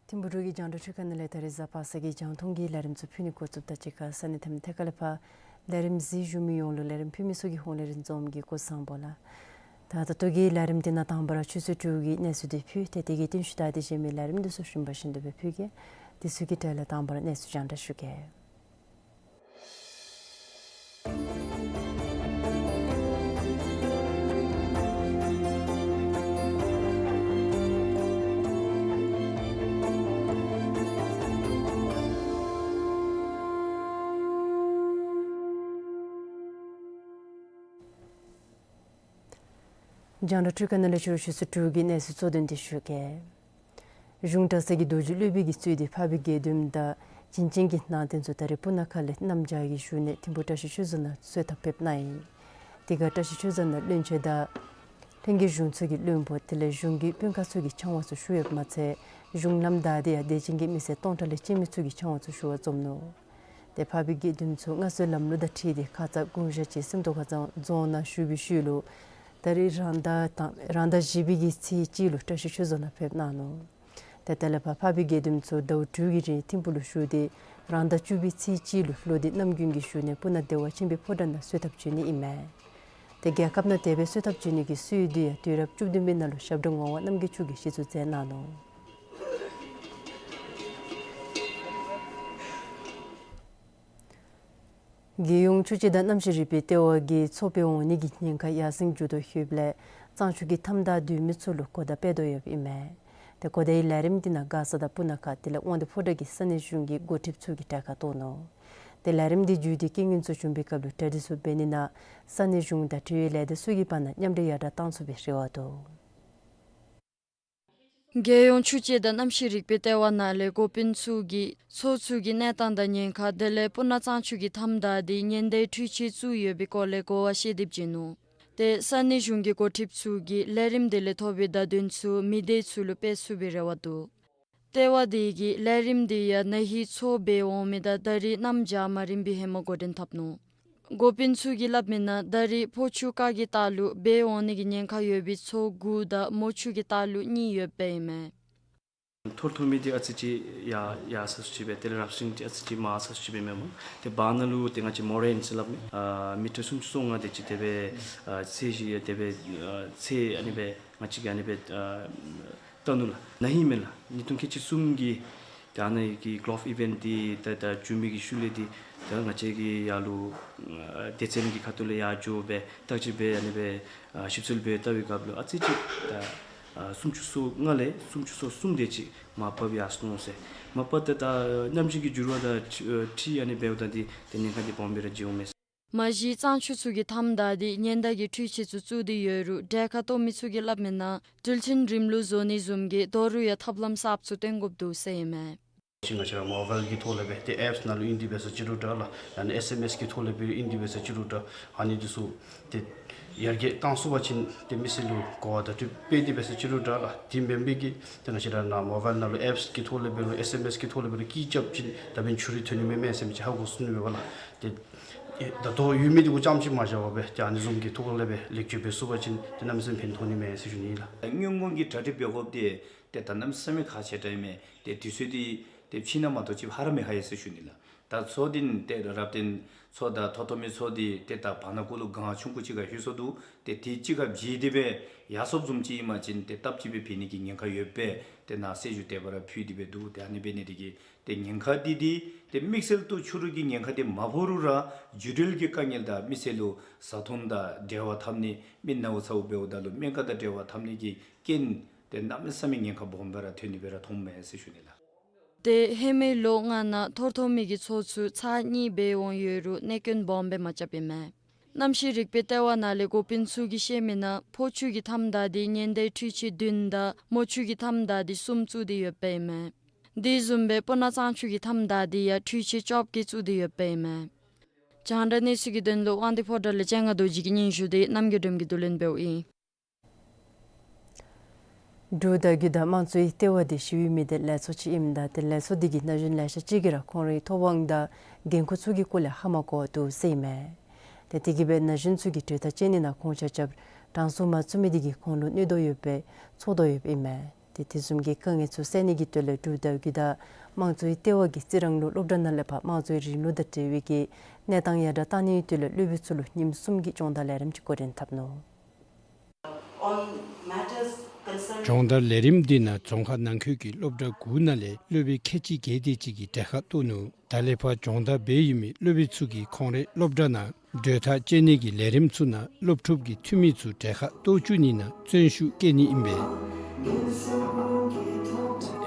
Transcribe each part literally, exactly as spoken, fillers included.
ཐིམ་ཕུག་འབྲུག་གི་རྒྱང་བསྒྲགས་ཁང་ནང་ལས་ད་རིས་གཟའ་པ་སངས་ཀྱི་རྒྱང་མཐོང་གི་ལས་རིམ་ཚུ་ཕུལ་ནི་འགོ་བཙུགསཔ་ད་གཅིག་ཁར་ས་གནས་མཐའ་མ་ཐད་ཀར་ལས་ཕར་ལས་རིམ་གཟིགས་བཞུགས་མི་ཡོངས་ལུ་ལས་རིམ་ཕུལ་མི་ཚུ་གི་ཧོངས་ལས་རིན་འཛོམས་ཀྱི་སྐུ་གཟུགས་བཟང་པོ་ལགས། ད་ད་ལྟོ་གི་ལས་རིམ་འདི་ནང་དང་པ་ར་ཆུ་ཚོད་དྲུག་གི་གནས་ཚུལ་འདི་ཕུལ་ཏེ་དེ་གི་རྟིང་ཤུལ་ད་དེ་གཞན་མི་ལས་རིམ་འདི་ཚུ་རིམ་པ་བཞིན་དུ་སྦེ་ཕུལ་གེ། དེ་ཚུ་གི་གྲས་ལས་དང་པ་ར་གནས་ཚུལ་རྒྱང་བསྒྲགས་ཞུ་གེ། རྒྱང་བསྒྲགས་ཁང་ནང་ལས་ཕྱི་རུ་ཆུ་ཚོད་དྲུག་གི་གནས་ཚུལ་གཙོ་དོན་འདི་ཞུ་གེ། གཞུང་གྲྭ་ཚང་གི་རྡོ་རྗེ་སློབ་དཔོན་གྱིས་གཙོས་ཏེ་འཕགས་པའི་དགེ་འདུནམ་དང་བྱིན་ཅན་གྱི་ནང་རྟེན་ཚུ་ད་རེས་སྤུ་ན་ཁ་ལས་གནམ་བྱཱར་གྱི་བཞུགས་གནས་ཐིམ་ཕུག་བཀྲ་ཤིས་ཆོས་རྫོང་ནང་གསོལ་ཐབ་ཕེབས་གནང་ཡི། དེ་ཁར་བཀྲ་ཤིས་ཆོས་རྫོང་ནང་བློན་ཆེན་དང་ལྷན་རྒྱས་གཞུང་ཚོགས་ཀྱི་བློན་པོ་དེ་ལས་གཞུང་གི་དཔོན་ཁག་ཚུ་གིས་ཕྱག་དབང་ཚུ་ཞུ་ཡོདཔ་མ་ཚད་གཞུང་བླམ་དང་དེ་ཡང་དད་ཅན་གྱི་མི་སེར་སྟོང་ཕྲག་ལས་བཅད་མི་ཚུ་གིས་ཕྱག་དབང་ཚུ་ཞུ་བར་འཛོམས་ནུག། ཏེ་འཕགས་པའི་དགེ་འདུན་ཚུ་མངའ་གསོལ་ལམ་ལུགས་དང་འཁྲིལ་ཏེ་ཁ་ཙ་དགུང་ཞག་ཅིག་སེམས་རྟོགས་ཁ་སང་རྫོང་ནང་བཞུགས་པའི་ཤུལ་ལུ་ད་རེས་རང་དང་དང་རང་ཟླ་བཞི་པའི་གི་ཚེས་གཅིག་ལུ་བཀྲ་ཤིས་ཆོས་རྫོང་ནང་ཕེབས་གནང་ནུག། ཏེ་དེ་ལས་ཕར་འཕགས་པའི་དགེ་འདུན་ཚུ་ཟླཝ་དྲུག་གི་རིང་ཐིམ་ཕུག་ལུ་བཞུགས་ཏེ་རང་ཟླ་བཅུ་པའི་ཚེས་གཅིག་ལུ་ལྷོ་འདི་གནམ་དགུན་གྱི་བཞུགས་གནས་སྤུ་ན་བདེ་བ་ཆེན་པོའི་ཕོ་བྲང་ནང་གསོལ་ཐབ་བྱོན་ནི་ཨིན་མས། ཏེ་རྒྱལ་ཁབ་ནང་དེ་སྦེ་གསོལ་ཐབ་བྱོན་ནི་གི་སྲོལ་འདི་ཡང་དུས་རབས་བཅུ་བདུན་པའི་ནང་ལུ་ཞབས་དྲུང་ངག་དབང་རྣམ་རྒྱལ་མཆོག་གིས་གཞི་བཙུགས་མཛད་གནང་ནུག། རྒྱལ་ཡོངས་ཆོས་བྱེད་དང་རྣམ་ཤེས་རིག་པའི་ལྟེ་བ་གིས་མཚོ་འབད་འོང་ནི་གི་ཉེན་ཁ་ཡར་སེང་འགྱོ་དོ་ཡོདཔ་ལས་གཙང་ཆུ་གི་མཐའམ་བདའ་སྡོད་མི་ཚུ་ལུ་གོ་བརྡ་སྤེལ་དོ་ཡོདཔ་ཨིན་མས། ཏེ་གོ་བརྡའི་ལས་རིམ་འདི་ནང་མགར་ས་དང་སྤུ་ན་ཁ་དེ་ལས་དབང་འདུས་ཕོ་བྲང་གི་ས་གནས་གཞུང་གི་འགོ་ཁྲིདཔ་ཚུ་གིས་གྲལ་ཁར་གཏོགས་ནུག། ཏེ་ལས་རིམ་འདི་བརྒྱུད་དེ་རྐྱེན་ངན་ཚུ་བྱུང་པའི་སྐབས་ལུ་གྲ་སྒྲིག་ཚུ་འབད་ནི་ནང་ས་གནས་གཞུང་དང་འབྲེལ་ཡོད་ལས་སྡེ་ཚུ་གི་བར་ན་མཉམ་འབྲེལ་ཡར་དྲག་གཏང་ཚུགས་པའི་རེ་བ་འདུག། རྒྱལ་ཡོངས་ཆོས་བྱེད་དང་རྣམ་ཤེས་རིག་པའི་ལྟེ་བ་ནང་ལས་འགོ་དཔོན་ཚུ་གིས་མཚོ་ཚུ་གི་གནས་སྟངས་དང་ཉེན་ཁ་དེ་ལས་སྤུ་ན་གཙང་ཆུ་གི་མཐའམ་བདའ་སྟེ་ཉེན་བརྡའི་འཕྲུལ་ཆས་བཙུགས་ཡོད་པའི་སྐོར་ལས་གོ་བ་བཤད་དེ་བྱོན་ནུག། ཏེ་ས་གནས་གཞུང་གི་འགོ་ཁྲིདཔ་ཚུ་གིས་ལས་རིམ་དེ་ལས་ཐོབ་པའི་བརྡ་དོན་ཚུ་མི་སྡེ་ཚུ་ལུ་སྤེལ་ཚུགས་པའི་རེ་བ་འདུག། ལྟེ་བ་དེ་གིས་ལས་རིམ་དེ་ཡང་ན་ཧིང་མཚོ་འབད་འོང་མི་དང་ད་རིས་གནམ་བྱཱར་མ་རན་པའི་ཧེ་མ་འགོ་འདྲེན་འཐབ་ནུག། འགོ་དཔོན་ཚུ་གིས་སླབ་མི་ནང་ད་རིས་ཕོ་ཆུ་ཁ་གི་ལྟག་ལུ་འབད་འོང་ནི་གི་ཉེན་ཁ་ཡོད་པའི་མཚོ་དགུ་དང་མོ་ཆུ་གི་ལྟག་ལུ་གཉིས་ཡོདཔ་ཨིན་མས། ཐོར་ཐོར་མི་འདི་ཨ་ཙི་ཅིག་ཡར་ཡར་སོ་སོ་ཅིག་སྦེ་དེ་ལས་རབ་བྱུང་འདི་ཨ་ཙི་ཅིག་མར་སོ་སོ་ཅིག་སྦེ་མེན་མོ། ཏེ་བར་ན་ལུ་ཏེ་ང་བཅས་མོ་རེན་ཟེར་སླབ་མི་ཨ་མི་ཊར་སུམ་ཅུ་སོ་ལྔ་དེ་ཅིག་དེ་སྦེ་ཨ་ཚད་ཅིག་ཡོད། དེ་སྦེ་ཨ་ཚད་ཨ་ནི་སྦེ་ང་བཅས་ཀྱིས་ཨ་ནི་སྦེ་ཨ་བལྟ་ནུག་ལགས། ན་ཧིང་མེན་ལགས། ཉིས་སྟོང་ཁལ་གཅིག་གསུམ་གྱི་ཏེ་ཨ་ནི་གི་གོལཕ་ཨི་ཝེནཊ་འདི་ད་ད་བྱུང་མི་གི་ཤུལ་ལས་འདི་ད་ང་བཅས་ཀྱིས་ཡར་ལུ་ཨ་སྡེ་ཚན་གྱི་ཁ་ཐུག་ལས་ཡར་འགྱོ་སྦེ་བརྟག་དཔྱད་འབད་ཨ་ནི་སྦེ་ཨ་ཞིབ་འཚོལ་འབད་བལྟ་བའི་སྐབས་ལུ་ཨ་ཙི་ཅིག་ད་ཨ་སུམ་ཅུ་སོ་ལྔ་ལས་སུམ་ཅུ་སོ་གསུམ་དེ་ཅིག་མར་བབས་ཡར་སོ་ནུག་ཟེར། མ་པ་ཏེ་ད་གནམ་གཤིས་ཀྱི་འགྱུར་བ་དང་འཁྲིལ་ཨ་ནི་འབདཝ་ད་འདི་ཏེ་ཉེན་ཁ་འདི་སྦོམ་སྦེ་ར་འགྱོཝ་མས། མ་གཞི་གཙང་ཆུ་ཚུ་གི་མཐའམ་བདའ་སྟེ་ཉེན་བརྡ་གི་འཕྲུལ་ཆས་ཚུ་བཙུགས་ཏེ་ཡོད་རུང་གྲལ་ཁར་གཏོགས་མི་ཚུ་གིས་སླབ་མི་ནང་འགྲུལ་འཕྲིན་རིམ་ལུགས་བཟོ་ནི་བཟུམ་གྱི་དོ་རུང་ཡང་ཐབས་ལམ་གསརཔ་ཚུ་སྟོན་དགོཔ་འདུག་ཟེར་ཨིན་མས། ཅིག་ང་བཅས་ར་མོ་བཱའིལ་གྱི་ཐོག་ལས་སྦེ་ཏེ་ཨེཔསི་ནང་ལུ་ཨིན་ཏེ་འབད་ས་ཅིག་རུང་འདྲ་ལགས། ཡང་ན་ཨེསི་ཨེམ་ཨེསི་གི་ཐོག་ལས་སྦེ་ཨིན་ཏེ་འབད་ས་ཅིག་རུང་འདྲ། ཨ་ནི་འདི་ཚུ་ཏེ་ཡར་རྒྱས་བཏང་ཚུགས་པ་ཅིན་ཏེ་མི་སེར་ལུ་གོ་བ་བརྡ་སྤྲོད་འབད་དེ་འབད་ས་ཅིག་རུང་འདྲ་ལགས། དེ་མེན་པའི་གི་ཏེ་ང་བཅས་ར་ནཱ་མོ་བཱའིལ་ནང་ལུ་ཨེཔསི་གི་ཐོག་ལས་འབད་རུང་ཨེསི་ཨེམ་ཨེསི་གི་ཐོག་ལས་འབད་རུང་ཀི་རྐྱབ་ཅིན་ད་འབདན་འཕྱུགས་རིལ་ཐོན་ནི་མས་མེན་ཟེར་མི་ཅིག་ཧ་གོ་ཚུགས་ནི་མས་པ་ལགས། ཏེ་ཨེ་ད་ལྟོ་ཡོད་མི་འདི་གུ་རྐྱངམ་ཅིག་མ་བཞག་པར་སྦེ་ཏེ་ཨ་ནི་བཟུམ་གྱི་ཐོག་ལས་སྦེ་ལེགས་བཅོས་འབད་ཚུགས་པ་ཅིན་ཏེ་གནམ་མེད་ས་མེད་ཕན་ཐོགས་ནི་མས་ཟེར་ཞུ་ནི་ལགས། སྔོན་འགོག་གི་གྲ་སྒྲིག་འབད་དགོཔ་འདི་ཏེ་ད་གནམ་མེད་ས་མེད་ཁག་ཆེ་དྲགས་ཨིན་མས། ཏེ་དུས་ཚོད་འདི་ཏེ་ཕྱི་ནང་མ་གཏོགས་ཅིག་ཧ་ར་མི་ཧ་ཡི་ཟེར་ཞུ་ནི་ལགས། ད་ཚོགས་འདི་ཏེ་རབ་བརྟན་ཚོགས་དང་མཐོ་གཏོང་མི་ཚོགས་འདི་ཏེ་ད་བར་ན་གུ་ལུ་གངས་ཆུང་ཀུ་ཅིག་ཁར་ལྷོད་སོ་ནུག། ཏེ་དེ་གཅིག་ཁར་བརྗེ་སྟེ་སྦེ་ཡར་སོངམ་བཟུམ་ཅིག་ཨིན་པ་ཅིན་ཏེ་སྟབས་གཅིག་སྦེ་འབད་ནི་གི་ཉེན་ཁ་ཡོདཔ་སྦེ་ཏེ་ནཱ་གསལ་ཞུ་དེ་སྦེ་ར་ཕུལ་ཏེ་སྦེ་འདུག། ཏེ་ཨ་ནི་འབད་ནི་དེ་གིས་ཏེ་ཉེན་ཁ་འདི་འདི་ཏེ་དམིགས་བསལ་དུ་འཕྱུགས་རིལ་གྱི་ཉེན་ཁ་འདི་མ་ཕོག་རུང་ར་འཕྱུགས་རིལ་གྱི་དཀའ་ངལ་དང་མི་སེར་ལུ་བཟའ་འཐུང་དང་འབྲེལ་བ་འཐབ་ནི་མི་ནཝ་ཚཝ་འབདཝ་ད་ལུ་སྨན་ཁང་དང་འབྲེལ་བ་འཐབ་ནི་གི་རྐྱེན་ཏེ་གནམ་མེད་ས་མེད་ཉེན་ཁ་སྦོམ་སྦེ་ར་ཐོན་ནི་སྦེ་ར་མཐོངམ་མས་ཟེར་ཞུ་ནི་ལགས། ཏེ་ཧེ་མའི་ལོ་ལྔ་ནང་མཐོ་གཏོང་མི་གི་ཚོགས་ཚུ་ཚར་གཉིས་འབད་འོང་ཡོད་རུང་གནད་དོན་སྦོམ་སྦེ་མ་རྐྱབ་ཨིན་མས། གནམ་གཤིས་རིག་པའི་ལྟེ་བ་ནང་ལས་འགོ་དཔོན་ཚུ་གིས་བཤད་མི་ནང་ཕོ་ཆུ་གི་མཐའམ་བདའ་སྟེ་ཉེན་བརྡའི་འཕྲུལ་ཆས་བདུན་དང་མོ་ཆུ་གི་མཐའམ་བདའ་སྟེ་གསུམ་བཙུགས་ཏེ་ཡོདཔ་ཨིན་མས། དེ་བཟུམ་སྦེ་སྤུ་ན་གཙང་ཆུ་གི་མཐའམ་བདའ་སྟེ་ཡང་འཕྲུལ་ཆས་བཅོ་བརྒྱད་བཙུགས་ཏེ་ཡོདཔ་ཨིན་མས། རྒྱང་བསྒྲགས་གནས་ཚུལ་གྱི་དོན་ལུ་དབང་འདུས་ཕོ་བྲང་ལས་སྤྱན་སྔ་རྡོ་རྗེ་གིས་སྙན་ཞུ་དེ་རྣམ་རྒྱལ་སྒྲོལམ་གིས་བསྡུ་ལེན་འབདཝ་ཨིན། འབྲུག་བརྡ་བརྒྱུད་དང་དམངས་གཙོའི་ལྟེ་བ་འདི་ཞི་བའི་མི་སྡེ་ལས་ཚོགས་ཅིག་ཨིནམ་ད་ཏེ་ལས་ཚོགས་འདི་གིས་ན་གཞོན་ལེ་ཤ་ཅིག་གིས་ར་ཁོང་རའི་ཐོབ་དབང་དང་འགན་ཁུར་ཚུ་གི་སྐོར་ལས་ཧ་མ་གོ་བར་འདུག་ཟེར་ཨིན་མས། ཏེ་དེ་གིས་སྦེ་ན་གཞོན་ཚུ་གིས་གྲོས་ཐག་བཅད་ནི་ནང་ཁོང་ཆ་ཁྱབ་གྲངས་སུ་མ་ཚུད་མི་འདི་གིས་ཁོང་ལུ་གནོད་དོ་ཡོདཔ་སྦེ་ཚོར་དོ་ཡོདཔ་ཨིན་མས། ཏེ་དེ་བཟུམ་གྱི་དཀའ་ངལ་ཚུ་སེལ་ནི་གི་དོན་ལས་འབྲུག་བརྡ་བརྒྱུད་དང་དམངས་གཙོའི་ལྟེ་བ་གིས་རྩི་རང་ལུ་སློབ་གྲྭ་ནང་ལས་ཕར་དམངས་གཙོའི་རིང་ལུགས་དང་འབྲེལ་བའི་གི་གནས་སྟངས་ཡར་དྲག་གཏང་ནི་གི་དོན་ལས་སློབ་དཔོན་ཚུ་ལུ་ཉིནམ་གསུམ་གྱི་སྦྱོང་བརྡར་ལས་རིམ་ཅིག་འགོ་འདྲེན་འཐབ་ནུག། སྦྱོང་བརྡར་ལས་རིམ་འདི་ནང་རྫོང་ཁག་ནང་འཁོད་ཀྱི་སློབ་གྲྭ་དགུ་ནང་ལས་སློབ་དཔོན་ཁལ་གཅིག་བརྒལ་ཏེ་ཅིག་གིས་གྲལ་ཁར་གཏོགས་ནུག། ད་ལས་ཕར་སྦྱོང་བརྡར་འབད་ཡོད་མི་སློབ་དཔོན་ཚུ་གིས་ཁོང་རའི་སློབ་གྲྭ་ནང་གྲོས་ཐག་བཅད་ནི་གི་ལས་རིམ་ཚུ་ནང་སློབ་ཕྲུག་གི་འཐུས་མི་ཚུ་གྲལ་ཁར་གཏོགས་བཅུག་ནི་ནང་བརྩོན་ཤུགས་བསྐྱེད་ནི་ཨིན་པས།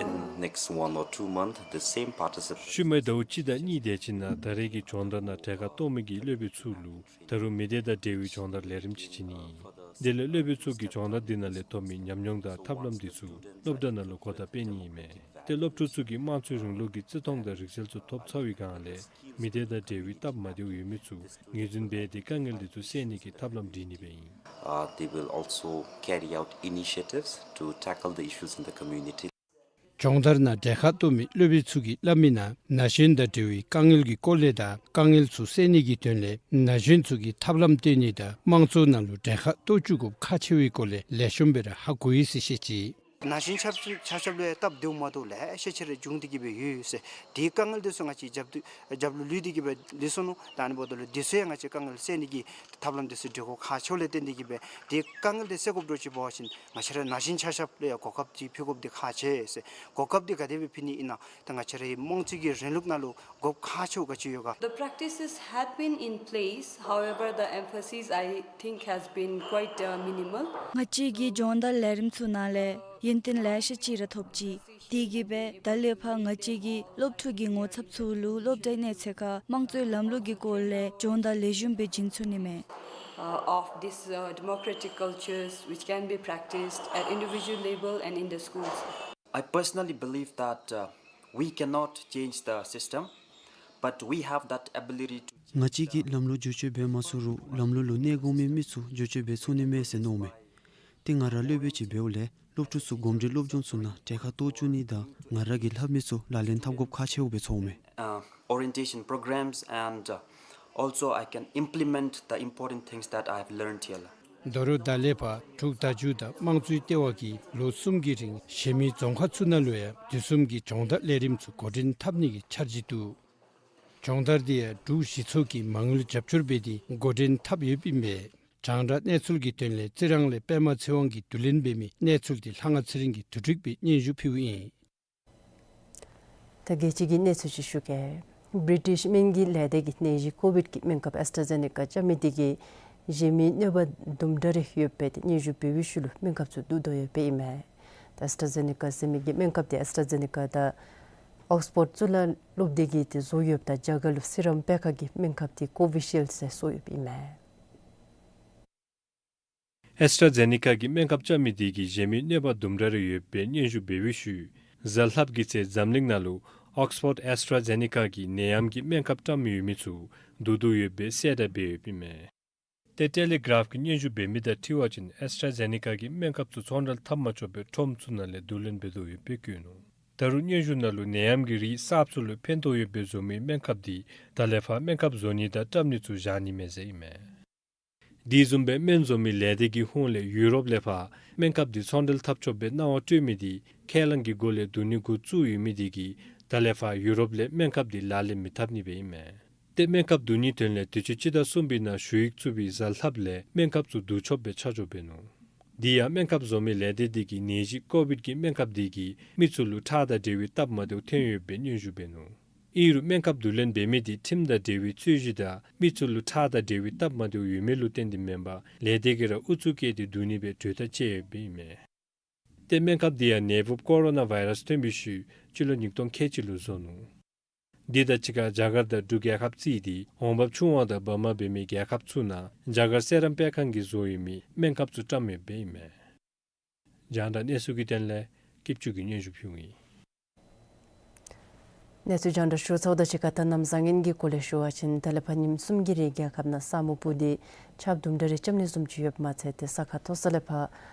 In next one or two months, the same participants. ཤུལ་མའི་ཟླཝ་གཅིག་དང་གཉིས་དེ་ཅིག་ནང་ད་རེས་ཀྱི་སྦྱོང་བརྡར་ནང་གྲལ་ཁར་གཏོགས་མི་གི་སློབ་དཔོན་ཚུ་ལུ་ད་རུང་མི་སྡེ་དང་འབྲེལ་བའི་སྦྱོང་བརྡར་ལས་རིམ་ཅིག་བྱིན་ནི་ཨིན། དེ་ལས་སློབ་དཔོན་ཚུ་གིས་སྦྱོང་བརྡར་འདི་ནང་ལས་ཐོབ་མི་ཉམས་མྱོང་དང་ཐབས་ལམ་འདི་ཚུ་སློབ་གྲྭ་ནང་ལུ་གོ་བརྡ་སྤེལ་ནི་ཨིན་མས། ཏེ་སློབ་ཕྲུག་ཚུ་གིས་དམངས་གཙོའི་རིང་ལུགས་ཀྱི་བརྩི་མཐོང་དང་རིག་རྩལ་ཚུ་ཐོབ་ཚར་བའི་སྒང་ལས་མི་སྡེ་དང་འབྲེལ་བའི་སྟབས་མ་བདེཝ་ཡོད་མི་ཚུ་ངོས་འཛིན་འབད་དེ་དཀའ་ངལ་འདི་ཚུ་སེལ་ནི་གི་ཐབས་ལམ་སྒྲིག་ནི་སྦེ་ཨིན། Uh, they will also carry out initiatives to tackle the issues in the community. སྦྱོང་བརྡར་ནང་གྲལ་ཁར་གཏོགས་མི་སློབ་དཔོན་ཚུ་གིས་སླབ་མི་ནང་ན་གཞོན་དང་འབྲེལ་བའི་དཀའ་ངལ་གྱི་སྐོར་ལས་དང་དཀའ་ངལ་ཚུ་སེལ་ནི་གི་དོན་ལས་ན་གཞོན་ཚུ་གིས་ཐབས་ལམ་སྟོན་ནི་དང་དམངས་གཙོ་ནང་ལུ་གྲལ་ཁར་གཏོགས་བཅུག་དགོཔ་ཁག་ཆེ་བའི་སྐོར་ལས་ལེགས་ཤོམ་སྦེ་ར་ཧ་གོ་ཡི་ཟེར་བཤད་ཅི། ན་གཞོན་ཆ་ཆ་ཁྱབ་ལུ་ཡང་སྟབས་བདེཝ་མ་བདེཝ་ལེ་ཤ་ཅིག་ར་བྱུང་སྟེ་གི་སྦེ་ཡོད་ཟེར། དེའི་དཀའ་ངལ་འདི་ཚུ་ང་བཅས་རྒྱབ་ཏུ་རྒྱབ་ལུ་ལུས་ཏེ་གི་སྦེ་ལུས་སོ་ནུག། ད་ཨ་ནི་འབདཝ་ད་ལུ་འདི་ཚུ་ཡང་ང་བཅས་དཀའ་ངལ་སེལ་ནི་གི་ཐབས་ལམ་འདི་ཚུ་སྒྲིག་དགོཔ་ཁག་ཆེཝ་ལས་བརྟེན་ཏེ་གི་སྦེ་དེའི་དཀའ་ངལ་འདི་སེལ་དགོཔ་འདྲཝ་ཅིག་འབད་བ་ཅིན་ང་བཅས་ར་ན་གཞོན་ཆ་ཁྱབ་ལུ་ཡང་གོ་སྐབས་ཅིག་ཕུལ་དགོཔ་འདི་ཁག་ཆེ་ཟེར། གོ་སྐབས་འདི་ག་དེ་སྦེ་ཕུལ་ནི་ཨིན་ན། ད་ང་བཅས་རའི་དམངས་གཙོའི་གི་རིང་ལུགས་ནང་ལུ་དགོཔ་ཁག་ཆེཝ་ག་ཅི་ཡོད་ག། The practices had been in place, however, the emphasis, I think, has been quite, uh, minimal. ང་བཅས་ཀྱི་སྦྱོང་བརྡར་ལས་རིམ་ཚུ་ནང་ལས་ཡོན་ཏན་ལེ་ཤ་ཅིག་ར་ཐོབ་ཅི། དེ་གིས་སྦེ་ད་ལས་ཕར་ང་བཅས་ཀྱི་སློབ་ཕྲུག་གི་ངོ་ཚབ་ཚུ་ལུ་སློབ་གྲྭའི་གནས་ཚད་ཁར་དམངས་གཙོའི་ལམ་ལུགས་ཀྱི་སྐོར་ལས་སྦྱོང་བརྡར་ལེགས་ཤོམ་སྦེ་བྱིན་ཚུགས་ནི་མས། Uh, of these, uh, democratic cultures which can be practiced at individual level and in the schools. I personally believe that, uh, we cannot change the system, but we have that ability to change the ང་བཅས་ཀྱིས་ལམ་ལུགས་བསྒྱུར་བཅོས་འབད་མ་ཚུགས་རུང་ལམ་ལུགས་ལུ་གནས་དགོ་མི་མི་ཚུ་བསྒྱུར་བཅོས་འབད་ཚུགས་ནི་མས་ཟེར་མནོཝ་མས། ཏེ་ང་ར་སློབ་དཔོན་ཅིག་འབདཝ་ལས་སློབ་ཕྲུག་ཚུ་གོམས་འདྲིས་སློབ་སྦྱོང་ཚུ་ནང་གྲལ་ཁར་གཏོགས་བཅུག་ནི་དང་ང་ར་གིས་སླབ་མི་ཚུ་ལག་ལེན་འཐབ་དགོཔ་ཁག་ཆེཝ་སྦེ་ཚོརཝ་མས། Uh, orientation programs and, uh, also I can implement the important things that I have learned here. ད་རུང་ད་ལས་ཕར་འབྲུག་བརྡ་བརྒྱུད་དང་དམངས་གཙོའི་ལྟེ་བ་གིས་ལོ་གསུམ་གྱི་རིང་གཞན་མི་རྫོང་ཁག་ཚུ་ནང་ལུ་ཡང་དེ་བཟུམ་གྱི་སྦྱོང་བརྡར་ལས་རིམ་ཚུ་འགོ་འདྲེན་འཐབ་ནི་གི་འཆར་གཞི་འདུག། སྦྱོང་བརྡར་འདི་ཡང་འབྲུག་གཞི་ཚོགས་ཀྱིས་མ་དངུལ་རྒྱབ་སྐྱོར་འབད་དེ་འགོ་འདྲེན་འཐབ་ཡོདཔ་ཨིན་པས། རྒྱང་བསྒྲགས་གནས་ཚུལ་གྱི་དོན་ལས་རྩི་རང་ལས་པདྨ་ཚེ་དབང་གིས་བསྡུ་ལེན་འབད་མི་གནས་ཚུལ་འདི་ལྷ་དབང་ཚེ་རིང་གིས་བསྡུ་སྒྲིག་འབད་སྙན་ཞུ་ཕུལཝ་ཨིན། ད་རྒྱལ་སྤྱི་གི་གནས་ཚུལ་ཅིག་ཞུ་གེ། བི་རི་ཊིཤ་སྨན་གྱི་ལས་སྡེ་གིས་ནད་གཞི་ཀོ་བིཌ་ཀྱི་སྨན་ཁབ་ཨེསི་ཊ་ཛེ་ནེ་ཀ་རྐྱབ་མི་དེ་གིས་གཞན་མི་གནོད་པ་དུམ་གྲ་རེ་ཡོདཔ་སྦེ་ཏེ་སྙན་ཞུ་འབད་བའི་ཤུལ་ལུ་སྨན་ཁབ་ཚུ་བསྡུ་དོ་ཡོདཔ་ཨིན་མས། ད་ཨེསི་ཊ་ཛེ་ནེ་ཀ་ཟེར་མི་གི་སྨན་ཁབ་འདི་ཨེསི་ཊ་ཛེ་ནེ་ཀ་དང་ཨོགསི་ཕོཌ་གཙུག་ལག་སློབ་སྡེ་གིས་ཏེ་བཟོ་ཡོདཔ་ད་རྒྱ་གར་ལུ་སི་རམ་བེ་ཀ་གི་སྨན་ཁབ་འདི་ཀོ་ཝི་ཤིལཌ་ཟེར་བཟོ་ཡོདཔ་ཨིན་མས། ཨེསི་ཊ་ཛེ་ནེ་ཀ་གི་སྨན་ཁབ་རྐྱབ་མི་དེ་གིས་གཞན་མི་གནོད་པ་དུམ་གྲ་རེ་ཡོདཔ་སྦེ་སྙན་ཞུ་འབད་བའི་ཤུལ་གཟའ་ལྷགཔ་གི་ཚེ་འཛམ་གླིང་ནང་ལུ་ ཨོགསི་ཕོཌ་ཨེསི་ཊྲ་ཛེ་ནི་ཀ་གིས་ནད་ཡམས་ཀྱི་སྨན་ཁབ་བཀྲམ་ཡོད་མི་ཚུ་བསྡུ་བསྡུ་ཡོད་པའི་གསལ་བསྒྲགས་འབད་ཡོདཔ་ཨིན་མས། ཏེ་ཊེ་ལི་གྲཱཕ་གིས་སྙན་ཞུ་འབད་མི་དང་འཁྲིལ་བ་ཅིན་ཨེསི་ཊྲ་ཛེ་ནི་ཀ་གི་སྨན་ཁབ་ཚུ་ཚོང་འབྲེལ་འཐབ་མ་ཆོག་པའི་ཁྲོམ་ཚུ་ནང་ལས་བསྡུ་ལེན་འབད་དོ་ཡོདཔ་སྦེ་བཀོད་ནུག། ད་རུང་སྙན་ཞུ་ནང་ལུ་ནད་ཡམས་ཀྱི་རིགས་གསརཔ་ཚུ་ལུ་ཕན་ཐོགས་ཡོདཔ་སྦེ་བཟོ་མི་སྨན་ཁབ་འདི་ད་ལས་ཕར་སྨན་ཁབ་བཟོ་ནི་དང་བཀྲམ་ནི་ཚུ་བཞག་ནི་མས་ཟེར་ཨིན་མས། དེ་བཟུམ་སྦེ་སྨན་བཟོ་མི་ལས་སྡེ་གི་ཧོངས་ལས་ཡུ་རོབ་ལས་ཕར་སྨན་ཁབ་འདི་ཚོང་འབྲེལ་འཐབ་ཆོགཔ་སྦེ་གནང་བ་སྤྲོད་མི་འདི་ཁས་བླངས་ཀྱི་སྒོ་ལས་བསྡུ་ནི་འགོ་བཙུགས་ཡོད་མི་དེ་གིས་ད་ལས་ཕར་ཡུ་རོབ་ལས་སྨན་ཁབ་འདི་ལག་ལེན་མི་འཐབ་ནི་སྦེ་ཨིན་མས། ཏེ་སྨན་ཁབ་བསྡུ་ནིའི་དོན་ལས་དུས་ཅི་སྤྱི་ཟླ་གསུམ་པའི་ནང་ཞུ་ཡིག་བཙུགས་པའི་གཟའ་ལྷགཔ་ལས་སྨན་ཁབ་ཚུ་བསྡུ་ཆོགཔ་སྦེ་ཆ་འཇོག་འབད་ནུག། དེ་ཡང་སྨན་ཁབ་བཟོ་མི་ལས་སྡེ་དེ་གིས་ནད་གཞི་ཀོ་བིཌ་ཀྱི་སྨན་ཁབ་དེ་གིས་མི་ཚུ་ལུ་ཁྲག་དང་འབྲེལ་བའི་སྟབས་མ་བདེཝ་ཐོན་ཡོདཔ་སྦེ་སྙན་ཞུ་འབད་ནུག། ཨིན་རུང་སྨན་ཁབ་བསྡུ་ལེན་འབད་མི་དེ་ཁྲིམས་དང་འབྲེལ་བའི་རྩོད་གཞི་དང་མི་ཚུ་ལུ་ཁྲག་དང་འབྲེལ་བའི་སྟབས་མ་བདེཝ་ཡོད་མི་ལུ་བརྟེན་ཏེ་མེན་པར་ལས་སྡེ་གིས་ར་ཨུ་ཚུགས་བསྐྱེད་དེ་བསྡུ་ནི་སྦེ་གྲོས་ཐག་བཅད་ཡོདཔ་ཨིན་མས། ཏེ་སྨན་ཁབ་དེ་ཡང་ནད་འབུཔ་ཀོ་རོ་ན་བཱའི་རཱསི་ཐོན་པའི་ཤུལ་སྤྱི་ལོ་ཉིས་སྟོང་ཁལ་གཅིག་ལུ་བཟོ་ནུག། དེ་དང་གཅིག་ཁར་རྒྱ་གར་དང་འབྲུག་རྒྱལ་ཁབ་རྩིས་ཏེ་འོང་འབབ་ཆུང་བ་དང་འབབ་མ་འབད་མི་རྒྱལ་ཁབ་ཚུ་ནང་རྒྱ་གར་སེ་རམ་སྤེལ་ཁང་གིས་བཟོ་ཡོད་མི་སྨན་ཁབ་ཚུ་བཀྲམ་ཡོདཔ་ཨིན་མས། རྒྱང་བསྒྲགས་གནས་ཚུལ་གྱི་དོན་ལས་སྐྱིད་ཆུ་གིས་སྙན་ཞུ་ཕུལཝ་ཨིན། གནས་ཚུལ་རྒྱང་བསྒྲགས་ཞུ་ཚརཝ་དང་གཅིག་ཁར་ད་གནམ་བཟང་ངན་གྱི་སྐོར་ལས་ཞུ་བ་ཅིན་ད་ལས་ཕར་ཉིནམ་གསུམ་གྱི་རིང་རྒྱལ་ཁབ་ནང་ས་སྨུག་སྤུབས་ཏེ་ཆརཔ་དུམ་གྲ་རེ་རྐྱབ་ནི་བཟུམ་ཅིག་ཡོདཔ་མ་ཚད་ཏེ་ས་ཁ་མཐོ་ས་ལས་ཕར་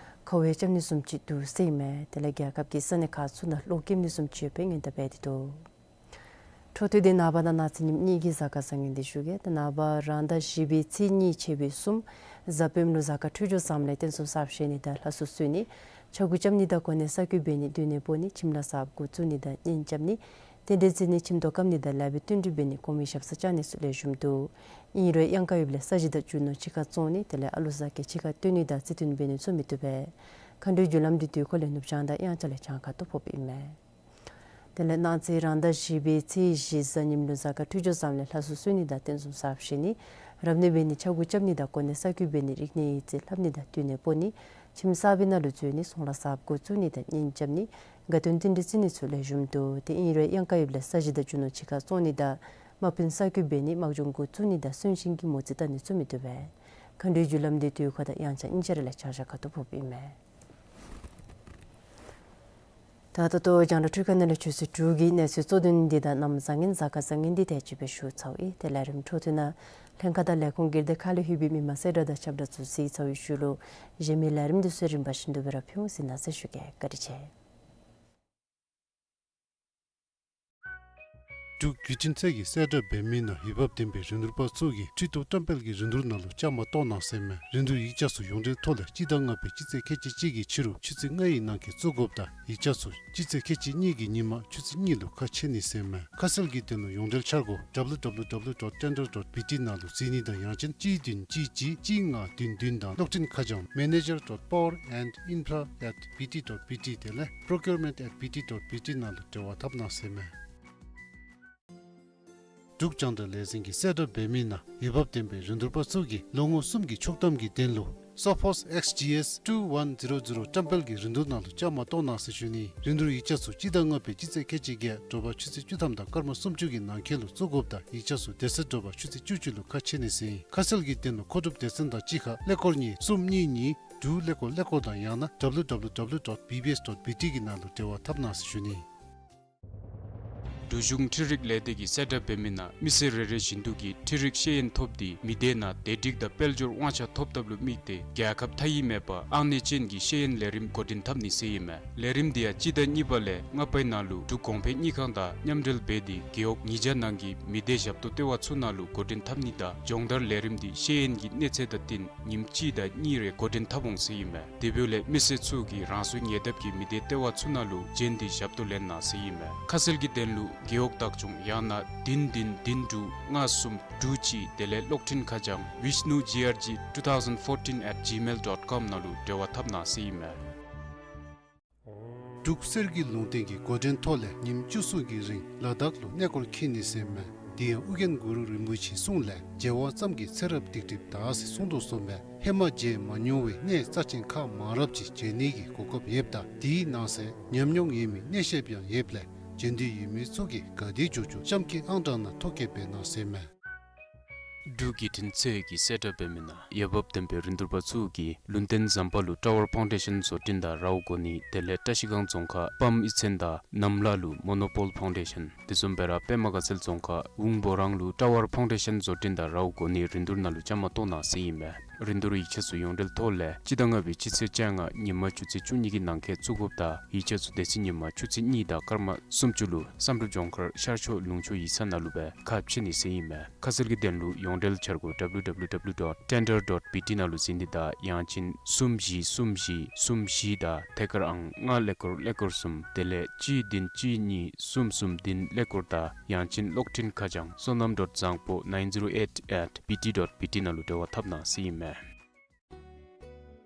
ཁཝ་རྐྱབ་ནི་བཟུམ་ཅིག་འདུག་ཟེར་ཨིན་མས། དེ་ལས་རྒྱལ་ཁབ་ཀྱི་ས་གནས་ཁག་ཚུ་ནང་གློག་ཀེམ་ནི་བཟུམ་ཅིག་ཡོད་པའི་སྔོན་བརྡ་འབད་དེ་འདུག། འཕྲོ་མཐུད་དེ་ནངས་པ་དང་གནངས་ཚེ་ཉིནམ་གཉིས་ཀྱི་གཟའ་སྐར་བཟང་ངན་འདི་ཞུ་གེ། ད་ནངས་པ་རང་ཟླ་བཞི་པའི་ཚེས་གཉིས་ཕྱེད་པའི་གསུམ་གཟའ་སྤེནམ་ལུ་གཟའ་སྐར་འཕྲོད་སྦྱོར་བཟངམ་ལས་རྟེན་གསུམ་གསརཔ་བཞེངས་ནི་དང་ལྷ་གསོལ་གསོལ་ནི་ཕྱྭ་འགུགས་རྐྱབ་ནི་དང་གོ་གནས་གསར་བསྐོ་འབད་ནི་སྡོད་གནས་སྤོ་ནི་ཁྱིམ་ལཱ་གསརཔ་འགོ་བཙུགས་ནི་དང་གཉེན་རྐྱབ་ནི་རྟེན་འབྲེལ་བརྩི་ནི་ཁྱིམ་ཐོག་བཀབ་ནི་དང་ལཱ་འབད་བསྟུན་གྲོས་འབད་ནི་གོང་མའི་ཞབས་སར་བཅར་ནི་ཚུ་ལེགས་ཤོམ་འདུག། ཨིན་རུང་གཡང་དཀར་ཡོདཔ་ལས་ས་གཞི་དང་རྒྱུ་ནོར་ཕྱི་ཁར་བཙོང་ནི་དེ་ལས་ཨ་ལུ་བཟའ་སྐྱེ་ཕྱི་ཁར་སྟོན་ནི་དང་རྩིས་སྟོན་འབད་ནི་ཚུ་མི་བཏུབ་པས། མཁའ་འགྲོའི་རྒྱུ་ལམ་འདི་དུས་འཁོར་ལས་ནུབ་བྱང་དང་དབྱངས་འཆར་ལས་བྱང་ཁ་ཐུག་ཕོགཔ་ཨིན་མས། དེ་ལས་གནངས་ཚེ་རང་ཟླ་བཞི་པའི་ཚེས་བཞི་གཟའ་ཉིམ་ལུ་གཟའ་སྐར་འཕྲོད་སྦྱོར་བཟངམ་ལས་ལྷ་གསོལ་གསོལ་ནི་དང་རྟེན་གསུམ་གསརཔ་བཞེངས་ནི་རབ་གནས་འབད་ནི་ཕྱྭ་འགུགས་རྐྱབ་ནི་དང་གོ་གནས་གསར་བསྐོ་འབད་ནི་རིག་གནས་ཡིག་རྩིས་ལྷབ་ནི་དང་སྡོད་གནས་སྤོ་ནི་ཁྱིམ་གསར་པའི་ནང་ལུ་འཛུལ་ནི་ཚོང་ལཱ་གསརཔ་འགོ་བཙུགས་ནི་དང་གཉེན་རྐྱབ་ནི་དགའ་སྟོན་རྟེན་འབྲེལ་བརྩི་ནི་ཚུ་ལེགས་ཤོམ་འདུག། ཏེ་ཨིན་རུང་གཡང་དཀར་ཡོདཔ་ལས་ས་གཞི་དང་རྒྱུ་ནོར་ཕྱི་ཁར་བཙོང་ནི་དང་དམག་དཔོན་གསར་བསྐོ་འབད་ནི་དམག་སྦྱོང་འགོ་བཙུགས་ནི་དང་གསོན་གཤིན་གྱི་མོ་རྩིས་བལྟ་ནི་ཚུ་མི་བཏུབ་པས། མཁའ་འགྲོའི་རྒྱུ་ལམ་འདི་དུས་འཁོར་དང་དབྱངས་འཆར་དབྱིན་ཇི་ར་ལས་བྱང་ཤར་ཁ་ཐུག་ཕོགཔ་ཨིན་མས། ད་ད་ལྟོ་རྒྱང་བསྒྲགས་འཕྲུལ་ཁང་ནང་ལས་ཆུ་ཚོད་དྲུག་གི་གནས་ཚུལ་གཙོ་དོན་འདི་དང་གནམ་བཟང་ངན་གཟའ་སྐར་བཟང་ངན་འདི་དེ་ཅིག་སྦེ་ཞུ་ཚརཝ་ཨིན། ཏེ་ལས་རིམ་འཕྲོ་མཐུད་ནང་ལྷན་ཁག་དང་ལས་ཁུངས་སྒེར་སྡེ་ཁག་ལས་ལྷོད་པའི་མི་མང་གསལ་བསྒྲགས་དང་ཁྱབ་བསྒྲགས་ཚུ་གཟིགས་ཚར་བའི་ཤུལ་ལུ་གཞན་མི་ལས་རིམ་འདི་ཚུ་རིམ་པ་བཞིན་དུ་སྦེ་ར་ཕུལ་འོང་ཟེར་ན་ཟེར་ཞུ་གེ། བཀའ་དྲིན་ཆེ། འབྲུག་བརྒྱུད་འཕྲིན་ཚད་ཀྱིས་གསལ་བསྒྲགས་འབད་མི་ནང་འོས་འབབ་ལྡན་པའི་རིན་བསྡུར་པ་ཚུ་གིས་ཁྲི་ཐོག་བཀྲམ་སྤེལ་གྱི་རིན་བསྡུར་ནང་ལུ་བཅའ་མར་གཏོགས་གནང་ཟེར་མས། རིན་བསྡུར་ཡིག་ཆ་ཚུ་ཡོངས་འབྲེལ་ཐོག་ལས་སྤྱི་ཟླ་ལྔ་པའི་སྤྱི་ཚེས་ཁལ་གཅིག་གཅིག་གི་ཕྱི་རུ་ཆུ་ཚོད་ལྔ་ཡི་ནང་འཁོད་བཙུགས་དགོཔ་དང་ཡིག་ཆ་ཚུ་སྤྱི་ཚེས་ཁལ་གཅིག་གཉིས་ཀྱི་ཉིན་མ་ཆུ་ཚོད་གཉིས་ལུ་ཁ་ཕྱེ་ནི་ཟེར་མས། ཁ་གསལ་གྱི་དོན་ལུ་ཡོངས་འབྲེལ་འཆར་སྒོ་W W W dot tender dot B T ནང་ལུ་གཟིགས་ནི་དང་ཡང་ཅིན་གཅིག་བདུན་གཅིག་གཅིག་གཅིག་ལྔ་བདུན་བདུན་དང་གློག་འཕྲིན་ཁ་བྱང་manager dot power and infra at B T dot B T དེ་ལས་procurement at B T dot B T ནང་ལུ་འབྲེལ་བ་འཐབ་གནང་ཟེར་མས། འབྲུག་རྒྱང་བསྒྲགས་ལས་འཛིན་གྱིས་གསལ་བསྒྲགས་འབད་མི་ནང་འོས་འབབ་ལྡན་པའི་རིན་བསྡུར་པ་ཚུ་གིས་ལོ་ངོ་གསུམ་གྱི་ཆོག་ཐམ་གྱི་དོན་ལུ་Sophos X G S two one zero zero བཀྲམ་སྤེལ་གྱི་རིན་བསྡུར་ནང་ལུ་བཅའ་མར་གཏོགས་གནང་ཟེར་ཞུ་ནི། རིན་བསྡུར་ཡིག་ཆ་ཚུ་སྤྱི་ཟླ་ལྔ་པའི་སྤྱི་ཚེས་ཁལ་གཅིག་བརྒྱད་དྲོ་པ་ཆུ་ཚོད་བཅུ་ཐམ་དང་སྐར་མ་སུམ་ཅུ་གི་ནང་འཁོད་ལུ་བཙུགས་དགོཔ་དང་ཡིག་ཆ་ཚུ་དེ་ཚེ་དྲོ་པ་ཆུ་ཚོད་བཅུ་གཅིག་ལུ་ཁ་ཕྱེ་ནི་ཟེར་ཨིན། ཁ་གསལ་གྱི་དོན་ལུ་མཁོ་སྒྲུབ་སྡེ་ཚན་དང་གཅིག་ཁར་ཀླད་ཀོར་གཉིས་གསུམ་གཉིས་གཉིས་དྲུག་ཀླད་ཀོར་ཀླད་ཀོར་དང་ཡང་ན W W W dot B B S dot B T གི་ནང་ལུ་འབྲེལ་བ་འཐབ་གནང་ཟེར་ཞུ་ནི། འབྲུག་གཞུང་འཕྲུལ་རིག་ལས་སྡེ་གིས་གསལ་བསྒྲགས་འབད་མི་ནང་མི་སེར་རེ་རེ་བཞིན་དུ་གིས་འཕྲུལ་རིག་ཤེས་ཡོན་ཐོབ་སྟེ་མི་སྡེ་ནང་བདེ་སྒྲིག་དང་དཔལ་འབྱོར་དབང་ཆ་ཐོབ་ཐབས་ལུ་དམིགས་ཏེ་རྒྱལ་ཁབ་མཐའ་དབུས་མེད་པར་ཨང་གནས་ཅན་གྱི་ཤེས་ཡོན་ལས་རིམ་འགོ་འདྲེན་འཐབ་ནི་ཟེར་ཨིན་མས། ལས་རིམ་འདི་ཡང་སྤྱི་ཟླ་གཉིས་པ་ལས་ལྔ་པའི་ནང་ལུ་འབྲུག་གོང་འཕེལ་དངུལ་ཁང་དང་མཉམ་འབྲེལ་འབད་དེ་རྒེད་འོག་ཉིས་བརྒྱ་ནང་གི་མི་སྡེ་ཞབས་ཏོག་ལྟེ་བ་ཚུ་ནང་ལུ་འགོ་འདྲེན་འཐབ་ནི་དང་སྦྱོང་བརྡར་ལས་རིམ་འདི་ཤེས་ཡོན་གྱི་གནས་ཚད་དང་བསྟུན་ཉིནམ་གཅིག་དང་གཉིས་རེ་འགོ་འདྲེན་འཐབ་འོང་ཟེར་ཨིན་མས། དེ་འབདཝ་ལས་མི་སེར་ཚུ་གིས་རང་སོའི་ཉེ་འདབས་ཀྱི་མི་སྡེ་ལྟེ་བ་ཚུ་ནང་ལུ་བྱོན་ཏེ་ཞབས་ཏོག་ལེན་གནང་ཟེར་ཨིན་མས། ཁ་གསལ་གྱི་དོན་ལུ་རྒེད་འོག་བདག་སྐྱོང་ཡང་ན་བདུན་བདུན་བདུན་དྲུག་ལྔ་གསུམ་དྲུག་གཅིག་དེ་ལས་གློག་འཕྲིན་ཁ་བྱང་vishnu G R G two thousand fourteen at gmail dot com ནང་ལུ་འབྲེལ་བ་འཐབ་གནང་ཟེར་ཨིན་མས། འབྲུག་གསེར་གྱི་ལུང་བསྟན་གྱི་འགོ་འདྲེན་ཐོག་ལས་ཉིནམ་བཅུ་གསུམ་གྱི་རིང་ལ་དྭགས་ལུ་གནས་སྐོར་འཁྱིད་ནི་ཟེར་ཨིན་མས། དེ་ཡང་ཨོ་རྒྱན་གུ་རུ་རིན་པོ་ཆེའི་གསུང་ལས་མཇལ་བ་ཙམ་གྱིས་ཚེ་རབས་སྡིག་སྒྲིབ་དག་ཟེར་གསུངས་དོ་བཟུམ་སྦེ་ཧེ་མ་མཇལ་མ་མྱོང་བའི་གནས་རྩ་ཆེན་ཁག་མང་རབས་ཅིག་མཇལ་ནི་གི་གོ་སྐབས་ཡོདཔ་ད་དེའི་ནང་གསེས་ཉམས་མྱོང་ཡོད་མི་གནས་བཤདཔ་ཡང་ཡོདཔ་ལས་མཇལ་འདོད་ཡོད་མི་ཚུ་གིས་ག་དེ་མགྱོགས་མགྱོགས་གཤམ་གྱི་ཨང་གྲངས་ནང་ཐོ་བཀོད་འབད་གནང་ཟེར་ཨིན་མས། འབྲུག་བརྒྱུད་འཕྲིན་ཚད་ཀྱིས་གསལ་བསྒྲགས་འབད་མི་ནང་འོས་འབབ་ལྡན་པའི་རིན་བསྡུར་པ་ཚུ་གིས་ལུང་བསྟན་ཟམ་པ་ལུ་ཊ་ཝར་ཕའུན་ཌེ་ཤཱན་བཟོ་སྐྲུན་དང་རཝ་གོ་ནི་དེ་ལས་བཀྲ་ཤིས་སྒང་རྫོང་ཁག་པམ་གཡུས་ཚན་དང་གནམ་ལ་ལུ་མོ་ནོ་པོལ་ཕའུན་ཌེ་ཤཱན། དེ་བཟུམ་སྦེ་ར་པདྨ་དགའ་ཚལ་རྫོང་ཁག་ཝུང་སྦོ་རང་ལུ་ཊ་ཝར་ཕའུན་ཌེ་ཤཱན་བཟོ་སྐྲུན་དང་རཝ་གོ་ནི་རིན་བསྡུར་ནང་ལུ་བཅའ་མར་གཏོགས་གནང་ཟེར་ཨིན་མས། རིན་བསྡུར་ཡིག་ཆ་ཚུ་ཡོངས་འབྲེལ་ཐོག་ལས་སྤྱི་ཟླ་ལྔ་པའི་སྤྱི་ཚེས་བཅོ་ལྔ་ཉིན་མ་ཆུ་ཚོད་བཅུ་གཉིས་ཀྱི་ནང་འཁོད་བཙུགས་དགོཔ་དང་ཡིག་ཆ་ཚུ་དེ་ཚེ་ཉིན་མ་ཆུ་ཚོད་གཉིས་དང་སྐར་མ་སུམ་ཅུ་ལུ་བསམ་གྲུབ་ལྗོངས་མཁར་ཤར་ཕྱོགས་ལུང་ཕྱོགས་ཡིག་ཚང་ནང་ལུ་སྦེ་ཁ་ཕྱེ་ནི་ཟེར་ཨིན་མས། ཁ་གསལ་གྱི་དོན་ལུ་ཡོངས་འབྲེལ་འཆར་སྒོ་W W W dot tender dot B T ནང་ལུ་གཟིགས་ནི་དང་ཡང་ཅིན་གསུམ་བཞི་གསུམ་བཞི་གསུམ་བཞི་དང་ཐད་ཀར་ཨང་ལྔ་ཀླད་ཀོར་ཀླད་ཀོར་གསུམ་དེ་ལས་གཅིག་བདུན་གཅིག་གཉིས་གསུམ་གསུམ་བདུན་ཀླད་ཀོར་དང་ཡང་ཅིན་གློག་འཕྲིན་ཁ་བྱང་བསོད་ནམས་dot zangpo nine zero eight at B T dot B T ནང་ལུ་འབྲེལ་བ་འཐབ་གནང་ཟེར་ཨིན་མས།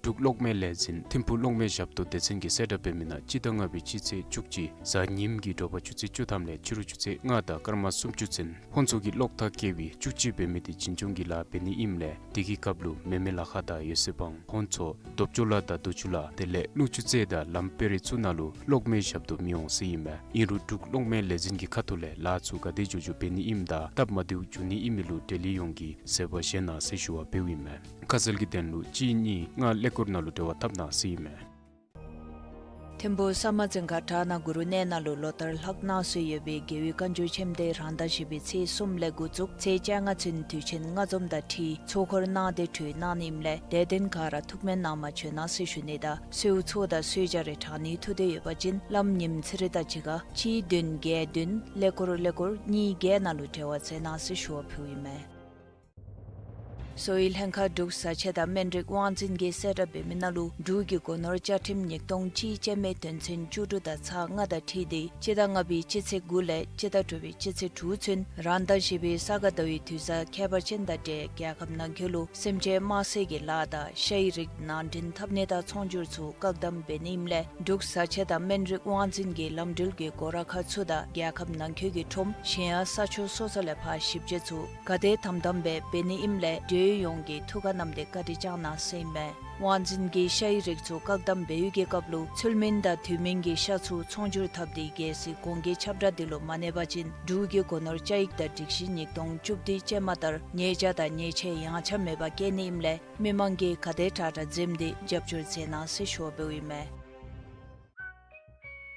འབྲུག་གློག་མེའི་ལས་འཛིན་ཐིམ་ཕུག་གློག་མེ་ཞབས་ཏོག་སྡེ་ཚན་གྱིས་གསལ་བསྒྲགས་འབད་མི་ནང་སྤྱི་ཟླ་ལྔ་པའི་སྤྱི་ཚེས་བཅུ་གཅིག་གཟའ་ཉིམ་གྱི་དྲོ་པ་ཆུ་ཚོད་བཅུ་ཐམ་ལས་ཕྱི་རུ་ཆུ་ཚོད་ལྔ་དང་སྐར་མ་སུམ་ཅུ་ཚུན་ཧོན་ཚོ་གི་གློག་ཐག་བཀལ་བའི་བཅུ་གཅིག་འབད་མི་དེ་བྱིན་སྐྱོང་གི་ལཱ་འབད་ནི་ཨིནམ་ལས་དེ་གི་སྐབས་ལུ་མེ་མེ་ལ་ཁ་དང་ཡོ་སེ་བང་ཧོན་ཚོ་རྡོབ་ཅོ་ལ་དང་རྡོ་ཆུ་ལ་དེ་ལས་ཀླུ་ཆུ་རྩེ་དང་ལམ་དཔལ་རི་ཚུ་ནང་ལུ་གློག་མེའི་ཞབས་ཏོག་མི་འོང་ཟེར་ཨིན་མས། ཨིན་རུང་འབྲུག་གློག་མེའི་ལས་འཛིན་གྱི་ཁ་ཐུག་ལས་ལཱ་ཚུ་ག་དེ་མགྱོགས་མགྱོགས་འབད་ནི་ཨིནམ་དང་སྟབས་མ་བདེཝ་འབྱུང་ནི་ཨིན་མི་ལུ་འབྲེལ་ཡོད་ཡོངས་ཀྱིས་གཟིགས་པ་བཞེས་གནང་ཟེར་ཞུ་བ་འབདཝ་ཨིན་མས། ཁ་གསལ་གྱི་དོན་ལུ་གཅིག་གཉིས་ལྔ་ཀླད་ཀོར་ནང་ལུ་འབྲེལ་བ་འཐབ་གནང་ཟེར་ཨིན་མས། ཐིམ་ཕུག་ས་དམར་རྫིང་ཁ་བྲག་ནག་གུ་རུ་གནས་ནང་ལུ་ལོ་ལྟར་ལྷག་གནང་སྲོལ་ཡོད་པའི་རྒྱལ་བའི་བཀའ་འགྱུར་ཆེན་མོ་དེ་རང་ཟླ་བཞི་པའི་ཚེས་གསུམ་ལས་འགོ་བཙུགས་ཚེས་བཅོ་ལྔ་ཚུན་དུས་ཆེན་ལྔ་འཛོམས་དང་འཁྲིལ་ཚོགས་འཁོར་གནང་སྟེ་གྲོལ་གནང་ནི་ཨིནམ་ལས་དད་ལྡན་ག་ར་ཐུགས་སྨོན་གནང་བར་བྱོན་གནང་ཟེར་ཞུ་ནི་དང་གསོལཝ་ཚོགས་དང་གསོལ་ཇ་རེ་དྲང་ནིའི་ཐུགས་འདོད་ཡོད་པ་ཅིན་བླམ་ཉིམ་ཚེ་རིང་དང་གཅིག་ཁར་གཅིག་བདུན་བརྒྱད་བདུན་ཀླད་ཀོར་ཀླད་ཀོར་གཉིས་བརྒྱད་ནང་ལུ་འབྲེལ་བ་མཛད་གནང་ཟེར་ཞུ་བ་ཕུལཝ་ཨིན་མས། གསོ་བའི་ལྷན་ཁག་འབྲུག་བཟའ་ཆས་དང་སྨན་རིགས་དབང་འཛིན་གྱིས་གསལ་བསྒྲགས་འབད་མི་ནང་ལུ་འབྲུག་གི་སྒོ་ནོར་བཅའ་ཁྲིམས་ཉིས་སྟོང་གཅིག་ཅན་མའི་དོན་ཚན་བཅུ་དྲུག་དང་ཚེག་ལྔ་དང་འཁྲིལ་ཏེ་སྤྱི་ཟླ་ལྔ་པའི་སྤྱི་ཚེས་དགུ་ལས་སྤྱི་ཟླ་དྲུག་པའི་སྤྱི་ཚེས་དྲུག་ཚུན་རང་ཟླ་བཞི་པའི་ས་ག་ཟླ་བའི་དུས་བཟང་ཁྱད་པར་ཅན་དང་འབྲེལ་རྒྱལ་ཁབ་ནང་འཁོད་ལུ་སེམས་ཅན་དམར་བསད་ཀྱི་ལཱ་དང་ཤ་ཡི་རིགས་ནང་འདྲེན་འཐབ་ནི་དང་ཚོང་སྒྱུར་ཚུ་བཀག་དམ་འབད་ནི་ཨིནམ་ལས་འབྲུག་བཟའ་ཆས་དང་སྨན་རིགས་དབང་འཛིན་གྱིས་ལམ་འགྲུལ་གྱི་སྒོ་ར་ཁག་ཚུ་དང་རྒྱལ་ཁབ་ནང་འཁོད་ཀྱི་ཁྲོམ་གཞན་ཡང་ས་ཕྱོགས་སོ་སོ་ལས་ཕར་ཞིབ་དཔྱད་ཚུ་ག་དེ་དམ་དམ་སྦེ་འབད་ནི་ཨིནམ་ལས་འབྲེལ་ཡོད་ཡོངས་ཀྱིས་ཐུགས་ཁར་བསྣམས་ཏེ་བཀའ་དྲིན་བསྐྱང་གནང་ཟེར་ཨིན་མས། དབང་འཛིན་གྱིས་ཤ་ཡི་རིགས་ཚུ་བཀག་དམ་འབད་བའི་གི་སྐབས་ལུ་ཚུལ་མིན་དང་དུས་མིན་གྱི་ཤ་ཚུ་ཚོང་སྒྱུར་འཐབ་སྟེ་གལ་སྲིད་གོང་གི་ཁྱབ་བསྒྲགས་འདི་ལུ་མ་གནས་པ་ཅིན་འབྲུག་གི་སྒོ་ནོར་བཅའ་ཡིག་དང་སྒྲིག་གཞི་ཉིས་སྟོང་བཅུ་བདུན་ཅན་མ་ལྟར་ཉེས་བྱ་དང་ཉེས་ཆད་ཡངས་ཆག་མེད་པར་བཀལ་ནི་ཨིནམ་ལས་མི་མང་གིས་ག་དེ་དྲག་དྲག་འཛེམས་ཏེ་རྒྱབ་སྐྱོར་མཛད་གནང་ཟེར་ཞུ་བ་འབདཝ་ཨིན་མས།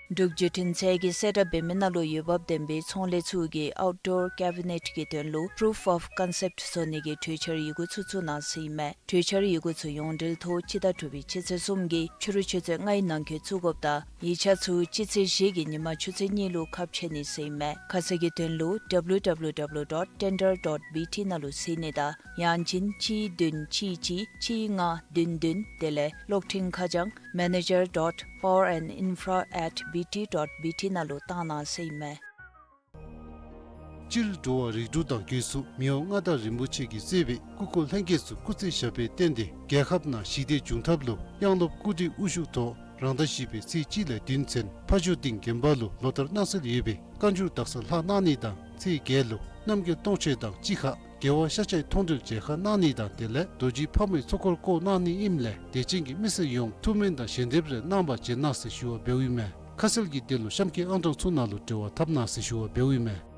འབྲུག་བརྒྱུད་འཕྲིན་ཚད་ཀྱིས་གསལ་བསྒྲགས་འབད་མི་ནང་ལུ་འོས་འབབ་ལྡན་པའི་ཚོང་ལས་ཚུ་གིས་ཨའུཊ་ཌོར་ཀེ་བི་ནེཊ་གི་དོན་ལུ་པུ་རུཕ་ཨོཕ་ཀོན་སེཔཊ་བཟོ་ནི་གི་གྲོས་འཆར་ཡི་གུ་ཚུ་བཙུགས་གནང་ཟེར་ཨིན་མས། གྲོས་འཆར་ཡི་གུ་ཚུ་ཡོངས་འབྲེལ་ཐོག་སྤྱི་ཟླ་དྲུག་པའི་སྤྱི་ཚེས་གསུམ་གྱི་ཕྱི་རུ་ཆུ་ཚོད་ལྔའི་ནང་འཁོད་བཙུགས་དགོཔ་དང་ཡིག་ཆ་ཚུ་སྤྱི་ཚེས་བཞི་གི་ཉིན་མ་ཆུ་ཚོད་གཉིས་ལུ་ཁ་ཕྱེ་ནི་ཟེར་ཨིན་མས། ཁ་གསལ་གྱི་དོན་ལུ་W W W dot tender dot B T ནང་ལུ་གཟིགས་ནི་དང་ཡང་ཅིན་གཅིག་བདུན་གཅིག་གཅིག་གཅིག་ལྔ་བདུན་བདུན་དེ་ལས་གློག་འཕྲིན་ཁ་བྱང་manager dot power and infra at B T dot B T ནང་ལུ་བཏང་གནང་ཟེར་ཨིན་མས། སྤྱིར་འགྲོ་བ་རིགས་དྲུག་དང་སྒོས་སུ་མི་དབང་མངའ་བདག་རིན་པོ་ཆེ་གིས་གཙོས་པའི་སྐུ་འཁོར་ལྷན་རྒྱས་ཚུ་སྐུ་ཚེ་ཞབས་པད་བརྟན་ཏེ་རྒྱལ་ཁབ་ནང་ཞི་བདེ་འབྱུང་ཐབས་ལུ་དབྱངས་སློབ་སྐུ་བགྲེས་དབུ་བཞུགས་ཐོག་རང་ཟླ་བཞི་པའི་ཚེས་གཅིག་ལས་བདུན་ཚུན་ཕ་ཇོ་སྡིངས་དགོན་པ་ལུ་ལོ་ལྟར་གནང་སྲོལ་ཡོད་པའི་བཀའ་འགྱུར་དག་ས་ལྷག་གནང་ནི་དང་ཚེས་བརྒྱད་ལུ་རྣམ་རྒྱལ་སྟོང་མཆོད་དང་གཅིག་ཁར་རྒྱལ་བ་ཤཱཀྱའི་མཐོང་གྲོལ་མཇལ་ཁ་གནང་ནི་དང་དེ་ལས་རྡོ་རྗེ་ཕག་མོའི་ཚོགས་འཁོར་བསྐོར་གནང་ནི་ཨིནམ་ལས་དད་ཅན་གྱི་མི་སེར་ཡོངས་ཐུགས་སྨོན་དང་ཞལ་འདེབས་རེ་གནང་བར་བྱོན་གནང་ཟེར་ཞུ་བ་འབདཝ་ཨིན་མས། ཁ་གསལ་གྱི་དོན་ལུ་གཤམ་གྱི་ཨང་གྲངས་ཚུ་ནང་ལུ་འབྲེལ་བ་འཐབ་གནང་ཟེར་ཞུ་བ་འབདཝ་ཨིན་མས།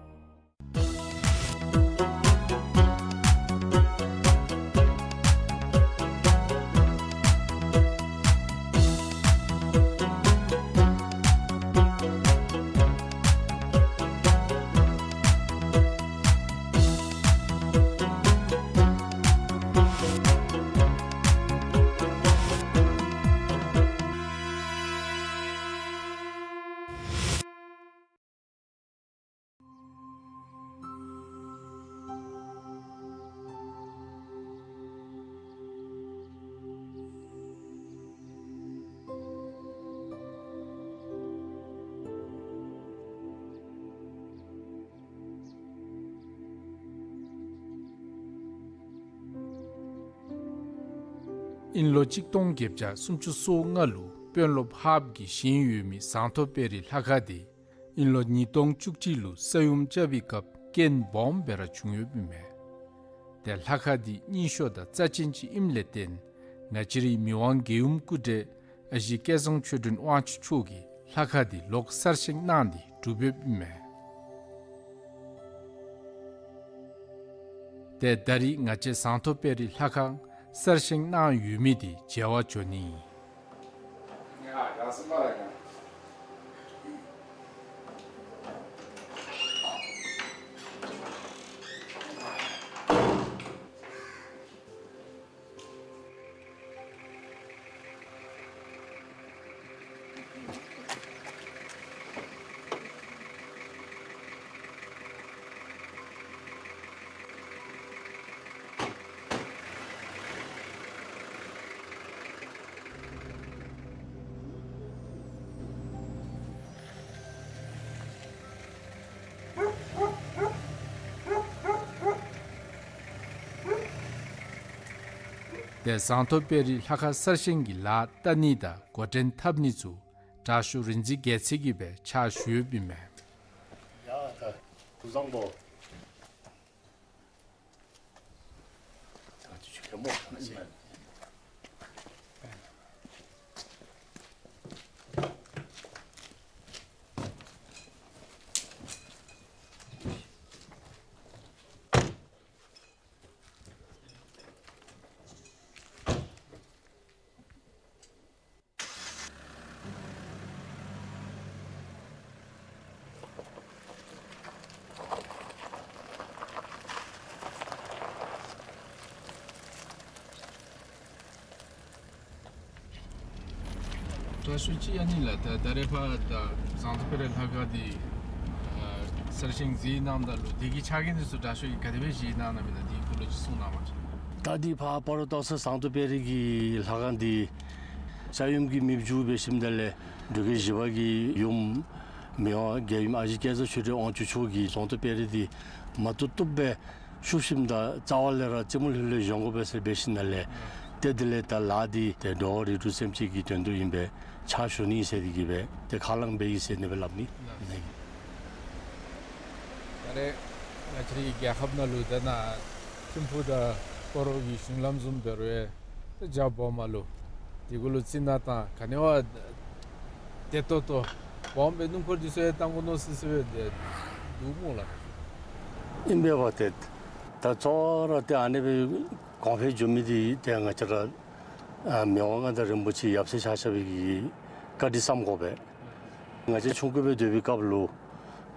ཨིན་ལོ་གཅིག་སྟོང་བརྒྱད་བརྒྱ་སུམ་ཅུ་སོ་ལྔ་ལུ་དཔོན་སློབ་ཧཱཔ་གིས་བཞེངས་ཡོད་མི་ཟངས་མདོག་དཔལ་རི་ལྷ་ཁང་དེ་ཨིན་ལོ་ཉིས་སྟོང་བཅུ་གཅིག་ལུ་ས་ཡོམ་རྐྱབ་པའི་སྐབས་རྐྱེན་སྦོམ་སྦེ་ར་བྱུང་ཡོདཔ་ཨིན་མས། ཏེ་ལྷ་ཁང་དེ་རྙིང་ཤོས་དང་རྩ་ཅན་ཅིག་ཨིནམ་ལས་བརྟེན་ང་བཅས་རའི་མི་དབང་རྒྱལ་ཡུམ་སྐུ་བགྲེས་ཨ་ཞེ་སྐལ་བཟང་ཆོས་སྒྲོན་དབང་ཕྱུག་མཆོག་གིས་ལྷ་ཁང་དེ་ལོག་གསར་བཞེངས་གནང་སྟེ་གྲུབ་ཡོདཔ་ཨིན་མས། ཏེ་ད་རིས་ང་བཅས་ཟངས་མདོག་དཔལ་རི་ལྷ་ཁང་གསར་བཞེངས་གནང་ཡོད་མི་འདི་མཇལ་བར་འགྱོ་ནི། ཏེ་ཟངས་མདོག་དཔལ་རི་ལྷ་ཁང་གསར་བཞེངས་ཀྱི་ལཱ་བསྟར་ནི་དང་འགོ་འདྲེན་འཐབ་ནི་ཚུ་དྲག་ཤོས་རིག་འཛིན་རྒྱལ་མཚན་གྱིས་སྦེ་ཕྱག་ཞུ་ཡོདཔ་ཨིན་མས། ཡ་ད་ཐུགས་བཟང་པོ། དྲག་ཤོས་ཅིག་ཨ་ནི་ལགས། ད་ད་རེས་ཕར་ད་ཟངས་མདོག་དཔལ་རི་ལྷ་ཁང་འདི་ཨ་གསར་བཞེངས་མཛད་གནངམ་ད་ལུ་དེ་གི་ཕྱག་འགན་འདི་ཚུ་དྲག་ཤོས་ཀྱིས་ག་དེ་སྦེ་བཞེས་གནང་གནངམ་ཨིན་ན་དེ་གི་སྐོར་ལུ་ཅིག་གསུང་གནང་བ་ཅིན། ད་འདི་ཕར་སྤ་རོ་སྟག་ཚང་ཟངས་མདོག་དཔལ་རི་གི་ལྷ་ཁང་འདི་ས་ཡོམ་གྱིས་མེདཔ་བཅུག་འབད་ཞིནམ་ད་ལས་འབྲུག་རྒྱལ་བཞི་པ་གི་ཡུམ་མི་དབང་རྒྱལ་ཡུམ་ཨ་ཞེ་སྐལ་བཟང་ཆོས་སྒྲོན་དབང་ཕྱུག་མཆོག་གིས་ཟངས་མདོག་དཔལ་རི་འདི་མ་བཏུབ་བཏུབ་སྦེ་བཤུབ་ཞིནམ་ད་རྩ་བ་ལས་ར་རྩེ་མོ་ལྷོད་ལྷོད་བཞེངས་དགོ་པས་ཟེར་འབད་ཞིནམ་ད་ལས་ཏེ་དེ་ལས་ད་ལཱ་འདི་ཏེ་འགྲོ་བ་རིགས་དྲུག་སེམས་ཅན་གྱི་དོན་དུ་ཨིན་པས། ཕྱག་ཞུ་ནི་ཟེར་འདི་གིས་སྦེ་ཏེ་ཁས་བླངས་འབད་ཡི་ཟེར་ཨ་ནི་སྦེ་སླབ་ནི། ད་རེས་ང་བཅས་རའི་རྒྱལ་ཁབ་ནང་ལུ་ད་ནཱ་ཐིམ་ཕུག་དང་སྤ་རོ་གི་གཞུང་ལམ་བཟུམ་འབད་རུང་ཡང་ཏེ་རྒྱ་སྦོམ་ལུ་དེ་གུ་ལུ་རྩི་ནག་དང་ག་ནི་བ་བདེ་ཏོག་ཏོ་སྦོམ་སྦེ་སྣུམ་འཁོར་འདི་ཚུ་ཡང་གཏང་དགོ་མནོ་སི་སི་སྦེ་འདུག་སྨོ་ལགས། ཨིན་པས་པ། ཏེ་ད་གཙོ་བོ་ར་ཏེ་ཨ་ནི་སྦེ་གོང་འཕེལ་འགྱོ་མི་འདི་ཏེ་ང་བཅས་ར་ཨ་མི་དབང་མངའ་བདག་རིན་པོ་ཆེ་ཡབ་སྲས་ཆ་ཁྱབ་ཀྱི་བཀའ་དྲིན་བསམ་དགོ་པས། ང་བཅས་ཆུང་ཀུ་སྦེ་སྡོད་པའི་སྐབས་ལུ་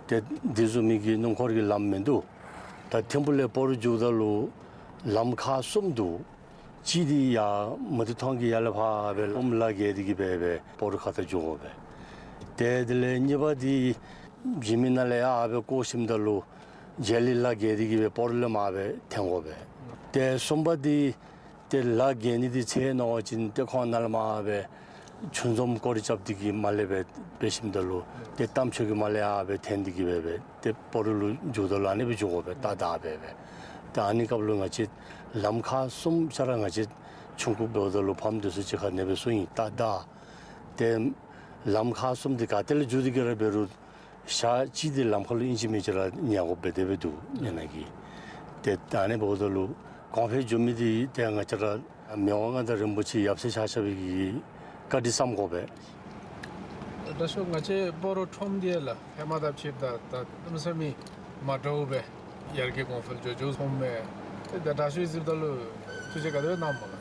ཏེ་འདི་བཟུམ་མའི་གི་སྣུམ་འཁོར་གྱི་ལམ་མིན་འདུག། ད་ཐིམ་ཕུག་ལས་སྤ་རོ་འགྱོཝ་ད་ལུ་ལམ་ཁག་གསུམ་འདུག། གཅིག་འདི་ཡར་མུ་ཏིག་ཐང་གི་ཡར་ལས་ཕར་སྦེ་ཨོམ་ལ་བརྒལ་ཏེ་གི་སྦེ་སྦེ་སྤ་རོ་ཁ་ཐུག་འགྱོ་དགོ་པས། ཏེ་དེ་ལས་གཉིས་པ་འདི་འཇིགས་མེད་ནང་ལས་ཡར་སྦེ་བསྐོར་ཞིནམ་ད་ལུ་རྗེས་ལི་ལ་བརྒལ་ཏེ་གི་སྦེ་སྤ་རོ་ལས་མར་སྦེ་འཐེན་དགོ་པས། ཏེ་གསུམ་པ་འདི་ཏེ་ལ་བརྒལ་ནི་འདི་ཚེ་ནང་བ་ཅིན་ཏེ་ཁོང་ནཱ་ལས་མར་སྦེ་ཆུ་འཛོམས་སྐོར་ར་རྐྱབ་སྟེ་གི་མར་ལས་སྦེ་འབད་ཞིནམ་ད་ལུ་ཏེ་རྟ་མཆོག་གི་མར་ལས་ཡར་སྦེ་འཐེན་ཏེ་གི་སྦེ་སྦེ་ཏེ་སྤ་རོ་ལུ་འགྱོཝ་ད་ལུ་ཨ་ནི་སྦེ་འགྱོ་དགོ་པས། ཏ་ཏ་སྦེ་སྦེ། ཏེ་ཨ་ནི་སྐབས་ལུ་ང་བཅས་ལམ་ཁག་གསུམ་ཆ་ར་ང་བཅས་ཆུང་ཀུ་འབདཝ་ད་ལུ་ཕམ་འདི་ཚུ་གཅིག་ཁར་ཨ་ནི་སྦེ་གསུངས་ཡི། ཏ་ཏ་ཏེ་ལམ་ཁག་གསུམ་འདི་ག་ཏེ་ལས་འགྱོ་སྟེ་གི་ར་འབད་རུང་ཞག་གཅིག་འདི་ལམ་ཁ་ལུ་ཨིན་ཅི་མིན་ཅི་ར་ཉལ་དགོཔ་སྦེ་དེ་སྦེ་འདུག་ཨ་ནི་གི། ཏེ་ད་ཨ་ནི་འབདཝ་ད་ལུ་གོང་འཕེལ་འགྱོ་མི་འདི་ཏེ་ང་བཅས་ར་མི་དབང་མངའ་བདག་རིན་པོ་ཆེ་ཡབ་སྲས་ཆ་ཁྱབ་ཀྱི་བཀའ་དྲིན་བསམ་དགོ་པས། དྲག་ཤོས་ང་བཅས་སྤ་རོ་ཁྲོམ་འདི་ལགས་ཧེ་མ་དང་ཕྱདཔ་ད་ད་གནམ་མེད་ས་མེད་མ་འདྲཝ་སྦེ་ཡར་རྒྱས་གོང་འཕེལ་འགྱོ་འགྱོཝ་མཐོངམ་མས། ཏེ་ད་དྲག་ཤོས་གཟིགསཔ་ད་ལུ་ཐུགས་རྗེ་ག་དེ་སྦེ་གནངམ་སྨོ་ལགས།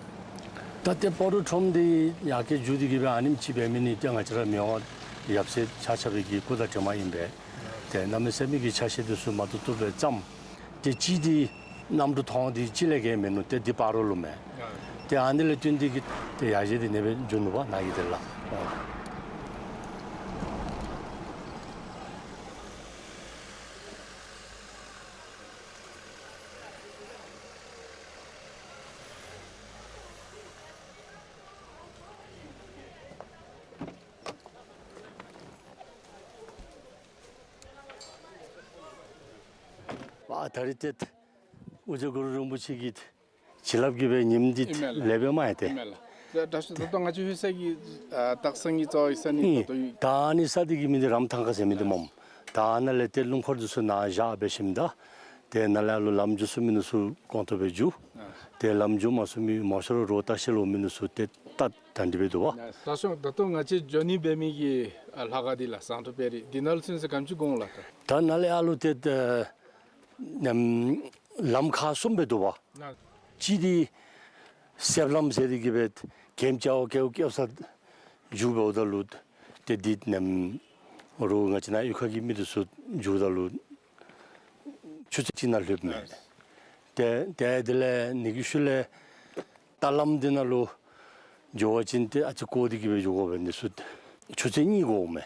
ད་ཏེ་སྤ་རོ་ཁྲོམ་འདི་ཡར་རྒྱས་འགྱོ་སྟེ་གི་སྦེ་ཨ་ནེམ་ཅིག་འབད་མི་འདི་ཏེ་ང་བཅས་ར་མི་དབང་ཡབ་སྲས་ཆ་ཁྱབ་ཀྱི་སྐུ་དྲིན་ཨིན་པས། ཏེ་གནམ་མེད་ས་མེད་ཀྱི་ཆ་ཤས་འདི་ཚུ་མ་བཏུབ་བཏུབ་སྦེ་བརྩམས། ཏེ་གཅིག་འདི་གནམ་གྲུ་ཐོང་འདི་གཅིག་ལས་བརྒལ་མིན་ནུག། ཏེ་འདི་སྤ་རོ་ལུ་མས། ཏེ་ཨ་ནི་ལས་བརྟེན་ཏེ་གི་ཏེ་ཡར་རྒྱས་འདི་ཨ་ནེ་སྦེ་འགྱོ་ནུག་པ་ནཱ་གི་དེ་ལགས། ཨ་ད་རིས་ཏེ་ཨོ་རྒྱན་གུ་རུ་རིན་པོ་ཆེ་གི་བྱིན་རླབས་ཀྱིས་སྦེ་ཉིནམ་འདི་ཨིན་མས་ལགས། ལེགས་སྦེ་མ་ཡ་ཏེ། ཨིན་མས་ལགས། ད་ད་ད་ལྟོ་ང་བཅས་ལྷོད་ས་གི་ཨ་སྟག་ཚང་གི་རྩ་བའི་ས་ནི་ཨིན། ད་ལྟོ་ཡོད། ད་ཨ་ནི་ས་འདི་གི་མིང་འདི་རམ་ཐང་ཁ་ཟེར་མི་འདི་སྨོ། ད་ཨ་ནཱ་ལས་ཏེ་སྣུམ་འཁོར་འདི་ཚུ་ནཱ་བཞག་འབད་ཞིནམ་ད་ཏེ་ནཱ་ལས་ཨ་ལུ་ལམ་འགྱོ་ཚུགས་མི་འདི་ཚུ་གོང་ཐོབ་སྦེ་འགྱོ། ཨ་ཏེ་ལམ་འགྱོ་མ་ཚུགས་མི་མང་ཤོས་ར་རོགས་ལྟ་བཤལ་འོང་མི་འདི་ཚུ་ཏེ་ད་ད་འདི་སྦེ་འདུག་པ། ད་སོང་ད་ལྟོ་ང་བཅས་འགྱོ་ནི་འབད་མི་གི་ཨ་ལྷ་ཁང་འདི་ལགས་ཟངས་མདོག་དཔལ་རི་འདི་ནང་ལུ་ཚུན་ཚོད་ག་དེམ་ཅིག་འགོར་འོང་ལགས། ད་ད་ནཱ་ལས་ཨ་ལུ་ཏེ་ད་ནམ་ ལམ་ཁག་གསུམ་སྦེ་འདུག་པ། ལགས། གཅིག་འདི་གསེབ་ལམ་ཟེར་ཏེ་གི་སྦེ་གེམ་ཅ་བ་ཀེའུ་ཀེའུ་ས་འགྱོ་འབདཝ་ད་ལུ་ཏེ་འདི་ནམ་རུང་ང་བཅས་ནཱ་གཡུས་ཁ་གི་མི་འདི་ཚུ་འགྱོཝ་ད་ལུ་ཆུ་ཚོད་གཅིག་ནང་ལྷོདཔ་མས། ལགས། ཏེ་ཏེ་དེ་ལས་ཨ་ནི་གི་ཤུལ་ལས་རྟ་ལམ་འདི་ནང་ལུ་འགྱོ་བ་ཅིན་ཏེ་ཨ་ཙི་བསྐོར་ཏེ་གི་སྦེ་འགྱོ་དགོ་པས། འདི་ཚུ་ཆུ་ཚོད་གཉིས་འགོརཝ་མས།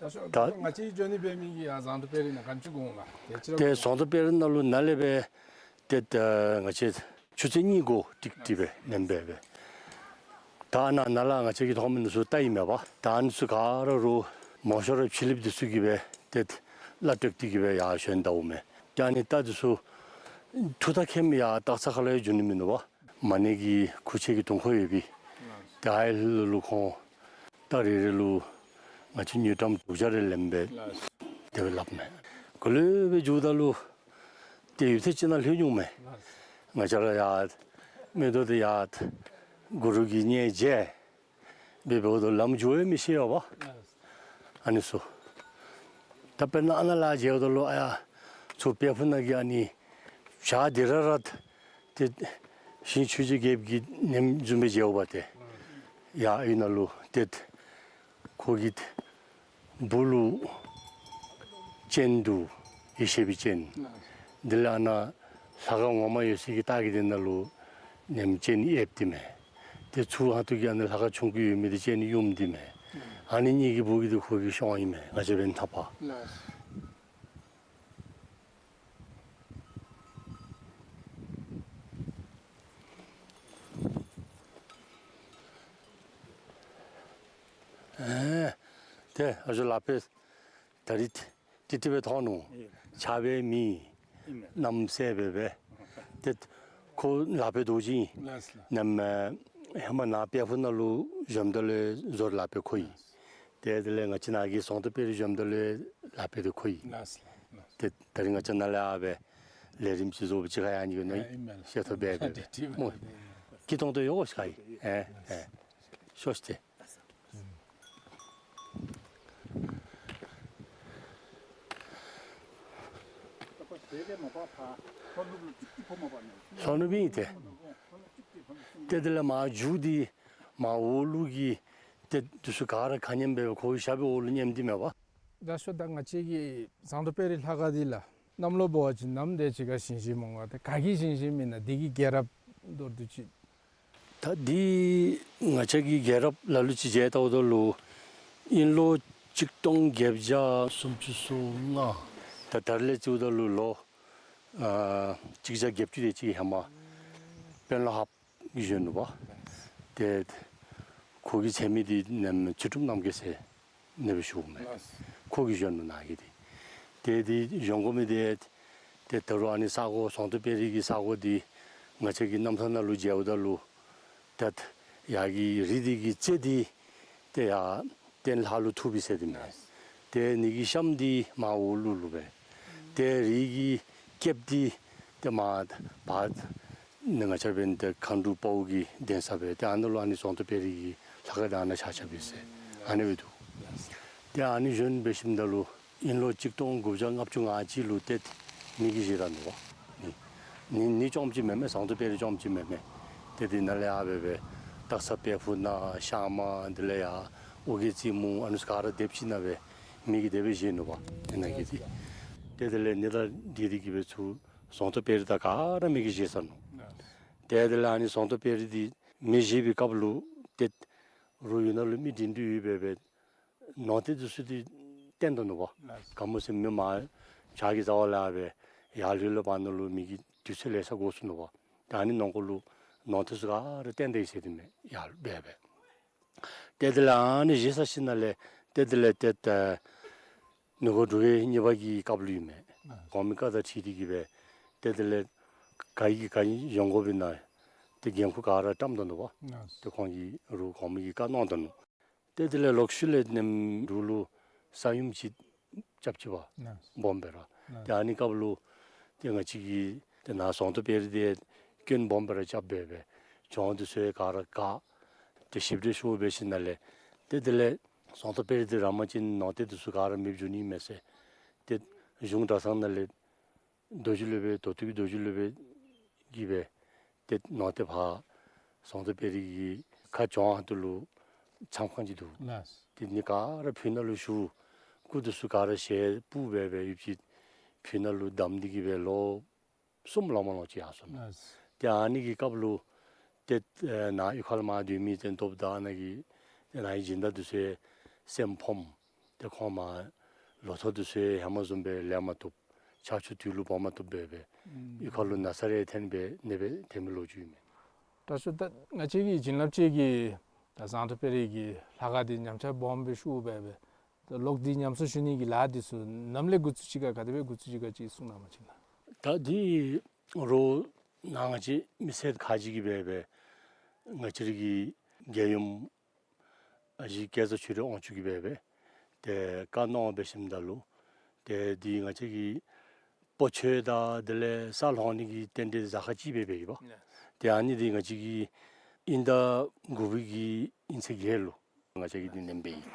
ད་ད་ང་བཅས་འགྱོ་ནི་འབད་མི་གི་ཡར་ཟངས་མདོག་དཔལ་རི་ནང་ག་དེ་ཅིག་འགོརཝ་མས། ཏེ་ཟངས་མདོག་དཔལ་རི་ནང་ལུ་ནཱ་ལས་འབད་ཏེ་ད་ང་བཅས་ཆུ་ཚོད་གཉིས་འགོར་ཏིག་ཏིག་སྦེ་ནེམ་སྦེ་འབད། ད་ནཱ་ནཱ་ལས་ང་བཅས་ཀྱིས་མཐོང་མི་འདི་ཚུ་རྟ་ཨིན་མས་པ། ད་ཨ་ནི་ཚུ་ག་ར་རུང་མང་ཤོས་ར་ཕྱི་གླིངཔ་འདི་ཚུ་གིས་འབད་ཏེ་གླ་སྤྲོད་དེ་གི་སྦེ་ཡར་བཞོན་ད་འོང་མས། ཏེ་ཨ་ནི་རྟ་འདི་ཚུ་ཐུག་ད་ཁེམ་ཡར་སྟག་ཚང་ཁ་ལུ་ཡང་འགྱོ་ནི་མིན་ནུག་པ། མ་ཎི་གི་ཁུག་ཆེན་གྱི་དུང་ཁོག་ཡོད་པས། ཏེ་ཨའི་ལུ་ཁོང་རྟ་རེ་རེ་ལུ་ང་བཅས་དངུལ་ཀྲམ་དྲུག་བརྒྱ་རེ་ལེནམ་སྦེ་དེ་སྦེ་སླབ་མས། ག་ལུ་སྦེ་འགྱོཝ་ད་ལུ་ཏེ་ཡུད་ཐེངས་ཅིག་ནང་ལྷོད་འོང་མས། ང་བཅས་ར་ཡར་མིག་ཏོ་འདི་ཡར་གུ་རུ་གི་མཉྫ་མཇལ་འབད་འབདཝ་ད་ལམ་འགྱོ་ཡང་མི་ཤེས་པ། ཨ་ནི་ཚུ་ད་དཔེར་ན་ཨ་ནཱ་ལས་མཇལཝ་ད་ལུ་ཨ་ཡར་ཚུར་དཔལ་ཕུག་ནང་གི་ཨ་ནི་བྱག་འདི་ར་ར་ཏེ་ཞིང་ཆོས་རྗེ་རྒྱལཔོ་གི་ནེམ་བཟུམ་སྦེ་མཇལཝ་ཏེ་ཡར་ཨའི་ནང་ལུ་ཏེ་ཁོ་གི་སྦུག་ལུ་སྤྱན་འདུག། ཡེ་ཤེས་པའི་སྤྱན། དེ་ལས་ཨ་ནཱ་ལྷ་ཁང་ངོ་མ་ཡོད་སའི་གི་ལྟག་གི་དེ་ནང་ལུ་ནེམ་སྤྱན་ཡེབ་སྟེ་མས། ཏེ་ཚུར་ཧ་ཏུ་གི་ཨ་ནཱ་ལྷ་ཁང་ཆུང་ཀུ་ཡོད་མི་འདི་སྤྱན་ཡུམ་སྟེ་མས། ཨ་ནི་གཉིས་ཀྱི་སྦུག་གི་འདི་ཁོ་གི་ཤོང་ཨིན་མས། ང་བཅས་འབདན་ཐག་པ། ཨེ་ཏེ་ཨ་ཞུ་ལག་པས་ད་རིས་ཏིག་ཏིག་སྦེ་མཐོང་ནུག། ཨེ་ཆགས་པའི་མི་ཨིན་མས། གནམ་སེརཔོ་སྦེ་སྦེ། ཏེ་ཁོ་ལག་པས་རྡོ་རྗེ་ཨིན། ལགས་ལགས། ནམ་ཧེ་མ་ནཱ་དཔལ་ཕུག་ནང་ལུ་བཞོནམ་ད་ལས་བཟོ་ལག་པས་ཁོ་ཨིན། ཏེ་དེ་ལས་ང་བཅས་ནཱ་གི་ཟངས་མདོག་དཔལ་རི་བཞོནམ་ད་ལས་ལག་པས་འདི་ཁོ་ཨིན། ལགས་ལགས། ཏེ་ད་རིས་ང་བཅས་ནཱ་ལས་ཨ་སྦེ་ལས་རིམ་ཅིག་བཟོ་བའི་ཅིག་ཁར་ཡང་ཨ་ནི་གི་ནང་ཨིན་མས་ལགས། ཤེས་ཐོབ་སྦེ་སྦེ་ཏེ་ཏེ་སྨོ། སྐྱིད་ཏོང་ཏོ་ཡོད་གོ་ཤ་ཡི། ཨེ་ཨེ་ཤོག་ཤིག་ཏེ། ལྷོ་ནུབ་ཨིན་ཏེ། ཏེ་དེ་ལས་མར་མཇུག་འདི་མར་འོག་ལུ་གི་ཏེ་འདི་ཚུ་ག་ར་ག་ཉེམ་སྦེ་ཁོ་གི་ཞབས་པའི་འོག་ལུ་ཉེམ་འདི་མས་པ། ད་ཤོ་ད་ང་བཅས་ཀྱི་ཟངས་མདོག་དཔལ་རི་ལྷ་ཁང་འདི་ལགས་གནམ་ལོ་འབད་བ་ཅིན་ནམ་དེ་ཅིག་ཁར་བཞེངས་བཞེངསམ་འོང་ག། ཏེ་ག་གིས་བཞེངས་བཞེངསམ་ཨིན་ན། འདི་གི་རྒྱལ་རབས་མདོར་བསྡུས་ཅིག། ད་འདི་ང་བཅས་ཀྱི་རྒྱལ་རབས་ལ་ལུ་ཅིག་མཇལ་བལྟཝ་ད་ལུ་དབྱིན་ལོ་གཅིག་སྟོང་བརྒྱད་བརྒྱ་སུམ་ཅུ་སོ་ལྔ། ད་ད་རིས་ལས་བརྩིཝ་ད་ལུ་ལོ་ཨ་གཅིག་བརྒྱ་བརྒྱད་ཅུ་དེ་ཅིག་ཧེ་མ་དཔོན་སློབ་ཧཱཔ་གིས་བཞོན་ནུག་པ། ཏེ་ཁོ་གི་མཚན་མི་འདི་ནམ་ཚུལ་ཁྲིམས་རྣམ་རྒྱལ་ཟེར་ཨ་ནི་སྦེ་ཞུཝ་མས། ལགས། ཁོ་གིས་བཞོན་ནུག་ནཱ་གི་འདི། ཏེ་འདི་བཞོན་དགོ་མི་འདི་ཏེ་ད་རུང་ཨ་ནི་ས་གོ་ཟངས་མདོག་དཔལ་རི་གི་ས་གོ་འདི་ང་བཅས་ཀྱི་རྣམ་ཐར་ནང་ལུ་མཇལཝ་ད་ལུ་ཏེ་ཡར་གྱི་རི་འདི་གི་རྩེ་འདི་ཏེ་ཡར་སྟེང་ལྷ་ལུ་ཐུག་པས་ཟེར་ཏེ་མས། ལགས། ཏེ་ཨ་ནི་གི་གཤམ་འདི་མར་འོག་ལུ་ལུ་སྦེ། ཏེ་རི་གི་སྐེདཔ་འདི་ཏེ་མར་བར་ནི་ང་བཅས་འབདན་ཏེ་མཁའ་འགྲོ་དཔའ་བོ་གི་གདན་ས་སྦེ་ཏེ་ཨ་ནཱ་ལུ་ཨ་ནི་ཟངས་མདོག་དཔལ་རི་གི་ལྷ་ཁང་འདི་ཨ་ནཱ་ཆགས་ཆགསཔ་ཨིན་ཟེར་ཨ་ནི་སྦེ་འདུག། ཏེ་ཨ་ནི་བཞོན་འབད་ཞིནམ་ད་ལུ་དབྱིན་ལོ་གཅིག་སྟོང་དགུ་བརྒྱ་ལྔ་བཅུ་ང་གཅིག་ལུ་ཏེ་མེ་གིས་བཞེས་ད་ནུག་པ། ནི་ནི་ནི་རྐྱངམ་ཅིག་མེན་མས། ཟངས་མདོག་དཔལ་རི་རྐྱངམ་ཅིག་མེན་མས། ཏེ་འདི་ནང་ལས་ཨ་སྦེ་སྦེ་སྟག་ཚང་དཔལ་ཕུག་ནང་ཤང་མ་དེ་ལས་ཡར་ཨོ་རྒྱན་རྩེ་མོ་ཨ་ནི་ཚུ་ག་ར་སྡེབ་ཅིག་ནང་སྦེ་མེ་གིས་དེ་སྦེ་བཞེས་ནུག་པ། ཨ་ནཱ་གི་འདི་ཏེ་དེ་ལས་ཨ་ནི་དང་འདི་འདི་གིས་སྦེ་ཚུར་ཟངས་མདོག་དཔལ་རི་དང་ག་ར་མེ་གིས་བཞེས་ཚར་ནུག། ཏེ་དེ་ལས་ཨ་ནི་ཟངས་མདོག་དཔལ་རི་འདི་མེ་བཞེས་པའི་སྐབས་ལུ་ཏེ་རུ་ཡུལ་ནང་ལུ་མི་འདི་འདི་ཡོད་པས་སྦེ་ནོར་རྟེན་འདི་ཚུ་འདི་བཏོན་ད་ནུག་པ། ལགས། ག་སྨོ་ཟེར་མི་མར་བྱག་གི་རྩ་བ་ལས་སྦེ་ཡར་ལུ་ལུ་བར་ན་ལུ་མེ་གི་དུས་ཚོད་ལེ་ཤ་འགོར་སོ་ནུག་པ། ད་ཨ་ནི་ནང་འཁོད་ལུ་ནོར་རྟེན་ཚུ་ག་ར་བཏོན་ད་ཡི་ཟེར་ཏེ་མས། ཡར་སྦེ་སྦེ་ཏེ་དེ་ལས་ཨ་ནི་བཞེས་ཚར་ཞིནམ་ལས་ཏེ་དེ་ལས་ཏེ་ད་ནུབ་སྒོ་འབྲུག་རྒྱལ་གཉིས་པ་གི་སྐབས་ལུ་ཨིན་མས། ཨ་གོང་མའི་བཀའ་དང་འཁྲིལ་ཏེ་གི་སྦེ་ཏེ་དེ་ལས་ག་གིས་ག་ཨིན་ཡོང་དགོ་པས་ན་ཏེ་འགན་ཁུར་ག་ར་བཀྲམ་ད་ནུག་པ། ཨ་ཏེ་ཁོང་གིས་རུང་གོང་མའི་གི་བཀའ་གནང་ད་ནུག། ཏེ་དེ་ལས་ལོག་ཤུལ་ལས་ནེམ་འབྲུག་ལུ་ས་ཡོམ་ཅིག་རྐྱབ་ཅི་པ། ཨ་སྦོམ་སྦེ་ར། ཨ་ཏེ་ཨ་ནི་སྐབས་ལུ་ཏེ་ང་བཅས་ཀྱི་ཏེ་ནཱ་ཟངས་མདོག་དཔལ་རི་འདི་སྐྱོན་སྦོམ་སྦེ་ར་རྐྱབ་སྦེ་སྦེ་གྱོང་འདི་ཚུ་ག་ར་བཀག། ཏེ་ཞིབ་འགྲེལ་ཞུ་འབད་ཞིནམ་ལས་ཏེ་དེ་ལས་ཟངས་མདོག་དཔལ་རི་འདི་ར་མ་ཅིན་ནོར་རྟེན་འདི་ཚུ་ག་ར་མེདཔ་འགྱོ་ནི་མས་ཟེར་ཏེ་གཞུང་གྲྭ་ཚང་ནང་ལས་ རྡོ་རྗེ་སློབ་དཔོན་རྡོ་ཏུ་གི་རྡོ་རྗེ་སློབ་དཔོན་གྱིས་སྦེ་ཏེ་ནོར་ཏེ་ཕར་ཟངས་མདོག་དཔལ་རི་གི་ཁ་བྱང་ཁ་ཐུག་ལུ་ཆམ་ཁང་ཅིག་འདུག། ལགས། ཏེ་ཨ་ནི་ག་ར་ཕུ་ནང་ལུ་བཞུགས། སྐུ་འདི་ཚུ་ག་ར་ཞལ་སྦུབ་སྦེ་སྦེ་ཡོདཔ་ཅིག་ཕུ་ནང་ལུ་བསྡམས་ཏེ་གིས་སྦེ་ལོ་གསུམ་ལང་མ་ལོང་ཅིག་ཡར་སོང་ནུག། ལགས། ཏེ་ཨ་ནི་གི་སྐབས་ལུ་ཏེ་ཨེ་ནཱ་གཡུས་ཁ་ལུ་མར་སྡོད་མི་ཏེ་མདོ་དང་ཨ་ནཱ་གི་ཏེ་ནཱ་གི་སྦྱིན་བདག་འདི་ཚུ་སེམས་ཕམ། ཏེ་ཁོང་མར་ལོ་ཐོག་འདི་ཚུ་ཧེ་མ་བཟུམ་སྦེ་ལེན་མ་བཏུབ། ཆར་ཆུ་དུས་ལུ་འབབ་མ་བཏུབ་སྦེ་སྦེ་ཨུམ་གཡུས་ཁ་ལུ་ན་ཚ་རེ་ཐོན་སྦེ་ནདཔ་སྦེ་ཐོན་མི་ལོ་རྒྱུས་ཨིན་མས། དྲག་ཤོས་ད་ང་བཅས་ཀྱི་བྱིན་རླབས་ཅན་གྱི་ད་ཟངས་མདོག་དཔལ་རི་གི་ལྷ་ཁང་འདི་ཉམས་ཆག་སྦོམ་སྦེ་ཤོར་སྦེ་སྦེ་ད་ལོག་སྟེ་ཉམས་གསོ་ཞུ་ནི་གི་ལཱ་འདི་ཚུ་ནམ་ལས་འགོ་བཙུགས་ཅི་ག་ག་དེ་སྦེ་འགོ་བཙུགས་ཅི་ག་ཅིག་གསུང་གནང་བ་ཅིན། ད་འདི་རུ་ནཱ་ང་བཅས་མི་སེར་ཁག་ཅིག་གིས་སྦེ་སྦེ་ང་བཅས་རའི་གི་རྒྱལ་ཡུམ་ཨ་ཞེ་སྐལ་བཟང་ཆོས་སྒྲོན་དབང་ཕྱུག་གིས་སྦེ་སྦེ་ཏེ་བཀའ་གནང་འབད་ཞིནམ་ད་ལུ་ཏེ་འདི་ང་བཅས་ཀྱི་སྤོ་ཆོས་དང་དེ་ལས་ས་སློང་ནི་གི་རྟེན་འབྲེལ་གཟའ་སྐར་ཅིག་སྦེ་སྦེ་ཡོདཔ། ལགས། ཏེ་ཨ་ནི་འདི་ང་བཅས་ཀྱིས་དབྱིན་ཟླ་དགུ་པའི་གི་དབྱིན་ཚེས་བརྒྱད་ལུ་ང་བཅས་ཀྱིས་འདི་ནེམ་སྦེ་ཡོད།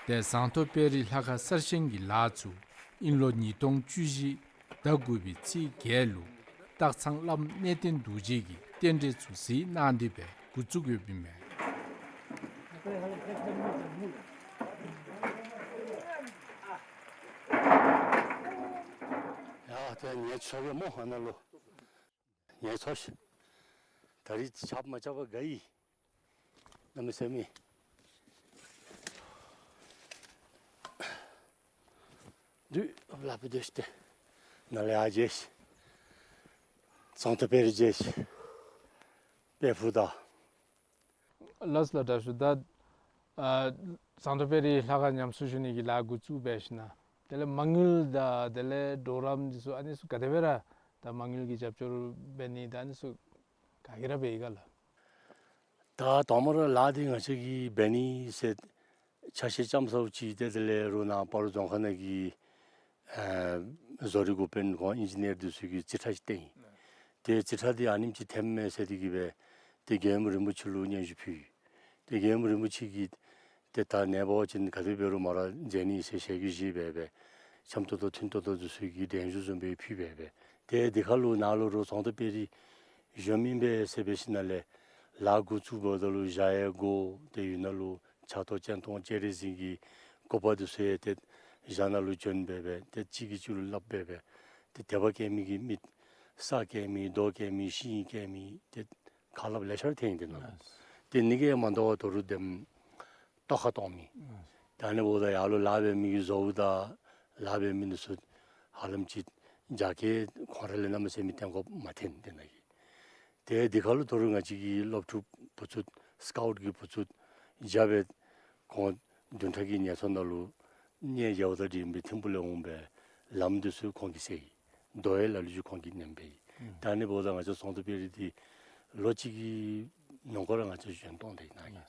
ཏེ་ཟངས་མདོག་དཔལ་རི་ལྷ་ཁང་གསར་བཞེངས་ཀྱི་ལཱ་ཚུ་དབྱིན་ལོ་ཉིས་སྟོང་བཅུ་བཞི་ཟླ་དགུ་པའི་ཚེས་བརྒྱད་ལུ་སྟག་ཚང་བླམ་གནས་བརྟན་རྡོ་རྗེ་གིས་རྟེན་འབྲེལ་ཚུ་གཟིགས་གནང་སྟེ་སྦེ་འགོ་བཙུགས་ཡོདཔ་ཨིན་མས། ཡ་ཏེ་ངལ་འཚོ་གེ་སྨོ་ཨ་ནཱ་ལུ། ངལ་འཚོ་ཤིག། ད་རིས་ཆརཔ་མ་རྐྱབ་པར་དགའ་ཡི། གནམ་མེད་ས་མེད། དུས་ལ་ཕུད་དེ་ཤི་སྟེ་ནཱ་ལས་ཡར་མཇལ་ཤིག། ཟངས་མདོག་དཔལ་རི་མཇལ་ཤིག། དཔལ་ཕུག་དང་། ལགས་ལགས། དྲག་ཤོས་ད་ཨ་ཟངས་མདོག་དཔལ་རི་ལྷ་ཁང་ཉམས་གསོ་ཞུ་ནི་གི་ལཱ་འགོ་བཙུགས་འབད་ཞིནམ་དེ་ལས་མ་དངུལ་དང་དེ་ལས་གྲོགས་རམ་འདི་ཚུ་ཨ་ནི་ཚུ་ག་དེ་སྦེ་ར་ད་མ་དངུལ་གྱི་རྒྱབ་སྐྱོར་འབད་ནི་དང་ཨ་ནི་ཚུ་ག་གིས་ར་འབད་ཡི་ག་ལགས། ད་དང་པ་ར་ལཱ་འདི་ང་བཅས་ཀྱིས་འབད་ནི་ཟེར་ཆ་ཤས་ཙམ་ཟཝ་ཅིག་ཏེ་དེ་ལས་རུང་ནཱ་སྤ་རོ་རྫོང་ཁག་ནང་གི་ཨ་བཟོ་རིག་འགོ་དཔོན་ཁོང་ཨིན་ཇི་ནི་ཡར་འདི་ཚུ་གིས་རྩིས་ཁྲ་ཅིག་བཏོན་ཡི། ཏེ་རྩིས་ཁྲ་འདི་ཨ་ནེམ་ཅིག་ཐོནམ་མས་ཟེར་ཏེ་གིས་སྦེ་ཏེ་རྒྱལ་ཡུམ་རིན་པོ་ཆེ་ལུ་སྙན་ཞུ་ཕུལ་ཡི། ཏེ་རྒྱལ་ཡུམ་རིན་པོ་ཆེ་གིས་ཏེ་ད་ནངས་པ་འབད་བ་ཅིན་ག་དེ་འབད་རུང་མ་ར་མཛད་ནི་ཟེར་ཞལ་གྱིས་བཞེས་སྦེ་སྦེ་འཆམ་ཏོག་ཏོ་མཐུན་ཏོག་ཏོ་འདི་ཚུ་གི་གདན་ཞུ་བཟུམ་སྦེ་ཕུལ་སྦེ་སྦེ། ཏེ་འདི་ཁར་ལུ་ནཱ་ལུ་རུང་ཟངས་མདོག་དཔལ་རི་གཞོནམ་ཨིན་པས་ཟེར་འབད་ཞིནམ་ལས་ལཱ་འགོ་བཙུགསཔ་ད་ལུ་བཞག་ཡས་སྒོ་ཏེ་ཡུལ་ནང་ལུ་ཕྱག་ཏོ་སྤྱན་སྟོང་སྤྱན་རས་གཟིགས་ཀྱི་སྐུ་པར་འདི་ཚུ་ཡང་ཏེ་བཞག་ནང་ལུ་བྱོན་སྦེ་སྦེ་ཏེ་གཅིག་གིས་གཅིག་ལུ་སླབ་སྦེ་སྦེ་ཏེ་དད་པ་བསྐྱེད་མི་གིས་མི་ས་བསྐྱེད་མི་རྡོ་བསྐྱེད་མི་ཤིང་བསྐྱེད་མི་ཏེ་ཁ་སླབ་ལེ་ཤ་ར་ཐོན་ཡི་དེ་ནང་ལུ། ལགས། ཏེ་ཨ་ནི་གིས་མ་དོ་བར་དོ་རུང་དེམ་ཏོག་ཁ་གཏོང་མི། ལགས། ཏེ་ཨ་ནི་འབདཝ་ད་ཡར་ལུ་ལཱ་འབད་མི་གི་བཟོཝ་དང་ལཱ་འབད་མི་འདི་ཚུ་ཧ་ལམ་ཅིག་རྒྱ་སྐྱེད་ཁོང་ར་ལས་གནམ་མེད་ས་མེད་བཏོན་དགོཔ་མ་ཐོན་དེ་ནང་གི། ཏེ་འདི་ཁར་ལུ་དོ་རུང་ང་བཅས་ཀྱི་སློབ་ཕྲུག་བུ་ཚུ་སི་ཀའུཊ་གི་བུ་ཚུ་རྒྱབ་སྦེ་ཁོང་བདུན་ཕྲག་གི་ངལ་འཚོ་ནང་ལུ་གནས་མཇལཝ་དང་འབྲེལ་བའི་ཐིམ་ཕུག་ལས་འོང་སྦེ་ལམ་འདི་ཚུ་ཁོང་གིས་བསལ་ཡི། རྡོ་ཡི་ལ་ལུ་ཅིག་ཁོང་གིས་ནེམ་སྦེ་ཡི། ཨུམ། ད་ཨ་ནི་འབདཝ་ད་ང་བཅས་ཟངས་མདོག་དཔལ་རི་འདི་ལོ་གཅིག་གི་ནང་འཁོད་ར་ང་བཅས་བཞེངས་གཏང་སྟེ་ནཱ་ཡི།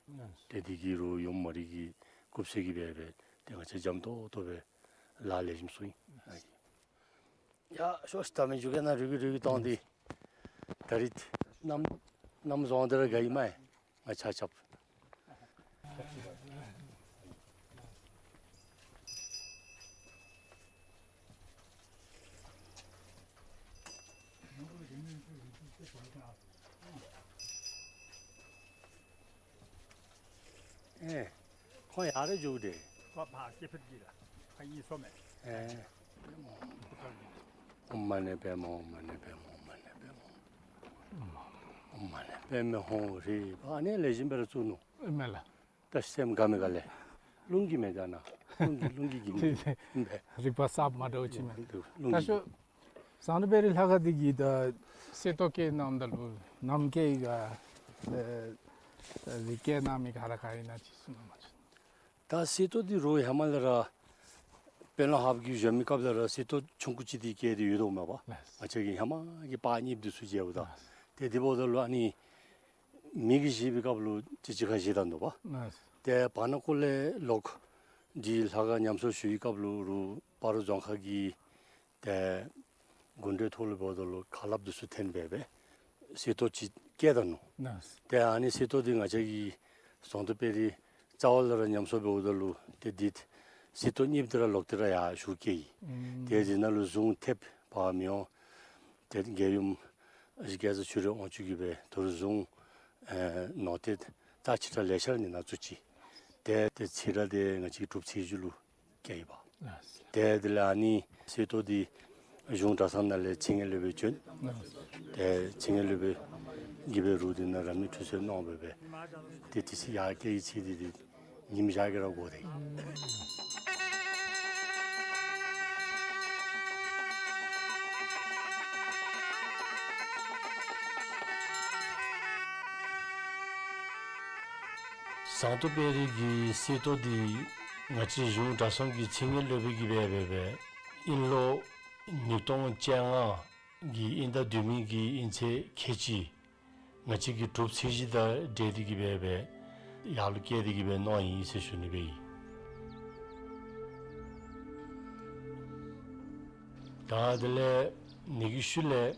ལགས། ཏེ་འདི་གིས་རུང་ཡུམ་མ་རིག་གི་སྐུ་ཚེ་གི་སྦེ་སྦེ་ཏེ་ང་བཅས་འཇམ་ཏོང་ཏོ་སྦེ་ལཱ་ལེགས་ཤོམ་ཚུགས་ཡི། ཡ་ཤོག་ཤིག། ད་མི་འགྱོ་གེ། ནཱ་རུལ་གི་རུལ་གི་གཏང་སྟེ། ད་རིས་གནམ་གནམ་བཟང་སྟེ་ར་དགའ་ཡི་མས། ང་ཆ་ཁྱབ། ཨེ། ཁོང་ཡར་ར་འགྱོ་དེ། ཁོ་ཕར་སྐྱེ་འཕེལ་གྱི་ལ་ཁ་ཡི་སོ་མེ། ཨེ། ཨོཾ་མ་ཎི་པདྨེ་ཧཱུྃ། ཨོཾ་མ་ཎི་པདྨེ་ཧཱུྃ། ཨོཾ་མ་ཎི་པདྨེ་ཧཱུྃ། ཨོཾ་མ་ཎི་པདྨེ་ཧཱུྃ་རེ་ཨ་ནི་ལེགས་ཤོམ་སྦེ་ར་བཙུགས་ནུག། ཨིན་མས་ལགས། ད་སེམས་དགའ་མི་དགའ་ལས། རླུང་གིས་མི་དགའ་ན། རླུང་གིས་རླུང་གིས་གིས་མི་དགའ། རིག་པ་གསརཔ་མ་འདྲཝ་ཅིག་མས། རླུང་གིས། ད་ཤོག། ཟངས་མདོག་དཔལ་རི་ལྷ་ཁང་འདི་གི་ད་གསེར་ཏོག་བཀལ་གནངམ་ད་ལུ་ནམ་བཀལ་ཡི་ག། ཨེ་རིགས་བཀལ་གནང་མི་ག་ར་ག་ཨིན་ན་ཅིག་གསུང་གནང་བ་ཅིན། ད་གསེར་ཏོག་འདི་རུང་ཧེ་མ་ལས་ར་དཔོན་སློབ་ཧཱཔ་གིས་བཞེངས་མི་སྐབས་ལས་ར་གསེར་ཏོག་ཆུང་ཀུ་ཅིག་འདི་བཀལ་ཏེ་ཡོད་དོ་མས་པ། ལགས། ང་བཅས་ཀྱི་ཧེ་མ་གི་པར་རྙིངམ་འདི་ཚུ་མཇལཝ་ད། ལགས། ཏེ་འདི་འབདཝ་ད་ལུ་ཨ་ནི་མི་གིས་བཞེངས་པའི་སྐབས་ལུ་ཅིག་ཅིག་ཁར་བཞེངས་ད་ནུག་པ། ལགས། ཏེ་བར་ན་ཀོ་ལས་ལོག་འདི་ལྷ་ཁང་ཉམས་གསོ་ཞུ་བའི་སྐབས་ལུ་རུང་སྤ་རོ་རྫོང་ཁག་གི་ཏེ་གུང་ཁྲན་ཐོག་ལུ་འབདཝ་ད་ལུ་ཁ་སླབ་འདི་ཚུ་ཐོན་སྦེ་སྦེ་གསེར་ཏོག་ཅིག་བཀལ་ད་ནུག། ལགས། ཏེ་ཨ་ནི་གསེར་ཏོག་འདི་ང་བཅས་ཀྱི་ཟངས་མདོག་དཔལ་རི་ རྩ་བ་ལས་ར་ཉམས་གསོ་འབདཝ་ད་ལུ་ཏེ་འདི་གསེར་ཏོག་གཉིས་པོ་འདི་ར་ལོག་སྟེ་ར་ཡར་ཞུ་བསྐྱལ་ཡི། ཨུམ། ཏེ་འདི་ནང་ལུ་གཟུངས་ཐེབས་འབག་མི་འོང་། ཏེ་རྒྱལ་ཡུམ་ཨ་ཞེ་སྐལ་བཟང་ཆོས་སྒྲོན་དབང་ཕྱུག་གིས་སྦེ་ད་རུང་གཟུངས་ཨེ་ནོར་ཏེ་རྩ་ཆེ་དྲགས་ལེ་ཤ་ར་ཨ་ནི་ནང་བཙུགས་ཅི། ཏེ་ཏེ་ཚེ་རབས་འདི་ང་བཅས་ཀྱི་གྲུབ་ཚེས་བཞི་ལུ་བསྐྱལ་ཡི་པ། ལགས་སོ། ཏེ་དེ་ལས་ཨ་ནི་གསེར་ཏོག་འདི་གཞུང་གྲྭ་ཚང་ནང་ལས་ཚེ་དངོས་སློབ་དཔོན་བྱོན། ལགས་སོ། ཏེ་ཚེ་དངོས་སློབ་དཔོན་གྱིས་སྦེ་རུང་འདི་ནང་རབ་གནས་ཁྲུས་གསོལ་གནང་སྦེ་སྦེ་ཏེ་དེ་ཚེ་ཡར་བསྐྱལ་ཡི་ཚེ་འདི་འདི་ཉིམ་ཞག་གིས་ར་འགོར་ཏེ། ཟངས་མདོག་དཔལ་རི་གི་གསེར་ཏོག་འདི་ང་བཅས་གཞུང་གྲྭ་ཚང་གི་ཚེ་དངོས་སློབ་དཔོན་གྱིས་སྦེ་སྦེ་སྦེ་དབྱིན་ལོ་ཉིས་སྟོང་བཅོ་ལྔ་གི་དབྱིན་ཟླ་བདུན་མའི་གི་དབྱིན་ཚེས་ཁལ་གཅིག་ང་བཅས་ཀྱི་གྲུབ་ཚེས་བཞི་དང་འབྲེལ་ཏེ་གིས་སྦེ་སྦེ་ཡར་ལུ་བསྐྱལ་ཏེ་གིས་སྦེ་གནང་ཡི་ཟེར་ཞུ་ནི་སྦེ་ཨིན། ད་དེ་ལས་ཨ་ནི་གི་ཤུལ་ལས་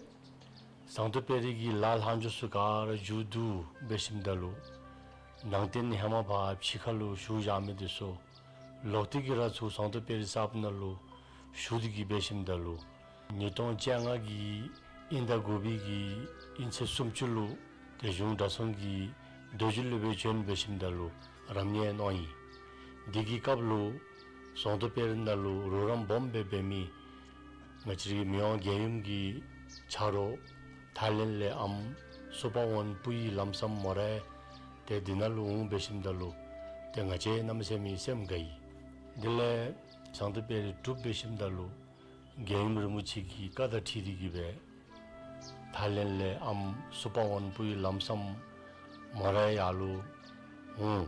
ཟངས་མདོག་དཔལ་རི་གི་ལ་ལྷག་འཕྲོ་ཚུ་ག་ར་མཇུག་བསྡུ་འབད་ཞིནམ་ད་ལུ་ནང་རྟེན་ཧེ་མ་ཕར་ཕྱི་ཁ་ལུ་བཞུགས་བཞག་མི་འདི་ཚུ་ལོག་སྟེ་གིས་ར་ཚུར་ཟངས་མདོག་དཔལ་རི་གསརཔ་ནང་ལུ་བཞུགས་ཏེ་གིས་འབད་ཞིནམ་ད་ལུ་ཉིས་སྟོང་བཅོ་ལྔ་གི་དབྱིན་ཟླ་དགུ་པའི་གི་དབྱིན་ཚེས་སུམ་ཅུ་ལུ་ཏེ་གཞུང་གྲྭ་ཚང་གི་རྡོ་རྗེ་སློབ་དཔོན་བྱོན་འབད་ཞིནམ་ད་ལུ་རབ་གནས་གནང་ཡི། འདི་གི་སྐབས་ལུ་ཟངས་མདོག་དཔལ་རི་ནང་ལུ་རོགས་རམ་སྦོམ་སྦེ་འབད་མི་ང་བཅས་རའི་མི་དབང་རྒྱལ་ཡུམ་གྱི་ཆ་རོགས་ཐའི་ལེནཌ་ལས་ཨམ་སུ་པ་ཝོན་སྤུ་ཡི་ལམ་སམ་མོ་རའི་ཏེ་འདི་ནང་ལུ་འོང་འབད་ཞིནམ་ད་ལུ་ཏེ་ང་བཅས་གནམ་མེད་ས་མེད་སེམས་དགའ་ཡི། དེ་ལས་ཟངས་མདོག་དཔལ་རི་གྲུབ་འབད་ཞིནམ་ད་ལུ་རྒྱལ་ཡུམ་རིན་པོ་ཆེ་གི་བཀའ་དང་འཁྲིལ་ཏེ་གིས་སྦེ་ཐའི་ལེནཌ་ལས་ཨམ་སུ་པ་ཝོན་སྤུ་ཡི་ལམ་སམ་མོ་རའི་ཡར་ལུ་འོང་།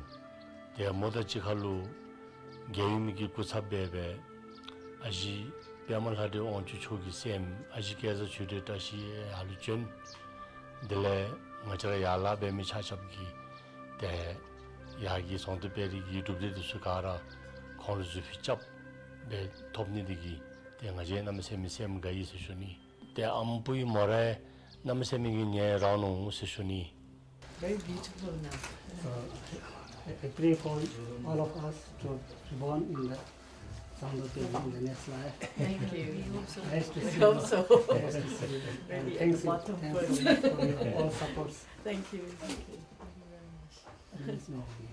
ཏེ་མོ་དང་གཅིག་ཁར་ལུ་རྒྱལ་ཡུམ་གྱི་སྐུ་ཚབ་སྦེ་སྦེ་ཨ་ཞེ་པདྨ་ལྷ་འདྲེ་དབང་ཕྱུག་མཆོག་གི་སྲསམོ་ཨ་ཞེ་སྐལ་བཟང་ཆོས་སྒྲོན་བཀྲ་ཤིས་ཡར་ལུ་བྱོན། དེ་ལས་ང་བཅས་ར་ཡར་ལས་འབད་མི་ཆ་ཁྱབ་ཀྱིས་ཏེ་ཡར་གྱི་ཟངས་མདོག་དཔལ་རི་གི་གྲུབ་འབྲས་འདི་ཚུ་ག་ར་ཁོང་ལུ་གཟུགས་ཕུད་རྐྱབ་སྦེ་ཐོབ་ནི་འདི་གིས་ཏེ་ང་བཅས་གནམ་མེད་ས་མེད་སེམས་དགའ་ཡི་ཟེར་ཞུ་ནི། ཏེ་ཨམ་སྤུ་ཡི་མོ་རའི་གནམ་མེད་ས་མེད་ཀྱི་ཉེ་རང་ནུག་ཟེར་ཞུ་ནི། Very beautiful now. So, I, I pray for all of us to be born in the Zangdo Tengri in the next life. Thank you. We hope so. Nice to see you. We hope so. Nice to see you. And thanks, thanks for your all supports. Thank you. Thank you. Thank you very much.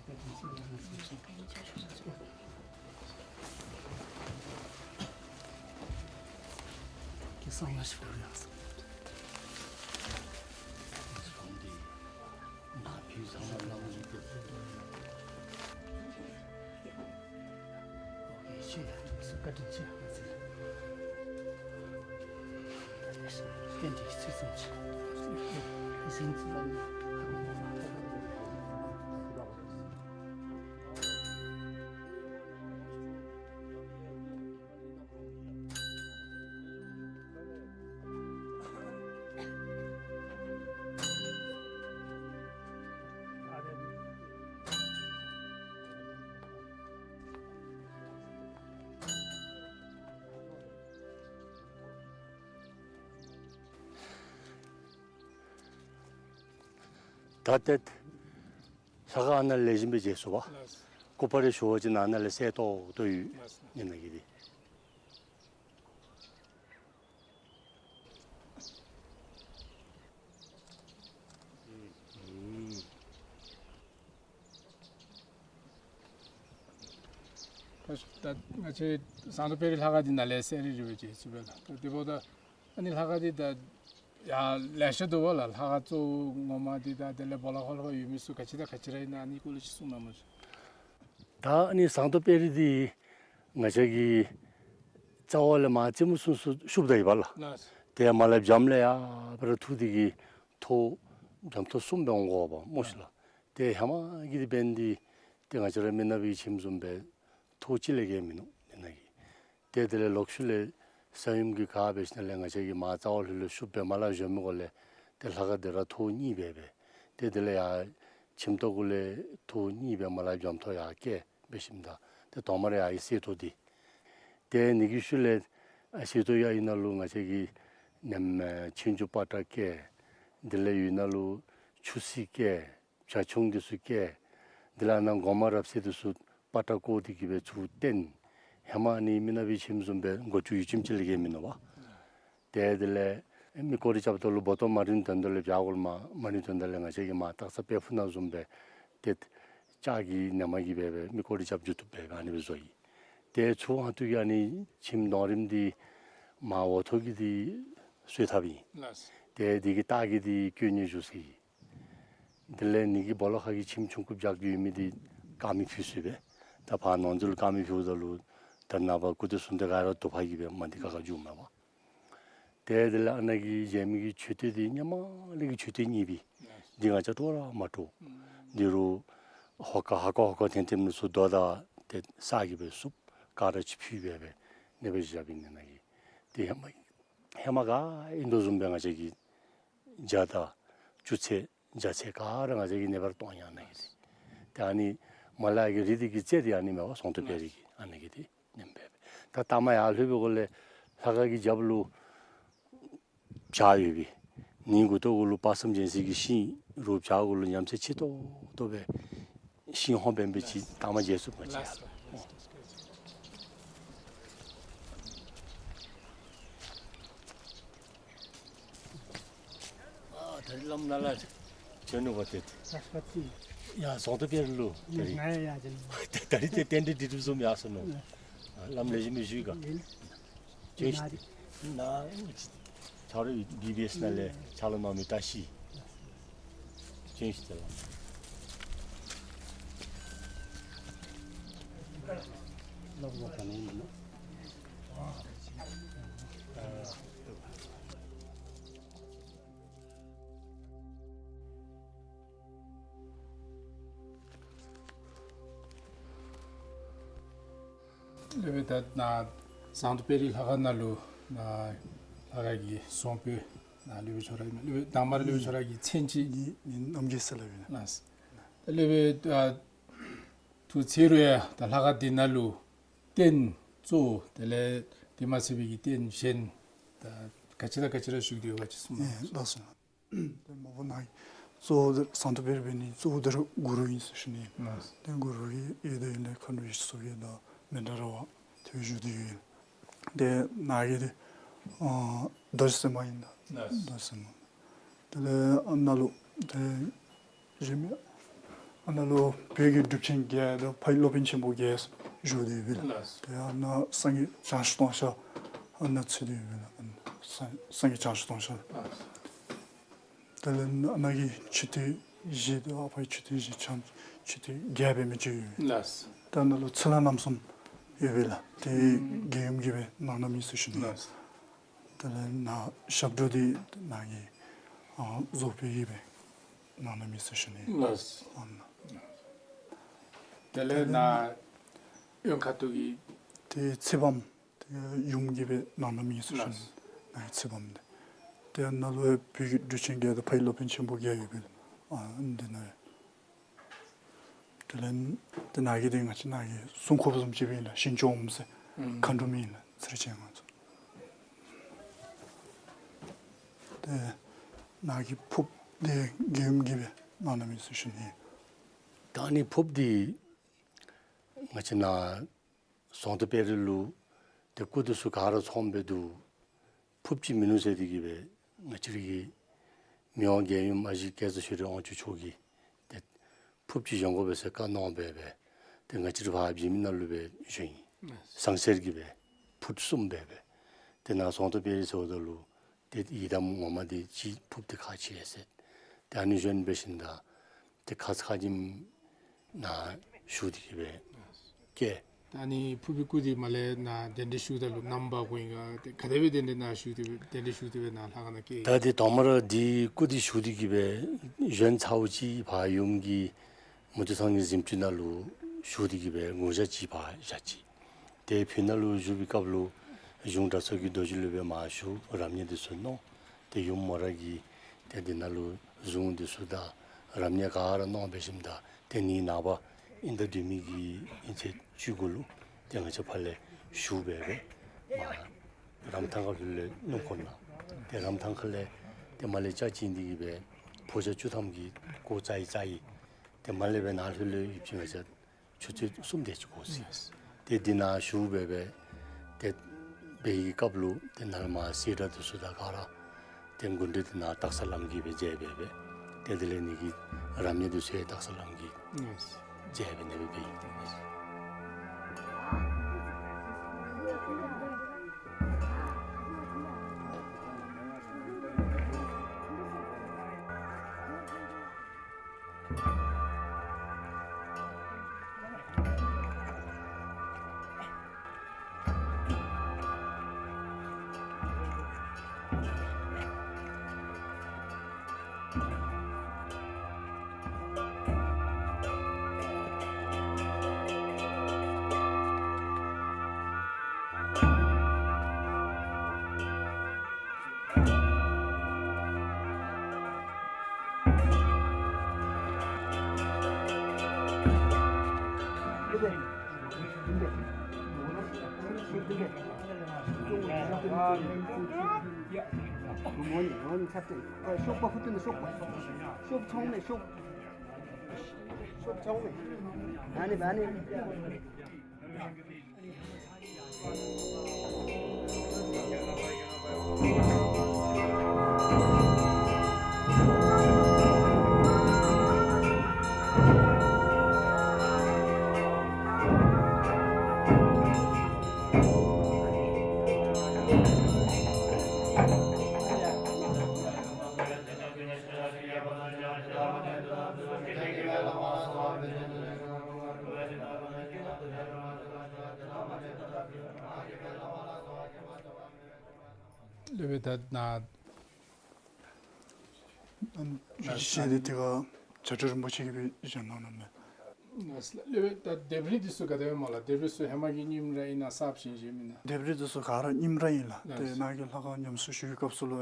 ད་ཏེ་ལྷ་ཁང་ཨ་ནཱ་ལས་བཞེངས་སྦེ་མཇལ་ཚུགས་པས། ལགས་སོ། སྐུ་པར་རེ་ཞུ་བ་ཅིན་ཨ་ནཱ་ལས་གསལ་ཏོག་ཏོ་ཡོད། ལགས་སོ། ཨ་ནཱ་གི་འདི། ད་ང་བཅས་ཟངས་མདོག་དཔལ་རི་ལྷ་ཁང་འདི་ནཱ་ལས་གསལ་རི་རི་སྦེ་མཇལ་ཚུགས་པས་ལགས། ད་དེ་འབདཝ་ད་ཨ་ནི་ལྷ་ཁང་འདི་ད་ཡང་ལེ་ཤ་འདུག་པ་ལགས། ལྷ་ཁང་གཙོ་བོ་ངོ་མ་འདི་དང་དེ་ལས་སྦོ་ལོགས་ཁར་ལྷོད་ཡོད་མི་ཚུ་ག་ཅི་དང་ག་ཅི་ར་ཨིན་ན་ཨ་ནི་སྐོར་ལས་ཅིག་གསུང་གནང་མ་ཤིག། ད་ཨ་ནི་ཟངས་མདོག་དཔལ་རི་འདི་ང་བཅས་ཀྱི་རྩ་བ་ལས་མར་རྩེ་མོ་ཚུན་ཚོད་ཤུབ་ད་ཡི་པ་ལགས། ལགས། ཏེ་མར་ལས་བྱམས་ལས་ཡར་སྦེ་ར་འཐུ་སྟེ་གིས་ཐོག་བྱམས་ཐོག་གསུམ་སྦེ་འོང་དགོ་པས་སྨོ་ཤིག་ལགས། ཏེ་ཧེ་མ་གི་འདི་འབདན་འདི་ཏེ་ང་བཅས་ར་མི་ནག་པའི་ཁྱིམ་བཟུམ་སྦེ་ཐོག་གཅིག་ལས་བརྒལ་མིན་ནུག་འདི་ནང་གི། ཏེ་དེ་ལས་ལོག་ཤུལ་ལས་ས་ཡོམ་གྱིས་ག་འབད་ཞིནམ་ལས་ང་བཅས་ཀྱི་མར་རྩ་བ་ལྷོད་ལྷོད་ཤུབ་སྦེ་མར་ལས་བཞོན་མི་གུ་ལས་ཏེ་ལྷ་ཁང་འདི་ར་ཐོག་གཉིས་སྦེ་སྦེ། ཏེ་དེ་ལས་ཡར་ཁྱིམ་ཐོག་གུ་ལས་ཐོག་གཉིས་སྦེ་མར་ལས་བྱམས་ཐོག་ཡར་བསྐྱལ་འབད་ཞིནམ་ད་ཏེ་ཐོག་མར་ཡར་གསེར་ཏོག་འདི། ཏེ་ཨ་ནི་གི་ཤུལ་ལས་ཨ་གསེར་ཏོག་ཡར་ཡོད་ནང་ལུ་ང་བཅས་ཀྱི་ནེམ་ཨེ་ཆོས་འབྱུང་པ་ཏྲ་བསྐྱལ། དེ་ལས་ཡོད་ནང་ལུ་ཆུ་སྲིན་བསྐྱལ། བྱ་ཁྱུང་འདི་ཚུ་བསྐྱལ། དེ་ལས་ནཱ་སྒོ་མང་རབ་གསལ་འདི་ཚུ་པ་ཏྲ་བརྐོ་སྟེ་གི་སྦེ་ཚུར་བཏོན། ཧེ་མ་ཨ་ནི་མི་ནག་པའི་ཁྱིམ་བཟུམ་སྦེ་སྒོ་ཅུང་ཡུད་ཙམ་ཅིག་ལས་བརྒལ་མིན་ནུག་པ། ཏེ་དེ་ལས་མི་སྐོར་ར་རྐྱབ་ད་ལུ་སྦོ་ཏོ་མ་རིམ་དོན་དག་ལས་བྱག་གུ་ལུ་མ་མ་རིམ་དོན་དག་ལས་ང་བཅས་ཀྱིས་མར་སྟག་ཚང་དཔལ་ཕུག་ནང་བཟུམ་སྦེ་ཏེ་ལྕགས་ཀྱི་ནེ་མ་གིས་སྦེ་སྦེ་མི་སྐོར་ར་རྐྱབ་འགྱོ་བཏུབ་སྦེ་ཨ་ནི་སྦེ་བཟོ་ཡི། ཏེ་ཚུར་ཧོང་ཐུག་གི་ཨ་ནི་ཁྱིམ་དོང་རིམ་འདི་མར་འོག་ཐོག་གི་འདི་གསོལ་ཐབ་ཨིན། ལགས། ཏེ་འདི་གི་ལྟག་གི་འདི་ཀོ་ནི་བཞུགས་ས་ཨིན། དེ་ལས་ནི་གི་སྦོ་ལོགས་ཁ་གི་ཁྱིམ་ཆུང་ཀུ་བཞག་སྟེ་ཡོད་མི་འདི་དཀར་མེ་ཕུལ་སོ་ཡི་པས། ད་ཕར་ནང་འཛུལ་དཀར་མེ་ཕུལཝ་ད་ལུ་ད་ནངས་པ་སྐུ་དེ་གསུང་སྟེ་ག་ར་དུ་པ་གིས་སྦེ་མ་འདི་ཁ་ཁ་འགྱོཝ་མས་པ། ཏེ་དེ་ལས་ཨ་ནཱ་གི་མཇལ་མི་གི་མཆོད་རྟེན་འདི་ཧེ་མ་ལས་ཀྱི་མཆོད་རྟེན་རྙིང་པའི་འདི་ང་བཅས་སྤྲོ་ར་མ་སྤྲོ། འདི་རུ་ཧོ་ཀ་ཧ་ཀ་ཧོ་ཀ་ཐེམ་ཐེམ་ནི་ཚུར་བརྡོལ་ད་ཏེ་ས་གིས་སྦེ་བསུབ་ག་ར་ཅིག་ཕུལ་སྦེ་སྦེ་ཨ་ནི་སྦེ་བཞགཔ་ཨིན། ཨ་ནཱ་གི་འདི་ཧེ་མ་ཧེ་མ་ག་ཨིན་དོ་བཟུམ་སྦེ་ང་བཅས་ཀྱིས་ཇ་དང་བཅུད་ཚད་ཇ་ཚད་ག་ར་ང་བཅས་ཀྱིས་ཨ་ནི་སྦེ་ར་གཏང་ཡི། ཨ་ནཱ་གི་འདི་ཏེ་ཨ་ནི་མར་ལས་ཀྱི་རི་འདི་གི་རྩེ་འདི་ཨ་ནི་མས་པ། ཟོང་ཏོ་དཔལ་རི་གི་ཨ་ནཱ་གི་འདི་ཨ་ནེམ་སྦེ་སྦེ། ད་ལྟ་མ་ཡར་ལྷོད་པའི་སྒང་ལས་ལྷ་ཁང་གི་རྒྱབ་ལུ་བྱག་ཡོད་པས། ནི་མགུ་ཏོ་གུ་ལུ་དཔག་བསམ་རྒྱལ་མཚན་གྱི་ཤིང་རུ་བྱག་གུ་ལུ་ཉམས་ཚད་ཆེ་ཏོག་ཏོ་སྦེ་ཤིང་ཧོང་འབད་འབད་ཅིག་ལྟ་མ་མཇལ་ཚུགས་མ་ཅིག་ཡར་ལུ། ཨ་ད་རིས་བླམ་ནཱ་ལས་བྱོན་ནུག་པ་ཏེ། ཡ་ཟོང་ཏོ་དཔལ་རི་ལུ་ད་རིས། ང་ཡང་ཡར་བྱོན་ནུག། ད་རིས་ཏེ་རྟེན་འབྲེལ་འགྲིག་འགྲིགཔ་བཟུམ་ཡར་སོང་ནུག། ཨ་བླམ་ལེགས་ཤོམ་སྦེ་བཞུགས་ག། ཡིན། ཅིག་ན་རེ། ན་ཆ་རོགས་བི་བི་ཨེསི་ནང་ལས་ཕྱག་ལཱ་གནང་མི་བཀྲ་ཤིས། ཅིག་ཤི་ཏེ་ལགས། སློབ་དཔོན་ད་ནཱ་ཟོང་ཏོ་དཔལ་རི་ལྷ་ཁང་ནང་ལུ་ནཱ་ལྷ་ཁང་གི་ཟོང་ཕུལ་ནཱ་སློབ་དཔོན་ཁྱོད་ར་ཨིན་མས། སློབ་དཔོན་དང་པ་ར་སློབ་དཔོན་ཁྱོད་ར་གི་མཚན་ཅིག། ངེའི་མཚན་རྣམ་རྒྱལ་ཟེར་སླབ་ཨིན། ལགས། ད་སློབ་དཔོན་ཨ་ཐུགས་ཚེ་རུ་ཡང་ད་ལྷ་ཁང་འདི་ནང་ལུ་རྟེན་གཙོ་བོ་དེ་ལས་དེ་མ་ཚད་པའི་གི་རྟེན་གཞན་ད་ག་ཅི་དང་ག་ཅི་ར་བཞུགས་ཏེ་ཡོད་ག་ཅིག་གསུངས་གནང་། ལགས་སོ། ཏེ་མ་པ་ནཱ་གི་གཙོ་བོ་འདི་ཟོང་ཏོ་དཔལ་རི་འབད་ནི་གཙོ་བོ་འདི་ར་གུ་རུ་ཨིན་ཟེར་ཞུ་ནི། ལགས། ཏེ་གུ་རུ་གི་ཡོད་དེ་ཡོད་ལས་མཁའ་འགྲོ་ཡེ་ཤེས་མཚོ་རྒྱལ་དང་མཎྜལ་ར་བ་ཏེ་བཞུགས་ཏེ་ཡོད། ཏེ་ནཱ་གི་འདི་ཨ་རྡོ་རྗེ་སེམས་དཔའ་ཨིན་ལགས། ལགས། རྡོ་རྗེ་སེམས་དཔའ། དེ་ལས་ཨ་ནཱ་ལུ་ཏེ་གཞན་མི་ཨ་ནཱ་ལུ་བོད་ཀྱི་གྲུབ་ཆེན་བརྒྱད་དང་ཕ་ཡི་སློབ་དཔོན་ཆེན་པོ་བརྒྱད་བཞུགས་ཏེ་ཡོད་པས་ལགས། ལགས། ཏེ་ཨ་ནཱ་སངས་རྒྱས་བྱང་ཆུབ་ཏུ་ཤར་ཨ་ནཱ་ཚུད་དེ་ཡོད་པས་ལགས། ཨ་ནཱ་སངས་སངས་རྒྱས་བྱང་ཆུབ་ཏུ་ཤར། ལགས། དེ་ལས་ཨ་ནཱ་གི་མཆོད་རྟེན་བཞི་དང་ཨ་ཕ་གི་མཆོད་རྟེན་བཞི་ཆ་མཆོད་རྟེན་བརྒྱད་འབད་མི་ཅིག་ཡོད། ལགས། ད་ནཱ་ལུ་ཚུར་ལ་རྣམ་གསུམ་ཡོད་པས་ལགས། ཏེ་རྒྱལ་ཡུམ་གྱིས་སྦེ་གནང་གནངམ་ཨིན་ཟེར་ཞུ་ནི། ལགས། དེ་ལས་ནཱ་ཞབས་དྲུང་འདི་ནཱ་གི་ཨ་རྫོགས་པའི་ཡིད་སྦེ་གནང་གནངམ་ཨིན་ཟེར་ཞུ་ནི། ལགས། ཨ་ནཱ། དེ་ལས་ནཱ་གཡོན་ཁ་ཐུག་གི་ཏེ་ཚེ་དཔག་མེད་ཏེ་ཡུམ་གྱིས་སྦེ་གནང་གནངམ་ཨིན་ཟེར་ཞུ་ནི། ལགས། ནཱ་གི་ཚེ་དཔག་མེད་འདི། ཏེ་ནཱ་ལུ་བོད་ཀྱི་གྲུབ་ཆེན་བརྒྱད་དང་ཕ་ཡི་སློབ་དཔོན་ཆེན་པོ་བརྒྱད་ཡོད་པས་ལགས། ཨ་འདི་ནང་དེ་ལས་ཏེ་ནཱ་གི་འདི་ང་བཅས་ནཱ་གི་སྲུང་འཁོརཔ་བཟུམ་ཅིག་སྦེ་ཨིན་ལགས། ཞིང་སྐྱོང་འོགམ་ཟེར་ཨུམ་མཁའ་འགྲོ་མི་ཨིན་ལགས། ཚེ་རིང་ཅན་ང་ཚོ། ཏེ་ནཱ་གི་ཕོརཔ་འདི་རྒྱལ་ཡུམ་གྱིས་སྦེ་གནང་གནངམ་ཨིན་ཟེར་ཞུ་ནི། ད་ཨ་ནི་ཕོརཔ་འདི་ང་བཅས་ནཱ་ཟོང་ཏོ་དཔལ་རི་ལུ་ཏེ་སྐུ་འདི་ཚུ་ག་ར་ཚངམ་སྦེ་འདུག། ཕོརཔ་ཅིག་མིན་ནུག་ཟེར་ཏེ་གི་སྦེ་ང་བཅས་ར་གི་མི་དབང་རྒྱལ་ཡུམ་ཨ་ཞེ་སྐལ་བཟང་ཆོས་སྒྲོན་དབང་ཕྱུག་མཆོག་གིས་ཏེ་ཕོརཔ་ཅིག་བཞེངས་དགོ་པས་ཟེར་བཀའ་གནང་སྦེ་སྦེ་ཏེ་ང་བཅས་ར་ཕར་བྱེ་མི་ནང་ལུ་སྦེ་བྱོན་ཡི། ལགས། ཟངས་གསེར་གྱི་སྦེ་ཕུཊ་གསུམ་སྦེ་སྦེ། ཏེ་ནཱ་ཟོང་ཏོ་དཔལ་རི་ཟེརཝ་ད་ལུ་ཏེ་ཡི་དམ་ངོ་མ་འདི་ཅིག་ཕོརཔ་འདི་ཁག་ཆེ་ཟེར། ཏེ་ཨ་ནི་བཞིན་འབད་ཞིནམ་ད་ཏེ་ཁ་ཙ་ཁ་ཉིནམ་ནཱ་བཞུགས་ཏེ་གི་སྦེ་བསྐྱལ། ད་ཨ་ནི་ཕོར་པའི་སྐུ་འདི་མར་ལས་ནཱ་གདན་འདྲེན་ཞུཝ་ད་ལུ་ནམ་འབག་དགོ་ཨིན་ག། ཏེ་ག་དེ་སྦེ་གདན་འདྲེན་ནཱ་ཞུ་སྟེ་སྦེ་གདན་འདྲེན་ཞུ་སྟེ་སྦེ་ནཱ་ལྷ་ཁང་ནང་བསྐྱལ་ཡི། ད་འདི་དང་པ་ར་འདི་སྐུ་འདི་ཞུ་སྟེ་གི་སྦེ་གཞན་ཚརཝ་ཅིག་ཕར་ཡུམ་གྱི་མུ་སྟེགས་ཚང་གི་གཟིམ་ཅུང་ནང་ལུ་ཞུ་སྟེ་གི་སྦེ་ངོ་ཞ་ཅིག་ཕར་བཞག་ཅི། ཏེ་ཕུག་ནང་ལུ་བཞུགས་པའི་སྐབས་ལུ་གཞུང་གྲྭ་ཚང་གི་རྡོ་རྗེ་སློབ་དཔོན་མར་བཞུགས། རབ་གནས་འདི་ཚུ་གནང་། ཏེ་ཡུམ་མོ་ར་གིས་ཏེ་འདི་ནང་ལུ་གཟུངས་འདི་ཚུ་དང་རབ་གནས་ག་ར་གནང་འབད་ཞིནམ་ད་ཏེ་ནི་ནངས་པ་ཨིན་ཟླ་བདུན་མི་གི་ཨིན་ཚེས་བཅུ་དགུ་ལུ་ཏེ་ང་བཅས་ཕར་ལས་ཞུ་སྦེ་སྦེ་མར་རམ་ཐང་ཁ་ལུ་ལས་སྣུམ་འཁོར་ནང་ཏེ་རམ་ཐང་ཁ་ལས་ཏེ་མར་ལས་ལྕགས་བྱིན་ཏེ་གི་སྦེ་ཕོ་རྒྱས་བཅུ་ཐམ་གྱིས་བསྐོར་རྩ་ཡི་རྩ་ཡི། ཏེ་མར་ལས་སྦེ་ནཱ་ལྷོད་ལྷོད་ཡོདཔ་ཅིག་འབད་བ་ཅིན་ཆུ་ཚོད་གསུམ་དེ་ཅིག་འགོར་ཅི། ཏེ་འདི་ནང་བཞུགས་སྦེ་སྦེ་ཏེ་འབད་བའི་སྐབས་ལུ་ཏེ་ནཱ་ལས་མར་གསེར་སྒྲ་འདི་ཚུ་དང་ག་ར་ཏེ་དགུན་གྲོལ་འདི་ནང་སྟག་ཚང་བླམ་གིས་སྦེ་མཇལ་སྦེ་སྦེ། ཏེ་དེ་ལས་ནི་གི་རབ་གནས་འདི་ཚུ་ཡང་སྟག་ཚང་བླམ་གིས་མཇལ་སྦེ་ནི་སྦེ་འབད་ཡི། ཤོག་པ་ཕུད་དེ་ནི་ཤོག་པ། ཤོག་ཚོང་མེད་ཤོག། ཤོག་ཚོང་མེད། ཨ་ནི་ཨ་ནི། སློབ་དཔོན་ད་ནཱ་ཨམ་ཞུ་ཅིག་བཤད་དེ་དེ་ཁར་བྱ་བྲལ་རིན་པོ་ཆེ་གིས་སྦེ་བཞེངས་གནང་ནུག་མས། སློབ་དཔོན་ད་ལྡེབས་རིས་འདི་ཚུ་ག་དེ་སྦེ་སྨོ་ལགས། ལྡེབས་རིས་ཚུ་ཧེ་མ་གི་རྙིང་ར་ཨིན་ན་གསརཔ་བཞེངས་བཞེངསམ་ཨིན་ན། ལྡེབས་རིས་འདི་ཚུ་ག་ར་རྙིང་ར་ཨིན་ལགས། ཏེ་ནཱ་གི་ལྷ་ཁང་ཉམས་གསོ་ཞུ་བའི་སྐབས་སུ་ལུ་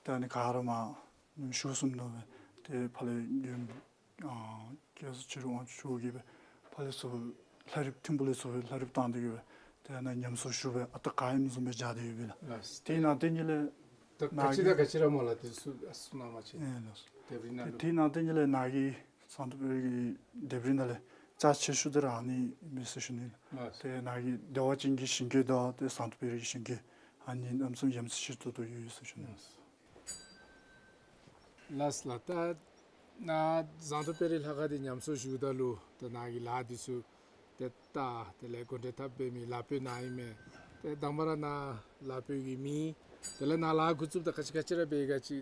ཏེ་ཨ་ནི་ག་ར་མར་ཞུ་སོང་ནུག་སྦེ། ཏེ་ཕར་ལས་ཨ་སྐལ་བཟང་ཆོས་སྒྲོན་དབང་ཕྱུག་གིས་སྦེ་ཕར་ལས་ཚུར་ལྷ་རིཔ་ཐིམ་ཕུག་ལས་ཚུར་ལྷ་རིཔ་བཏང་སྟེ་གིས་སྦེ་ཏེ་ནཱ་ཉམས་གསོ་ཞུ་སྦེ་ཨ་རྟག་ག་ཨིནམ་བཟུམ་སྦེ་སྦྱར་ཏེ་ཡོད་པས་ལགས། ལགས། དེ་ནང་དེ་ཉིད་ལས་ད་ག་ཅི་དང་ག་ཅི་ར་སྨོ་ལགས། དེ་ཚུ་གསུང་གནང་བ་ཅིན། ཨེ་ལགས། ལྡེབས་རིས་ནང་ལུ། དེ་ནང་དེ་ཉིད་ལས་ནཱ་གི་ཟངས་མདོག་དཔལ་རི་གི་ལྡེབས་རིས་ནང་ལས་རྩ་ཆེ་ཤོས་འདི་ར་ཨ་ནི་ཨིན་མས་ཟེར་ཞུ་ནི། ལགས། ཏེ་ནཱ་གི་བདེ་བ་ཅན་གྱི་ཞིང་གི་དང་ཏེ་ཟངས་མདོག་དཔལ་རི་གི་ཞིང་གི་ཨ་ནི་གནམ་མེད་ས་མེད་ཡ་མཚན་ཆེ་ཏོག་ཏོ་ཡོད་ཟེར་ཞུ་ནི། ལགས། ལགས་ལགས། ད་ནཱ་ཟངས་མདོག་དཔལ་རི་ལྷ་ཁང་འདི་ཉམས་གསོ་ཞུཝ་ད་ལུ་ད་ནཱ་གི་ལཱ་འདི་ཚུ་ཏེ་ད་དེ་ལས་དགོན་སྡེ་འཐབ་འབད་མི་ལཱ་འབད་ནང་ཨིན་མས། ཏེ་དང་པ་ར་ནཱ་ལཱ་འབད་གི་མི་དེ་ལས་ནཱ་ལཱ་འགོ་བཙུགསཔ་ད་ག་ཅི་ག་ཅི་ར་འབད་ག་ཅི།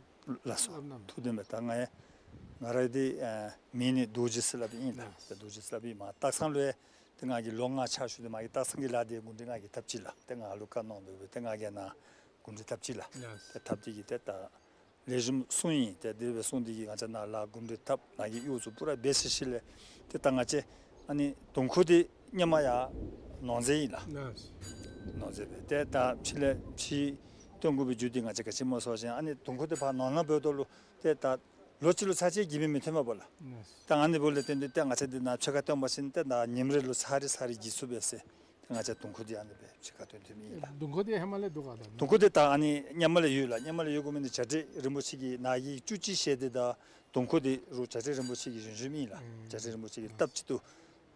ལགས་སོ། སླབ་གནང་། ཐུགས་བདེན་པས། ད་ང་ཡང་ང་ར་འདི་ཨ་མིང་ནི་རྡོ་རྗེ་ཟེར་སླབ་ཨིན་ལགས། ལགས། ཏེ་རྡོ་རྗེ་ཟེར་སླབ་ཨིན་མས། སྟག་ཚང་ལུ་ཡང་ཏེ་ང་གིས་ལོ་ལྔ་ཕྱག་ཞུ་སྟེ་མ་གི་སྟག་ཚང་གི་ལཱ་འདི་འགོ་འདྲེན་ང་གིས་འཐབ་ཅི་ལགས། ཏེ་ང་ལུ་བཀའ་གནང་དོ་སྦེ་ཏེ་ང་གིས་ནཱ་འགོ་འདྲེན་འཐབ་ཅི་ལགས། ལགས། ཏེ་འཐབ་སྟེ་གིས་ཏེ་ད་ལེགས་ཤོམ་སོང་ཡི། ཏེ་དེ་སྦེ་སོང་སྟེ་གིས་ང་བཅས་ནཱ་ལཱ་འགོ་འདྲེན་འཐབ་ནཱ་གི་གཡོག་ཚུ་པུ་ར་འབད་ཚར་ཞིནམ་ལས་ཏེ་ད་ང་བཅས་ཨ་ནི་དུང་ཁུ་འདི་སྔོན་མ་ཡར་ནོར་རྫས་ཨིན་ལགས། ལགས། ནོར་རྫས་སྦེ་ཏེ་ད་ཕྱི་ལས་ཕྱི་སྟོན་དགོ་པའི་རྒྱུ་འདི་ང་བཅས་ག་ཅི་སྨོ་ཟེར་བ་ཅིན་ཨ་ནི་དུང་ཁུ་འདི་ཕར་ནོར་ནང་འབདཝ་ད་ལུ་ཏེ་ད་ལོ་གཅིག་ལུ་ཚར་གཅིག་གིས་མི་མི་ཐོན་པས་ལགས། ལགས། ད་ཨ་ནི་འབདཝ་ལས་བརྟེན་ཏེ་ཏེ་ང་བཅས་འདི་ནཱ་ཕྱེད་ཀ་བཏོན་པ་ཅིན་ཏེ་ད་ཉིནམ་རེ་ལུ་ཚར་རེ་ཚར་རེ་གིས་ཚུགས་པས་ཟེར། ཏེ་ང་བཅས་དུང་ཁུ་འདི་ཨ་ནི་སྦེ་ཕྱེད་ཀ་བཏོན་བཏོནམ་ཨིན་ལགས། དུང་ཁུ་འདི་ཧེ་མ་ལས་འདུག་ག་ད། དུང་ཁུ་འདི་ད་ཨ་ནི་སྔོན་མ་ལས་ཡོད་ལགས། སྔོན་མ་ལས་ཡོད་དགོ་མི་འདི་བྱ་བྲལ་རིན་པོ་ཆེ་གིས་ནཱ་གི་བཅུ་གཅིག་ཞལ་འདི་དང་དུང་ཁུ་འདི་རུང་བྱ་བྲལ་རིན་པོ་ཆེ་གིས་བཞེངས་བཞེངསམ་ཨིན་ལགས། ཨུམ། བྱ་བྲལ་རིན་པོ་ཆེ་གིས་སྟབས་གཅིག་ཏུ་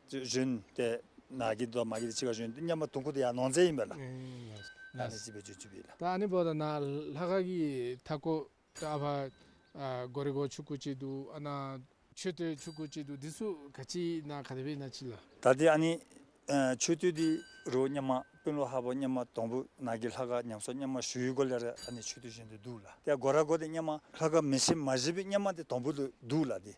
བཞེངས་ཏེ་ནཱ་གི་དང་མ་གི་འདི་གཅིག་ཁར་བཞེངས་ཏེ་སྔོན་མ་དུང་ཁུ་འདི་ཡར་ནོར་རྫས་ཨིན་པས་ལགས། ཨུམ། ད་ཨ་ནི་ཅིག་སྦེ་བརྗོད་བརྗོདཔ་ཨིན་ལགས། ད་ཨ་ནི་འབདཝ་ད་ནཱ་ལྷ་ཁང་གི་མཐའ་སྐོར་ད་ཨ་ཕར་ཨ་སྒོ་རའི་སྒོ་ཆུང་ཀུ་ཅིག་འདུག། ཨ་ནཱ་མཆོད་རྟེན་ཆུང་ཀུ་ཅིག་འདུག། འདི་ཚུ་ག་ཅི་ཨིན་ན་ག་དེ་སྦེ་ཨིན་ན་ཅིག་ལགས། ད་འདི་ཨ་ནི་ཨ་མཆོད་རྟེན་འདི་རུང་སྔོན་མ་དཔོན་སློབ་ཧ་པོ་སྔོན་མ་དང་པོ་ནཱ་གི་ལྷ་ཁང་ཉམས་གསོ་སྔོན་མ་ཞུ་བའི་སྒང་ལས་ར་ཨ་ནི་མཆོད་རྟེན་བཞེངས་ཏེ་འདུག་ལགས། ཏེ་སྒོ་ར་སྒོ་འདི་སྔོན་མ་ལྷ་ཁང་མེ་ཆེན་མ་བཞེངས་པའི་སྔོན་མ་འདི་དང་པོ་ལུ་འདུག་ལགས། འདི་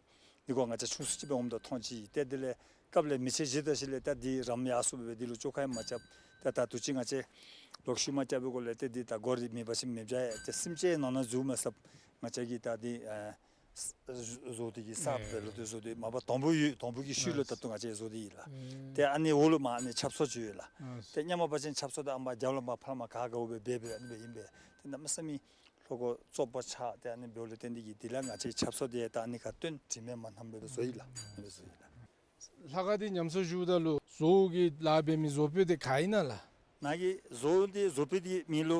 འདི་ཁོ་ང་བཅས་ཆུང་སུ་ཅིག་སྦེ་འོངམ་ད་མཐོང་ཅི། ཏེ་དེ་ལས་སྐབས་ལས་མེ་ཆེན་བཞེངས་ད་ཞིནམ་ལས་ད་འདི་རམ་ཡར་སོང་སྦེ་འདི་ལུ་བཅོ་ཁ་ཡང་མ་རྐྱབ། ཏེ་ད་དུས་ཅི་ང་བཅས་ལོག་ཤུལ་མ་རྐྱབ་པའི་སྒང་ལས་ཏེ་འདི་ད་སྒོ་ར་མེད་པ་ཅིན་མེདཔ་བྱ་ཡི། ཏེ་སེམས་ཅན་ནང་ན་འཛུལ་མ་ཚུགསཔ་ང་བཅས་ཀྱིས་ད་འདི་ཨ་བཟོ་སྟེ་གིས་གསརཔ་སྦེ་ལོག་སྟེ་བཟོ་སྟེ་མ་པ་དང་པོ་ཡོད། དང་པོ་གི་ཤུལ་ལུ་ད་ལྟོ་ང་བཅས་བཟོ་སྟེ་ཡོད་ལགས། ཏེ་ཨ་ནི་འོག་ལུ་མར་ཨ་ནི་ཆབ་གསང་ཅིག་ཡོད་ལགས། ཏེ་སྔོན་མ་འབད་བ་ཅིན་ཆབ་གསང་འདི་ཨ་མར་རྒྱབ་ལུ་མར་ཕར་མར་ག་ག་འོང་སྦེ་འབད་འབད་ཨ་ནི་སྦེ་ཨིན་པས། ཏེ་གནམ་མེད་ས་མེད་ལྷོ་སྒོ་བཙོག་པ་ཆགས། ཏེ་ཨ་ནི་འབདཝ་ལས་བརྟེན་ཏེ་གིས་དེ་ལས་ང་བཅས་ཆབ་གསང་འདི་ད་ཨ་ནི་ཁར་བཏོན། དྲི་མེད་མ་ནམ་སྦེ་བཟོ་ཡི་ལགས། ཨ་ནི་སྦེ་བཟོ་ཡི་ལགས། ལྷ་ཁང་འདི་ཉམས་གསོ་ཞུཝ་ད་ལུ་བཟོ་བོ་གིས་ལཱ་འབད་མི་བཟོ་དཔོན་འདི་ག་ཨིན་ན་ལགས། ནཱ་གི་བཟོ་བོ་འདི་བཟོ་དཔོན་འདི་མིང་ལུ་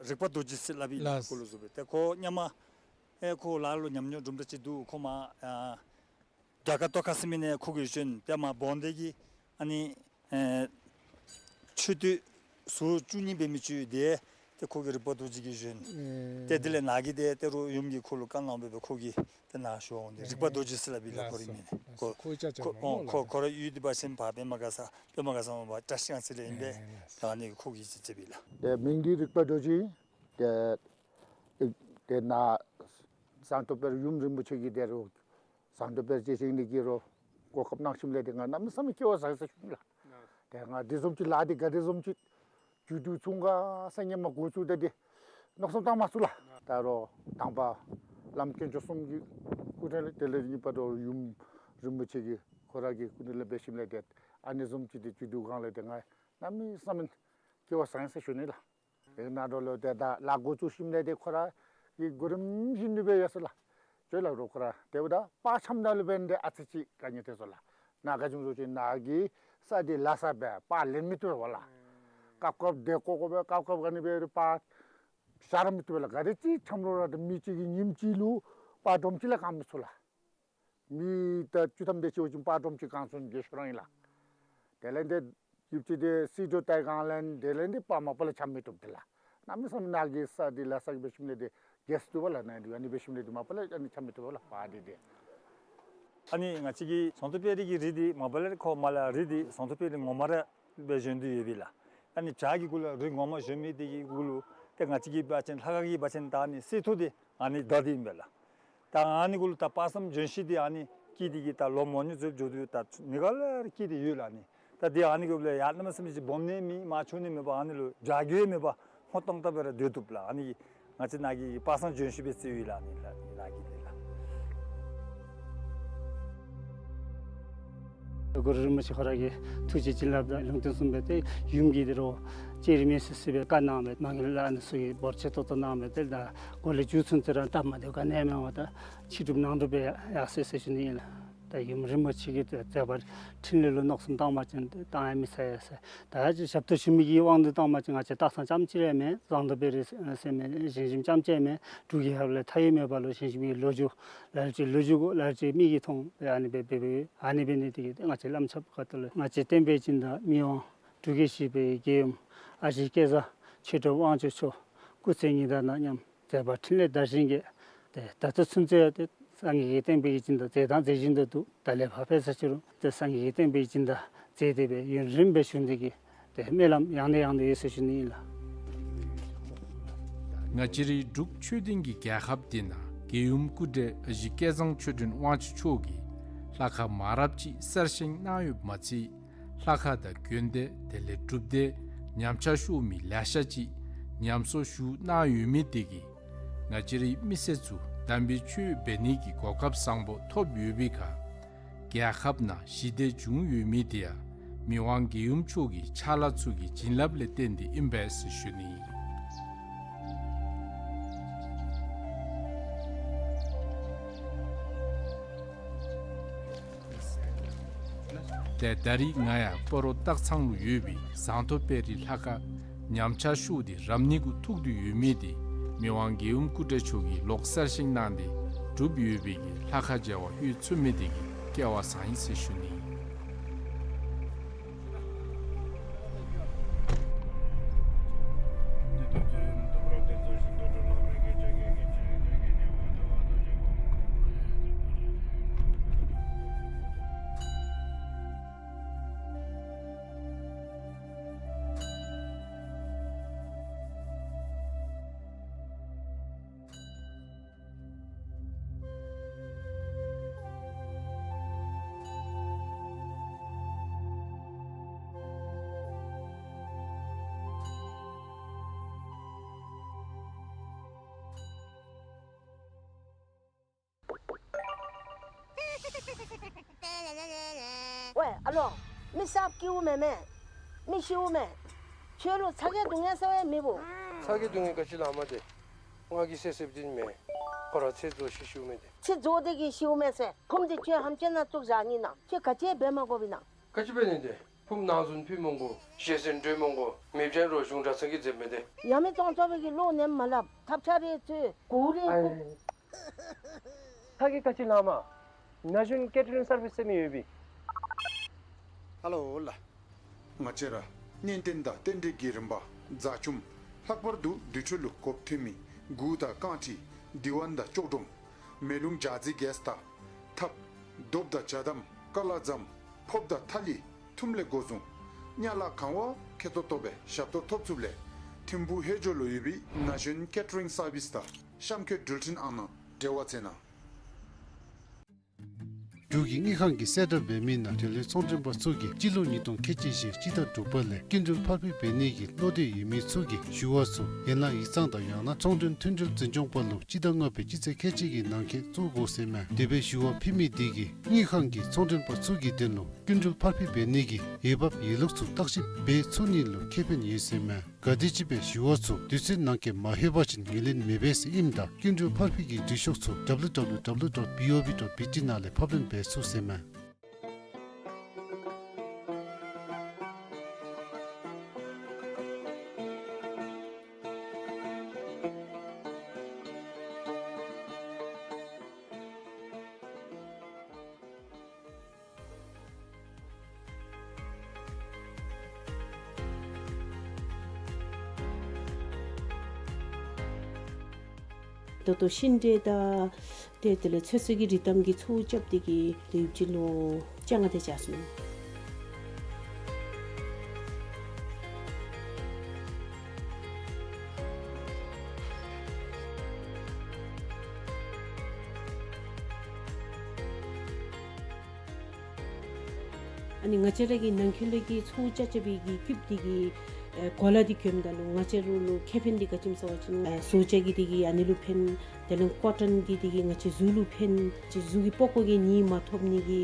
རིག་པ་རྡོ་རྗེ་ཟེར་སླབ་ཨིན་ལགས། ལགས། ཁོ་ལུ་བཟོ་སྦེ། ཏེ་ཁོ་སྔོན་མ་ཨེ་ཁོ་ལཱ་ལུ་ཉམས་མྱོང་དུམ་གྲ་ཅིག་འདུག། ཁོ་མར་ཨ་ རྒྱ་གར་ཏོག་ཁ་ཟེར་མི་ནང་ཁོ་གིས་བྱོན། ཏེ་མར་བོན་སྡེ་གི་ཨ་ནི་ཨེ་མཆོད་རྟེན་ཟུར་བཅུ་གཉིས་འབད་མི་ཅིག་ཡོད། ཏེ་ཁོ་གིས་རིག་པ་རྡོ་རྗེ་གིས་བྱོན། ཨེ་ཏེ་དེ་ལས་ནཱ་གིས་ཏེ་ཏེ་རུང་ཡུམ་གྱིས་ཁོ་ལུ་བཀའ་གནང་སྦེ་ཁོ་གིས་ཏེ་ནཱ་བྱོན་ཏེ་རིག་པ་རྡོ་རྗེ་ཟེར་སླབ་ཨིན་ལགས། ཁོ་རའི་མིང་ནི་ཁོ་ཁོ་ཁོ་ཁོ་ར་ཡུལ་འདི་འབད་བ་ཅིན་ཕར་པདྨ་ག་ས་པདྨ་ག་ས་མ་པ་བཀྲ་ཤིས་སྒང་རྩེ་ལས་ཨིན་པས། ད་ཨ་ནི་ཁོ་གིས་ཅིག་མཛད་པས་ལགས། ཏེ་མིང་འདི་རིག་པ་རྡོ་རྗེ། ཏེ་ཏེ་ནཱ་ཟངས་མདོག་དཔལ་ཡུམ་རིན་པོ་ཆེ་གིས་ཏེ་རུང་ཟངས་མདོག་དཔལ་རྗེ་བཙུན་འདི་གིས་རུང་གོ་སྐབས་གནང་ཞིནམ་ལས་ཏེ་ང་གནམ་མེད་ས་མེད་སྐལ་བ་བཟང་ཟེར་ཞུ་ནི་ལགས། ཏེ་ང་དེ་བཟུམ་ཅིག་ལཱ་འདི་ག་དེ་བཟུམ་ཅིག་མཇུག་བསྡུ་ཚུགས་ག་ཟེར་ཧེ་མ་འགོ་བཙུགས་ད་ཏེ་མནོ་བསམ་བཏང་མ་ཚུགས་ལགས། ད་རུང་དང་པ་བླམ་དཀོན་མཆོག་གསུམ་གྱི་སྐུ་དྲིན་ལས་དེ་ལས་གཉིས་པ་རུང་ཡུམ་རིན་པོ་ཆེ་གི་ཁོ་ར་གི་སྐུ་དྲིན་ལས་འབད་ཞིནམ་ལས་ཏེ་ཨ་ནི་བཟུམ་ཅིག་ཏེ་མཇུག་བསྡུ་གང་ལས་ཏེ་ང་གནམ་མེད་ས་མེད་སྐལ་བ་བཟང་ཟེར་ཞུ་ནི་ལགས། ཨེ་ནཱ་རོ་ལུ་ཏེ་ད་ལཱ་འགོ་བཙུགས་ཞིནམ་ལས་ཏེ་ཁོ་ར་གི་གོ་རིམ་བཞིན་དུ་སྦེ་ཡར་སོང་ལགས། ཅོག་ལགས་རོགས་ཁོ་ར་ཏེ་འབདཝ་ད་པར་འཆམ་ད་ལུ་འབདན་ཏེ་ཨ་ཙི་ཅིག་དཀའ་ངལ་ཐོན་སོང་ལགས། ནཱ་ག་ཅི་སྨོ་ཟེར་བ་ཅིན་ནཱ་གི་ས་འདི་ལ་ས་སྦེ་པར་ལེན་མི་བཏུབ་པས་ལགས། སྐབས་སྐབས་ཏེ་ཀོ་ཀོ་སྦེ་སྐབས་སྐབས་ག་ནི་སྦེ་རུང་པར་བཞག་ར་མི་བཏུབ་པས་ལགས། ག་དེ་ཅིག་འཆམ་རུང་ར་ཏེ་མི་གཅིག་གིས་ཉིནམ་གཅིག་ལུ་པར་སྒྲོམ་གཅིག་ལས་གང་མི་ཚུགས་ལགས། མི་ད་བཅུ་ཐམ་དེ་ཅིག་འབད་བ་ཅིན་པར་སྒྲོམ་གཅིག་གང་ཚུགས་ནི་གི་ཤོ་རང་ཨིན་ལགས། དེ་ལས་ཏེ་ཡུདཔ་ཅིག་ཏེ་སིལ་ཏོག་བཏབ་གང་ལས་དེ་ལས་ཏེ་པར་མ་པ་ལས་འཆམ་མི་བཏུབ་དེ་ལགས། གནམ་མེད་ས་མེད་ནཱ་གི་ས་འདི་ལ་ས་གི་འབད་ཞིནམ་ལས་ཏེ་གེས་བཏུབ་པས་ལགས། ནཱ་འདི་ཨ་ནི་འབད་ཞིནམ་ལས་ཏེ་མ་པ་ལས་ཨ་ནི་འཆམ་མི་བཏུབ་པས་ལགས་པར་འདི་ཏེ། ཨ་ནི་ང་བཅས་ཀྱི་ཟངས་མདོག་དཔལ་རི་གི་རི་འདི་མ་པ་ལས་ཁོ་མར་ལས་རི་འདི་ཟངས་མདོག་དཔལ་རི་ངོ་མ་ར་སྦེ་བཞེངས་ཏེ་ཡོད་པས་ལགས། ཨ་ནི་བྱག་གི་གུ་ལུ་རི་ངོ་མ་བཞེངས་མི་དེ་གི་གུ་ལུ་ཏེ་ང་བཅས་ཀྱིས་འབད་བ་ཅིན་ལྷ་ཁང་གི་འབད་བ་ཅིན་ད་ཨ་ནི་སིལ་ཏོག་འདི་ཨ་ནི་བཏབ་སྟེ་ཨིན་པས་ལགས། ད་ཨ་ནི་གུ་ལུ་ད་དཔག་བསམ་ལྗོན་ཤིང་འདི་ཨ་ནི་སྐྱེས་ཏེ་གི་ད་ལོ་མང་ཉུང་ཚུ་འགྱོ་དོ་ད་ནི་ག་ལས་སྐྱེས་ཏེ་ཡོད་ལགས། ཨ་ནི་ད་འདི་ཨ་ནི་གུ་ལུ་ཡང་གནམ་མེད་ས་མེད་ཅིག་སྦོམ་ནི་མེད་མང་ཆུང་ནི་མེད་པར་ཨ་ནི་ལུ་བྱ་རྒོད་མེད་པར་སྔོ་ཏོག་ཏོ་སྦེ་ར་སྡོད་བཏུབ་ལགས། ཨ་ནི་ང་བཅས་ནཱ་གི་དཔག་བསམ་ལྗོན་ཤིང་སྦེ་བརྩིཝ་ཨིན་ལགས། ཨ་ནི་ལགས་ནཱ་གི་འདི་ལགས། གུ་རུ་རིན་པོ་ཆེ་ཁོ་ར་གི་ཐུགས་རྗེ་བྱིན་རླབས་དང་ལུང་བསྟན་གསུངས་སྦེ་ཏེ་ཡུམ་གྱིས་ཏེ་རུང་ལྕགས་རི་མེ་སྲེག་སྲེག་སྦེ་བཀའ་གནང་སྦེ་མ་གི་ལས་ཨ་ནི་ཚུ་གི་འབོར་ཆེ་ཏོག་ཏོ་གནང་སྦེ་ཏེ་ད་འགོ་ལས་མཇུག་ཚུན་ཚོད་ར་སྟབས་མ་བདེཝ་ག་ནི་ཡང་མེད་པར་ད་ཕྱི་སྒྲུབ་ནང་སྒྲུབ་སྦེ་ཡར་སོ་ཡི་ཟེར་ཞུ་ནི་ཨིན་ལགས། ད་ཡུམ་རིན་པོ་ཆེ་གི་མཛད་པ་འཕྲིན་ལས་ལུ་མནོ་བསམ་བཏང་པ་ཅིན་ཏེ་བཏང་ཡང་མི་ཚར་ཡ་ཟེར། ད་ཅི་ཞབས་ཏོག་ཞུ་མི་གི་དབང་དུ་བཏང་པ་ཅིན་ང་བཅས་སྟག་ཚང་རྐྱངམ་ཅིག་ར་མེན། ཟངས་མདོག་དཔལ་རི་ཟེར་མི་ཞིང་ཞིང་རྐྱངམ་ཅིག་མེན། འབྲུག་གི་ཧཱཔ་ལས་མཐའ་ཡས་མེད་པ་ལུ་ཞིང་ཞིང་མི་གི་ལོ་རྒྱུས་ལ་ལུ་ཅིག་ལོ་རྒྱུས་གུ་ལ་ལུ་ཅིག་མིག་གིས་མཐོང་སྦེ་ཨ་ནི་སྦེ་འབད་འབདཝ་ཨ་ནི་འབད་ནི་དེ་གིས་ཏེ་ང་བཅས་བླམ་ཆོསཔ་ཁ་ཐུག་ལས་ང་བཅས་བསྟན་པའི་སྦྱིན་བདག་མི་དབང་འབྲུག་རྒྱལ་བཞི་པའི་རྒྱལ་ཡུམ་ཨ་ཞེ་སྐལ་བཟང་མཆེད་གྲོགས་དབང་ཕྱུག་མཆོག་སྐུ་ཚེ་ཉི་ཟླ་དང་མཉམ་མཛད་པ་འཕྲིན་ལས་དར་ཞིང་རྒྱས། ཏེ་ད་ལྟོ་ཚུན་ཚོད་ཡང་ཏེ་སངས་རྒྱས་ཀྱི་བསྟན་པའི་སྦྱིན་བདག་མཛད་དང་མཛད་བཞིན་དུ་འདུག། ད་ལས་ཕར་འབད་ས་ཅི་རུང་ཏེ་སངས་རྒྱས་ཀྱི་བསྟན་པའི་སྦྱིན་བདག་མཛད་དེ་སྦེ་ཡུན་རིངམོ་སྦེ་བཞུགས་ནི་དེ་གིས་ཏེ་སྨོན་ལམ་ཡང་ནས་ཡང་དུ་ཡོད་ཟེར་ཞུ་ནི་ཨིན་ལགས། ང་བཅས་རའི་འབྲུག་ཆོས་ལྡན་གྱི་རྒྱལ་ཁབ་འདི་ནང་རྒྱལ་ཡུམ་སྐུ་བགྲེས་ཨ་ཞེ་སྐལ་བཟང་ཆོས་སྒྲོན་དབང་ཕྱུག་མཆོག་གིས་ལྷ་ཁང་མང་རབས་ཅིག་གསར་བཞེངས་གནང་ཡོདཔ་མ་ཚད་ལྷ་ཁང་དང་དགོན་སྡེ་དེ་ལས་སྒྲུབ་སྡེ་ཉམས་ཆག་ཤོར་མི་ལེ་ཤ་ཅིག་ཉམས་གསོ་ཞུ་གནང་ཡོད་མི་དེ་གིས་ང་བཅས་རའི་མི་སེར་ཚུ་དམ་པའི་ཆོས་འབད་ནི་གི་གོ་སྐབས་བཟང་པོ་ཐོབ་ཡོད་པའི་ཁར་རྒྱལ་ཁབ་ནང་ཞི་བདེ་བྱུང་ཡོད་མི་དེ་ཡང་མི་དབང་རྒྱལ་ཡུམ་མཆོག་གི་ཕྱག་ལཱ་ཚུ་གི་བྱིན་རླབས་ལས་བརྟེན་ཏེ་ཨིན་པས་ཟེར་ཞུ་ནི། ཏེ་ད་རིས་ང་ཡང་སྤ་རོ་སྟག་ཚང་ལུ་ཡོད་པའི་ཟངས་མདོག་དཔལ་རི་ལྷ་ཁང་ཉམས་ཆག་ཤོར་ཏེ་རབ་གནས་གུ་ཐུག་སྟེ་ཡོད་མི་དེ་མི་དབང་རྒྱལ་ཡུམ་སྐུ་བགྲེས་མཆོག་གིས་ལོག་གསར་བཞེངས་གནང་སྟེ་གྲུབ་ཡོད་པའི་གི་ལྷ་ཁང་མཇལ་བར་ལྷོད་ཚུགས་མི་དེ་གིས་སྐལ་བ་བཟང་ཡི་ཟེར་ཞུ་ནི། ཝའེ་ཨ་ལོ། མི་གསརཔ་སྐྱེཝ་མེན་མས། མི་ཤིཝ་མས། ཁྱོད་ལུ་ཚ་གྱང་སྡུག་བསྔལ་ཟེར་བ་མེད་བོ། ཚ་གྱང་སྡུག་བསྔལ་ག་ཅི་ལུ་མ་དེ། ང་གིས་བསད་བསདཔ་འདི་མེན། ཁོ་ར་ཚེ་རྫོགས་ཤི་ཤིཝ་མས་ཏེ། ཚེ་རྫོགས་ཏེ་གི་ཤིཝ་མས་ཟེར། ཕུངམ་འདི་ཁྱོད་ཧམ་ཅིག་ནང་བཙུགས་བཞག་ནི་ན། ཁྱོད་ག་ཅི་འབད་མ་དགོཔ་ཨིན་ན། ག་ཅི་འབད་ནི་ཏེ། ཕུངམ་ནང་བཙུགས་ཕུལ་མི་དགོ། ཞལ་ཟས་སྤྲོད་མི་དགོ། མེདཔ་ཅིན་རོགས་གཞུང་གྲྭ་ཚང་གིས་མཛདཔ་མས་ཏེ། ཡང་མི་གཙང་བཙོག་པའི་གི་བློ་ནི་མ་སླབ། ཐབས་ཆག་རེ་ཚུ་གོ་རེ་ཨའི། ཁོ་ཚ་གྱང་ག་ཅི་ལུ་མ། ན་གཞོན་ཀེ་ཊ་རིང་སར་བིསི་ཟེར་མི་ཡོད་པས། ཧེ་ལོ་ལགས། ང་བཅས་ར་གཉེན་རྟེན་དང་རྟེན་འབྲེལ་གྱི་རིམ་པ་བཟའ་བཅུམ་ལྷག་པར་དུ་དུས་ཚོད་ལུ་གོ་ཐོན་མི་གུར་དང་རྐང་ཁྲི་དི་ཝན་དང་ལྕོག་སྒྲོམ་མེ་རླུང་ཇ་རྩི་གེས་དང་ཐབ་རྡོབ་དང་ཇ་དམ་ཀ་ལ་ཟམ་ཕོརཔ་དང་ཐ་ལི་ཐུམ་ལས་འགོ་བཟུང་གཉའ་ལག་གང་བ་ཁེ་ཏོག་ཏོ་སྦེ་ཞབས་ཏོག་ཐོབ་ཚུགསཔ་ལས་ཐིམ་ཕུག་ཧེ་ཇོ་ལུ་ཡོད་པའི་ན་གཞོན་ཀེ་ཊ་རིང་སར་བིསི་དང་གཤམ་འཁོད་འགྲུལ་འཕྲིན་ཨང་ནང་འབྲེལ་བ་མཛད་གནང་། འབྲུག་གི་དངུལ་ཁང་གིས་གསལ་བསྒྲགས་འབད་མི་ནང་དེ་ལས་ཚོང་མགྲོན་པ་ཚུ་གིས་སྤྱི་ལོ་ཉིས་སྟོང་ཁལ་གཅིག་བཞི་སྤྱི་ཟླ་དྲུག་པ་ལས་སྐྱིན་འགྲུལ་ཕར་འཕུལ་འབད་ནི་གི་བློ་འདོད་ཡོད་མི་ཚུ་གིས་ཞུ་བ་ཚུ་ཡན་ལག་ཡིག་ཚང་དང་ཡང་ན་ཚོང་མགྲོན་མཐུན་འབྲེལ་འཛིན་སྐྱོང་པ་ལུ་སྤྱི་ཟླ་ལྔ་པའི་སྤྱི་ཚེས་ཁལ་གཅིག་གི་ནང་འཁོད་བཙུགས་དགོ་ཟེར་མས། དེ་སྦེ་ཞུ་བ་ཕུལ་མི་དེ་གིས་དངུལ་ཁང་གིས་ཚོང་མགྲོན་པ་ཚུ་གི་དོན་ལུ་སྐྱིན་འགྲུལ་ཕར་འཕུལ་འབད་ནི་གི་འོས་འབབ་ཡོད་ལུགས་ཚུ་བརྟག་ཞིབ་འབད་ཚུགས་ནི་ལུ་ཁེ་ཕན་ཡོད་ཟེར་མས། ག་དེམ་ཅིག་སྦེ་ཞུ་བ་ཚུ་དུས་ཚོད་ནང་འཁོད་མ་ལྷོད་པ་ཅིན་ངོས་ལེན་མི་འབད་ཟེར་ཨིནམ་ད་སྐྱིན་འགྲུལ་ཕར་འཕུལ་གྱི་འབྲི་ཤོག་ཚུ་W W W dot B O B dot B T ནང་ལས་ཕབ་ལེན་འབད་ཚུགས་ཟེར་མས། ད་ལྟོ་ཤིང་འབྲས་དང་ཏེ་དེ་ལས་ཚོད་བསྲེ་གི་རི་དམ་གྱི་ཚོགས་རྐྱབ་སྟེ་གི་ཏེ་ཡུདཔ་ཅིག་ལོ་བཅོ་ལྔ་དེ་ཅིག་སོང་། ཨ་ནི་ང་བཅས་ར་གི་ནང་འཁོད་ལས་ཀྱི་ཚོགས་རྐྱབ་རྐྱབ་པའི་གི་སྐབས་དེ་གི་ཨེ་གོ་ལ་འདི་གྱོནམ་ད་ལུ་ང་བཅས་ར་ལུ་ཁེ་ཕན་འདི་ག་ཅི་སྨོ་ཟེར་བ་ཅིན་ཨེ་བཟོ་བྱ་གི་དེ་གི་ཨ་ནི་ལུ་ཕན། དེ་ལས་ཀོ་ཊོན་གྱི་དེ་གི་ང་བཅས་གཟུགས་ལུ་ཕན། ཅིག་གཟུགས་ཀྱི་པགས་ཀོ་གི་ནད་མ་ཐོབ་ནི་གི་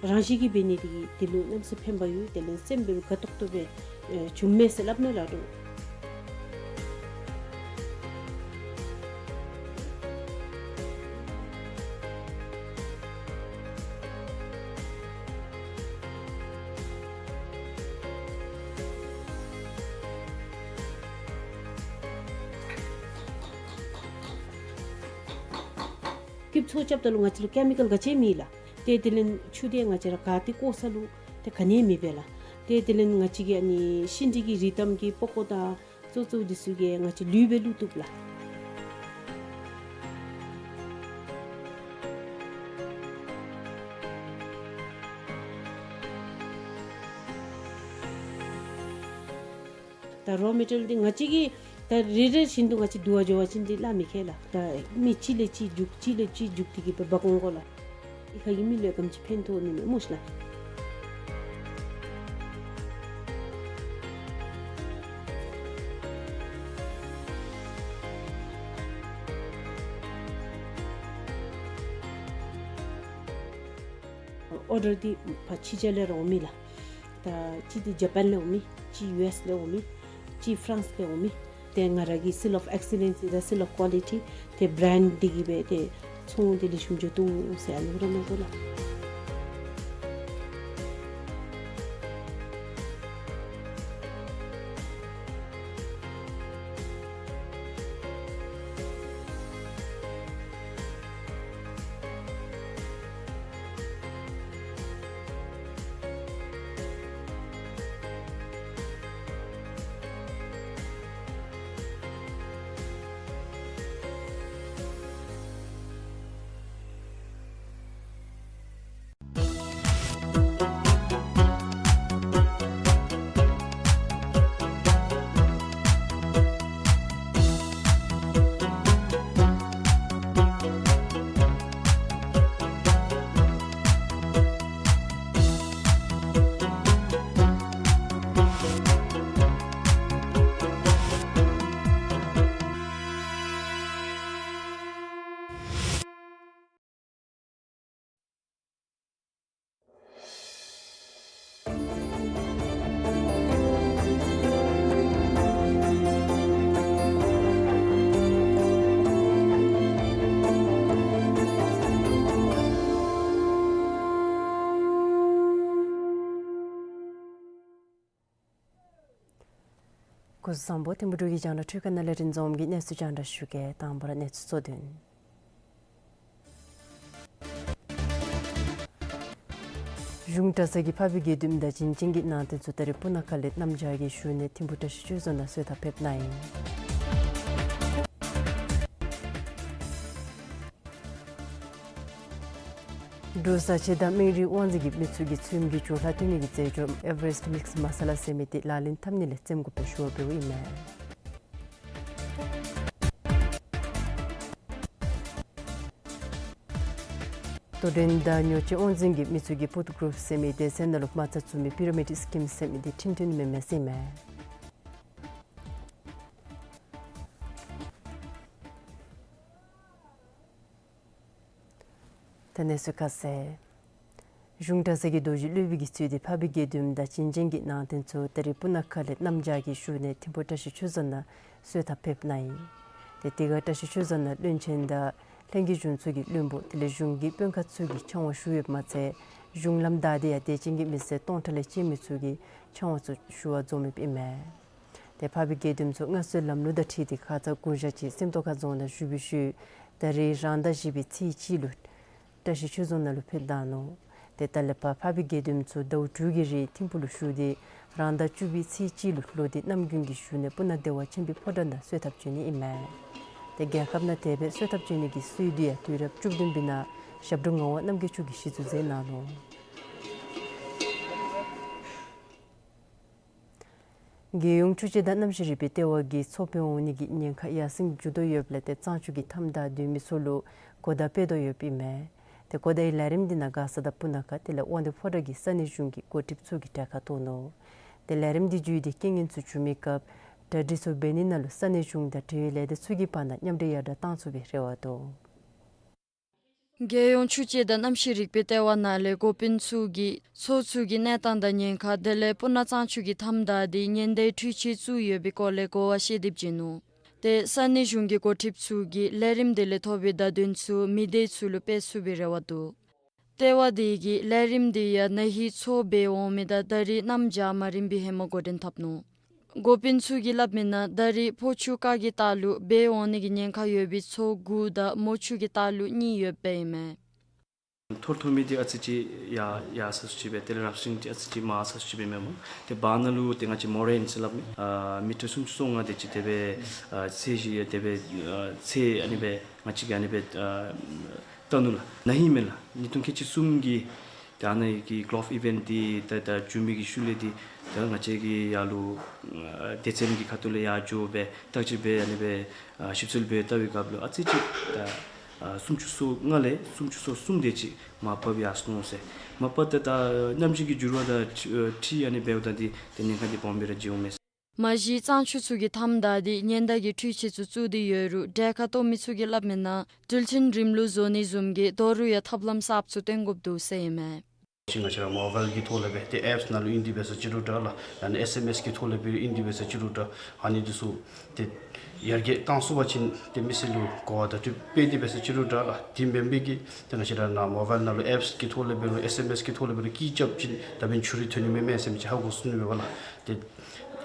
རང་བཞིན་གྱིས་འབད་ནི་དེ་གི་དེ་ལུ་གནམ་མེད་ས་མེད་ཕན་པ་ཡོད། དེ་ལས་སེམས་འབད་རུང་དགའ་ཏོག་ཏོ་སྦེ་ཨེ་བྱུངམ་མས་ཟེར་སླབ་ནི་ལགས་འདྲོག། སྐབས་ཚོགས་རྐྱབ་ད་ལུ་ང་བཅས་ལུ་ཀེ་མི་ཀཱལ་ག་ཅི་མེད་ལགས། ཏེ་དེ་ལས་ཆུ་དེ་ང་བཅས་ར་ག་ཏེ་བཀོ་ས་ལུ་ཏེ་ག་ནི་མེད་པས་ལགས། ཏེ་དེ་ལས་ང་བཅས་ཀྱི་ཨ་ནི་ཤིང་འབྲས་ཀྱི་རི་དམ་གྱི་པགས་ཀོ་དང་ཙོག་ཙོག་འདི་ཚུ་གིས་ང་བཅས་ལུད་སྦེ་བླུག་བཏུབ་ལགས། ད་རོ་མེ་ཊི་རི་ཡལ་འདི་ང་བཅས་ཀྱིས་ད་རེ་རེ་བཞིན་དུ་ང་བཅས་བསྡུ་བར་འགྱོ་བ་ཅིན་འདི་སླབ་མི་ཁེལ་ལགས། ད་མི་གཅིག་ལས་གཅིག་རྒྱུག་གཅིག་ལས་གཅིག་རྒྱུག་སྟེ་གི་སྦེ་འབག་འོང་དགོ་ལགས། ཨི་ཁ་གི་མི་ལུ་ག་དེམ་ཅིག་ཕན་ཐོགས་ནི་མས་སྨོ་ཤིག་ལགས། ཨོར་ཌར་འདི་ཕར་ཕྱི་རྒྱལ་ལས་ར་འོང་མི་ལགས། ད་གཅིག་འདི་ཇ་པཱན་ལས་འོང་མི། གཅིག་ཡུ་ཨེསི་ལས་འོང་མི། གཅིག་ཕ་རན་སི་ལས་འོང་མི། ཏེ་ང་ར་གི་seal of excellence དང་seal of quality ཏེ་བྲེནཌ་འདི་གིས་སྦེ་ཏེ་ཚོང་འདི་ལེགས་ཤོམ་འགྱོ་བཏུབ་ཟེར་ཨ་ནི་སྦེ་ར་གནང་དགོ་ལགས། སྐུ་གཟུགས་བཟང་པོ། ཐིམ་ཕུག་འབྲུག་གི་རྒྱང་བསྒྲགས་འཕྲུལ་ཁང་ནང་ལས་རིན་འཛོམས་ཀྱིས་གནས་ཚུལ་རྒྱང་བསྒྲགས་ཞུ་གེ། དང་པ་ར་གནས་ཚུལ་གཙོ་དོན། གཞུང་གྲྭ་ཚང་གི་འཕགས་པའི་དགེ་འདུནམ་དང་བྱིན་ཅན་གྱི་ནང་རྟེན་ཚུ་ད་རིས་སྤུ་ན་ཁ་ལས་གནམ་བྱཱར་གྱི་ཤུལ་ནས་ཐིམ་ཕུ་བཀྲ་ཤིས་ཆོས་རྫོང་ནང་གསོལ་ཐབ་ཕེབས་གནང་ཡི། འབྲུག་བཟའ་ཆས་དང་སྨན་རིགས་དབང་འཛིན་གྱི་མི་ཚུ་གིས་ཚུལ་མིན་གྱི་བྱོག་ལྷག་བཏོན་ནི་གི་རྩེད་འཇོ་ཨེ་ཝ་རེསཊ་མིགསི་མ་ས་ལ་ཟེར་མི་དེ་ལག་ལེན་འཐབ་ནི་ལས་འཛེམ་དགོ་པའི་ཞུ་བ་འབདཝ་ཨིན་མས། དོ་འགྲན་དང་ཉོ་སྤྱོད་དབང་འཛིན་གྱི་མི་ཚུ་གིས་ཕུཌ་གུ་རུབ་ཟེར་མི་སྡེ་ཚན་ནང་ལུ་མ་རྩ་བཙུགས་མི་པི་ར་མིཌ་སི་ཀིམ་ཟེར་མི་དེ་ཁྲིམས་མཐུན་མེན་མས་ཟེར་ཨིན་མས། ད་གནས་ཚུལ་ཁ་གསལ། གཞུང་གྲྭ་ཚང་གི་རྡོ་རྗེ་སློབ་དཔོན་གྱིས་གཙོས་ཏེ་འཕགས་པའི་དགེ་འདུནམ་དང་བྱིན་ཅན་གྱི་ནང་རྟེན་ཚུ་ད་རིས་སྤུ་ན་ཁ་ལས་གནམ་བྱཱར་གྱི་ཤུལ་ནས་ཐིམ་ཕུ་བཀྲ་ཤིས་ཆོས་རྫོང་ནང་གསོལ་ཐབ་ཕེབས་གནང་ཡི། ཏེ་དེ་ཁར་བཀྲ་ཤིས་ཆོས་རྫོང་ནང་བློན་ཆེན་དང་ལྷན་རྒྱས་གཞུང་ཚོགས་ཀྱི་བློན་པོ་དེ་ལས་གཞུང་གི་དཔོན་ཁག་ཚུ་གིས་ཕྱག་དབང་ཞུ་ཡོདཔ་མ་ཚད་གཞུང་ལམ་བདའ་སྟེ་ཡང་དད་ཅན་གྱི་མི་སེར་སྟོང་ཕྲག་ལས་བཅད་མི་ཚུ་གིས་ཕྱག་དབང་ཚུ་ཞུ་བར་འཛོམས་ཡོདཔ་ཨིན་མས། ཏེ་འཕགས་པའི་དགེ་འདུནམ་ཚུ་མངའ་གསོལ་ལམ་ལུགས་དང་འཁྲིལ་ཏེ་ཁ་ཙ་དགུང་ཞག་ཅིག་སེམས་རྟོགས་ཁ་རྫོང་ནང་བཞུགས་པའི་ཤུལ་ད་རིས་རང་ཟླ་བཞི་པའི་ཚེས་གཅིག་ལུ་བཀྲ་ཤིས་ཆོས་རྫོང་ནང་ལུ་ཕེབས་གནང་ནུག། ཏེ་ད་ལས་ཕར་འཕགས་པའི་དགེ་འདུནམ་ཚུ་ཟླཝ་དྲུག་གི་རིང་ཐིམ་ཕུ་ལུ་བཞུགས་ཏེ་རང་ཟླ་བཅུ་པའི་ཚེས་གཅིག་ལུ་ལོག་སྟེ་གནམ་དགུན་གྱི་ཤུལ་ནས་སྤུ་ན་བདེ་བ་ཆེན་པོའི་ཕོ་བྲང་ནང་གསོལ་ཐབ་བྱོན་ནི་ཨིན་མས། ཏེ་རྒྱལ་ཁབ་ནང་དེ་སྦེ་གསོལ་ཐབ་བྱོན་ནི་གི་སྲོལ་འདི་ཡང་དུས་རབས་བཅུ་བདུན་པའི་ནང་ཞབས་དྲུང་ངག་དབང་རྣམ་རྒྱལ་མཆོག་གིས་གཞི་བཙུགས་མཛད་གནང་ནུག། རྒྱལ་ཡོངས་ཆུ་དཔྱད་དང་གནམ་གཤིས་རིག་པའི་ལྟེ་བ་གིས་མཚོ་འབད་འོང་ནི་གི་ཉེན་ཁ་ཡར་སེང་འགྱོ་དོ་ཡོདཔ་ལས་ཏེ་གཙང་ཆུ་གི་མཐའམ་བདའ་སྡོད་མི་ཚུ་ལུ་གོ་བརྡ་སྤེལ་དོ་ཡོདཔ་ཨིན་མས། ཏེ་གོ་བརྡའི་ལས་རིམ་འདི་ནང་མགར་ས་དང་སྤུ་ན་ཁ་དེ་ལས་དབང་འདུས་ཕོ་བྲང་གི་ས་གནས་གཞུང་གི་འགོ་ཁྲིདཔ་ཚུ་གིས་གྲལ་ཁར་གཏོགས་ནུག། ཏེ་ལས་རིམ་འདི་བརྒྱུད་དེ་རྐྱེན་ངན་ཚུ་འབྱུང་མི་སྐབས་གྲ་སྒྲིག་ཚུ་འབད་ནི་ནང་ལུ་ས་གནས་གཞུང་དང་འབྲེལ་ཡོད་ལས་སྡེ་ཚུ་གི་བར་ན་མཉམ་འབྲེལ་ཡར་དྲག་གཏང་ཚུགས་པའི་རེ་བ་འདུག། རྒྱལ་ཡོངས་ཆུ་དཔྱད་དང་གནམ་གཤིས་རིག་པའི་ལྟེ་བ་ནང་ལས་འགོ་དཔོན་ཚུ་གིས་མཚོ་ཚུ་གི་གནས་སྟངས་དང་ཉེན་ཁ་དེ་ལས་སྤུ་ན་གཙང་ཆུ་གི་མཐའམ་བདའ་སྟེ་ཉེན་བརྡའི་འཕྲུལ་ཆས་བཙུགས་ཡོད་པའི་སྐོར་ལས་གོ་བ་བཤད་དེ་བྱོན་ནུག། ཏེ་ས་གནས་གཞུང་གི་འགོ་ཁྲིདཔ་ཚུ་གིས་ལས་རིམ་དེ་ལས་ཐོབ་པའི་བརྡ་དོན་ཚུ་མི་སྡེ་ཚུ་ལུ་སྤེལ་ཚུགས་པའི་རེ་བ་འདུག། ལྟེ་བ་དེ་གིས་ལས་རིམ་དེ་ཡང་ན་ཧིང་མཚོ་འབད་འོང་མི་དང་ད་རིས་གནམ་བྱཱར་མ་རན་པའི་ཧེ་མ་འགོ་འདྲེན་འཐབ་ནུག། འགོ་དཔོན་ཚུ་གིས་སླབ་མིའི་ནང་ད་རིས་ཕོ་ཆུ་ཁ་གི་ལྟག་ལུ་འབད་འོང་ནི་གི་ཉེན་ཁ་ཡོད་པའི་མཚོ་དགུ་དང་མོ་ཆུ་གི་ལྟག་ལུ་གཉིས་ཡོདཔ་ཨིན་མས། ཐོར་ཐོར་མི་འདི་ཨ་ཙི་ཅིག་ཡར་ཡར་ས་སུ་ཅིག་སྦེ་དེ་ལས་རབ་བྱུང་འདི་ཨ་ཙི་ཅིག་མར་ས་སུ་ཅིག་སྦེ་མེན་མོ། ཏེ་བར་ན་ལུ་ཏེ་ང་བཅས་མོ་རེན་ཟེར་སླབ་མི་ཨ་མི་ཊར་སུམ་ཅུ་སོ་ལྔ་དེ་ཅིག་དེ་སྦེ་ཨ་ཚད་ཅིག་ཡོད། དེ་སྦེ་ཨ་ཚད་ཨ་ནི་སྦེ་ང་བཅས་ཀྱིས་ཨ་ནི་སྦེ་ཨ་བལྟ་ནུག་ལགས། ན་ཧིང་མེན་ལགས། ཉིས་སྟོང་ཁལ་གཅིག་གསུམ་གྱི་ཏེ་ཨ་ནི་གི་གོལཕ་ཨི་ཝེནཊ་འདི་ད་ད་འབྱུང་མི་གི་ཤུལ་ལས་འདི་ད་ང་བཅས་ཀྱི་ཡར་ལུ་ཨ་སྡེ་ཚན་གྱི་ཁ་ཐུག་ལས་ཡར་འགྱོ་སྦེ་བརྟག་དཔྱད་འབད་ཨ་ནི་སྦེ་ཨ་ཞིབ་འཚོལ་འབད་བལྟ་བའི་སྐབས་ལུ་ཨ་ཙི་ཅིག་ད་ཨ་སུམ་ཅུ་སོ་ལྔ་ལས་སུམ་ཅུ་སོ་གསུམ་དེ་ཅིག་མར་བབས་ཡར་སོ་ནུག་ཟེར། མ་པ་ད་ད་གནམ་གཤིས་ཀྱི་འགྱུར་བ་དང་འཁྲིལ་ཨ་ནི་འབདཝ་ད་འདི་ཏེ་ཉེན་ཁ་འདི་སྦོམ་སྦེ་ར་འགྱོཝ་མས། མ་གཞི་གཙང་ཆུ་ཚུ་གི་མཐའམ་བདའ་སྟེ་ཉེན་བརྡ་གི་འཕྲུལ་ཆས་ཚུ་བཙུགས་ཏེ་ཡོད་རུང་གྲལ་ཁར་གཏོགས་མི་ཚུ་གིས་སླབ་མིའི་ནང་འགྲུལ་འཕྲིན་རིམ་ལུགས་བཟོ་ནི་བཟུམ་གྱི་དོ་རུང་ཡང་ཐབས་ལམ་གསརཔ་ཚུ་སྟོན་དགོཔ་འདུག་ཟེར་ཨིན་མས། ཅིག་ང་བཅས་ར་མོ་བཱའིལ་གྱི་ཐོག་ལས་སྦེ་ཏེ་ཨེཔསི་ནང་ལུ་ཨིན་ཏེ་འབད་ས་ཅིག་རུང་འདྲ་ལགས། ཡང་ན་ཨེསི་ཨེམ་ཨེསི་གི་ཐོག་ལས་སྦེ་ཨིན་ཏེ་འབད་ས་ཅིག་རུང་འདྲ་ཨ་ནི་འདི་ཚུ་ཏེ་ཡར་རྒྱས་བཏང་ཚུགས་པ་ཅིན་ཏེ་མི་སེར་ལུ་གོ་བ་བརྡ་སྤྲོད་འབད་དེ་འབད་ས་ཅིག་རུང་འདྲ་ལགས། དེ་མེན་པའི་གི་ཏེ་ང་བཅས་ར་ནཱ་མོ་བཱའིལ་ནང་ལུ་ཨེཔསི་གི་ཐོག་ལས་འབད་རུང་ཨེསི་ཨེམ་ཨེསི་གི་ཐོག་ལས་འབད་རུང་གིས་རྐྱབ་ཅིན་ད་འབདན་འཕྲུལ་རིག་ཐོན་ནི་མས་མས་ཟེར་མི་ཅིག་ཧ་གོ་ཚུགས་ནི་མས་པ་ལགས། ཏེ་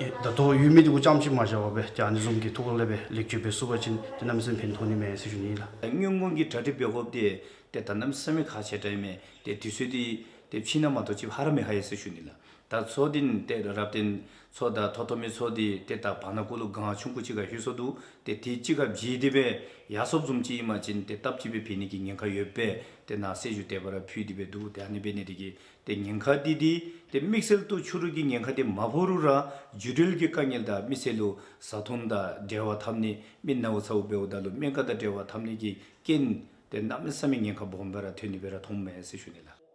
ད་ལྟོ་ཡོད་མི་འདི་གུ་རྐྱངམ་ཅིག་མ་བཞག་པར་སྦེ་ཏེ་ཨ་ནི་བཟུམ་གྱི་ཐོག་ལས་སྦེ་ལེགས་བཅོས་འབད་ཚུགས་པ་ཅིན་ཏེ་གནམ་མེད་ས་མེད་ཕན་ཐོགས་ནི་མས་ཟེར་ཞུ་ནི་ལགས། སྔོན་འགོ་གི་གྲ་སྒྲིག་འབད་དགོཔ་འདི་ཏེ་ད་གནམ་མེད་ས་མེད་ཁག་ཆེ་དྲགས་ཨིན་མས། ཏེ་དུས་ཚོད་འདི་ཏེ་ཕྱི་ནང་མ་གཏོགས་ཅིག་ཧ་ར་མི་ཧ་ཡི་ཟེར་ཞུ་ནི་ལགས། ད་མཚོ་འདི་ཏེ་རབ་བརྟན་མཚོ་དང་ཐོ་ཐོ་མི་མཚོ་འདི་ཏེ་ད་བར་ན་གུ་ལུ་གངས་ཆུང་ཀུ་ཅིག་ཁར་ལྷོད་སོ་འདུག། ཏེ་དེ་གཅིག་ཁར་བརྗེ་སྟེ་སྦེ་ཡར་སོཔ་བཟུམ་ཅིག་ཨིན་པ་ཅིན་ཏེ་སྟབས་གཅིག་སྦེ་འབད་ནི་གི་ཉེན་ཁ་ཡོདཔ་སྦེ་ཏེ་ནཱ་གསལ་ཞུ་དེ་སྦེ་ར་ཕུལ་ཏེ་སྦེ་འདུག། ཏེ་ཨ་ནི་འབད་ནི་དེ་གིས་ཏེ་ཉེན་ཁ་འདི་འདི་ཏེ་དམིགས་བསལ་དུ་ཆུ་རུད་ཀྱི་ཉེན་ཁ་འདི་མ་ཕོག་རུང་ར་འགྱུར་འགྲོས་ཀྱི་དཀའ་ངལ་དང་མི་སེར་ལུ་བཟའ་འཐུང་དང་འབྲེལ་བ་འཐབ་ནི་མི་ནཝ་ཚཝ་འབདཝ་ད་ལུ་སྨན་ཁང་དང་འབྲེལ་བ་འཐབ་ནི་གི་རྐྱེན་ཏེ་གནམ་མེད་ས་མེད་ཉེན་ཁ་སྦོམ་སྦེ་ར་ཐོན་ནི་སྦེ་ར་མཐོངམ་མས་ཟེར་ཞུ་ནི་ལགས།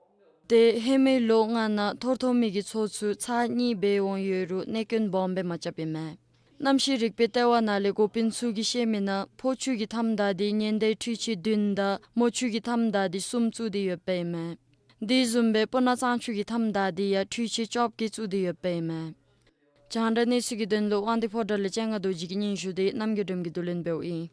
ཏེ་ཧེ་མའི་ལོ་ལྔ་ནང་ཐོར་ཐོར་མི་གི་མཚོ་ཚུ་ཚར་གཉིས་འབད་འོང་ཡོད་རུང་གནོད་སྐྱོན་སྦོམ་སྦེ་མ་རྐྱབ་ཨིན་མས། གནམ་གཤིས་རིག་པའི་ལྟེ་བ་ནང་ལས་འགོ་དཔོན་ཚུ་གིས་བཤད་མིའི་ནང་ཕོ་ཆུ་གི་མཐའམ་བདའ་སྟེ་ཉེན་བརྡའི་འཕྲུལ་ཆས་བདུན་དང་མོ་ཆུ་གི་མཐའམ་བདའ་སྟེ་གསུམ་བཙུགས་ཏེ་ཡོདཔ་ཨིན་མས། དེ་བཟུམ་སྦེ་སྤུ་ན་གཙང་ཆུ་གི་མཐའམ་བདའ་སྟེ་ཡང་འཕྲུལ་ཆས་བཅོ་བརྒྱད་བཙུགས་ཏེ་ཡོདཔ་ཨིན་མས། རྒྱང་བསྒྲགས་གནས་ཚུལ་གྱི་དོན་ལུ་དབང་འདུས་ཕོ་བྲང་ལས་སྤྱན་སྔ་རྡོ་རྗེ་གི་སྙན་ཞུ་དེ་རྣམ་རྒྱལ་སྒྲོལ་མ་གིས་བསྡུ་ལེན་འབདཝ་ཨིན།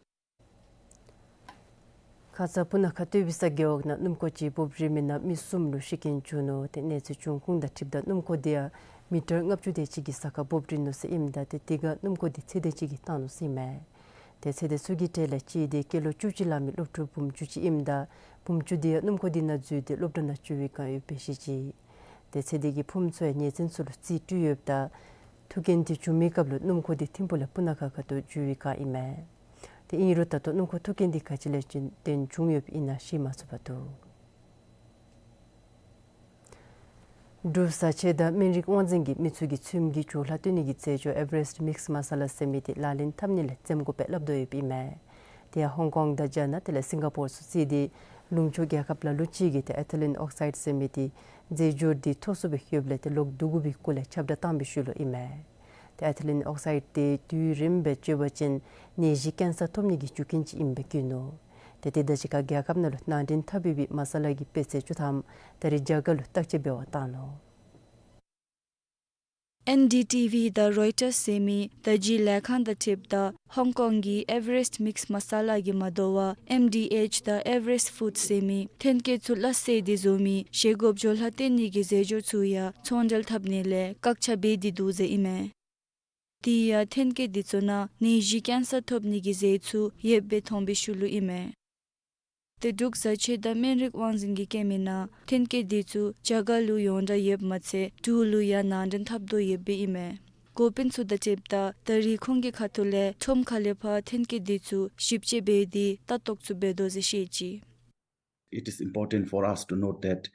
ཁ་ཙ་སྤུ་ན་ཁ་སྟོད་པའི་ས་རྒེད་འོག་ནང་སྣུམ་འཁོར་ཅིག་འབོ་རིལ་མིའི་ནང་མི་གསུམ་ལུ་ཤི་རྐྱེན་བྱུང་ནུག། ཏེ་གནས་ཚུལ་བྱུང་ཁུངས་དང་འཁྲིལཝ་ད་སྣུམ་འཁོར་དེ་ཡང་མི་ཊར་ལྔ་བཅུ་དེ་ཅིག་གི་ས་ཁར་འབོ་རིལ་ནུག་ཟེར་ཨིནམ་ད་ཏེ་དེ་ཁར་སྣུམ་འཁོར་དེ་ཚེ་འདས་ཅིག་གིས་བཏང་ནུག་ཟེར་ཨིན་མས། ཏེ་ཚེ་འདས་ཚུ་གི་གྲས་ལས་གཅིག་དེ་སྐྱེས་ལོ་བཅུ་གཅིག་ལང་མི་སློབ་ཕྲུག་བུམོ་ཅུང་ཅིག་ཨིནམ་ད་བུམོ་ཅུང་དེ་ཡང་སྣུམ་འཁོར་དེ་ནང་འཛུལ་ཏེ་སློབ་གྲྭ་ནང་འགྱོ་བའི་བསྒང་ཡོདཔ་སྦེ་བཤད་ཅི། ཏེ་ཚེ་འདི་གི་ཕུངམ་ཚུ་ཡང་ཉེ་ཚན་ཚུ་ལུ་རྩིས་སྤྲོད་ཡོདཔ་ད་ཐུག་རྐྱེན་འདི་བྱུང་མི་སྐབས་ལུ་སྣུམ་འཁོར་འདི་ཐིམ་ཕུག་ལས་སྤུ་ན་ཁ་ཁ་ཐུག་འགྱོ་བའི་བསྒང་ཨིན་མས། ཏེ་ཨིན་རུང་ད་ལྟོ་སྣུམ་འཁོར་ཐུག་རྐྱེན་འདི་ག་ཅི་ལས་བརྟེན་བྱུང་ཡོདཔ་ཨིན་ན་ཤེས་མ་ཚུགས་པར་འདུག། འབྲུག་བཟའ་ཆས་དང་སྨན་རིགས་དབང་འཛིན་གྱིས་མི་ཚུ་གི་ཚོདམ་གྱི་ཇོ་ལྷ་བཏོན་ནི་གི་རྫས་སྦྱོར་ཨེ་ཝ་རེསཊ་མིགསི་མ་ས་ལ་ཟེར་མི་འདི་ལག་ལེན་འཐབ་ནི་ལས་འཛེམ་དགོ་པས་སླབ་དོ་ཡོདཔ་ཨིན་མས། དེ་ཡང་ཧོང་ཀོང་དང་རྒྱ་ནག་དེ་ལས་སིང་ག་པོར་ཚུ་བརྩིས་ཏེ་ལུང་ཕྱོགས་རྒྱལ་ཁབ་ལ་ལུ་ཅིག་གིས་ཏེ་ཨེ་ཐི་ལིན་ཨོག་སའིཌ་ཟེར་མི་འདི་རྫས་སྦྱོར་འདི་ཐོབ་ཚུགས་པའི་ཡོདཔ་ལས་ཏེ་ལོག་བསྡུ་དགོ་པའི་སྐོར་ལས་ཁྱབ་བསྒྲགས་བཏང་བའི་ཤུལ་ལུ་ཨིན་མས། ཏེ་ཨེ་ཐི་ལིན་ཨོག་སའིཌ་འདི་དུས་རིངམོ་སྦེ་སྤྱོད་པ་ཅིན་ནད་གཞི་ཀེན་སར་ཐོབ་ནི་གི་རྒྱུ་རྐྱེན་ཅིག་ཨིནམ་སྦེ་བཀོད་ནུག། ཏེ་དེ་དང་གཅིག་ཁར་རྒྱལ་ཁབ་ནང་ལུ་ནང་འདྲེན་འཐབ་ཡོད་པའི་མ་ས་ལ་གི་དཔེ་ཚད་བཅུ་ཐམ་ད་རེས་རྒྱ་གར་ལུ་བརྟག་དཔྱད་འབད་བར་བཏང་ནུག། ཨེན་ཌི་ཊི་ཝི་དང་རོའི་ཊརསི་ཟེར་མི་བརྡ་བརྒྱུད་ལས་ཁང་དང་འཁྲིལཝ་ད་ཧོང་ཀོང་གིས་ཨེ་ཝ་རེསཊ་མིགསི་མ་ས་ལ་གིས་མ་དོ་བར་ཨེམ་ཌི་ཨེཆ་དང་ཨེ་ཝ་རེསཊ་ཕུཌསི་ཟེར་མི་ཐོན་སྐྱེད་ཚུ་སླ་བསྲེ་སྟེ་བཟོ་མི་བཞེས་སྒོ་ཇོ་ལྷ་བཏོན་ནི་གི་རྫས་སྦྱོར་ཚུ་ཡང་ཚོང་འབྲེལ་འཐབ་ནི་ལས་བཀག་ཆ་འབད་དེ་འདུག་ཟེར་ཨིན་མས། དེ་ཡང་ཐོན་སྐྱེད་འདི་ཚུ་ནང་ནད་གཞི་ཀེན་སར་ཐོབ་ནི་གི་རྫས་ཚུ་ཡོདཔ་སྦེ་མཐོང་བའི་ཤུལ་ལུ་ཨིན་མས། ཏེ་འབྲུག་བཟའ་ཆས་དང་སྨན་རིགས་དབང་འཛིན་གྱིས་བཀོད་མི་ནང་ཐོན་སྐྱེད་འདི་ཚུ་རྒྱ་གར་ལུ་ཡོངས་གྲགས་ཡོདཔ་མ་ཚད་འབྲུག་ལུ་ཡང་ནང་འདྲེན་འཐབ་དོ་ཡོདཔ་སྦེ་ཨིན་མས། འགོ་དཔོན་ཚུ་དང་འཁྲིལཝ་ད་ད་རེས་ཁོང་གི་ཁ་ཐུག་ལས་ཁྲོམ་ཁ་ལས་ཕར་ཐོན་སྐྱེད་འདི་ཚུ་ཞིབ་དཔྱད་འབད་དེ་ལྟ་རྟོག་ཚུ་འབད་དོ་ཟེར་བཤད་ཅི། It is important for us to note that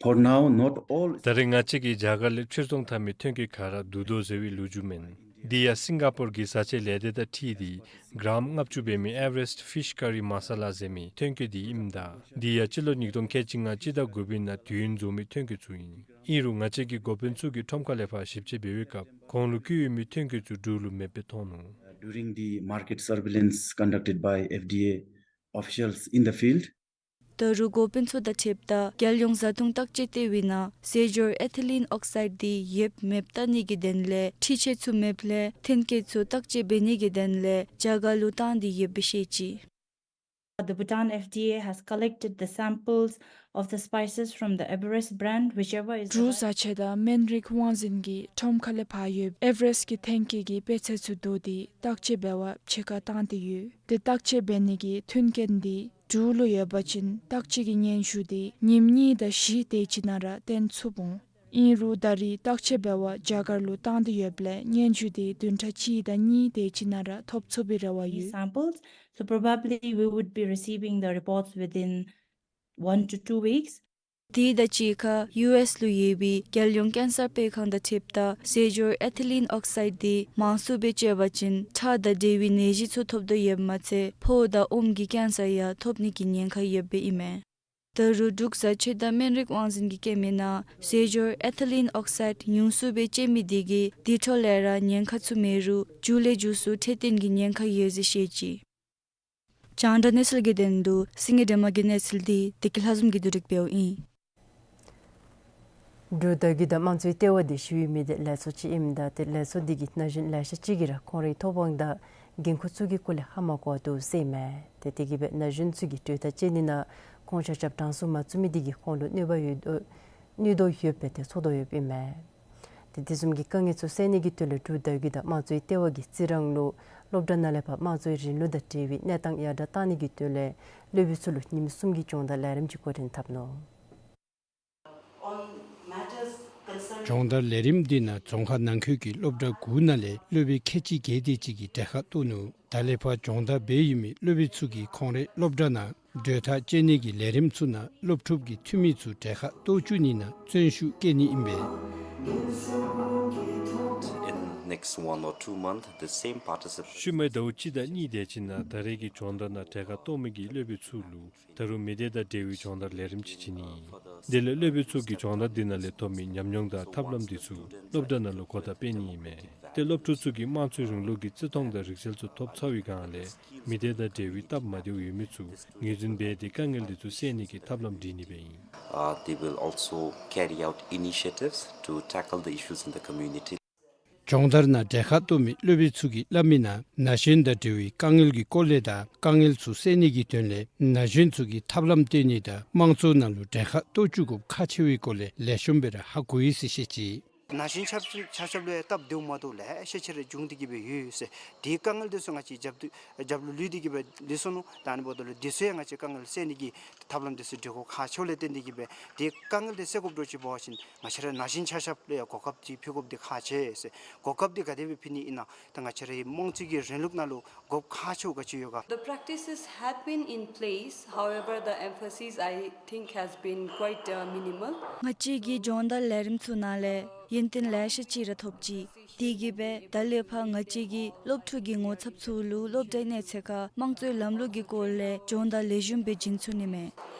for now, not all. ད་རེས་ང་བཅས་ཀྱིས་རྒྱ་གར་ལས་ཕྱིར་ཚོང་འཐབ་མི་ཐོན་སྐྱེད་ག་ར་བསྡུ་དོ་ཟེར་བའི་ལོ་རྒྱུས་མེན། དེ་ཡང་སིང་ག་པོར་གྱི་བཟའ་ཆས་ལས་སྡེ་དང་འཁྲིལ་ཏེ་གྲམ་ལྔ་བཅུ་འབད་མི་ཨེ་ཝ་རེསཊ་ཕིཤ་ཀ་རི་མ་ས་ལ་ཟེར་མི་ཐོན་སྐྱེད་འདི་ཨིནམ་ད་དེ་ཡང་སྤྱི་ལོ་ཉིས་སྟོང་ཁལ་གཅིག་ལྔ་སྤྱི་ཟླ་དགུ་པའི་ནང་དུས་ཡུན་རྫོགས་མི་ཐོན་སྐྱེད་ཚུ་ཨིན། ཨིན་རུང་ང་བཅས་ཀྱི་འགོ་དཔོན་ཚུ་གིས་ཁྲོམ་ཁ་ལས་ཕར་ཞིབ་དཔྱད་འབད་བའི་སྐབས་ཁོང་ལུ་བཀོད་ཡོད་མི་ཐོན་སྐྱེད་ཚུ་འབྲུག་ལུ་མེདཔ་སྦེ་མཐོང་ནུག། During the market surveillance conducted by F D A officials in the field, ད་རུང་འགོ་དཔོན་ཚུ་དང་འཁྲིལཝ་ད་རྒྱལ་ཡོངས་བཟའ་འཐུང་བརྟག་དཔྱད་ལྟེ་བའི་ནང་རྫས་སྦྱོར་ཨེ་ཐི་ལིན་ཨོག་སའིཌ་འདི་ཡོདཔ་མེདཔ་བལྟ་ནི་གི་དོན་ལས་འཕྲུལ་ཆས་ཚུ་མེདཔ་ལས་ཐོན་སྐྱེད་ཚུ་བརྟག་དཔྱད་འབད་ནི་གི་དོན་ལས་རྒྱ་གར་ལུ་བཏང་སྟེ་ཡོདཔ་སྦེ་བཤད་ཅི། The Bhutan F D A has collected the samples of the spices from the Everest brand, whichever is the འབྲུག་བཟའ་ཆས་དང་སྨན་རིགས་དབང་འཛིན་གྱིས་ཁྲོམ་ཁ་ལས་ཕར་ཡོད་ཨེ་ཝ་རེསཊ་གྱི་ཐོན་སྐྱེད་ཀྱི་དཔེ་ཚད་ཚུ་བསྡུ་སྟེ་བརྟག་དཔྱད་འབད་བར་ཕྱི་ཁར་བཏང་སྟེ་ཡོད། དེ་བརྟག་དཔྱད་འབད་ནི་གི་མཐུན་རྐྱེན་འདི་འབྲུག་ལུ་ཡོད་པ་ཅིན་བརྟག་དཔྱད་ཀྱི་སྙན་ཞུ་འདི་ཉིནམ་གཉིས་དང་བཞི་དེ་ཅིག་ནང་ར་བཏོན་ཚུགས་འོང་། ཨིན་རུང་ད་རེས་བརྟག་དཔྱད་འབད་བར་རྒྱ་གར་ལུ་བཏང་སྟེ་ཡོདཔ་ལས་སྙན་ཞུ་འདི་བདུན་ཕྲག་གཅིག་དང་གཉིས་དེ་ཅིག་ནང་ར་ཐོབ་ཚུགས་པའི་རེ་བ་ཡོད། Samples, so probably we would be receiving the reports within one to two weeks. དེ་དང་གཅིག་ཁར་ཡུ་ཨེསི་ལུ་ཡོད་པའི་རྒྱལ་ཡོངས་ཀེན་སར་སྤེལ་ཁང་དང་འཁྲིལཝ་ད་རྫས་སྦྱོར་ཨེ་ཐི་ལིན་ཨོག་སའིཌ་འདི་མང་སུ་སྦེ་སྤྱོད་པ་ཅིན་ཁྲག་དང་འབྲེལ་བའི་ནད་གཞི་ཚུ་ཐོབ་དོ་ཡོདཔ་མ་ཚད་ཕོཝ་དང་ཨོམ་གྱི་ཀེན་སར་ཡང་ཐོབ་ནི་གི་ཉེན་ཁ་ཡོདཔ་སྦེ་ཨིན་མས། ད་རུང་འབྲུག་བཟའ་ཆས་དང་སྨན་རིགས་དབང་འཛིན་གྱིས་བཀོད་མི་ནང་རྫས་སྦྱོར་ཨེ་ཐི་ལིན་ཨོག་སའིཌ་ཉུང་སུ་སྦེ་སྤྱོད་མི་དེ་གིས་དེ་འཕྲོ་ལས་ར་ཉེན་ཁ་ཚུ་མེད་རུང་མཇུག་ལས་མཇུག་སུ་འཕྲོད་བསྟེན་གྱི་ཉེན་ཁ་ཡོད་ཟེར་བཤད་ཅི། རྒྱང་བསྒྲགས་གནས་ཚུལ་གྱི་དོན་ལུ་སེང་གེ་སྒྲོལ་མ་གི་གནས་ཚུལ་འདི་བདེ་སྐྱིད་ལྷ་འཛོམས་ཀྱིས་བསྡུ་སྒྲིག་འབདཝ་ཨིན། འབྲུག་བརྡ་བརྒྱུད་དང་དམངས་གཙོའི་ལྟེ་བ་འདི་ཞི་བའི་མི་སྡེ་ལས་ཚོགས་ཅིག་ཨིནམ་ད་ཏེ་ལས་ཚོགས་འདི་གིས་ན་གཞོན་ལེ་ཤ་ཅིག་གིས་ར་ཁོང་རའི་ཐོབ་དབང་དང་འགན་ཁུར་ཚུ་གི་སྐོར་ལས་ཧ་མ་གོ་བར་འདུག་ཟེར་ཨིན་མས། ཏེ་དེ་གིས་སྦེ་ན་གཞོན་ཚུ་གིས་གྲོས་ཐག་བཅད་ནི་ནང་ཁོང་ཆ་ཁྱབ་གྲངས་སུ་མ་ཚུད་མི་འདི་གིས་ཁོང་ལུ་གནོད་པ་ཡོད་དོ་གནོད་དོ་ཡོདཔ་སྦེ་ཏེ་ཚོར་དོ་ཡོདཔ་ཨིན་མས། ཏེ་དེ་བཟུམ་གྱི་དཀའ་ངལ་ཚུ་སེལ་ནི་གི་དོན་ལས་འབྲུག་བརྡ་བརྒྱུད་དང་དམངས་གཙོའི་ལྟེ་བ་གིས་རྩི་རང་ལུ་སློབ་གྲྭ་ནང་ལས་ཕར་དམངས་གཙོའི་རིང་ལུགས་དང་འབྲེལ་བའི་གནས་སྟངས་ཡར་དྲག་གཏང་ནི་གི་དོན་ལས་སློབ་དཔོན་ཚུ་ལུ་ཉིནམ་གསུམ་གྱི་སྦྱོང་བརྡར་ལས་རིམ་ཅིག་འགོ་འདྲེན་འཐབ་ནུག། སྦྱོང་བརྡར་ལས་རིམ་འདི་ནང་རྫོང་ཁག་ནང་འཁོད་ཀྱི་སློབ་གྲྭ་དགུ་ནང་ལས་སློབ་དཔོན་ཁལ་གཅིག་བརྒལ་དེ་ཅིག་གིས་གྲལ་ཁར་གཏོགས་ནུག། ད་ལས་ཕར་སྦྱོང་བརྡར་འབད་ཡོད་མི་སློབ་དཔོན་ཚུ་གིས་ཁོང་རའི་སློབ་གྲྭ་ནང་གྲོས་ཐག་བཅད་ནི་གི་ལས་རིམ་ཚུ་ནང་སློབ་ཕྲུག་གི་འཐུས་མི་ཚུ་གྲལ་ཁར་གཏོགས་བཅུག་ནི་ནང་བརྩོན་ཤུགས་བསྐྱེད་ནི་ཨིན་པས། In next one or two months, the same participants. ཤུལ་མའི་ཟླཝ་གཅིག་དང་གཉིས་དེ་ཅིག་ནང་ད་རེས་ཀྱི་སྦྱོང་བརྡར་ནང་གྲལ་ཁར་གཏོགས་མི་གི་སློབ་དཔོན་ཚུ་ལུ་ད་རུང་མི་སྡེ་དང་འབྲེལ་བའི་སྦྱོང་བརྡར་ལས་རིམ་ཅིག་བྱིན་ནི་ཨིན། དེ་ལས་སློབ་དཔོན་ཚུ་གིས་སྦྱོང་བརྡར་འདི་ནང་ལས་ཐོབ་མི་ཉམས་མྱོང་དང་ཐབས་ལམ་འདི་ཚུ་སློབ་གྲྭ་ནང་ལུ་གོ་བརྡ་སྤེལ་ནི་ཨིན་མས། ཏེ་སློབ་ཕྲུག་ཚུ་གིས་དམངས་གཙོའི་རིང་ལུགས་ཀྱི་བརྩི་མཐོང་དང་རིག་རྩལ་ཚུ་ཐོབ་ཚར་བའི་སྒང་ལས་མི་སྡེ་དང་འབྲེལ་བའི་སྟབས་མ་བདེཝ་ཡོད་མི་ཚུ་ངོས་འཛིན་འབད་དེ་དཀའ་ངལ་འདི་ཚུ་སེལ་ནི་གི་ཐབས་ལམ་སྒྲིག་ནི་སྦེ་ཨིན། Uh, they will also carry out initiatives to tackle the issues in the community. སྦྱོང་བརྡར་ནང་གྲལ་ཁར་གཏོགས་མི་སློབ་དཔོན་ཚུ་གིས་སླབ་མི་ནང་ན་གཞོན་དང་འབྲེལ་བའི་དཀའ་ངལ་གྱི་སྐོར་ལས་དང་དཀའ་ངལ་ཚུ་སེལ་ནི་གི་དོན་ལས་ན་གཞོན་ཚུ་གིས་ཐབས་ལམ་སྟོན་ནི་དང་དམངས་གཙོའི་ནང་ལུ་གྲལ་ཁར་གཏོགས་བཅུག་དགོཔ་ཁག་ཆེ་བའི་སྐོར་ལས་ལེགས་ཤོམ་སྦེ་ར་ཧ་གོ་ཡི་ཟེར་བཤད་ཅི། ན་གཞོན་ཆ་ཆ་ཁྱབ་ལུ་ཡང་སྟབས་བདེཝ་མ་བདེཝ་ལེ་ཤ་ཅིག་ར་འབྱུང་སྟེ་གི་སྦེ་ཡོད་ཟེར། དེའི་དཀའ་ངལ་འདི་ཚུ་ང་བཅས་རྒྱབ་ཏུ་རྒྱབ་ལུ་ལུས་ཏེ་གི་སྦེ་ལུས་སོ་ནུག། ད་ཨ་ནི་འབདཝ་ད་ལུ་འདི་ཚུ་ཡང་ང་བཅས་དཀའ་ངལ་སེལ་ནི་གི་ཐབས་ལམ་འདི་ཚུ་སྒྲིག་དགོཔ་ཁག་ཆེཝ་ལས་བརྟེན་ཏེ་གི་སྦེ་དེའི་དཀའ་ངལ་འདི་སེལ་དགོཔ་འདྲཝ་ཅིག་འབད་བ་ཅིན་ང་བཅས་ར་ན་གཞོན་ཆ་ཁྱབ་ལུ་ཡང་གོ་སྐབས་འདི་ཕུལ་དགོཔ་འདི་ཁག་ཆེ་ཟེར། གོ་སྐབས་འདི་ག་དེ་སྦེ་ཕུལ་ནི་ཨིན་ན། ད་ང་བཅས་རའི་དམངས་གཙོའི་གི་རིང་ལུགས་ནང་ལུ་དགོཔ་ཁག་ཆེཝ་ག་ཅི་ཡོད་ག། The practices had been in place, however, the emphasis, I think, has been quite, uh, minimal. ང་བཅས་ཀྱི་སྦྱོང་བརྡར་ལས་རིམ་ཚུ་ནང་ལས་ཡོན་ཏན་ལེ་ཤ་ཅིག་ར་ཐོབ་ཅི། དེ་གིས་སྦེ་ད་ལས་ཕར་ང་བཅས་ཀྱི་སློབ་ཕྲུག་གི་ངོ་ཚབ་ཚུ་ལུ་སློབ་གྲྭའི་གནས་ཚད་ཁར་དམངས་གཙོའི་ལམ་ལུགས་ཀྱི་སྐོར་ལས་སྦྱོང་བརྡར་ལེགས་ཤོམ་སྦེ་བྱིན་ཚུགས་ནི་མས།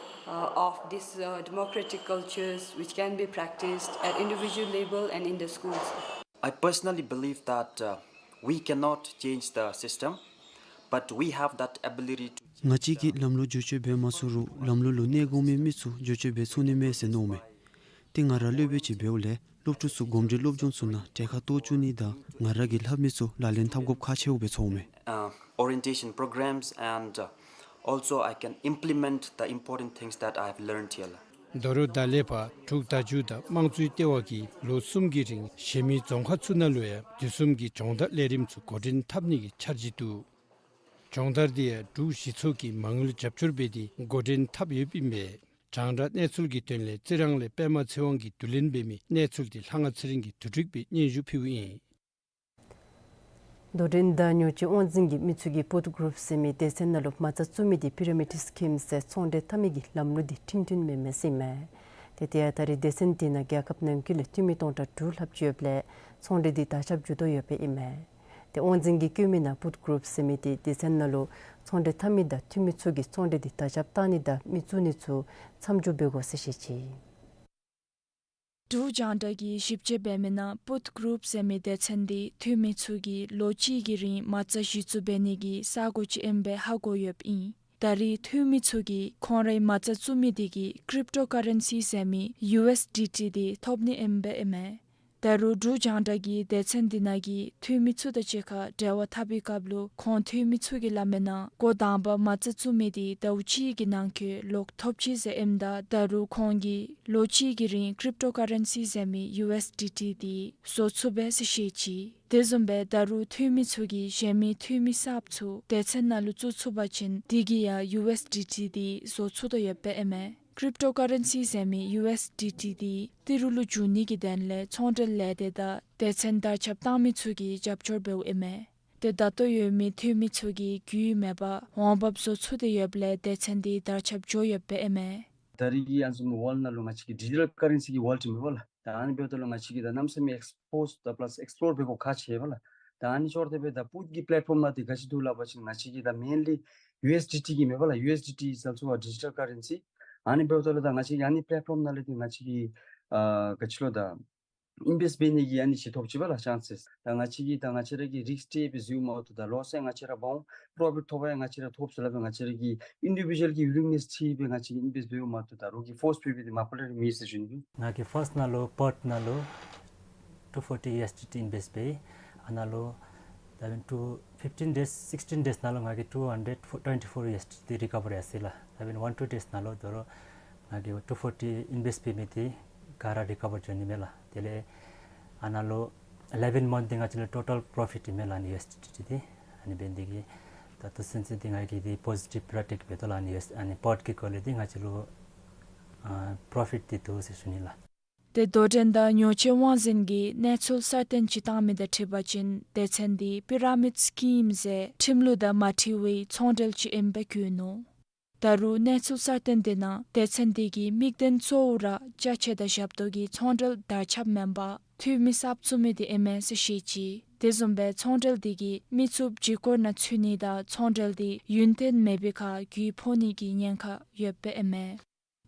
Uh, of these, uh, democratic cultures which can be practiced at individual level and in the schools. I personally believe that, uh, we cannot change the system, but we have that ability to change the ང་བཅས་ཀྱིས་ལམ་ལུགས་བསྒྱུར་བཅོས་འབད་མ་ཚུགས་རུང་ལམ་ལུགས་ལུ་གནས་དགོ་མི་མི་ཚུ་བསྒྱུར་བཅོས་འབད་ཚུགས་ནི་མས་ཟེར་མནོཝ་མས། ཏེ་ང་ར་སློབ་དཔོན་ཅིག་འབདཝ་ལས་སློབ་ཕྲུག་ཚུ་གོམས་འདྲིས་སློབ་སྦྱོང་ཚུ་ནང་གྲལ་ཁར་གཏོགས་བཅུག་ནི་དང་ང་ར་གིས་ལྷབ་མི་ཚུ་ལག་ལེན་འཐབ་དགོཔ་ཁག་ཆེཝ་སྦེ་ཚོརཝ་མས། Uh, orientation programs and, uh, also I can implement the important things that I have learned here. ད་རུང་ད་ལས་ཕར་འབྲུག་བརྡ་བརྒྱུད་དང་དམངས་གཙོའི་ལྟེ་བ་གིས་ལོ་གསུམ་གྱི་རིང་གཞན་མི་རྫོང་ཁག་ཚུ་ནང་ལུ་ཡང་དུས་གསུམ་གྱི་སྦྱོང་བརྡར་ལས་རིམ་ཚུ་འགོ་འདྲེན་འཐབ་ནི་གི་འཆར་གཞི་འདུག། སྦྱོང་བརྡར་འདི་ཡང་འབྲུག་གཞི་ཚོགས་ཀྱིས་མ་དངུལ་རྒྱབ་སྐྱོར་འབད་དེ་འགོ་འདྲེན་འཐབ་ཡོདཔ་ཨིན་པས། རྒྱང་བསྒྲགས་གནས་ཚུལ་གྱི་དོན་ལས་རྩི་རང་ལས་པདྨ་ཚེ་དབང་གིས་བསྡུ་ལེན་འབད་མི་གནས་ཚུལ་འདི་ལྷ་དབང་ཚེ་རིང་གིས་བསྡུ་སྒྲིག་འབད་སྙན་ཞུ་ཕུལཝ་ཨིན། དོ་འགྲན་དང་ཉོ་སྤྱོད་དབང་འཛིན་གྱིས་མི་ཚུ་གིས་པུཊ་གུ་རུབ་ཟེར་མི་སྡེ་ཚན་ནང་ལུ་མ་རྩ་བཙུགས་མི་འདི་པི་ར་མིཌ་སི་ཀིམ་ཟེར་ཚོང་འབྲེལ་འཐབ་མི་གི་ལམ་ལུགས་འདི་ཁྲིམས་མཐུན་མེན་མས་ཟེར་ཨིན་མས། ཏེ་དེ་ཡང་ད་རེས་སྡེ་ཚན་འདི་ནང་རྒྱལ་ཁབ་ནང་འཁོད་ལས་འཐུས་མི་སྟོང་ཕྲག་དྲུག་ལྷགཔ་ཅིག་ཡོདཔ་ལས་ཚོང་འབྲེལ་འདི་དར་ཁྱབ་འགྱོ་དོ་ཡོདཔ་ཨིན་མས། ཏེ་དབང་འཛིན་གྱིས་བཀོད་མི་ནང་པུཊ་གུ་རུབ་ཟེར་མི་འདི་སྡེ་ཚན་ནང་ལུ་ཚོང་འབྲེལ་འཐབ་མི་དང་འཐུས་མི་ཚུ་གིས་ཚོང་འབྲེལ་འདི་དར་ཁྱབ་བཏང་ནི་དང་མི་བཙུགས་ནི་ཚུ་མཚམས་འཇོག་འབད་དགོ་ཟེར་བཤད་ཅི། འབྲུག་རྒྱང་བསྒྲགས་ཀྱིས་ཞིབ་དཔྱད་འབད་མི་ནང་པུཊ་གུ་རུབ་ཟེར་མི་སྡེ་ཚན་འདི་འཐུས་མི་ཚུ་གིས་ལོ་གཅིག་གི་རིང་མ་རྩ་གཞི་བཙུགས་འབད་ནི་གི་ས་གོ་ཅིག་ཨིན་པའི་ཧ་གོ་ཡོདཔ་ཨིན། ད་རེས་འཐུས་མི་ཚུ་གིས་ཁོང་རའི་མ་རྩ་བཙུགས་མི་འདི་གིས་ཀྲིབ་ཊོ་ཀ་རེན་སི་ཟེར་མི་ཡུ་ཨེསི་ཌི་ཊི་འདི་ཐོབ་ནི་ཨིན་པས་ཨིན་མས། ད་རུང་འབྲུག་རྒྱང་བསྒྲགས་ཀྱིས་སྡེ་ཚན་འདི་ནང་གི་འཐུས་མི་ཚུ་དང་གཅིག་ཁར་འབྲེལ་བ་འཐབ་པའི་སྐབས་ལུ་ཁོང་འཐུས་མི་ཚུ་གིས་སླབ་མི་ནང་འགོ་དང་པ་མ་རྩ་བཙུགས་མི་འདི་ཟླཝ་གཅིག་གི་ནང་འཁོད་ལོག་ཐོབ་ཅི་ཟེར་ཨིནམ་ད་ད་རུང་ཁོང་གིས་ལོ་གཅིག་གི་རིང་ཀྲིབ་ཊོ་ཀ་རེན་སི་ཟེར་མི་ཡུ་ཨེསི་ཌི་ཊི་འདི་བཟོ་ཚུགས་པས་ཟེར་བཤད་ཅི། དེ་བཟུམ་སྦེ་ད་རུང་འཐུས་མི་ཚུ་གིས་གཞན་མི་འཐུས་མི་གསརཔ་ཚུ་སྡེ་ཚན་ནང་ལུ་བཙུགས་ཚུགས་པ་ཅིན་དེ་གིས་ཡང་ཡུ་ཨེསི་ཌི་ཊི་འདི་བཟོ་ཚུགས་དོ་ཡོདཔ་ཨིན་མས། ཀྲིབ་ཊོ་ཀ་རེན་སི་ཟེར་མི་ཡུ་ཨེསི་ཌི་ཊི་འདི་ཏི་རུ་ལུ་བསྒྱུར་ནི་གི་དོན་ལས་ཚོང་འབྲེལ་ལས་སྡེ་དང་སྡེ་ཚན་དར་ཁྱབ་བཏང་མི་ཚུ་གིས་རྒྱབ་སྐྱོར་འབདཝ་ཨིན་མས། ཏེ་ད་ལྟོ་ཡོད་མི་འཐུས་མི་ཚུ་གིས་རྒྱུས་མེད་པར་འོང་འབབ་བཟོ་ཚུགས་ཏེ་ཡོདཔ་ལས་སྡེ་ཚན་འདི་དར་ཁྱབ་འགྱོ་ཡོདཔ་ཨིན་མས། ད་རེས་ཀྱི་ཨ་ནི་བཟུམ་ཝཱལཊ་ནང་ལུ་ང་བཅས་ཀྱི་ཌི་ཇི་ཊལ་ཀ་རེན་སི་གི་ཝཱལཊ་མེད་པ་ལགས། ད་ཨ་ནི་འབདཝ་ད་ལུ་ང་བཅས་ཀྱིས་ད་གནམ་མེད་ས་མེད་ཨེགསི་པོ་སི་དང་པ་ལཱསི་ཨེགསི་པི་ལོར་འབད་དགོཔ་ཁག་ཆེ་བས་ལགས། ད་ཨ་ནི་ཞོར་དེ་སྦེ་ད་པུཊ་ཀྱི་པི་ལེཊ་ཕོརམ་ནང་འདི་ག་ཅི་འདུག་སླབ་པ་ཅིན་ང་བཅས་ཀྱི་ད་མེན་ལི་ཡུ་ཨེསི་ཌི་ཊི་གི་མེན་པ་ལགས། ཡུ་ཨེསི་ཌི་ཊི་ཟེར་ཚུ་བ་ཌི་ཇི་ཊལ་ཀ་རེན་སི། ཨ་ནི་འབདཝ་ད་ལུ་ད་ང་བཅས་ཀྱིས་ཨ་ནི་པི་ལེཊ་ཕོརམ་ནང་ལས་འདི་ང་བཅས་ཀྱིས་ཨ་ག་ཅི་ལོ་ད་ཨིན་བེསཊ་འབད་ནི་གི་ཨ་ནི་ཅིག་ཐོབ་ཅི་བས་ལགས་ཅཱནསི་སི། ད་ང་བཅས་ཀྱིས་ད་ང་བཅས་ར་གིས་རིསཀ་ཏེག་སྦེ་བཟུང་མ་བཏུབ། ད་ལོ་སི་ཡང་ང་བཅས་ར་འབག་འོང་། པོརོ་ཕིཊ་ཐོབ་པ་ཡང་ང་བཅས་ར་ཐོབ་ཟེར་སླབ་སྦེ་ང་བཅས་ར་གི་ཨིན་ཌི་བི་ཌུ་ཨལ་གྱི་ཝི་ལིང་ནེསི་ཅིག་སྦེ་ང་བཅས་ཀྱིས་ཨིན་བེསཊ་འབདཝ་མ་གཏོགས་ད་རོགས་ཀྱིས་ཕོརསི་འབད་འབད་དེ་མ་པ་ལས་ར་མེད་ཟེར་ཞུ་ནི་ཨིན། ང་གིས་ཕརསཊ་ནང་ལུ་པརཐ་ནང་ལུ་ཊུ་ཕོར་ཊི་ཡུ་ཨེསི་ཌི་ཊི་ཨིན་བེསཊ་འབད་ཡི། ཨ་ནཱ་ལུ་ད་ཨིན་ཊུ་ཕིཕ་ཊིན་ཌེསི་སིགསི་ཊིན་ཌེསི་ནང་ལུ་ང་གིས་ཊུ་ཧན་ཌེཌ་ཊུ་ཝེན་ཊི་ཕོར་ཡུ་ཨེསི་ཌི་ཊི་རི་ཀ་བར་ཡར་སོ་ཡི་ལགས། ད་ཨིན་ཝན་ཊུ་ཌེསི་ནང་ལུ་ད་རུང་ང་གིས་ཊུ་ཕོར་ཊི་ཨིན་བེསཊ་འབད་མི་འདི་ག་ར་རི་ཀ་བར་འགྱོ་ནི་མས་ལགས། དེ་ལས་ཨ་ནཱ་ལུ་ཨི་ལེ་བཱན་མནཐ་འདི་ང་བཅས་ལུ་ཊོ་ཊལ་པོརོ་ཕིཊ་ཨིན་མས་ལགས། ཨ་ནི་ཡུ་ཨེསི་ཌི་ཊི་འདི་ཨ་ནི་འབད་ནི་འདི་གིས་ད་ལྟོ་ཚུན་ཚོད་འདི་ང་གིས་འདི་པོ་ཟི་ཊིབ་ར་ཊེཀ་འབད་དོ་ལགས། ཨ་ནི་ཡུ་ཨེསི་ཨ་ནི་པརཐ་གི་སྐོར་ལས་འདི་ང་བཅས་ལུ་ཨ་པོརོ་ཕིཊ་འདི་འདུག་ཟེར་ཞུ་ནི་ལགས། ཏེ་དོ་འགྲན་དང་ཉོ་སྤྱོད་དབང་འཛིན་གྱིས་གནས་ཚུལ་གསར་བཏོན་ཅིག་བཏང་མི་དང་འཁྲིལ་བ་ཅིན་སྡེ་ཚན་འདི་པི་ར་མིཌ་སི་ཀིམ་ཟེར་ཁྲིམས་ལུགས་དང་མ་འཁྲིལ་བའི་ཚོང་འབྲེལ་ཅིག་ཨིནམ་སྦེ་བཀོད་ནུག། ད་རུང་གནས་ཚུལ་གསར་བཏོན་འདི་ནང་སྡེ་ཚན་འདི་གི་དམིགས་དོན་གཙོ་བོ་ར་ཅ་ཆས་དང་ཞབས་ཏོག་གི་ཚོང་འབྲེལ་དར་ཁྱབ་མེན་པར་འཐུས་མི་གསརཔ་བཙུགས་མི་འདི་ཨིན་མས་ཟེར་བཤད་ཅི། དེ་བཟུམ་སྦེ་ཚོང་འབྲེལ་འདི་གིས་མི་ཚུ་བརྗེ་སྐོར་ནང་ཚུད་ནི་དང་ཚོང་འབྲེལ་འདི་ཡུན་བརྟན་མེད་པའི་ཁར་རྒུད་ཕོག་ནི་གི་ཉེན་ཁ་ཡོདཔ་ཨིན་མས།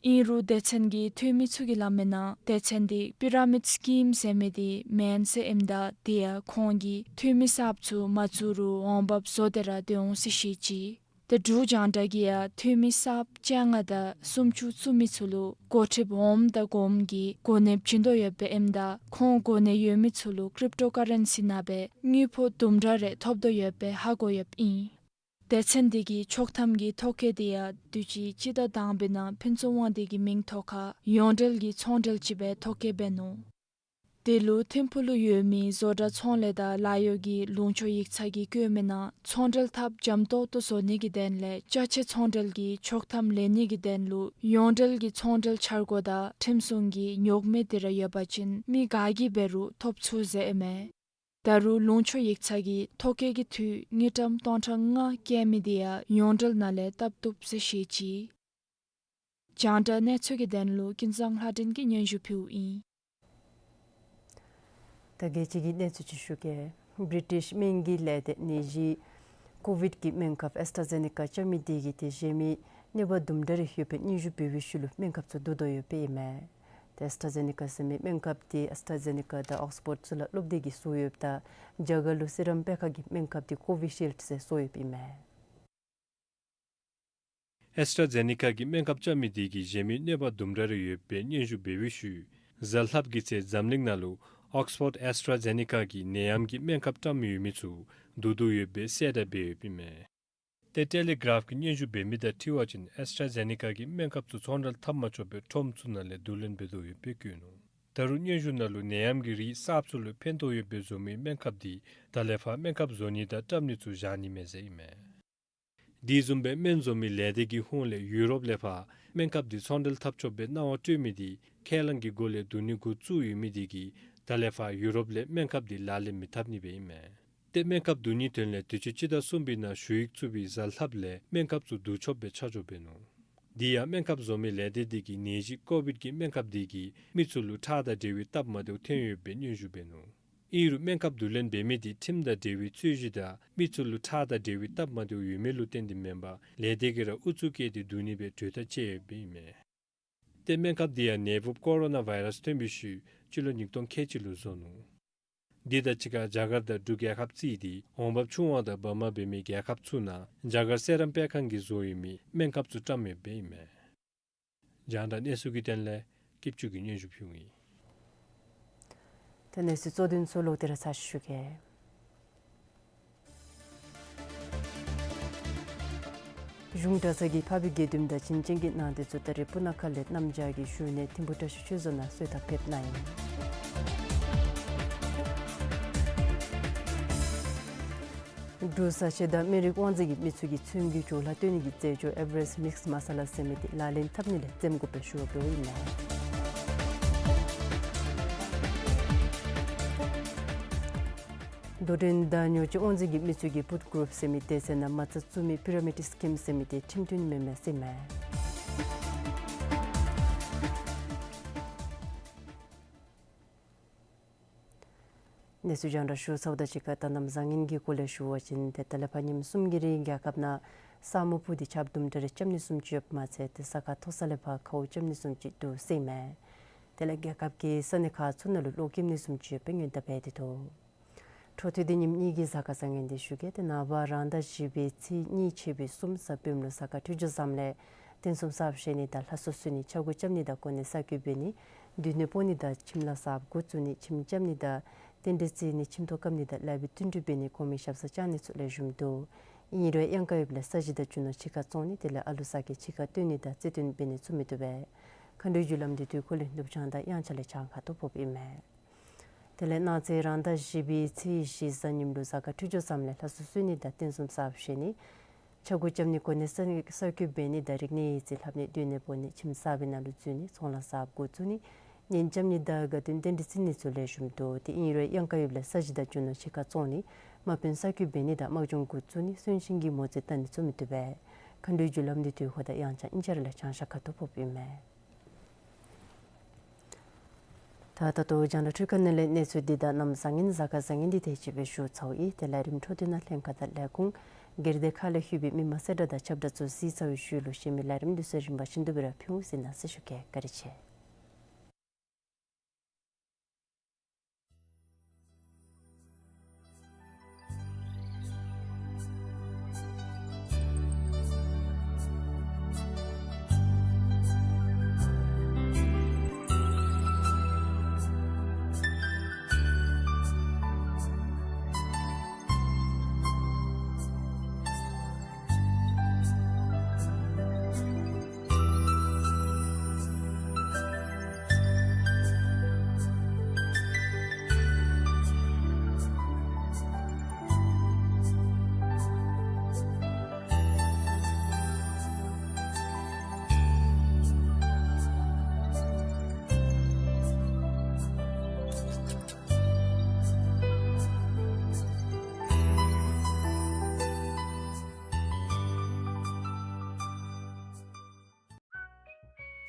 ཨིན་རུང་སྡེ་ཚན་གྱི་འཐུས་མི་ཚུ་གིས་སླབ་མི་ནང་སྡེ་ཚན་འདི་པི་ར་མིཌ་སི་ཀིམ་ཟེར་མི་འདི་མེན་ཟེར་ཨིནམ་ད་དེ་ཡང་ཁོང་གིས་འཐུས་མི་གསརཔ་ཚུ་མ་བཙུགས་རུང་འོང་འབབ་བཟོ་སྟེ་ར་སྡོད་འོང་ཟེར་བཤད་ཅི། ཏེ་འབྲུག་རྒྱང་བསྒྲགས་ཀྱིས་ཡང་འཐུས་མི་གསརཔ་བཅོ་ལྔ་དང་སུམ་ཅུ་བཙུགས་མི་ཚུ་ལུ་འགོ་ཁྲིདཔ་འོགམ་དང་གོངམ་གྱི་གོ་གནས་བྱིན་དོ་ཡོདཔ་ཨིནམ་ད་ཁོང་གོ་གནས་ཡོད་མི་ཚུ་ལུ་ཀྲིབ་ཊོ་ཀ་རེན་སི་ནང་སྦེ་དངུལ་ཕོགས་དུམ་གྲ་རེ་ཐོབ་དོ་ཡོདཔ་ཧ་གོ་ཡོདཔ་ཨིན། སྡེ་ཚན་འདི་གི་ཆོག་ཐམ་གྱི་ཐོ་བཀོད་འདི་ཡང་དུས་ཅི་སྤྱི་ཟླ་དང་པའི་ནང་ཕུན་ཚོགས་དབང་འདུས་ཀྱི་མིང་ཐོག་ཁར་ཡོངས་འབྲེལ་གྱི་ཚོང་འབྲེལ་ཅིག་སྦེ་ཐོ་བཀོད་འབད་ནུག། དེ་ལུ་ཐིམ་ཕུག་ལུ་ཡོད་མི་བཟོ་གྲྭ་ཚོང་ལས་དང་ལཱ་གཡོག་གི་ལུང་ཕྱོགས་ཡིག་ཚང་གིས་བཀོད་མི་ནང་ཚོང་འབྲེལ་འཐབ་འཇམ་ཏོག་ཏོ་བཟོ་ནི་གི་དོན་ལས་ཅ་ཆས་ཚོང་འབྲེལ་གྱི་ཆོག་ཐམ་ལེན་ནི་གི་དོན་ལུ་ཡོངས་འབྲེལ་གྱི་ཚོང་འབྲེལ་འཆར་སྒོ་དང་ཁྲིམས་སྲུང་གི་ཉོག་མེད་དེ་ར་ཡོད་པ་ཅིན་མི་ག་གིས་འབད་རུང་ཐོབ་ཚུགས་ཟེར་ཨིན་མས། ད་རུང་ལུང་ཕྱོགས་ཡིག་ཚང་གིས་ཐོ་བཀོད་ཀྱི་འཐུས་དངུལ་ཀྲམ་སྟོང་ཕྲག་ལྔ་བཀལ་མི་དེ་ཡང་ཡོངས་འབྲེལ་ནང་ལས་བཏབ་བཏུབ་ཟེར་བཤད་ཅི། རྒྱང་བསྒྲགས་གནས་ཚུལ་གྱི་དོན་ལུ་ཀུན་བཟང་ལྷ་སྒྲོན་གྱིས་སྙན་ཞུ་ཕུལཝ་ཨིན། ད་རྒྱལ་སྤྱི་གི་གནས་ཚུལ་ཅིག་ཞུ་གེ། བི་རི་ཊིཤ་སྨན་གྱི་ལས་སྡེ་ནད་གཞི་ཀོ་ཝིཌ་ཀྱི་སྨན་ཁབ་ཨེསི་ཊ་ཛེ་ནི་ཀ་རྐྱབ་མི་དེ་གིས་ཏེ་གཞན་མི་གནོད་པ་དུམ་གྲ་རེ་ཡོད་པའི་སྙན་ཞུ་འབད་བའི་ཤུལ་ལུ་སྨན་ཁབ་ཚུ་བསྡུ་དོ་ཡོདཔ་ཨིན་མས། ཏེ་ཨེསི་ཊ་ཛེ་ནི་ཀ་ཟེར་མི་སྨན་ཁབ་དེ་ཨེསི་ཊ་ཛེ་ནི་ཀ་དང་ཨོགསི་ཕོཌ་ཚུ་ལུ་སློབ་སྡེ་གིས་བཟོ་ཡོདཔ་ད་རྒྱ་གར་ལུ་སི་རམ་པེ་ཁ་གི་སྨན་ཁབ་དེ་ཀོ་ཝི་ཤིལཌ་ཟེར་བཟོ་ཡོདཔ་ཨིན་མས། ཨེསི་ཊ་ཛེ་ནི་ཀ་གི་སྨན་ཁབ་རྐྱབ་མི་དེ་གིས་གཞན་མི་གནོད་པ་དུམ་གྲ་རེ་ཡོད་པའི་སྙན་ཞུ་འབད་བའི་ཤུལ་གཟའ་ལྷགཔ་གི་ཚེ་འཛམ་གླིང་ནང་ལུ་ཨོགསི་ཕོཌ་ཨེསི་ཊ་ཛེ་ནི་ཀ་གི་ནད་ཡམས་ཀྱི་སྨན་ཁབ་བཀྲམ་ཡོད་མི་ཚུ་བསྡུ་བསྡུ་ཡོད་པའི་གསལ་བསྒྲགས་འབད་ཡོདཔ་ཨིན་མས། ཏེ་ཊེ་ལི་གྲཱཕ་གིས་སྙན་ཞུ་འབད་མི་དང་འཁྲིལ་བ་ཅིན་ཨེསི་ཊ་ཛེ་ནི་ཀ་གི་སྨན་ཁབ་ཚུ་ཚོང་འབྲེལ་འཐབ་མ་ཆོག་པའི་ཁྲོམ་ཚུ་ནང་ལས་བསྡུ་ལེན་འབད་དོ་ཡོདཔ་སྦེ་བཀོད་ནུག། ད་རུང་སྙན་ཞུ་ནང་ལུ་ནད་ཡམས་ཀྱི་རིགས་གསརཔ་ཚུ་ལུ་ཕན་ཐོགས་ཡོདཔ་སྦེ་བཟོ་མི་སྨན་ཁབ་དེ་ད་ལས་ཕར་སྨན་ཁབ་བཟོ་ནི་དང་བཀྲམ་ནི་ཚུ་བཞག་ནི་མེད་ཟེར་ཨིན་མས། དེ་བཟུམ་སྦེ་སྨན་བཟོ་མི་ལས་སྡེ་གི་ཧོངས་ལས་ཡུ་རོབ་ལས་ཕར་སྨན་ཁབ་དེ་ཚོང་འབྲེལ་འཐབ་ཆོགཔ་སྦེ་གནང་བ་སྤྲོད་མི་དེ་ཁས་བླངས་ཀྱི་སྒོ་ལས་བསྡུ་ནི་འགོ་བཙུགས་ཡོད་མི་དེ་གིས་ད་ལས་ཕར་ཡུ་རོབ་ལས་སྨན་ཁབ་དེ་ལག་ལེན་མི་འཐབ་ནི་སྦེ་ཨིན་མས། ཏེ་སྨན་ཁབ་བསྡུ་ནིའི་དོན་ལས་དུས་ཅི་སྤྱི་ཟླ་གསུམ་པའི་ནང་ཞུ་ཡིག་བཙུགས་པའི་གཟའ་ལྷགཔ་ལས་སྨན་ཁབ་ཚུ་བསྡུ་ཆོགཔ་སྦེ་ཆ་འཇོག་འབད་ནུག། དེ་ཡང་སྨན་ཁབ་བཟོ་མི་ལས་སྡེ་དེ་གིས་ནད་གཞི་ཀོ་ཝིཌ་ཀྱི་སྨན་ཁབ་དེ་གིས་མི་ཚུ་ལུ་ཁྲག་དང་འབྲེལ་བའི་སྟབས་མ་བདེཝ་ཐོན་ཡོདཔ་སྦེ་སྙན་ཞུ་འབད་ནུག། ཨིན་རུང་སྨན་ཁབ་བསྡུ་ལེན་འབད་མི་དེ་ཁྲིམས་དང་འབྲེལ་བའི་རྩོད་གཞི་དང་མི་ཚུ་ལུ་ཁྲག་དང་འབྲེལ་བའི་སྟབས་མ་བདེཝ་ཡོད་མི་ལུ་བརྟེན་ཏེ་མེན་པར་ལས་སྡེ་གིས་ར་ཨུ་ཚུགས་བསྐྱེད་དེ་བསྡུ་ནི་སྦེ་གྲོས་ཐག་བཅད་ཡོདཔ་ཨིན་མས། ཏེ་སྨན་ཁབ་དེ་ཡང་ནད་འབུཔ་ཀོ་རོ་ན་བཱའི་རཱསི་ཐོན་པའི་ཤུལ་སྤྱི་ལོ་ཉིས་སྟོང་ཁལ་གཅིག་ལུ་བཟོ་ནུག། དེ་དང་གཅིག་ཁར་རྒྱ་གར་དང་འབྲུག་རྒྱལ་ཁབ་བརྩིས་ཏེ་འོང་འབབ་ཆུང་བ་དང་འབབ་མ་འབད་མི་རྒྱལ་ཁབ་ཚུ་ནང་རྒྱ་གར་སི་རམ་པེ་ཁ་གིས་བཟོ་ཡོད་མི་སྨན་ཁབ་ཚུ་བཀྲམ་ཡོདཔ་ཨིན་མས། རྒྱང་བསྒྲགས་གནས་ཚུལ་གྱི་དོན་ལས་སྐྱིད་ཆུ་གིས་སྙན་ཞུ་ཕུལཝ་ཨིན། ད་གནས་ཚུལ་གཙོ་དོན་ཚུ་ལོག་སྟེ་ར་ཚར་ཞུ་གེ། གཞུང་གྲྭ་ཚང་གིས་འཕགས་པའི་དགེ་འདུན་དང་བྱིན་ཅན་གྱི་ནང་དེ་ཚུ་ད་རེས་སྤུ་ན་ཁ་ལས་གནམ་བྱཱར་གྱི་བཞུགས་གནས་ཐིམ་ཕུ་བཀྲ་ཤིས་ཆོས་རྫོང་ནང་གསོལ་ཐབ་ཕེབས་གནང་ཡི། འབྲུག་བཟའ་ཆས་དང་སྨན་རིགས་དབང་འཛིན་གྱིས་མི་ཚུ་གི་ཚོན་གྱི་ཅོག་ལ་སྟོན་ནི་གི་རྩེད་འཇོ་ཨེ་བི་རེསཊ་མིགསི་མ་ས་ལ་ཟེར་མི་དེ་ལག་ལེན་འཐབ་ནི་ལས་འཛེམ་དགོ་པའི་ཞུ་བ་འབདཝ་ཨིན་མས། དོ་འགྲན་དང་ཉོ་སྤྱོད་དབང་འཛིན་གྱིས་མི་ཚུ་གི་པུཊ་གུ་རུབ་ཟེར་མི་དེ་ཚུ་ནང་མ་རྩ་བཙུགས་མི་པི་ར་མིཌ་སི་ཀིམ་ཟེར་མི་དེ་ཁྲིམས་མཐུན་མེན་མས་ཟེར་མས། གནས་ཚུལ་རྒྱང་བསྒྲགས་ཞུ་ཚརཝ་དང་གཅིག་ཁར་ད་གནམ་བཟང་ངན་གྱི་སྐོར་ལས་ཞུ་བ་ཅིན་ཏེ་ད་ལས་ཕར་ཉིནམ་གསུམ་གྱི་རིང་རྒྱལ་ཁབ་ནང་ས་སྨུག་སྤུབས་ཏེ་ཆརཔ་དུམ་གྲ་རེ་རྐྱབ་ནི་བཟུམ་ཅིག་ཡོདཔ་མ་ཚད་ཏེ་ས་ཁ་མཐོ་ས་ལས་ཕར་ཁཝ་རྐྱབ་ནི་བཟུམ་ཅིག་འདུག་ཟེར་མས། དེ་ལས་རྒྱལ་ཁབ་ཀྱི་ས་གནས་ཁག་ཚུ་ནང་ལུ་གློག་ཀེམ་ནི་བཟུམ་ཅིག་ཡོད་པའི་སྔོན་བརྡ་འབད་དེ་འདུག། འཕྲོ་མཐུད་དེ་ཉིནམ་གཉིས་ཀྱི་གཟའ་སྐར་བཟང་ངན་དེ་ཞུ་གེ། ཏེ་ནངས་པ་རང་ཟླ་བཞི་པའི་ཚེས་གཉིས་ཕྱེད་པའི་གསུམ་གཟའ་སྤེནམ་ལུ་གཟའ་སྐར་འཕྲོད་སྦྱོར་བཟངམ་ལས་རྟེན་གསུམ་གསརཔ་བཞེངས་ནི་དང་ལྷ་གསོལ་གསོལ་ནི་ཕྱག་འགུགས་རྐྱབ་ནི་དང་གོ་གནས་གསར་བསྐོ་འབད་ནི་སྡོད་གནས་སྤོ་ནི་དང་ཁྱིམ་ལཱ་གསརཔ་འགོ་བཙུགས་ནི་ཁྱིམ་རྐྱབ་ནི་དང་རྟེན་འབྲེལ་བརྩི་ནི་ཁྱིམ་ཐོག་བཀབ་ནི་དང་ལཱ་འབད་བསྟུན་གྲོས་འབད་ནི་གོང་མའི་ཞབས་སར་བཅར་ནི་ཚུ་ལེགས་ཤོམ་འདུག། ཨིན་རུང་གཡང་ཁ་ཡོདཔ་ལས་ས་གཞི་དང་རྒྱུ་ནོར་ཕྱི་ཁར་བཙོང་ནི་དེ་ལས་ཨ་ལུ་ས་གི་ཕྱི་ཁར་བཏོན་ནི་དང་རྩིས་སྟོན་འབད་ནི་ཚུ་མི་བཏུབ་པས། མཁའ་འགྲོའི་རྒྱུ་ལམ་འདི་དུས་འཁོར་ལས་ནུབ་བྱང་དང་དབྱངས་འཆར་ལས་བྱང་ཁ་ཐུག་ཕོགཔ་ཨིན་མས། དེ་ལས་གནངས་ཚེ་རང་ཟླ་བཞི་པའི་ཚེས་བཞི་གཟའ་ཉིམ་ལུ་གཟའ་སྐར་འཕྲོད་སྦྱོར་བཟངམ་ལས་ལྷ་གསོལ་གསོལ་ནི་དང་རྟེན་གསུམ་གསརཔ་བཞེངས་ནི་ཕྱག་འགུགས་རྐྱབ་ནི་གོ་གནས་གསར་གསར་བསྐོ་འབད་ནི་དང་རིག་གནས་ཡིག་རྩིས་ལྷབ་ནི་སྡོད་གནས་སྤོ་ནི་ཁྱིམ་གསར་པའི་ནང་ལུ་འཛུལ་ནི་ཚོང་ལཱ་གསརཔ་འགོ་བཙུགས་ནི་གཉེན་རྐྱབ་ནི་དང་དགའ་སྟོན་རྟེན་འབྲེལ་བརྩི་ནི་ཚུ་ལེགས་ཤོམ་འདུག། དེ་ཨིན་རུང་གཡང་ཁ་ཡོདཔ་ལས་ས་གཞི་དང་རྒྱུ་ནོར་ཕྱི་ཁར་བཙོང་ནི་དམག་དཔོན་གསར་བསྐོ་འབད་ནི་དང་དམག་སྦྱོང་འགོ་བཙུགས་ནི་གསོན་གཤིན་གྱི་མོ་རྩིས་བལྟ་ནི་ཚུ་མི་བཏུབ་པས། མཁའ་འགྲོའི་རྒྱུ་ལམ་འདི་དུས་འཁོར་དང་དབྱངས་འཆར་ཨིན་ཅི་ར་ལས་བྱང་ཤར་ཁ་ཐུག་ཕོགཔ་ཨིན་མས། ད་ད་ལྟོ་རྒྱང་བསྒྲགས་འཕྲུལ་ཁང་ནང་ལས་གནས་ཚུལ་འདི་དང་གནམ་བཟང་ངན་གཟའ་སྐར་བཟང་ངན་འདི་དེ་ཅིག་སྦེ་ཞུ་ཚརཝ་ཨིན། ཏེ་ལས་རིམ་འཕྲོ་མཐུད་ནང་ལྷན་ཁག་དང་ལས་ཁུངས་སྒེར་སྡེ་ཁག་ལས་ལྷོད་པའི་མི་མང་གསལ་བསྒྲགས་དང་ཁྱབ་བསྒྲགས་ཚུ་གཟིགས་ཚར་བའི་ཤུལ་ལུ་གཞན་མི་ལས་རིམ་འདི་ཚུ་རིམ་པ་བཞིན་དུ་སྦེ་ར་ཕུལ་འོང་ཟེར་གནང་ཟེར་ཞུ་གེ། བཀའ་དྲིན་ཆེ།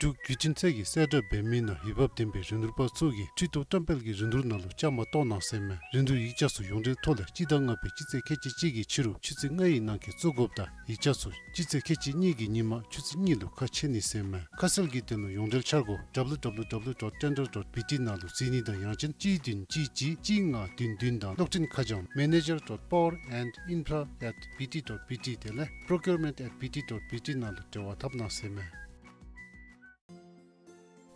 འབྲུག་བརྒྱུད་འཕྲིན་ཚད་ཀྱི་གསལ་བསྒྲགས་འབད་མི་ནང་འོས་འབབ་ལྡན་པའི་རིན་བསྡུར་པ་ཚུ་གིས་ཁྲི་ཐོག་བཀྲམ་སྤེལ་གྱི་རིན་བསྡུར་ནང་ལུ་བཅའ་མར་གཏོགས་གནང་ཟེར་མས། རིན་བསྡུར་ཡིག་ཆ་ཚུ་ཡོངས་འབྲེལ་ཐོག་ལས་སྤྱི་ཟླ་ལྔ་པའི་སྤྱི་ཚེས་ཁལ་གཅིག་གཅིག་གི་ཕྱི་རུ་ཆུ་ཚོད་ལྔའི་ནང་འཁོད་བཙུགས་དགོཔ་དང་ཡིག་ཆ་ཚུ་སྤྱི་ཚེས་ཁལ་གཅིག་གཉིས་ཀྱི་ཉིན་མ་ཆུ་ཚོད་གཉིས་ལུ་ཁ་ཕྱེ་ནི་ཟེར་མས། ཁ་གསལ་གྱི་དོན་ལུ་ཡོངས་འབྲེལ་འཆར་སྒོ་W W W dot tender dot B T ནང་ལུ་གཟིགས་ནི་དང་ཡང་ཅིན་གཅིག་བདུན་གཅིག་གཅིག་གཅིག་ལྔ་བདུན་བདུན་དང་གློག་འཕྲིན་ཁ་བྱང་manager dot power and infra at B T dot B T དེ་ལས་procurement at B T dot B T ནང་ལུ་འབྲེལ་བ་འཐབ་གནང་ཟེར་མས།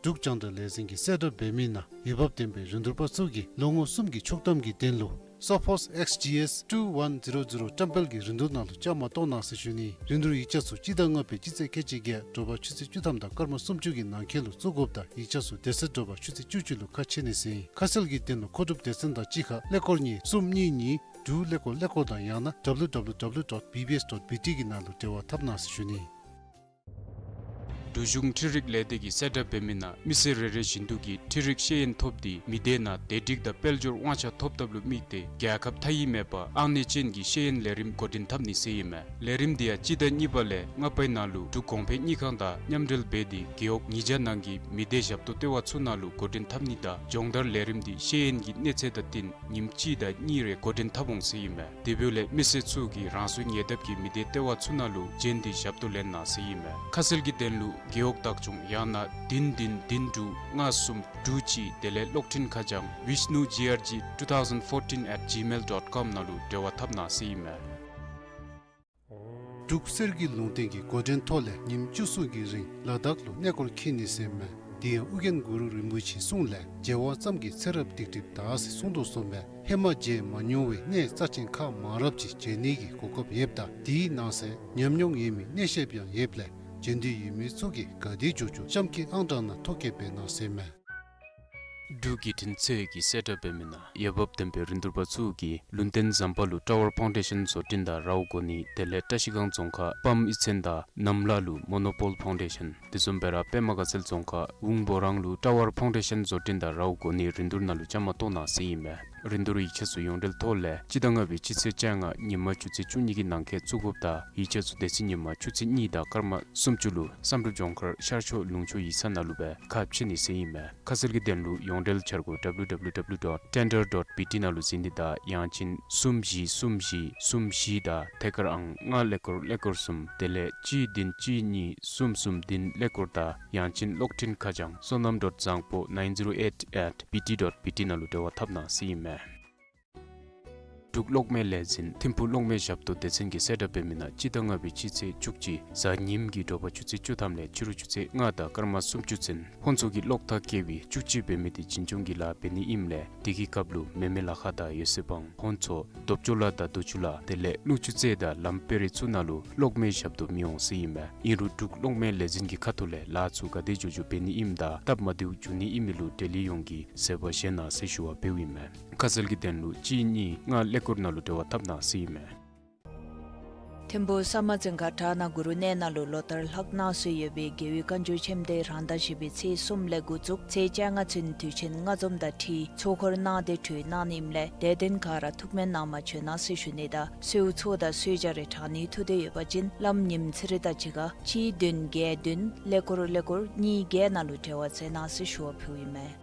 འབྲུག་རྒྱང་བསྒྲགས་ལས་འཛིན་གྱི་གསལ་བསྒྲགས་འབད་མི་ནང་འོས་འབབ་ལྡན་པའི་རིན་བསྡུར་པ་ཚུ་གིས་ལོ་ངོ་གསུམ་གྱི་ཆོག་ཐམ་གྱི་དོན་ལུ་Sophos X G S two one zero zero བཀྲམ་སྤེལ་གྱི་རིན་བསྡུར་ནང་ལུ་བཅའ་མར་གཏོགས་གནང་ཟེར་ཞུ་ནི། རིན་བསྡུར་ཡིག་ཆ་ཚུ་སྤྱི་ཟླ་ལྔ་པའི་སྤྱི་ཚེས་ཁལ་གཅིག་བརྒྱད་དྲོ་པ་ཆུ་ཚོད་བཅུ་ཐམ་དང་སྐར་མ་སུམ་ཅུ་གི་ནང་འཁོད་ལུ་བཙུགས་དགོཔ་དང་ཡིག་ཆ་ཚུ་དེ་ཚེ་དྲོ་པ་ཆུ་ཚོད་བཅུ་གཅིག་ལུ་ཁ་ཕྱེ་ནི་ཟེར་ཨིན། ཁ་གསལ་གྱི་དོན་ལུ་མཁོ་སྒྲུབ་སྡེ་ཚན་དང་གཅིག་ཁར་ཀླད་ཀོར་གཉིས་གསུམ་གཉིས་གཉིས་དྲུག་ཀླད་ཀོར་ཀླད་ཀོར་དང་ཡང་ན W W W dot B B S dot B T གི་ནང་ལུ་འབྲེལ་བ་འཐབ་གནང་ཟེར་ཞུ་ནི། འབྲུག་གཞུང་འཕྲུལ་རིག་ལས་སྡེ་གིས་གསལ་བསྒྲགས་འབད་མི་ནང་མི་སེར་རེ་རེ་བཞིན་དུ་གིས་འཕྲུལ་རིག་ཤེས་ཡོན་ཐོབ་སྟེ་མི་སྡེ་ནང་བདེ་སྒྲིག་དང་དཔལ་འབྱོར་དབང་ཆ་ཐོབ་ཐབས་ལུ་དམིགས་ཏེ་རྒྱལ་ཁབ་མཐའ་དབུས་མེད་པར་ཨང་གནས་ཅན་གྱི་ཤེས་ཡོན་ལས་རིམ་འགོ་འདྲེན་འཐབ་ནི་ཟེར་ཨིན་མས། ལས་རིམ་འདི་ཡང་སྤྱི་ཟླ་གཉིས་པ་ལས་ལྔ་པའི་ནང་ལུ་འབྲུག་གོང་འཕེལ་དངུལ་ཁང་དང་མཉམ་འབྲེལ་འབད་དེ་རྒེད་འོག་ཉིས་བརྒྱ་ནང་གི་མི་སྡེ་ཞབས་ཏོག་ལྟེ་བ་ཚུ་ནང་ལུ་འགོ་འདྲེན་འཐབ་ནི་དང་སྦྱོང་བརྡར་ལས་རིམ་འདི་ཤེས་ཡོན་གྱི་གནས་ཚད་དང་བསྟུན་ཉིནམ་གཅིག་དང་གཉིས་རེ་འགོ་འདྲེན་འཐབ་འོང་ཟེར་ཨིན་མས། དེ་འབདཝ་ལས་མི་སེར་ཚུ་གིས་རང་སོའི་ཉེ་འདབས་ཀྱི་མི་སྡེ་ལྟེ་བ་ཚུ་ནང་ལུ་བྱོན་ཏེ་ཞབས་ཏོག་ལེན་གནང་ཟེར་ཨིན་མས། ཁ་གསལ་གྱི་དོན་ལུ་རྒེད་འོག་བདག་སྐྱོང་ཡང་ན་བདུན་བདུན་བདུན་དྲུག་ལྔ་གསུམ་དྲུག་གཅིག་དེ་ལས་གློག་འཕྲིན་ཁ་བྱང་vishnu G R G two thousand fourteen at gmail dot com ནང་ལུ་འབྲེལ་བ་འཐབ་གནང་ཟེར་ཨིན་མས། འབྲུག་གསེར་གྱི་ལུང་བསྟན་གྱི་འགོ་འདྲེན་ཐོག་ལས་ཉིནམ་བཅུ་གསུམ་གྱི་རིང་ལ་དྭགས་ལུ་གནས་སྐོར་འཁྱིད་ནི་ཟེར་ཨིན་མས། དེ་ཡང་ཨོ་རྒྱན་གུ་རུ་རིན་པོ་ཆེའི་གསུང་ལས་བྱེ་བ་ཙམ་གྱིས་ཚེ་རབས་སྡིག་སྒྲིབ་དག་ཟེར་གསུངས་དོ་བཟུམ་སྦེ་ཧེ་མ་མཇལ་མ་མྱོང་བའི་གནས་རྩ་ཆེན་ཁག་མང་རབས་ཅིག་མཇལ་ནི་གི་གོ་སྐབས་ཡོདཔ་ད་དེའི་ནང་གསེས་ཉམས་མྱོང་ཡོད་མི་གནས་བཤདཔ་ཡང་ཡོདཔ་ལས་མཇལ་འདོད་ཡོད་མི་ཚུ་གིས་ག་དེ་མགྱོགས་མགྱོགས་གཤམ་གྱི་ཨང་གྲངས་ནང་ཐོ་བཀོད་འབད་གནང་ཟེར་ཨིན་མས། འབྲུག་བརྒྱུད་འཕྲིན་ཚད་ཀྱི་གསལ་བསྒྲགས་འབད་མི་ནང་འོས་འབབ་ལྡན་པའི་རིན་བསྡུར་པ་ཚུ་གིས་ལུང་བསྟན་ཟམ་པ་ལུ་ཊ་ཝར་ཕའུན་ཌེ་ཤཱན་བཟོ་སྐྲུན་དང་རཝ་འགོ་ནི་དེ་ལས་བཀྲ་ཤིས་སྒང་རྫོང་ཁག་སྤམ་གཡུས་ཚན་དང་གནམ་ལ་ལུ་མོ་ནོ་པོལ་ཕའུན་ཌེ་ཤཱན་དེ་བཟུམ་སྦེ་ར་པདྨ་དགའ་ཚལ་རྫོང་ཁག་ཝུང་བོ་རང་ལུ་ཊ་ཝར་ཕའུན་ཌེ་ཤཱན་བཟོ་སྐྲུན་དང་རཝ་འགོ་ནི་རིན་བསྡུར་ནང་ལུ་བཅའ་མར་གཏོགས་གནང་ཟེར་ཨིན་མས། རིན་བསྡུར་ཡིག་ཆ་ཚུ་ཡོངས་འབྲེལ་ཐོག་ལས་སྤྱི་ཟླ་ལྔ་པའི་སྤྱི་ཚེས་བཅོ་ལྔ་ཉིན་མ་ཆུ་ཚོད་བཅུ་གཉིས་ཀྱི་ནང་འཁོད་བཙུགས་དགོཔ་དང་ཡིག་ཆ་ཚུ་དེ་ཚེ་ཉིན་མ་ཆུ་ཚོད་གཉིས་དང་སྐར་མ་སུམ་ཅུ་ལུ་བསམ་གྲུབ་ལྗོངས་མཁར་ཤར་ཕྱོགས་ལུང་ཕྱོགས་ཡིག་ཚང་ནང་ལུ་སྦེ་ཁ་ཕྱེ་ནི་ཟེར་ཨིན་མས། ཁ་གསལ་གྱི་དོན་ལུ་ཡོངས་འབྲེལ་འཆར་སྒོ་W W W dot tender dot B T ནང་ལུ་གཟིགས་ནི་དང་ཡང་ཅིན་གསུམ་བཞི་གསུམ་བཞི་གསུམ་བཞི་དང་ཐད་ཀར་ཨང་ལྔ་ཀླད་ཀོར་ཀླད་ཀོར་གསུམ་དེ་ལས་གཅིག་བདུན་གཅིག་གཉིས་གསུམ་གསུམ་བདུན་ཀླད་ཀོར་དང་ཡང་ཅིན་གློག་འཕྲིན་ཁ་བྱང་བསོད་ནམས་dot zangpo nine zero eight at B T dot B T ནང་ལུ་འབྲེལ་བ་འཐབ་གནང་ཟེར་ཨིན་མས། འབྲུག་གློག་མེ་ལས་འཛིན་ཐིམ་ཕུག་གློག་མེ་ཞབས་ཏོག་སྡེ་ཚན་གྱི་གསལ་བསྒྲགས་འབད་མི་ནང་སྤྱི་ཟླ་ལྔ་པའི་སྤྱི་ཚེས་བཅུ་གཅིག་གཟའ་ཉིམ་གྱི་དྲོ་པ་ཆུ་ཚོད་བཅུ་ཐམ་ལས་ཕྱི་རུ་ཆུ་ཚོད་ལྔ་དང་སྐར་མ་སུམ་ཅུ་ཚུན་ཧོན་ཚོ་གི་གློག་ཐག་བཀལ་བའི་བཅུ་གཅིག་འབད་མི་དེ་བྱིན་སྐྱོང་གི་ལཱ་འབད་ནི་ཨིནམ་ལས་དེ་གི་སྐབས་ལུ་མེ་མེ་ལ་ཁ་དང་ཡོ་སེ་བང་ཧོན་ཚོ་རྡོབ་ཇོ་ལ་དང་རྡོ་ཆུ་ལ་དེ་ལས་ཀླུང་ཆུ་རྩེ་དང་ལམ་དཔེ་རི་ཚུ་ནང་ལུ་གློག་མེ་ཞབས་ཏོག་མི་འོང་ཟེར་ཨིན་མས། ཨིན་རུང་འབྲུག་གློག་མེ་ལས་འཛིན་གྱི་ཁ་ཐུག་ལས་ལཱ་ཚུ་ག་དེ་མགྱོགས་མགྱོགས་འབད་ནི་ཨིནམ་དང་སྟབས་མ་བདེཝ་འབྱུང་ནི་ཨིན་མི་ལུ་འབྲེལ་ཡོད་ཡོངས་ཀྱིས་གཟིགས་པ་བཞེས་གནང་ཟེར་ཞུ་བ་འབདཝ་ཨིན་མས། ཁ་གསལ་གྱི་དོན་ལུ་གཅིག་གཉིས་ལྔ་ཀླད་ཀོར་ནང་ལུ་འབྲེལ་བ་འཐབ་གནང་ཟེར་ཨིན་མས། ཐིམ་ཕུག་ས་དམར་རྫོང་ཁག་བྲག་ནག་གུ་རུ་གནས་ནང་ལུ་ལོ་ལྟར་ལྷག་གནང་སྲོལ་ཡོད་པའི་རྒྱལ་བའི་བཀའ་འགྱུར་ཆེན་འདི་རང་ཟླ་བཞི་པའི་ཚེས་གསུམ་ལས་འགོ་བཙུགས་ཚེས་བཅོ་ལྔ་ཚུན་དུས་ཆེན་ལྔ་འཛོམས་དང་འཁྲིལ་ཚོགས་འཁོར་གནང་སྟེ་གྲོལ་གནང་ནི་ཨིནམ་ལས་དད་ལྡན་ག་ར་ཐུགས་སྨོན་གནང་མ་བྱོན་གནང་ཟེར་ཞུ་ནི་དང་གསོལཝ་ཚོགས་དང་གསོལ་ཇ་རེ་དྲང་ནི་ཐུགས་འདོད་ཡོད་པ་ཅིན་བླམ་ཉིནམ་ཚེ་རིང་དང་གཅིག་ཁར་གཅིག་བདུན་བརྒྱད་བདུན་ཀླད་ཀོར་ཀླད་ཀོར་གཉིས་བརྒྱད་ནང་ལུ་འབྲེལ་བ་མཛད་གནང་ཟེར་ཞུ་བ་ཕུལཝ་ཨིན་མས།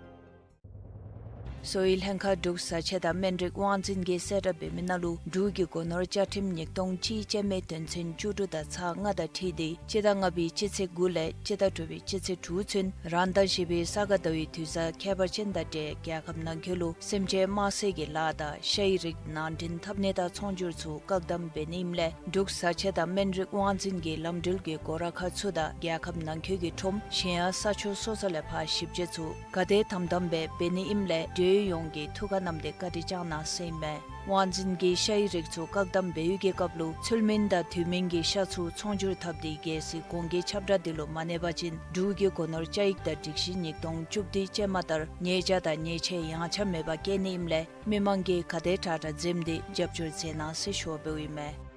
གསོ་བའི་ལྷན་ཁག་འབྲུག་བཟའ་ཆས་དང་སྨན་རིགས་དབང་འཛིན་གྱིས་གསལ་བསྒྲགས་འབད་མི་ནང་ལུ་འབྲུག་གི་སྒོ་ནོར་བཅའ་ཁྲིམས་ཉིས་སྟོང་གཅིག་ཅན་མའི་དོན་ཚན་བཅུ་དྲུག་དང་ཚག་ལྔ་དང་འཁྲིལ་ཏེ་སྤྱི་ཟླ་ལྔ་པའི་སྤྱི་ཚེས་དགུ་ལས་སྤྱི་ཟླ་དྲུག་པའི་སྤྱི་ཚེས་དྲུག་ཚུན་རང་ཟླ་བཞི་པའི་ས་ག་ཟླ་བའི་དུས་བཟང་ཁྱད་པར་ཅན་དང་འབྲེལ་རྒྱལ་ཁབ་ནང་འཁོད་ལུ་སེམས་ཅན་དམར་བསད་ཀྱི་ལཱ་དང་ཤ་ཡི་རིགས་ནང་འདྲེན་འཐབ་ནི་དང་ཚོང་སྒྱུར་ཚུ་བཀག་དམ་འབད་ནི་ཨིནམ་ལས་འབྲུག་བཟའ་ཆས་དང་སྨན་རིགས་དབང་འཛིན་གྱི་ལམ་འགྲུལ་གྱི་སྒོ་ར་ཁག་ཚུ་དང་རྒྱལ་ཁབ་ནང་འཁོད་ཀྱི་ཁྲོམ་གཞན་ཡང་ས་ཕྱོགས་སོ་སོ་ལས་ཕར་ཞིབ་དཔྱད་ཚུ་ག་དེ་དམ་དམ་སྦེ་འབད་ནི་ཨིནམ་ལས་འབྲེལ་ཡོད་ཡོངས་ཀྱིས་ཐུགས་ཁར་བསྣམས་ཏེ་བཀའ་དྲིན་བསྐྱང་གནང་ཟེར་ཨིན་མས། དབང་འཛིན་གྱིས་ཤ་ཡི་རིགས་ཚུ་བཀག་དམ་འབད་བའི་གི་སྐབས་ལུ་ཚུལ་མིན་དང་དུས་མིན་གྱི་ཤ་ཚུ་ཚོང་སྒྱུར་འཐབ་སྟེ་གལ་སྲིད་གོང་གི་ཁྱབ་བསྒྲགས་འདི་ལུ་མ་གནས་པ་ཅིན་འབྲུག་གི་སྒོ་ནོར་བཅའ་ཡིག་དང་སྒྲིག་གཞི་ཉིས་སྟོང་བཅུ་བདུན་ཅན་མ་ལྟར་ཉེས་བྱ་དང་ཉེས་ཆད་ཡངས་ཆག་མེད་པར་བཀལ་ནི་ཨིནམ་ལས་མི་མང་གིས་ག་དེ་དྲག་དྲག་འཛེམས་ཏེ་རྒྱབ་སྐྱོར་མཛད་གནང་ཟེར་ཞུ་བ་འབདཝ་ཨིན་མས།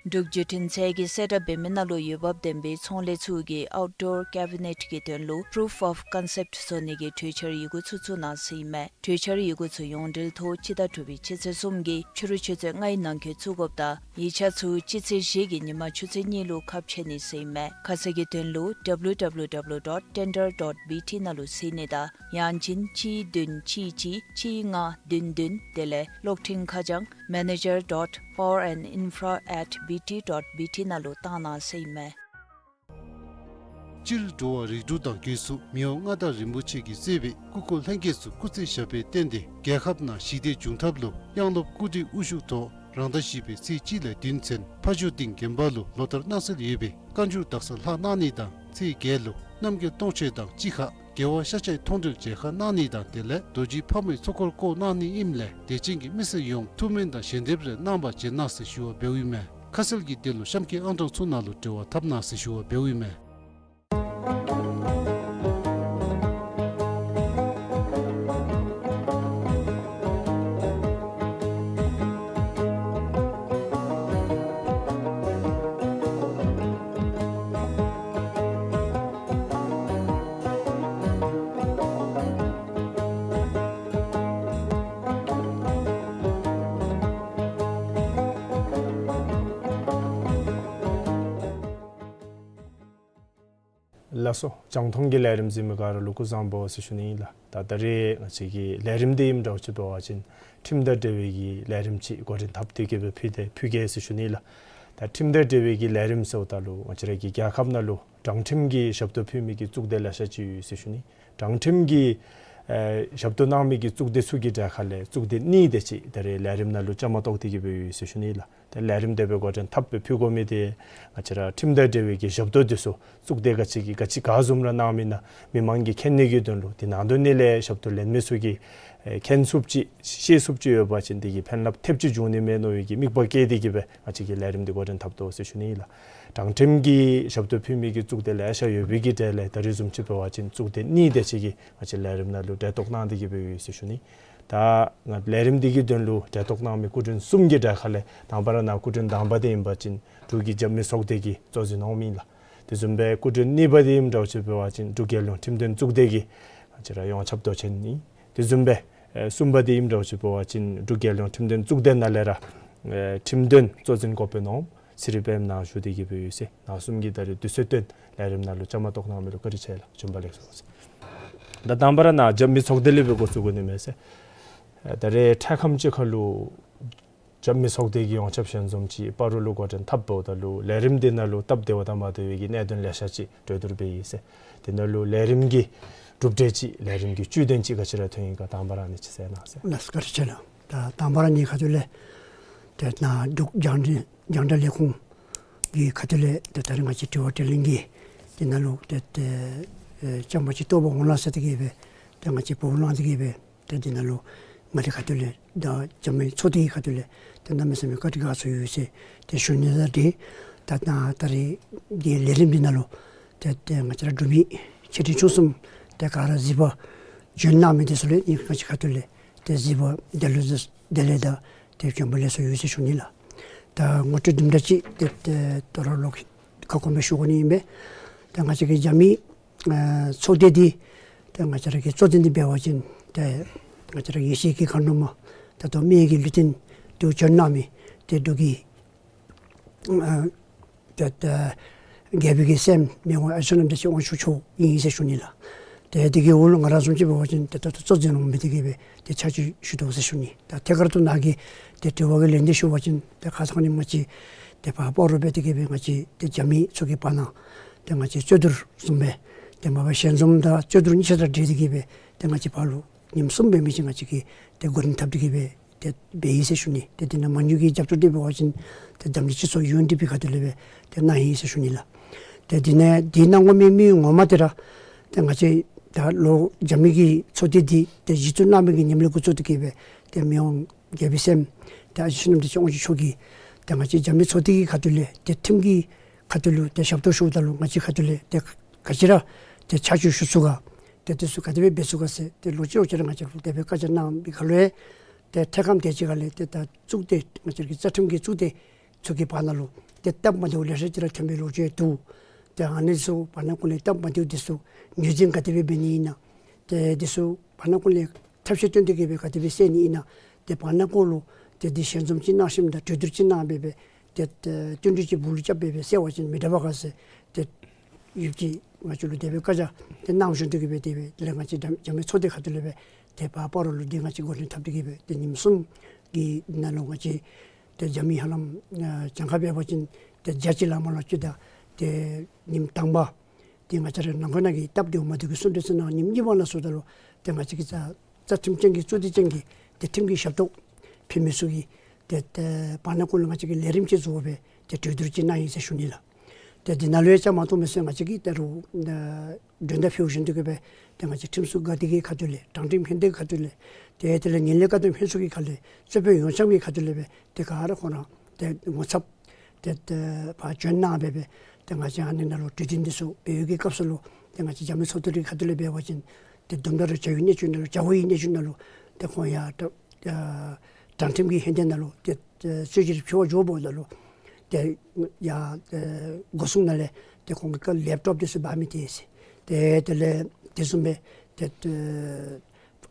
འབྲུག་བརྒྱུད་འཕྲིན་ཚད་ཀྱིས་གསལ་བསྒྲགས་འབད་མི་ནང་ལུ་འོས་འབབ་ལྡན་པའི་ཚོང་ལས་ཚུ་གིས་ཨའུཊ་ཌོར་ཀེ་བི་ནེཊ་ཀྱི་དོན་ལུ་པུ་རུཕ་ཨོཕ་ཀོན་སེཔཊ་བཟོ་ནི་གི་གྲོས་འཆར་ཡི་གུ་ཚུ་བཙུགས་གནང་ཟེར་ཨིན་མས། གྲོས་འཆར་ཡི་གུ་ཚུ་ཡོངས་འབྲེལ་ཐོག་སྤྱི་ཟླ་དྲུག་པའི་སྤྱི་ཚེས་གསུམ་གྱི་ཕྱི་རུ་ཆུ་ཚོད་ལྔའི་ནང་འཁོད་བཙུགས་དགོཔ་དང་ཡིག་ཆ་ཚུ་སྤྱི་ཚེས་བཞི་གི་ཉིན་མ་ཆུ་ཚོད་གཉིས་ལུ་ཁ་ཕྱེ་ནི་ཟེར་ཨིན་མས། ཁ་གསལ་གྱི་དོན་ལུ་ཌབ་ལུ་ཌབ་ལུ་ཌབ་ལུ་ཌོཊ་ཊེན་ཌར་ཌོཊ་བི་ཊི་ནང་ལུ་གཟིགས་ནི་དང་ཡང་ཅིན་གཅིག་བདུན་གཅིག་གཅིག་གཅིག་ལྔ་བདུན་བདུན་དེ་ལས་གློག་འཕྲིན་ཁ་བྱང་མེ་ནེ་ཇར་ཌོཊ་པ་ཝར་ཨེནཌ་ཨིན་ཕ་ར་ཨེཊ་བི་ཊི་ཌོཊ་བི་ཊི་ནང་ལུ་བཏང་གནང་ཟེར་ཨིན་མས། སྤྱིར་འགྲོ་བ་རིགས་དྲུག་དང་དགེ་ཚུལ་མི་དབང་མངའ་བདག་རིན་པོ་ཆེ་གིས་གཙོས་པའི་སྐུ་འཁོར་ལྷན་རྒྱས་ཚུ་སྐུ་ཚེ་ཞབས་པད་བརྟན་ཏེ་རྒྱལ་ཁབ་ནང་ཞི་བདེ་འབྱུང་ཐབས་ལུ་དབྱངས་སློབ་སྐུ་བགྲེས་དབུ་བཞུགས་ཐོག་རང་ཟླ་བཞི་པའི་ཚེས་གཅིག་ལས་བདུན་ཚུན་ཕ་ཇོ་སྡིངས་དགོན་པ་ལུ་ལོ་ལྟར་གནང་སྲོལ་ཡོད་པའི་བཀའ་འགྱུར་དག་ས་ལྷག་གནང་ནི་དང་ཚེས་བརྒྱད་ལུ་རྣམ་རྒྱལ་སྟོང་མཆོད་དང་གཅིག་ཁར་རྒྱལ་བ་ཤཱཀྱའི་མཐོང་གྲོལ་མཇལ་ཁ་གནང་ནི་དང་དེ་ལས་རྡོ་རྗེ་ཕག་མོའི་ཚོགས་འཁོར་བསྐོར་གནང་ནི་ཨིནམ་ལས་དད་ཅན་གྱི་མི་སེར་ཡོངས་ཐུགས་སྨོན་དང་ཞལ་འདེབས་རེ་གནང་བར་བྱོན་གནང་ཟེར་ཞུ་བ་འབདཝ་ཨིན་མས། ཁ་གསལ་གྱི་དོན་ལུ་གཤམ་གྱི་ཨང་གྲངས་ཚུ་ནང་ལུ་འབྲེལ་བ་འཐབ་གནང་ཟེར་ཞུ་བ་འབདཝ་ཨིན་མས། ལགས་སོ། རྒྱང་མཐོང་གི་ལས་རིམ་གཟིགས་མི་ག་ར་ལུ་སྐུ་གཟུགས་བཟང་པོ་ཟེར་ཞུ་ནི་ཨིན་ལགས། ད་ད་རེས་ང་བཅས་ཀྱི་ལས་རིམ་འདི་ཨིནམ་འདྲཝ་ཅིག་འབད་བ་ཅིན་ཁྲིམས་དང་འབྲེལ་བའི་གི་ལས་རིམ་ཅིག་འགོ་འདྲེན་འཐབ་སྟེ་གི་སྦེ་ཕུལ་ཏེ་ཕུལ་གེ་ཟེར་ཞུ་ནི་ལགས། ད་ཁྲིམས་དང་འབྲེལ་བའི་གི་ལས་རིམ་ཟེརཝ་ད་ལུ་ང་བཅས་ར་གི་རྒྱལ་ཁབ་ནང་ལུ་དྲང་ཁྲིམས་ཀྱི་ཞབས་ཏོག་ཕུལ་མི་གི་གཙུག་སྡེ་ལེ་ཤ་ཅིག་ཡོད་ཟེར་ཞུ་ནི། དྲང་ཁྲིམས་ཀྱི་ཨེ་ཞབས་ཏོག་གནང་མི་གི་གཙུག་སྡེ་ཚུ་གི་གྲས་ཁ་ལས་གཙུག་སྡེ་གཉིས་དེ་ཅིག་ད་རེས་ལས་རིམ་ནང་ལུ་བཅའ་མར་གཏོགས་ཏེ་གི་སྦེ་ཡོད་ཟེར་ཞུ་ནི་ལགས། ཏེ་ལས་རིམ་དེ་སྦེ་འགོ་འདྲེན་འཐབ་སྦེ་ཕུལ་དགོ་མི་དེ་ང་བཅས་ར་ཁྲིམས་དང་འབྲེལ་བའི་གི་ཞབས་ཏོག་དེ་ཚུ་གཙུག་སྡེ་ག་ཅི་གིས་ག་ཅི་ག་བཟུམ་ར་གནང་མི་ཨིན་ན་མི་མང་གིས་མཁྱེན་ནི་གི་དོན་ལུ་དེ་ནང་དོན་ནི་ལས་ཞབས་ཏོག་ལེན་མི་ཚུ་གིས་ཨེ་མཁྱེན་ཚུགསཔ་ཅིག་ཤེས་ཚུགསཔ་ཅིག་ཡོད་པ་ཅིན་དེ་གིས་ཕན་རླབས་ཐེབས་ཅིག་འབྱུང་ནི་མས་མནོ་བའི་གི་དམིགས་པ་བསྐྱེད་དེ་གི་སྦེ་ང་བཅས་ཀྱིས་ལས་རིམ་འདི་འགོ་འདྲེན་འཐབ་དོ་ཟེར་ཞུ་ནི་ཨིན་ལགས། དྲང་ཁྲིམས་ཀྱི་ཞབས་ཏོག་ཕུལ་མི་གི་གཙུག་སྡེ་ལེ་ཤ་ཡོད་པའི་གི་གྲས་ལས་ད་རེས་བཟུམ་ཅིག་འབད་བ་ཅིན་གཙུག་སྡེ་གཉིས་དེ་ཅིག་གིས་ང་བཅས་ལས་རིམ་ནང་ལུ་གྲལ་གཏོགས་གནང་སྟེ་གི་སྦེ་ཡོད་ཟེར་ཞུ་ནི། ད་ང་ལས་རིམ་འདི་གི་དོན་ལུ་གྲལ་གཏོགས་གནང་མི་སྐུ་མགྲོན་གསུམ་གྱི་གྲས་ཁ་ལས་དང་པ་ར་ནཱ་སྐུ་མགྲོན་དང་པ་དེ་ཨིན་པ་ཅིན་འབྲུག་གི་རྒྱབ་མི་ཚོགས་སྡེ་གིས་གཙོ་འཛིན་འོངམ་ཨིན་ལགས། དེ་བཟུམ་སྦེ་སྐུ་མགྲོན་གཉིས་པ་དེ་ཨིནམ་འདྲཝ་ཅིག་འབད་བ་ཅིན་འབྲུག་རྒྱལ་ཡོངས་ཁྲིམས་དོན་གཙུག་སྡེ་གི་ང་བཅས་ར་ཡོངས་ཁྱབ་མདོ་ཆེན་ཨིན། དེ་བཟུམ་སྦེ་ཨེ་གསུམ་པ་དེ་ཨིནམ་འདྲཝ་ཅིག་འབད་བ་ཅིན་འབྲུག་རྒྱལ་ཡོངས་ཁྲིམས་དོན་གཙུག་སྡེ་ནང་ལས་ར་ཨེ་ཁྲིམས་དོན་གཙོ་འཛིན་འགོ་དཔོན་འོངམ་ཚེ་རིང་པདྨ་ནཱ་བཞུགས་ཏེ་གི་སྦེ་ཡོད་ཟེར། ནཱ་གསུམ་གྱིས་ད་རེས་དུས་ཚོད་བཏོན་ལས་རིམ་ནང་ལུ་བཅའ་མར་གཏོགས་གནང་མི་ལུ་བཀའ་དྲིན་ཆེ་ལགས། བྱོན་པ་ལེགས་སོ་ཟེར། ད་དང་པ་ར་ནཱ་རྒྱབ་མི་ཚོགས་སྡེ་ལས་སྦེ་འགོ་བཙུགས་དགོ་ནི་མས་ཟེར། ཨེ་ད་རེས་འཕྲལ་ཁམས་ཅིག་ཁར་ལུ་རྒྱབ་མི་ཚོགས་སྡེ་གི་ཡོངས་ཁྱབ་ཞལ་འཛོམས་ཅིག་སྤ་རོ་ལུ་འགོ་འདྲེན་འཐབ་འབདཝ་ད་ལུ་ལས་རིམ་འདི་ནང་ལུ་སྟབས་བདེ་བ་དང་མ་བདེ་བའི་གི་གནད་དོན་ལེ་ཤ་ཅིག་གྲོས་བསྡུར་འབད་ཡི་ཟེར། དེ་ནང་ལུ་ལས་རིམ་གྱི་གྲུབ་འབྲས་ཅིག་ལས་རིམ་གྱི་བཅུད་དོན་ཅིག་ག་ཅི་ར་ཐོན་ཡི་ག་དང་པ་ར་ཨ་ནི་ཅིག་གསལ་གནང་ཟེར། ལགས་སོ། བཀའ་དྲིན་ཆེ་ལགས། ད་དང་པ་ར་ངེའི་ཁ་ཐུག་ལས་ཏེ་ནཱ་འབྲུག་རྒྱང་འདྲེན་རྒྱང་བསྒྲགས་ལས་ཁུངས་ཀྱི་ཁ་ཐུག་ལས་ཏེ་ད་རེས་ང་བཅས་དྲི་བ་དྲིས་ལན་གྱི་དེ་ནང་ལུ་ཏེ་ཏེ་ཨེ་བཅའ་མར་ཅིག་གཏོགས་པར་འོང་ལགས་ཟེར་ཏེ་གི་སྦེ་ཏེ་ང་བཅས་འབོ་ལངས་ཏེ་གི་སྦེ་ཏེ་འདི་ནང་ལུ་ང་རའི་ཁ་ཐུག་ལས་ད་རྒྱབ་མི་ཚོགས་སྡེ་གི་ཁ་ཐུག་ལས་ཏེ་གནམ་མེད་ས་མེད་བཀའ་དྲིན་དགའ་ཚོར་ཡོད་ཟེར་ཏེ་ཞུ་ནི་དང་འབྲེལ་ད་ད་ད་རེས་ཀྱི་ལས་རིམ་འདི་ནང་ལུ་ཏེ་ཏེ་ང་བཅས་ར་འབྲུག་མི་ཆེ་འབྲིང་ཆུང་གསུམ་ཏེ་ག་ར་གཟིགས་པར་བྱོན་གནང་མི་དེ་ཚུ་ལུ་ངེའི་ཁ་ཐུག་ལས་ཏེ་གཟིགས་པར་དེ་ལུ་དེ་ལས་ད་ཏེ་བྱོན་པ་ལེགས་སོ་ཡོད་ཟེར་ཞུ་ནི་ལགས། ད་ངོ་སྤྲོད་དུམ་གྲ་ཅིག་ཏེ་ཏེ་ད་རུང་ལོག་ཁ་སྐོང་སྦེ་ཞུ་དགོ་ནི་ཨིན་པས། ད་ང་བཅས་ཀྱི་རྒྱབ་མི་ཨ་ཚོགས་སྡེ་འདི་ཏེ་ང་བཅས་ར་གི་གཙོ་འཛིན་འདི་འབད་བ་ཅིན་ཏེ་ང་བཅས་ར་ཡེ་ཤེས་ཀྱི་མཁའ་འགྲོ་མ་ད་ལྟོ་མི་ཡི་གི་ལུས་རྟེན་དུ་བྱོན་གནང་མི་ཏེ་འབྲུག་གི་ཨ་ཏེ་ཏེ་རྒྱལ་པོའི་གི་སྲསམོ་མི་དབང་ཨ་ཆོས་རྣམ་རྒྱལ་ཆོས་དབང་ཕྱུག་མཆོག་ཨིན་ཟེར་ཞུ་ནི་ལགས། ཏེ་དེ་གི་འོག་ལུ་ང་ར་བཟུམ་ཅིག་འབད་བ་ཅིན་ཏེ་ད་ལྟོ་གཙོ་འཛིན་འོང་མི་དེ་གིས་སྦེ་ཏེ་ཕྱག་ཕྱིད་ཞུ་དོ་ཟེར་ཞུ་ནི། ད་ཐད་ཀར་དུ་ནཱ་གི་ཏེ་དྲི་བ་གི་ལན་འདི་ཞུ་བ་ཅིན་ཏེ་ཁ་སང་ཉིནམ་ཅིག་ཏེ་ཕར་སྤ་རོ་སྦེ་དེ་གིས་སྦེ་ང་བཅས་ཏེ་རྒྱབ་མི་ཚུ་གི་བར་ན་ཏེ་ང་བཅས་རྩོད་བསྡུར་བཟུམ་སྦེ་ཏེ་མ་པ་ཞལ་འཛོམས་དང་རྩོད་བསྡུར་གཉིས་ཆ་དང་འབྲེལ་ཏེ་གིས་སྦེ་ཏེ་ང་བཅས་ཕར་ལུ་ཉིནམ་གསུམ་འབད་མི་ཅིག་ང་བཅས་ཀྱིས་ཏེ་འགོ་འདྲེན་འཐབ་སྟེ་གིས་སྦེ་ཏེ་འབད་ཡི་ཟེར་ཞུ་ནི། ཏེ་དེ་ནང་མ་དངུལ་གྱི་རྒྱབ་སྐྱོར་འདི་འབད་བ་ཅིན་ཏེ་འཛམ་གླིང་སྤྱི་ཚོགས་ཡུ་ཨེན་ཌི་པི་ཁ་ཐུག་ལས་སྦེ་ཏེ་གནང་ཡི་ཟེར་ཞུ་ནི་ལགས། ཏེ་དེ་ནང་འདི་གནང་དགོ་མི་མི་ངོ་མ་དེ་ར་ཏེ་ང་བཅས་ད་ལོག་རྒྱབ་མི་གི་ཚོགས་སྡེ་འདི་ཏེ་གཞི་བཙུགས་གནང་མི་གི་ཉིནམ་ལས་འགོ་བཙུགས་ཏེ་གིས་སྦེ་ཏེ་མི་དབང་རྒྱལ་པོའི་སྲསམོ་ཏེ་ཨ་ཆོས་རྣམ་རྒྱལ་ཆོས་དབང་ཕྱུག་མཆོག་གིས་ཏེ་ང་བཅས་རྒྱབ་མི་ཚོགས་སྡེ་གི་ཁ་ཐུག་ལས་ཏེ་ཁྲིམས་ཀྱི་ཁ་ཐུག་ལུ་ཏེ་ཞབས་ཏོག་ཞུཝ་ད་ལུ་ང་བཅས་ཁ་ཐུག་ལས་ཏེ་ག་ཅི་ར་ཏེ་ཕྱག་ཕྱིད་ཞུ་ཚུགས་ག་ཏེ་དེ་ཚུ་ག་དེ་སྦེ་འབད་ཚུགས་ག་ཟེར་ཏེ་ལོག་ཅི་ལོག་ཅི་ར་ང་བཅས་ལུ་དེ་སྦེ་བཀའ་རྒྱ་གནང་བའི་སྒང་ལུ་ཡང་ཏེ་ཐད་ཀར་དེ་ཅིག་ཁ་ལས་ཏེ་ད་གཙུག་སྡེ་ང་བཅས་ཀྱི་རྩ་ཁྲིམས་ཀྱི་གཙུག་སྡེ་ ཚུ་གི་བར་ན་ལུ་ཏེ་སྟབས་མ་བདེཝ་ལེ་ཤ་ཅིག་ར་ཐོན་པའི་ལོ་རྒྱུས་འདུག། ཏེ་ཨ་ནི་ཚུ་བར་ན་ཀུན་ལས་སྟབས་མ་བདེཝ་འདི་ཚུ་ངོས་འཛིན་ག་དེ་སྦེ་འབད་ནི་ཨིན་ན། ཏེ་འདི་ཚུ་བར་ན་ཀུན་ལས་ཐབས་ཤེས་བཏོན་ཏེ་གི་སྦེ་ག་དེ་སྦེ་སེལ་ནི་ཨིན་ན། ཏེ་བར་ན་ཀུན་ལུ་ཏེ་འདི་ཞལ་འཛོམས་ཅིག་གནང་ཞིནམ་ད་གྲོས་བསྡུར་ཅིག་གནང་སྦེ་སྦེ་ཏེ་ཏེ་བསྟུན་གྲོས་ཅིག་སྦུག་ལུ་རྐྱབ་སྦེ་སྦེ་སེལ་བ་ཅིན་མི་དྲག་པས་ག་ཟེར། ཏེ་ཡུལ་གྱི་ང་བཅས་ལུ་དེ་སྦེ་བཀའ་རྒྱ་ཏེ་གནང་བཞིན་དུ་གི་སྦེ་དེ་སྦེ་དེ་ལས་ང་བཅས་འཇམ་འཇམ་དབྱངས་ཚོགས་སྡེ་ཁ་ཐུག་ལས་སྦེ་ཏེ་ཕར་སྤ་རོ་ལུ་འདི་ང་བཅས་འགོ་འདྲེན་འཐབ་སྟེ་གི་སྦེ་ཏེ་ཉིནམ་གསུམ་གྱི་ནང་ལུ་ང་བཅས་ཏེ་རྒྱ་མི་ཧ་ལམ་ཨ་གྱངས་ཁ་འབད་བ་ཅིན་ཏེ་བརྒྱ་གཅིག་ལས་མར་ལུ་ཅིག་ད་ཏེ་ཉིནམ་དང་པ་ཏེ་ང་བཅས་ར་ནང་འཁོད་ནང་གི་སྟབས་བདེཝ་མ་བདེཝ་གི་གསུང་གྲོས་ཚུ་གནང་། ཉིནམ་གཉིས་པ་ནང་ཚུ་ད་ལུ་ཏེ་ང་བཅས་ཀྱི་རྩ་རྩ་ཁྲིམས་ཅན་གྱི་གཙོ་འདི་ཅན་གྱི་ཏེ་ཁྲིམས་ཀྱི་ཞབས་ཏོག་ཕུལ་མི་ཚུ་གིས་ཏེ་ཏེ་བར་ན་ཀུན་ལུ་ང་བཅས་ཀྱིས་ལས་རིམ་ཅིག་བཟོ་སྦེ་ཏེ་གྲོས་བསྡུར་ཅིག་གནང་ཡི་ཟེར་ཞུ་ནི་ལགས། ཏེ་འདི་ནང་ལུ་ཡང་བཅའ་མར་གཏོགས་མི་ཚུ་ང་བཅས་ཀྱིས་ད་རུང་ཨ་མགྲོན་བརྡ་ཕུལ་བཞིན་དུ་གི་སྦེ་ཏེ་ང་བཅས་ཁྲིམས་སྲུང་འགག་སྡེ་གི་ཁ་ཐུག་ལས་དྲང་ཁྲིམས་ལྷན་སྡེ་གི་ཁ་ཐུག་ལས་ཏེ་དེ་ལས་ངན་ལྷད་བཀག་སྡོམ་ལྷན་ཚོགས་ཀྱི་ཁ་ལས་རྩོད་དཔོན་ཡོངས་ཁྱབ་ཀྱི་ཁ་ཐུག་ལས་སྦེ་ཏེ་ག་ར་ཁོང་ར་ཏེ་ངོ་ཚབ་ཏེ་ཏེ་ཕར་བྱོན་གནང་སྦེ་སྦེ་ཏེ་ང་བཅས་ཨ་ནི་ནང་ལུ་གྲོས་བསྟུན་འདི་ཚུ་འབད་བའི་གི་སྐབས་སུ་ལུ་ཏེ་ང་བཅས་འཇམ་དབྱངས་ཚོགས་སྡེ་གི་ཁ་ཐུག་ལས་འབད་བ་ཅིན་ཏེ་དུམ་གྲ་རེ་བྱ་བའི་གནས་ཚུལ་ནང་ལུ་བྱ་བའི་གནས་ཚུལ་ནང་ལུ་ཏེ་ཁོང་ཡར་ཏེ་ཨ་དྲང་ཁྲིམས་ཀྱི་ལྷན་སྡེ་ནང་ལུ་ཏེ་ཏེ་རྩོད་གཞི་ཕྱེ་བར་འགྱོཝ་ད་ལུ་ཏེ་ཡར་ཏེ་སྒོ་སྲུང་ནང་ལས་ཏེ་ཁོང་གི་ཁར་ལེབ་ཊོབ་འདི་ཚུ་འབག་མི་སྟེར་ཡི་ཟེར། ཏེ་དེ་ལས་དེ་བཟུམ་སྦེ་ཏེ་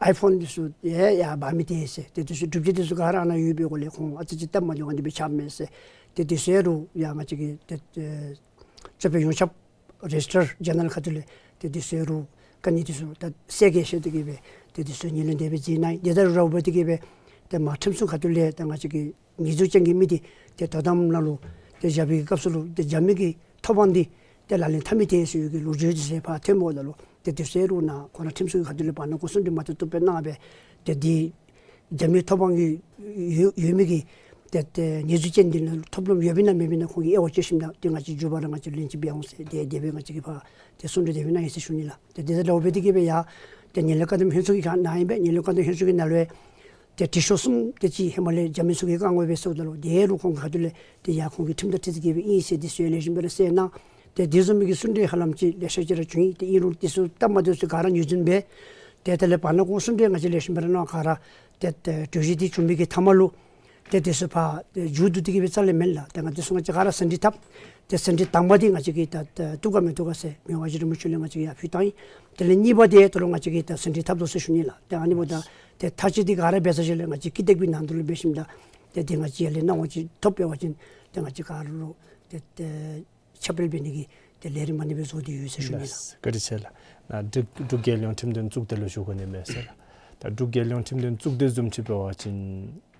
ཨའི་ཕོན་འདི་ཚུ་ཡང་ཡར་འབག་མི་སྟེར་ཡི་ཟེར། ཏེ་འདི་ཚུ་སྒྲུབ་བྱེད་འདི་ཚུ་ག་ར་ཨ་ནཱ་ཡོད་པའི་སྒོ་ལས་ཁོང་ཨ་ཙི་ཅིག་སྟབས་མ་བདེཝ་ཨ་ནི་སྦེ་ཆགསཔ་མས་ཟེར། ཏེ་འདི་ཚུ་ཡང་རུང་ཡར་ང་བཅས་ཀྱི་ཏེ་ཨེ་རྩོད་དཔོན་ཡོངས་ཁྱབ་རེ་ཇིས་ཊར་ཇེ་ནེ་རལ་ཁ་ཐུག་ལས་ཏེ་འདི་ཚུ་ཡང་རུང་དཀའ་ངལ་འདི་ཚུ་ད་སེལ་གེ་ཟེར་ཏེ་གི་སྦེ་ཏེ་འདི་ཚུ་ངོས་ལེན་དེ་སྦེ་མཛད་གནང་ཡི། དེ་དང་ར་བ་འདི་གི་སྦེ་ཏེ་མར་ཁྲིམས་སྲུང་ཁ་ཐུག་ལས་ཏེ་ང་བཅས་ཀྱི་ཉེས་འཛུགས་ཅན་གྱི་མི་འདི་ཏེ་དོ་དམ་ནང་ལུ་ཏེ་བཞག་པའི་སྐབས་སུ་ལུ་ཏེ་རྒྱ་མི་གི་ཐོབ་དབང་འདི་ཏེ་ལག་ལེན་འཐབ་མི་སྟེར་ཟེར་བའི་གི་ལོ་རྒྱུས་འདི་ཚུ་ཕར་ཐོནམ་ད་ལུ་ཏེ་འདི་ཚུ་ཡང་རུང་ནཱ་ཁོང་ར་ཁྲིམས་སྲུང་ཁ་ཐུག་ལས་བར་ན་ཀུན་གསུང་གྲོས་མ་ཏོག་ཏོ་སྦེ་གནང་སྦེ་ཏེ་འདི་རྒྱ་མིའི་ཐོབ་དབང་གི་ཡོད་ཡོད་མི་གི་ཏེ་ཏེ་ཉེས་འཛུགས་ཅན་འདི་ནང་ཐོབ་ལམ་ཡོདཔ་ཨིན་ན་མེདཔ་ཨིན་ན་ཁོང་གིས་དབྱེ་བ་དཔྱད་ཞིནམ་ད་ཏེ་ང་བཅས་མཇུག་བར་ང་བཅས་ལན་ཅིག་འབད་འོང་ཟེར་ཏེ་དེ་སྦེ་ང་བཅས་ཀྱིས་ཕར་ཏེ་གསུང་གྲོས་དེ་སྦེ་གནང་ཡི་ཟེར་ཞུ་ནི་ལགས། ཏེ་དེ་དང་ར་བ་འདི་གི་སྦེ་ཡང་ཏེ་ངན་ལྷད་བཀག་སྡོམ་ལྷན་ཚོགས་ཀྱི་ཁ་ནང་ཨིན་པས། ངན་ལྷད་བཀག་སྡོམ་ལྷན་ཚོགས་ཀྱི་ནང་ལུ་ཡང་ཏེ་དྲི་ཤོག་གསུམ་དེ་ཅིག་ཧེ་མ་ལས་རྒྱ་མི་ཚུ་གིས་བཀང་དགོ་པས་ཟེརཝ་ད་ལུ་དེ་ཡང་རུང་ཁོང་གི་ཁ་ཐུག་ལས་ཏེ་ཡར་ཁོང་གི་ཁྲིམས་དང་འཁྲིལ་ཏེ་གི་སྦེ་ཨིན་ཟེར་འདི་ཚུ་ཡང་ལེགས་ཤོམ་སྦེ་ར་གསལ་གནང་། ཏེ་དེ་བཟུམ་མའི་གི་གསུང་གྲོས་ཧ་ལམ་ཅིག་ལེ་ཤ་ཅིག་ར་བྱུང་ཡི། ཏེ་ཨིན་རུང་འདི་ཚུ་སྟབས་མ་བདེཝ་ཚུ་ག་ར་ངོས་འཛིན་འབད། ཏེ་དེ་ལས་བར་ན་ཀུན་གསུང་གྲོས་ང་བཅས་ལེགས་ཤོམ་སྦེ་ར་གནང་། ག་ར་ཏེ་ཏེ་གྲོས་གཞི་འདི་བྱུང་མི་གི་མཐའ་མ་ལུ་ཏེ་འདི་ཚུ་ཕར་ཏེ་མཇུག་བསྡུ་སྟེ་གི་སྦེ་རྩ་ལས་མེན་ལགས། ཏེ་ང་འདི་ཚུ་ང་བཅས་ག་ར་ཟིན་བྲིས་བཏབ། ཏེ་ཟིན་བྲིས་དང་པ་འདི་ང་བཅས་ཀྱིས་ད་ད་བཏུབ་ག་མི་བཏུབ་ག་ཟེར་མི་དབང་རྗེ་རིན་པོ་ཆེ་ལུ་ང་བཅས་ཀྱིས་ཡར་ཕུལ་བཏང་ཡི། དེ་ལས་གཉིས་པ་འདི་ད་རུང་ང་བཅས་ཀྱིས་ད་ཟིན་བྲིས་བཏབ་དོ་ཟེར་ཞུ་ནི་ལགས། ཏེ་ཨ་ནི་འབདཝ་ད་ཏེ་མཐའ་དཔྱད་འདི་ག་ར་འབད་ཚར་ཞིནམ་ལས་ང་བཅས་ཀྱིས་ཀི་དེག་པའི་ནང་དུ་ལུ་འབད་ཞིནམ་ད་ཏེ་ཏེ་ང་བཅས་ཡར་ལས་གནང་བ་ཅིན་ཐོབ་པ་འབད་བ་ཅིན་ཏེ་ང་བཅས་ག་ར་ལུ་ཏེ་ཏེ་ཁྱབ་སྤེལ་འབད་ནི་གི་ཏེ་ལས་རིམ་ཨ་ནི་སྦེ་བཟོ་སྟེ་ཡོད་ཟེར་ཞུ་ནི་ལགས། ལགས། བཀའ་དྲིན་ཆེ་ལགས། ནཱ་འབྲུག་འབྲུག་རྒྱལ་ཡོངས་ཁྲིམས་དོན་གཙུག་སྡེ་ལུ་ཞུ་དགོ་ནི་མས་ཟེར་ལགས། ད་འབྲུག་རྒྱལ་ཡོངས་ཁྲིམས་དོན་གཙུག་སྡེ་བཟུམ་ཅིག་འབད་བ་ཅིན་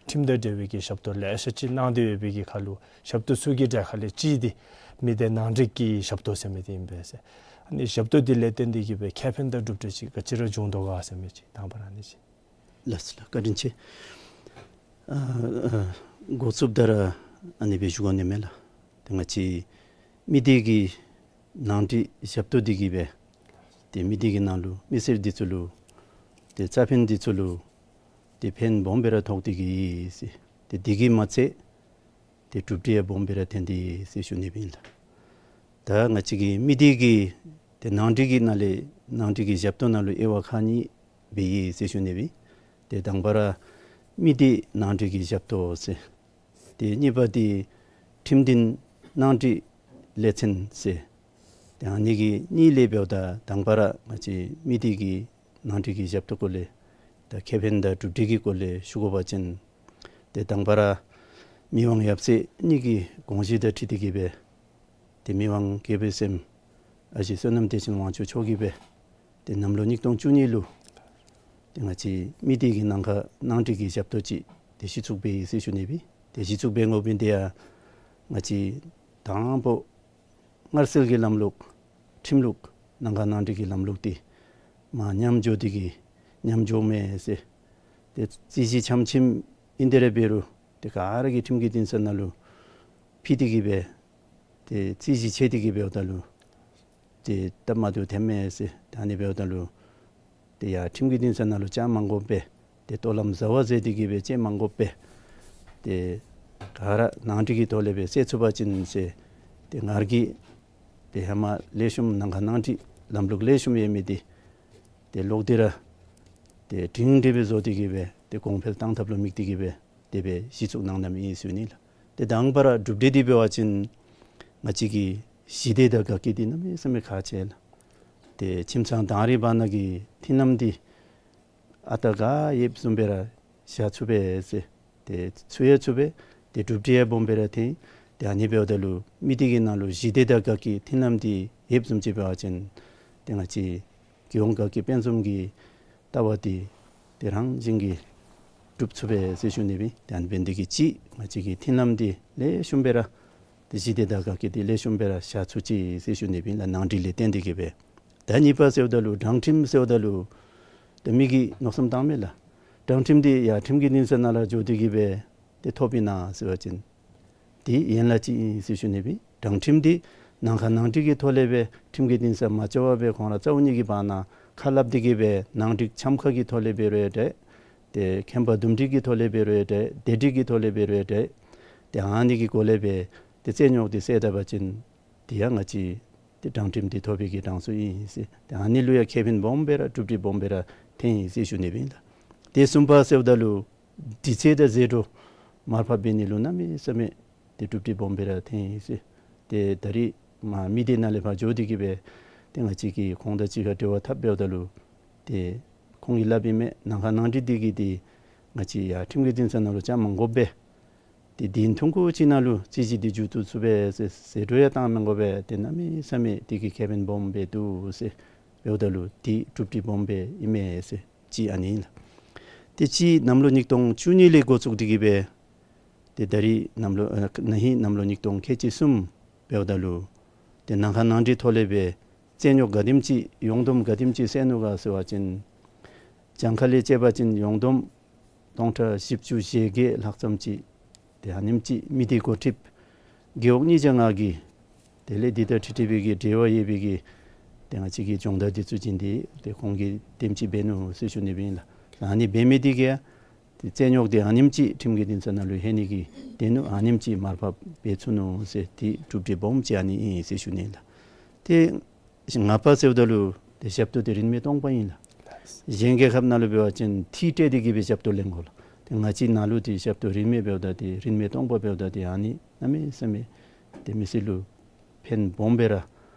ཁྲིམས་དང་འབྲེལ་བའི་གི་ཞབས་ཏོག་ལེ་ཤ་ཅིག་གནང་སྟེ་ཡོད་པའི་གི་ཁར་ལུ་ཞབས་ཏོག་ཚུ་གི་གྲས་ཁ་ལས་གཅིག་འདི་མི་སྡེ་ནང་འགྲིག་གི་ཞབས་ཏོག་ཟེར་མི་འདི་ཨིན་པས་ཟེར། ཨ་ནི་ཞབས་ཏོག་འདི་ལས་བརྟེན་ཏེ་གི་སྦེ་ཁེ་ཕན་དང་གྲུབ་འབྲས་ཅིག་ག་ཅི་ར་འབྱུང་དོ་ག་ཟེར་མི་ཅིག་དང་པ་ར་ཨ་ནི་ཅིག། ལགས་སོ་ལགས། བཀའ་དྲིན་ཆེ། ཨ་ཨ་འགོ་བཙུགསཔ་ད་ར་ཨ་ནི་སྦེ་ཞུ་དགོ་ནི་མས་ལགས། ཏེ་ང་བཅས་མི་སྡེ་གི་ནང་འགྲིག་ཞབས་ཏོག་འདི་གིས་སྦེ་ཏེ་མི་སྡེ་གི་ནང་ལུ་མི་སེར་འདི་ཚུ་ལུ་ཏེ་རྩ་ཕན་འདི་ཚུ་ལུ་ཏེ་ཕན་སྦོམ་སྦེ་ར་ཐོགས་ཏེ་གི་ཡོད་ཟེར། ཏེ་འདི་གིས་མ་ཚད་ཏེ་གྲུབ་འབྲས་ཡང་སྦོམ་སྦེ་ར་ཐོན་ཏེ་ཡོད་ཟེར་ཞུ་ནི་སྦེ་ཨིན་ལགས། ད་ང་བཅས་ཀྱི་མི་སྡེ་གི་ཏེ་ནང་འགྲིག་གི་ནང་ལས་ནང་འགྲིག་གི་ཞབས་ཏོག་ནང་ལུ་དབྱེ་བ་ཁག་གཉིས་སྦེ་ཡོད་ཟེར་ཞུ་ནི་སྦེ། ཏེ་དང་པ་ར་མི་སྡེ་ནང་འགྲིག་གི་ཞབས་ཏོག་ཟེར། ཏེ་གཉིས་པ་འདི་ཁྲིམས་འདུན་ནང་འགྲིག་ལས་ཚན་ཟེར། ཏེ་ཨ་ནི་གི་གཉིས་ལས་འབདཝ་ད་དང་པ་ར་ང་བཅས་མི་སྡེ་གི་ནང་འགྲིག་གི་ཞབས་ཏོག་སྐོར་ལས་ད་ཁེ་ཕན་དང་གྲུབ་འབྲས་ཀྱི་སྐོར་ལས་ཞུ་དགོ་པ་ཅིན་ཏེ་དང་པ་ར་མི་དབང་ཡབ་སྲས་གཉིས་ཀྱི་དགོངས་བཞེད་དང་འཁྲིལ་ཏེ་གི་སྦེ་ཏེ་མི་དབང་དགྱེས་པའི་སྲསམོ་ཨ་ཞེ་བསོད་ནམས་བདེ་ཆེན་དབང་ཕྱུག་མཆོག་གིས་སྦེ་ཏེ་གནམ་ལོ་ཉིས་སྟོང་བཅུ་གཉིས་ལུ་ཏེ་ང་བཅས་མི་སྡེ་གི་ནང་ཁར་ནང་འགྲིག་གི་ཞབས་ཏོག་ཅིག་ཏེ་གཞི་བཙུགས་འབད་ཡི་ཟེར་ཞུ་ནི་སྦེ། ཏེ་གཞི་བཙུགས་འབད་འོངམ་འདི་ཡང་ང་བཅས་དང་པོ་སྔར་སྲོལ་གྱི་ལམ་ལུགས་ཁྲིམས་ལུགས་ནང་ཁར་ནང་འགྲིག་གི་ལམ་ལུགས་འདི་མར་ཉམས་འགྱོ་སྟེ་གི་ཉམས་འགྱོཝ་མས་ཟེར། ཏེ་རྩོད་གཞི་ཆམ་ཆིམ་ཨིན་ཏེ་ར་འབད་རུང་ཏེ་ག་ར་གིས་ཁྲིམས་ཀྱི་འདུན་ས་ནང་ལུ་ཕུལ་ཏེ་གི་སྦེ་ཏེ་རྩོད་གཞི་ཆད་དེ་གི་འབདཝ་ད་ལུ་ཏེ་སྟབས་མ་བདེཝ་ཐོནམ་མས་ཟེར། ད་ཨ་ནི་འབདཝ་ད་ལུ་ཏེ་ཡར་ཁྲིམས་ཀྱི་འདུན་ས་ནང་ལུ་བཅར་མ་དགོ་པར་ཏེ་ལྟོ་ལམ་བཟའ་བ་མཛད་དེ་གི་སྦེ་བཅར་མ་དགོ་པར་ཏེ་ག་ར་ནང་འགྲིག་གི་ཐོག་ལས་སྦེ་སེལ་ཚུགས་པ་ཅིན་ཟེར། ཏེ་ང་ར་གིས་ཏེ་ཧེ་མ་ལེགས་ཤོམ་ནང་ཁར་ནང་འགྲིག་ལམ་ལུགས་ལེགས་ཤོམ་ཡོད་མི་འདི་ཏེ་ལོག་སྟེ་ར་ཏེ་སྒྲིང་སྒྲི་སྦེ་བཟོ་སྟེ་གི་སྦེ་ཏེ་གོང་འཕེལ་གཏང་ཐབས་ལུ་དམིགས་ཏེ་གི་སྦེ་དེ་སྦེ་གཞི་བཙུགས་གནང་གནངམ་ཨིན་ཟེར་ཞུ་ནི་ལགས། ཏེ་དང་པ་ར་གྲུབ་འབྲས་འདི་འབད་བ་ཅིན་ང་བཅས་ཀྱི་ཞི་བདེ་དང་དགའ་སྐྱིད་འདི་གནམ་མེད་ས་མེད་ཁག་ཆེ་ལགས། ཏེ་ཁྱིམ་ཚང་དང་རིགས་བར་ན་གི་མཐུན་ལམ་འདི་ཨ་རྟག་ག་ཡོདཔ་བཟུམ་སྦེ་ར་བཞག་ཚུགས་པས་ཟེར། ཏེ་ཚུགས་ཡང་ཚུགས་པས། ཏེ་གྲུབ་འབྲས་ཡང་སྦོམ་སྦེ་ར་ཐོན། ཏེ་ཨ་ནི་འབདཝ་ད་ལུ་མི་སྡེ་གི་ནང་ལུ་ཞི་བདེ་དང་དགའ་སྐྱིད་མཐུན་ལམ་འདི་ཡོདཔ་བཟུམ་ཅིག་འབད་བ་ཅིན་ཏེ་ང་བཅས་ཀྱི་ཡོངས་དགའ་སྐྱིད་དཔལ་འཛོམས་ཀྱི་ལྟ་བ་འདི་ཏེ་རང་བཞིན་གྱིས་གྲུབ་ཚུགས་པས་ཟེར་ཞུ་ནི་སྦེ། ཏེ་ཨ་ནི་འབད་ནི་དེ་གིས་གཅིག་ང་བཅས་ཀྱི་མཐུན་ལམ་འདི་ལེགས་ཤོམ་སྦེ་ར་ཏེ་ཞི་བདེ་དང་དགའ་སྐྱིད་འདི་ལེགས་ཤོམ་སྦེ་ར་བཞག་ཚུགས་ཅི་ཟེར་ཞུ་ནི་སྦེ་ལགས། ནང་འགྲིག་ལས་བརྟེན་ཏེ་གིས་སྦེ། ད་གཉིས་པ་ཟེརཝ་ད་ལུ་དྲང་ཁྲིམས་ཟེརཝ་ད་ལུ་ཏེ་མི་གིས་མནོ་བསམ་བཏང་མས་ལགས། དྲང་ཁྲིམས་འདི་ཡར་ཁྲིམས་ཀྱི་འདུན་ས་ནང་ལུ་འགྱོ་སྟེ་གིས་སྦེ་ཏེ་ཐོབ་ཨིན་ན་ཟེར་བ་ཅིན་ཏེ་ཡན་ལག་ཅིག་ཨིན་ཟེར་ཞུ་ནི་སྦེ། དྲང་ཁྲིམས་འདི་ནང་ཁ་ནང་འགྲིག་གི་ཐོག་ལས་སྦེ་ཁྲིམས་ཀྱི་འདུན་ས་མ་འགྱོ་བར་སྦེ་ཁོང་ར་རྩ་བོ་ཉིད་ཀྱི་བར་ན་ཁ་སླབ་སྟེ་གིས་སྦེ་ནང་འགྲིག་འཆམ་ཁ་གི་ཐོག་ལས་འབད་རུང་ཡང་འདྲ། ཏེ་ཁེམ་པ་འདུམ་འགྲིག་གི་ཐོག་ལས་འབད་རུང་ཡང་འདྲ། སྡེ་འགྲིག་གི་ཐོག་ལས་འབད་རུང་ཡང་འདྲ། ཏེ་ཨ་ནི་གི་སྒོ་ལས་སྦེ་ཏེ་རྩོད་རྙོགས་འདི་སེལ་ད་པ་ཅིན་ཏེ་ཡང་ང་བཅས་ཏེ་དྲང་ཁྲིམས་འདི་ཐོབ་པའི་གི་གྲངས་སུ་ཨིན་ཟེར། ཏེ་ཨ་ནི་ལུ་ཡང་ཁེ་ཕན་སྦོམ་སྦེ་ར་གྲུབ་འབྲས་སྦོམ་སྦེ་ར་ཐོན་ཡི་ཟེར་ཞུ་ནི་སྦེ་ཨིན་ལགས། ཏེ་གསུམ་པ་ཟེརཝ་ད་ལུ་དྲི་རྩད་དང་ཟད་འགྲོ་མར་ཕབ་འབད་ནི་ལུ་གནམ་མེད་ས་མེད་ཏེ་གྲུབ་འབྲས་སྦོམ་སྦེ་ར་ཐོན་ཡི་ཟེར། ཏེ་ད་རིས་མ་མི་སྡེ་ནང་ལས་ཕར་འགྱོ་སྟེ་གིས་སྦེ་ཏེ་ང་བཅས་ཀྱིས་ཁོང་དང་གཅིག་ཁར་འབྲེལ་བ་འཐབ་འབདཝ་ད་ལུ་ཏེ་ཁོང་གིས་སླབ་ཨིན་མས། ནང་ཁ་ནང་འགྲིག་འདི་གིས་ཏེ་ང་བཅས་ཡར་ཁྲིམས་ཀྱི་འདུན་ས་ནང་ལུ་བཅར་མ་དགོ་པས། ཏེ་དུས་ཐུང་ཀུ་ཅིག་ནང་ལུ་རྩོད་གཞི་འདི་མཇུག་བསྡུ་ཚུགས་པས་ཟེར། ཟད་འགྲོ་ཡང་བཏང་མི་དགོ་པས། ཏེ་གནམ་མེད་ས་མེད་དེ་གིས་ཁེ་ཕན་སྦོམ་སྦེ་འདུག་ཟེར་འབདཝ་ད་ལུ་ཏེ་གྲུབ་འབྲས་སྦོམ་སྦེ་ཨིན་མས་ཟེར་གཅིག་ཨ་ནི་ཨིན་ལགས། ཏེ་གཅིག་གནམ་ལོ་ཉིས་སྟོང་བཅུ་གཉིས་ལས་འགོ་བཙུགས་ཏེ་གིས་སྦེ་ཏེ་ད་རིས་གནམ་ལོ་ཨ་ན་ཧིང་གནམ་ལོ་ཉིས་སྟོང་ཁལ་གཅིག་གསུམ་འབདཝ་ད་ལུ་ཏེ་ནང་ཁ་ནང་འགྲིག་ཐོག་ལས་སྦེ་རྩོད་རྙོགས་ག་དེམ་ཅིག་ཡོངས་བསྡོམས་ག་དེམ་ཅིག་སེལ་ནུག་ག་ཟེར་བ་ཅིན་གྱངས་ཁ་ལས་དཔྱད་པ་ཅིན་ཡོངས་བསྡོམས་སྟོང་ཕྲག་བཞི་བཅུ་ཞེ་བརྒྱད་ལྷག་ཙམ་ཅིག་ཏེ་ཨ་ནེམ་ཅིག་མི་སྡེ་འགོ་ཁྲིདཔ་རྒེད་འོག་གཉིས་བརྒྱ་ལྔ་གི་དེ་ལས་འདི་དང་འཁྲིལ་འཁྲིལ་བའི་གི་འབྲེལ་བ་ཡོད་པའི་གི་ཏེ་ང་བཅས་ཀྱི་སྦྱོང་བརྡར་འདི་ཚུ་བྱིན་ཏེ་ཏེ་ཁོང་གིས་དེམ་ཅིག་འབད་ནུག་ཟེར་ཞུ་ནི་སྦེ་ཨིན་ལགས། ཨ་ནི་འབད་མི་འདི་གིས་ཏེ་རྩོད་རྙོགས་འདི་ཨ་ནེམ་ཅིག་ཁྲིམས་ཀྱི་འདུན་ས་ནང་ལུ་ལྷོད་ནི་གི་དོན་ལུ་ཨ་ནེམ་ཅིག་མར་ཕབ་འབད་ཚུགས་ནུག་ཟེར་ཏེ་གྲུབ་འབྲས་སྦོམ་ཅིག་ཨ་ནི་ཨིན་ཟེར་ཞུ་ནི་ལགས། ཏེ་ལྔ་པ་ཟེརཝ་ད་ལུ་ཏེ་ཞབས་ཏོག་འདི་རིན་མེད་སྟོང་པ་ཨིན་ལགས། གཞན་རྒྱལ་ཁབ་ནང་ལུ་འབད་བ་ཅིན་ཐིག་སྤྲོད་དེ་གིས་སྦེ་ཞབས་ཏོག་ལེན་དགོ་ལགས། ཏེ་ང་བཅས་ནང་ལུ་ཏེ་ཞབས་ཏོག་རིན་མེད་འབདཝ་ད་ཏེ་རིན་མེད་སྟོང་པ་འབདཝ་ད་ཏེ་ཨ་ནི་གནམ་མེད་ས་མེད་ཏེ་མི་སེར་ལུ་ཕན་སྦོམ་སྦེ་ར་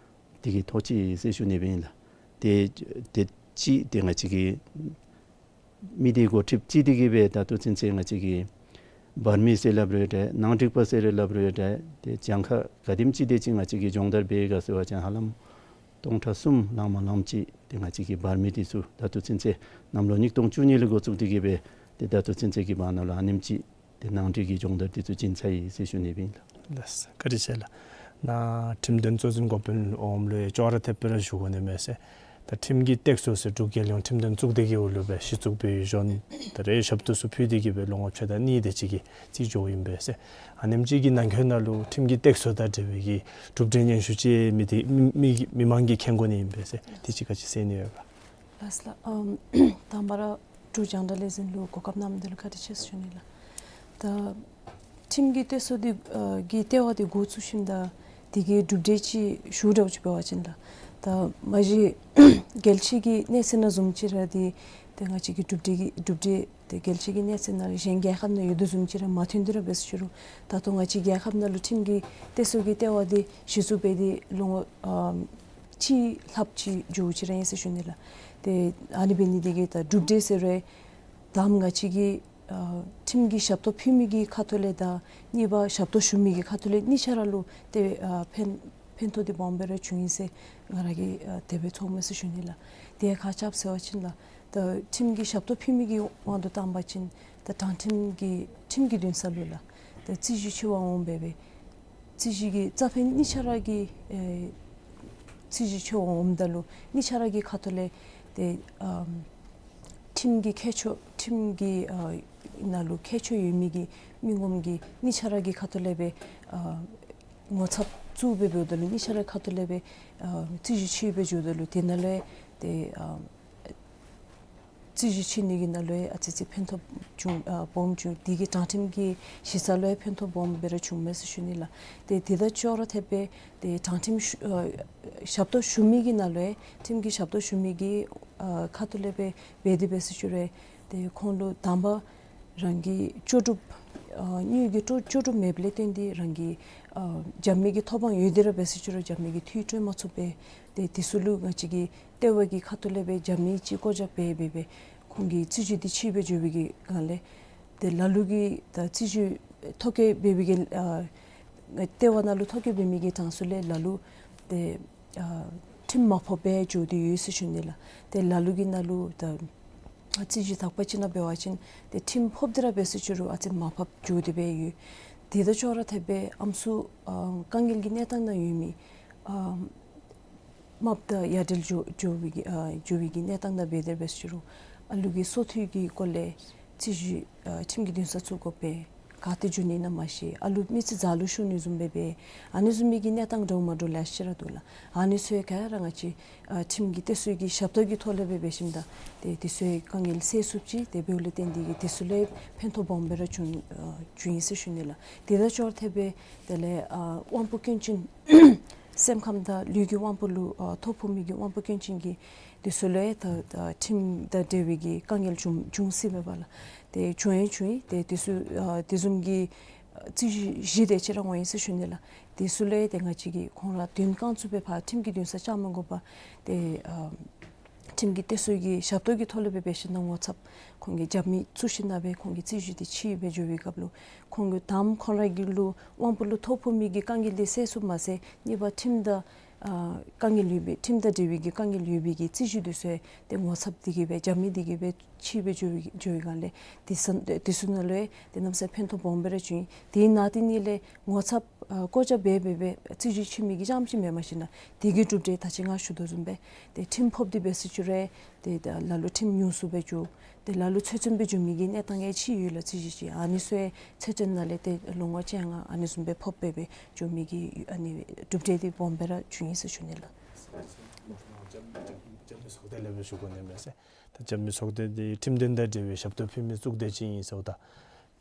དེ་གིས་ཐོགས་ཅི་ཟེར་ཞུ་ནི་སྦེ་ཨིན་ལགས། ཏེ་ཏེ་གཅིག་ཏེ་ང་བཅས་ཀྱི་མི་སྡེ་འགོ་ཁྲིདཔ་ཅིག་དེ་གིས་སྦེ་ད་ལྟོ་ཚུན་ཚོད་ང་བཅས་ཀྱི་འབར་མི་ཟེར་སླབ་རུང་འདྲ་ནང་འགྲིག་པ་ཟེར་རུང་སླབ་རུང་འདྲ་ཏེ་གྱངས་ཁ་ག་དེམ་ཅིག་དེ་ཅིག་ང་བཅས་ཀྱིས་སྦྱོང་བརྡར་འབད་ག་ཟེར་བ་ཅིན་ཧ་ལམ་སྟོང་ཕྲག་གསུམ་ལང་མ་ལངམ་ཅིག་ཏེ་ང་བཅས་ཀྱི་འབར་མི་དེ་ཚུ་ད་ལྟོ་ཚུན་ཚོད་གནམ་ལོ་ཉིས་སྟོང་བཅུ་གཉིས་ལས་འགོ་བཙུགས་ཏེ་གིས་སྦེ་ཏེ་ད་ལྟོ་ཚུན་ཚོད་ཀྱི་བར་ན་ལུ་ཨ་ནེམ་ཅིག་ཏེ་ནང་འགྲིག་གི་སྦྱོང་བརྡར་དེ་ཚུ་བྱིན་ཚར་ཡི་ཟེར་ཞུ་ནི་སྦེ་ཨིན་ལགས། ལགས་སོ། བཀའ་དྲིན་ཆེ་ལགས། ནཱ་ཁྲིམས་དོན་གཙོ་འཛིན་འགོ་དཔོན་འོགམ་ལུ་ཡང་ཅོག་ར་འཐདཔ་སྦེ་ར་ཞུ་དགོ་ནི་མས་ཟེར། ད་ཁྲིམས་ཀྱི་སྟེགས་གསོ་ཟེར་འབྲུག་རྒྱལ་ཡོངས་ཁྲིམས་དོན་གཙུག་སྡེ་གི་འོག་ལུ་སྦེ་གཞི་བཙུགས་འབད་བའི་གཞུང་ད་རེས་ཞབས་ཏོག་ཚུ་ཕུལ་ཏེ་གིས་སྦེ་ལོ་ངོ་ཕྱེད་དང་གཉིས་དེ་ཅིག་གི་རྩིས་འགྱོཝ་ཨིན་པས་ཟེར། ཨ་ནེམ་ཅིག་གི་ནང་འཁོད་ནང་ལུ་ཁྲིམས་ཀྱི་སྟེགས་གསོ་དང་འབྲེལ་བའི་གི་གྲུབ་འབྲས་སྙན་ཞུ་ཅིག་མི་སྡེ་མི་མི་མི་མང་གིས་མཁྱེན་དགོ་ནི་ཨིན་པས་ཟེར། དེ་ཅིག་ག་ཅི་གསུང་ནི་ཡོད་ག། ལགས་ལགས། ཨམ་དང་པ་ར་འབྲུག་རྒྱང་བསྒྲགས་ལས་འཛིན་ལུ་གོ་སྐབས་གནང་མི་འདི་ལུ་བཀའ་དྲིན་ཆེ་ཟེར་ཞུ་ནི་ལགས། ད་ཁྲིམས་ཀྱི་སྟེགས་གསོ་འདི་ཨ་གི་ལྟེ་བ་འདི་འགོ་བཙུགས་ཞིནམ་ད་དེ་གི་གྲུབ་འབྲས་ཅིག་ཞུ་འདྲཝ་ཅིག་འབད་བ་ཅིན་ལགས། ད་མ་གཞི་རྒྱལ་སྤྱི་གི་གནས་ཚད་ནང་བཟུམ་ཅིག་ར་འདི་ཏེ་ང་བཅས་ཀྱི་གྲུབ་འབྲས་ཀྱི་གྲུབ་འབྲས་ཏེ་རྒྱལ་སྤྱི་གི་གནས་ཚད་ནང་ལུ་གཞན་རྒྱལ་ཁབ་ནང་ཡོད་དོ་བཟུམ་ཅིག་ར་མ་ཐོན་ཏེ་ར་འབད་ཟེར་ཞུ་རུང་ད་ལྟོ་ང་བཅས་རྒྱལ་ཁབ་ནང་ལུ་ཁྲིམས་ཀྱི་སྟེགས་གསོ་གི་ལྟེ་བ་འདི་གཞི་བཙུགས་འབད་དེ་ལོ་ངོ་ཨམ་གཅིག་ལྷགཔ་ཅིག་འགྱོཝ་ཅིག་ར་ཨིན་ཟེར་ཞུ་ནི་ལགས། ཏེ་ཨ་ནི་འབད་ནི་དེ་གིས་ད་གྲུབ་འབྲས་ཟེར་རུང་དང་པ་ང་བཅས་ཀྱིས་ཨ་ཁྲིམས་ཀྱི་ཞབས་ཏོག་ཕུལ་མི་གི་ཁ་ཐུག་ལས་དང་གཉིས་པ་ཞབས་ཏོག་ཞུ་མི་གི་ཁ་ཐུག་ལས་གཉིས་ཆ་ར་ལུ་ཏེ་ཨ་ཕན་ཕན་ཐོགས་འདི་སྦོམ་སྦེ་ར་བྱུང་ཡི་ཟེར་ང་ར་གིས་ཨ་དེ་སྦེ་ཚོརཝ་མས་ཟེར་ཞུ་ནི་ལགས། དེ་ཡང་ག་ཅི་སྦེ་ཟེར་བ་ཅིན་ལགས། ད་ཁྲིམས་ཀྱི་ཞབས་ཏོག་ཕུལ་མི་གི་དབང་དུ་བཏང་པ་ཅིན་ད་དྲང་ཁྲིམས་ཀྱི་ཁྲིམས་ཀྱི་འདུན་ས་ལུ་ལགས། ད་རྩོད་གཞི་ཆེ་བ་འོང་འབད་བའི་རྩོད་གཞི་གི་རྩ་ཕན་གཉིས་ཆ་ར་གི་ཨེ་རྩོད་གཞི་ཆེ་བ་འོངམ་ད་ལུ་གཉིས་ཆ་ར་གི་ཁ་ཐུག་ལས་ཏེ་ཨམ་ཁྲིམས་ཀྱི་ཁྱད་ཆོས་ཁྲིམས་ཀྱི་ཨ་ནང་ལུ་ཁྱད་ཆོས་ཡོད་མི་གི་མི་ངོམ་གིས་གཉིས་ཆ་ར་གི་ཁ་ཐུག་ལས་སྦེ་ཨ་ངོ་ཚབ་བཙུགས་སྦེ་འབདཝ་ད་ལུ་གཉིས་ཆ་ར་ཁ་ཐུག་ལས་སྦེ་ཨ་རྩོད་གཞི་ཆེ་སྦེ་འགྱོཝ་ད་ལུ་དེ་ནང་ལས་ཏེ་ཨ་རྩོད་གཞི་ཆེ་ནི་གི་ནང་ལུ་ཡང་ཨ་ཙི་ཙི་ཕན་ཐོགས་བྱུང་ཨ་སྦོམ་བྱུང་། དེ་གིས་དྲང་ཁྲིམས་ཀྱི་གཞི་རྩ་ལུ་ཡང་ཕན་ཐོགས་སྦོམ་སྦེ་ར་བྱུངམ་མས་ཟེར་ཞུ་ནི་ལགས། ཏེ་དེ་དང་ཅོག་ར་འཐདཔ་སྦེ་ཏེ་དྲང་ཁྲིམས་ཞུ་ཨ་ཞབས་ཏོག་ཞུ་མི་གི་ནང་ལུ་ཡང་ཁྲིམས་ཀྱི་ཞབས་ཏོག་ཞུ་མི་གི་ཨ་ཁ་ཐུག་ལས་སྦེ་འབད་དེ་འབད་ཟེར་ཞུ་རུང་ཏེ་ཁོང་ལུ་དང་པ་རང་གི་ལྕོགས་གྲུབ་ ཨ་དངུལ་གྱི་སྤྲོ་སྤྲོ་བ་མེདཔ་ལས་བརྟེན་ཏེ་རང་གི་ཨ་རྒྱབ་མི་གི་ཐོབ་དབང་ཡོད་དེ་ར་འབད་ཟེར་ཅི་རུང་རྒྱབ་མི་གི་འཐུས་སྤྲོད་མ་ཚུགས་པས། ཏེ་དེ་ཚུ་ལུ་ང་བཅས་ཀྱི་ལྟེ་བ་གི་ཁ་ཐུག་ལས་སྦེ་རྒྱབ་མི་ཅིག་བཀོད་རྒྱ་འབད་འབད་འབད་ཁོང་གི་རྩིས་ཞུ་འདི་ཕྱིས་སྦེ་འགྱོ་བའི་གི་སྒང་ལས་ཏེ་ལ་ལུ་གིས་ད་རྩིས་ཞུ་ཐོ་བཀོད་འབད་བའི་གི་ཨ་ལྟེ་བ་ནང་ལུ་ཐོ་བཀོད་འབད་མི་གི་གྲངས་སུ་ལས་ལ་ལུ་ཏེ་ཨ་ཁྲིམས་མ་ཕོགཔ་སྦེ་འགྱོ་སྟེ་ཡོད་ཟེར་ཞུ་ནི་ལགས། ཏེ་ལ་ལུ་གི་ནང་ལུ་ད་རྩིས་ཞུ་དག་པ་ཅིག་ནང་འབད་བ་ཅིན་ཏེ་ཁྲིམས་ཕོག་སྟེ་ར་འབད་ཟེར་ཅི་རུང་ཨ་ཙི་མར་ཕབ་འགྱོ་སྟེ་སྦེ་ཡོད། དེ་དང་ཅོག་ར་འཐདཔ་སྦེ་ཨམ་སྲུ་ཨ་དཀའ་ངལ་གྱི་གནས་སྟངས་ནང་ཡོད་མི་ཨ་རྨགཔ་དང་ཡ་བྲལ་འགྱོ་འགྱོ་བའི་གི་ཨ་འགྱོ་བའི་གི་གནས་སྟངས་ནང་འབད་དེ་འབད་ཟེར་ཅི་རུང་ཨ་ལུ་གི་སོ་ཐོས་ཀྱི་སྐོར་ལས་རྩིས་ཞུ་ཨ་ཁྲིམས་ཀྱི་འདུན་ས་བཙུགས་དགོ་པས། ག་ཏེ་འགྱོ་ནི་ཨིན་ན་མ་ཤེས། ཨ་ལུ་མི་ཚེ་ཛ་ལུ་ཤོར་ནི་བཟུམ་སྦེ་འབད། ཨ་ནི་བཟུམ་མའི་གི་གནས་སྟངས་འདྲཝ་མ་འདྲཝ་ལེ་ཤ་ར་འདུག་ལགས། ཨ་ནི་ཚུ་ཡང་ག་ར་ང་བཅས་ཨ་ཁྲིམས་ཀྱི་གཏད་སོ་གི་ཞབས་ཏོག་གི་ཐོག་ལས་སྦེ་འབད་ཞིནམ་ད་ཏེ་དེ་ཚུ་ཡང་དཀའ་ངལ་སེལ་ཚུགསཔ་ཅིག་ཏེ་འབདཝ་ལས་བརྟེན་ཏེ་གིས་དེ་ཚུ་ལུ་ཕན་ཐོགས་སྦོམ་སྦེ་ར་བྱུང་ཨ་བྱུང་ཡི་ཟེར་ཞུ་ནི་ལགས། དེ་དང་ཅོག་ར་འཐདཔ་སྦེ་དེ་ལས་ཨ་དབང་པོ་སྐྱོན་ཅན་སེམས་ཁམས་དང་ལུས་ཀྱི་དབང་པོ་ལུ་ཨ་ཐོ་ཕོག་མི་གི་དབང་པོ་སྐྱོན་ཅན་གྱི་དེ་ཚུ་ལུ་ཡང་ད་ད་ཁྲིམས་དང་འབྲེལ་བའི་གི་དཀའ་ངལ་བྱུང་བྱུང་སྲིད་པས་པ་ལགས། ཏེ་བྱུང་ཡང་བྱུང་ཡི། ཏེ་དེ་ཚུ་ཨ་དེ་བཟུམ་གྱི་རྩིས་ཞུ་བཞི་དེ་ཅིག་ར་འོང་ཡི་ཟེར་ཞུ་ནི་ལགས། དེ་ཚུ་ལུ་ཡང་ཏེ་ང་བཅས་ཀྱིས་ཁོང་ར་དོན་རྐང་བཙུགས་སྦེ་ཕར་ཁྲིམས་ཀྱི་འདུན་ས་བཅར་མ་དགོ་པར་ཏེ་ཨ་ཁྲིམས་ཀྱི་གཏད་སོ་གི་ཞབས་ཏོག་གི་ཐོག་ལས་སྦེ་འབད་ཞིནམ་ད་ངོ་ཚབ་ཁོང་གི་རྒྱབ་མི་བཙུགས་ཞིནམ་ད་སྦེ་ཁོང་གི་རྩིས་ཞུ་འདི་ཕྱིས་སྦེ་འགྱོ་བའི་སྐབས་ལུ་ཁོང་གི་དང་པ་ཁོང་ར་གི་ལུ་དབང་པོ་ལུ་ཐོ་ཕོག་མི་གི་དཀའ་ངལ་འདི་སེལ་ཚུགསཔ་མ་ཚད་གཉིས་པ་ཁྲིམས་དང་ཨ་དཀའ་ངལ་ཡོད་པའི་ཁྲིམས་དང་འབྲེལ་བའི་གི་དཀའ་ངལ་ཡོད་པའི་གི་རྩིས་ཞུ་འདི་ཚུ་ཡང་ཏེ་ངོ་ཚབ་འདི་གིས་སྦེ་རྒྱབ་མི་འདི་གིས་སྦེ་ཕྱིས་སྦེ་འགྱོ་བའི་འགྱོ་བའི་སྒང་ལས་དེ་ཚུ་དེ་ཚུ་ནང་ལུ་ཡང་ཏེ་གནམ་མེད་ས་མེད་ཕན་ཐོགས་སྦོམ་སྦེ་ར་བྱུང་ཡི། དེ་ནང་དེ་ནང་ལས་ངོ་ཚབ་ཨ་བཀོད་རྒྱ་འབད་འབད་འབད་རྩིས་ཞུ་ཕྱིས་མི་གི་རྐྱངམ་ཅིག་མེན་པར་ཞིནམ་ད་དེ་གི་གྲུབ་འབྲས་ད་ཅི་ང་ཞུ་དོ་བཟུམ་སྦེ་ཏེ་ཁྲིམས་ཕོག་སྟེ་འབད་ཟེར་ཅི་རུང་ཏེ་ད་ལ་ལུ་ཁྲིམས་ཉུང་སུ་སྦེ་འགྱོ། ཏེ་ལ་ལུ་ཚོད་བཙོན་སྦེ་འགྱོ་མི་གི་གནས་སྟངས་ཡང་ཅིག་ཡོད་ལགས། རྩིས་ཞུ་ཅིག་ཨ་ནི་ཚུ་ཡང་ཚོད་བཙོན་ནང་ལས་ཏེ་ལོ་ངོ་བཅོ་ལྔ་ཨ་ནི་བཟུམ་སྦེ་ཕབ་སྦེ་སྦེ་འགྱོ་མི་གི་ཨ་ནི་གྲུབ་འབྲས་འདི་སྦོམ་སྦེ་ར་བྱུང་ཡི་ཟེར་ཞུ་ནི་ལགས། རྒྱབ་རྒྱབ་མི་ཚོགས་སྡེ་ལས་སྦེ་ཞུ་དགོ་ནི་མས་ཟེར། ད་རྒྱབ་མི་ཚོགས་སྡེ་འདི་ཁྲིམས་དོན་དང་འབྲེལ་བའི་ཞབས་ཏོག་ཕུལ་མི་ཚོགས་སྡེ་ཅིག་ཨིན་ཟེརཝ་ད་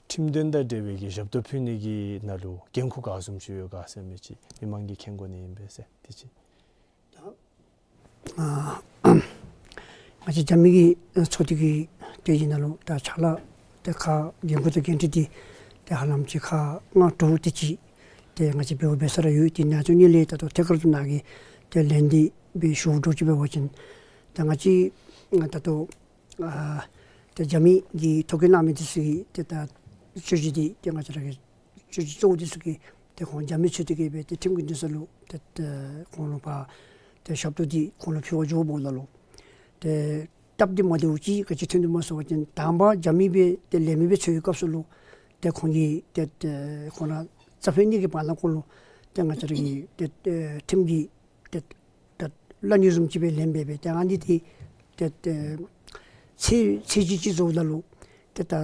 ཁྲིམས་དོན་དང་འབྲེལ་བའི་གི་ཞབས་ཏོག་ཕུལ་ནི་གི་ནང་ལུ་འགན་ཁུར་ག་བཟུམ་ཅིག་ཡོད་ག་ཟེར་མི་ཅིག་མི་མང་གིས་མཁྱེན་དགོ་ནི་ཨིན་པས་ཟེར་དེ་ཅིག། ད་ཨ་ང་བཅས་རྒྱབ་མི་གི་ཚོགས་སྡེ་གི་ཏེ་ཨ་ནི་ནང་ལུ་ད་ཕྱག་ལཱ་ཏེ་ཁག་འགན་ཁུར་དང་འགན་འཁྲི་འདི་ཏེ་ཧ་ལམ་ཅིག་ཁག་ལྔ་དྲུག་དེ་ཅིག་ཏེ་ང་བཅས་འབདཝ་འབད་ས་ར་ཡོད། དེ་ནང་ཚུ་ནང་ལས་ད་ལྟོ་ཐད་ཀར་དུ་ནཱ་གིས་ཏེ་ལན་འདི་སྦེ་ཞུ་དོ་ཅིག་འབད་བ་ཅིན་ད་ང་བཅས་ད་ལྟོ་ཨ་ཏེ་རྒྱབ་མི་གིས་ཐོ་བཀོད་གནང་མི་འདི་ཚུ་གི་ཏེ་ད་བཅའ་བཞི་འདི་ཏེ་ང་བཅས་ར་གི་བཅའ་བཞི་གཙོ་བོ་འདི་ཚུ་གིས་ཏེ་ཁོང་རྒྱབ་མི་ཚུ་དེ་གིས་སྦེ་ཏེ་ཁྲིམས་ཀྱི་འདུན་ས་ལུ་ཏེ་ཏེ་ཁོང་ལུ་ཕར་ཏེ་ཞབས་ཏོག་འདི་ཁོང་ལུ་ཕུལ་བར་འགྱོཝ་ད་ལུ་ཏེ་སྟབས་བདེ་མ་བདེཝ་ཅིག་ག་ཅི་ཐོན་འདུག་སྨོ་ཟེར་བ་ཅིན་དང་པ་རྒྱབ་མི་སྦེ་ཏེ་ལས་མི་སྦེ་འཚོལ་བའི་སྐབས་སུ་ལུ་ཏེ་ཁོང་གིས་ཏེ་ཏེ་ཁོང་ར་རྩ་ཕན་གཉིས་ཀྱི་བར་ན་ཁོང་ལུ་ཏེ་ང་བཅས་ར་གི་ཏེ་ཏེ་ཁྲིམས་ཀྱི་ཏེ་ད་ལ་ཉུ་བཟུམ་ཅིག་སྦེ་ལེན་འབད་འབད་ཏེ་ཨ་ནི་འདི་ཏེ་ཏེ་ཚད་ཚད་གཞི་ཅིག་བཟོཝ་ད་ལུ་ཏེ་ད་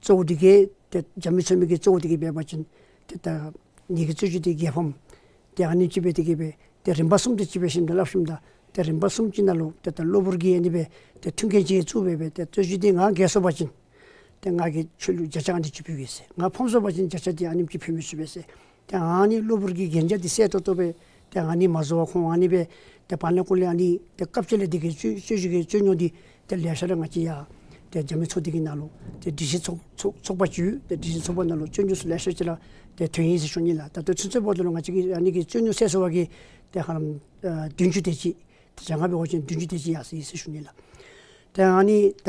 གཙོ་བོ་འདི་གིས་ཏེ་རྒྱབ་མི་འཚོལ་མི་གི་གཙོ་བོ་འདི་གིས་འབད་བ་ཅིན་ཏེ་ད་ངེ་གི་རྩོད་གཞི་འདི་རྒྱལ་ཕམ་ཏེ་ཨ་ནི་ཅིག་སྦེ་འདི་གིས་སྦེ་ཏེ་རིམ་པ་གསུམ་དེ་ཅིག་སྦེ་ཞིནམ་ད་སླབ་ཞིནམ་ད་ཏེ་རིམ་པ་གསུམ་ཅིག་ནང་ལུ་ཏེ་ད་གློ་བུར་གྱིས་ཨ་ནི་སྦེ་ཏེ་མཐུན་རྐྱེན་ཅིག་བཙུགས་འབད་འབད་ཏེ་རྩོད་གཞི་འདི་ང་རྒྱལ་སོང་པ་ཅིན་ཏེ་ང་གིས་ཁྱོད་ལུ་བརྒྱ་ཆ་ཨ་ནི་ཅིག་ཕུལ་གེ་ཟེར། ང་ཕམ་སོང་པ་ཅིན་བརྒྱ་ཆ་འདི་ཨ་ནེམ་ཅིག་ཕུལ་མི་ཚུགས་པས་ཟེར། ཏེ་ཨ་ནི་གློ་བུར་གྱི་གན་རྒྱ་འདི་གསལ་ཏོག་ཏོ་སྦེ་ཏེ་ཨ་ནི་མ་བཟོ་བར་ཁོང་ཨ་ནི་སྦེ་ཏེ་བར་ན་ཀུན་ལས་ཨ་ནི་ཏེ་སྐབས་ཅིག་ལས་འདི་གིས་རྩོད་རྩོད་གཞི་གི་རྩོད་རྙོག་འདི་ཏེ་ལེ་ཤ་ར་ང་བཅས་ཡར་ཏེ་རྒྱབ་མི་ཚོགས་སྡེ་གི་ནང་ལུ་ཏེ་སྒྲིག་གཞི་ཚོགས་ཚོགས་ཚོགས་པ་ཅིག་ཡོད། ཏེ་སྒྲིག་གཞི་ཚོགས་པ་ནང་ལུ་རྩོད་རྙོག་ཚུ་ལེ་ཤ་ཅིག་ར་ཏེ་ཐོན་ཡི་ཟེར་ཞུ་ནི་ལགས། ད་ལྟོ་ཚུན་ཚོད་འབདཝ་ད་ལུ་ང་བཅས་ཀྱིས་ཨ་ནི་གི་རྩོད་རྙོག་སེལ་ཚུགས་པ་གི་ཏེ་ཧ་ལམ་ཨ་བདུན་ཅུ་དེ་ཅིག་ཏེ་བྱང་ཁར་འབད་བ་ཅིན་བདུན་ཅུ་དེ་ཅིག་ཡར་སོ་ཡི་ཟེར་ཞུ་ནི་ལགས། ཏེ་ཨ་ནི་ད་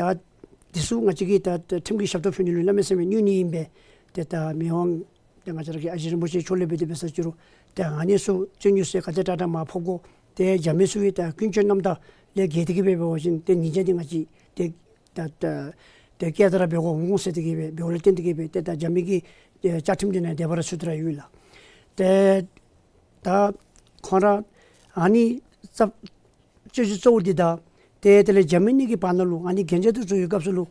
འདི་ཚུ་ང་བཅས་ཀྱིས་ད་ད་ཁྲིམས་ཀྱི་ཞབས་ཏོག་ཕུལ་ནི་ལུ་གནམ་མེད་ས་མེད་གནོད་ནི་ཨིན་པས། ཏེ་ད་མི་དབང་ཏེ་ང་བཅས་ར་གི་ཨ་ཞེ་རིན་པོ་ཆེ་མཆོག་ལས་འབད་དེ་འབད་ས་ཅི་རུང་ཏེ་ཨ་ནི་ཚུ་རྩོད་རྙོག་ཚུ་ག་དེ་དྲག་དྲག་མར་ཕབ་དགོ། ཏེ་རྒྱབ་མི་ཚུ་གི་ད་ཀུན་སྤྱོད་རྣམ་དག་ལས་འགལ་ཏེ་གིས་འབད་འབད་བ་ཅིན་ཏེ་ཉེས་རྒྱ་འདི་ང་བཅས་ཏེ་ད་ད་ཏེ་བཀལ་ཏེ་ར་འབད་དགོ་འོང་ཟེར་ཏེ་གིས་འབད་འབདཝ་ལས་བརྟེན་ཏེ་གིས་འབད་ཏེ་ད་རྒྱབ་མི་གི་ཏེ་བཅའ་ཁྲིམས་འདི་ནང་དེ་སྦེ་ར་ཚུད་དེ་ར་ཡོད་ལགས། ཏེ་ད་ཁོང་ར་ཨ་ནི་རྩ་བཅའ་བཞི་གཙོ་བོ་འདི་དང་ཏེ་དེ་ལས་རྒྱབ་མི་གཉིས་ཀྱི་བར་ན་ལུ་ཨ་ནི་གན་རྒྱ་འདི་བཟོ་བའི་སྐབས་སུ་ལུ་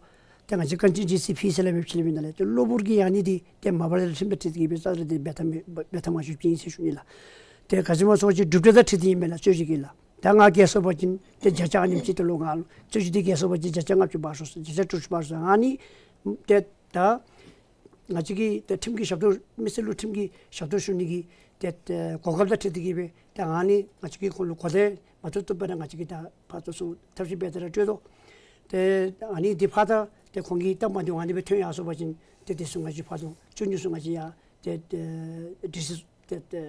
ཏེ་ང་བཅས་གངས་ཅན་ཇི་སི་ཕི་ཟེར་སླབ་མི་ཅིག་ཨིན་ན་ལགས། ཏེ་གློ་བུར་གྱིས་ཨ་ནི་འདི་ཏེ་མ་པ་ལས་ཁྲིམས་དང་འཁྲིལ་ཏེ་གིས་འབད་རྩ་ལས་ཏེ་འབད་ཐབས་མེད་འབད་ཐབས་མ་བྱུང་ཅིག་ཨིན་ཟེར་ཞུ་ནི་ལགས། ཏེ་ག་ཅི་སྨོ་ཟེར་བ་ཅིན་གྲུབ་འབྲས་དང་འཁྲིལ་ཏེ་ཨིན་པས་ལགས། རྩོད་གཞི་གི་ལགས། ད་ང་རྒྱལ་སོང་པ་ཅིན་ཏེ་བརྒྱ་ཆ་ཨ་ནེམ་ཅིག་ཏེ་ལོག་ང་ལུ་རྩོད་གཞི་འདི་རྒྱལ་སོང་པ་ཅིན་བརྒྱ་ཆ་ལྔ་བཅུ་འབག་ཤོག་ཟེར་བརྒྱ་ཆ་དྲུག་ཅུ་འབག་ཤོག་ཟེར། ཨ་ནི་ཏེ་ད་ང་བཅས་ཀྱིས་ཏེ་ཁྲིམས་ཀྱི་ཞབས་ཏོག་མི་སེར་ལུ་ཁྲིམས་ཀྱི་ཞབས་ཏོག་ཞུ་ནི་གི་ཏེ་ཏེ་གོ་སྐབས་དང་འཁྲིལ་ཏེ་གིས་འབད་ཏེ་ཨ་ནི་ང་བཅས་ཀྱིས་ཁོང་ལུ་གོ་བདེ་མ་བཏུབ་བཏུབ་སྦེ་ར་ང་བཅས་ཀྱིས་ད་ཕར་ཚུར་ཚུར་ཐབས་ཤེས་འབད་དེ་ར་སྤྲོད་དོ། ཏེ་ཨ་ནི་འདི་ཕར་ད་ཏེ་ཁོང་གིས་སྟབས་མ་བདེཝ་ཨ་ནི་སྦེ་ཐོན་ཡར་སོང་པ་ཅིན་ ཏེ་དེ་ཚུ་ང་བཅས་ཕར་ཚུར་ཅུང་ཉུང་སུ་ང་བཅས་ཡར་ཏེ་ཏེ་ཌི་སི་ཏེ་ཏེ་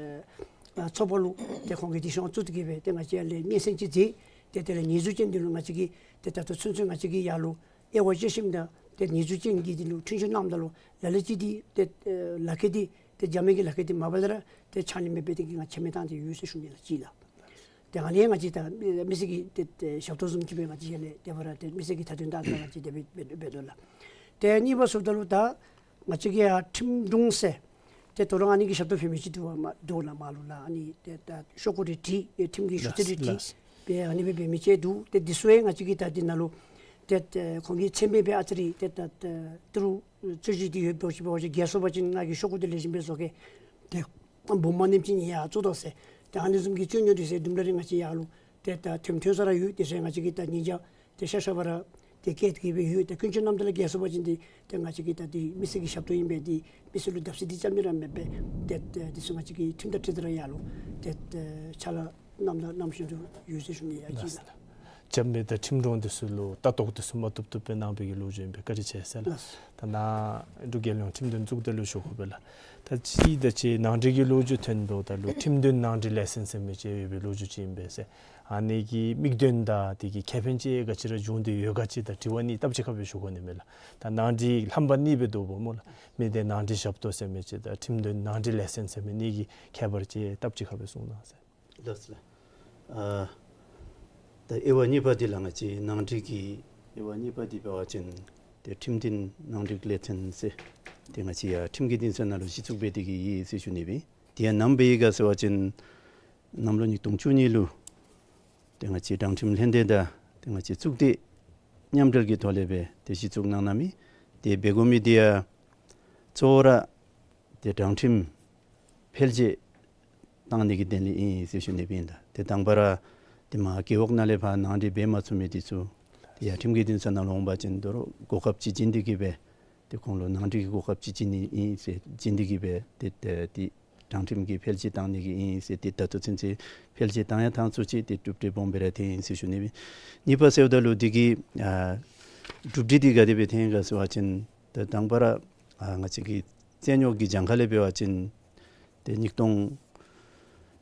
ཨ་ཚོགས་པ་ལུ་ཏེ་ཁོང་གིས་དེ་ཤོང་བཙུགས་ཏེ་གི་སྦེ་ཏེ་ང་བཅས་ཡར་ལས་སྙན་སེང་ཅིག་མཛད། ཏེ་དེ་ལས་ཉེས་འཛུགས་ཅན་འདི་ལུ་ང་བཅས་ཀྱིས་ཏེ་ད་ལྟོ་ཚུན་ཚོད་ང་བཅས་ཀྱིས་ཡར་ལུ་དབྱེ་བ་དཔྱད་ཞིནམ་ད་ཏེ་ཉེས་འཛུགས་ཅན་གྱི་འདི་ལུ་འཁྲུན་ཆོད་གནངམ་ད་ལུ་ལ་ལུ་ཅིག་འདི་ཏེ་ཨེ་ལག་ཁྱེར་འདི་ཏེ་འཇམ་མི་གི་ལག་ཁྱེར་འདི་མ་པ་ལས་ར་ཏེ་ཕྱག་ལེན་མེད་པའི་སྟེང་གི་ང་བཅས་མི་བཏང་སྟེ་ཡོད་ཟེར་ཞུ་ནི་ལགས་ཅིག་ལགས། ཏེ་ཨ་ནི་ང་བཅས་ད་མི་སེར་གྱི་ཏེ་ཏེ་ཞབས་ཏོག་བཟུམ་ཅིག་སྦེ་ང་བཅས་ཡར་ལས་ཏེ་ཕར་ར་ཏེ་མི་སེར་གྱི་མཐའ་དོན་དང་ང་བཅས་དེ་སྦེ་འབད་འབད་དོ་ལགས། ཏེ་གཉིས་པ་ཟེརཝ་ད་ལུ་ད་ང་བཅས་ཀྱི་ཡར་ཁྲིམས་དྲུང་ཟེར་ཏེ་དོ་རུང་ཨ་ནི་གི་ཞབས་ཏོག་འབད་མི་ཅིག་འདུག་པ་མ་འདུག་ལགས་མར་ལུ་ལགས། ཨ་ནི་ཏེ་ད་ཤོག་གུ་རེ་བྲིས་ཏེ་ཁྲིམས་ཀྱི་ཞུ་ཚིག་རེ་བྲིས། ལགས་ལགས། སྦེ་ཨ་ནི་སྦེ་འབད་མི་ཅིག་འདུག། ཏེ་འདི་ཚུ་ཡང་ང་བཅས་ཀྱིས་ད་འདི་ནང་ལུ་ཏེ་ཏེ་ཁོང་གིས་མཚན་སྦེ་སྦེ་ཨ་ཙི་རེ་ཏེ་ད་ཏེ་ཏི་རུ་རྩོད་གཞི་འདི་ཡོདཔ་འདྲཝ་ཅིག་འབད་བ་ཅིན་རྒས་སོང་པ་ཅིན་ང་གིས་ཤོག་གུ་འདི་ལེགས་ཤོམ་སྦེ་བཟོ་གེ། ཏེ་འབུམ་མ་ནེམ་ཅིག་ཡར་བཙུགས་དོ་ཟེར། ཏེ་ཨ་ནི་བཟུམ་གྱི་རྩོད་རྙོགས་འདི་ཚུ་དུམ་གྲ་རེ་ང་བཅས་ཡར་ལུ་ཏེ་ད་ཐོན་ཐོན་ས་ར་ཡོད། དེ་ཚུ་ང་བཅས་ཀྱིས་ད་ཉིན་ཞག་ཏེ་ཤ་ཤ་བར་ཏེ་བཀལ་ཏེ་གི་སྦེ་ཡོད། ཏེ་ཀུན་སྤྱོད་རྣམ་དག་ལས་རྒས་སོང་པ་ཅིན་འདི་ཏེ་ང་བཅས་ཀྱིས་ད་འདི་མི་སེར་གྱི་ཞབས་ཏོག་ཨིན་པས། འདི་མི་སེར་ལུ་བརྡབ་གསིག་འདི་རྐྱབ་ནི་ར་མེད་པས། ཏེ་ཏེ་འདི་ཚུ་ང་བཅས་ཀྱིས་ཁྲིམས་དང་འཁྲིལ་ཏེ་ར་ཡར་ལུ་ཏེ་ཏེ་ཕྱག་ལཱ་གནངམ་ད་གནང་བཞིན་དུ་ཡོད་ཟེར་ཞུ་ནི་ཡ་ཅིག་ལགས། འཇམ་དཔལ་དང་ཁྲིམས་དྲུང་འདི་ཚུ་ལུ་ལྟ་རྟོག་འདི་ཚུ་མ་བཏུབ་བཏུབ་སྦེ་གནང་བའི་གི་ལོ་རྒྱུས་ཨིན་པས། བཀའ་དྲིན་ཆེ་ཟེར་ལགས། ལགས། ད་ནཱ་འབྲུག་རྒྱལ་ཡོངས་ཁྲིམས་དོན་གཙུག་སྡེ་ལུ་ཞུ་དགོ་པས་ལགས། ད་ཅི་ད་ཅི་ནང་འགྲིག་གི་ལོ་རྒྱུས་ཐོན་དོ། ད་ལུ་ཁྲིམས་དོན་ནང་འགྲིག་ལས་ཚན་ཟེར་མི་ཅིག་ཡོད་པའི་ལོ་རྒྱུས་ཅིག་ཨིན་པས་ཟེར། ཨ་ནི་གི་དམིགས་དོན་དང་དེ་གི་ཁེ་ཕན་ཅིག་ག་ཅི་ར་བྱུང་སྟེ་ཡོད་ག་ཅིག་ད་དྲི་བ་ནི་སྟབས་གཅིག་ཁར་སྦེ་ཞུ་དགོ་ནི་མས་ལགས། ད་ནང་འགྲིག་ལྷམ་པ་གཉིས་སྦེ་འདུག་པ་སྨོ་ལགས། མི་སྡེ་ནང་འགྲིག་ཞབས་ཏོག་ཟེར་མི་ཅིག་དང་ཁྲིམས་དོན་ནང་འགྲིག་ལས་ཚན་ཟེར་མི་གཉིས་ཀྱི་ཁྱད་པར་ཅིག་སྟབས་གཅིག་ཁར་སྦེ་གསུང་གནང་ཟེར། ལགས་སོ་ལགས། ཨ་ད་དབྱེ་བ་གཉིས་པ་འདི་ལགས། ང་བཅས་ནང་འགྲིག་གི་དབྱེ་བ་གཉིས་པ་འདི་འབད་བ་ཅིན་ཏེ་ཁྲིམས་དོན་ནང་འགྲིག་ལས་ཚན་ཟེར་ཏེ་ང་བཅས་ཡར་ཁྲིམས་ཀྱི་འདུན་ས་ནང་ལུ་གཞི་བཙུགས་འབད་དེ་གི་ཡོད་ཟེར་ཞུ་ནི་སྦེ། དེ་ཡང་ནམ་འབད་ཡི་ག་ཟེར་བ་ཅིན་གནམ་ལོ་ཉིས་སྟོང་བཅུ་གཉིས་ལུ་ཏེ་ང་བཅས་དྲང་ཁྲིམས་ལྷན་སྡེ་དང་ཏེ་ང་བཅས་གཙུག་སྡེ་མཉམ་འབྲེལ་གྱི་ཐོག་ལས་སྦེ་ཏེ་གཞི་བཙུགས་གནང་གནངམ་ཨིན། ཏེ་འབད་དགོ་མི་འདི་ཡང་གཙོ་བོ་ར་ཏེ་དྲང་ཁྲིམས་འཕེལ་རྒྱས་གཏང་ནི་གི་དོན་ལས་ཨིན་ཟེར་ཞུ་ནི་སྦེ་ཨིན་ལགས། ཏེ་དང་པ་ར་ཏེ་མར་རྒེད་འོག་ནང་ལས་ཕར་ནང་འགྲིག་འབད་མ་ཚུགས་མི་འདི་ཚུ་ཏེ་ཡར་ཁྲིམས་ཀྱི་འདུན་ས་ནང་ལུ་འོང་པ་ཅིན་དོ་རུང་གོ་སྐབས་ཅིག་བྱིན་ཏེ་གི་སྦེ་ཏེ་ཁོང་ལུ་ནང་འགྲིག་གི་གོ་སྐབས་ཅིག་བྱིན་ནི་ཨིན་ཟེར་བྱིན་ཏེ་གི་སྦེ་ཏེ་ཏེ་ཏེ་དྲང་ཁྲིམས་ཀྱི་འཕེལ་རྒྱས་གཏང་ནི་གི་ཨིན་ཟེར། ཏེ་ད་ལྟོ་ཚུན་ཚོད་འཕེལ་རྒྱས་གཏང་ཡང་གཏང་ཚུགས་ཅི། ཏེ་གྲུབ་འབྲས་སྦོམ་སྦེ་ར་ཐོན་ཡི་ཟེར་ཞུ་ནི་སྦེ། གཉིས་པ་ཟེརཝ་ད་ལུ་འདི་གི་ཨ་གྲུབ་འབྲས་འདི་ག་དེ་སྦེ་ཐོན་ཡི་ག་ཟེར་བ་ཅིན་ད་དང་པ་ར་ཨ་ང་བཅས་ཀྱི་རྩོད་རྙོགས་ཀྱི་གྱངས་ཁ་ལས་འབད་བ་ཅིན་ཏེ་ཉིས་སྟོང་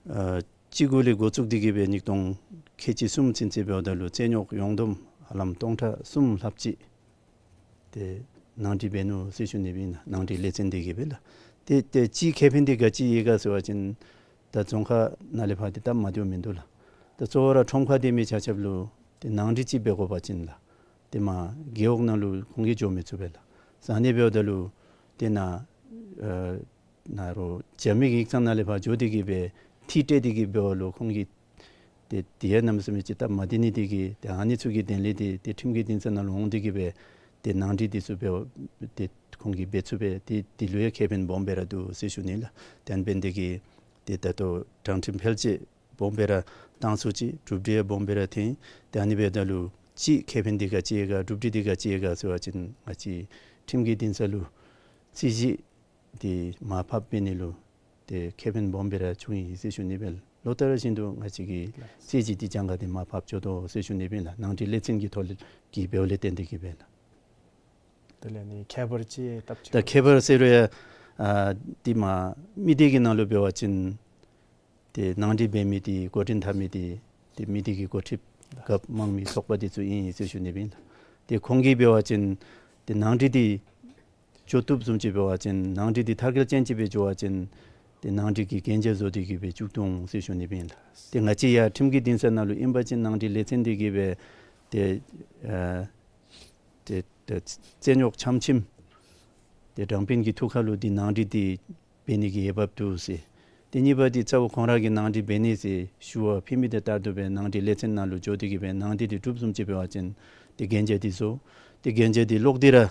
ཨ་བཅུ་དགུ་ལས་འགོ་བཙུགས་ཏེ་གི་སྦེ་ཉིས་སྟོང་ཁལ་གཅིག་གསུམ་ཚུན་ཚོད་འབདཝ་ད་ལུ་རྩོད་རྙོགས་ཡོངས་བསྡོམས་ཧ་ལམ་སྟོང་ཕྲག་གསུམ་ལྷགཔ་ཅིག་ཏེ་ནང་འགྲིག་འབད་ནུག་ཟེར་ཞུ་ནི་སྦེ་ཨིན་ལགས། ནང་འགྲིག་ལས་ཚན་འདི་གིས་སྦེ་ལགས། ཏེ་ཏེ་ཅིག་ཁེ་ཕན་འདི་ག་ཅི་ཡོད་ག་ཟེར་བ་ཅིན་ད་རྫོང་ཁག་ནང་ལས་ཕར་ཏེ་སྟབས་མ་བདེཝ་མིན་འདུག་ལགས། ད་གཙོ་བོ་ར་ཁྲོམ་ཁར་སྡོད་མི་ཆ་ཁྱབ་ལུ་ཏེ་ནང་འགྲིག་ཅིག་འབད་དགོ་པ་ཅིན་ལགས། ཏེ་མར་རྒེད་འོག་ནང་ལུ་ཁོང་གིས་འགྱོ་མི་ཚུགས་པས་ལགས། ཟ་ནི་འབདཝ་ད་ལུ་ཏེ་ནཱ་ཨ་ནཱ་རོགས་རྒྱབ་མི་གི་ཡིག་ཚང་ནང་ལས་ཕར་འགྱོ་སྟེ་གི་སྦེ་འཐུས་སྤྲོད་དེ་གི་འབདཝ་ལུ་ཁོང་གིས་ཏེ་དེ་ཡང་གནམ་མེད་ས་མེད་ཅིག་སྟབས་མ་བདེ་ནི་དེ་གིས་ཏེ་ཨ་ནི་ཚུ་གི་དོན་ལས་ཏེ་ཏེ་ཁྲིམས་ཀྱི་འདུན་ས་ནང་ལུ་འོང་སྟེ་གི་སྦེ་ཏེ་ནང་འགྲིག་འདི་ཚུ་འབད་ཏེ་ཁོང་གིས་འབད་ཚུགས་པས། ཏེ་འདི་ལུ་ཡང་ཁེ་ཕན་སྦོམ་སྦེ་ར་འདུག་ཟེར་ཞུ་ནི་ལགས། དེ་འབདཝ་ད་གི་ཏེ་ད་ལྟོ་དྲང་ཁྲིམས་འཕེལ་རྒྱས་སྦོམ་སྦེ་ར་གཏང་ཚུགས་ཅི། གྲུབ་འབྲས་སྦོམ་སྦེ་ར་ཐོན། ཏེ་ཨ་ནི་འབདཝ་ད་ལུ་ཅིག་ཁེ་ཕན་འདི་ག་ཅི་ཡོད་ག་གྲུབ་འབྲས་འདི་ག་ཅི་ཡོད་ག་ཟེར་བ་ཅིན་ང་བཅས་ཁྲིམས་ཀྱི་འདུན་ས་ལུ་རྩོད་གཞི་འདི་མར་ཕབ་འབད་ནི་ལུ་ཏེ་ཁེ་ཕན་སྦོམ་སྦེ་ར་བྱུང་ཡི་ཟེར་ཞུ་ནི་སྦེ། ལོ་ལྟར་བཞིན་དུ་ང་བཅས་ཀྱི་རྩོད་གཞི་འདི་གྱངས་ཁ་འདི་མར་ཕབ་འགྱོ་དོ་ཟེར་ཞུ་ནི་སྦེ་ལགས། ནང་འགྲིག་ལས་ཚན་གྱི་ཐོག་ལས་ཀྱི་འབདཝ་ལས་བརྟེན་ཏེ་གི་སྦེ་ལགས། དེ་ལས་ནི་ཁྱད་པར་ཅིག་སྟབས་ཅིག་ད་ཁྱད་པར་ཟེར་རུང་ཡང་ཨ་འདི་མར་མི་སྡེ་གི་ནང་ལུ་འབད་བ་ཅིན་ཏེ་ནང་འགྲིག་འབད་མི་འདི་འགོ་འདྲེན་འཐབ་མི་འདི་ཏེ་མི་སྡེ་གི་འགོ་ཁྲིདཔ་རྒཔོ་དམངས་མི་ཚོགས་པ་འདི་ཚུ་ཨིན་ཟེར་ཞུ་ནི་སྦེ་ལགས། ཏེ་ཁོང་གིས་འབད་བ་ཅིན་ཏེ་ནང་འགྲིག་འདི་འགྱོ་བཏུབ་བཟུམ་ཅིག་འབད་བ་ཅིན་ནང་འགྲིག་འདི་མཐར་འཁྱོལ་ཅན་ཅིག་སྦེ་འགྱོ་བ་ཅིན་ཏེ་ནང་འགྲིག་གི་གན་རྒྱ་བཟོ་སྟེ་གི་སྦེ་བཙུགས་དོ་འོང་ཟེར་ཞུ་ནི་སྦེ་ལགས། ཏེ་ང་བཅས་ཡར་ཁྲིམས་ཀྱི་འདུན་ས་ནང་ལུ་ཨིན་པ་ཅིན་ནང་འགྲིག་ལས་ཚན་འདི་གིས་སྦེ་ཏེ་ཨ་ཏེ་ཏེ་རྩོད་རྙོགས་ཆམ་ཆིམ་ཏེ་དྲང་དཔོན་གྱི་ཐུགས་ཁར་ལུ་འདི་ནང་འགྲིག་འདི་འབད་ནི་གི་འོས་འབབ་འདུག་ཟེར། ཏེ་གཉིས་པ་འདི་གཙོ་བོ་ཁོང་ར་གིས་ནང་འགྲིག་འབད་ནི་ཟེར་ཞུ་བ་ཕུལ་མི་དེ་ལྟར་དུ་སྦེ་ནང་འགྲིག་ལས་ཚན་ནང་ལུ་འགྱོ་སྟེ་གི་སྦེ་ནང་འགྲིག་འདི་གྲུབ་བཟུམ་ཅིག་འབད་བ་ཅིན་ཏེ་གན་རྒྱ་འདི་བཟོ། ཏེ་གན་རྒྱ་འདི་ལོག་སྟེ་ར་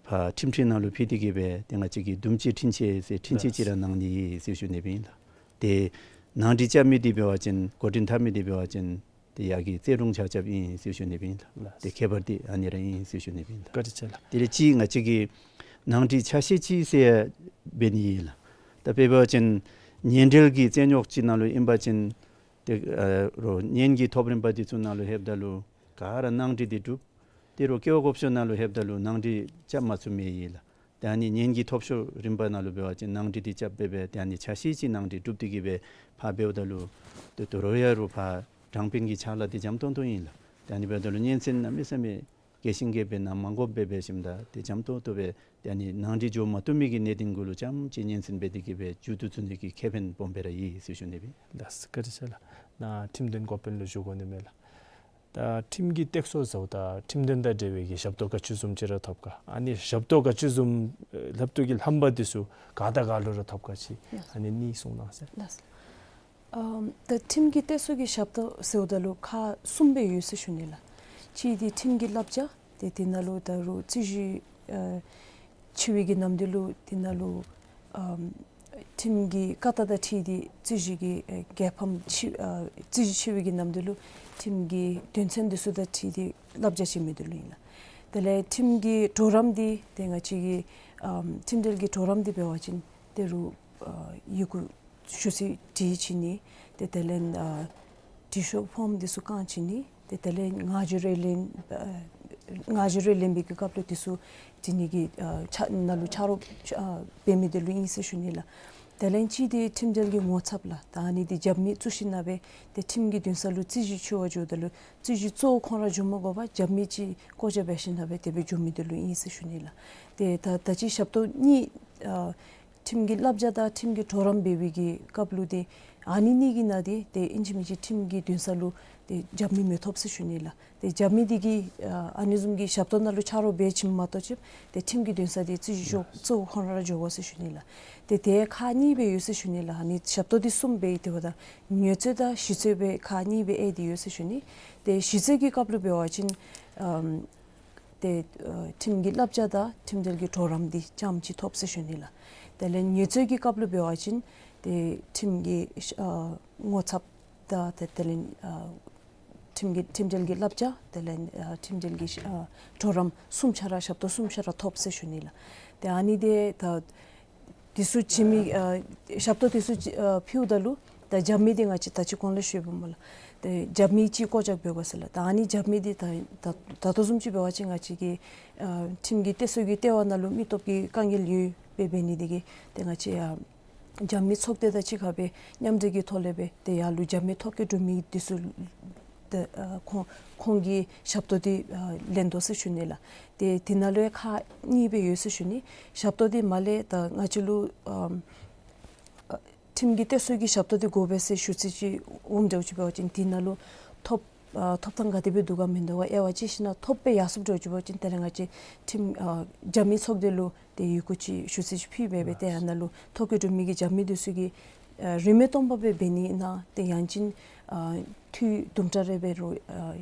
ཕར་ཁྲིམས་ཁྲི་ནང་ལུ་ཕུལ་ཏེ་གི་སྦེ་ཏེ་ང་བཅས་ཀྱིས་འདུམ་བྱེད་འཕྲིན་བཅར་ཟེར་འཕྲིན་བཅར་ཅིག་ར་གནང་ནི་ཟེར་ཞུ་ནི་སྦེ་ཨིན་ལགས། ཏེ་ནང་འགྲིག་རྐྱབ་མི་འདི་འབད་བ་ཅིན་འགོ་འདྲེན་འཐབ་མི་འདི་འབད་བ་ཅིན་ཏེ་ཡར་གྱི་རྩོད་དྲུང་ཆ་ཁྱབ་ཨིན་ཟེར་ཞུ་ནི་སྦེ་ཨིན་ལགས། ཏེ་ཁྱད་པར་འདི་ཨ་ནི་ར་ཨིན་ཟེར་ཞུ་ནི་སྦེ་ཨིན་ལགས། བཀའ་དྲིན་ཆེ་ལགས། དེ་ལས་ཅིག་ང་བཅས་ཀྱིས་ནང་འགྲིག་ཆ་ཤས་ཅིག་ཟེར་འབད་ནི་ཨིན་ལགས། ད་དཔེ་འབད་བ་ཅིན་ཉེ་འབྲེལ་གྱི་རྩོད་རྙོགས་ཅིག་ནང་ལུ་ཨིན་པ་ཅིན་ཏེ་ཨ་རོགས་གཉེན་གྱི་ཐོབ་རནམ་འདི་ཚུ་ནང་ལུ་ལྷོདཔ་ད་ལུ་ག་ར་ནང་འགྲིག་འདི་གྲུབ། ཏེ་རོགས་ཀེ་བ་གོ་ཤོས་ནང་ལུ་ལྷོདཔ་ད་ལུ་ནང་འགྲིག་རྐྱབ་མ་ཚུགས་མི་ཨིན་ལགས། ཏེ་ཨ་ནི་ཉེན་གྱི་ཐོབ་ཤོར་རིམ་པ་ནང་ལུ་འབད་བ་ཅིན་ནང་འགྲིག་འདི་རྐྱབ་སྦེ་སྦེ་ཏེ་ཨ་ནི་ཆ་ཤས་ཅིག་ནང་འགྲིག་གྲུབ་སྟེ་གི་སྦེ་ཕར་འབདཝ་ད་ལུ་ཏེ་དོ་རུང་ཡང་རུང་ཕར་དྲང་དཔོན་གྱི་ཕྱག་ལཱ་འདི་འཇམ་ཏོང་ཏོ་ཨིན་ལགས། ཏེ་ཨ་ནི་འབདཝ་ད་ལུ་སྙན་གསན་གནམ་མེད་ས་མེད་རྒྱས་ཤིང་རྒྱས་སྦེ་གནང་མ་དགོཔ་སྦེ་འབད་ཞིནམ་ད་ཏེ་འཇམ་ཏོང་ཏོ་སྦེ་ཏེ་ཨ་ནི་ནང་འགྲིག་འགྱོ་མ་བཏུབ་མི་གི་གནད་དོན་གུ་ལུ་རྐྱངམ་ཅིག་སྙན་གསན་འབད་དེ་གི་སྦེ་མཇུག་བསྡུ་ཚུགས་ནི་གི་ཁེ་ཕན་སྦོམ་སྦེ་ར་ཡོད་ཟེར་ཞུ་ནི་སྦེ། ལགས་བཀའ་དྲིན་ཆེ་ལགས། ནཱ་ཁྲིམས་དོན་འགོ་དཔོན་ལུ་ཞུ་དགོ་ནི་མས་ལགས། ད་ཁྲིམས་ཀྱི་སྟེགས་གསོ་ཟེརཝ་ད་ཁྲིམས་དོན་དང་འབྲེལ་བའི་གི་ཞབས་ཏོག་ག་ཅི་བཟུམ་ཅིག་ར་ཐོབ་ག། ཨ་ནི་ཞབས་ཏོག་ག་ཅི་བཟུམ་ལྷབ་ཏོག་གི་རྣམ་པ་འདི་ཚུ་ག་དང་ག་ལུ་ར་ཐོབ་ག་ཅིག། ལགས། ཨ་ནི་གཉིས་གསུང་གནང་ཟེར། ལགས། ཨམ་ད་ཁྲིམས་ཀྱི་སྟེགས་གསོ་གི་ཞབས་ཏོག་ཟེརཝ་ད་ལུ་ཁག་གསུམ་སྦེ་ཡོད་ཟེར་ཞུ་ནི་ལགས། གཅིག་འདི་ཁྲིམས་ཀྱི་བསླབ་བྱ། ཏེ་དེ་ནང་ལུ་ད་རུང་རྩོད་གཞི་ཨ་ཆེ་བའི་གི་ནམ་དུས་ལུ་དེ་ནང་ལུ་ཨམ་ཁྲིམས་ཀྱི་བཀའ་རྟགས་དང་འཁྲིལ་ཏེ་རྩོད་གཞི་གི་ཨ་རྒྱལ་ཕམ་ཆེ་ཨ་རྩོད་གཞི་ཆེ་བའི་གི་ནམ་དུས་ལུ་ཁྲིམས་ཀྱི་དོན་ཚན་འདི་ཚུ་དང་འཁྲིལ་ཏེ་བསླབ་བྱ་བྱིན་མི་འདི་ལུ་ཨིན་ལགས། དེ་ལས་ཁྲིམས་ཀྱི་གྲོགས་རམ་འདི་ཏེ་ང་བཅས་ཀྱི་ཨམ་ཁྲིམས་འབྲེལ་གྱི་གྲོགས་རམ་འདི་འབད་བ་ཅིན་ད་རུང་ཨ་ཡི་གུ་ཞུ་ཚིག་བྲིས་བྱིན་ནི། ཏེ་དེ་ལས་ཨ་དྲི་ཤོག་ཕོརམ་འདི་ཚུ་བཀང་བྱིན་ནི། ཏེ་དེ་ལས་ང་རྒྱལ་རེ་ལེན་ཨ་ང་རྒྱལ་རེ་ལེན་པའི་གི་སྐབས་ལུ་འདི་ཚུ་བྲིས་ནི་གི་ཨ་ཕྱག་ནང་ལུ་ཕྱག་རོགས་ཨ་འབད་མི་འདི་ལུ་ཨིན་ཟེར་ཞུ་ནི་ལགས། དེ་ལས་གཅིག་འདི་ཁྲིམས་འབྲེལ་གྱི་ངོ་ཚབ་ལགས། ད་ཨ་ནི་འདི་རྒྱབ་མི་བཙུགས་ཞིནམ་ལས་སྦེ་ཏེ་ཁྲིམས་ཀྱི་འདུན་ས་ལུ་རྩོད་གཞི་ཆེ་བ་འགྱོཝ་ད་ལུ་རྩོད་གཞི་གཙོ་བོ་ཁོང་ར་འགྱོ་མ་དགོ་པར་རྒྱབ་མི་ཅིག་བཀོད་རྒྱ་འབད་ཞིནམ་ལས་སྦེ་དེ་སྦེ་འགྱོ་མི་འདི་ལུ་ཨིན་ཟེར་ཞུ་ནི་ལགས། ཏེ་ད་ད་ཅི་ཞབས་ཏོག་གཉིས་ཨ་ཁྲིམས་ཀྱི་བསླབ་བྱ་དང་ཁྲིམས་ཀྱི་གྲོགས་རམ་འབད་བའི་གི་སྐབས་ལུ་ཏེ་ཨ་ནི་གཉིས་ཀྱི་ནང་འདི་ཏེ་ཨིན་ཅི་མིན་ཅི་ཁྲིམས་ཀྱི་འདུན་ས་ལུ་ཏེ་རྒྱབ་མི་མི་ཐོབ་ཟེར་ཞུ་ནི་ལགས། ཏེ་རྒྱབ་མི་འདི་གིས་ཨ་ཨ་ནི་བཟུམ་གྱི་ཞབས་ཏོག་ནང་ལུ་ཕྱག་རོགས་འབད་བྱིནམ་མ་གཏོགས་ཅིག་ཏེ་ཁྲིམས་ཀྱི་འདུན་ས་འདི་རྩོད་གཞི་གཙོ་བོ་ཁོང་ར་འགྱོ་དགོ་ཟེར་ཞུ་ནི་ལགས། ཏེ་དེ་ཁག་གཉིས་སྦེ་ཡོད་ཟེར་ཞུ་ནི་ལགས། ཨ་ནི་ཞབས་ཏོག་འདི་གསུམ་སྦེ་དེ་འབདཝ་ད་ཉེས་རྩོད་དང་ཞི་རྩོད་སྦེ་ཁག་གཉིས་སྦེ་ཨེ་འདི་ཡོད་ཟེར་ཞུ་ནི། ཏེ་ཞི་རྩོད་ཀྱི་སྐབས་ལུ་འབད་བ་ཅིན་ཨམ་ཏེ་ཨ་ཁྲིམས་ཀྱི་བསླབ་བྱ་དང་ཁྲིམས་འབྲེལ་གྱི་གྲོགས་རམ་འདི་རྐྱངམ་ཅིག་ཐོབ་ཟེར་ཞུ་ནི་ལགས། དེ་ལས་ཉེས་རྩོད་ཀྱི་སྐབས་ལུ་འབད་བ་ཅིན་ཏེ་ཁྲིམས་ཀྱི་ཨ་ངོ་ཚབ་དང་ཏེ་དེ་ལས་ཨ་ཁྲིམས་ཀྱི་ཁྲིམས་འབྲེལ་གྱི་བསླབ་བྱ་དེ་ལས་ཨ་ཁྲིམས་འབྲེལ་གྱི་ཨ་གྲོགས་རམ་གསུམ་ཆ་ར་ཞབས་ཏོག་གསུམ་ཆ་ར་ཐོབ་ཟེར་ཞུ་ནི་ལགས། ཏེ་ཨ་ནི་འདི་ད་འདི་ཚུ་བྱིན་མི་ཨ་ཞབས་ཏོག་འདི་ཚུ་ཨ་ཕུལཝ་ད་ལུ་ད་རྒྱབ་མི་འདི་ང་བཅས་ད་ཅི་གོང་ལུ་ཞུ་བ་སྨོ་ལགས། ཏེ་རྒྱབ་མི་ཅིག་བཀོད་རྒྱ་འབད་དགོ་ཟེར་ལགས། ད་ཨ་ནི་རྒྱབ་མི་འདི་ད་ད་ད་ལྟོ་བཟུམ་ཅིག་འབད་བ་ཅིན་ང་བཅས་ཀྱི་ཨ་ཁྲིམས་ཀྱི་སྟེགས་གསོ་གི་ལྟེ་བ་ནང་ལུ་མི་སྟོབས་ཀྱི་དཀའ་ངལ་ཡོདཔ་སྦེ་འབད་ནི་འདི་གིས་ཏེ་ང་བཅས་ཡར་རྒྱབ་མི་ཚོགས་སྡེ་དང་གཅིག་ཁར་སྦེ་མཉམ་འབྲེལ་གྱི་ཐོག་ལས་སྦེ་ཏེ་ཡར་ལུ་རྒྱབ་མི་ཐོ་བཀོད་གྲུབ་མི་འདི་ཚུ་ཏེ་ཨ་ཁོང་ཁོང་གི་ཞབས་ཏོག་འདི་ཨ་ལེན་དོ་ཟེར་ཞུ་ནི་ལགས། ཏེ་དེ་ནང་ལུ་ཡང་ཁག་གཉིས་སྦེ་ཡོད་ཟེར་ཞུ་ནི། ཞབས་ཏོག་འདི་མར་ལས་ད་ང་བཅས་ལུ་ཨམ་ཨ་ཁྲིམས་ཀྱི་སྟེགས་གསོ་གི་ཞབས་ཏོག་འདི་དགོ་པས་ཟེར་ཞུ་ཚིག་ཅིག་འོངམ་འདྲཝ་ཅིག་འབད་བ་ཅིན་དེ་ནང་ལུ་ཐོབ་ཨ་ཐོབ་ཐང་ག་དེ་སྦེ་འདུག་ག་མིན་འདུག་ག་དབྱེ་བ་དཔྱད་ཞིནམ་ལས་ཐོབ་སྦེ་ཡར་སོངམ་འདྲཝ་ཅིག་འབད་བ་ཅིན་དེ་ལས་ང་བཅས་ཁྲིམས་ཨ་རྒྱབ་མི་ཚོགས་སྡེ་ལུ་ཏེ་ཡི་གུ་ཅིག་ཞུ་ཚིག་ཅིག་ཕུལ་སྦེ་སྦེ་ཏེ་ཨ་ནཱ་ལུ་ཐོ་བཀོད་གྲུབ་མི་གི་རྒྱབ་མི་འདི་ཚུ་གིས་ཨ་རིན་མེད་སྟོང་པ་སྦེ་འབད་ནི་ཨིན་ན་ཏེ་ཡང་ཅིན་ཨ་འཐུས་དུམ་གྲ་རེ་འབད་རུང་ཨ་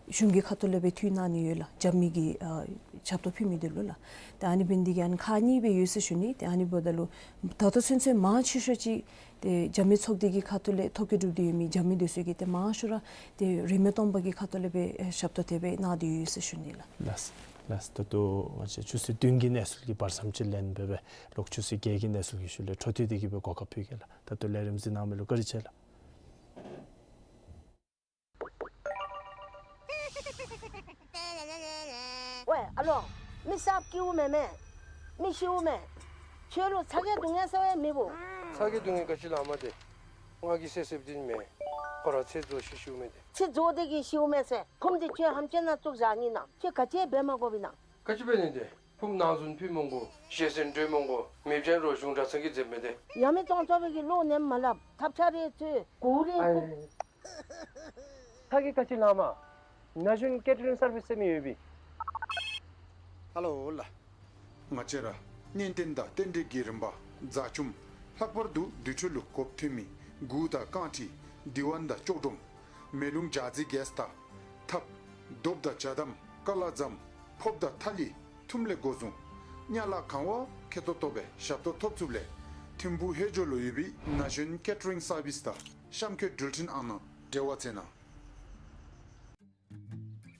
གཞུང་གི་ཁ་ཐུག་ལས་སྦེ་འཐུས་གནང་ནི་ཡོད་ལགས། རྒྱབ་མི་གི་ཨ་ཞབས་ཏོག་ཕུལ་མི་འདི་ལུ་ལགས། ཏེ་ཨ་ནི་འབད་ནི་འདི་གིས་ཨ་ནི་ཁག་གཉིས་སྦེ་ཡོད་ཟེར་ཞུ་ནི། ཏེ་ཨ་ནི་འབདཝ་ད་ལུ་ད་ལྟོ་ཚུན་ཚོད་མང་ཆེ་ཤོས་ཅིག་ཏེ་རྒྱབ་མི་ཚོགས་སྡེ་གི་ཁ་ཐུག་ལས་ཐོ་བཀོད་གྲུབ་སྟེ་ཡོད་མི་རྒྱབ་མི་འདི་ཚུ་གིས་ཏེ་མང་ཤོས་ར་ཏེ་རིན་མེད་སྟོང་པ་གི་ཁ་ཐུག་ལས་སྦེ་ཨེ་ཞབས་ཏོག་དེ་སྦེ་གནང་སྟེ་ཡོད་ཟེར་ཞུ་ནི་ལགས། ལགས་ལགས། ད་ལྟོ་ང་བཅས་ཆུ་ཚོད་བདུན་གྱི་གནས་ཚུལ་གྱི་བར་མཚམས་ཅིག་ལེན་སྦེ་སྦེ་ལོག་ཆུ་ཚོད་བརྒྱད་ཀྱི་གནས་ཚུལ་གྱི་ཤུལ་ལས་འཕྲོ་མཐུད་དེ་གི་སྦེ་གོ་སྐབས་ཕུལ་གེ་ལགས། ད་ལྟོ་ལས་རིམ་གཟིགས་གནང་མི་ལུ་བཀའ་དྲིན་ཆེ་ལགས། ཝའེ་ཨ་ལོ། མི་གསརཔ་སྐྱེཝ་མེན་མས། མི་ཤིཝ་མས། ཁྱོད་ལུ་ཚ་གྱང་སྡུག་བསྔལ་ཟེར་བའི་མེད་བོ། ཚ་གྱང་སྡུག་བསྔལ་ག་ཅི་ལུ་མ་དེ། ང་གིས་བསད་བསདཔ་འདི་མེན། ཁོ་ར་ཚེ་རྫོགས་ཤི་ཤིཝ་མས་ཏེ། ཚེ་རྫོགས་ཏེ་གི་ཤིཝ་མས་ཟེར། ཕུངམ་འདི་ཁྱོད་ཧམ་ཅིག་ནང་བཙུགས་བཞག་ནི་ན། ཁྱོད་ག་ཅི་འབད་མ་དགོཔ་ཨིན་ན། ག་ཅི་འབད་ནི་ཏེ། ཕུངམ་ནང་བཙུགས་ནི་ཕུལ་མི་དགོ། ཞལ་གསེར་སྤྲོད་མི་དགོ། མི་བྱིན་རོགས་གཞུང་གྲྭ་ཚང་གིས་མཛད་མི་དེ། ཡ་མི་གཏོང་ཆོག་པའི་གི་བློ་ནི་མ་སླབ། ཐབས་ཆག་རེ་བཙུགས། གུ་རེ་ཨའི། ཁུག་ཚ་གྱང་ག་ཅི་ལུ་མ། ན་གཞོན་ཀེ་ཊ་རིང་སར་བིསི་ཟེར་མི་ཡོད་པས། ཧ་ལོ་ལགས། ང་བཅས་ར་གཉེན་རྟེན་དང་རྟེན་འབྲེལ་གྱི་རིམ་པ་རྫ་ཆུ་ལྷག་པར་དུ་དུས་ཚོད་ལུ་གོ་མཐུན་མི་གུར་དང་རྐང་ཁྲི་འདི་བ་དང་ལྕོག་སྒྲོམ་མེ་རླུང་འཇའ་རྩི་གེས་དང་ཐབ་རྡོབ་དང་ཇ་དམ་ཀ་ལ་ཟམ་ཕོརཔ་དང་ཐ་ལི་ཐུམ་ལས་འགོ་བཟུང་གཉའ་ལག་གང་བ་ཁེ་ཏོག་ཏོ་སྦེ་ཞབས་ཏོག་ཐོབ་ཚུགསཔ་ལས་ཐིམ་ཕུག་ཧེ་ཇོ་ལུ་ཡོད་པའི་ན་གཞོན་ཀེ་ཊ་རིང་སར་བིསི་དང་གཤམ་འཁོད་འགྲུལ་འཕྲིན་ཨང་ནང་འབྲེལ་བ་མཛད་གནང་།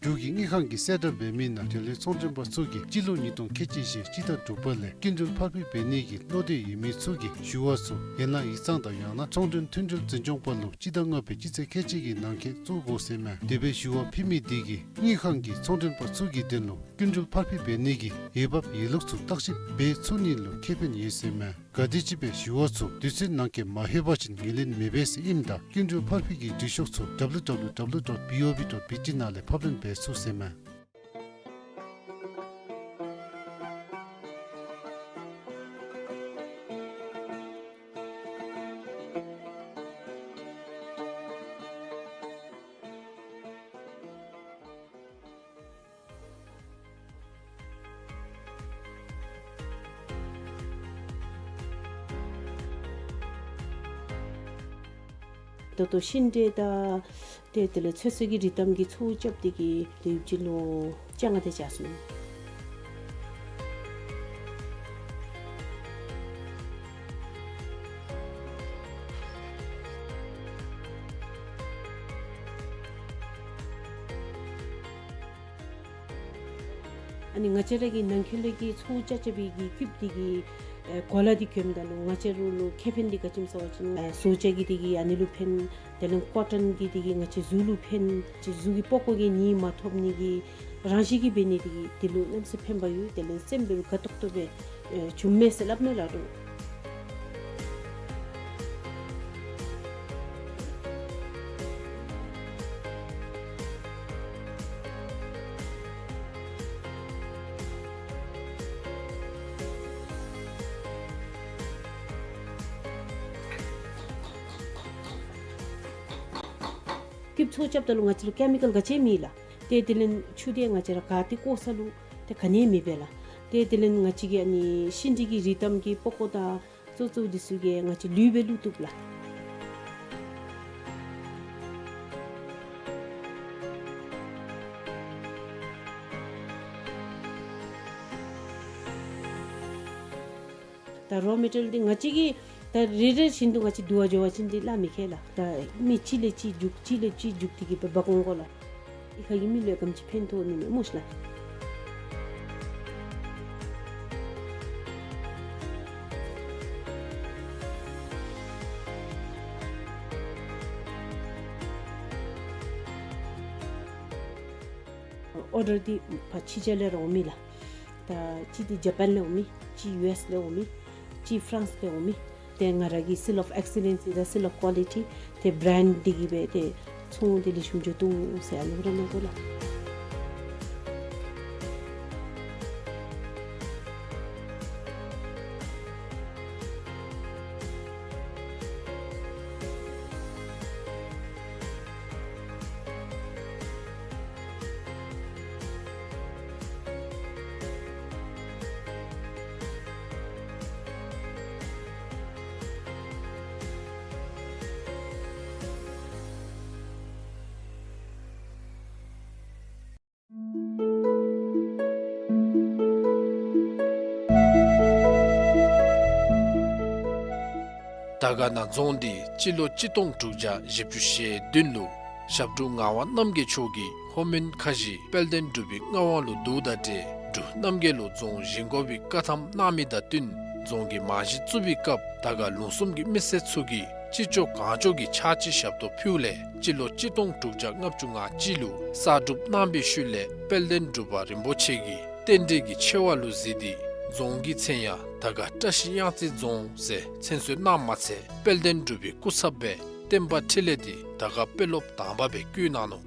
འབྲུག་གི་དངུལ་ཁང་གིས་གསལ་བསྒྲགས་འབད་མི་ནང་དེ་ལས་ཚོང་མགྲོན་པ་ཚུ་གིས་སྤྱི་ལོ་ཉིས་སྟོང་ཁལ་གཅིག་གཞན་སྤྱི་ཟླ་དྲུག་པ་ལས་སྐྱིན་འགྲུལ་ཕབ་ཕབ་འབད་ནི་གི་བློ་འདོད་ཡོད་མི་ཚུ་གིས་ཞུ་བ་ཚུ་ཡན་ལག་ཡིག་ཚང་དང་ཡང་ན་ཚོང་མགྲོན་མཐུན་འབྲེལ་འཛིན་སྐྱོང་པ་ལུ་སྤྱི་ཟླ་ལྔ་པའི་སྤྱི་ཚེས་ཁལ་གཅིག་གི་ནང་འཁོད་བཙུགས་དགོ་ཟེར་མས། དེ་སྦེ་ཞུ་བ་ཕུལ་མི་དེ་གིས་དངུལ་ཁང་གིས་ཚོང་མགྲོན་པ་ཚུ་གི་དོན་ལུ་ སྐྱིན་འགྲུལ་ཕར་འཕུལ་འབད་ནི་གི་འོས་འབབ་ཡོད་ལུགས་ཚུ་བརྟག་ཞིབ་འབད་ཚུགས་ནི་ལུ་ཁེ་ཕན་ཡོད་ཟེར་མས། ག་དེམ་ཅིག་སྦེ་ཞུ་བ་ཚུ་དུས་ཚོད་ནང་འཁོད་མ་ལྷོད་པ་ཅིན་ངོས་ལེན་མི་འབད་ཟེར་ཨིནམ་ད་སྐྱིན་འགྲུལ་ཕར་འཕུལ་གྱི་འབྲི་ཤོག་ཚུ་W W W dot B O B dot B T ནང་ལས་ཕབ་ལེན་འབད་ཚུགས་ཟེར་མས། ད་ལྟོ་ཤིང་འབྲས་དང་ཏེ་དེ་ལས་ཚོད་བསྲེ་གི་རི་དམ་གྱི་ཚོགས་རྐྱབ་སྟེ་གིས་ཏེ་ཡུདཔ་ཅིག་ལུ་བཅོ་ལྔ་དེ་ཅིག་སོང་། ཨ་ནི་ང་བཅས་ར་གི་ནང་འཁོད་ལས་ཀྱི་ཚོགས་རྐྱབ་རྐྱབ་པའི་གི་རྐུབ་འདི་གི་ཨེ་གོ་ལ་འདི་གྱོནམ་ད་ལུ་ང་བཅས་ར་ལུ་ཁེ་ཕན་འདི་ག་ཅི་སྨོ་ཟེར་བ་ཅིན་ཨེ་བཟོ་བྱ་གི་འདི་གི་ཨ་ནི་ལུ་ཕན། དེ་ལས་ཀོ་ཊོན་གྱི་འདི་གི་ང་བཅས་གཟུགས་ལུ་ཕན། གཟུགས་ཀྱི་པགས་ཀོ་གི་ནད་མ་ཐོབ་ནི་གི་རང་བཞིན་གྱིས་འབད་ནི་འདི་གིས་འདི་ལུ་གནམ་མེད་ས་མེད་ཕན་པ་ཡོད། དེ་ལས་སེམས་འབདཝ་དགའ་ཏོག་ཏོ་སྦེ་ཨེ་བྱུངམ་མས་ཟེར་སླབ་ནི་ལགས་འདྲོག། རྐུབ་ཚོགས་རྐྱབ་ད་ལུ་ང་བཅས་ར་ཀེ་མི་ཀཱལ་ག་ཅི་མེད་ལགས། ཏེ་དེ་ལས་ཆུ་དེ་ང་བཅས་ར་ག་ཏེ་བཀོ་ས་ལུ་ཏེ་ག་ནི་མེད་པས་ལགས། ཏེ་དེ་ལས་ང་བཅས་ཀྱི་ཨ་ནི་ཤིང་འབྲས་ཀྱི་རི་དམ་གྱི་པགས་ཀོ་དང་གཙོ་གཙོ་འདི་ཚུ་གིས་ང་བཅས་ལུད་སྦེ་བླུག་བཏུབ་ལགས། ད་རོ་མེ་ཊལ་འདི་ང་བཅས་ཀྱིས་ད་རེ་རེ་བཞིན་དུ་ང་བཅས་བསྡུ་བར་འགྱོ་བ་ཅིན་འདི་སླབ་མི་ཁེལ་ལགས། ད་མི་གཅིག་ལས་གཅིག་རྒྱུག་གཅིག་ལས་གཅིག་རྒྱུག་སྟེ་གིས་སྦེ་འབག་འོང་དགོ་ལགས། ཨི་ཁ་གི་མི་ལུ་ག་དེམ་ཅིག་ཕན་ཐོགས་ནི་མས་སྨོ་ཤེས་ལགས། ཨོར་ཌར་འདི་ཕར་ཕྱི་རྒྱལ་ལས་ར་འོང་མི་ལགས། ད་གཅིག་འདི་ཇ་པཱན་ལས་འོང་མི། གཅིག་ཡུ་ཨེསི་ལས་འོང་མི། གཅིག་ཕ་རན་སི་ལས་འོང་མི། ཏེ་ང་ར་གི་seal of excellence དང་seal of quality ཏེ་བྲེནཌ་འདི་གིས་སྦེ་ཏེ་ཚོང་འདི་ལེགས་ཤོམ་འགྱོ་དོ་ཟེར་ཨ་ནི་སྦེ་ར་གནང་དགོ་ལགས། དར་དཀར་ན་རྫོང་འདི་སྤྱི་ལོ་གཅིག་སྟོང་དྲུག་བརྒྱ་བཞི་བཅུ་ཞེ་བདུན་ལུ་ཞབས་དྲུང་ངག་དབང་རྣམ་རྒྱལ་མཆོག་གིས་ལྷོ་མོན་ཁ་བཞི་དཔལ་ལྡན་འབྲུག་པའི་མངའ་དབང་ལུ་བསྡུཝ་དང་འབྲེལ་འབྲུག་རྣམ་རྒྱལ་ལུ་རྫོང་བཞེངས་དགོ་པའི་བཀའ་ཐམ་གནང་མི་དང་བསྟུན་རྫོང་གི་རྨང་གཞི་བཙུགས་པའི་སྐབས་དར་དཀར་ལུང་གསུམ་གྱི་མི་སེར་ཚུ་གིས་ཅི་ལྕོགས་གང་ལྕོགས་ཀྱིས་ཕྱག་ཕྱི་ཞབས་ཏོག་ཕུལཝ་ལས་སྤྱི་ལོ་གཅིག་སྟོང་དྲུག་བརྒྱ་ལྔ་བཅུ་ང་གཅིག་ལུ་གསར་སྒྲུབ་གནང་བའི་ཤུལ་ལས་དཔལ་ལྡན་འབྲུག་པ་རིན་པོ་ཆེ་གིས་རྟེན་འབྲེལ་གྱི་ཆེ་བ་ལུ་གཟིགས་ཏེ་རྫོང་གི་མཚན་ཡང་དར་དཀར་བཀྲ་ཤིས་གཡང་རྩེ་རྫོང་ཟེར་མཚན་གསོལ་གནངམ་མ་ཚད་དཔལ་ལྡན་འབྲུག་པའི་སྐུ་ཚབ་སྦེ་བསྟན་པ་འཕྲིན་ལས་འདི་དར་དཀར་དཔོན་སློབ་དང་པ་སྦེ་བསྐོ་གནང་ནུག།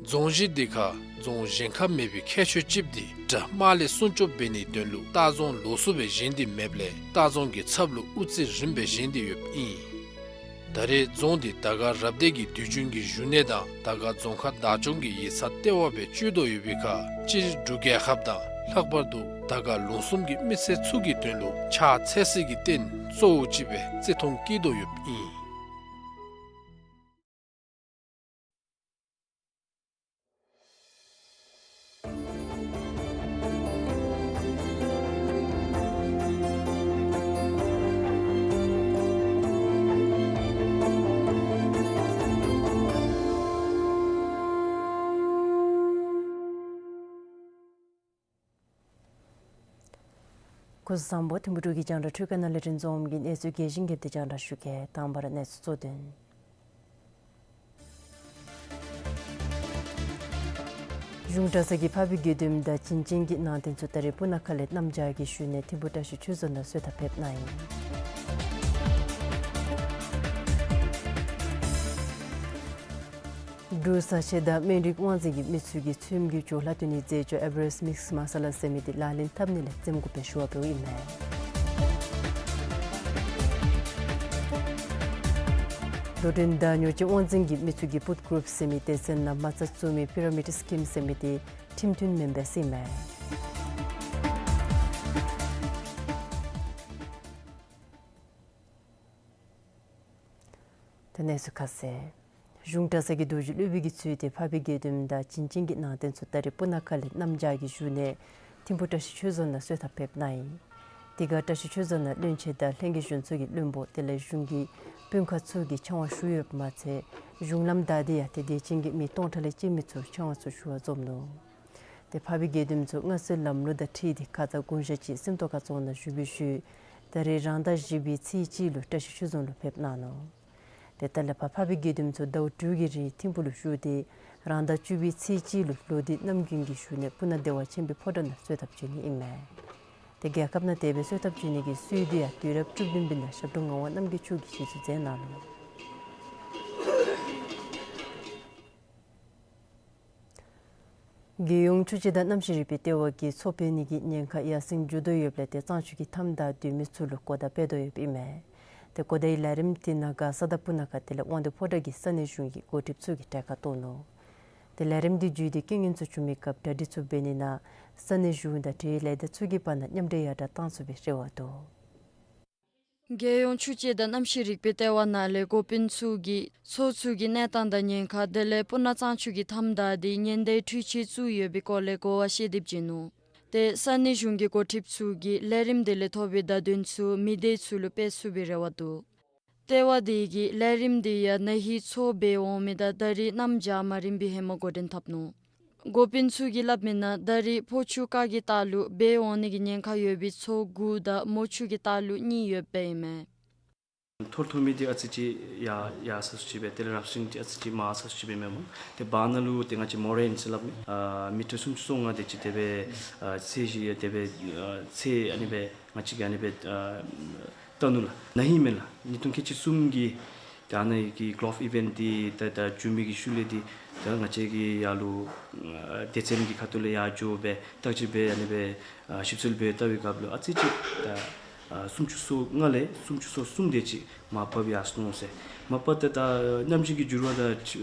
རྫོང་གཞི་འདི་ཁར་རྫོང་བཞེངས་ཁར་མེད་པའི་ཁྱད་ཆོས་ཅིག་འདི་དགྲ་དམག་ལས་སྲུང་སྐྱོབ་འབད་ནིའི་དོན་ལུ་ལྟ་རྫོང་ལོགས་སུ་སྦེ་བཞེངས་ཏེ་མེདཔ་ལས་ལྟ་རྫོང་གི་ཚབ་ལུ་དབུ་རྩེ་རིངམ་སྦེ་བཞེངས་ཏེ་ཡོདཔ་ཨིན། ད་རེས་རྫོང་འདི་དར་དཀར་རབ་སྡེ་གི་དུས་རྒྱུན་གྱི་བཞུགས་གནས་དང་དར་དཀར་རྫོང་ཁག་བདག་སྐྱོང་གི་ཡིག་ཚང་ལྟེ་བ་སྦེ་སྤྱོད་དོ་ཡོད་པའི་ཁར་སྤྱིར་འབྲུག་རྒྱལ་ཁབ་དང་ལྷག་པར་དུ་དར་དཀར་ལུང་གསུམ་གྱི་མི་སེར་ཚུ་གི་དོན་ལུ་ཕྱག་འཚལ་སའི་རྟེན་གཙོ་བོ་ཅིག་སྦེ་བརྩི་མཐོང་བསྐྱེད་དོ་ཡོདཔ་ཨིན། སྐུ་གཟུགས་བཟང་པོ། ཐིམ་ཕུ་འབྲུག་གི་རྒྱང་བསྒྲགས་འཕྲུལ་ཁང་ནང་ལས་རིན་འཛོམས་ཀྱིས་གནས་ཚུལ་རྒྱས་ཤིང་རྒྱས་པ་དེ་རྒྱང་བསྒྲགས་ཞུ་གེ། དང་པ་ར་གནས་ཚུལ་གཙོ་དོན། གཞུང་གྲྭ་ཚང་གི་འཕགས་པའི་དགེ་འདུན་དང་བྱིན་ཅན་གྱི་ནང་རྟེན་ཚུ་ད་རེས་སྤུ་ན་ཁ་ལས་གནམ་བྱཱར་གྱིས་ཞུ་ནས་ཐིམ་ཕུ་བཀྲ་ཤིས་ཆོས་རྫོང་ནང་གསོལ་ཐབ་ཕེབས་གནང་ཡི། འབྲུག་བཟའ་ཆས་དང་སྨན་རིགས་དབང་འཛིན་གྱི་མི་ཚུ་གིས་ཚོདམ་གྱི་ཇོ་ལྷ་བཏོན་ནིའི་རྫས་སྦྱོར་ཨེ་བི་རེསཊ་མིགསི་མ་ས་ལ་ཟེར་མི་དེ་ལག་ལེན་འཐབ་ནི་ལས་འཛེམ་དགོ་པའི་ཞུ་བ་འབདཝ་ཨིན་མས། དོ་འགྲན་དང་ཉོ་སྤྱོད་དབང་འཛིན་གྱི་མི་ཚུ་གིས་པུཊ་གུ་རུབ་ཟེར་མི་སྡེ་ཚན་ནང་མ་རྩ་བཙུགས་མི་པི་ར་མིཌ་སི་ཀིམ་ཟེར་མི་དེ་ཁྲིམས་མཐུན་མེན་པས་ཟེར་ཨིན་མས། ད་གནས་ཚུལ་ཁ་གསལ། གཞུང་གྲྭ་ཚང་གི་རྡོ་རྗེ་སློབ་དཔོན་གྱིས་གཙོས་ཏེ་འཕགས་པའི་དགེ་འདུན་དང་བྱིན་ཅན་གྱི་ནང་རྟེན་ཚུ་ད་རེས་སྤུ་ན་ཁ་ལས་གནམ་བྱཱར་གྱིས་ཞུ་ནས་ཐིམ་ཕུ་བཀྲ་ཤིས་ཆོས་རྫོང་ནང་གསོལ་ཐབ་ཕེབས་གནང་ཡི། དེ་ཁར་བཀྲ་ཤིས་ཆོས་རྫོང་ནང་བློན་ཆེན་དང་ལྷན་རྒྱས་གཞུང་ཚོགས་ཀྱི་བློན་པོ་དེ་ལས་གཞུང་གི་དཔོན་ཁག་ཚུ་གིས་ཕྱག་དབང་ཞུ་ཡོདཔ་མ་ཚད་གཞུང་ལམ་བདའ་སྟེ་ཡང་ཏེ་དད་ཅན་གྱི་མི་སྟོང་ཕྲག་ལས་བཅད་མི་ཚུ་ཕྱག་དབང་ཚུ་ཞུ་བར་འཛོམས་ནུག། ཏེ་འཕགས་པའི་དགེ་འདུན་ཚུ་མངའ་གསོལ་ལམ་ལུགས་དང་འཁྲིལ་ཏེ་ཁ་ཙ་དགུང་ཞག་གཅིག་སེམས་རྟོགས་ཁ་རྫོང་ནང་བཞུགས་པའི་ཤུལ་ད་རེས་རང་ཟླ་བཞི་པའི་ཚེས་གཅིག་ལུ་བཀྲ་ཤིས་ཆོས་རྫོང་ལུ་ཕེབས་གནང་ནུག། ཏེ་ད་ལས་ཕར་འཕགས་པའི་དགེ་འདུན་ཚུ་ཟླཝ་དྲུག་གི་རིང་ཐིམ་ཕུ་ལུ་བཞུགས་ཏེ་རང་ཟླ་བཅུ་པའི་ཚེས་གཅིག་ལུ་ལོག་སྟེ་གནམ་དགུན་གྱི་ཞུ་ནས་སྤུ་ན་བདེ་བ་ཆེན་པོའི་ཕོ་བྲང་ནང་གསོལ་ཐབ་བྱོན་ནི་ཨིན་མས། ཏེ་རྒྱལ་ཁབ་ནང་དེ་སྦེ་གསོལ་ཐབ་བྱོན་ནི་གི་སྲོལ་དེ་ཡང་དུས་རབས་བཅུ་བདུན་པའི་ནང་ཞབས་དྲུང་ངག་དབང་རྣམ་རྒྱལ་མཆོག་གིས་གཞི་བཙུགས་མཛད་གནང་ནུག། རྒྱལ་ཡོངས་ཆོས་བྱེད་དང་གནམ་གཤིས་རིག་པའི་ལྟེ་བ་གིས་མཚོ་འབད་ནི་གི་ཉེན་ཁ་ཡར་སེང་འགྱོ་དོ་ཡོདཔ་ལས་ཏེ་གཙང་ཆུ་གི་མཐའམ་བདའ་སྡོད་མི་ཚུ་ལུ་གོ་བརྡ་སྤེལ་དོ་ཡོདཔ་ཨིན་མས། ཏེ་གོ་བརྡའི་ལས་རིམ་དེ་ནང་མགར་ས་དང་སྤུ་ན་ཁ་དེ་ལས་དབང་འདུས་ཕོ་བྲང་གི་ས་གནས་གཞུང་གི་འགོ་ཁྲིདཔ་ཚུ་གིས་གྲལ་ཁར་གཏོགས་ནུག། ཏེ་ལས་རིམ་དེ་བརྒྱུད་དེ་རྐྱེན་ངན་ཚུ་བྱུང་མི་སྐབས་གྲ་སྒྲིག་ཚུ་འབད་ནི་ནང་ས་གནས་གཞུང་དང་འབྲེལ་ཡོད་ལས་སྡེ་ཚུ་གི་བར་ན་མཉམ་འབྲེལ་ཡར་དྲག་གཏང་ཚུགས་པའི་རེ་བ་འདུག། རྒྱལ་ཡོངས་ཆོས་བྱེད་དང་གནམ་གཤིས་རིག་པའི་ལྟེ་བ་ནང་ལས་འགོ་དཔོན་ཚུ་གིས་མཚོ་ཚུ་གི་གནས་སྟངས་དང་ཉེན་ཁ་དེ་ལས་སྤུ་ན་གཙང་ཆུ་གི་མཐའམ་བདའ་སྟེ་ཉེན་བརྡའི་འཕྲུལ་ཆས་བཙུགས་ཡོད་པའི་སྐོར་ལས་གོ་བ་བཤད་དེ་བྱོན་ནུག། ཏེ་ས་གནས་གཞུང་གི་འགོ་ཁྲིདཔ་ཚུ་གིས་ལས་རིམ་དེ་ལས་ཐོབ་པའི་བརྡ་དོན་ཚུ་མི་སྡེ་ཚུ་ལུ་སྤེལ་ཚུགས་པའི་རེ་བ་འདུག། ལྟེ་བ་དེ་གིས་ལས་རིམ་དེ་ཡང་ན་ཧིང་མཚོ་འབད་འོང་མི་དང་ད་རིས་གནམ་བྱཱར་མ་རན་པའི་ཧེ་མ་འགོ་འདྲེན་འཐབ་ནུག། འགོ་དཔོན་ཚུ་གིས་སླབ་མིའི་ནང་ད་རིས་ཕོ་ཆུ་ཁ་གི་ལྟག་ལུ་འབད་འོང་ནི་གི་ཉེན་ཁ་ཡོད་པའི་མཚོ་དགུ་དང་མོ་ཆུ་གི་ལྟག་ལུ་གཉིས་ཡོདཔ་ཨིན་མས། ཐོར་ཐོར་མི་འདི་ཨ་ཙི་ཅིག་ཡར་ཡར་སོང་སོང་ཅིག་སྦེ་དེ་ལས་རབ་བྱུང་འདི་ཨ་ཙི་ཅིག་མར་སོང་སོང་ཅིག་སྦེ་མེན་སྨོ། ཏེ་བར་ན་ལུ་ཏེ་ང་བཅས་མོ་རེན་ཟེར་སླབ་མི་ཨ་མི་ཊར་སུམ་ཅུ་སོ་ལྔ་དེ་ཅིག་དེ་སྦེ་ཨ་ཚད་ཅིག་ཡོད། དེ་སྦེ་ཨ་ཚད་ཨ་ནི་སྦེ་ང་བཅས་ཀྱིས་ཨ་ནི་སྦེ་ཨ་བལྟ་ནུག་ལགས། ན་ཧིང་མེན་ལགས། ཉིས་སྟོང་ཁལ་གཅིག་གསུམ་གྱི་ད་ཨ་ནི་གི་གོལཕ་ཨི་ཝེནཊ་འདི་ད་ད་བྱུང་མི་གི་ཤུལ་ལས་འདི་ད་ང་བཅས་ཀྱིས་ཡར་ལུ་ཨ་སྡེ་ཚན་གྱི་ཁ་ཐུག་ལས་ཡར་འགྱོ་སྦེ་བརྟག་དཔྱད་འབད་ཨ་ནི་སྦེ་ཨ་ཞིབ་འཚོལ་འབད་བལྟ་བའི་སྐབས་ལུ་ཨ་ཙི་ཅིག་ད་ཨ་སུམ་ཅུ་སོ་ལྔ་ལས་སུམ་ཅུ་སོ་གསུམ་དེ་ཅིག་མར་བབས་ཡར་སོང་ཟེར། མ་པ་ཏེ་ད་གནམ་གཤིས་ཀྱི་འགྱུར་བ་དང་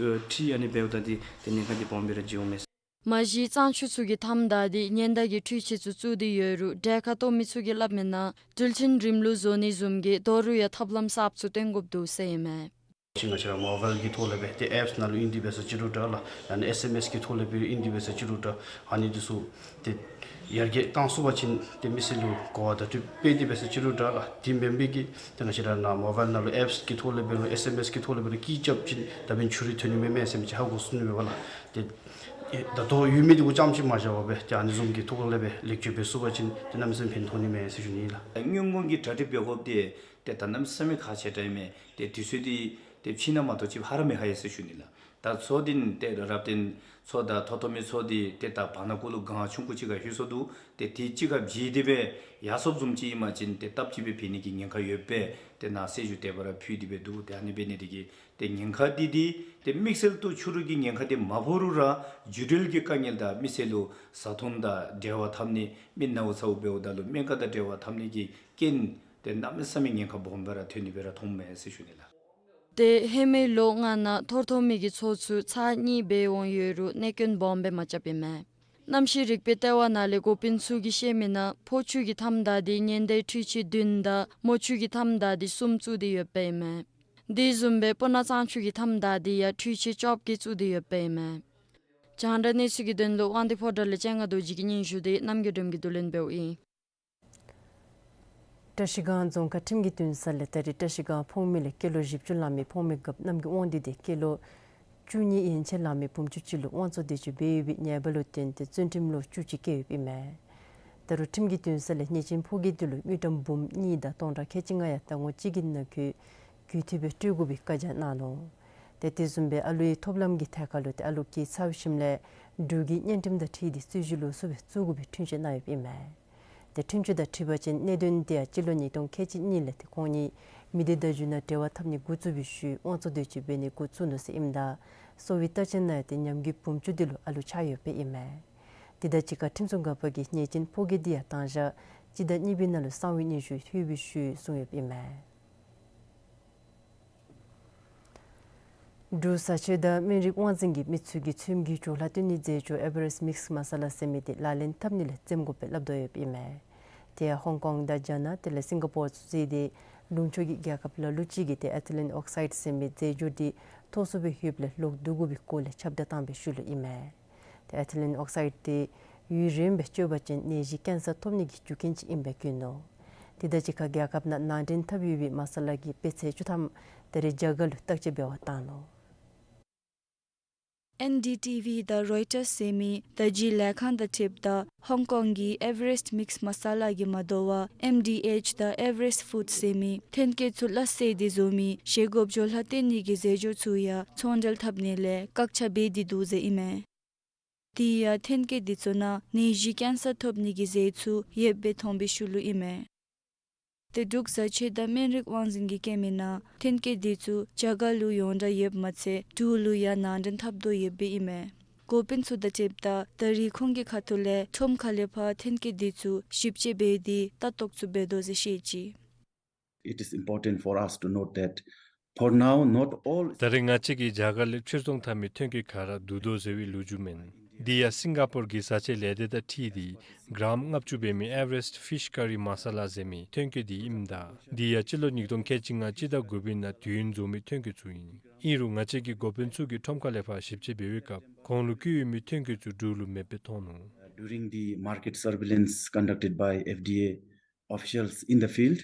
འཁྲིལ་ཨ་ནི་འབདཝ་ད་འདི་ཏེ་ཉེན་ཁ་འདི་སྦོམ་སྦེ་ར་འགྱོཝ་མས། མ་གཞི་གཙང་ཆུ་ཚུ་གི་མཐའམ་བདའ་སྟེ་ཉེན་བརྡ་གི་འཕྲུལ་ཆས་ཚུ་བཙུགས་ཏེ་ཡོད་རུང་གྲལ་ཁར་གཏོགས་མི་ཚུ་གིས་སླབ་མིའི་ནང་འགྲུལ་འཕྲིན་རིམ་ལུགས་བཟོ་ནི་བཟུམ་གྱི་དོ་རུང་ཡང་ཐབས་ལམ་གསརཔ་ཚུ་སྟོན་དགོཔ་འདུག་ཟེར་ཨིན་མས། ཅིག་ང་བཅས་ར་མོ་བཱའིལ་གྱི་ཐོག་ལས་སྦེ་ཏེ་ཨེཔསི་ནང་ལུ་ཨིན་ཏེ་འབད་ས་ཅིག་རུང་འདྲ་ལགས། ཡང་ན་ཨེསི་ཨེམ་ཨེསི་གི་ཐོག་ལས་སྦེ་ཨིན་ཏེ་འབད་ས་ཅིག་རུང་འདྲ། ཨ་ནི་འདི་ཚུ་ཏེ་ཡར་རྒྱས་བཏང་ཚུགས་པ་ཅིན་ཏེ་མི་སེར་ལུ་གོ་བ་བརྡ་སྤྲོད་འབད་དེ་འབད་ས་ཅིག་རུང་འདྲ་ལགས། དེ་མེན་པའི་གི་ཏེ་ང་བཅས་ར་ནཱ་མོ་བཱའིལ་ནང་ལུ་ཨེཔསི་གི་ཐོག་ལས་འབད་རུང་ཨེསི་ཨེམ་ཨེསི་གི་ཐོག་ལས་འབད་རུང་སྐད་རྐྱབ་ཅིན་ད་འབདན་ཕྱི་རུ་ཐོན་ནི་མས་མེན་ཟེར་མི་ཅིག་ཧ་གོ་ཚུགས་ནི་མས་པ་ལགས། ཏེ་ཨེ་ད་ལྟོ་ཡོད་མི་འདི་གུ་རྐྱངམ་ཅིག་མ་བཞག་པར་སྦེ་ཏེ་ཨ་ནི་བཟུམ་གྱི་ཐོག་ལས་སྦེ་ལེགས་བཅོས་འབད་ཚུགས་པ་ཅིན་ཏེ་གནམ་མེད་ས་མེད་ཕན་ཐོགས་ནི་མས་ཟེར་ཞུ་ནི་ལགས། སྔོན་འགོག་གི་གྲ་སྒྲིག་འབད་དགོཔ་འདི་ཏེ་ད་གནམ་མེད་ས་མེད་ཁག་ཆེ་དྲགས་ཨིན་མས། ཏེ་དུས་ཚོད་འདི་ཏེ་ཕྱི་ནང་མ་གཏོགས་ཅིག་ཧ་ར་མི་ཧ་ཡ་ཟེར་ཞུ་ནི་ལགས། ད་མཚོ་འདི་ཏེ་རབ་བརྟན་མཚོ་དང་ཐོ་ཐོ་མི་མཚོ་འདི་ཏེ་ད་བར་ན་གུ་ལུ་གངས་ཆུང་ཀུ་ཅིག་ཁར་ལྷོད་སོ་འདུག། ཏེ་དེ་གཅིག་ཁར་བརྗེ་སྟེ་སྦེ་ཡར་སོངམ་བཟུམ་ཅིག་ཨིན་པ་ཅིན་ཏེ་སྟབས་གཅིག་སྦེ་འབད་ནི་གི་ཉེན་ཁ་ཡོདཔ་སྦེ་ཏེ་ནཱ་གསལ་ཞུ་དེ་སྦེ་ར་ཕུལ་ཏེ་སྦེ་འདུག། ཏེ་ཨ་ནི་འབད་ནི་དེ་གིས་ཏེ་ཉེན་ཁ་འདི་འདི་ཏེ་དམིགས་བསལ་དུ་ཆུ་རུད་ཀྱི་ཉེན་ཁ་འདི་མ་ཕོག་རུང་ར་རྒྱུ་འབྲེལ་གྱི་དཀའ་ངལ་དང་མི་སེར་ལུ་བཟའ་འཐུང་དང་འབྲེལ་བ་འཐབ་ནི་མི་ནཝ་ཚཝ་འབདཝ་ད་ལུ་སྨན་ཁང་དང་འབྲེལ་བ་འཐབ་ནི་གི་རྐྱེན་ཏེ་གནམ་མེད་ས་མེད་ཉེན་ཁ་སྦོམ་སྦེ་ར་ཐོན་ནི་སྦེ་ར་མཐོངམ་མས་ཟེར་ཞུ་ནི་ལགས། ཏེ་ཧེ་མའི་ལོ་ལྔ་ནང་ཐོར་ཐོར་མི་གི་མཚོ་ཚུ་ཚར་གཉིས་འབད་འོང་ཡོད་རུང་གནོད་སྐྱོན་སྦོམ་སྦེ་མ་རྐྱབ་ཨིན་མས། གནམ་གཤིས་རིག་པའི་ལྟེ་བ་ནང་ལས་འགོ་དཔོན་ཚུ་གིས་བཤད་མིའི་ནང་ཕོ་ཆུ་གི་མཐའམ་བདའ་སྟེ་ཉེན་བརྡའི་འཕྲུལ་ཆས་བདུན་དང་མོ་ཆུ་གི་མཐའམ་བདའ་སྟེ་གསུམ་བཙུགས་ཏེ་ཡོདཔ་ཨིན་མས། དེ་བཟུམ་སྦེ་སྤུ་ན་གཙང་ཆུ་གི་མཐའམ་བདའ་སྟེ་ཡང་འཕྲུལ་ཆས་བཅོ་བརྒྱད་བཙུགས་ཏེ་ཡོདཔ་ཨིན་མས། རྒྱང་བསྒྲགས་གནས་ཚུལ་གྱི་དོན་ལུ་དབང་འདུས་ཕོ་བྲང་ལས་སྤྱན་སྔ་རྡོ་རྗེ་གི་སྙན་ཞུ་དེ་རྣམ་རྒྱལ་སྒྲོལ་མ་གིས་བསྡུ་ལེན་འབདཝ་ཨིན། བཀྲ་ཤིས་སྒང་རྫོང་ཁག་ཁྲིམས་ཀྱི་འདུན་ས་ལས་ད་རེས་བཀྲ་ཤིས་སྒང་ཕོངས་མི་ལས་སྐྱེས་ལོ་བཞི་བཅུ་ལང་མི་ཕོངས་མི་སྐབས་གནམ་གྱི་དབང་འདུས་ཏེ་སྐྱེས་ལོ་བཅུ་གཉིས་ཡན་ཆད་ལང་མི་བུམོ་ཆུང་ཅིག་ལུ་དབང་བཙོང་འདོད་སྤྱོད་འབད་ཡོད་པའི་ཉེས་པ་ལུ་བརྟེན་ཏེ་བཙོན་ཁྲིམས་ལོ་བཅུ་གཅིག་བཀལ་ཡོདཔ་ཨིན་མས། ད་རུང་ཁྲིམས་ཀྱི་འདུན་ས་ལས་ཉེས་ཅན་ཕོ་སྐྱེས་འདི་ལུ་དངུལ་ཀྲམ་འབུམ་གཉིས་དང་སྟོང་ཕྲག་ཁལ་གཅིག་ལྔ་ཡང་ཟླ་ངོ་གཅིག་གི་ནང་འཁོད་རྒུད་འཐུས་སྦེ་སྤྲོད་དགོ་པའི་བཀའ་རྒྱ་གནང་ནུག། ཏེ་དེ་བཟུམ་སྦེ་ཨ་ལུའི་ཐོབ་ལམ་གྱི་ཐད་ཁར་ལུ་ཏེ་ཨ་ལུ་སྐྱེས་ཚར་བའི་ཤུལ་ལས་འབྲུག་གི་གཉེན་ཁྲིམས་དང་འཁྲིལ་ཏེ་རྩོད་གཞི་ལོགས་སུ་སྦེ་བཙུགས་དགོ་པའི་འཁྲུན་ཆོད་གནང་ཡོདཔ་ཨིན་མས། ཏེ་འཁྲུན་ཆོད་དང་འཁྲིལ་བ་ཅིན་གནད་དོན་དེ་ཡང་སྤྱི་ལོ་ཉིས་སྟོང་ཁལ་གཅིག་གཉིས་ལས་ཏེ་ཁོང་གཉིས་མི་སྡེ་བརྡ་བརྒྱུད་ནང་འབྲེལ་བ་འཐབ་ནི་འགོ་བཙུགས་པའི་ཤུལ་དབང་གཙོ་དོན་གཅོད་འབད་ནི་འགོ་བཙུགས་ནུག་ཟེར་ཨིནམ་ད་གསོ་བའི་བརྟག་དཔྱད་ནང་ཡང་ཏེ་ཉམས་རྒུད་བུམ་ཅུ་འདི་ལུ་ཨ་ལུ་ཆགས་ཡོདཔ་ཨིན་མས། དེ་དང་གཅིག་ཁར་ཁྲིམས་སྲུང་འགག་པ་གིས་ཉེས་ཅན་ཕོ་སྐྱེས་འདི་ཡང་དང་ཞག་སྤྱི་ཟླ་གཉིས་པའི་ནང་ལུ་གསང་བའི་སྙན་ཞུ་ལྷོད་པའི་ཤུལ་བཟུང་ཡོདཔ་ཨིན་མས། འབྲུག་བཟའ་ཆས་དང་སྨན་རིགས་དབང་འཛིན་གྱིས་མི་ཚུ་གིས་ཚོད་བགྱིས་ཅོག་ལ་བཏོན་ནི་རྫས་སྦྱོར་ཨེ་བ་རེསཊ་མིགསི་མ་ས་ལ་ཟེར་མི་དེ་ལག་ལེན་འཐབ་ནི་ལས་འཛེམ་དགོ་པའི་སླབ་དོ་ཡོདཔ་ཨིན་མས། དེ་ཡང་ཧོང་ཀོང་དང་རྒྱ་ནག་དེ་ལས་སིང་ག་པོར་ཚུ་བརྩིས་ཏེ་ལུང་ཕྱོགས་ཀྱི་རྒྱལ་ཁབ་ལ་ལུ་ཅིག་གིས་ཏེ་ཨེ་ཐི་ལིན་ཨོག་སའིཌ་ཟེར་མི་རྫས་སྦྱོར་དེ་ཐོགས་སུ་སྦེ་ཡོདཔ་ལས་ལོག་བསྡུ་དགོ་པའི་སྐོར་ལས་ཁྱབ་བརྡལ་བཏང་བའི་ཤུལ་ལུ་ཨིན་མས། ཏེ་ཨེ་ཐི་ལིན་ཨོག་སའིཌ་དེ་ཡུན་རིངམོ་སྦེ་སྤྱོད་པ་ཅིན་ནད་གཞི་ཀེན་སར་ཐོབ་ནི་གི་རྒྱུ་རྐྱེན་ཅིག་ཨིན་པའི་བཀོད་ནུག། དེ་དང་གཅིག་ཁར་རྒྱལ་ཁབ་ནང་ནང་འདྲེན་འཐབ་ཡོད་པའི་མ་ས་ལ་གི་དཔེ་ཚད་བཅུ་ཐམ་ད་རེས་རྒྱ་གར་ལུ་བརྟག་དཔྱད་འབད་བར་བཏང་ནུག། ཨེན་ཌི་ཊི་ཝི་དང་རོའི་ཊརསི་ཟེར་མི་བརྡ་བརྒྱུད་ལས་ཁང་དང་འཁྲིལཝ་ད་ཧོང་ཀོང་གི་ཨེ་བ་རེསཊ་མིགསི་མ་ས་ལ་གིས་མ་དོ་བར་ཨེམ་ཌི་ཨེཆ་དང་ཨེ་བ་རེསཊ་ཕུཌསི་ཟེར་མི་ཐོན་སྐྱེད་ཚུ་སླ་བསྲེ་སྟེ་བཟོ་མི་བཞེས་སྒོ་ཅོག་ལ་བཏོན་ནི་གི་རྫས་སྦྱོར་ཚུ་ཡང་ཚོང་འབྲེལ་འཐབ་ནི་ལས་བཀག་ཆ་འབད་དེ་འདུག་ཟེར་ཨིན་མས། དེ་ཡང་ཐོན་སྐྱེད་དེ་ཚུ་ནང་ནད་གཞི་ཀེན་སར་ཐོབ་ནི་གི་རྫས་ཚུ་ཡོདཔ་སྦེ་མཐོང་བའི་ཤུལ་ལུ་ཨིན་མས། ཏེ་འབྲུག་བཟའ་ཆས་དང་སྨན་རིགས་དབང་འཛིན་གྱིས་བཀོད་མི་ནང་ཐོན་སྐྱེད་དེ་ཚུ་རྒྱ་གར་ལུ་ཡོངས་གྲགས་ཡོདཔ་མ་ཚད་འབྲུག་ལུ་ཡང་ནང་འདྲེན་འཐབ་དོ་ཡོདཔ་སྦེ་ཨིན་མས། འགོ་དཔོན་ཚུ་དང་འཁྲིལཝ་ད་ད་རེས་ཁོང་གི་ཁ་ཐུག་ལས་ཁྲོམ་ཁ་ལས་ཕར་ཐོན་སྐྱེད་དེ་ཚུ་ཞིབ་དཔྱད་འབད་དེ་ལྟ་རྟོག་ཚུ་འབད་དོ་ཟེར་བཤད་ཅི། It is important for us to note that for now, not all. ད་རེས་ང་བཅས་ཀྱིས་རྒྱ་གར་ལས་ཕྱིར་ཚོང་འཐབ་མི་ཐོན་སྐྱེད་ག་ར་བསྡུ་དོ་ཟེར་བའི་ལོ་རྒྱུས་མེན། དེ་ཡང་སིང་ག་པོར་གྱི་བཟའ་ཆས་ལས་སྡེ་དང་འཁྲིལ་ཏེ་གྲམ་ལྔ་བཅུ་འབད་མི་ཨེ་བ་རེསཊ་ཕིཤ་ཀ་རི་མ་ས་ལ་ཟེར་མི་ཐོན་སྐྱེད་དེ་ཨིནམ་ད་དེ་ཡང་སྤྱི་ལོ་ཉིས་སྟོང་ཁལ་གཅིག་ལྔ་སྤྱི་ཟླ་དགུ་པའི་ནང་དུས་ཡུན་རྫོགས་མི་ཐོན་སྐྱེད་ཚུ་ཨིན། ཨིན་རུང་ང་བཅས་ཀྱི་འགོ་དཔོན་ཚུ་གིས་ཁྲོམ་ཁ་ལས་ཕར་ཞིབ་དཔྱད་འབད་བའི་སྐབས་ཁོང་ལུ་བཀོད་ཡོད་མི་ཐོན་སྐྱེད་ཚུ་འབྲུག་ལུ་མེདཔ་སྦེ་མཐོང་ནུག། During the market surveillance conducted by F D A officials in the field,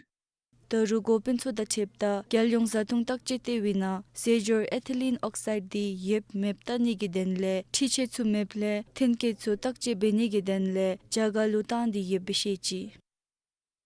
ད་རུང་འགོ་དཔོན་ཚུ་དང་འཁྲིལཝ་ད་རྒྱལ་ཡོངས་བཟའ་འཐུང་བརྟག་དཔྱད་ལྟེ་བའི་ནང་རྫས་སྦྱོར་ཨེ་ཐི་ལིན་ཨོག་སའིཌ་དེ་ཡོདཔ་མེདཔ་བལྟ་ནི་གི་དོན་ལས་འཕྲུལ་ཆས་ཚུ་མེདཔ་ལས་ཐོན་སྐྱེད་ཚུ་བརྟག་དཔྱད་འབད་ནི་གི་དོན་ལས་རྒྱ་གར་ལུ་བཏང་སྟེ་ཡོདཔ་སྦེ་བཤད་ཅི།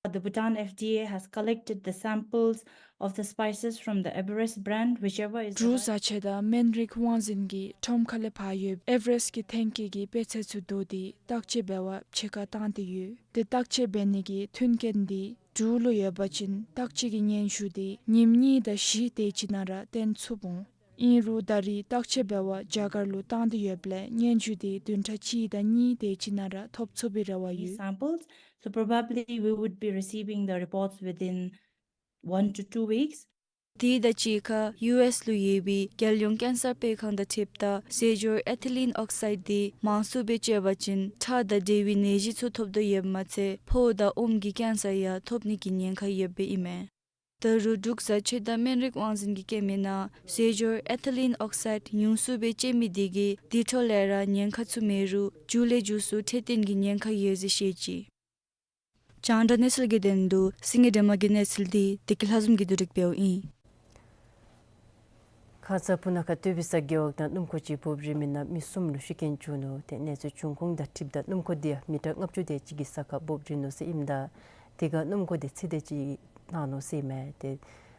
The Bhutan F D A has collected the samples of the spices from the Everest brand, whichever is the འབྲུག་བཟའ་ཆས་དང་སྨན་རིགས་དབང་འཛིན་གྱིས་ཁྲོམ་ཁ་ལས་ཕར་ཡོད་ཨེ་བ་རེསཊ་གྱི་ཐོན་སྐྱེད་ཀྱི་དཔེ་ཚད་ཚུ་བསྡུ་སྟེ་བརྟག་དཔྱད་འབད་བར་ཕྱི་ཁར་བཏང་སྟེ་ཡོད། དེ་བརྟག་དཔྱད་འབད་ནི་གི་མཐུན་རྐྱེན་དེ་འབྲུག་ལུ་ཡོད་པ་ཅིན་བརྟག་དཔྱད་ཀྱི་སྙན་ཞུ་དེ་ཉིནམ་གཉིས་དང་བཞི་དེ་ཅིག་ནང་ར་བཏོན་ཚུགས་འོང་། ཨིན་རུང་ད་རེས་བརྟག་དཔྱད་འབད་བར་རྒྱ་གར་ལུ་བཏང་སྟེ་ཡོདཔ་ལས་སྙན་ཞུ་དེ་བདུན་ཕྲག་གཅིག་དང་གཉིས་དེ་ཅིག་ནང་ར་ཐོབ་ཚུགས་པའི་རེ་བ་ཡོད། Samples. So probably we would be receiving the reports within one to two weeks. དེ་དང་གཅིག་ཁར་ཡུ་ཨེསི་ལུ་ཡོད་པའི་རྒྱལ་ཡོངས་ཀེན་སར་སྤེལ་ཁང་དང་འཁྲིལཝ་ད་རྫས་སྦྱོར་ཨེ་ཐི་ལིན་ཨོག་སའིཌ་དེ་མང་སུ་སྦེ་སྤྱོད་པ་ཅིན་ཁྲག་དང་འབྲེལ་བའི་ནད་གཞི་ཚུ་ཐོབ་དོ་ཡོདཔ་མ་ཚད་ཕོཝ་དང་ཨོམ་གྱི་ཀེན་སར་ཡང་ཐོབ་ནི་གི་ཉེན་ཁ་ཡོདཔ་སྦེ་ཨིན་མས། ད་རུང་འབྲུག་བཟའ་ཆས་དང་སྨན་རིགས་དབང་འཛིན་གྱིས་བཀོད་མི་ནང་རྫས་སྦྱོར་ཨེ་ཐི་ལིན་ཨོག་སའིཌ་ཉུང་སུ་སྦེ་སྤྱོད་མི་དེ་གིས་དེ་འཕྲོ་ལས་ར་ཉེན་ཁ་ཚུ་མེད་རུང་མགྱོགས་ལས་མགྱོགས་སུ་འཕྲོད་བསྟེན་གྱི་ཉེན་ཁ་ཡོད་ཟེར་བཤད་ཅི། རྒྱང་བསྒྲགས་གནས་ཚུལ་གྱི་དོན་ལུ་སེང་གེ་སྒྲོལ་མ་གི་གནས་ཚུལ་དེ་བདེ་སྐྱིད་ལྷ་འཛོམས་ཀྱིས་བསྡུ་སྒྲིག་འབདཝ་ཨིན། ཁ་ཙ་སྤུ་ན་ཁ་སྟོད་པའི་ས་རྒེད་འོག་ནང་སྣུམ་འཁོར་ཅིག་འབོ་རིལ་མི་ནང་མི་གསུམ་ལུ་ཤི་རྐྱེན་བྱུང་ནུག། ཏེ་གནས་ཚུལ་བྱུང་ཁུངས་དང་འཁྲིལཝ་ད་སྣུམ་འཁོར་དེ་ཡང་མི་ཊར་ལྔ་བཅུ་དེ་ཅིག་གི་ས་ཁར་འབོ་རིལ་ནུག་ཟེར་ཨིནམ་ད་དེ་ཁར་སྣུམ་འཁོར་དེ་ཚེ་འདས་ཅིག་གནང་ནུག་ཟེར་ཨིན་མས། ཏེ་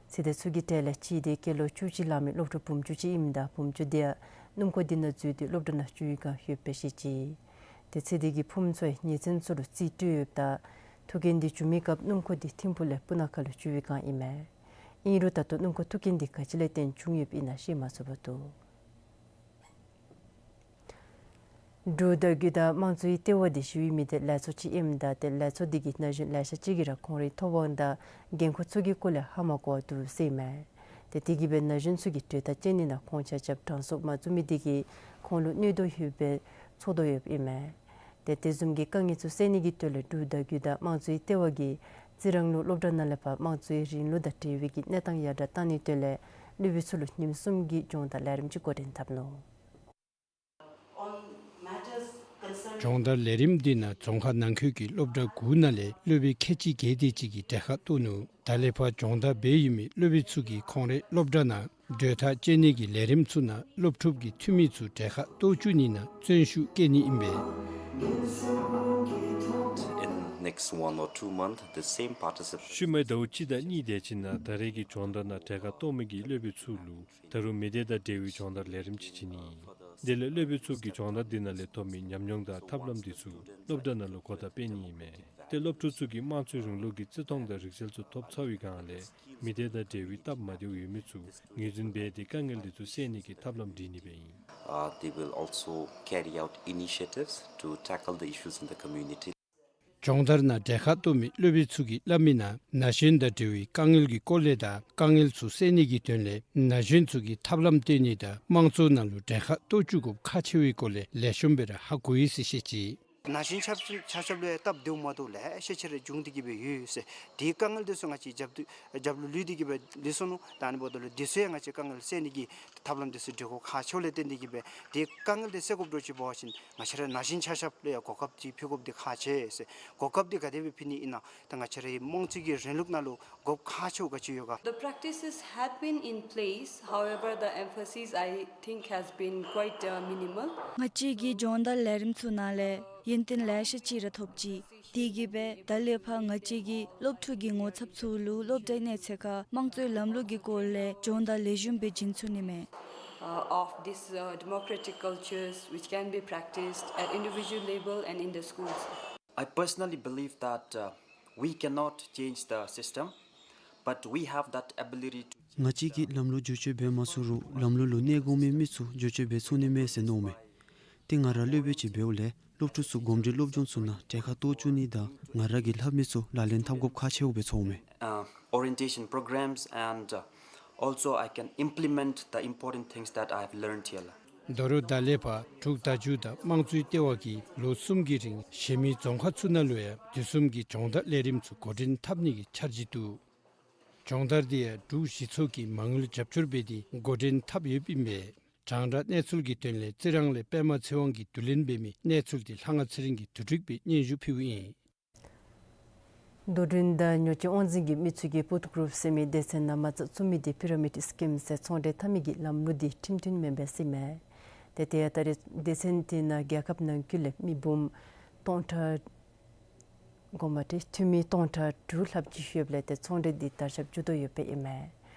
ཚེ་འདས་ཚུ་གི་གྲས་ལས་གཅིག་དེ་སྐྱེས་ལོ་བཅུ་གཅིག་ལང་མི་སློབ་ཕྲུག་བུམོ་ཅིག་ཨིནམ་ད་བུམོ་དེ་ཡང་སྣུམ་འཁོར་དེ་ནང་འཛུལ་ཏེ་སློབ་གྲྭ་ནང་འགྱོ་བའི་བསྒང་ཡོདཔ་སྦེ་བཤད་ཅི། ཏེ་ཚེ་འདས་ཀྱི་ཕུངམ་ཚུ་ཡང་ཉེ་ཚན་ཚུ་ལུ་རྩིས་སྤྲོད་ཡོདཔ་ད་ཐུག་རྐྱེན་དེ་བྱུང་མི་སྐབས་སྣུམ་འཁོར་དེ་ཐིམ་ཕུག་ལས་སྤུ་ན་ཁ་ལུ་འགྱོ་བའི་བསྒང་ཨིན་མས། ཨིན་རུང་ད་ལྟོ་སྣུམ་འཁོར་ཐུག་རྐྱེན་དེ་ག་ཅི་ལས་བརྟེན་བྱུང་ཡོདཔ་ཨིན་ན་ཤེས་མ་ཚུགས་པར་འདུག། འབྲུག་བརྡ་བརྒྱུད་དང་དམངས་གཙོའི་ལྟེ་བ་དེ་ཞི་བའི་མི་སྡེ་ལས་ཚོགས་ཅིག་ཨིནམ་ད་ཏེ་ལས་ཚོགས་དེ་གིས་ན་གཞོན་ལེ་ཤ་ཅིག་གིས་ར་ཁོང་རའི་ཐོབ་དབང་དང་འགན་ཁུར་ཚུ་གི་སྐོར་ལས་ཧ་མ་གོ་བར་འདུག་ཟེར་ཨིན་མས། ཏེ་དེ་གིས་སྦེ་ན་གཞོན་ཚུ་གིས་གྲོས་ཐག་བཅད་ནི་ནང་ཁོང་ཆ་ཁྱབ་གྲངས་སུ་མ་བཙུགས་མི་དེ་གིས་ཁོང་ལུ་གནོད་དོ་ཡོདཔ་སྦེ་ཚོར་དོ་ཡོདཔ་ཨིན་མས། ཏེ་དེ་བཟུམ་གྱི་དཀའ་ངལ་ཚུ་སེལ་ནི་གི་དོན་ལས་འབྲུག་བརྡ་བརྒྱུད་དང་དམངས་གཙོའི་ལྟེ་བ་གིས་རྩི་རང་ལུ་སློབ་གྲྭ་ནང་ལས་ཕར་དམངས་གཙོའི་རིང་ལུགས་དང་འབྲེལ་བའི་གི་གནས་སྟངས་ཡར་དྲག་གཏང་ནིའི་དོན་ལས་སློབ་དཔོན་ཚུ་ལུ་ཉིནམ་གསུམ་གྱི་སྦྱོང་བརྡར་ལས་རིམ་ཅིག་འགོ་འདྲེན་འཐབ་ནུག། སྦྱོང་བརྡར་ལས་རིམ་འདི་ནང་རྫོང་ཁག་ནང་འཁོད་ཀྱི་སློབ་གྲྭ་དགུ་ནང་ལས་སློབ་དཔོན་ཁལ་གཅིག་བརྒལ་ཏེ་ཅིག་གིས་གྲལ་ཁར་གཏོགས་ནུག། ད་ལས་ཕར་སྦྱོང་བརྡར་འབད་ཡོད་མི་སློབ་དཔོན་ཚུ་གིས་ཁོང་རའི་སློབ་གྲྭ་ནང་གྲོས་ཐག་བཅད་ནི་གི་ལས་རིམ་ཚུ་ནང་སློབ་ཕྲུག་གི་འཐུས་མི་ཚུ་གྲལ་ཁར་གཏོགས་བཅུག་ནི་ནང་བརྩོན་ཤུགས་བསྐྱེད་ནི་ཨིན་པས། In Next one or two months, the same participants. ཤུལ་མའི་ཟླཝ་གཅིག་དང་གཉིས་དེ་ཅིག་ནང་ད་རེས་ཀྱི་སྦྱོང་བརྡར་ནང་གྲལ་ཁར་གཏོགས་མི་གི་སློབ་དཔོན་ཚུ་ལུ་ད་རུང་མི་སྡེ་དང་འབྲེལ་བའི་སྦྱོང་བརྡར་ལས་རིམ་ཅིག་བྱིན་ནི་ཨིན། དེ་ལས་སློབ་དཔོན་ཚུ་གིས་སྦྱོང་བརྡར་འདི་ནང་ལས་ཐོབ་མི་ཉམས་མྱོང་དང་ཐབས་ལམ་འདི་ཚུ་སློབ་གྲྭ་ནང་ལུ་གོ་བརྡ་སྤེལ་ནི་ཨིན་མས། ཏེ་སློབ་ཕྲུག་ཚུ་གིས་དམངས་གཙོའི་རིང་ལུགས་ཀྱི་བརྩི་མཐོང་དང་རིག་རྩལ་ཚུ་ཐོབ་ཚར་བའི་སྒང་ལས་མི་སྡེ་དང་འབྲེལ་བའི་སྟབས་མ་བདེཝ་ཡོད་མི་ཚུ་ངོས་འཛིན་འབད་དེ་དཀའ་ངལ་འདི་ཚུ་སེལ་ནི་གི་ཐབས་ལམ་སྒྲིག་ནི་སྦེ་ཨིན། Uh, they will also carry out initiatives to tackle the issues in the community. སྦྱོང་བརྡར་ནང་གྲལ་ཁར་གཏོགས་མི་སློབ་དཔོན་ཚུ་གིས་སླབ་མི་ནང་ན་གཞོན་དང་འབྲེལ་བའི་དཀའ་ངལ་གྱི་སྐོར་ལས་དང་དཀའ་ངལ་ཚུ་སེལ་ནི་གི་དོན་ལས་ན་གཞོན་ཚུ་གིས་ཐབས་ལམ་སྟོན་ནི་དང་དམངས་གཙོའི་ནང་ལུ་གྲལ་ཁར་གཏོགས་བཅུག་དགོཔ་ཁག་ཆེ་བའི་སྐོར་ལས་ལེགས་ཤོམ་སྦེ་ར་ཧ་གོ་ཡི་ཟེར་བཤད་ཅི། ན་གཞོན་ཆ་ཆ་ཁྱབ་ལུ་ཡང་སྟབས་བདེཝ་མ་བདེཝ་ལེ་ཤ་ཅིག་ར་བྱུང་སྟེ་གི་སྦེ་ཡོད་ཟེར། དེའི་དཀའ་ངལ་འདི་ཚུ་ང་བཅས་རྒྱབ་ཏུ་རྒྱབ་ལུ་ལུས་ཏེ་གི་སྦེ་ལུས་སོ་ནུག། ད་ཨ་ནི་འབདཝ་ད་ལུ་འདི་ཚུ་ཡང་ང་བཅས་དཀའ་ངལ་སེལ་ནི་གི་ཐབས་ལམ་འདི་ཚུ་སྒྲིག་དགོཔ་ཁག་ཆེཝ་ལས་བརྟེན་ཏེ་གི་སྦེ་དེའི་དཀའ་ངལ་འདི་སེལ་དགོཔ་འདྲཝ་ཅིག་འབད་བ་ཅིན་ང་བཅས་ར་ན་གཞོན་ཆ་ཁྱབ་ལུ་ཡང་གོ་སྐབས་འདི་ཕུལ་དགོཔ་འདི་ཁག་ཆེ་ཟེར། གོ་སྐབས་འདི་ག་དེ་སྦེ་ཕུལ་ནི་ཨིན་ན། ད་ང་བཅས་རའི་དམངས་གཙོའི་རིང་ལུགས་ནང་ལུ་དགོཔ་ཁག་ཆེཝ་ག་ཅི་ཡོད་ག། The practices had been in place, however, the emphasis, I think, has been quite, uh, minimal. ང་བཅས་ཀྱི་སྦྱོང་བརྡར་ལས་རིམ་ཚུ་ནང་ལས་ཡོན་ཏན་ལེ་ཤ་ཅིག་ར་ཐོབ་ཅི། དེ་གིས་སྦེ་ད་ལས་ཕར་ང་བཅས་ཀྱི་སློབ་ཕྲུག་གི་ངོ་ཚབ་ཚུ་ལུ་སློབ་གྲྭའི་གནས་ཚད་ཁར་དམངས་གཙོའི་ལམ་ལུགས་ཀྱི་སྐོར་ལས་སྦྱོང་བརྡར་ལེགས་ཤོམ་སྦེ་བྱིན་ཚུགས་ནི་མས། Uh, of these, uh, democratic cultures which can be practiced at individual level and in the schools. I personally believe that, uh, we cannot change the system, but we have that ability to change the ང་བཅས་ཀྱིས་ལམ་ལུགས་བསྒྱུར་བཅོས་འབད་མ་ཚུགས་རུང་ལམ་ལུགས་ལུ་གནས་དགོ་མི་མི་ཚུ་བསྒྱུར་བཅོས་འབད་ཚུགས་ནི་མས་ཟེར་མནོཝ་མས། ཏེ་ང་ར་སློབ་དཔོན་ཅིག་འབདཝ་ལས་སློབ་ཕྲུག་ཚུ་གོམས་འདྲིས་སློབ་སྦྱོང་ཚུ་ནང་གྲལ་ཁར་གཏོགས་བཅུག་ནི་དང་ང་ར་གིས་སླབ་མི་ཚུ་ལག་ལེན་འཐབ་དགོཔ་ཁག་ཆེཝ་སྦེ་ཚོརཝ་མས། Uh, orientation programs, and, uh, also I can implement the important things that I have learned here. ད་རུང་ད་ལས་ཕར་འབྲུག་བརྡ་བརྒྱུད་དང་དམངས་གཙོའི་ལྟེ་བ་གིས་ལོ་གསུམ་གྱི་རིང་གཞན་མི་རྫོང་ཁག་ཚུ་ནང་ལུ་ཡང་དུས་གསུམ་གྱི་སྦྱོང་བརྡར་ལས་རིམ་ཚུ་འགོ་འདྲེན་འཐབ་ནི་གི་འཆར་གཞི་འདུག། སྦྱོང་བརྡར་འདི་ཡང་འབྲུག་གཞི་ཚོགས་ཀྱིས་མ་དངུལ་རྒྱབ་སྐྱོར་འབད་དེ་འགོ་འདྲེན་འཐབ་ཡོདཔ་ཨིན་པས། གྲངས་ཀ་གནས་ཚུལ་གྱི་དོན་ལས་རྩི་རང་ལས་པདྨ་ཚེ་དབང་གིས་བསྡུ་ལེན་འབད་མི་གནས་ཚུལ་འདི་ལྷ་དབང་ཚེ་རིང་གིས་བསྡུ་སྒྲིག་འབད་སྙན་ཞུ་ཕུལཝ་ཨིན། རྡོར་འཛིན་དང་ཉོ་སྤྱོད་དབང་འཛིན་གྱི་མི་ཚུ་གིས་པུཊ་གུ་རུབ་ཟེར་མི་སྡེ་ཚན་ནང་མ་རྩ་བཙུགས་མི་འདི་པི་ར་མིཌ་སི་ཀིམ་ཟེར་ཚོང་འབྲེལ་འཐབ་མི་གི་ལམ་ལུགས་འདི་ཁྲིམས་མཐུན་མེན་པས་ཟེར་ཨིན་མས། ཏེ་ད་རེས་སྡེ་ཚན་འདི་ནང་རྒྱལ་ཁབ་ནང་འཁོད་ལས་མི་འབུམ་སྟོང་ཕྲག་དགོངསམ་མ་ཁྲེལ། འཐུས་མི་སྟོང་ཕྲག་དྲུག་ལྷགཔ་ཅིག་ཡོདཔ་ལས་ཏེ་ཚོང་འབྲེལ་འདི་དར་ཁྱབ་འགྱོ་དོ་ཡོདཔ་ཨིན་མས།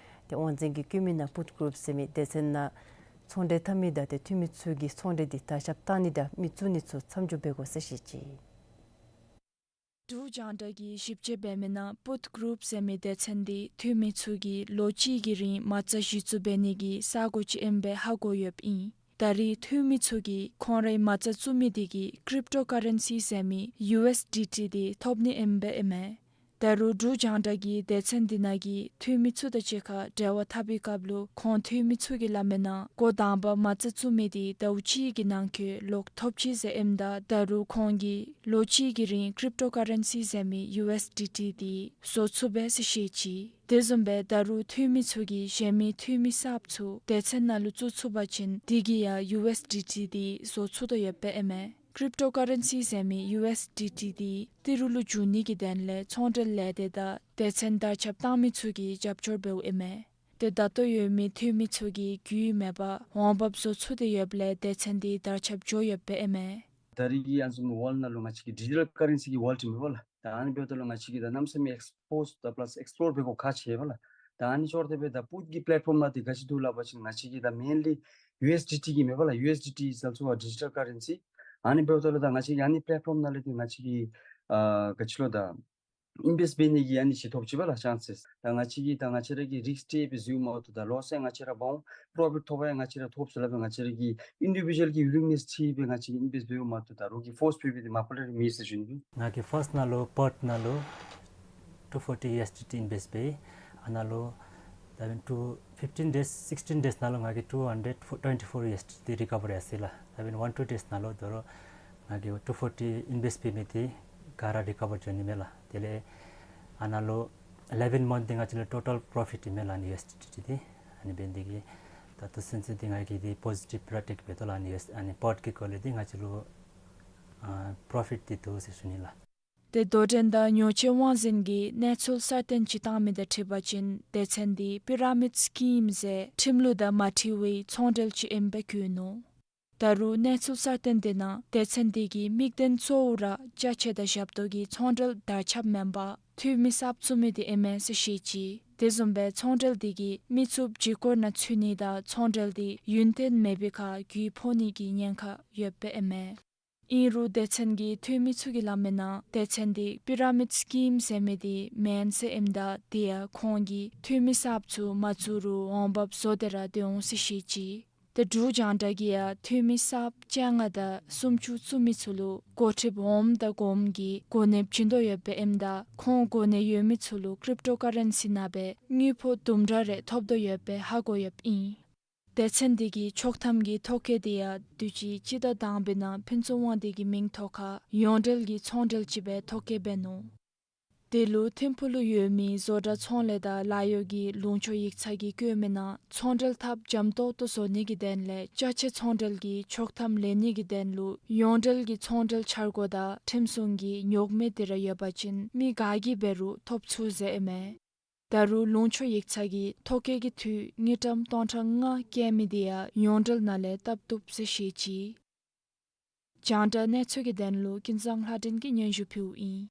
ཏེ་དབང་འཛིན་གྱིས་བཀོད་མི་ནང་པུཊ་གུ་རུབ་ཟེར་མི་སྡེ་ཚན་ནང་ཚོང་འབྲེལ་འཐབ་མི་དང་ཏེ་འཐུས་མི་ཚུ་གིས་ཚོང་འབྲེལ་འདི་དར་ཁྱབ་བཏང་ནི་དང་མི་བཙུགས་ནི་ཚུ་མཚམས་འཇོག་འབད་དགོ་ཟེར་བཤད་ཅི། འབྲུག་རྒྱང་བསྒྲགས་ཀྱིས་ཞིབ་དཔྱད་འབད་མི་ནང་པུཊ་གུ་རུབ་ཟེར་མི་སྡེ་ཚན་འདི་འཐུས་མི་ཚུ་གིས་ལོ་གཅིག་གི་རིང་མ་རྩ་གཞི་བཙུགས་འབད་ནི་གི་ས་གོ་ཅིག་ཨིནམ་སྦེ་ཧ་གོ་ཡོདཔ་ཨིན། ད་རེས་འཐུས་མི་ཚུ་གིས་ཁོང་རའི་མ་རྩ་བཙུགས་མི་འདི་གིས་ཀྲིབ་ཊོ་ཀ་རེན་སི་ཟེར་མི་ཡུ་ཨེས་ཌི་ཊི་འདི་ཐོབ་ནི་ཨིནམ་སྦེ་ཨིན་མས། ད་རུང་འབྲུག་རྒྱང་བསྒྲགས་ཀྱིས་སྡེ་ཚན་འདི་ནང་གི་འཐུས་མི་ཚུ་དང་གཅིག་ཁར་འབྲེལ་བ་འཐབ་པའི་སྐབས་ལུ་ཁོང་འཐུས་མི་ཚུ་གིས་སླབ་མི་ནང་འགོ་དང་པ་མ་རྩ་བཙུགས་མི་འདི་ཟླཝ་གཅིག་གི་ནང་འཁོད་ལོག་ཐོབ་ཅི་ཟེར་ཨིནམ་ད་ད་རུང་ཁོང་གིས་ལོ་གཅིག་གི་རིང་ཀྲིབ་ཊོ་ཀ་རེན་སི་ཟེར་མི་ཡུ་ཨེས་ཌི་ཊི་འདི་བཟོ་ཚུགས་པས་ཟེར་བཤད་ཅི། དེ་བཟུམ་སྦེ་ད་རུང་འཐུས་མི་ཚུ་གིས་གཞན་མི་འཐུས་མི་གསརཔ་ཚུ་སྡེ་ཚན་ནང་ལུ་བཙུགས་ཚུགས་པ་ཅིན་དེ་གིས་ཡང་ཡུ་ཨེས་ཌི་ཊི་འདི་བཟོ་ཚུགས་དོ་ཡོདཔ་ཨིན་མས། ཀྲིབ་ཊོ་ཀ་རེན་སི་ཟེར་མི་ཡུ་ཨེས་ཌི་ཊི་འདི་ཏི་རུ་ལུ་བསྒྱུར་ནི་གི་དོན་ལས་ཚོང་འབྲེལ་ལས་སྡེ་དང་སྡེ་ཚན་དར་ཁྱབ་བཏང་མི་ཚུ་གིས་རྒྱབ་སྐྱོར་འབདཝ་ཨིན་མས། ཏེ་ད་ལྟོ་ཡོད་མི་འཐུས་མི་ཚུ་གིས་རྒྱུས་མེད་པར་འོང་འབབ་བཟོ་ཚུགས་ཏེ་ཡོདཔ་ལས་སྡེ་ཚན་འདི་དར་ཁྱབ་འགྱོ་ཡོདཔ་ཨིན་མས། ད་རེས་ཀྱི་ཨ་ནི་བཟུམ་ཝཱལཌ་ནང་ལུ་ང་བཅས་ཀྱི་ཌི་ཇི་ཊལ་ཀ་རེན་སི་གི་ཝཱལཌ་ཨིན་པས་ལགས། ད་ཨ་ནི་འབདཝ་ད་ལུ་ང་བཅས་ཀྱིས་ད་གནམ་མེད་ས་མེད་ཨེགསི་པོརཊ་དང་པ་ལཱསི་ཨེགསི་པོརཊ་འབད་དགོཔ་ཁག་ཆེ་བས་ལགས། ད་ཨ་ནི་ཞོར་དེ་སྦེ་ད་པུཊ་ཀྱི་པེ་ལེཊ་ཕོརམ་ནང་འདི་ག་ཅི་འདུག་ལབ་པ་ཅིན་ང་བཅས་ཀྱིས་ད་མེནལི་ཡུ་ཨེས་ཌི་ཊི་གི་མེན་པ་ལགས། ཡུ་ཨེས་ཌི་ཊི་ཨིཛ་ཨལ་སོ་ཨ་ཌི་ཇི་ཊལ་ཀ་རེན་སི། ཨ་ནི་འབདཝ་ད་ལུ་ད་ང་བཅས་ཀྱིས་ཨ་ནི་པེ་ལེཊ་ཕོརམ་ནང་ལས་འདི་ང་བཅས་ཀྱིས་ཨ་ག་ཅི་ལོ་ད་ཨིན་བེསཊ་འབད་ནི་གི་ཨ་ནི་ཅིག་ཐོབ་ཅི་བས་ལགས་ཅཱནསི། ད་ང་བཅས་ཀྱིས་ད་ང་བཅས་ར་གིས་རིསཀ་ཊེག་སྦེ་འཛུལཝ་མ་གཏོགས་ད་ལོསི་ཡང་ང་བཅས་ར་འབག་འོང་། པོར་ཕིཊ་ཐོབ་པ་ཡང་ང་བཅས་ར་ཐོབ་ཟེར་སླབ་སྦེ་ང་བཅས་ར་གི་ཨིན་ཌི་བི་ཇུ་ཨལ་གྱི་ཝི་ལིང་ནེསི་ཅིག་སྦེ་ང་བཅས་ཀྱིས་ཨིན་བེསཊ་འབདཝ་མ་གཏོགས་ད་རོགས་ཀྱིས་ཕོརསི་འབད་སྦེ་འདི་མ་པ་ལས་ར་མེད་ཟེར་ཞུ་ནི། ང་གིས་ཕརསཊ་ནང་ལུ་པརཐ་ནང་ལུ་ཊུ་ཕོར་ཊི་ཡུ་ཨེསི་ཌི་ཊི་ཨིན་བེསཊ་འབད་ཡི། ཨ་ནཱ་ལུ་ད་འབདན་ཊུ་ཕིཕ་ཊིན་ཌེསི་སིགསི་ཊིན་ཌེསི་ནང་ལུ་ང་གིས་ཊུ་ཧན་ཌེཌ་ཊུ་ཝེན་ཊི་ཕོར་ཡུ་ཨེསི་ཌི་ཊི་རི་ཀ་བར་ཡར་སོ་ཡི་ལགས། ད་འབདན་ཝན་ཊུ་ཌེསི་ནང་ལུ་དོ་རུང་ང་གིས་ཊུ་ཕོར་ཊི་ཨིན་བེསཊ་འབད་མི་འདི་ག་ར་རི་ཀ་བར་འགྱོ་ནི་མས་ལགས། དེ་ལས་ཨ་ནཱ་ལུ་ཨི་ལེ་བཱན་མནཐ་འདི་ང་བཅས་ལུ་ཊོ་ཊལ་པོར་ཕིཊ་ཨིན་མས་ལགས་ཨ་ནི་ཡུ་ཨེསི་ཌི་ཊི་འདི། ཨ་ནི་འབདན་འདི་གིས་ད་ལྟོ་ཚུན་ཚོད་འདི་ང་གིས་འདི་པོ་ཟི་ཊིབ་ར་ཊེཀ་འབད་དོ་ལགས། ཨ་ནི་ཡུ་ཨེསི་ཨ་ནི་པརཐ་གི་སྐོར་ལས་འདི་ང་བཅས་ལུ་ཨ་པོར་ཕིཊ་འདི་འདུག་ཟེར་ཞུ་ནི་ལགས། ཏེ་དོ་འགྲན་དང་ཉོ་སྤྱོད་དབང་འཛིན་གྱིས་གནས་ཚུལ་གསར་བཏོན་ཅིག་བཏང་མི་དང་འཁྲིལ་བ་ཅིན་སྡེ་ཚན་འདི་པི་ར་མིཌ་སི་ཀིམ་ཟེར་ཁྲིམས་ལུགས་དང་མ་འཁྲིལ་བའི་ཚོང་འབྲེལ་ཅིག་ཨིནམ་སྦེ་བཀོད་ནུག། ད་རུང་གནས་ཚུལ་གསར་བཏོན་དེ་ནང་སྡེ་ཚན་དེ་གི་དམིགས་དོན་གཙོ་བོ་ར་ཅ་ཆས་དང་ཞབས་ཏོག་གི་ཚོང་འབྲེལ་དར་ཁྱབ་མེན་པར་འཐུས་མི་གསརཔ་བཙུགས་མི་དེ་ཨིན་མས་ཟེར་བཤད་ཅི། དེ་བཟུམ་སྦེ་ཚོང་འབྲེལ་དེ་གིས་མི་ཚུ་བརྗེ་སྐོར་ནང་ཚུད་ནི་དང་ཚོང་འབྲེལ་དེ་ཡུན་བརྟན་མེད་པའི་ཁར་རྒུད་ཕོག་ནི་གི་ཉེན་ཁ་ཡོདཔ་ཨིན་མས། ཨིན་རུང་སྡེ་ཚན་གྱི་འཐུས་མི་ཚུ་གིས་སླབ་མིའི་ནང་སྡེ་ཚན་དེ་པི་ར་མིཌ་སི་ཀིམ་ཟེར་མི་དེ་མེན་ཟེར་ཨིནམ་ད་དེ་ཡང་ཁོང་གིས་འཐུས་མི་གསརཔ་ཚུ་མ་བཙུགས་རུང་འོང་འབབ་བཟོ་སྟེ་ར་སྡོད་འོང་ཟེར་བཤད་ཅི། ཏེ་འབྲུག་རྒྱང་བསྒྲགས་ཀྱིས་ཡང་འཐུས་མི་གསརཔ་བཅོ་ལྔ་དང་སུམ་ཅུ་བཙུགས་མི་ཚུ་ལུ་འགོ་ཁྲིདཔ་འོགམ་དང་གོངམ་གྱི་གོ་གནས་བྱིན་དོ་ཡོདཔ་ཨིནམ་ད་ཁོང་གོ་གནས་ཡོད་མི་ཚུ་ལུ་ཀྲིབ་ཊོ་ཀ་རེན་སི་ནང་སྦེ་དངུལ་ཕོགས་དུམ་གྲ་རེ་ཐོབ་དོ་ཡོདཔ་སྦེ་ཧ་གོ་ཡོདཔ་ཨིན། སྡེ་ཚན་དེ་གི་ཆོག་ཐམ་གྱི་ཐོ་བཀོད་དེ་ཡང་དུས་ཅི་སྤྱི་ཟླ་དང་པའི་ནང་ཕུན་ཚོགས་དབང་འདུས་ཀྱི་མིང་ཐོག་ཁར་ཡོངས་འབྲེལ་གྱི་ཚོང་འབྲེལ་ཅིག་སྦེ་ཐོ་བཀོད་འབད་ནུག། དེ་ལུ་ཐིམ་ཕུག་ལུ་ཡོད་མི་བཟོ་གྲྭ་ཚོང་ལས་དང་ལཱ་གཡོག་གི་ལུང་ཕྱོགས་ཡིག་ཚང་གིས་བཀོད་མིའི་ནང་ཚོང་འབྲེལ་འཐབ་འཇམ་ཏོག་ཏོ་བཟོ་ནི་གི་དོན་ལས་ཅ་ཆས་ཚོང་འབྲེལ་གྱི་ཆོག་ཐམ་ལེན་ནི་གི་དོན་ལུ་ཡོངས་འབྲེལ་གྱི་ཚོང་འབྲེལ་འཆར་སྒོ་དང་ཁྲིམས་སྲུང་གི་ཉོགས་མེད་དེ་ར་ཡོད་པ་ཅིན་མི་ག་གིས་འབད་རུང་ཐོབ་ཚུགས་ཟེར་ཨིན་མས། ད་རུང་ལུང་ཕྱོགས་ཡིག་ཚང་གིས་ཐོ་བཀོད་ཀྱི་འཐུས་དངུལ་ཀྲམ་སྟོང་ཕྲག་ལྔ་བཀལ་མི་དེ་ཡང་ཡོངས་འབྲེལ་ནང་ལས་བཏབ་བཏུབ་ཟེར་བཤད་ཅི། རྒྱང་བསྒྲགས་གནས་ཚུལ་གྱི་དོན་ལུ་ཀུན་བཟང་ལྷ་སྒྲོན་གྱིས་སྙན་ཞུ་ཕུལཝ་ཨིན།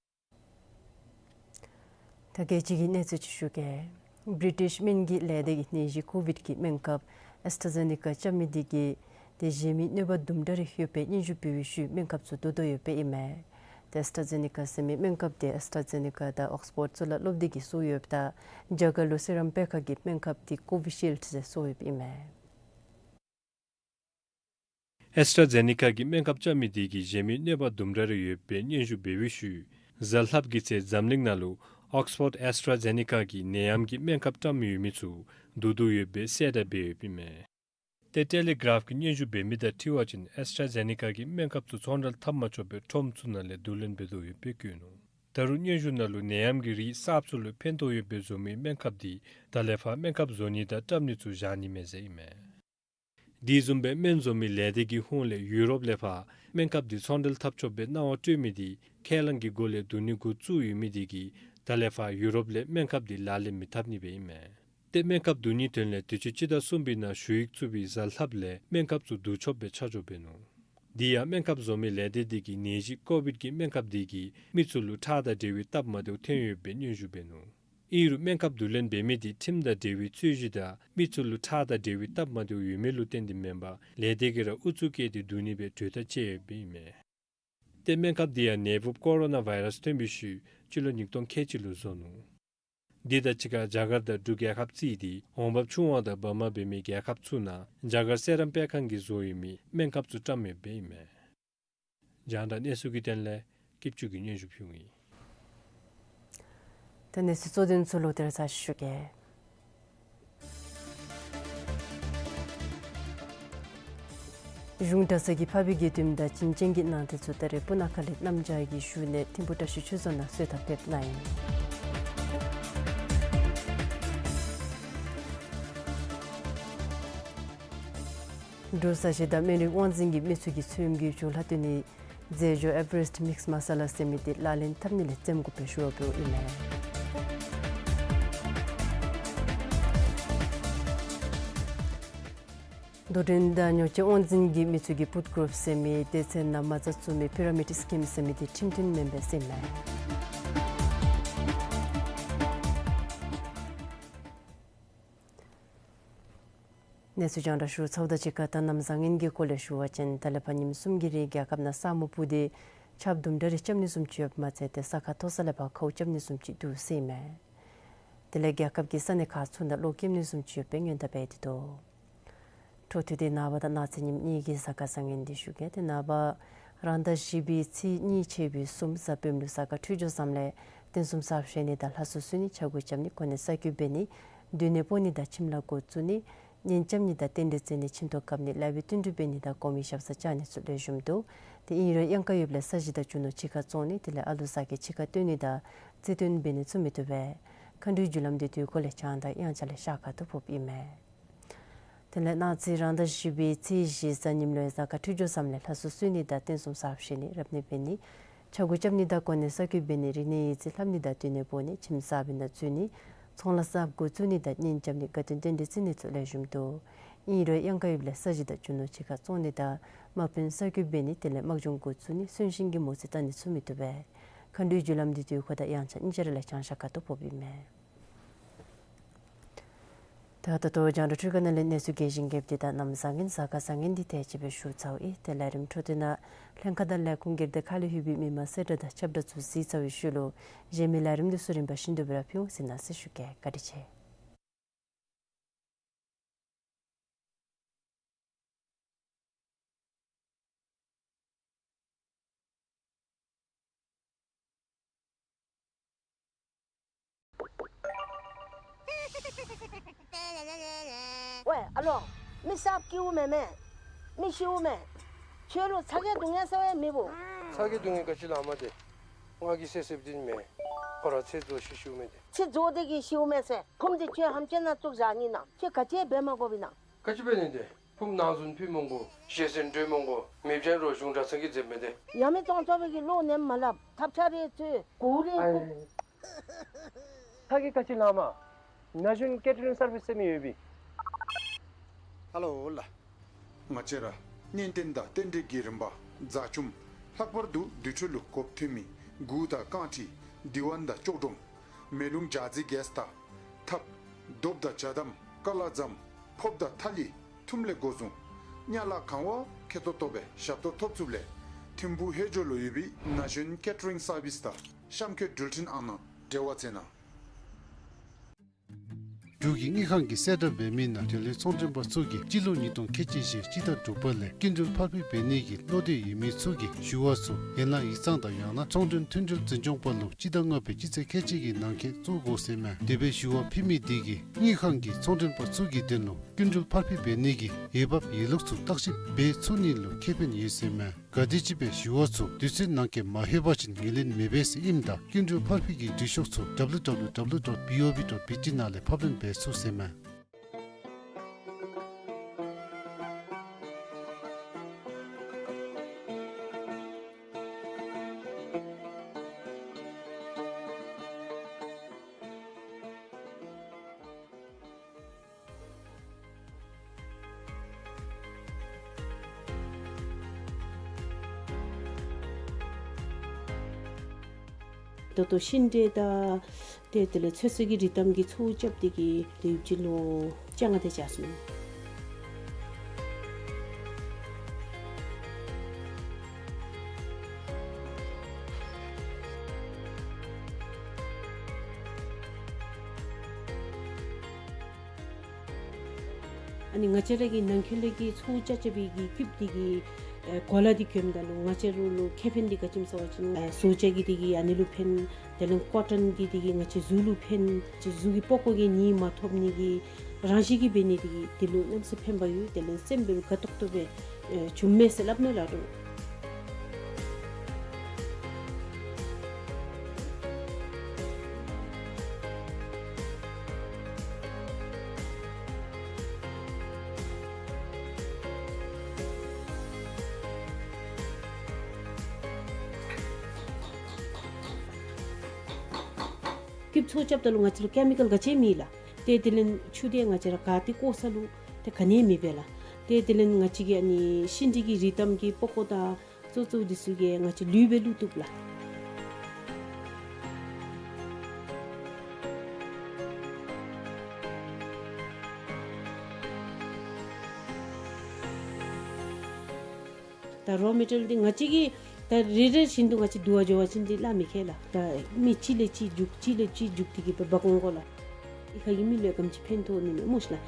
ད་རྒྱལ་སྤྱི་གི་གནས་ཚུལ་ཅིག་ཞུ་གེ། བི་རི་ཊིཤ་སྨན་གྱི་ལས་སྡེ་གིས་ནད་གཞི་ཀོ་བིཌ་ཀྱི་སྨན་ཁབ་ཨེསི་ཊ་ཛེ་ནི་ཀ་རྐྱབ་མི་དེ་གིས་ཏེ་གཞན་མི་གནོད་པ་དུམ་གྲ་རེ་ཡོད་པའི་སྙན་ཞུ་ཕུལ་བའི་ཤུལ་སྨན་ཁབ་ཚུ་བསྡུ་དོ་ཡོདཔ་ཨིན་མས། ཏེ་ཨེསི་ཊ་ཛེ་ནི་ཀ་ཟེར་མི་སྨན་ཁབ་དེ་ཨེསི་ཊ་ཛེ་ནི་ཀ་དང་ཨོགསི་ཕོཌ་ཚུ་ལུ་སློབ་སྟེ་གིས་བཙུགས་ཡོདཔ་ད་རྒྱ་གར་ལུ་སི་རམ་བེ་ཀར་གྱི་སྨན་ཁབ་དེ་ཀོ་བི་ཤིལཌ་ཟེར་གསོལ་ཡོདཔ་ཨིན་མས། ཨེསི་ཊ་ཛེ་ནི་ཀ་གི་སྨན་ཁབ་རྐྱབ་མི་དེ་གིས་གཞན་མི་གནོད་པ་དུམ་གྲ་རེ་ཡོད་པའི་སྙན་ཞུ་འབད་བའི་ཤུལ་གཟའ་ལྷགཔ་གི་ཚེ་འཛམ་གླིང་ནང་ལུ་ཨོགསི་ཕོཌ་ཨེསི་ཊ་ཛེ་ནི་ཀ་གི་ནད་ཡམས་ཀྱི་སྨན་ཁབ་བཀྲམ་ཡོད་མི་ཚུ་བསྡུ་བསྡུ་ཡོད་པའི་གསལ་བསྒྲགས་འབད་ཡོདཔ་ཨིན་མས། ཏེ་ཊེ་ལི་གྲཱཕ་གིས་སྙན་ཞུ་འབད་མི་དང་འཁྲིལ་བ་ཅིན་ཨེསི་ཊ་ཛེ་ནི་ཀ་གི་སྨན་ཁབ་ཚུ་ཚོང་འབྲེལ་འཐབ་མ་ཆོག་པའི་ཁྲོམ་ཚུ་ནང་ལས་བསྡུ་ལེན་འབད་དོ་ཡོདཔ་སྦེ་བཀོད་ནུག། ད་རུང་སྙན་ཞུ་ནང་ལུ་ནད་ཡམས་ཀྱི་རིགས་གསརཔ་ཚུ་ལུ་ཕན་ཐོགས་ཡོདཔ་སྦེ་བཟོ་མི་སྨན་ཁབ་དེ་ད་ལས་ཕར་སྨན་ཁབ་བཟོ་ནི་དང་བཀྲམ་ནི་ཚུ་བཞག་ནི་མས་ཟེར་ཨིན་མས། དེ་བཟུམ་སྦེ་སྨན་བཟོ་མི་ལས་སྡེ་གི་ཧོངས་ལས་ཡུ་རོབ་ལས་ཕར་སྨན་ཁབ་དེ་ཚོང་འབྲེལ་འཐབ་ཆོག་པའི་གནང་བ་སྤྲོད་མི་དེ་ཁས་བླངས་ཀྱི་སྒོ་ལས་བསྡུ་ནི་འགོ་བཙུགས་ཡོད་མི་དེ་གིས་ད་ལས་ཕར་ཡུ་རོབ་ལས་སྨན་ཁབ་དེ་ལག་ལེན་མི་འཐབ་ནི་སྦེ་ཨིན་མས། ཏེ་སྨན་ཁབ་བསྡུ་ནིའི་དོན་ལས་དུས་ཅི་སྤྱི་ཟླ་གསུམ་པའི་ནང་ཞུ་ཡིག་བཙུགས་པའི་གཟའ་ལྷགཔ་ལས་སྨན་ཁབ་ཚུ་བསྡུ་ཆོགཔ་སྦེ་ཆ་འཇོག་འབད་ནུག། དེ་ཡང་སྨན་ཁབ་བཟོ་མི་ལས་སྡེ་དེ་གིས་ནད་གཞི་ཀོ་བིཌ་ཀྱི་སྨན་ཁབ་དེ་གིས་མི་ཚུ་ལུ་ཁྲག་དང་འབྲེལ་བའི་སྟབས་མ་བདེཝ་ཐོན་ཡོདཔ་སྦེ་སྙན་ཞུ་འབད་ནུག། ཨིན་རུང་སྨན་ཁབ་བསྡུ་ལེན་འབད་མི་དེ་ཁྲིམས་དང་འབྲེལ་བའི་རྩོད་གཞི་དང་མི་ཚུ་ལུ་ཁྲག་དང་འབྲེལ་བའི་སྟབས་མ་བདེཝ་ཡོད་མི་ལུ་བརྟེན་ཏེ་མེན་པར་ལས་སྡེ་གིས་ར་ཨུ་ཚུགས་བསྐྱེད་དེ་བསྡུ་ནི་སྦེ་གྲོས་ཐག་བཅད་ཡོདཔ་ཨིན་མས། ཏེ་སྨན་ཁབ་དེ་ཡང་ནད་འབུཔ་ཀོ་རོ་ན་བཱའི་རཱསི་ཐོན་པའི་ཤུལ་སྤྱི་ལོ་ཉིས་སྟོང་ཁལ་གཅིག་ལུ་བཟོ་ནུག། དེ་དང་གཅིག་ཁར་རྒྱ་གར་དང་འབྲུག་རྒྱལ་ཁབ་བརྩིས་ཏེ་འོང་འབབ་ཆུང་བ་དང་འབབ་མ་འབད་མི་རྒྱལ་ཁབ་ཚུ་ནང་རྒྱ་གར་སེ་རམ་པེ་ཁང་གིས་བཟོ་ཡོད་མི་སྨན་ཁབ་ཚུ་བཀྲམ་ཡོདཔ་ཨིན་མས། རྒྱང་བསྒྲགས་གནས་ཚུལ་གྱི་དོན་ལས་སྐྱིད་ཆུ་གིས་སྙན་ཞུ་ཕུལཝ་ཨིན། ད་གནས་ཚུལ་གཙོ་དོན་ཚུ་ལོག་སྟེ་ར་ཚར་ཞུ་གེ། གཞུང་གྲྭ་ཚང་གི་འཕགས་པའི་དགེ་འདུན་དང་བྱིན་ཅན་གྱི་ནང་རྟེན་ཚུ་ད་རེས་སྤུ་ན་ཁ་ལས་གནམ་བྱཱར་གྱི་བཞུགས་གནས་ཐིམ་ཕུག་བཀྲ་ཤིས་ཆོས་རྫོང་ནང་གསོལ་ཐབ་ཕེབས་གནང་ཡི། འབྲུག་གསར་བརྗེ་དང་སྨན་རིགས་དབང་འཛིན་གྱིས་མི་ཚུ་གི་ཚོད་བགམ་གྱི་ཇོ་ལྷ་བཏོན་ནི་རྫས་སྦྱོར་ཨེ་བི་རེསཊ་མིགསི་མ་ས་ལ་ཟེར་མི་དེ་ལག་ལེན་འཐབ་ནི་ལས་འཛེམ་དགོ་པའི་ཞུ་བ་འབདཝ་ཨིན་མས། དོ་འགྲན་དང་ཉོ་སྤྱོད་དབང་འཛིན་གྱིས་མི་ཚུ་གིས་པུཊ་གུ་རུབ་ཟེར་མི་སྡེ་ཚན་ནང་མ་རྩ་བཙུགས་མི་པི་ར་མིཌ་སི་ཀིམ་ཟེར་མི་དེ་ཁྲིམས་མཐུན་མེན་པས་ཟེར་མས། གནས་ཚུལ་རྒྱང་བསྒྲགས་ཞུ་ཚརཝ་དང་གཅིག་ཁར་ད་གནམ་བཟང་ངན་གྱི་སྐོར་ལས་ཞུ་བ་ཅིན་ད་ལས་ཕར་ཉིནམ་གསུམ་གྱི་རིང་རྒྱལ་ཁབ་ནང་ས་སྨུག་སྤུབས་ཏེ་ཆརཔ་དུམ་གྲ་རེ་རྐྱབ་ནི་བཟུམ་ཅིག་ཡོདཔ་མ་ཚད་ཏེ་ས་ཁ་མཐོ་ས་ལས་ཕར་ཁཝ་རྐྱབ་ནི་བཟུམ་ཅིག་འདུག་ཟེར་ཨིན་མས། དེ་ལས་རྒྱལ་ཁབ་ཀྱི་ས་གནས་ཁག་ཚུ་ནང་གློག་ཀེམ་ནི་བཟུམ་ཅིག་ཡོད་པའི་སྔོན་བརྡ་འབད་དེ་འདུག། འཕྲོ་མཐུད་དེ་ནངས་པ་དང་གནངས་ཚེ་ཉིནམ་གཉིས་ཀྱི་གཟའ་སྐར་བཟང་ངན་འདི་ཞུ་གེ། ཏེ་ནངས་པ་རང་ཟླ་བཞི་པའི་ཚེས་གཉིས་ཆད་པའི་གསུམ་གཟའ་སྤེནམ་ལུ་གཟའ་སྐར་འཕྲོད་སྦྱོར་བཟངམ་ལས་རྟེན་གསུམ་གསརཔ་བཞེངས་ནི་དང་ལྷ་གསོལ་གསོལ་ནི་ཕྱག་འགུགས་རྐྱབ་ནི་གོ་གནས་གསར་བསྐོ་འབད་ནི་སྡོད་གནས་སྤོ་ནི་དང་ཁྱིམ་ལཱ་འགོ་བཙུགས་ནི་གཉེན་རྐྱབ་ནི་དང་རྟེན་འབྲེལ་བརྩི་ནི་ཁྱིམ་ཐོག་བཀབ་ནི་ལཱ་འབད་བསྟུན་གྲོས་འབད་ནི་དང་གོང་མའི་ཞབས་སར་བཅར་ནི་ཚུ་ལེགས་ཤོམ་འདུག། དེ་ཨིན་རུང་གཡང་ཁ་ཡོདཔ་ལས་ས་གཞི་དང་རྒྱུ་ནོར་ཕྱི་ཁར་བཙོང་ནི་དེ་ལས་ཨ་ལུ་བཟའ་སྐྱེ་ཕྱི་ཁར་བཏོན་ནི་དང་རྩིས་སྟོན་འབད་ནི་ཚུ་མི་བཏུབ་པས། མཁའ་འགྲོའི་རྒྱུ་ལམ་དེ་དུས་འཁོར་ལས་བྱང་དང་དབྱངས་འཆར་ལས་ཤར་ཁ་ཐུག་ཕོགཔ་ཨིན་མས། དེ་ལས་གནངས་ཚེ་རང་ཟླ་བཞི་པའི་ཚེས་བཞི་གཟའ་ཉིམ་ལུ་ཡང་གཟའ་སྐར་འཕྲོད་སྦྱོར་བཟངམ་ལས་ལྷ་གསོལ་གསོལ་ནི་དང་རྟེན་གསུམ་གསརཔ་བཞེངས་ནི་རབ་གནས་འབད་ནི་ཕྱག་འགུགས་རྐྱབ་ནི་དང་གོ་གནས་གསར་བསྐོ་འབད་ནི་རིག་གནས་ཡིག་རྩིས་ལྷབ་ནི་དང་སྡོད་གནས་སྤོ་ནི་ཁྱིམ་གསར་པའི་ནང་འཛུལ་ནི་ཚོང་ལཱ་གསརཔ་འགོ་བཙུགས་ནི་དང་གཉེན་རྐྱབ་ནི་དགའ་སྟོན་རྟེན་འབྲེལ་བརྩི་ནི་ཚུ་ལེགས་ཤོམ་འདུག། ཨིན་རུང་གཡང་ཁ་ཡོདཔ་ལས་ས་གཞི་དང་རྒྱུ་ནོར་ཕྱི་ཁར་བཙོང་ནི་དང་དམག་དཔོན་གསར་འགོད་འབད་ནི་དེ་ལས་དམག་སྦྱོང་འགོ་བཙུགས་ནི་གསོན་གཤིན་གྱི་མོ་རྩིས་བལྟ་ནི་ཚུ་མི་བཏུབ་པས། མཁའ་འགྲོའི་རྒྱུ་ལམ་འདི་དུས་འཁོར་དང་དབྱངས་འཆར་གཉིས་ཆ་ར་ལས་བྱང་ཤར་ཁ་ཐུག་ཕོགཔ་ཨིན་མས། ད་ད་ལྟོ་རྒྱང་བསྒྲགས་འཕྲུལ་ཁང་ནང་ལས་གནས་ཚུལ་རྒྱས་ཤིང་རྒྱསཔ་འདི་དང་གནམ་བཟང་ངན་གཟའ་སྐར་བཟང་ངན་འདི་དེ་ཅིག་སྦེ་ཞུ་ཚརཝ་ཨིན། ཏེ་ལས་རིམ་འཕྲོ་མཐུད་ནང་ལྷན་ཁག་དང་ལས་ཁུངས་སྒེར་དང་ཁ་ལས་ལྷོད་པའི་མི་མང་གསལ་བསྒྲགས་དང་ཁྱབ་བསྒྲགས་ཚུ་གཟིགས་ཚར་བའི་ཤུལ་ལུ་གཞན་མི་ལས་རིམ་འདི་ཚུ་རིམ་པ་བཞིན་དུ་སྦེ་ར་ཕུལ་འོང་ཟེར་གནང་ཟེར་ཞུ་གེ། བཀའ་དྲིན་ཆེ། ཝེ་ཨ་ལོ། མི་གསརཔ་སྐྱེཝ་མེན་མས། མི་ཤིཝ་མས། ཁྱོད་ལུ་ཚ་གྱང་སྡུག་བསྔལ་ཟེར་བ་མེད་པོ། ཚ་གྱང་སྡུག་བསྔལ་ག་ཅི་ལང་མས་ཏེ། ང་གིས་ཟེར་ཟེརཝ་འདི་མེན། ཁོ་ར་ཚེ་རྫོགས་ཤི་ཤིཝ་མས་ཏེ། ཚེ་རྫོགས་ཏེ་གིས་ཤིཝ་མས་ཟེར། ཕུངམ་འདི་ཁྱོད་ཧམ་ཅིག་ནང་བཙུགས་བཞག་ནི་ཨིན་ན། ཁྱོད་ག་ཅི་འབད་མ་དགོཔ་ཨིན་ན། ག་ཅི་འབད་ནི་ཏེ། ཕུངམ་ནང་འཛུལ་ཕུལ་མི་དགོ། ཞལ་གསེར་སྤྲོད་མི་དགོ། མེ་བྱང་རོ་གཞུང་གྲྭ་ཚང་གིས་མཛདཔ་མས་ཏེ། ཡང་མི་གཙང་བཙོག་པའི་གི་བློ་ནི་མ་སླབ། ཐབས་ཆག་རེ་ཚུ་གོ་རེ་ཨ་ཁུག། ཚ་གྱང་ག་ཅི་ལང་མས། ན་གཞོན་ཀེ་ཊ་རིང་སར་བིསི་ཟེར་མི་ཡོད་པས། ཧ་ལོ་ལགས། ང་བཅས་ར་གཉེན་རྟེན་དང་རྟེན་འབྲེལ་གྱི་རིམ་པ་རྫ་ཆུམ་ལྷག་པར་དུ་དུར་ཁྲོད་ལུ་གོ་མཐོ་མི་གུར་དང་རྐང་ཁྲི་འདི་བ་དང་ལྕོག་སྒྲོམ་མེ་རླུང་འཇའ་རྩི་གེས་དང་ཐབ་རྡོབ་དང་ཇ་དམ་ཀ་ལ་ཟམ་ཕོརཔ་དང་ཐ་ལི་ཐུམ་ལས་འགོ་བཟུང་གཉའ་ལག་གང་བ་ཁེ་ཏོག་ཏོ་སྦེ་ཞབས་ཏོག་ཐོབ་ཚུགསཔ་ལས་ཐིམ་ཕུག་ཧེ་ཇོ་ལུ་ཡོད་པའི་ན་གཞོན་ཀེ་ཊ་རིང་སར་བིསི་དང་གཤམ་འཁོད་འགྲུལ་འཕྲིན་ཨང་ནང་འབྲེལ་བ་མཛད་གནང་། འབྲུག་གི་དངུལ་ཁང་གིས་གསལ་བསྒྲགས་འབད་མི་ནང་དྲེ་ལོའི་ཚོང་མགྲོན་པ་ཚུ་གིས་སྤྱི་ལོ་ཉིས་སྟོང་ཁལ་གཅིག་བཞི་སྤྱི་ཟླ་དྲུག་པ་ལས་སྐྱིན་འགྲུལ་ཕར་འཕུལ་འབད་ནི་གི་བློ་འདོད་ཡོད་མི་ཚུ་གིས་ཞུ་བ་ཚུ་ཡན་ལག་ཡིག་ཚང་དང་ཡང་ན་ཚོང་མགྲོན་མཐུན་འབྲེལ་འཛིན་སྐྱོང་པ་ལུ་སྤྱི་ཟླ་ལྔ་པའི་སྤྱི་ཚེས་ཁལ་གཅིག་གི་ནང་འཁོད་བཙུགས་དགོ་ཟེར་མས། དེ་སྦེ་ཞུ་བ་ཕུལ་མི་དེ་གིས་དངུལ་ཁང་གིས་ཚོང་མགྲོན་པ་ཚུ་གི་དོན་ལུ་སྐྱིན་འགྲུལ་ཕར་འཕུལ་འབད་ནི་གི་འོས་འབབ་ཡོད་ལུགས་ཚུ་བརྟག་ཞིབ་འབད་ཚུགས་ནི་ལུ་ཁེ་ཕན་ཡོད་ཟེར་མས། ག་དེམ་ཅིག་སྦེ་ཞུ་བ་ཚུ་དུས་ཚོད་ནང་འཁོད་མ་ལྷོད་པ་ཅིན་ངོས་ལེན་མི་འབད་ཟེར་ཨིནམ་ད་སྐྱིན་འགྲུལ་ཕར་འཕུལ་གྱི་འབྲི་ཤོག་ཚུ་W W W dot B O B dot B T ནང་ལས་ཕབ་ལེན་འབད་ཚུགས་ཟེར་མས། ད་ལྟོ་ཤིང་འབྲས་དང་ཏེ་དེ་ལས་ཚོད་བསྲེ་གི་རིགས་གཏམ་གྱི་ཚོགས་རྐྱབ་སྟེ་གིས་ཏེ་ཡུདཔ་ཅིག་ལུ་ལྕང་ང་དེ་བཅག་སོང་། ཨ་ནི་ང་བཅས་ར་གི་ནང་འཁོད་ལས་ཀྱི་ཚོགས་རྐྱབ་རྐྱབ་པའི་གི་སྐུདཔ་འདི་གི་ཨེ་གོ་ལ་འདི་གྱོནམ་ད་ལུ་ང་བཅས་ར་ལུ་ཁེ་ཕན་འདི་ག་ཅི་སྨོ་ཟེར་བ་ཅིན་ཨེ་བཟོ་བྱ་གི་འདི་གིས་ཨ་ནི་ལུ་ཕན། དེ་ལས་ཀོ་ཊོན་གྱི་འདི་གིས་ང་བཅས་གཟུགས་ལུ་ཕན། ང་བཅས་གཟུགས་ཀྱི་པགས་ཀོ་གིས་ནད་མ་ཐོབ་ནི་གི་རང་བཞིན་གྱིས་འབད་ནི་འདི་གིས་འདི་ལུ་གནམ་མེད་ས་མེད་ཕན་པ་ཡོད། དེ་ལས་སེམས་འབདཝ་དགའ་ཏོག་ཏོ་སྦེ་ཨེ་བྱུངམ་མས་ཟེར་སླབ་ནི་ལགས་འདྲོག། སྐུདཔ་ཚོགས་རྐྱབ་ད་ལུ་ང་བཅས་ལུ་ཀེ་མི་ཀཱལ་ག་ཅི་མེད་ལགས། ཏེ་དེ་ལས་ཆུ་དེ་ང་བཅས་ར་ག་ཏེ་བཀོ་ས་ལུ་ཏེ་ག་ནི་མེད་པས་ལགས། ཏེ་དེ་ལས་ང་བཅས་ཀྱི་ཨ་ནི་ཤིང་འབྲས་ཀྱི་རིགས་གཏམ་གྱི་པགས་ཀོ་དང་གཙོ་གཙོ་འདི་ཚུ་གིས་ང་བཅས་ལུད་སྦེ་བླུགས་བཏུབ་ལགས། ད་རོ་མེ་ཊི་རི་ཡལ་འདི་ང་བཅས་ཀྱིས་ད་རེ་རེ་བཞིན་དུ་ང་བཅས་བསྡུ་བར་འགྱོ་བ་ཅིན་འདི་སླབ་མི་ཁེལ་ལགས། ད་མི་གཅིག་ལས་གཅིག་རྒྱུག་གཅིག་ལས་གཅིག་རྒྱུག་སྟེ་གིས་འབག་འོང་དགོ་ལགས། ཨི་ཁ་གི་མི་ལུ་ཡང་ག་དེམ་ཅིག་ཕན་ཐོགས་ནི་མས་སྨོ་ཤིག་ལགས།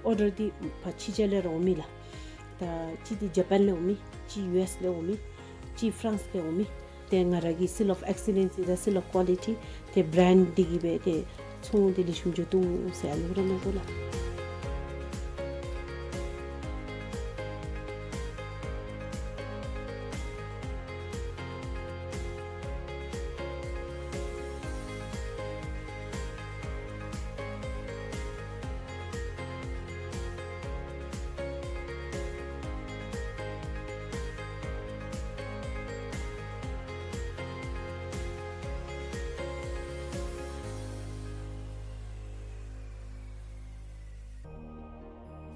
ཨོར་ཌར་འདི་ཕར་ཕྱི་རྒྱལ་ལས་ར་འོང་མི་ལགས། ད་གཅིག་འདི་ཇ་པཱན་ལས་འོང་མི། གཅིག་ཡུ་ཨེསི་ལས་འོང་མི། གཅིག་ཕ་རན་སི་ལས་འོང་མི། ཏེ་ང་ར་གི་seal of excellence དང་seal of quality ཏེ་བྲེནཌ་འདི་གིས་སྦེ་ཏེ་ཚོང་འདི་ལེགས་ཤོམ་འགྱོ་དོ་ཟེར་ཨ་ནི་སྦེ་ར་མནོ་དོ་ལགས།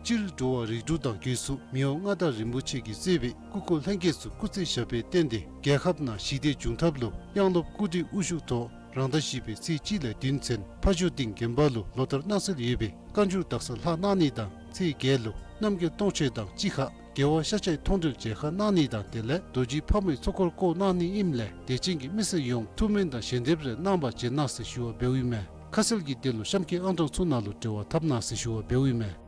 སྤྱིར་འགྲོ་བ་རིགས་དྲུག་དང་བརྒྱུད་སུ་མི་དབང་མངའ་བདག་རིན་པོ་ཆེ་གིས་གཙོས་པའི་སྐུ་འཁོར་ལྷན་རྒྱས་སུ་སྐུ་ཚེ་ཞབས་པད་བརྟན་ཏེ་རྒྱལ་ཁབ་ནང་ཞི་བདེ་འབྱུང་ཐབས་ལུ་དབྱངས་སློབ་སྐུ་བགྲེས་དབུ་བཞུགས་ཐོག་རང་ཟླ་བཞི་པའི་ཚེས་གཅིག་ལས་བདུན་ཚུན་ཕ་ཇོ་སྡིངས་དགོན་པ་ལུ་ལོ་ལྟར་གནང་སྲོལ་ཡོད་པའི་བཀའ་འགྱུར་དག་ས་ལྷག་གནང་ནི་དང་ཚེས་བརྒྱད་ལུ་རྣམ་རྒྱལ་སྟོང་མཆོད་དང་གཅིག་ཁར་རྒྱལ་བ་ཤཱཀྱའི་མཐོང་གྲོལ་མཇལ་ཁ་གནང་ནི་དང་དེ་ལས་རྡོ་རྗེ་ཕག་མོའི་ཚོགས་འཁོར་བསྐོར་གནང་ནི་ཨིནམ་ལས་དད་ཅན་གྱི་མི་སེར་ཡོངས་ཐུགས་སྨོན་དང་ཞལ་འདེབས་རེ་གནང་བར་བྱོན་གནང་ཟེར་ཞུ་བ་འབདཝ་ཨིན་མས། ཁ་གསལ་གྱི་དོན་ལུ་གཤམ་གྱི་ཨང་གྲངས་ཚུ་ནང་ལུ་འབྲེལ་བ་འཐབ་གནང་ཟེར་ཞུ་བ་འབདཝ་ཨིན་མས།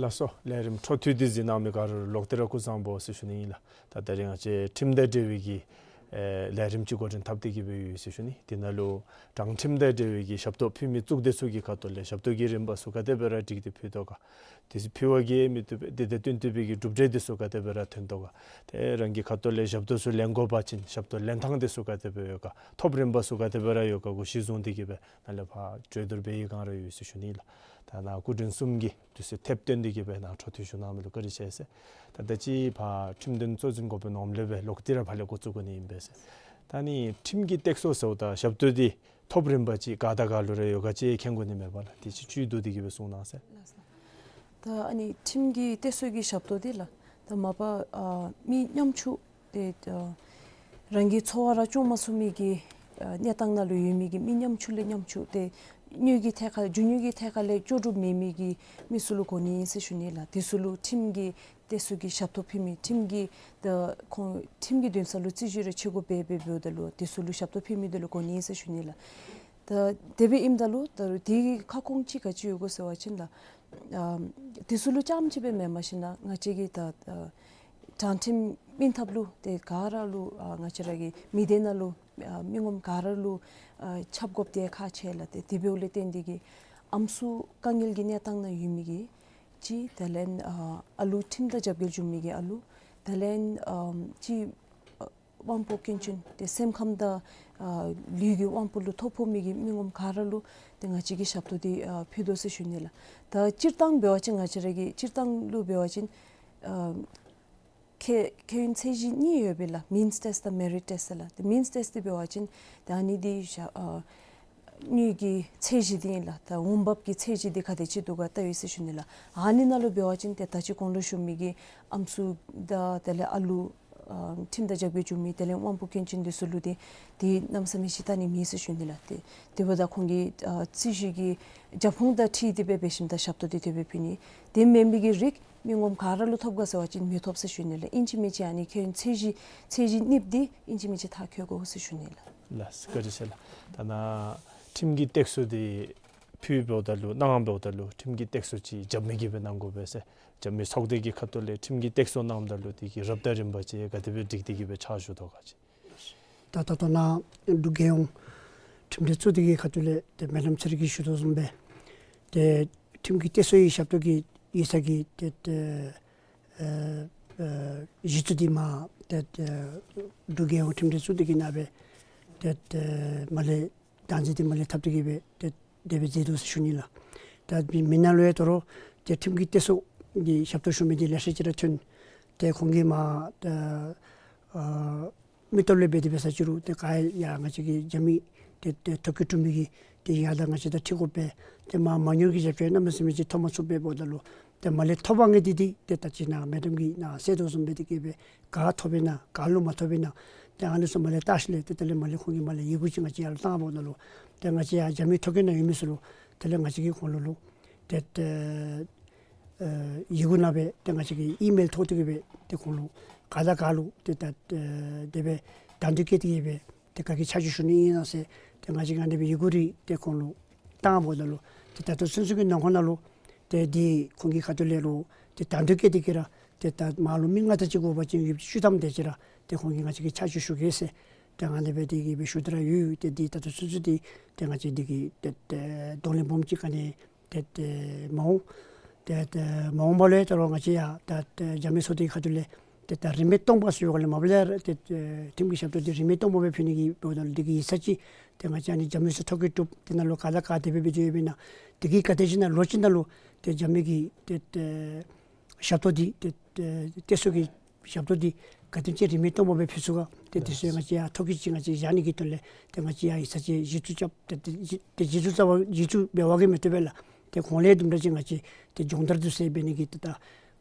ལགས་སོ། ལས་རིམ་འཕྲོ་མཐུད་དེ་གཟིགས་གནང་མི་ག་ར་ལུ་ལོག་སྟེ་ར་སྐུ་གཟུགས་བཟང་པོ་ཟེར་ཞུ་ནི་ཨིན་ལགས། ད་ད་རིས་ང་བཅས་ཁྲིམས་དང་འབྲེལ་བའི་གི་ཨེ་ལས་རིམ་ཅིག་འགོ་འདྲེན་འཐབ་སྟེ་གི་སྦེ་ཡོད་ཟེར་ཞུ་ནི། དེ་ནང་ལུ་དྲང་ཁྲིམས་དང་འབྲེལ་བའི་གི་ཞབས་ཏོག་ཕུལ་མི་གཙུག་སྡེ་ཚུ་གི་ཁ་ཐུག་ལས་ཞབས་ཏོག་གི་རིམ་པ་ཚུ་ག་དེ་སྦེ་ར་སྒྲིག་སྟེ་ཕུལ་དོ་ག། དེ་ཚུ་ཕུལ་བ་གིས་མི་བཏུབ་པས། དེ་དང་བསྟུན་ཏེ་སྦེ་གི་གྲུབ་འབྲས་དེ་ཚུ་ག་དེ་སྦེ་ར་ཐོན་དོ་ག། ཏེ་རང་གི་ཁ་ཐུག་ལས་ཞབས་ཏོག་ཚུ་ལེན་དགོ་པ་ཅིན་ཞབས་ཏོག་ལེན་ཐངས་དེ་ཚུ་ག་དེ་སྦེ་ཡོད་ག། ཐོབ་རིམ་པ་ཚུ་ག་དེ་སྦེ་ར་ཡོད་ག་གུ་གཞི་བཟུང་སྟེ་གི་སྦེ་ནཱ་ལས་ཕར་གྲོས་བསྡུར་འབད་བའི་སྒང་ར་ཡོད་ཟེར་ཞུ་ནི་ལགས། ད་ནཱ་སྐུ་མགྲོན་གསུམ་གྱིས་དུས་ཚོད་ཐེབས་བཏོན་ཏེ་གི་སྦེ་ནཱ་འཕྲོ་མཐུད་ཞུ་གནང་མི་ལུ་བཀའ་དྲིན་ཆེ་ཟེར། ད་ད་ཅི་ཕར་ཁྲིམས་དོན་གཙོ་འཛིན་འགོ་དཔོན་ངོམ་ལས་སྦེ་ལོག་སྟེ་ར་ཕར་ལས་འགོ་བཙུགས་དགོ་ནི་ཨིན་པས་ཟེར། ད་ནི་ཁྲིམས་ཀྱི་སྟེགས་གསོ་ཟེརཝ་ད་ཞབས་ཏོག་འདི་ཐོབ་རིམ་པ་ཅིག་ག་དང་ག་ལུ་ར་ཡོད་ག་ཅིག་མཁྱེན་དགོ་ནི་མེད་པ་ལགས། དེ་ཅིག་བཅུད་བསྡུ་སྟེ་གི་སྦེ་གསུང་གནང་ཟེར། ད་ཨ་ནི་ཁྲིམས་ཀྱི་སྟེགས་གསོ་གི་ཞབས་ཏོག་འདི་ལགས། ད་མ་པ་ཨ་མི་ཉམ་ཆུང་ཏེ་ཨ་རང་གི་འཚོ་བ་ར་སྐྱོང་མ་ཚུགས་མི་གི་ཨ་གནས་སྟངས་ནང་ལུ་ཡོད་མི་གི་མི་ཉམ་ཆུང་ལས་ཉམ་ཆུང་ཏེ་དངུལ་གྱི་ཐད་ཁར་རྒྱུ་དངུལ་གྱི་ཐད་ཁར་ལས་ལྕོགས་གྲུབ་མེད་མི་གི་མི་ཚུ་ལུ་གོ་ནི་ཨིན་ཟེར་ཞུ་ནི་ལགས། དེ་ཚུ་ལུ་ཁྲིམས་ཀྱི་སྟེགས་གསོ་གི་ཞབས་ཏོག་ཕུལ་མི་ཁྲིམས་ཀྱི་ད་ཁོང་ཁྲིམས་ཀྱི་འདུན་ས་ལུ་རྩོད་གཞི་རེ་ཆེ་དགོ་པས་འབདཝ་ད་ལུ་དེ་ཚུ་ལུ་ཞབས་ཏོག་ཕུལ་མི་དེ་ལུ་གོ་ནི་ཨིན་ཟེར་ཞུ་ནི་ལགས། ད་དེ་སྦེ་ཨིནམ་ད་ལུ་ད་དེ་གི་ཁ་སྐོང་ཅིག་ག་ཅི་ཡོད་གོ་ཟེར་བ་ཅིན་ད་ཨ་དེ་ཚུ་ལུ་རྐྱངམ་ཅིག་སྦེ་མེན་པར་ཞིན་ན་ང་བཅས་ཀྱི་ད་ཨ་དྲང་ཁྲིམས་སྨིན་ཐབས་ལུ་ཏེ་ག་ར་ལུ་ཨ་ང་བཅས་ར་གི་མི་སྡེ་ནང་ལུ་ཨ་མི་ངོམ་ག་ར་ལུ་ཨ་ཁྱབ་དགོཔ་དེ་ཁག་ཆེ་ལགས། ཏེ་དེ་འབདཝ་ལས་བརྟེན་ཏེ་གི་ཨམ་སྲུ་དཀའ་ངལ་གྱི་གནས་སྟངས་ནང་ཡོད་མི་གི་ཅིག་དེ་ལས་ཨ་ཨ་ལུ་ཁྲིམས་དང་རྒྱབ་འགལ་བྱུང་མི་གི་ཨ་ལུ་དེ་ལས་ཨ་ཅིག་ཨ་དབང་པོ་སྐྱོན་ཅན་ཏེ་སེམས་ཁམས་དང་ཨ་ལུས་ཀྱི་དབང་པོ་ལུ་ཐོ་ཕོག་མི་གི་མི་ངོམ་ག་ར་ལུ་ཏེ་ང་བཅས་ཀྱིས་ཞབས་ཏོག་འདི་ཨ་ཕུལ་དོ་ཟེར་ཞུ་ནི་ལགས། ད་སྤྱིར་བཏང་འབད་བ་ཅིན་ང་བཅས་ར་གི་སྤྱིར་བཏང་ལུ་འབད་བ་ཅིན་ཨ་ཁེ་ཁེ་ཡོན་ཚད་གཞི་གཉིས་ཡོད་པས་ལགས། མིནསི་ཊེསཊ་དང་མེ་རིཊ་ཊེསཊ་ལགས། ཏེ་མིནསི་ཊེསཊ་འདི་འབད་བ་ཅིན་ད་ཨ་ནི་འདི་ཞག་ཨ་དངུལ་གྱི་ཚད་གཞི་འདི་ཨིན་ལགས། ད་འོང་འབབ་ཀྱི་ཚད་གཞི་འདི་ག་དེ་ཅིག་འདུག་ག་བལྟ་ཡི་ཟེར་ཞུ་ནི་ལགས། ཨ་ནི་ནང་ལུ་འབད་བ་ཅིན་ཏེ་ད་ཅི་གོང་ལུ་ཞུ་མི་གི་ཨམ་སྲུ་དང་དེ་ལས་ཨ་ལུ་ཨ་ཁྲིམས་དང་རྒྱབ་འགལ་བྱུང་མི་དེ་ལས་དབང་པོ་སྐྱོན་ཅན་འདི་ཚུ་ལུ་ཏེ་འདི་གནམ་མེད་ས་མེད་ཅིག་བལྟ་ནི་མེད་ཟེར་ཞུ་ནི་ལགས། ཏེ་དེ་འབདཝ་ད་ཁོང་གི་ཨ་རྩོད་གཞི་གི་རྒྱབ་ཁུངས་དང་འཁྲིལ་ཏེ་སྦེ་འབད་ཞིནམ་ད་ཞབས་ཏོག་འདི་དེ་སྦེ་ཕུལ་ནི། དེ་མེན་པའི་གི་རིགས་མི་ངོམ་ག་ར་ལུ་ཐོབ་ག་ཟེར་བ་ཅིན་མི་ཐོབ་ཟེར་ཞུ་ནི་ལགས། ཨིན་ཅི་མིན་ཅི་ཨ་ནི་ཁེ་ཡོན་ཚད་གཞི་ཚད་གཞི་གཉིས་འདི་ཨིན་ཅི་མིན་ཅི་མཐར་འཁྱོལ་དགོ་ཟེར་ཞུ་ནི་ལགས། ལགས་སོ་བཀའ་དྲིན་ཆེ་ལགས། ད་ནཱ་ཁྲིམས་ཀྱི་སྟེགས་གསོ་འདི་ཕུལ་འབདཝ་ད་ལུ་གནང་འབདཝ་ད་ལུ་ཁྲིམས་ཀྱི་སྟེགས་གསོ་ཅིག་རྒྱབ་མི་གིས་སྦེ་གནང་དགོ་པས་ཟེར་རྒྱབ་མི་ཚོགས་སྡེ་གི་ཁ་ཐུག་ལས་ཁྲིམས་ཀྱི་སྟེགས་གསོ་གནངམ་ད་ལུ་དེ་གི་རབ་དང་རིམ་པ་ཅིག་ག་དེ་སྦེ་སྒྲིག་སྟེ་གི་སྦེ་ཕྱག་ཞུ་དོ་ག་ཅིག། ད་ད་ལྟོ་ནཱ་འབྲུག་རྒྱལ་ཡོངས་ཁྲིམས་འབྲེལ་གཙོ་འདི་གི་ཁ་ཐུག་ལས་ཏེ་མེ་ཌམ་ཚེ་རིང་གིས་ཞུ་དོ་བཟུམ་སྦེ་ཏེ་ཁྲིམས་ཀྱི་སྟེགས་གསོའི་ཞབས་ཏོག་གི་ཡིག་ཚང་གི་ཏེ་ཏེ་ཨེ་ཨེ་གཞི་བཙུགས་འདི་མ་ཏེ་ཏེ་འབྲུག་རྒྱལ་ཡོངས་ཁྲིམས་འབྲེལ་གཙོ་འདི་གི་ནང་སྦེ་ཏེ་ཏེ་མ་ལས་བདག་འཛིན་འདི་མ་ལས་འཐབ་སྟེ་གི་སྦེ་ཏེ་དེ་སྦེ་མཛད་དོ་ཟེར་ཞུ་ནི་ལགས། ད་མི་མི་ནང་ལུ་ཡང་དོ་རུང་ཏེ་ཁྲིམས་ཀྱི་སྟེགས་གསོ་འདི་ཞབས་ཏོག་ཞུ་མི་འདི་ལེ་ཤ་ཅིག་ར་ཐོན། ཏེ་ཁོང་གིས་མ་ཏེ་ཨ་མི་སྟོབས་ལས་འབད་དེ་འབད་ས་ཅིག་རུང་ཏེ་ག་ཡང་ང་བཅས་ཀྱི་རྒྱབ་མི་ཏེ་ཏེ་ཐོ་བཀོད་གྲུབ་མི་གི་ཏེ་ཡར་ད་ང་བཅས་དང་འཁྲིལ་དགོ་པས། ཏེ་མ་མ་དངུལ་གྱི་རྒྱབ་སྐྱོར་གནམ་མེད་ས་མེད་ཅིག་ཐོབ་མ་ཚུགས་པས་འབདཝ་ད་ལུ་ཏེ་མ་ལས་ཐོབ་པ་ངེས་འདི་འདི་ཏེ་ད་ཅི་ནཱ་མེ་ཌམ་གིས་ནཱ་གསལ་དོ་བཟུམ་སྦེ་དེ་གིས་སྦེ་ག་ཐོབ་པས་ན་ག་ལུ་མ་ཐོབ་པས་ན་ཏེ་ཨ་ནི་ཚུ་མ་ལས་བལྟ་ཞིནམ་ལས་ཏེ་དེ་ལས་མ་ལས་ཁོང་གིས་མ་ལས་ཡི་གུ་ཅིག་ང་བཅས་ཡར་ལུ་བཏང་འབདཝ་ད་ལུ་ཏེ་ང་བཅས་ཡར་རྒྱབ་མི་ཐོ་བཀོད་ནང་ཡོད་མི་ཚུ་ལུ་དེ་ལས་ང་བཅས་ཀྱིས་ཁོང་ལུ་ལུ་ཏེ་ཏེ་ཨེ་ཡི་གུ་ནང་སྦེ་ཏེ་ང་བཅས་ཀྱིས་ཨི་མེལ་ཐོག་ཏུ་གི་སྦེ་ཏེ་ཁོང་ལུ་ག་དང་ག་ལུ་ཏེ་ད་ཨེ་དེ་སྦེ་དང་འདོད་བསྐྱེད་དེ་གི་སྦེ་ཏེ་ག་གིས་ཆ་འཇོག་ཞུ་ནི་ཨིན་ན་ཟེར་ཏེ་ང་བཅས་ཀྱིས་ཨ་ནི་སྦེ་ཡི་གུ་རེ་ཏེ་ཁོང་ལུ་བཏང་འབདཝ་ད་ལུ་ཏེ་ད་ལྟོ་ཚུན་ཚོད་ཀྱི་ནང་འཁོད་ནང་ལུ་ཏེ་འདི་ཁོང་གི་ཁ་ཐུག་ལས་ལུ་ཏེ་དང་འདོད་བསྐྱེད་དེ་གི་ར་ཏེ་ད་མར་ལུ་མི་ལྔ་དེ་ཅིག་དགོ་པ་ཅིན་ཡོདཔ་ཅིག་བཅུ་ཐམ་དེ་ཅིག་ར་ཏེ་ཁོང་གིས་ང་བཅས་ཀྱིས་ཆ་འཇོག་ཞུ་གེ་ཟེར་ཏེ་ཨ་ནི་སྦེ་དེ་གི་སྦེ་ཞུ་སྟེ་ར་ཡོད། ཏེ་འདི་ད་ལྟོ་ཚུན་ཚོད་འདི་ཏེ་ང་བཅས་འདི་གི་ཏེ་ཏེ་གདོང་ལེན་སྦོམ་ཅིག་ག་ནི་ཏེ་ཏེ་མ་འོང་། ཏེ་ཏེ་མ་འོངས་པ་ལུ་ཡང་ད་རུང་ང་བཅས་ཡང་ད་ཏེ་འཇམ་དབྱངས་མཚོ་རྟ་གི་ཁ་ཐུག་ལས་ཏེ་ད་རིན་མེད་སྟོང་པ་ཟེར་བའི་སྒང་ལས་མ་པ་ལས་ར་ཏེ་ཨེ་ཁྲིམས་ཀྱི་ཞབས་ཏོག་འདི་རིན་མེད་སྟོང་པ་སྦེ་ཕུལ་ནི་གི་འབདཝ་ད་ལུ་འདི་གི་ཡིག་ཚང་ཅིག་ཏེ་ང་བཅས་ཨ་ནི་འཇམ་དབྱངས་མཚོ་རྟ་གིས་གྲུབ། དེ་ནང་ལུ་ག་དང་ག་དེ་སྦེ་སྦེ་འགྱོ་ཡོདཔ་ཨིན་ན། དེ་གི་ག་དེམ་ཅིག་ནང་ལོ་གཅིག་ནང་ལུ་ཏེ་འཇམ་དབྱངས་ཀྱི་ཏེ་ཏེ་ཞབས་ཏོག་འདི་ཏེ་ཏེ་གཏད་སོ་གི་ཞབས་ཏོག་འདི་ག་དེམ་ཅིག་རིན་མེད་སྟོང་པ་སྦེ་ཕུལ་ཚུགས་ག། ཏེ་དེ་ཚུ་ཡང་ང་བཅས་ཡང་ཐོ་བཀོད་ཅིག་ང་བཅས་བཞག་ནི་གི་དོན་ལས་ཏེ་ང་བཅས་ཡང་ཡིག་ཚང་ཅིག་གཞི་བཙུགས་རྐྱབ། ཏེ་ཏེ་གཞི་ཏེ་གཞི་བཙུགས་རྩ་བ་གཞི་བཙུགས་འབད་བ་གིས་མི་བཏུབ་པས་ལགས། ཏེ་གོང་ལས་དུམ་གྲ་ཅིག་ང་བཅས་ཏེ་སྦྱོང་བརྡར་འདི་ཚུ་འབད་ནི་གི་ཏེ་ད་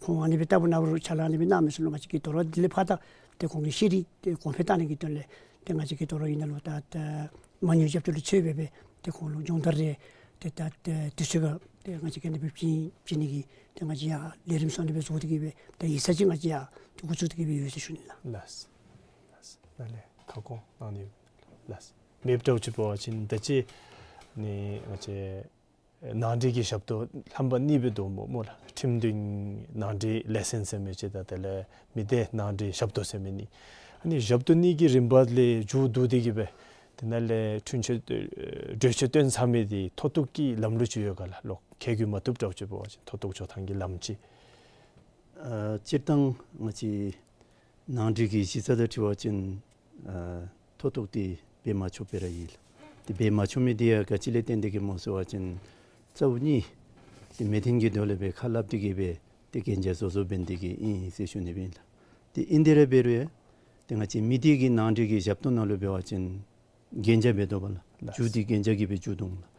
ཁོང་ཨ་ནི་སྦེ་ལྟ་བུ་ནང་རུ་ཕྱག་ལཱ་ཨ་ནི་སྦེ་གནང་མི་ཚུ་ལུ་ང་བཅས་ཀྱིས་དོ་རུང་དེ་ལས་ཕར་ད་ཏེ་ཁོང་གི་ཤེས་རིག་ཏེ་གོང་འཕེལ་གཏང་ནི་གི་དོན་ལས་ཏེ་ང་བཅས་ཀྱིས་དོ་རུང་ཨིན་ན་ལུ་ད་ད་མ་དངུལ་རྒྱབ་སྐྱོར་ལུ་ཚུད་སྦེ་སྦེ་ཏེ་ཁོང་ལུ་སྦྱོང་བརྡར་རེ་ཏེ་ད་ཏེ་དུས་ཚོད་ཁར་ཏེ་ང་བཅས་ཀྱིས་ཨ་ནི་སྦེ་བྱིན་བྱིན་ནི་གི་ཏེ་ང་བཅས་ཡང་ལས་རིམ་ཚུ་ཨ་ནི་སྦེ་བཟོ་སྟེ་གིས་སྦེ་ད་ཡིག་ཚང་ཅིག་ང་བཅས་ཡང་ཏེ་འགོ་བཙུགས་ཏེ་གིས་སྦེ་ཡོད་ཟེར་ཞུ་ནི་ལགས། ལགས། ལགས། ནཱ་ལས་ཁ་སྐོང་གནང་ནི་ལགས། མེདཔ་འདྲཝ་ཅིག་འབད་བ་ཅིན་ད་ཅི་ནི་ང་བཅས་ནང་འགྲིག་གི་ཞབས་ཏོག་རྣམ་པ་གཉིས་སྦེ་འདུག་སྨོ་སྨོ་ལགས། ཁྲིམས་མཐུན་ནང་འགྲིག་ལས་ཚན་ཟེར་མི་ཅིག་དང་དེ་ལས་མི་སྡེ་ནང་འགྲིག་ཞབས་ཏོག་ཟེར་མི་གཉིས། ཨ་ནི་ཞབས་ཏོག་གཉིས་ཀྱི་རིམ་པ་ལས་མཇུག་བསྡུ་སྟེ་གིས་སྦེ་དེ་ནང་ལས་འཁྲུན་ཆོད་གྲོས་ཆོད་བཏོན་ཚར་མི་འདི་མཐོ་གཏུགས་ཀྱི་ལམ་ལུགས་ཅིག་ཡོད་ག་ལགས། ལོག་ཁེ་གུ་མ་བཏུབ་འདྲཝ་ཅིག་འབད་བ་ཅིན་མཐོ་གཏུགས་འགྱོ་ཐངས་ཀྱི་ལམ་ཅིག། ཨ་སྤྱིར་བཏང་ང་བཅས་ནང་འགྲིག་གི་གཞི་རྩ་དང་འཁྲིལ་བ་ཅིན་ཨ་མཐོ་གཏུགས་འདི་འབད་མ་ཆོགཔ་སྦེ་ར་ཨིན་ལགས། ཏེ་འབད་མ་ཆོག་མི་འདི་ཡང་ག་ཅི་ལས་བརྟེན་ཏེ་གིས་སྨོ་ཟེར་བ་ཅིན་རྩ་བོ་གཉིས་ཏེ་མི་མཐུན་གྱི་དོན་ལས་སྦེ་ཁ་སླབ་སྟེ་གིས་སྦེ་ཏེ་གན་རྒྱ་བཟོ་བཟོཝ་འབད་ནི་དེ་གིས་ཨིན་ཟེར་ཞུ་ནི་སྦེ་ཨིན་ལགས། ཏེ་ཨིན་དེ་ར་འབད་རུང་ཡང་ཏེ་ང་བཅས་མི་སྡེ་གི་ནང་འགྲིག་གི་ཞབས་ཏོག་ནང་ལུ་འབད་བ་ཅིན་གན་རྒྱ་འབད་དོ་བ་ལགས། ལགས། མཇུག་འདི་གན་རྒྱ་གིས་སྦེ་མཇུག་བསྡུ་འོང་ལགས།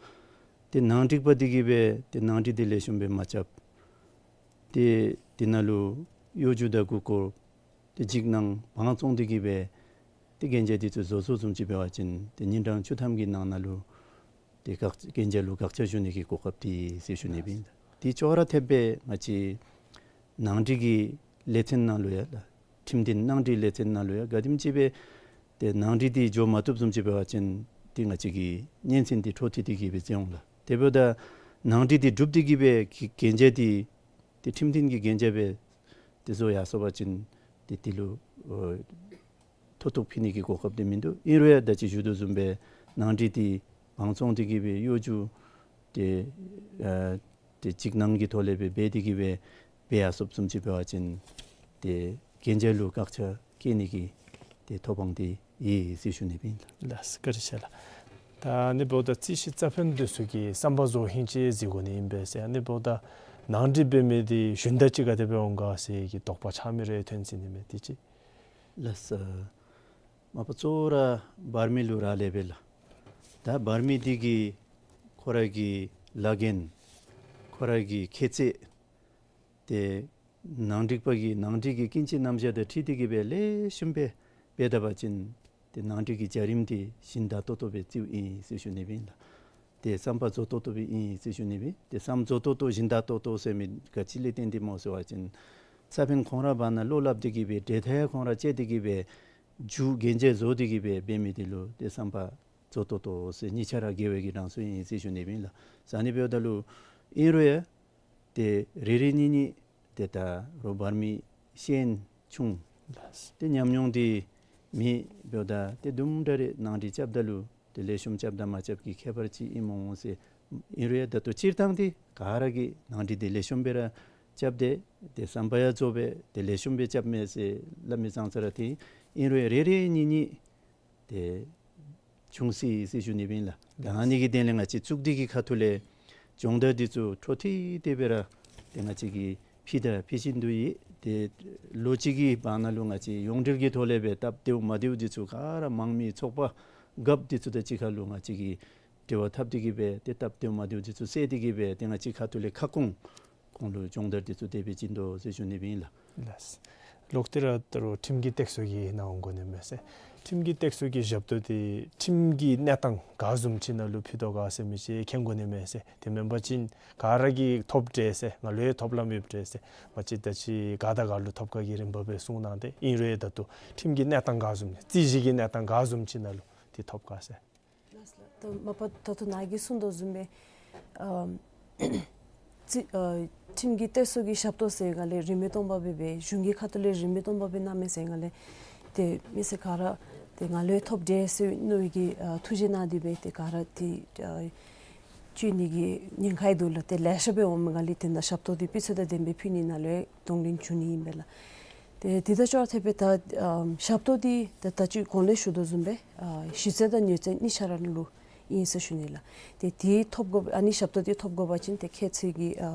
ཏེ་ནང་འགྲིག་པ་འདི་གིས་སྦེ་ཏེ་ནང་འགྲིག་འདི་ལེགས་ཤོམ་སྦེ་མ་རྐྱབ། ཏེ་དེ་ནང་ལུ་གཡོ་སྒྱུ་དང་མགུ་སྐོར་ཏེ་འཇིགས་སྣང་བང་བཙོང་སྟེ་གིས་སྦེ་ཏེ་གན་རྒྱ་འདི་ཚུ་བཟོ་བཟོཝ་བཟུམ་ཅིག་འབད་བ་ཅིན་ཏེ་ཉིན་གྲངས་བཅུ་ཐམ་གྱི་ནང་ན་ལུ་ཏེ་བཀག་གན་རྒྱ་ལུ་བཀག་ཆ་ཞུ་ནི་གི་གོ་སྐབས་འདི་ཟེར་ཞུ་ནི་སྦེ་ཨིན་ལགས། དེ་ཅོག་ར་འཐདཔ་སྦེ་ང་བཅས་ནང་འགྲིག་གི་ལས་ཚན་ནང་ལུ་ཡང་ལགས། ཁྲིམས་མཐུན་ནང་འགྲིག་ལས་ཚན་ནང་ལུ་ཡང་ག་དེམ་ཅིག་སྦེ་ཏེ་ནང་འགྲིག་འདི་འགྱོ་མ་བཏུབ་བཟུམ་ཅིག་འབད་བ་ཅིན་ཏེ་ང་བཅས་ཀྱི་སྙན་གསན་འདི་འཕྲོ་མཐུད་དེ་གིས་སྦེ་བྱིན་འོང་ལགས། དེ་འབདཝ་ད་ནང་འགྲིག་འདི་གྲུབ་སྟེ་གིས་སྦེ་གི་གན་རྒྱ་འདི་ཏེ་ཁྲིམས་མཐུན་གྱི་གན་རྒྱ་སྦེ་ཏེ་བཟོ་ཡར་སོང་པ་ཅིན་ཏེ་དེ་ལུ་ཨོ་མཐོ་གཏུགས་ཕུལ་ནི་གི་གོ་སྐབས་འདི་མིན་འདུག། ཨིན་རུང་ཡང་ད་ཅི་ཞུ་དོ་བཟུམ་སྦེ་ནང་འགྲིག་འདི་བང་བཙོང་སྟེ་གིས་སྦེ་གཡོ་སྒྱུ་ཏེ་ཨ་ཏེ་འཇིགས་སྣང་གི་ཐོག་ལས་སྦེ་འབད་དེ་གིས་སྦེ་འབད་ཡར་སོངམ་བཟུམ་ཅིག་འབད་བ་ཅིན་ཏེ་གན་རྒྱ་ལུ་བཀག་ཆ་བཀལ་ནི་གི་ཏེ་ཐོབ་དབང་འདི་ཡོད་ཟེར་ཞུ་ནི་སྦེ་ཨིན་ལགས། ལགས་སོ། བཀའ་དྲིན་ཆེ་ལགས། ད་ཨ་ནི་འབདཝ་ད་རྩིས་ཞིབ་རྩ་ཕན་འདི་ཚུ་གིས་བསམ་པ་རྫོགས་ཧིང་ཅིག་གཟིགས་དགོ་ནི་ཨིན་པས་ཟེར། ཨ་ནི་འབདཝ་ད་ནང་འགྲིག་འབད་མི་འདི་ཞུན་དག་ཅིག་ག་དེ་སྦེ་འོང་ག་ཟེར་གྱི་དོགས་པ་ཆགས་མི་རེ་ཐོན་ཅི་ནི་མས། དེ་ཅིག། ལགས་སོ། མ་པ་གཙོ་བོ་ར་འབར་མི་ལུ་རག་ལས་པས་ལགས། ད་འབར་མི་འདི་གིས་ཁོ་ར་གི་ལཱ་འགན་ཁོ་ར་གི་ཁྱད་ཚད་ཏེ་ནང་འགྲིག་པ་གི་ནང་འགྲིག་གི་ཀུན་སྤྱོད་རྣམ་གཞག་དང་འཁྲིལ་ཏེ་གིས་སྦེ་ལེགས་ཤོམ་སྦེ་འབད་ད་པ་ཅིན་ཏེ་ནང་འགྲིག་གི་བྱ་རིམ་འདི་ཞིན་དག་ཏོག་ཏོ་སྦེ་རྩིཝ་ཨིན་ཟེར་ཞུ་ནི་སྦེ་ཨིན་ལགས། ཏེ་བསམ་པ་རྫོགས་ཏོག་ཏོ་སྦེ་ཨིན་ཟེར་ཞུ་ནི་སྦེ། ཏེ་བསམ་རྫོགས་ཏོག་ཏོ་ཞིན་དག་ཏོག་ཏོ་ཟེར་མི་ག་ཅི་ལས་བརྟེན་ཏེ་སྨོ་ཟེར་བ་ཅིན་རྩ་ཕན་ཁོང་ར་བར་ན་བློ་སླབ་སྟེ་གིས་སྦེ་འབྲེལ་ཐག་ཁོང་ར་བཅད་དེ་གིས་སྦེ་མཇུག་གན་རྒྱ་བཟོ་སྟེ་གིས་སྦེ་འབད་མི་འདི་ལུ་ཏེ་བསམ་པ་རྫོགས་ཏོག་ཏོ་ཟེར་གཉིས་ཆ་ར་དགེ་བའི་གི་གྲངས་སུ་ཨིན་ཟེར་ཞུ་ནི་སྦེ་ཨིན་ལགས། ཟེར་ཨ་ནི་འབདཝ་ད་ལུ་ཨིན་རུང་ཡང་ཏེ་རེ་རེ་གཉིས་གཉིས་ཏེ་ད་རོགས་འབར་མི་ཤེས་ཡོན་ཆུང་། ལགས། ཏེ་ཉམས་མྱོང་འདི་མེད། འབདཝ་ད་ཏེ་དུམ་གྲ་རེ་ནང་འགྲིག་རྐྱབ་ད་ལུ་ཏེ་ལེགས་ཤོམ་རྐྱབ་དང་མ་རྐྱབ་ཀྱི་ཁྱད་པར་ཅིག་ཨིན་མས་འོང་ཟེར། ཨིན་རུང་ཡང་ད་ལྟོ་སྤྱིར་བཏང་འདི་ག་ར་གིས་ནང་འགྲིག་འདི་ལེགས་ཤོམ་སྦེ་ར་རྐྱབ་སྟེ་ཏེ་བསམ་པ་ཡང་རྫོགས་སྦེ་ཏེ་ལེགས་ཤོམ་སྦེ་རྐྱབ་མས་ཟེར་སླབ་མི་ཙང་ཙ་ར་ཏེ་ཨིན་རུང་ཡང་རེ་རེ་གཉིས་གཉིས་ཏེ་བྱུང་སྲིད་ཟེར་ཞུ་ནི་སྦེ་ཨིན་ལགས། ད་ཨ་ནི་གི་དོན་ལས་ང་བཅས་གཙུག་སྡེ་གི་ཁ་ཐུག་ལས་སྦྱོང་བརྡར་འདི་ཚུ་འཕྲོ་མཐུད་དེ་སྦེ་ར་ཏེ་ང་བཅས་ཀྱིས་ཕུལ་དང་ཕུལ་བཞིན་དུ་ཡོད། ཏེ་ལོ་གཅིག་གི་བར་ན་ལུ་ང་བཅས་ཡོངས་འབྲེལ་གྱི་ཐོག་ལས་སྦེ་སྟབས་བདེཝ་མ་བདེཝ་འདི་ཚུ་ག་ར་མང་མི་ཚོགས་པ་རྒཔོ་འདི་ཚུ་དང་གཅིག་ཁར་ལུ་ང་བཅས་ཀྱིས་འབྲེལ་བ་འཐབ་སྟེ་གིས་སྦེ་ཏེ་སྟབས་བདེཝ་མ་བདེཝ་འདི་ཚུ་བསལ་ཏེ་གིས་སྦེ་ཏེ་ང་བཅས་ཁ་ཐུག་ལས་ཁ་སྐོང་ཁོང་ལུ་སྦྱོང་བརྡར་འདི་ཚུ་དེ་སྦེ་བྱིན་དོ་ཟེར་ཞུ་ནི་སྦེ་ཨིན་ལགས། ལགས། ལོག་སྟེ་ར་ད་རུང་ཁྲིམས་ཀྱི་སྟེགས་གསོ་གི་ནང་འོང་དགོ་ནི་མས་ཟེར། ཁྲིམས་ཀྱི་སྟེགས་གསོ་གི་ཞབས་ཏོག་འདི་ཁྲིམས་ཀྱི་གནས་སྟངས་ག་བཟུམ་ཅིག་ནང་ལུ་ཕུལ་དོ་ག་ཟེར་མི་ཅིག་མཁྱེན་དགོ་ནི་མས་ཟེར། དེ་མེན་པ་ཅིན་ག་ར་གིས་ཐོབ་དེས་ཟེར་ང་ལུ་ཡང་ཐོབ་ལམ་ཡོད་དེས་ཟེར། མ་གཞི་ད་ཅི་ག་དང་ག་ལུ་ཐོབ་ག་གི་རིམ་པ་སྦེ་གསུངས་གནང་སྟེ་ཨིན་རུང་ཡང་ད་ལྟོ་ཁྲིམས་ཀྱི་གནས་སྟངས་ག་བཟུམ་ནི་རྩོད་གཞི་གི་གནས་སྟངས་ག་བཟུམ་ཅིག་ནང་ལུ་འདི་ཐོབ་ག་ཟེར། ལགས་སོ་ལགས། ད་མ་པ་ད་ལྟོ་ནཱ་གིས་གསུངས་དོ་བཟུམ་སྦེ་ཨམ་རྩི་ཨ་ཁྲིམས་ཀྱི་སྟེགས་གསོ་གི་ཞབས་ཏོག་ཟེར་སྒང་ལས་རིན་མེད་སྟོང་པ་སྦེ་སྦེ་གཞུང་གི་ཁ་ཐུག་ལས་རིན་མེད་སྟོང་པ་སྦེ་གནང་མི་ཟེར་སྒང་ལས་ཏེ་མི་སེར་ག་ར་ཏེ་ང་ལུ་ཡང་ཐོབ་དེས་ཟེར་མནོ་བའི་གི་ཨ་ཐུགས་རྗེ་གནང་སྟེ་སྦེ་ཏེ་ག་ར་ཏེ་ཨ་ སྤྱོད་ནི་གི་ཉེན་ཁ་ཡང་འདུག་ལགས། ཏེ་ལེ་ཤ་སྦེ་འོངམ་ད་ལས་དེ་ནང་ཞབས་ཏོག་འདི་སྤུས་ཚད་དང་ལྡན་པའི་ཕུལ་ནི་ནང་ལུ་གདོང་ལེན་འབྱུང་ནི་ཨིན་པས་ལགས། ཏེ་དེ་དང་ཅོག་འཐདཔ་སྦེ་ད་ཨམ་ཞབས་ཏོག་འདི་ད་ད་ཅི་གོང་ལས་ཞུ་དོ་བཟུམ་སྦེ་ཨ་གཞི་རྩ་དང་ནུས་རྩལ་གཉིས་ཆ་ར་ལུ་ཨིན་ཟེར་ཞུ་ནི་ལགས། ཏེ་དེ་ཐོབ་དགོ་ཨ་ནི་ཞབས་ཏོག་འདི་ཐོབ་དགོ་པ་ཅིན་ཏེ་ཁྱད་ཚད་ཀྱི་ཨ་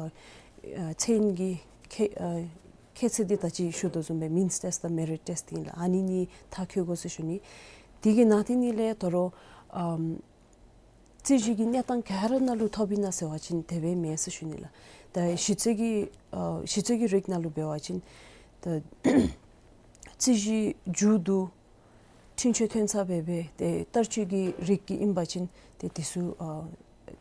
ཨ་ཚད་ཡོད་ཀྱི་ཁྱད་ཨ་ཁྱད་ཚད་འདི་ད་ཅི་ཞུ་དོ་བཟུམ་སྦེ་མིནསི་ཊེསཊ་དང་མེ་རིཊ་ཊེསཊ་ཨིན་ལགས། ཨ་ནི་གཉིས་མཐར་འཁྱོལ་དགོ་ཟེར་ཞུ་ནི། དེ་གི་ནང་དེ་ནང་ལས་ད་རུང་ཨམ་རྩོད་གཞི་གི་གནས་སྟངས་ག་ར་ནང་ལུ་ཐོབ་ཨིན་ན་ཟེར་བ་ཅིན་དེ་སྦེ་མེན་ཟེར་ཞུ་ནི་ལགས། ད་གཞི་རྩའི་གི་ཨ་གཞི་རྩའི་གི་རིགས་ནང་ལུ་འབད་བ་ཅིན་ད་རྩོད་གཞི་མཇུག་བསྡུ་འཁྲུན་ཆོད་ཐོན་ཚར་སྦེ་སྦེ་ཏེ་བསྟར་སྤྱོད་ཀྱི་རིགས་ཀྱི་ཨིན་པ་ཅིན་ཏེ་དེ་ཚུ་ཨ་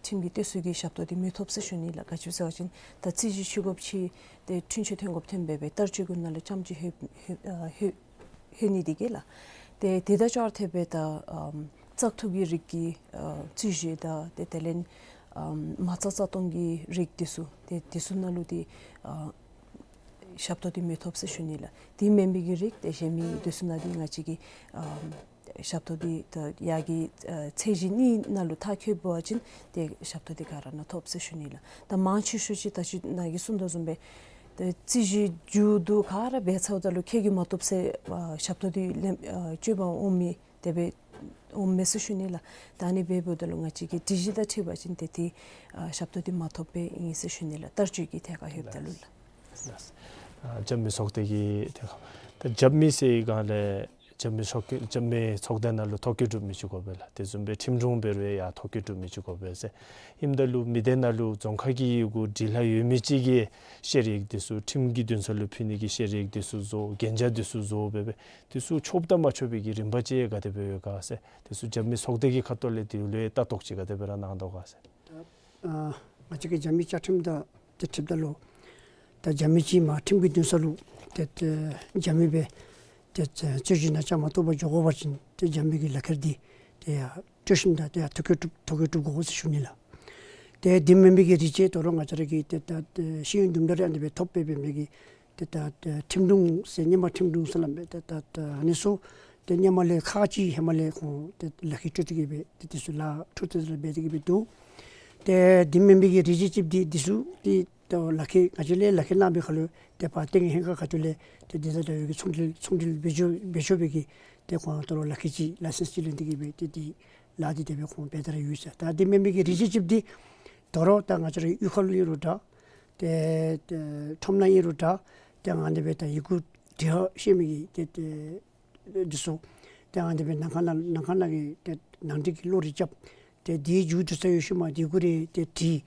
ཁྲིམས་ཀྱི་གཏད་སོ་གི་ཞབས་ཏོག་འདི་མི་ཐོབ་ཟེར་ཞུ་ནི་ལགས། ག་ཅི་ཟེར་བ་ཅིན་ད་རྩོད་གཞི་འཆོལ་དགོཔ་ཅིག་ཏེ་འཁྲུན་ཆོད་ཐོན་དགོཔ་ཐོན་སྦེ་སྦེ་བསྟར་སྤྱོད་ཀྱི་ནང་ལུ་རྐྱངམ་ཅིག་ལྷོད་ལྷོད་ཨ་ལྷོད་ལྷོད་ནི་འདི་གིས་ལགས། ཏེ་དེ་དང་ཅོག་འཐདཔ་སྦེ་ད་ཨམ་བཙག་འཐུ་གི་རིགས་ཀྱི་ཨ་རྩོད་གཞི་དང་ཏེ་དེ་ལས་ཨམ་མ་རྩ་རྩ་གཏོང་གི་རིགས་འདི་ཚུ་ཏེ་འདི་ཚུ་ནང་ལུ་འདི་ཨ་ཞབས་ཏོག་འདི་མི་ཐོབ་ཟེར་ཞུ་ནི་ལགས། དེ་མེན་པའི་གི་རིགས་ཏེ་གཞན་མི་འདི་ཚུ་ནང་འདི་ང་བཅས་ཀྱིས་ཨམ་ཞབས་ཏོག་འདི་ད་ཡར་གྱི་ཨ་ཚད་གཞི་གཉིས་ནང་ལུ་མཐར་འཁྱོལ་བ་ཅིན་ཏེ་ཞབས་ཏོག་འདི་ག་ར་ནང་ཐོབ་ཟེར་ཞུ་ནི་ལགས། ད་མང་ཆེ་ཤོས་ཅིག་ད་ཅི་ནཱ་གིས་གསུངས་དོ་བཟུམ་སྦེ་ཏེ་རྩོད་གཞི་མཇུག་བསྡུ་ག་ར་འབད་ཚརཝ་ད་ལུ་ཁྱོད་ཀྱིས་མ་བཏུབ་ཟེར་ཨ་ཞབས་ཏོག་འདི་ལེན་ཨ་སྤྱོད་པར་འོང་མི་དེ་སྦེ་འོངམ་མས་ཟེར་ཞུ་ནི་ལགས། ད་ཨ་ནི་འབདཝ་ད་ལུ་ང་བཅས་ཀྱི་སྒྲིག་གཞི་དང་འཁྲིལ་བ་ཅིན་ཏེ་ཏེ་ཨ་ཞབས་ཏོག་འདི་མ་ཐོབ་པའི་ཨིན་ཟེར་ཞུ་ནི་ལགས། བསྟར་སྤྱོད་ཀྱི་ཐད་ཁར་ལྷོདཔ་ད་ལུ་ལགས། ལགས། ཨ་རྒྱབ་མི་ཚོགས་སྡེ་གི་ཐད་ཁར་ད་རྒྱབ་མི་ཟེར་བའི་སྒང་ལས་རྒྱབ་མི་ཚོགས་རྒྱབ་མི་ཚོགས་སྡེ་ནང་ལུ་ཐོ་བཀོད་གྲུབ་མི་ཅིག་དགོ་པས་ལགས། དེ་བཟུམ་སྦེ་ཁྲིམས་དྲུང་འབད་རུང་ཡང་ཐོ་བཀོད་གྲུབ་མི་ཅིག་དགོ་པས་ཟེར། ཨིནམ་ད་ལུ་མི་སྡེ་ནང་ལུ་རྫོང་ཁག་གི་ཡི་གུ་འབྲི་ལྷག་ཡོད་མི་ཅིག་གིས་བཤེར་ཡིག་འདི་ཚུ་ཁྲིམས་ཀྱི་འདུན་ས་ལུ་ཕུལ་ནི་གི་བཤེར་ཡིག་འདི་ཚུ་བཟོ་གན་རྒྱ་འདི་ཚུ་བཟོ་འབད་འབད་འདི་ཚུ་ཆོགཔ་དང་མ་ཆོག་པའི་གི་རིམ་པ་ཅིག་ག་དེ་སྦེ་ཡོད་ག་ཟེར། འདི་ཚུ་རྒྱབ་མི་ཚོགས་སྡེ་གི་ཁ་ཐུག་ལས་འདི་ལུ་ལྟ་རྟོག་ཅིག་ག་དེ་སྦེ་ར་གནང་དོ་ག་ཟེར། ཨ་ང་བཅས་ཀྱི་རྒྱབ་མི་བཅའ་ཁྲིམས་དང་ཏེ་འཁྲིལཝ་ད་ལུ་ཏེ་རྒྱབ་མི་ཅིག་མར་ཁྲིམས་ཀྱི་འདུན་ས་ལུ་ཏེ་ཏེ་རྒྱབ་མི་སྦེ་ཏེ་ཏེ་རྩོད་གཞི་ནང་བཅའ་མར་གཏོགས་པར་འགྱོ་དགོ་པ་ཅིན་ཏེ་རྒྱབ་མི་གི་ལག་ཁྱེར་འདི་ཏེ་ཡར་སྤྲོད་ཞིནམ་ད་ཏེ་ཡར་ཐོ་བཀོད་གྲུབ་ཐོ་བཀོད་གྲུབ་དགོ་ཟེར་ཞུ་ནི་ལགས། ཏེ་འདི་མེན་པའི་གི་རིགས་ཅིག་ད་རུང་ང་བཅས་ར་གི་ཏེ་ད་ཏེ་ཤེས་ཡོན་དུམ་གྲ་རེ་ཨ་ནི་སྦེ་ཐོབ་སྦེ་འབད་མི་གི་ཏེ་ད་ཏེ་ཁྲིམས་དྲུང་ཟེར་སྔོན་མ་ཁྲིམས་དྲུང་ཟེར་སླབ་པས། ཏེ་ད་ཏེ་ཨ་ནི་ཚུ་ཏེ་སྔོན་མ་ལས་ཁག་ཅིག་ཧེ་མ་ལས་ཁོང་ཏེ་ལག་ཁྱེར་སྤྲོད་དེ་གི་སྦེ་ཏེ་འདི་ཚུ་ལཱ་འཕྲོ་མཐུད་དེ་སྦེ་འབད་དེ་གི་སྦེ་འདུག། ཏེ་འདི་མེན་པའི་གི་རིགས་ཅིག་ཅིག་འདི་འདི་ཚུ་ཏེ་ད་ལག་ཁྱེར་ང་བཅས་ལས་ལག་ཁྱེར་གནང་བའི་ཁར་ལུ་ཏེ་ཕར་ཏེ་ཧེང་ཁ་ཁ་ཐུག་ལས་ཏེ་འདི་དང་འདྲ་བའི་གི་ཚོང་འབྲེལ་ཚོང་འབྲེལ་འབད་འགྱོ་འབད་འགྱོ་བའི་གི་ཏེ་ཁོང་ད་རུང་ལག་ཁྱེར་ཅིག་ལའི་སེནསི་ཅིག་ལེན་ཏེ་གི་སྦེ་ཏེ་འདི་ལཱ་འདི་དེ་སྦེ་ཁོང་འབད་དེ་ར་ཡོད་ཟེར། ད་འདི་མེན་པའི་གི་རིགས་ཅིག་ཅིག་འདི་ད་རུང་ད་ང་བཅས་ར་གཡུས་ཁ་ལུ་ཨིན་རུང་འདྲ། ཏེ་ཏེ་ཁྲོམ་ནང་ཨིན་རུང་འདྲ། ཏེ་ཨ་ནི་སྦེ་ད་ཡི་གུ་འབྲི་ཤེས་མི་གི་ཏེ་ཏེ་འདི་ཚུ་ཏེ་ཨ་ནི་སྦེ་ནང་ཁང་ནང་ནང་ཁང་ནང་གི་ཏེ་ནང་འགྲིག་གི་བློ་རེ་རྐྱབ། ཏེ་འདི་མཇུག་བསྡུ་ཚར་ཡོད་ཤུལ་མ་འདི་གུ་རེ་ཏེ་བྲིས།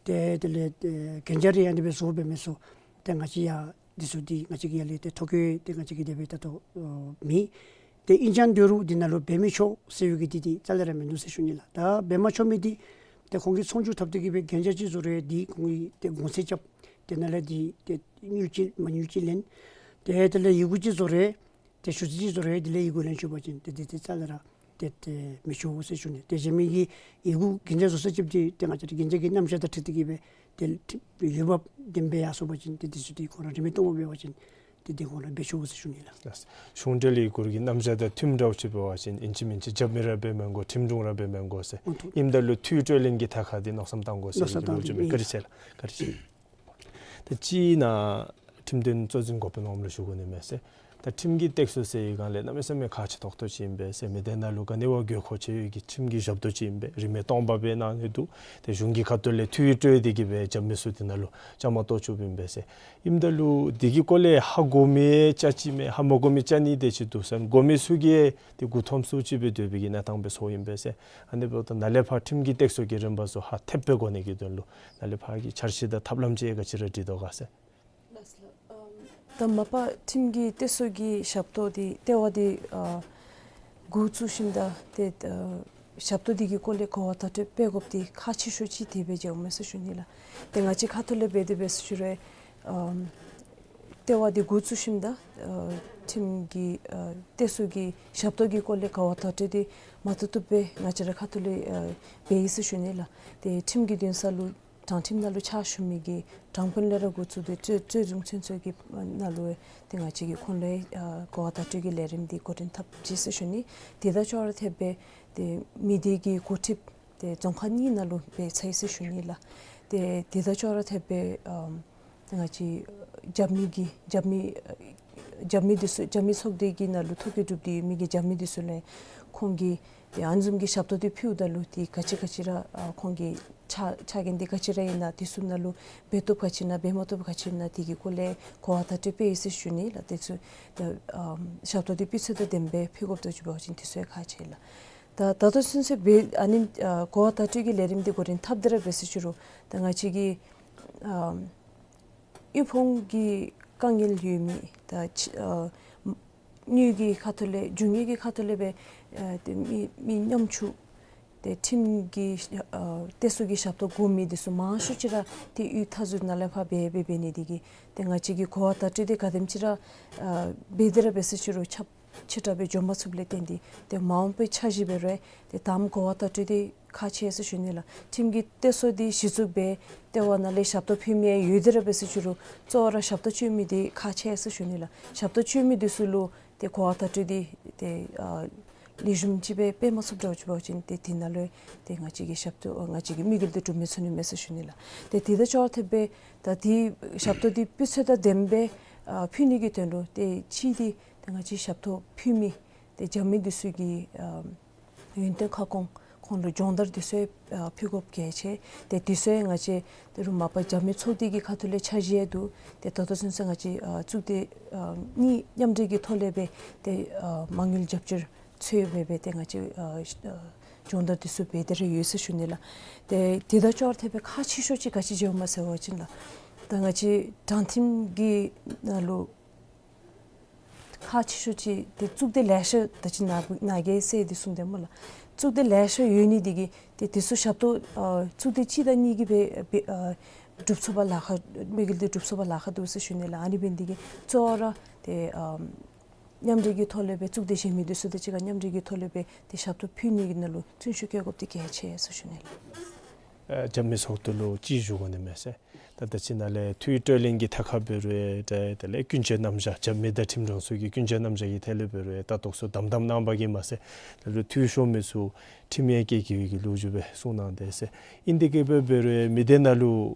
ཏེ་དེ་ལས་ཏེ་གན་རྒྱ་རེ་ཨ་ནི་སྦེ་བཟོ་འབད་མི་ཚུ་ཏེ་ང་བཅས་ཡང་འདི་ཚུ་འདི་ང་བཅས་ཀྱི་ཡར་ལས་ཏེ་ཐོ་བཀོད་ཏེ་ང་བཅས་ཀྱིས་དེ་སྦེ་ད་ལྟོ་ཨོ་མེད། ཏེ་ཨིན་ཀྱང་འདི་རུང་འདི་ནང་ལུ་འབད་མི་ཆོག་ཟེར་བའི་གི་འདི་འདི་རྩ་ལས་ར་མིན་འདུག་ཟེར་ཞུ་ནི་ལགས། ད་འབད་མ་ཆོག་མི་འདི་ཏེ་ཁོང་གིས་ཚོང་བསྒྱུར་འཐབ་སྟེ་གི་སྦེ་གན་རྒྱ་ཅིག་བཟོ་རུང་འདི་ཁོང་གིས་ཏེ་གོང་ཚད་རྐྱབ། ཏེ་ནཱ་ལས་འདི་ཏེ་མྱུར་ཅིག་མ་མྱུར་ཅིག་ལེན། ཏེ་དེ་ལས་ཡི་གུ་ཅིག་བཟོ་རུང་ཏེ་ཞུ་ཚིག་ཅིག་བཟོ་རུང་དེ་ལས་ཡི་གུ་ལེན་ཆོག་པ་ཅིན་ཏེ་འདི་འདི་རྩ་ལས་ར་ཏེ་ཏེ་མི་ཆོག་ཟེར་ཞུ་ནི། ཏེ་གཞན་མི་གི་ཡི་གུ་གན་རྒྱ་བཟོ་ས་ཅིག་འདི་ཏེ་ང་བཅས་ར་གན་རྒྱ་གི་རྣམ་གཞག་དང་འཁྲིལ་ཏེ་གི་སྦེ་ཏེ་ཡོདཔ་བདེན་པའི་ཡར་སོང་པ་ཅིན་ཏེ་འདི་ཚུ་འདི་ཁོང་ར་རིན་མེད་སྟོངམ་འབད་བ་ཅིན་ཏེ་འདི་ཁོང་ར་འབད་ཆོག་ཟེར་ཞུ་ནི་ལགས། གཞུང་འབྲེལ་ཡི་གུ་གི་རྣམ་གཞག་དང་མཐུནམ་འདྲཝ་ཅིག་འབད་བ་ཅིན་ཨིན་ཅི་མིན་ཅི་རྒྱབ་མི་ར་འབད་མི་དགོ། ཁྲིམས་དྲུང་ར་འབད་མི་དགོ་ཟེར། ཨོ་ཐུ། ཨིནམ་ད་ལུ་འཐུས་སྤྲོད་ལེན་གྱི་ཐད་ཁར་འདི་མནོ་བསམ་བཏང་དགོ་ཟེར། མནོ་བསམ་བཏང་དགོ། བཀའ་དྲིན་ཆེ་ལགས། བཀའ་དྲིན་ཆེ། ད་ཅི་ནཱ་ཁྲིམས་དོན་གཙོ་འཛིན་འགོ་དཔོན་འོགམ་ལུ་ཞུ་དགོ་ནི་མས་ཟེར། ད་ཁྲིམས་ཀྱི་སྟེགས་གསོ་ཟེར་བའི་སྒང་ལས་གནམ་མེད་ས་མེད་ཁག་ཆེ་ཏོག་ཏོ་ཅིག་ཨིན་པས་ཟེར། མི་སྡེ་ནང་ལུ་ག་ནི་བ་དགོས་མཁོ་ཆེ་བའི་གི་ཁྲིམས་ཀྱི་ཞབས་ཏོག་ཅིག་ཨིན་པས། རིན་མེད་སྟོང་པ་སྦེ་གནང་ནི་འདུག། ཏེ་གཞུང་གི་ཁ་ཐུག་ལས་འཐུས་སྤྲོད་དེ་གི་སྦེ་རྒྱབ་མི་ཚུ་འདི་ནང་ལུ་བཅའ་མར་གཏོགས་བཅུགཔ་ཨིན་པས་ཟེར། ཨིནམ་ད་ལུ་འདི་གི་སྐོར་ལས་ཧ་གོ་མི་བཅའ་ཅི་མས། ཧ་མ་གོ་མི་བཅའ་ནི་དེ་ཅིག་འདུག་ཟེར། གོ་མི་ཚུ་གིས་ཏེ་མགུ་འཐོམ་སུ་ཅིག་སྦེ་སྡོད་པའི་གི་གནས་སྟངས་སྦེ་སོང་ཨིན་པས་ཟེར། ཨ་ནི་འབདཝ་ད་ནཱ་ལས་ཕར་ཁྲིམས་ཀྱི་སྟེགས་གསོ་གི་རིམ་པ་ཚུ་ཧ་ཐེབས་སྦེ་གོ་ནི་གི་དོན་ལུ་ནཱ་ལས་ཕར་གྱི་འཆར་གཞི་དང་ཐབས་ལམ་ཅིག་ག་ཅི་ར་སྒྲིག་དོ་ག་ཟེར། ལགས་སོ་ལགས། ཨམ་ད་མ་པ་ཁྲིམས་ཀྱི་སྟེགས་གསོ་གི་ཞབས་ཏོག་འདི་ལྟེ་བ་འདི་ཨ་འགོ་བཙུགས་ཞིནམ་ད་ཏེ་ཨ་ཞབས་ཏོག་འདི་གི་སྐོར་ལས་གོ་བ་བརྡ་སྤྲོད་འབད་དགོཔ་འདི་ཁག་ཆེ་ཤོས་ཅིག་དེ་སྦེ་མཇལཝ་མས་ཟེར་ཞུ་ནི་ལགས། ཏེ་ང་བཅས་ཁ་ཐུག་ལས་འབད་དེ་འབད་ཟེར་ཞུ་རུང་ཨམ་ལྟེ་བ་འདི་འགོ་བཙུགས་ཞིནམ་ད་ཨ་ཁྲིམས་ཀྱི་ཨ་སྟེགས་གསོ་གི་ཞབས་ཏོག་གི་སྐོར་ལས་གོ་བ་བརྡ་སྤྲོད་འདི་མ་བཏུབ་བཏུབ་སྦེ་ང་བཅས་ར་ཁ་ཐུག་ལས་ཨ་འབད་ཡི་ཟེར་ཞུ་ནི་ལགས། ཏེ་ཁྲིམས་ཀྱི་འདུན་ས་ལུ་དྲང་ཁྲིམས་ནང་ལུ་ཕྱག་ཞུ་མི་གི་དྲང་དཔོན་ལས་ར་འགོ་བཙུགས་ཏེ་རྩོད་རྩོད་འཛིན་ཚུན་ཚོད་ཀྱི་ནང་ལུ་ཏེ་ང་བཅས་ཀྱིས་ཁོང་ལུ་ཨ་གོ་བ་བརྡ་སྤྲོད་ཀྱི་ལས་རིམ་འདི་འགོ་འདྲེན་འཐབ་ཅི་ཟེར་ཞུ་ནི། དེ་དང་ཅོག་ར་འཐདཔ་སྦེ་ཏེ་མི་སྡེ་གི་འགོ་ཁྲིདཔ་ ཏེ་རྫོང་ཁག་གཉིས་ནང་ལུ་འབད་ཚར་ཡི་ཟེར་ཞུ་ནི་ལགས། ཏེ་དེ་དང་ཅོག་ར་འཐདཔ་སྦེ་ཨམ་ཏེ་ང་བཅས་རྒྱབ་མི་གི་རྒྱབ་མི་རྒྱབ་མི་འདི་ཚུ་རྒྱབ་མི་ཚོགས་སྡེ་གི་ནང་ལུ་ཐོ་བཀོད་གྲུབ་སྟེ་ཡོད་མི་གི་རྒྱབ་མི་འདི་ཚུ་ལས་ཁོང་གིས་ཏེ་ཨ་ནི་བཟུམ་གྱི་ཞབས་ཏོག་འདི་ཕུལཝ་ད་ལུ་ཏེ་ག་ཅི་ག་ཅི་ར་ཨ་ཁོང་གི་ཆ་ཆ་རྐྱེན་འདི་ག་ཅི་ར་ཨིན་ན་འདི་ཚུ་ནང་ལུ་འབད་བཏུབ་ག་ཅི་ཨིན་ན་འབད་མ་བཏུབ་ག་ཅི་ཨིན་ན་འདི་གི་སྐོར་ལས་གོ་བ་བརྡ་སྤྲོད་འབད་ཡི་ཟེར་ཞུ་ནི་ལགས། དེ་ཚུ་ཏེ་ཨམ་ཞབས་ཏོག་འདི་སྤུས་ཚད་དང་ལྡནམ་སྦེ་ཕུལ་དགོཔ་འདུག་ཟེར་བ་ཅིན་འདི་ཚུ་ཡང་ཁག་ཆེ་ལགས། ད་ད་ལྟོ་ཚུན་ཚོད་འབད་ཨ་ནི་ཨ་གོ་བ་བརྡ་སྤྲོད་ཀྱི་ལས་རིམ་འདི་འགོ་འདྲེན་འཐབ་སྟེ་ར་འབད་ཟེར་ཞུ་རུང་ད་ང་བཅས་ཀྱི་ཨམ་དབུལ་ཕོངས་ཀྱི་དཀའ་ངལ་ཡོད་མི་ད་ཕྱི་ཨ་དངུལ་གྱི་ཁ་ཐུག་ལས་རྒྱུ་དངོས་ཀྱི་ཁ་ཐུག་ལས་སྦེ་ཨ་ཏེ་མི་མི་ཉམ་ཆུང་ཏེ་ཁྲིམས་ཀྱི་ཨ་གཏད་སོ་གི་ཞབས་ཏོག་དགོ་མི་འདི་ཚུ་མང་ཤོས་ཅིག་ར་ཏེ་གཡུས་མཐའ་ཟུར་ནང་ལས་ཕར་འབད་འབད་འབད་ནི་འདི་གིས་ཏེ་ང་བཅས་ཀྱི་གོ་བ་བརྡ་སྤྲོད་འདི་ག་དེམ་ཅིག་ར་ཨ་འབད་དེ་ར་འབད་ཟེར་ཞུ་རུང་ཁྱབ་ཆེ་དྲགས་སྦེ་འགྱོ་མ་ཚུགསཔ་ལས་བརྟེན་ཏེ་ཏེ་མ་འོངས་པའི་འཆར་གཞི་འབད་རུང་ཏེ་དང་པ་གོ་བ་བརྡ་སྤྲོད་འདི་ཁག་ཆེ་ཟེར་ཞུ་ནི་ལགས། ཁྲིམས་ཀྱི་གཏད་སོ་འདི་གཞི་བཙུགས་འབད་ལྟེ་བ་ནང་ལས་ཞབས་ཏོག་ཕུལ་མི་ཡང་ཡོད་དེ་ར་འབད་ཟེར་ཞུ་རུང་གཙོ་བོ་ར་ཞབས་ཏོག་སྤྱོད་མི་འདི་ཁག་ཆེ་ཟེར་ཞུ་ནི་ལགས། ཞབས་ཏོག་སྤྱོད་མི་འདི་ཚུ་ལུ་ཏེ་གོ་བ་བརྡ་སྤྲོད་འདི་ཏེ་ཨ་ལེགས་ཤོམ་ཅིག་སྦེ་འབད་མ་ཚུགསཔ་འདྲཝ་ཅིག་འབད་བ་ཅིན་ཏེ་དེ་ནང་ལུ་ཏེ་ང་བཅས་ཀྱི་ཞབས་ཏོག་ང་བཅས་ཀྱི་དམིགས་ཡུལ་འདི་འགྲུབ་མི་ཚུགས་ནི་མས་ཟེར་ཞུ་ནི་ལགས། ཏེ་དེ་དང་ཅོག་ར་འཐདཔ་སྦེ་ད་དེ་ཞབས་ཏོག་འདི་སྤུས་ཚད་དང་ལྡནམ་སྦེ་ཨ་ཕུལ་ནི་གི་དོན་ལུ་ཏེ་གཅིག་འདི་ཏེ་ང་བཅས་ཞབས་ཏོག་ཕུལ་མི་ཏེ་རྒྱབ་མི་འདི་ཚུ་གི་ཨ་ཡོན་ཏན་ཁ་སྐོང་ཁོང་ལུ་སྦྱོང་བརྡར་འདི་ཚུ་ཡང་ཨ་ཕུལ་དགོཔ་གལ་ཆེ། ཏེ་འདི་ཚུ་ཡང་ང་བཅས་ཏེ་རུང་མ་པ་རྒྱབ་མི་ཚོགས་སྡེ་གི་ཁ་ཐུག་ལས་འཆར་གཞི་ཡང་འདུག། ཏེ་ད་ལྟོ་ཚུན་ཚོད་ང་བཅས་ཨ་གཙུག་སྡེ་ཨ་གཉིས་མཉམ་འབྲེལ་གྱི་ཐོག་ལས་སྦེ་ཏེ་ཨ་མ་དངུལ་རྒྱབ་སྐྱོར་ཚུ་ཡང་འབད་འབད་ཏེ་ང་བཅས་ཨ་ཨ་སྦྱོང་བརྡར་འདི་ཚུ་འབད་དེ་ར་ཡོད་ཟེར་ཞུ་ནི་ལགས། ཏེ་དེ་དང་ཅོག་ར་འཐདཔ་སྦེ་ཁག་ཆེ་ཤོས་ཅིག་ག་ཅི་འབྱུངམ་སྨོ་ཟེར་བ་ཅིན་ལགས། ད་ང་བཅས་དྲང་ཁྲིམས་ཀྱི་ནང་ལུ་ཁག་ཆེ་ཤོས་ཅིག་ཏེ་གཙུག་སྡེ་ལེ་ཤ་ད་ཅི་ནཱ་ནཱ་གིས་ཟེར་འདི་གསུངས་དེས་སྨོ་ལགས། གཙུག་སྡེ་ལེ་ཤ་ཡོད་ནི་འདི་གིས་ཏེ་འདི་ཚུ་ཞབས་ཏོག་ཨ་གཙུག་སྡེ་གཅིག་དང་གཉིས་ཀྱིས་འབད་འབད་ཨ་སྒྲུབ་ཚུགས་པར་ལཱ་ཁག་དམིགས་ཡུལ་འདི་སྒྲུབ་ཚུགས་པར་ལཱ་ཁག་འདུག་ཟེར་ཞུ་ནི་ལགས། ཨ་ནི་འབད་ནི་འདི་གིས་གཙོ་བོ་ར་ཏེ་ཨ་མཉམ་འབྲེལ་གྱི་ཐོག་ལས་སྦེ་གཙུག་སྡེ་གཞན་མི་འདི་ཚུ་དང་གཅིག་ཁར་མཉམ་འབྲེལ་གྱི་ཐོག་ལས་སྦེ་ཏེ་ཞབས་ཏོག་ཕུལ་ནི་གི་ནང་ལུ་བརྩོན་ཤུགས་བསྐྱེད་དགོཔ་འདི་གལ་ཆེ་ཟེར་ཞུ་ནི་ལགས། ཨ་རྒྱབ་མི་ཚོགས་སྡེ་ལུ་ཅིག་ཞུ་དགོ་ནི་མས་ཟེར། ད་ད་ཅི་ནཱ་ལས་འཐུས་བཀྲོལ་ལེན་གྱི་ཐད་ཁར་འབད་རུང་ཏེ་དེ་ལས་ཀུན་སྤྱོད་རྣམ་གཞག་རྒྱབ་མི་དང་ཁྲིམས་དྲུང་ཚུ་གི་ཀུན་སྤྱོད་རྣམ་གཞག་གི་ཐད་ལས་འབད་རུང་ད་དོགས་སུ་དམ་དམ་གནང་བ་གིས་མ་ཚད་ད་རུང་འཐུས་ཤོར་མི་ཚུ་ཁྲིམས་ཡང་བཀལ་གེ་བའི་གི་ལོ་རྒྱུས་སྦེ་གསུངས་གནང་དེས་ཟེར། ཨིན་དེ་གིས་འབད་འབད་རུང་མི་སྡེ་ནང་ལུ་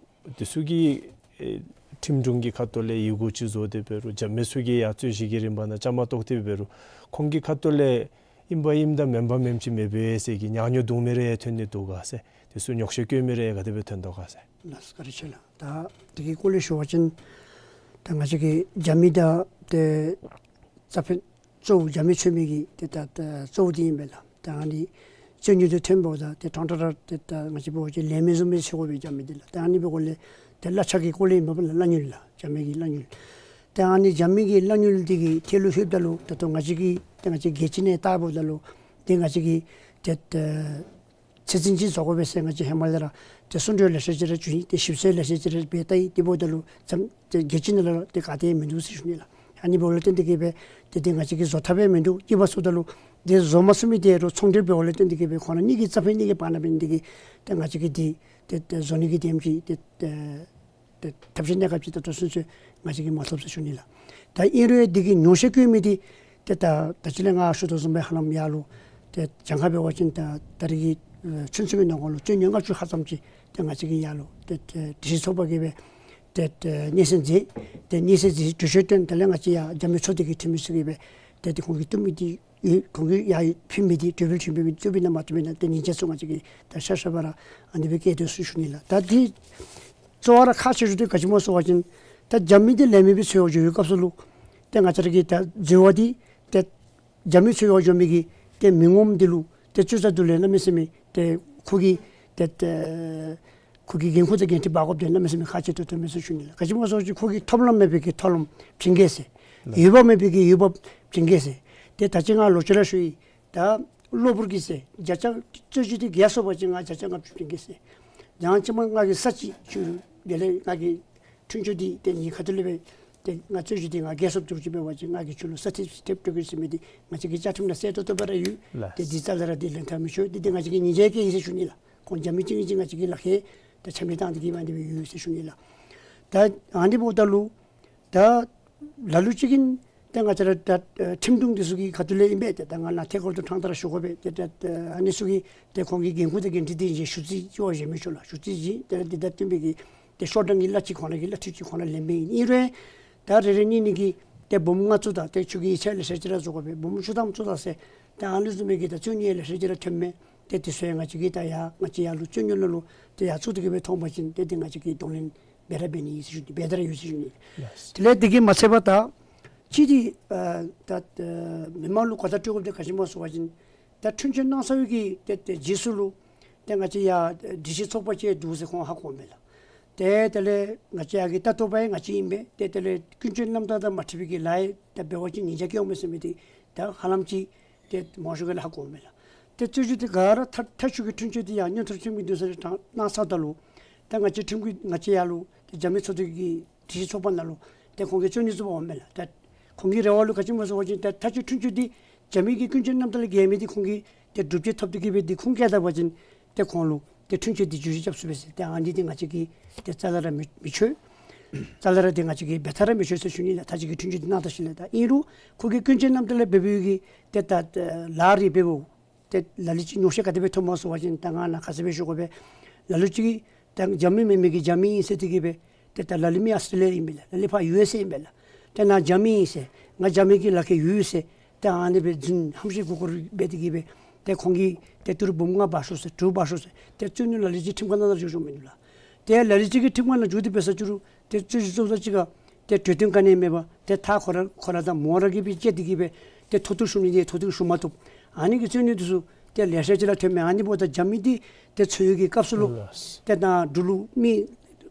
འདི་ཚུ་གིས་ཨེ་ཁྲིམས་དྲུང་གི་ཁ་ཐུག་ལས་ཡི་གུ་ཅིག་བཟོ་སྟེ་འབད་རུང་རྒྱབ་མི་ཚུ་གིས་ཡང་རྩོད་གཞི་གི་རིམ་པ་ནང་བཅའ་མར་གཏོགས་ཏེ་འབད་རུང་ཁོང་གི་ཁ་ཐུག་ལས་ཨིན་པ་ཨིནམ་དང་མེན་པ་མེནམ་ཅིག་མེད་པས་ཟེར་གྱི་ཉག་ཉོག་བརྡུང་མི་རེ་ཐོན་ནི་འདུག་ག་ཟེར། འདི་ཚུ་ཉོག་བཤད་བཀོད་མི་རེ་ག་དེ་སྦེ་ཐོན་དོ་ག་ཟེར། ལགས་བཀའ་དྲིན་ཆེ་ལགས། ད་དེ་གི་སྐོར་ལས་ཞུ་བ་ཅིན་ད་ང་བཅས་ཀྱི་རྒྱབ་མི་དང་ཏེ་རྩ་ཕན་གཙོ་བོ་རྒྱབ་མི་འཚོལ་མི་གི་ཏེ་ད་ད་གཙོ་བོ་འདི་ཨིན་པས་ལགས། ད་ཨ་ནི་རྩོད་རྙོག་འདི་ཐོན་པ་ད་ཏེ་ཐང་ཏྲ་ཏྲ་ཏེ་ད་ང་བཅས་འབད་བ་ཅིན་ལས་མི་བཟུམ་སྦེ་འཚོལ་དགོ་པས་རྒྱབ་མི་འདི་ལགས། ད་ཨ་ནི་འབདཝ་ལས་ཏེ་གླ་ཆ་གི་སྐོར་ལས་ཨིན་པས་ལགས། གླ་དངུལ་ལགས། རྒྱབ་མི་གི་གླ་དངུལ། ད་ཨ་ནི་རྒྱབ་མི་གི་གླ་དངུལ་འདི་གི་ཐད་ལུ་ལྷོདཔ་ད་ལུ་ད་ལྟོ་ང་བཅས་ཀྱི་ཏེ་ང་བཅས་རྒྱལ་སྤྱི་ནང་བལྟཝ་ད་ལུ་ཏེ་ང་བཅས་ཀྱི་ཏེ་ད་ཚད་འཛིན་ཅིག་བཟོ་དགོ་པས་ཟེར་ང་བཅས་ཧེ་མ་ལས་ར་ཏེ་གསུང་གྲོས་ལེ་ཤ་ཅིག་ར་བྱུང་ཡི། ཏེ་ཞིབ་འཚོལ་ལེ་ཤ་ཅིག་ར་འབད་བལྟ་ཡི། དེ་འབདཝ་ད་ལུ་ཙམ་ཏེ་རྒྱལ་སྤྱི་ནང་ལུ་ར་ཏེ་ག་ཏེ་མིན་འདུག་ཟེར་ཞུ་ནི་ལགས། ཨ་ནི་འབདཝ་ལས་བརྟེན་ཏེ་གིས་སྦེ་ཏེ་ཏེ་ང་བཅས་ཀྱིས་བཟོ་ཐབས་ཡང་མིན་འདུག། སྐྱིད་པ་ཚུ་ད་ལུ་ཏེ་བཟོ་མ་ཚུགས་མི་དེ་རུང་ཚོང་འབྲེལ་འབདཝ་ལས་བརྟེན་ཏེ་གིས་སྦེ་ཁོང་ར་གཉིས་ཀྱི་རྩ་ཕན་གཉིས་ཀྱི་བར་ན་འབད་ནི་དེ་གིས་ཏེ་ང་བཅས་ཀྱིས་འདི་ཏེ་ཏེ་བཟོ་ནི་གི་དེམ་ཅིག་ཏེ་ཏེ་ཏེ་ཐབས་ཤེས་གནས་སྐབས་ཅིག་ད་ལྟོ་ཚུན་ཚོད་ང་བཅས་ཀྱིས་མ་ཐོབ་ཟེར་ཞུ་ནི་ལགས། ད་ཨིན་རུང་འདི་གི་ཉོག་བཤད་བཀོད་མི་འདི་ཏེ་ད་ད་ཅི་ལས་ང་ཞུ་དོ་བཟུམ་སྦེ་ཧ་ལམ་ཡར་ལུ་ཏེ་གྱངས་ཁ་འབད་བ་ཅིན་ད་ད་རེས་ཀྱི་ཨེ་ཚུན་ཚོད་ཀྱི་ནང་འཁོད་ལུ་རྩོད་རྙོག་ལྔ་བཅུ་ལྷག་ཙམ་ཅིག་ཏེ་ང་བཅས་ཀྱིས་ཡར་ལུ་ཏེ་ཏེ་སྒྲིག་གཞི་ཚོགས་པ་གིས་སྦེ་ཏེ་ཏེ་སྙན་སེང་མཛད། ཏེ་སྙན་སེང་མཛད་གྲོས་ཆོད་བཏོན། དེ་ལས་ང་བཅས་ཡར་རྒྱབ་མི་ཚོགས་སྡེ་གི་འཐུས་མི་ཚུ་གིས་སྦེ་ཏེ་ཏེ་ཁོང་གིས་བཏུབ་མི་འདི་ཡོད། ཁོང་གིས་ཡར་ཕུལ་མི་འདི་གྲོས་འབུལ་ཕུལ་མི་འདི་བཏུབ་ཨིན་ན་མ་བཏུབ་ཨིན་ན་ཏེ་ཉིན་བྱེད་ཚུ་ང་བཅས་ཀྱིས་ད་ཤ་ཤ་བ་ར་ཨ་ནི་སྦེ་བཀལ་དོ་ཟེར་ཞུ་ནི་ལགས། ད་འདི་གཙོ་བོ་ར་ཁག་ཆེ་ཤོས་འདི་ག་ཅི་སྨོ་ཟེར་བ་ཅིན་ད་རྒྱབ་མི་འདི་ལས་མི་སྦེ་འཚོལ་བར་འགྱོ་བའི་སྐབས་སུ་ལུ་ཏེ་ང་བཅས་ར་གི་ད་འཛོལ་བ་འདི་ཏེ་རྒྱབ་མི་འཚོལ་བར་འགྱོ་མི་གི་ཏེ་མི་ངོམ་འདི་ལུ་ཏེ་ཚོད་ཚོད་དུ་ལས་གནམ་མེད་ས་མེད་ཏེ་ཁོ་གི་ཏེ་ཏེ་ཁོ་གི་འགན་ཁུར་དང་འགན་འཁྲི་འབག་དགོཔ་འདི་གནམ་མེད་ས་མེད་ཁག་ཆེ་ཏོག་ཏོ་མས་ཟེར་ཞུ་ནི་ལགས། ག་ཅི་སྨོ་ཟེར་བ་ཅིན་ཁོ་གིས་ཐོབ་ལམ་མེད་པའི་གི་ཐོབ་ལམ་བྱིན་གེ་ཟེར། ལགས། འོས་འབབ་མེད་པའི་གི་འོས་འབབ་བྱིན་གེ་ཟེར། ཏེ་ད་ཅི་ང་ལོག་ཅི་ར་ཞུ་ཡི། ད་གློ་བུར་གྱིས་ཟེར་བརྒྱ་ཆ་རྩོད་གཞི་འདི་བརྒྱ་སོང་པ་ཅིན་ང་བརྒྱ་ཆ་ལྔ་བཅུ་བྱིན་གེ་ཟེར། ཡང་ཅིན་མ་ང་གིས་ས་ཅིག་ཁྱོད་ལུ་དེ་ལས་ང་གིས་མཐུན་ཕྱོགས་འདི་ཏེ་ངེའི་ཁ་ཐུག་ལས་སྦེ་ཏེ་ང་རྩོད་གཞི་འདི་ང་བརྒྱ་སོངམ་ཅིག་འབད་བ་ཅིན་ང་གིས་ཁྱོད་ལུ་ས་ཐེབས་ཐེབས་སྤྲོད་གེ་ཟེར་མི་འདི་ང་བཅས་ཀྱི་བཅའ་ཁྲིམས་ནང་གསལ་ཏོག་ཏོ་སྦེ་ར་ཡོད། ལགས། ཏེ་འདི་རྩ་ལས་ར་འདི་ལེན་ཐབས་མི་ཆོག། འདི་འདི་ང་བཅས་ཀྱི་ཉེས་ཆད་བཀལ་ཡི་ཟེར་ཞུ་ནི་ལགས། ཁོང་རྒྱབ་མི་གཅིག་གཉིས་ཅིག་ང་བཅས་ཀྱིས་ལག་ཁྱེར་ཏེ་ཆ་མེད་བཏང་སྟེ་གིས་མ་འདི་སྦེ་ཡོད་ཟེར་ཞུ་ནི་ལགས། ད་ཨ་ནི་འབདཝ་ད་ལུ་ད་ལ་ལུ་ཅིག་གིས་ ཏེ་ང་བཅས་ར་ད་ཨ་ཁྲིམས་དྲུང་འདི་ཚུ་གི་ཁ་ཐུག་ལས་ཨིན་པས། ཏེ་ད་ང་ནཱ་ཐད་ཀར་དུ་ཕྲང་སྟེ་ར་ཞུ་དགོ་པས། ཏེ་ད་ཨ་ནི་ཚུ་གིས་ཏེ་ཁོང་གི་འགན་ཁུར་དང་འགན་འཁྲི་འདི་ཞུ་རྩིས་ཅིག་འབད་ཞིནམ་ཞུ་རྩིས་ཅིག་ཏེ་ད་འདི་དང་བསྟུན་པའི་གི་ཏེ་ཤོག་གྲངས་ཀྱི་གླ་ཅིག་ཁོང་ར་གི་གླ་འཐུས་ཅིག་ཁོང་ར་ལེན་མི་ཨིན། ཨིན་རུང་ད་རེ་རེ་གཉིས་གཉིས་ཀྱིས་ཏེ་འབུམ་ལྔ་བཙུགས་ད་ཏེ་ཁྱོད་ཀྱིས་ཡིག་ཚང་ལེ་ཤ་ཅིག་ར་བཟོ་དགོ་པས། འབུམ་བཅུ་ཐམ་བཙུགས་ད་ཟེར་ཏེ་ཨ་ནི་བཟུམ་མའི་གི་ད་རྩོད་རྙོགས་ལེ་ཤ་ཅིག་ར་ཐོནམ་མས། ཏེ་དེ་ཚུ་ཡང་ང་བཅས་ཀྱིས་ད་ཡར་ང་བཅས་ཡར་ལུ་རྩོད་རྙོགས་ནང་ལུ་ཏེ་ཡར་བཙུགས་ཏེ་གི་སྦེ་ཐོན་པ་ཅིན་ཏེ་དེ་ང་བཅས་ཀྱིས་གདོང་ལེན་འབད་ར་འབད་ནི་ཨིན་ཟེར་ཞུ་ནི། འབད་དེ་ར་ཡོད་ཟེར་ཞུ་ནི། དེ་ལས་དེ་གིས་མ་ཚད་པར་ད་ཅིག་འདི་ཨ་ད་ཨ་མི་མང་ལུ་གོ་བརྡ་སྤྲོད་དགོཔ་འདི་ག་ཅི་སྨོ་ཟེར་བ་ཅིན་ད་འཁྲུན་ཆོད་གནང་ཚར་བའི་གི་ཏེ་ཏེ་རྗེས་སུ་ལུ་ཏེ་ང་བཅས་ཡར་སྒྲིག་གཞི་ཚོགས་པ་ཅིག་འདུག་ཟེར་ཁོང་ཧ་གོཝ་མས་ལགས། ཏེ་དེ་ལས་ང་བཅས་ཡར་གྱི་ལྟ་རྟོག་པ་ཡང་ང་བཅས་ཨིན་པས། ཏེ་དེ་ལས་ཀུན་སྤྱོད་རྣམ་དག་དང་མ་འཁྲིལ་བའི་གི་ལཱ་ཡང་ད་འབད་བ་ཅིན་ཉེས་བྱ་བཀལ་འོང་མས་ཟེར་མི་འདི་ད་ཧ་ལམ་ཅིག་ཏེ་མང་ཤོས་ཀྱིས་ཧ་གོཝ་མས་ལགས། ཏེ་རྩོད་གཞི་འདི་ག་ར་མཐའ་མཐའ་དཔྱོད་ཀྱི་འཁྲུན་ཆོད་འདི་ཡང་མངོན་མཐོ་ཁྲིམས་ཀྱི་འདུན་ས་ལུ་དྲངས་གནང་ཚརཝ་ད་ལུ་ད་ང་བཅས་ཁྲིམས་ཀྱི་ང་བཅས་ཡར་ལུ་ཏེ་རྒྱབ་མི་ཚོགས་སྡེ་གི་སྒྲིག་གཞི་ཚོགས་པ་ནང་ལུ་ཏེ་ཁོང་གིས་རྩོད་རྙོགས་བཙུགས་པ་འོང་མས་ལགས། ད་ཁོང་གི་རེ་བ་ལུ་ག་ཅི་སྨོ་ཟེར་བ་ཅིན་ད་མཐའ་དཔྱོད་འཁྲུན་ཆོད་འདི་རྒྱབ་མི་གི་ཀུན་སྤྱོད་རྣམ་དག་ལས་འགལ་མི་འདི་ཁོང་གིས་ཏེ་སྒྲུབ་བྱེད་ཐོབ་སྟེ་གི་སྦེ་འདི་ཁུངས་སྐྱེལ་ད་པ་ཅིན་ཏེ་ཁོང་ལུ་ཏེ་འཁྲུན་ཆོད་འདི་བསྒྱུར་བཅོས་རྐྱབ་ཚུགས་པས་ཟེར། ཏེ་ཨ་ནི་འདི་ང་བཅས་ཀྱིས་ཏེ་རྩ་ལས་ར་མི་མི་ཆོད། རྩ་ལས་ར་ཏེ་ང་བཅས་ཀྱིས་འབད་ཐབས་ར་མི་ཆོད་ཟེར་ཞུ་ནི་ལགས། མཐའ་དཔྱོད་ཀྱི་འཁྲུན་ཆོད་འདི་གནང་ད་ཞིནམ་ལས། ད་ཨིན་རུང་ཁོ་གི་ཀུན་སྤྱོད་རྣམ་དག་ལས་འབད་བའི་གི་ཏེ་ད་ལཱ་རེ་འབདཝ་ཏེ་ལ་ལུ་ཅིག་ཉོགས་བཤད་ག་དེ་སྦེ་ཐོནམ་སྨོ་ཟེར་བ་ཅིན་ད་ང་ནཱ་ཁ་གསལ་སྦེ་ཞུ་དགོ་པས། ལ་ལུ་ཅིག་ད་རྒྱབ་མི་མེན་མི་གིས་རྒྱབ་མི་ཨིན་ཟེར་ཏེ་གི་སྦེ་ཏེ་ད་ལ་ལུ་མི་ཨཱོས་ཊེ་ལི་ཡ་ཨིན་པས་ལགས། ལ་ལུ་ཕར་ཡུ་ཨེསི་ཨེ་ཨིན་པས་ལགས། ཏེ་ནཱ་རྒྱབ་མི་ཨིན་ཟེར་ང་རྒྱབ་མི་གི་ལག་ཁར་ཡོད་ཟེར་ཏེ་ཨ་ནི་སྦེ་རྫུན་ཧམ་བཤད་མགུ་སྐོར་འབད་དེ་གི་སྦེ་ཏེ་ཁོང་གིས་ཏེ་ཏི་རུ་འབུམ་ལྔ་འབག་ཤོག་ཟེར་དྲུག་འབག་ཤོག་ཟེར་ཏེ་རྩོད་རྙོགས་ལ་ལུ་ཅིག་ཁྲིམས་ཁང་ནང་ལུ་འགྱོ་འགྱོཝ་མིན་འདུག་ལགས། ཏེ་ལ་ལུ་ཅིག་གིས་ཁྲིམས་ཁང་ནང་འགྱོ་སྟེ་འབད་ས་ཅིག་རུང་ཏེ་རྩོད་གཞི་བཙུགས་ད་ཅིག་ཁར་ཏེ་གྲོས་བསྟུན་ག་ནི་མེད་པར་ཏེ་མཐའ་ཁོ་ར་ཁོ་ར་དང་མོ་ར་གིས་སྦེ་བཅད་དེ་གི་སྦེ་ཏེ་མཐོ་གཏུགས་ཞུ་ནི་འདི་མཐོ་གཏུགས་ཞུ་མ་བཏུབ། ཨ་ནི་གི་རྩོད་རྙོགས་འདི་ཚུ་ཏེ་ལེ་ཤ་ཅིག་ར་ཐོནམ་མས། ཨ་ནི་འབདཝ་ད་རྒྱབ་མི་འདི་ཏེ་འཚོལ་ཡོད་ཀྱི་སྐབས་སུ་ལུ་ལགས། ཏེ་ད་འབྲུག་ལུ་མི་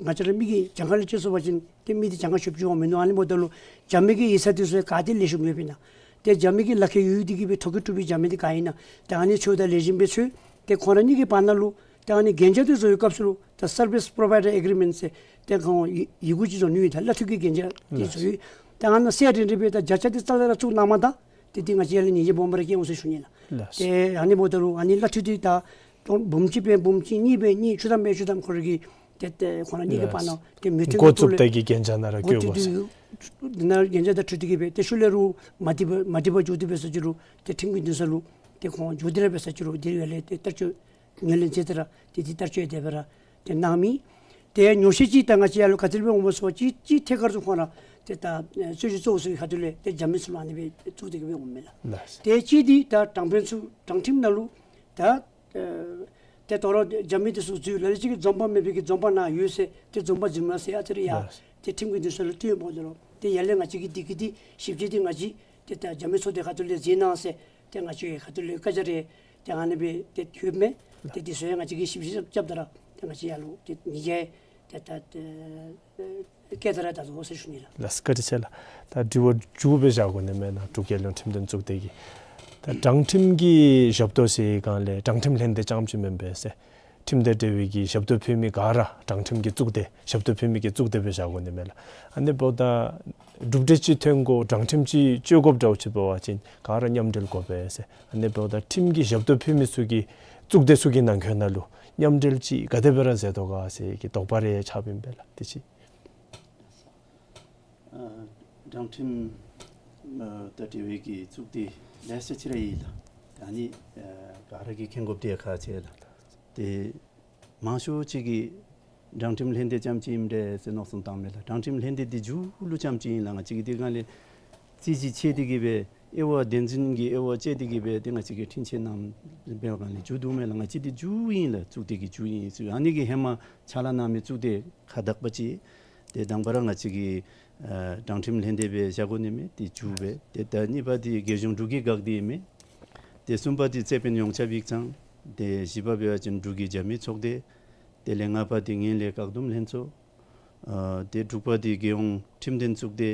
ང་བཅས་ར་མི་གི་གྱངས་ཁ་ལུ་དཔྱད་ཞུ་བ་ཅིན་ཏེ་མི་འདི་གྱངས་ཁ་ཆོདཔ་ཅིག་འོང་མིན་འདུག། ཨ་ནི་འབདཝ་ད་ལུ་རྒྱབ་མི་གི་ཡིག་ཚང་འདི་ཚུ་ག་ཏེ་ལེགས་ཤོམ་ཡོདཔ་ཨིན་ན། ཏེ་རྒྱབ་མི་གི་ལག་ཁར་ཡོད་དེ་གི་སྦེ་ཐོ་བཀོད་གྲུབ་པའི་རྒྱབ་མི་འདི་ག་ཨིན་ན། ཏེ་ཨ་ནི་འཚོལ་ད་ལེགས་ཤོམ་སྦེ་འཚོལ། ཏེ་ཁོང་ར་གཉིས་ཀྱི་བར་ན་ལུ་ཏེ་ཨ་ནི་གན་རྒྱ་འདི་བཟོ་བའི་སྐབས་སུ་ལུ་ད་སར་བིསི་པོརོ་བའི་ཌར་ཨེག་རི་མེནཊ་ཟེར་ཏེ་ཁོང་ཡི་ཡི་གུ་ཅིག་བཟོ་ནི་ཡོད། ད་གླ་འཐུས་ཀྱི་གན་རྒྱ་འདི་བཟོ་ཡི། ཏེ་ཨ་ནཱ་གསལ་རི་རི་སྦེ་ད་བརྒྱ་ཆ་འདི་རྩ་ལས་ར་བཙུགས་གནང་མ་ད་ཏེ་འདི་ང་བཅས་ཡར་ལས་ཉེས་ཆད་སྦོམ་ར་བཀལ་འོང་ཟེར་ཞུ་ནི་ལགས། ལགས། ཏེ་ཨ་ནི་འབདཝ་ད་ལུ་ཨ་ནི་གླ་འཐུས་འདི་ད་འབུམ་གཅིག་སྦེ་འབུམ་གཅིག་གཉིས་སྦེ་གཉིས་བཅུ་ཐམ་སྦེ་བཅུ་ཐམ་ཁོ་ར་གི་ཏེ་ཏེ་ཁོང་ར་གཉིས་ཀྱི་བར་ན་ཏེ་མོས་མཐུན་འགོ་གྱི་ཐོག་བཙུགས་ལས་ཏེ་གི་གན་རྒྱ་ནང་ར་འགོ་བཀོད་དགོ་ཏེ་ཟེར། འདི་ནང་གན་རྒྱ་དང་འཁྲིལ་ཏེ་གི་སྦེ་ཏེ་ཤུལ་ལས་རུང་མ་འགྲིག་པ་མ་འགྲིག་པ་འགྱོ་སྟེ་འབད་ས་ཅིག་རུང་ཏེ་ཁྲིམས་ཀྱི་འདུན་ས་ལུ་ཏེ་ཁོང་འགྱོ་སྟེ་ར་འབད་ས་ཅིག་རུང་འདི་ཡར་ལས་ཏེ་བསྟར་སྤྱོད་ངོས་ལེན་མཛད་དེ་ར་ཏེ་འདི་བསྟར་སྤྱོད་དེ་སྦེ་ར་ཏེ་གནང་མི། ཏེ་ཉོགས་བཤད་ཅིག་ད་ང་བཅས་ཡར་ལུ་ག་ཅི་སྦེ་འོང་སྨོ་ཟེར་བ་ཅིན་ཅིག་ཐད་ཀར་དུ་ཁོང་ར་ཏེ་ད་ཨེ་རྩོད་གཞི་གཙོ་བོ་ཚུ་གི་ཁ་ཐུག་ལས་ཏེ་རྒྱབ་མི་ཚུ་ལུ་ཨ་ནི་སྦེ་བཙུགས་ཏེ་གི་སྦེ་འོངམ་མས་ལགས། ལགས། ཏེ་ཅིག་འདི་ད་དྲང་དཔོན་ཚུ་དྲང་ཁྲིམས་ནང་ལུ་ད་ཨེ་ཏེ་དོ་རུང་རྒྱབ་མི་འདི་ཚུ་འཛུལ། ལ་ལུ་ཅིག་གིས་འཛོམས་དཔང་མེད་པའི་གི་འཛོམས་དཔང་ནཱ་ཡོད་ཟེར་ཏེ་འཛོམས་དཔང་འཛིན་མ་ཟེར་ཨ་ཙི་རེ་ཡར་ལགས། ཏེ་ཁྲིམས་ཀྱི་འདུན་ས་ལུ་བཏོན་ཡོདཔ་འོང་དོ་ལོ། ཏེ་ཡར་ལས་ང་བཅས་ཀྱིས་འདི་གི་འདི་ཞིབ་དཔྱད་འདི་ང་བཅས་ཏེ་ད་རྒྱབ་མི་ཚུ་འདི་ཁ་ཐུག་ལས་མཛད་གནང་ཟེར་ཏེ་ང་བཅས་ཁ་ཐུག་ལས་བཀའ་རྒྱ་རེ་ཏེ་ཨ་ནི་སྦེ་ཏེ་ཐོབ་མས། ཏེ་འདི་ཚུ་ཡང་ང་བཅས་ཀྱིས་ཞིབ་དཔྱད་རྐྱབ་ད་ར་ཏེ་ང་བཅས་ཡར་ལུ་ཏེ་ཉེས་ཆད་ཏེ་ད་ཏེ་བཀལ་ད་ར་ད་དོ་ཟེར་ཞུ་ནི་ལགས། ལགས་བཀའ་དྲིན་ཆེ་ལགས། ད་དྲི་བ་མཇུག་སྦེ་བཞག་དགོ་ནི་མེན་ན། འབྲུག་རྒྱལ་ཡོངས་ཁྲིམས་དོན་གཙུག་སྡེ་གི་ད་དྲང་ཁྲིམས་ཀྱི་ཞབས་ཏོག་ཟེར་སྒང་ལས་དྲང་ཁྲིམས་ལྷན་སྡེ་རྐྱངམ་ཅིག་མེན་པས་ཟེར། ཁྲིམས་དང་འབྲེལ་བའི་གི་ཞབས་ཏོག་ཕུལ་མི་ག་ར་དྲང་ཁྲིམས་ཀྱི་གཙུག་སྡེ་ཞབས་ཏོག་ཕུལ་མི་གི་གཙུག་སྡེ་སྦེ་བཞག་དགོ་ནི་མེན་ལགས། ཨ་ནི་འབདཝ་ད་གྲུབ་འབྲས་ཅིག་ཐོན་དགོ་དྲང་ཁྲིམས་ཅིག་སྤྱོད་དགོཔ་འདྲཝ་ཅིག་འབད་བ་ཅིན་ག་ར་མཉམ་འབྲེལ་དགོ་པས་ཟེར། ཨ་ནི་འབདཝ་ད་ཁྲིམས་ཀྱི་ཞབས་ཏོག་ཕུལ་མི་ཚུ་གི་གཙུག་སྡེ་ཚུ་གི་ནང་འཁོད་ནང་ལུ་མཉམ་འབྲེལ་ཅིག་ག་དེ་སྦེ་ར་མཛད་དོ་ག་ཟེར་གྱི་དོགས་པ་རེ་ཆགསཔ་ཨིན་པས་ལགས། དེ་ཅིག། ཨ་དྲང་ཁྲིམས་ཨ་དང་འབྲེལ་བའི་གི་གཙུག་སྡེ་ལེ་ཤ་ཅིག་ར་ཡོད་ལགས། ད་ཨ་ནི་ཨ་ག་ར་གིས་མཁྱེན་དགོཔ་འདི་ཁག་ཆེ་ལགས། ཏེ་མང་ཤོས་ཅིག་གིས་དྲང་ཁྲིམས་ལྷན་སྡེ་རྐྱངམ་ཅིག་ཨིནམ་འདྲས་ཟེར་མནོ་བསམ་བཏངམ་མས་ལགས། དྲང་ཁྲིམས་ལྷན་སྡེ་འདི་མཇུག་ལུ་རྐྱངམ་ཅིག་ཨིན་ལགས། ང་བཅས་ཀྱིས་འདི་སྒང་ལས་རྩོད་གཞི་ཕྱེ་སྟེ་གི་སྦེ་དབྱེ་བ་བདེན་རྫུན་གྱི་དབྱེ་བ་དཔྱད་དེ་གི་སྦེ་ཏེ་ང་བཅས་ཀྱིས་འཁྲུན་ཆོད་གནངམ་འབད་བའི་སྒང་ལས་མཇུག་བསྡུཝ་མས་ལགས། ང་བཅས་འདི་མཇུག་ཨིན་ལགས། གཙུག་སྡེ་གི་མཇུག་ཨིན་ཟེར། ཨ་ནི་གི་ཧེ་མ་ཕྱག་ལཱ་གནང་མི་གཙུག་སྡེ་ཁག་དག་པ་ཅིག་ཏེ་དང་པ་ར་ང་བཅས་ཀྱིས་ཨ་དྲང་ཁྲིམས་ལྷན་སྡེ་སྦེ་བཞག་དགོ་ནི་མས། ཏེ་མཇུག་སྦེ་ཏེ་ད་གཉིས་པ་འདི་རྒྱལ་གཞུང་འབྲུག་གི་འགག་སྡེ་ཨིན་མས། ཏེ་གསུམ་པ་འདི་རྩོད་དཔོན་ཡོངས་ཁྱབ་ཡིག་ཚང་། ཏེ་བཞི་པ་འབད་བ་ཅིན་འབྲུག་གི་རྒྱབ་མི་ཚོགས་སྡེ། དེ་ལས་ལྔ་པ་འདི་ངན་ལྷད་བཀག་སྡོམ་ལྷན་ཚོགས། ཨ་ཏེ་དྲུག་པ་འདི་རྒྱལ་ཡོངས་ཁྲིམས་དོན་གཙུག་སྡེ།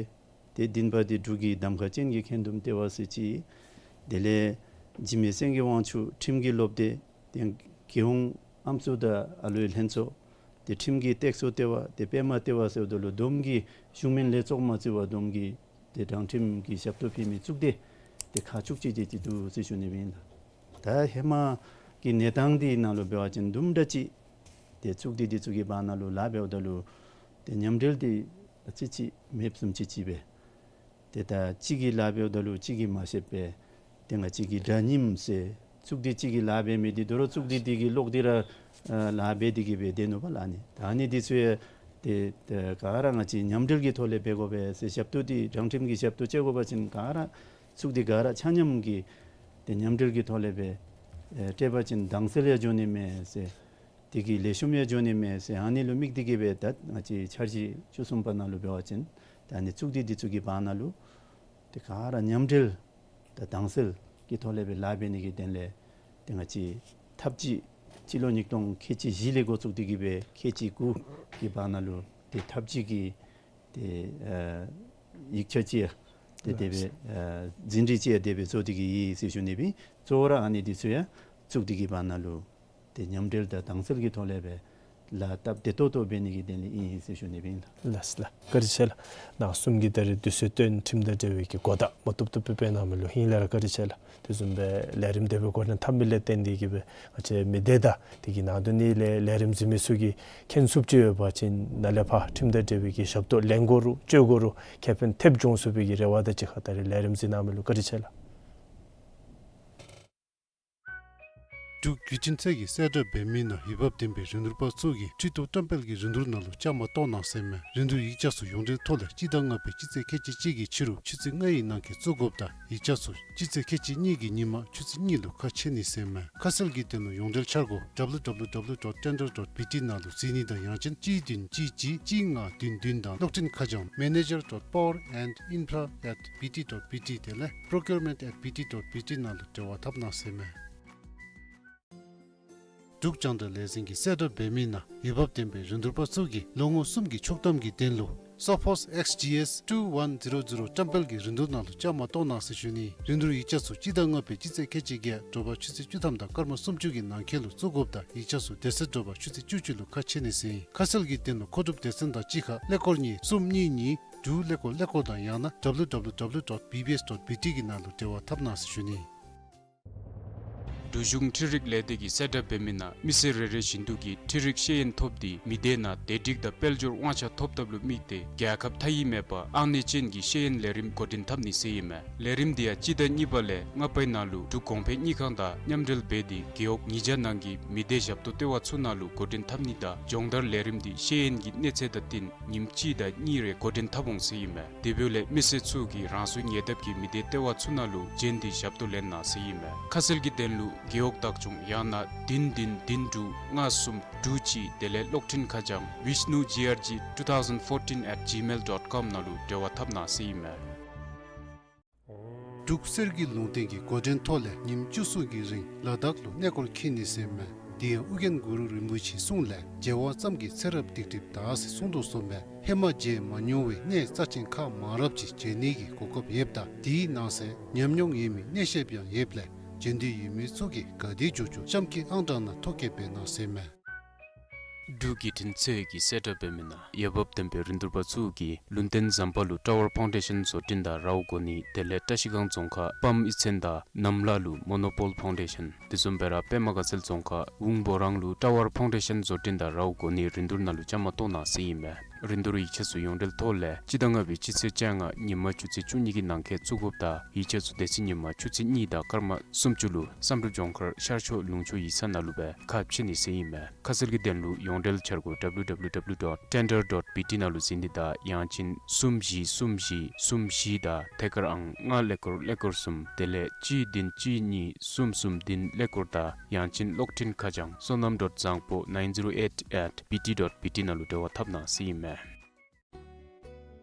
ཏེ་བདུན་པ་འདི་འབྲུག་གི་གདམ་ཁ་ཅན་གྱི་འཁོན་འདུམ་ལྟེ་བ་ཟེར་ཅིག། དེ་ལས་འཇིགས་མེད་སེང་གེ་དབང་ཕྱུག་ཁྲིམས་ཀྱི་སློབ་སྡེ། ཏེ་རྒྱལ་ཡོངས་ཨམ་སྲུ་དང་ཨ་ལུའི་ལྷན་ཚོགས། ཏེ་ཁྲིམས་ཀྱི་སྟེགས་གསོ་ལྟེ་བ། ཏེ་པདྨ་ལྟེ་བ་ཟེརཝ་ད་ལུ་བསྡོམས་ཀྱིས་གཞུང་མིན་ལས་ཚོགས་མ་བརྩི་བར་བསྡོམས་ཀྱིས་ཏེ་དྲང་ཁྲིམས་ཀྱི་ཞབས་ཏོག་ཕུལ་མི་གཙུག་སྡེ་ཏེ་ཁག་བཅུ་གཅིག་དེ་ཅིག་འདུག་ཟེར་ཞུ་ནི་ཨིན་ལགས། ད་ཧེ་མ་གི་གནས་སྟངས་འདི་ནང་ལུ་འབད་བ་ཅིན་དུམ་གྲ་ཅིག་ཏེ་གཙུག་སྡེ་འདི་ཚུ་གི་བར་ན་ལུ་ལཱ་འབདཝ་ད་ལུ་ཏེ་མཉམ་འབྲེལ་འདི་ཨ་ཙི་ཅིག་མེདཔ་བཟུམ་ཅིག་ཅིག་སྦེ། ཏེ་ད་གཅིག་གིས་ལཱ་འབདཝ་ད་ལུ་གཅིག་གིས་མ་ཤེས་པས། ཏེ་ང་བཅས་ཀྱི་དགྲ་གཉེན་ཟེར་ཚུགས་སྡེ་གཅིག་གིས་ལཱ་འབད་མི་འདི་དོ་རུང་ཚུགས་སྡེ་འདི་གིས་ལོག་སྟེ་ར་ཨ་ལཱ་འབད་དེ་གིས་སྦེ་སྡོད་ནུག་པ་ལགས། ཨ་ནི་ད་ཨ་ནི་འདི་ཚུ་ཡང་ཏེ་ཏེ་ག་ར་ང་བཅས་མཉམ་འབྲེལ་གྱི་ཐོག་ལས་འབད་དགོ་པས་ཟེར། ཞབས་ཏོག་འདི་དྲང་ཁྲིམས་ཀྱི་ཞབས་ཏོག་སྤྱོད་དགོ་པ་ཅིན་ག་ར་ཚུགས་སྡེ་ག་ར་ཆ་མཉམ་གྱིས་ཏེ་མཉམ་འབྲེལ་གྱི་ཐོག་ལས་སྦེ་ཨེ་སྤྲོད་པ་ཅིན་དྭངས་གསལ་ཡང་འགྱོ་ནི་མས་ཟེར། དེ་གིས་ལེགས་ཤོམ་ཡང་འགྱོ་ནི་མས་ཟེར། ཨ་ནི་ལུ་དམིགས་ཏེ་གིས་སྦེ་ད་ང་བཅས་འཆར་གཞི་བཅུ་གསུམ་པ་ནང་ལུ་འབད་བ་ཅིན་ད་ཨ་ནི་ཚུགས་སྡེ་འདི་ཚུ་གི་བར་ན་ལུ་ཏེ་ག་ར་མཉམ་འབྲེལ་དང་དྭངས་གསལ་གྱི་ཐོག་ལས་སྦེ་ལཱ་འབད་ནི་གི་དོན་ལས་ཏེ་ང་བཅས་ཐབས་ཇུས་སྤྱི་ལོ་ཉིས་སྟོང་ཁལ་གཅིག་བཞི་ལས་འགོ་བཙུགས་ཏེ་གིས་སྦེ་ཁལ་གཅིག་དགུ་གི་བར་ན་ལུ་ཏེ་ཐབས་ཇུས་ཀྱི་ཏེ་ཨ་ཡིག་ཆ་ཅིག་ཏེ་དེ་སྦེ་ཨ་ཟིན་བྲིས་ཅིག་དེ་སྦེ་བཟོ་སྟེ་གིས་ཡོད་ཟེར་ཞུ་ནི་སྦེ། གཙོ་བོ་ར་ཨ་ནི་འདི་ཚུ་ཡང་ཚུགས་སྡེ་གི་བར་ན་ལུ་ཏེ་མཉམ་འབྲེལ་དང་དྭངས་གསལ་གྱི་ཐོག་ལས་སྦེ་ལཱ་སྟབས་བདེ་ཏོག་ཏོ་འབད་ནི་གི་དོན་ལས་ཨིན་ཟེར་ཞུ་ནི་སྦེ་ཨིན་ལགས། ལགས་ལགས། བཀའ་དྲིན་ཆེ་ལགས། ནཱ་གསུམ་གྱིས་ད་རེས་དུས་ཚོད་བཏོན་ཁྲིམས་དང་འབྲེལ་བའི་གི་གོ་བརྡ་མ་བཏུབ་བཏུབ་སྦེ་གནང་མི་ལུ་ཧིང་ལས་ར་བཀའ་དྲིན་ཆེ་ལགས། དེ་བཟུམ་སྦེ་ལས་རིམ་དེ་སྦེ་འགོ་འདྲེན་འཐབ་མི་ལས་བརྟེན་ཏེ་གིས་སྦེ་ང་བཅས་མི་སྡེ་དང་དེ་གི་ནང་དོན་ནི་ལས་ལས་རིམ་གཟིགས་མི་ཚུ་གིས་མཁྱེན་ཚུགསཔ་ཅིག་ཡོད་པ་ཅིན་ནཱ་ལས་ཕར་ཁྲིམས་དང་འབྲེལ་བའི་གི་ཞབས་ཏོག་ལེན་དགོ་རུང་སྤྱོད་དགོ་རུང་ཁེ་ཕན་ཐེབས་འབྱུང་ཚུགས་པའི་གི་རེ་བ་དང་གཅིག་ཁར་ད་རེས་ལས་རིམ་གཟིགས་གནང་མི་ལུ་བཀའ་དྲིན་ཆེ་ལགས། འབྲུག་བརྒྱུད་འཕྲིན་ཚད་ཀྱིས་གསལ་བསྒྲགས་འབད་མི་ནང་འོས་འབབ་ལྡན་པའི་རིན་བསྡུར་པ་ཚུ་གིས་ཁྲི་ཐོག་བཀྲམ་སྤེལ་གྱི་རིན་བསྡུར་ནང་ལུ་བཅའ་མར་གཏོགས་གནང་ཟེར་མས། རིན་བསྡུར་ཡིག་ཆ་ཚུ་ཡོངས་འབྲེལ་ཐོག་ལས་སྤྱི་ཟླ་ལྔ་པའི་སྤྱི་ཚེས་ཁལ་གཅིག་གཅིག་གི་ཕྱི་རུ་ཆུ་ཚོད་ལྔའི་ནང་འཁོད་བཙུགས་དགོཔ་དང་ཡིག་ཆ་ཚུ་སྤྱི་ཚེས་ཁལ་གཅིག་གཉིས་ཀྱི་ཉིན་མ་ཆུ་ཚོད་གཉིས་ལུ་ཁ་ཕྱེ་ནི་ཟེར་མས། ཁ་གསལ་གྱི་དོན་ལུ་ཡོངས་འབྲེལ་འཆར་སྒོ་W W W dot tender dot B T ནང་ལུ་གཟིགས་ནི་དང་ཡང་ཅིན་གཅིག་བདུན་གཅིག་གཅིག་གཅིག་ལྔ་བདུན་བདུན་དང་གློག་འཕྲིན་ཁ་བྱང་manager dot power and infra at B T dot B T དེ་ལས་procurement at B T dot B T ནང་ལུ་འབྲེལ་བ་འཐབ་གནང་ཟེར་མས། འབྲུག་རྒྱང་བསྒྲགས་ལས་འཛིན་གྱིས་གསལ་བསྒྲགས་འབད་མི་ནང་འོས་འབབ་ལྡན་པའི་རིན་བསྡུར་པ་ཚུ་གིས་ལོ་ངོ་གསུམ་གྱི་ཆོག་ཐམ་གྱི་དོན་ལུ་Sophos X G S two one zero zero བཀྲམ་སྤེལ་གྱི་རིན་བསྡུར་ནང་ལུ་བཅའ་མར་གཏོགས་གནང་ཟེར་ཞུ་ནི། རིན་བསྡུར་ཡིག་ཆ་ཚུ་སྤྱི་ཟླ་ལྔ་པའི་སྤྱི་ཚེས་ཁལ་གཅིག་བརྒྱད་དྲོ་པ་ཆུ་ཚོད་བཅུ་ཐམ་དང་སྐར་མ་སུམ་ཅུ་གི་ནང་འཁོད་ལུ་བཙུགས་དགོཔ་དང་ཡིག་ཆ་ཚུ་དེ་ཚེ་དྲོ་པ་ཆུ་ཚོད་བཅུ་གཅིག་ལུ་ཁ་ཕྱེ་ནི་ཟེར་ཨིན། ཁ་གསལ་གྱི་དོན་ལུ་མཁོ་སྒྲུབ་སྡེ་ཚན་དང་གཅིག་ཁར་ཀླད་ཀོར་གཉིས་གསུམ་གཉིས་གཉིས་དྲུག་ཀླད་ཀོར་ཀླད་ཀོར་དང་ཡང་ན W W W dot B B S dot B T གི་ནང་ལུ་འབྲེལ་བ་འཐབ་གནང་ཟེར་ཞུ་ནི། འབྲུག་གཞུང་འཕྲུལ་རིག་ལས་སྡེ་གིས་གསལ་བསྒྲགས་འབད་མི་ནང་མི་སེར་རེ་རེ་བཞིན་དུ་གིས་འཕྲུལ་རིག་ཤེས་ཡོན་ཐོབ་སྟེ་མི་སྡེ་ནང་བདེ་སྒྲིག་དང་དཔལ་འབྱོར་དབང་ཆ་ཐོབ་ཐབས་ལུ་དམིགས་ཏེ་རྒྱལ་ཁབ་མཐའ་ཡས་མེད་པར་ཨང་གནས་ཅན་གྱི་ཤེས་ཡོན་ལས་རིམ་འགོ་འདྲེན་འཐབ་ནི་ཟེར་ཨིན་མས། ལས་རིམ་འདི་ཡང་སྤྱི་ཟླ་གཉིས་པ་ལས་ལྔ་པའི་ནང་ལུ་འབྲུག་གོང་འཕེལ་དངུལ་ཁང་དང་མཉམ་འབྲེལ་འབད་དེ་རྒེད་འོག་ཉིས་བརྒྱ་ནང་གི་མི་སྡེ་ཞབས་ཏོག་ལྟེ་བ་ཚུ་ནང་ལུ་འགོ་འདྲེན་འཐབ་ནི་དང་སྦྱོང་བརྡར་ལས་རིམ་འདི་ཤེས་ཡོན་གྱི་གནས་ཚད་དང་བསྟུན་ཉིནམ་གཅིག་དང་གཉིས་རེ་འགོ་འདྲེན་འཐབ་འོང་ཟེར་ཨིན་མས། དེ་འབདཝ་ལས་མི་སེར་ཚུ་གིས་རང་སོའི་ཉེ་འདབས་ཀྱི་མི་སྡེ་ལྟེ་བ་ཚུ་ནང་ལུ་བྱོན་ཏེ་ཞབས་ཏོག་ལེན་གནང་ཟེར་ཨིན་མས། ཁ་གསལ་གྱི་དོན་ལུ་རྒེད་འོག་བདག་སྐྱོང་ཡང་ན་བདུན་བདུན་བདུན་དྲུག་ལྔ་གསུམ་དྲུག་གཅིག་དེ་ལས་གློག་འཕྲིན་ཁ་བྱང་vishnu G R G two thousand fourteen at gmail dot com ནང་ལུ་འབྲེལ་བ་འཐབ་གནང་ཟེར་ཨིན་མས། འབྲུག་གསེར་གྱི་ལུང་བསྟན་གྱི་འགོ་འདྲེན་ཐོག་ལས་ཉིནམ་བཅུ་གསུམ་གྱི་རིང་ལ་དྭགས་ལུ་གནས་སྐོར་འཁྱིད་ནི་ཟེར་ཨིན་མས། དེ་ཡང་ཨོ་རྒྱན་གུ་རུ་རིན་པོ་ཆེའི་གསུང་ལས་མཇལ་བ་ཙམ་གྱིས་ཚེ་རབས་སྡིག་སྒྲིབ་དག་ཟེར་གསུངས་དོ་བཟུམ་སྦེ་ཧེ་མ་མཇལ་མ་མྱོང་བའི་གནས་རྩ་ཆེན་ཁག་མང་རབས་ཅིག་མཇལ་ནི་གི་གོ་སྐབས་ཡོདཔ་ད་དེའི་ནང་གསེས་ཉམས་མྱོང་ཡོད་མི་གནས་བཤདཔ་ཡང་ཡོདཔ་ལས་མཇལ་འདོད་ཡོད་མི་ཚུ་གིས་ག་དེ་མགྱོགས་མགྱོགས་གཤམ་གྱི་ཨང་གྲངས་ནང་ཐོ་བཀོད་འབད་གནང་ཟེར་ཨིན་མས། འབྲུག་བརྒྱུད་འཕྲིན་ཚད་ཀྱིས་གསལ་བསྒྲགས་འབད་མི་ནང་འོས་འབབ་ལྡན་པའི་རིན་བསྡུར་པ་ཚུ་གིས་ལུང་བསྟན་ཟམ་པ་ལུ་ཊ་ཝར་ཕའུན་ཌེ་ཤཱན་བཟོ་སྐྲུན་དང་རཝ་བསྐོར་ནི་དེ་ལས་བཀྲ་ཤིས་སྒང་རྫོང་ཁག་སྤམ་གཡུས་ཚན་དང་གནམ་ལ་ལུ་མོ་ནོ་པོལ་ཕའུན་ཌེ་ཤཱན་དེ་བཟུམ་སྦེ་ར་པདྨ་དགའ་ཚལ་རྫོང་ཁག་ཝུང་བོ་རང་ལུ་ཊ་ཝར་ཕའུན་ཌེ་ཤཱན་བཟོ་སྐྲུན་དང་རཝ་བསྐོར་ནི་རིན་བསྡུར་ནང་ལུ་བཅའ་མར་གཏོགས་གནང་ཟེར་ཨིན་མས། རིན་བསྡུར་ཡིག་ཆ་ཚུ་ཡོངས་འབྲེལ་ཐོག་ལས་སྤྱི་ཟླ་ལྔ་པའི་སྤྱི་ཚེས་བཅོ་ལྔ་ཉིན་མ་ཆུ་ཚོད་བཅུ་གཉིས་ཀྱི་ནང་འཁོད་བཙུགས་དགོཔ་དང་ཡིག་ཆ་ཚུ་དེ་ཚེ་ཉིན་མ་ཆུ་ཚོད་གཉིས་དང་སྐར་མ་སུམ་ཅུ་ལུ་བསམ་གྲུབ་ལྗོངས་མཁར་ཤར་ཕྱོགས་ལུང་ཕྱོགས་ཡིག་ཚང་ནང་ལུ་སྦེ་ཁ་ཕྱེ་ནི་ཟེར་ཨིན་མས། ཁ་གསལ་གྱི་དོན་ལུ་ཡོངས་འབྲེལ་འཆར་སྒོ་W W W dot tender dot B T ནང་ལུ་གཟིགས་ནི་དང་ཡང་ཅིན་གསུམ་བཞི་གསུམ་བཞི་གསུམ་བཞི་དང་ཐད་ཀར་ཨང་ལྔ་ཀླད་ཀོར་ཀླད་ཀོར་གསུམ་དེ་ལས་གཅིག་བདུན་གཅིག་གཉིས་གསུམ་གསུམ་བདུན་ཀླད་ཀོར་དང་ཡང་ཅིན་གློག་འཕྲིན་ཁ་བྱང་བསོད་ནམས་dot བཟང་པོ་nine zero eight at B T dot B T ནང་ལུ་འབྲེལ་བ་འཐབ་གནང་ཟེར་ཨིན་མས།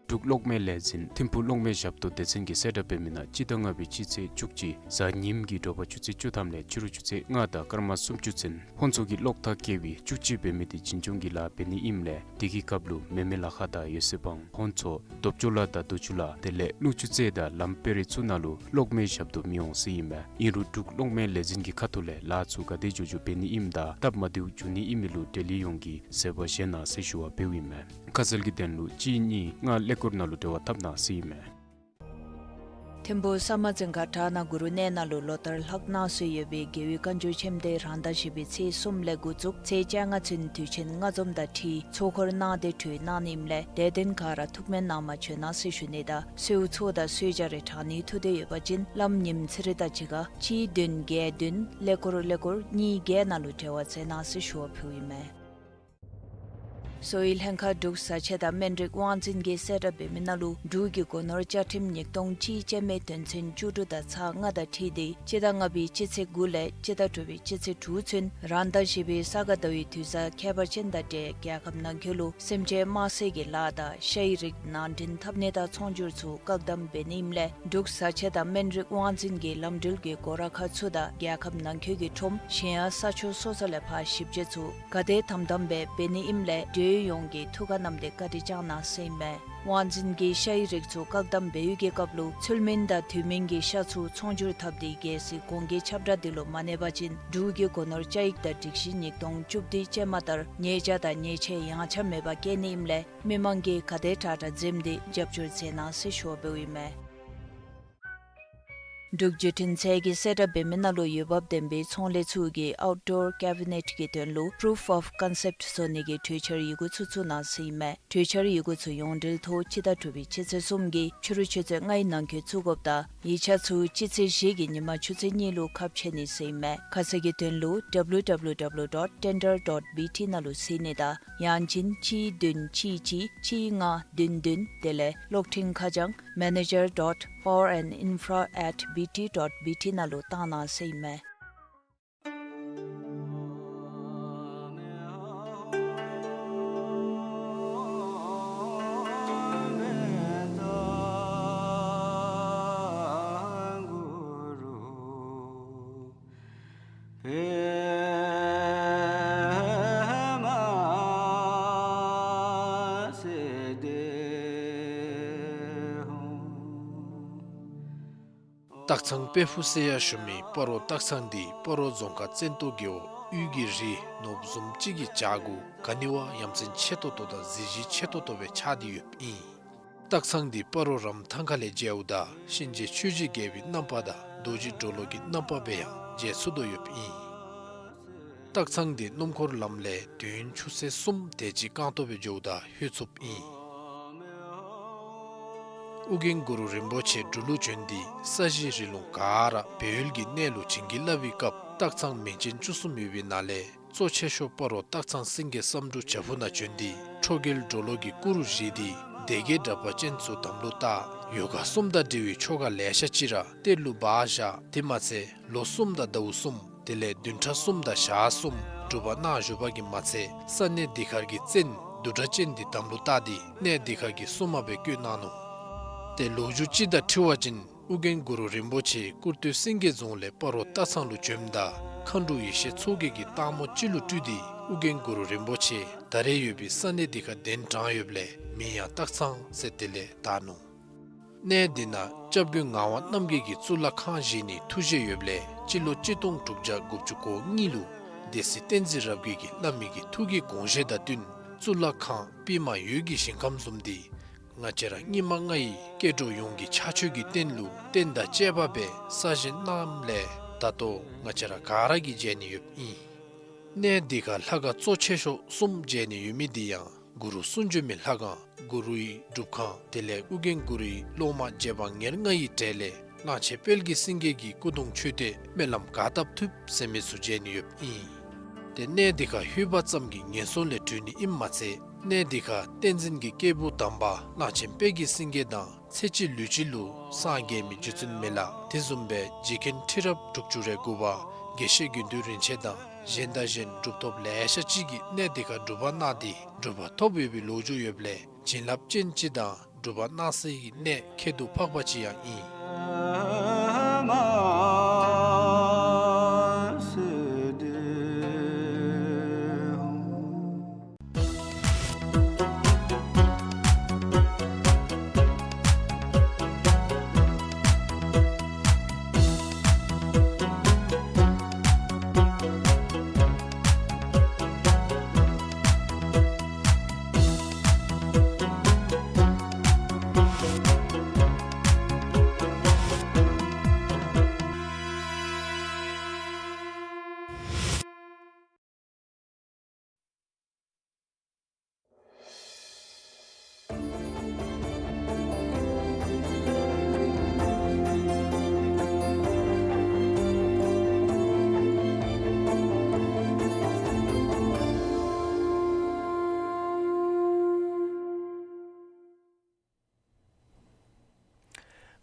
འབྲུག་གློག་མེ་ལས་འཛིན་ཐིམ་ཕུག་གློག་མེ་ཞབས་ཏོག་སྡེ་ཚན་གྱིས་གསལ་བསྒྲགས་འབད་མི་ནང་སྤྱི་ཟླ་ལྔ་པའི་སྤྱི་ཚེས་བཅུ་གཅིག་གཟའ་ཉིམ་གྱི་དྲོ་པ་ཆུ་ཚོད་བཅུ་ཐམ་ལས་ཕྱི་རུ་ཆུ་ཚོད་ལྔ་དང་སྐར་མ་སུམ་ཅུ་ཚུན་ཧོན་ཚོ་གི་གློག་ཐག་བཀལ་བའི་བཅུ་གཅིག་འབད་མི་དེ་འཛིན་སྐྱོང་གི་ལཱ་འབད་ནི་ཨིནམ་ལས་དེ་གི་སྐབས་ལུ་མེ་མེ་ལ་ཁ་དང་ཡོད་ཚད་བང་ཧོན་ཚོ་རྡོབ་ཅོ་ལ་དང་རྡོ་ཆུ་ལ་དེ་ལས་ཀླུ་ཆུ་རྩེ་དང་ལམ་དཔེ་རི་ཚུ་ནང་ལུ་གློག་མེ་ཞབས་ཏོག་མི་འོང་ཟེར་ཨིན་མས། ཨིན་རུང་འབྲུག་གློག་མེ་ལས་འཛིན་གྱི་ཁ་ཐུག་ལས་ལཱ་ཚུ་ག་དེ་མགྱོགས་མགྱོགས་འབད་ནི་ཨིནམ་དང་སྟབས་མ་བདེཝ་འབྱུང་ནི་ཨིན་མི་ལུ་འབྲེལ་ཡོད་ཡོངས་ཀྱིས་བཟོད་པ་བཞེས་གནང་ཟེར་ཞུ་བ་འབདཝ་ཨིན་མས། ཁ་གསལ་གྱི་དོན་ལུ་གཅིག་གཉིས་ལྔ་ཀླད་ཀོར་ནང་ལུ་འབྲེལ་བ་འཐབ་གནང་ཟེར་ཨིན་མས། ཐིམ་ཕུ་ས་མ་རྫིང་ཁ་བྲག་ནག་གུ་རུ་གནས་ནང་ལུ་ལོ་ལྟར་ལྷག་གནང་སྲོལ་ཡོད་པའི་རྒྱལ་བའི་བཀའ་འགྱུར་ཆེན་མོ་དེ་རང་ཟླ་བཞི་པའི་ཚེས་གསུམ་ལས་འགོ་བཙུགས་ཚེས་བཅོ་ལྔ་ཚུན་དུས་ཆེན་ལྔ་འཛོམས་དང་འཁྲིལ་ཚོགས་འཁོར་གནང་སྟེ་གྲོལ་གནང་ནི་ཨིནམ་ལས་དད་ལྡན་ག་ར་ཐུགས་སྨོན་གནང་མ་བྱོན་གནང་ཟེར་ཞུ་ནི་དང་གསོལཝ་ཚོགས་དང་གསོལ་ཇ་རེ་དྲང་ནིའི་ཐུགས་འདོད་ཡོད་པ་ཅིན་བླམ་ཉིནམ་ཚེས་རེ་དང་གཅིག་ཁར་གཅིག་བདུན་བརྒྱད་བདུན་ཀླད་ཀོར་ཀླད་ཀོར་གཉིས་བརྒྱད་ནང་ལུ་འབྲེལ་བ་མཛད་གནང་ཟེར་ཞུ་བ་ཕུལཝ་ཨིན་མས། གསོ་བའི་ལྷན་ཁག་འབྲུག་བཟའ་ཆས་དང་སྨན་རིགས་དབང་འཛིན་གྱིས་གསལ་བསྒྲགས་འབད་མི་ནང་ལུ་འབྲུག་གི་སྒོ་ནོར་བཅའ་ཁྲིམས་ཉིས་སྟོང་གཅིག་ཅན་མའི་དོན་ཚན་བཅུ་དྲུག་དང་ཚག་ལྔ་དང་འཁྲིལ་ཏེ་སྤྱི་ཟླ་ལྔ་པའི་སྤྱི་ཚེས་དགུ་ལས་སྤྱི་ཟླ་དྲུག་པའི་སྤྱི་ཚེས་དྲུག་ཚུན་རང་ཟླ་བཞི་པའི་ས་ག་ཟླ་བའི་དུས་བཟང་ཁྱད་པར་ཅན་དང་འབྲེལ་རྒྱལ་ཁབ་ནང་འཁོད་ལུ་སེམས་ཅན་དམར་ཟས་ཀྱི་ལཱ་དང་ཤ་ཡི་རིགས་ནང་འདྲེན་འཐབ་ནི་དང་ཚོང་སྒྱུར་ཚུ་བཀག་དམ་འབད་ནི་ཨིནམ་ལས་འབྲུག་བཟའ་ཆས་དང་སྨན་རིགས་དབང་འཛིན་གྱིས་ལམ་འགྲུལ་གྱི་སྒོ་ར་ཁག་ཚུ་དང་རྒྱལ་ཁབ་ནང་འཁོད་ཀྱི་ཁྲོམ་གཞན་ཡང་ས་ཕྱོགས་སོ་སོ་ལས་ཕར་ཞིབ་དཔྱད་ཚུ་ག་དེ་དམ་དམ་སྦེ་འབད་ནི་ཨིནམ་ལས་འབྲེལ་ཡོད་ཡོངས་ཀྱིས་ཐུགས་ཁར་བསྣམས་ཏེ་བཀའ་དྲིན་བསྐྱང་གནང་ཟེར་ཨིན་མས། དབང་འཛིན་གྱིས་ཤ་ཡི་རིགས་ཚུ་བཀག་དམ་འབད་བའི་གི་སྐབས་ལུ་ཚུལ་མིན་དང་དུས་མིན་གྱི་ཤ་ཚུ་ཚོང་སྒྱུར་འཐབ་སྟེ་རྒྱལ་སྲིད་གོང་འགལ་ཁྱབ་བསྒྲགས་འདི་ལུ་མ་གནས་པ་ཅིན་འབྲུག་གི་སྒོ་ནོར་བཅའ་ཡིག་དང་སྒྲིག་གཞི་ཉིས་སྟོང་བཅུ་བདུན་ཅན་མ་ལྟར་ཉེས་བྱ་དང་ཉེས་ཆད་ཡངས་ཆག་མེད་པར་བཀལ་ནི་ཨིནམ་ལས་མི་མང་གིས་ག་དེ་དྲག་དྲག་འཛེམས་ཏེ་རྒྱབ་སྐྱོར་མཛད་གནང་ཟེར་ཞུ་བ་འབདཝ་ཨིན་མས། འབྲུག་བརྒྱུད་འཕྲིན་ཚད་ཀྱིས་གསལ་བསྒྲགས་འབད་མི་ནང་ལུ་འོས་འབབ་ལྡན་པའི་ཚོང་ལས་ཚུ་གིས་ཨའུཊ་ཌོར་ཀེ་བི་ནེཊ་ཀྱི་དོན་ལུ་པུ་རུཕ་ཨོཕ་ཀོན་སེཔཊ་བཟོ་ནི་གི་གྲོས་འཆར་ཡི་གུ་ཚུ་བཙུགས་གནང་ཟེར་ཨིན་མས། གྲོས་འཆར་ཡི་གུ་ཚུ་ཡོངས་འབྲེལ་ཐོག་སྤྱི་ཟླ་དྲུག་པའི་སྤྱི་ཚེས་གསུམ་གྱི་ཕྱི་རུ་ཆུ་ཚོད་ལྔའི་ནང་འཁོད་བཙུགས་དགོཔ་དང་ཡིག་ཆ་ཚུ་སྤྱི་ཚེས་བཞི་གི་ཉིན་མ་ཆུ་ཚོད་གཉིས་ལུ་ཁ་ཕྱེ་ནི་ཟེར་ཨིན་མས། ཁ་གསལ་གྱི་དོན་ལུ་ཌབ་ལུ་ཌབ་ལུ་ཌབ་ལུ་ཌོཊ་ཊེན་ཌར་ཌོཊ་བི་ཊི་ནང་ལུ་གཟིགས་ནི་དང་ཡང་ཅིན་གཅིག་བདུན་གཅིག་གཅིག་གཅིག་ལྔ་བདུན་བདུན་དེ་ལས་གློག་འཕྲིན་ཁ་བྱང་མེ་ནེ་ཇར་ཌོཊ་པ་ཝར་ཨེནཌ་ཨིན་ཕ་རོ་ཨེཊ་བི་ཊི་ཌོཊ་བི་ཊི་ནང་ལུ་བཏང་གནང་ཟེར་ཨིན་མས། སྟག་ཚང་དཔལ་ཕུག་ཟེར་ཡང་ཞུ་མི་སྤ་རོ་སྟག་ཚང་འདི་སྤ་རོ་རྫོང་ཁག་བཙན་ཏོ་རྒེད་འོག་དབུས་ཀྱི་རི་ནོར་བུ་བཟུམ་ཅིག་གི་བྱག་གུ་ག་ནི་བ་ཡ་མཚན་ཆེ་ཏོག་ཏོ་དང་གཟི་བརྗིད་ཆེ་ཏོག་ཏོ་སྦེ་ཆགས་ཏེ་ཡོདཔ་ཨིན། སྟག་ཚང་འདི་སྤ་རོ་རམ་ཐང་ཁ་ལས་མཇལཝ་ད་གཤིན་རྗེ་ཆོས་ཀྱི་རྒྱལ་པོའི་རྣམ་པ་དང་རྡོ་རྗེ་གྲོ་ལོད་ཀྱི་རྣམ་པ་སྦེ་ཡང་མཇལ་ཚུགས་དོ་ཡོདཔ་ཨིན། སྟག་ཚང་འདི་སྣུམ་འཁོར་ལམ་ལས་དུས་ཡུན་ཆུ་ཚོད་གསུམ་དེ་ཅིག་རྐང་སྟོང་སྦེ་འགྱོཝ་ད་ལྷོད་ཚུགསཔ་ཨིན། ཨོ་རྒྱན་གུ་རུ་རིན་པོ་ཆེ་འབྲུག་ལུ་བྱོན་ཏེ་ས་གཞི་རི་ལུང་ག་ར་སྦས་ཡུལ་གྱི་གནས་ལུ་བྱིན་གྱིས་བརླབས་པའི་སྐབས་སྟག་ཚང་མིང་ཅན་བཅུ་གསུམ་ཡོད་པའི་ནང་ལས་གཙོ་ཆེ་ཤོས་སྤ་རོ་སྟག་ཚང་སེང་གེ་བསམ་འགྲུབ་བྱག་ཕུག་ནང་བྱོན་ཏེ་ཁྲོ་རྒྱལ་གྲོ་ལོད་ཀྱི་སྐུ་རུ་བཞེངས་ཏེ་སྡེ་བརྒྱད་དྲེགས་པ་ཅན་ཚུ་དམ་ལུ་བཏགས། ཡོ་ག་གསུམ་དང་འབྲེལ་བའི་ཆོ་ག་ལེ་ཤ་ཅིག་ར་གཏེར་ལུ་སྦ་བཞག། དེ་མ་ཚད་ལོ་གསུམ་དང་ཟླཝ་གསུམ་དེ་ལས་བདུན་ཕྲག་གསུམ་དང་ཞག་གསུམ་སྒྲུབ་པ་གནང་བཞུགས་པ་གིས་མ་ཚད་ས་གནས་འདི་ཁར་གྱི་བཙན་བདུད་དྲེགས་ཅན་འདི་དམ་ལུ་བཏགས་ཏེ་གནས་འདི་ཁར་གྱི་སྲུང་མ་སྦེ་བསྐོས་གནང་ནུག། ཏེ་ལོ་རྒྱུས་ཅིག་དང་འཁྲིལ་བ་ཅིན་ཨོ་རྒྱན་གུ་རུ་རིན་པོ་ཆེ་ཀུར་སྟོད་སེང་གེ་རྫོང་ལས་སྤ་རོ་སྟག་ཚང་ལུ་བྱོནམ་ད་མཁའ་འགྲོ་ཡེ་ཤེས་མཚོ་རྒྱལ་གྱིས་སྟག་མོ་ཅིག་ལུ་སྤྲུལ་ཏེ་ཨོ་རྒྱན་གུ་རུ་རིན་པོ་ཆེ་ད་རེས་ཡོད་པའི་ས་གནས་འདི་ཁར་གདན་དྲངས་ཡོདཔ་ལས་མིང་ཡང་སྟག་ཚང་ཟེར་དེ་ལས་བཏགས་ནུག། གནས་འདི་ནང་སྐྱབས་མགོན་ངག་དབང་རྣམ་རྒྱལ་གྱིས་གཙུག་ལག་ཁང་བཞེངས་ནིའི་ཐུགས་བཞེད་ཡོདཔ་ལས་སྤྱི་ལོ་གཅིག་སྟོང་དྲུག་བརྒྱ་དགུ་བཅུ་གོ་གཉིས་ལུ་སྡེ་སྲིད་བསྟན་འཛིན་རབ་རྒྱས་ཀྱིས་བླ་མའི་གི་ཐུགས་ཀྱི་དགོངས་བཞེད་དང་བསྟུན་གཙུག་ལག་ཁང་པདྨ་འོད་ཀྱི་ཞིང་ཁམས་བཟུམ་འདི་ང་བཅས་ར་སྙིགས་མ་ལྔ་ཡི་སྐྱེ་འགྲོ་ཡོངས་ཀྱི་ཕྱག་མཆོད་ཀྱི་རྟེན་ལུ་རྟེན་དང་བཅས་པ་སྦེ་གསར་བཞེངས་གནངམ་ལས་ད་ལྟོ་ང་བཅས་ར་ག་ར་གིས་མཇལ་ནི་ཡོདཔ་ཨིན། གནས་འདི་ཁར་ལྷ་ཁང་གཙོ་ཆེ་ཤོས་གསུམ་མཇལ་ནི་ཡོད་མི་འདི་ཡང་གུ་རུ་གསུང་བྱོན་མའི་ལྷ་ཁང་གུ་རུའི་སྒྲུབ་ཁང་དེ་ལས་ཨོ་རྒྱན་གུ་རུའི་སློབ་མ་རྗེ་འབངས་ཉེར་ལྔ་ཡི་གྲས་ལས་གླང་ཆེན་དཔལ་གྱི་སེང་གེ་གི་སྐུ་གདུང་མཆོད་རྟེན་སྨོན་ལམ་ག་བཏབ་ཐུབ་ཟེར་མི་ཚུ་མཇལ་ནི་ཡོདཔ་ཨིན། ཏེ་གནས་འདི་ཁར་ལྷོད་པ་ཙམ་གྱིས་ངན་སོང་ལས་གྲོལ་ནི་ཨིནམ་མ་ཚད་གནས་འདི་ཁར་བསྟན་འཛིན་གྱི་སྐྱེས་བུ་དམ་པ་གླང་ཆེན་དཔལ་གྱི་སེང་གེ་དང་ཚེ་གཅིག་ལུས་གཅིག་ལུ་སངས་རྒྱས་མི་རྗེ་བཙུན་མི་ལ་དེ་བཟུམ་སྦེ་རྗེ་མཁན་ཁྲི་རབས་དྲུག་ཅུ་རེ་དགུ་པ་དགེ་བཤེས་དགེ་འདུན་རིན་ཆེན་དང་གཞན་དང་གཞན་གྲུབ་ཐོབ་ལེ་ཤ་ཅིག་གིས་གནས་འདི་ཁར་སྒྲུབ་པ་གནང་སྟེ་གྲུབ་པ་ཐོབ་ཡོད་པའི་ལོ་རྒྱུས་ཡོདཔ་ལས་བྱིན་རླབས་ཅན་ཅིག་དང་སྒྲུབ་པ་གནང་སའི་གནས་ཁྱད་དུ་འཕགས་པ་ཅིག་ཡང་ཨིན།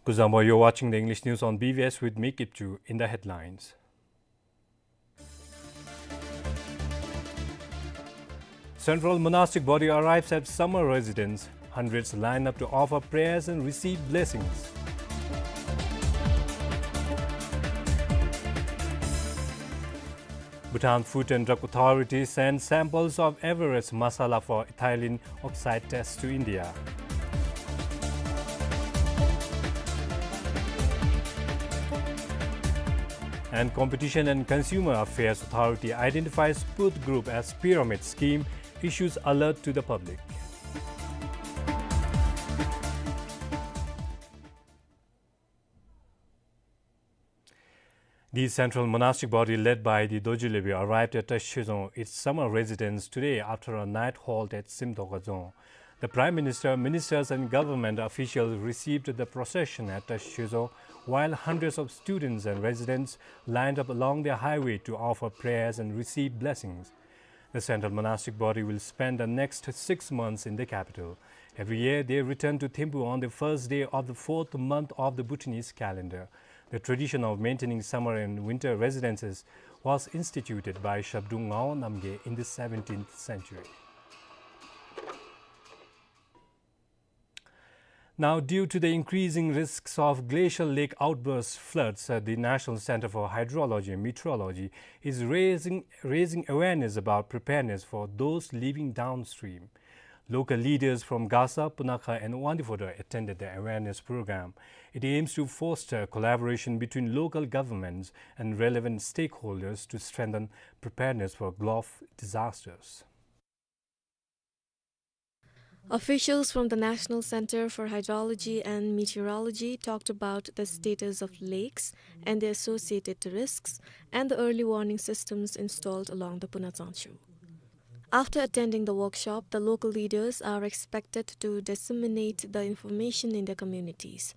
Kuzuzangpo, you're watching the English news on B B S with me, Kipchu. In the headlines: Central monastic body arrives at summer residence. Hundreds line up to offer prayers and receive blessings. Bhutan Food and Drug Authority sends samples of Everest masala for ethylene oxide test to India. And Competition and Consumer Affairs Authority identifies Put Group as pyramid scheme, issues alert to the public. The Central Monastic Body led by the Dorji Lhebe arrived at Tashechhe Dzong, its summer residence, today after a night halt at Simdokha Dzong. The Prime Minister, ministers and government officials received the procession at Tashechhe Dzong, while hundreds of students and residents lined up along the highway to offer prayers and receive blessings. The Central Monastic Body will spend the next six months in the capital. Every year, they return to Thimphu on the first day of the fourth month of the Bhutanese calendar. The tradition of maintaining summer and winter residences was instituted by Shabdrung Ngawang Namgyal in the seventeenth century. Now, due to the increasing risks of glacial lake outburst floods, uh, the National Center for Hydrology and Meteorology is raising, raising awareness about preparedness for those living downstream. Local leaders from Gasa, Punakha, and Wangdue Phodrang attended the awareness program. It aims to foster collaboration between local governments and relevant stakeholders to strengthen preparedness for Gulf disasters. Officials from the National Center for Hydrology and Meteorology talked about the status of lakes and the associated risks and the early warning systems installed along the Punazangchu. After attending the workshop, the local leaders are expected to disseminate the information in their communities.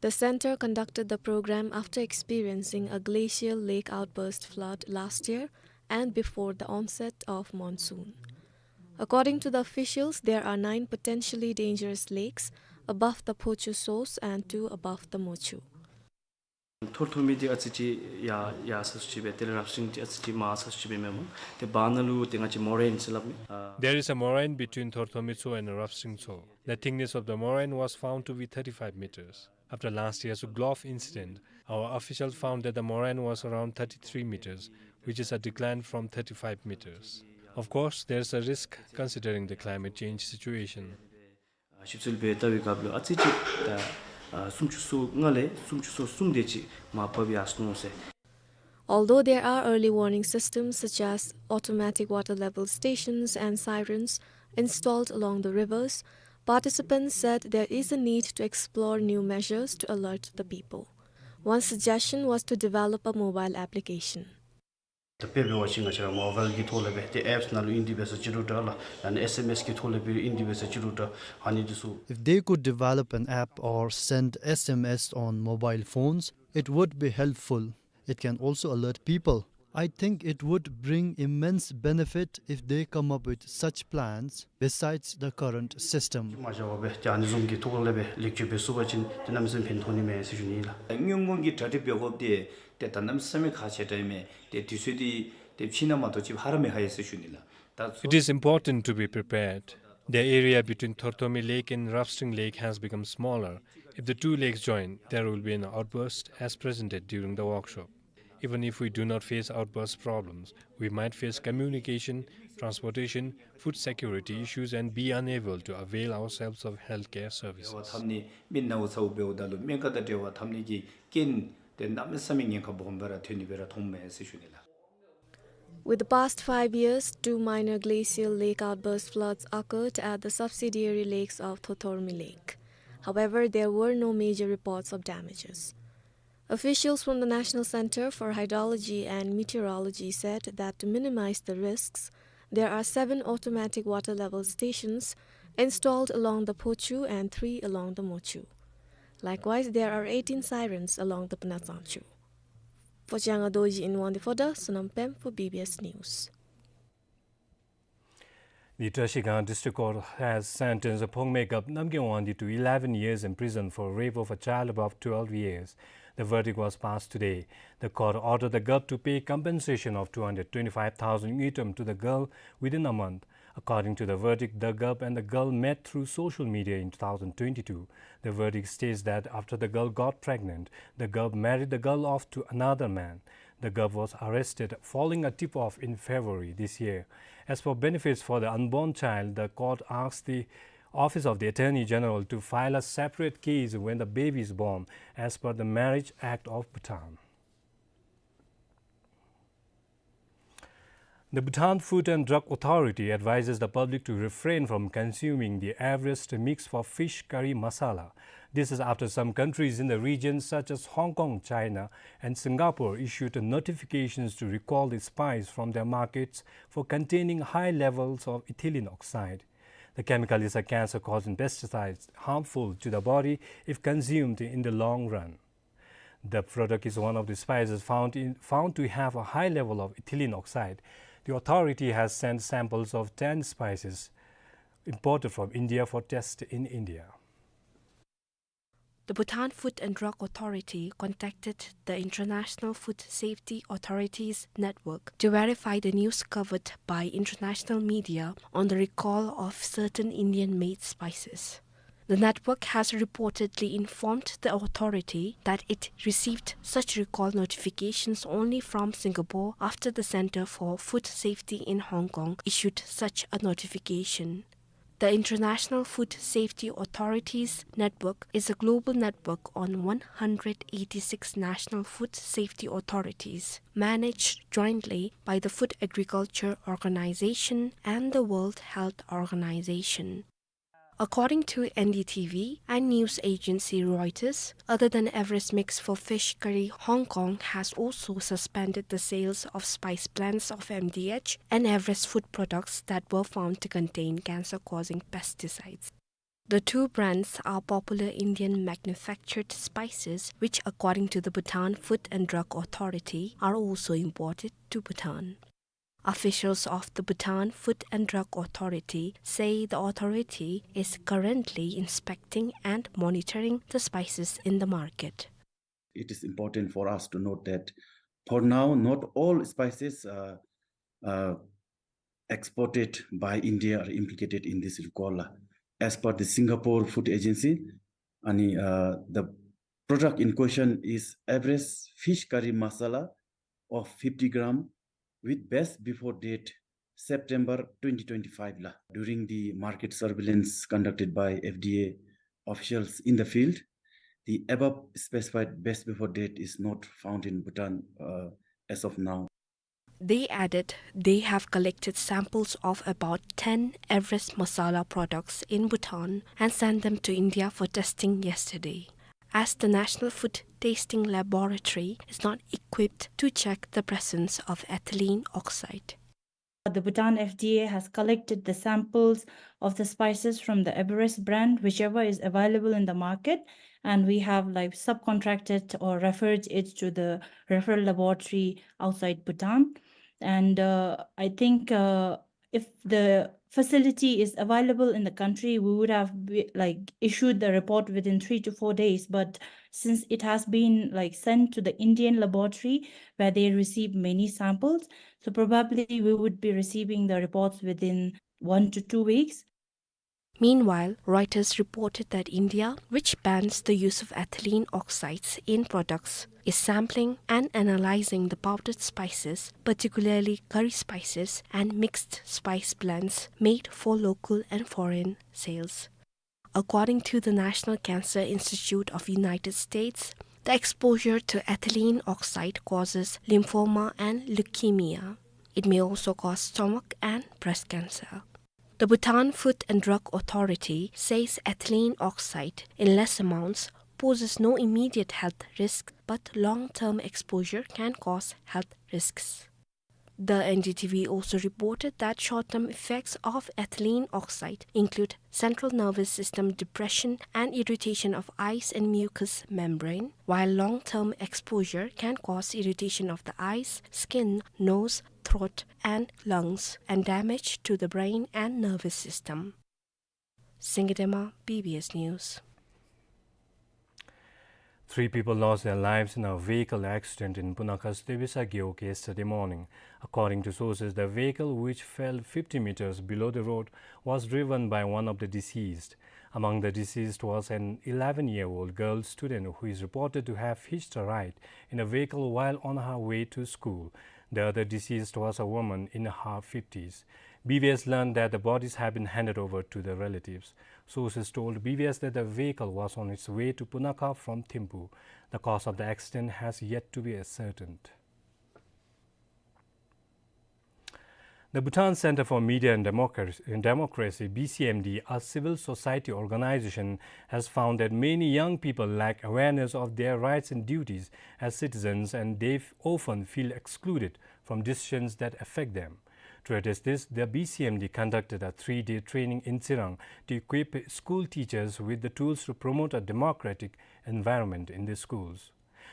The center conducted the program after experiencing a glacial lake outburst flood last year and before the onset of monsoon. According to the officials, there are nine potentially dangerous lakes above the Phochu source and two above the Mochu. ཐོར་ཐོར་མི་འདི་ཨ་ཙི་ཅིག་ཡར་ཡར་ས་སུ་ཅིག་སྦེ་དེ་ལས་རབ་སྲིན་འདི་ཨ་ཙི་ཅིག་མར་ས་སུ་ཅིག་སྦེ་མེན་མོ། ཏེ་བར་ན་ལུ་ཏེ་ང་བཅས་མོ་རེན་ཟེར་སླབ་མི། ཨ། There is a moraine between Thorthomi Tso and Rapsring Tso. The thickness of the moraine was found to be thirty-five meters. After last year's Gulf incident, our officials found that the moraine was around thirty-three meters, which is a decline from thirty-five meters. Of course, there is a risk considering the climate change situation. ཞིབ་འཚོལ་འབད་བལྟ་བའི་སྐབས་ལུ་ཨ་ཙི་ཅིག་ད་ཨ་སུམ་ཅུ་སོ་ལྔ་ལས་སུམ་ཅུ་སོ་གསུམ་དེ་ཅིག་མར་བབས་ཡར་སོ་ནུག་ཟེར། Although there are early warning systems such as automatic water level stations installed along the rivers, participants said there is a need to explore new measures to alert the people. One suggestion was to develop a mobile application. ད་དཔེ་འབད་བ་ཅིན་ང་བཅས་ར་མོ་བཱའིལ་གྱི་ཐོག་ལས་སྦེ་ཏེ་ཨེཔསི་ནང་ལུ་ཨིན་ཏེ་འབད་ས་ཅིག་རུང་འདྲ་ལགས། ཡང་ན་ཨེསི་ཨེམ་ཨེསི་གི་ཐོག་ལས་སྦེ་ཨིན་ཏེ་འབད་ས་ཅིག་རུང་འདྲ། ཨ་ནི་འདི་ཚུ། If they could develop an app or send S M S on mobile phones, it would be helpful. It can also alert people. I think it would bring immense benefit if they come up with such plans besides the current system. མ་བཞག་པར་སྦེ་ཏེ་ཨ་ནི་བཟུམ་གྱི་ཐོག་ལས་སྦེ་ལེགས་བཅོས་འབད་ཚུགས་པ་ཅིན་ཏེ་གནམ་མེད་ས་མེད་ཕན་ཐོགས་ནི་མས་ཟེར་ཞུ་ནི་ལགས། སྔོན་འགོག་གི་གྲ་སྒྲིག་འབད་དགོཔ་འདི་ཏེ་ད་གནམ་མེད་ས་མེད་ཁག་ཆེ་དྲགས་ཨིན་མས། ཏེ་དུས་ཚོད་འདི་ཏེ་ཕྱིས་ན་མ་གཏོགས་ཅིག་ཧ་ར་མི་ཧ་ཡ་ཟེར་ཞུ་ནི་ལགས། ད་It is important to be prepared. The area between Thorthomi Lake and Rapsring Lake has become smaller. If the two lakes join, there will be an outburst as presented during the workshop. Even if we do not face outburst problems, we might face communication, transportation, food security issues and be unable to avail ourselves of healthcare services. འབྲེལ་བ་འཐབ་ནི་མི་ནཝ་ཚཝ་འབདཝ་ད་ལུ་སྨན་ཁང་དང་འབྲེལ་བ་འཐབ་ནི་གི་རྐྱེན་དེ་གནམ་མེད་ས་མེད་ཉེན་ཁ་སྦོམ་སྦེ་ར་ཐོན་ནི་སྦེ་ར་མཐོངམ་མས་ཟེར་ཞུ་ནི་ལགས། With the past five years, two minor glacial lake outburst floods occurred at the subsidiary lakes of Thorthomi Lake. However, there were no major reports of damages. Officials from the National Center for Hydrology and Meteorology said that to minimize the risks, there are seven automatic water level stations installed along the Phochu and three along the Mochu. Likewise, there are eighteen sirens along the Pnatsangchu. For Chiang Dorji in Wangdue Phodrang, Sonam Pem for B B S News. The Trashigang District Court has sentenced Phongme Gup Namgay Wangdi to eleven years in prison for rape of a child above twelve years. The verdict was passed today. The court ordered the Gup to pay compensation of two hundred twenty-five thousand ngultrum to the girl within a month. According to the verdict, the Gup and the girl met through social media in two thousand twenty-two. The verdict states that after the girl got pregnant, the Gup married the girl off to another man. The Gup was arrested following a tip-off in February this year. As for benefits for the unborn child, the court asked the Office of the Attorney General to file a separate case when the baby is born, as per the Marriage Act of Bhutan. The Bhutan Food and Drug Authority advises the public to refrain from consuming the Everest mix for fish curry masala. This is after some countries in the region, such as Hong Kong, China, and Singapore, issued notifications to recall the spice from their markets for containing high levels of ethylene oxide. The chemical is a cancer-causing pesticide, harmful to the body if consumed in the long run. The product is one of the spices found in, found to have a high level of ethylene oxide. The authority has sent samples of ten spices imported from India for test in India. The Bhutan Food and Drug Authority contacted the International Food Safety Authorities Network to verify the news covered by international media on the recall of certain Indian-made spices. The network has reportedly informed the authority that it received such recall notifications only from Singapore after the Center for Food Safety in Hong Kong issued such a notification. The International Food Safety Authorities Network is a global network on one hundred eighty-six national food safety authorities, managed jointly by the Food Agriculture Organization and the World Health Organization. According to N D T V and news agency Reuters, other than Everest mix for fish curry, Hong Kong has also suspended the sales of spice blends of M D H and Everest food products that were found to contain cancer-causing pesticides. The two brands are popular Indian manufactured spices, which, according to the Bhutan Food and Drug Authority, are also imported to Bhutan. Officials of the Bhutan Food and Drug Authority say the authority is currently inspecting and monitoring the spices in the market. It is important for us to note that for now, not all spices, uh, uh, exported by India are implicated in this recall. As per the Singapore Food Agency, and, uh, the product in question is Everest fish curry masala of fifty gram with best before date September twenty twenty-five la. During the market surveillance conducted by F D A officials in the field, the above specified best before date is not found in Bhutan, uh, as of now. They added they have collected samples of about ten Everest masala products in Bhutan and sent them to India for testing yesterday, as the National Food Testing Laboratory is not equipped to check the presence of ethylene oxide. The Bhutan F D A has collected the samples of the spices from the Everest brand, whichever is available in the market, and we have, like, subcontracted or referred it to the referral laboratory outside Bhutan. And, uh, I think, uh, if the facility is available in the country, we would have be, like, issued the report within three to four days. But since it has been, like, sent to the Indian laboratory where they receive many samples, so probably we would be receiving the reports within one to two weeks. Meanwhile, Reuters reported that India, which bans the use of ethylene oxides in products, is sampling and analyzing the powdered spices, particularly curry spices and mixed spice blends made for local and foreign sales. According to the National Cancer Institute of United States, the exposure to ethylene oxide causes lymphoma and leukemia. It may also cause stomach and breast cancer. The Bhutan Food and Drug Authority says ethylene oxide in less amounts poses no immediate health risk, but long-term exposure can cause health risks. The N D T V also reported that short-term effects of ethylene oxide include central nervous system depression and irritation of eyes and mucous membrane, while long-term exposure can cause irritation of the eyes, skin, nose, throat, and lungs, and damage to the brain and nervous system. Singye Dema, B B S News. Three people lost their lives in a vehicle accident in Punakha's Tebisa Gewog yesterday morning. According to sources, the vehicle, which fell fifty meters below the road, was driven by one of the deceased. Among the deceased was an eleven-year-old girl student who is reported to have hitched a ride in a vehicle while on her way to school. The other deceased was a woman in her fifties. B B S learned that the bodies have been handed over to the relatives. Sources told B B S that the vehicle was on its way to Punakha from Thimphu. The cause of the accident has yet to be ascertained. The Bhutan Center for Media and Democracy, and Democracy, B C M D, a civil society organization, has found that many young people lack awareness of their rights and duties as citizens, and they f-, often feel excluded from decisions that affect them. To address this, the B C M D conducted a three-day training in Tsirang to equip school teachers with the tools to promote a democratic environment in the schools.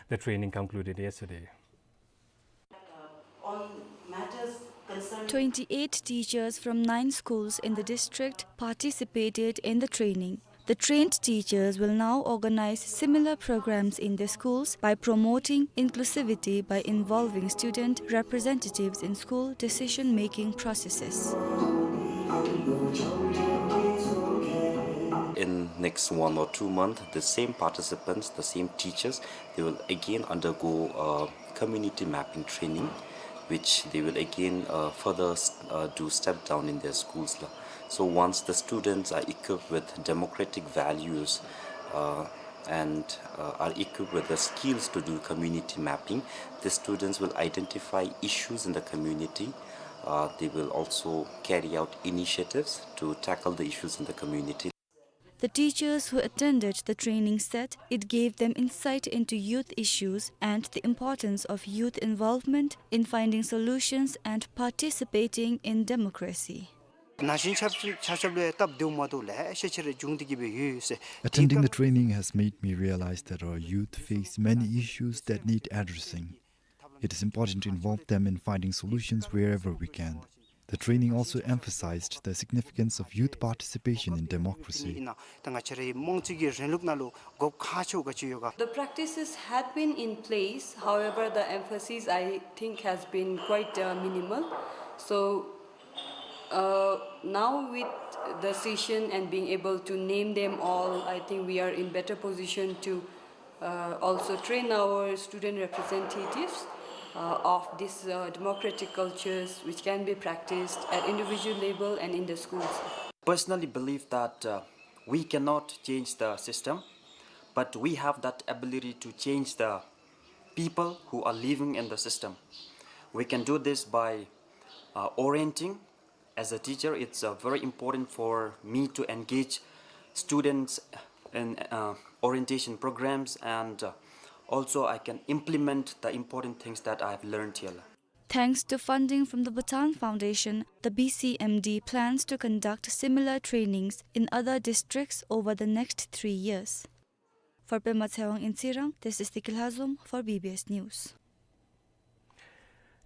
The training concluded yesterday. Twenty-eight teachers from nine schools in the district participated in the training. The trained teachers will now organize similar programs in their schools by promoting inclusivity by involving student representatives in school decision-making processes. In next one or two months, the same participants, the same teachers, they will again undergo, uh, community mapping training, which they will again, uh, further, uh, do step down in their schools la. So once the students are equipped with democratic values, uh, and, uh, are equipped with the skills to do community mapping, the students will identify issues in the community. Uh, they will also carry out initiatives to tackle the issues in the community. The teachers who attended the training said it gave them insight into youth issues and the importance of youth involvement in finding solutions and participating in democracy. ན་གཞོན་ཆ་ཆ་ཁྱབ་ལུ་སྟབས་བདེཝ་མ་བདེཝ་ལེ་ཤ་ཅིག་ར་བྱུང་སྟེ་གི་སྦེ་ཡོད་ཟེར། Attending the training has made me realize that our youth face many issues that need addressing. It is important to involve them in finding solutions wherever we can. The training also emphasized the significance of youth participation in democracy. ད་ང་བཅས་རའི་དམངས་གཙོའི་གི་རིང་ལུགས་ནང་ལུ་དགོཔ་ཁག་ཆེཝ་ག་ཅི་ཡོད་ག། The practices had been in place, however, the emphasis, I think, has been quite, uh, minimal. So, uh, now with the session and being able to name them all, I think we are in better position to uh, also train our student representatives, uh, of these, uh, democratic cultures which can be practiced at individual level and in the schools. Personally believe that, uh, we cannot change the system, but we have that ability to change the people who are living in the system. We can do this by, uh, orienting As a teacher, it's, uh, very important for me to engage students in, uh, orientation programs, and, uh, also I can implement the important things that I've learned here. Thanks to funding from the Bhutan Foundation, the B C M D plans to conduct similar trainings in other districts over the next three years. For Pema Tshewang in Tsirang, this is Tiki Lhazom for B B S News.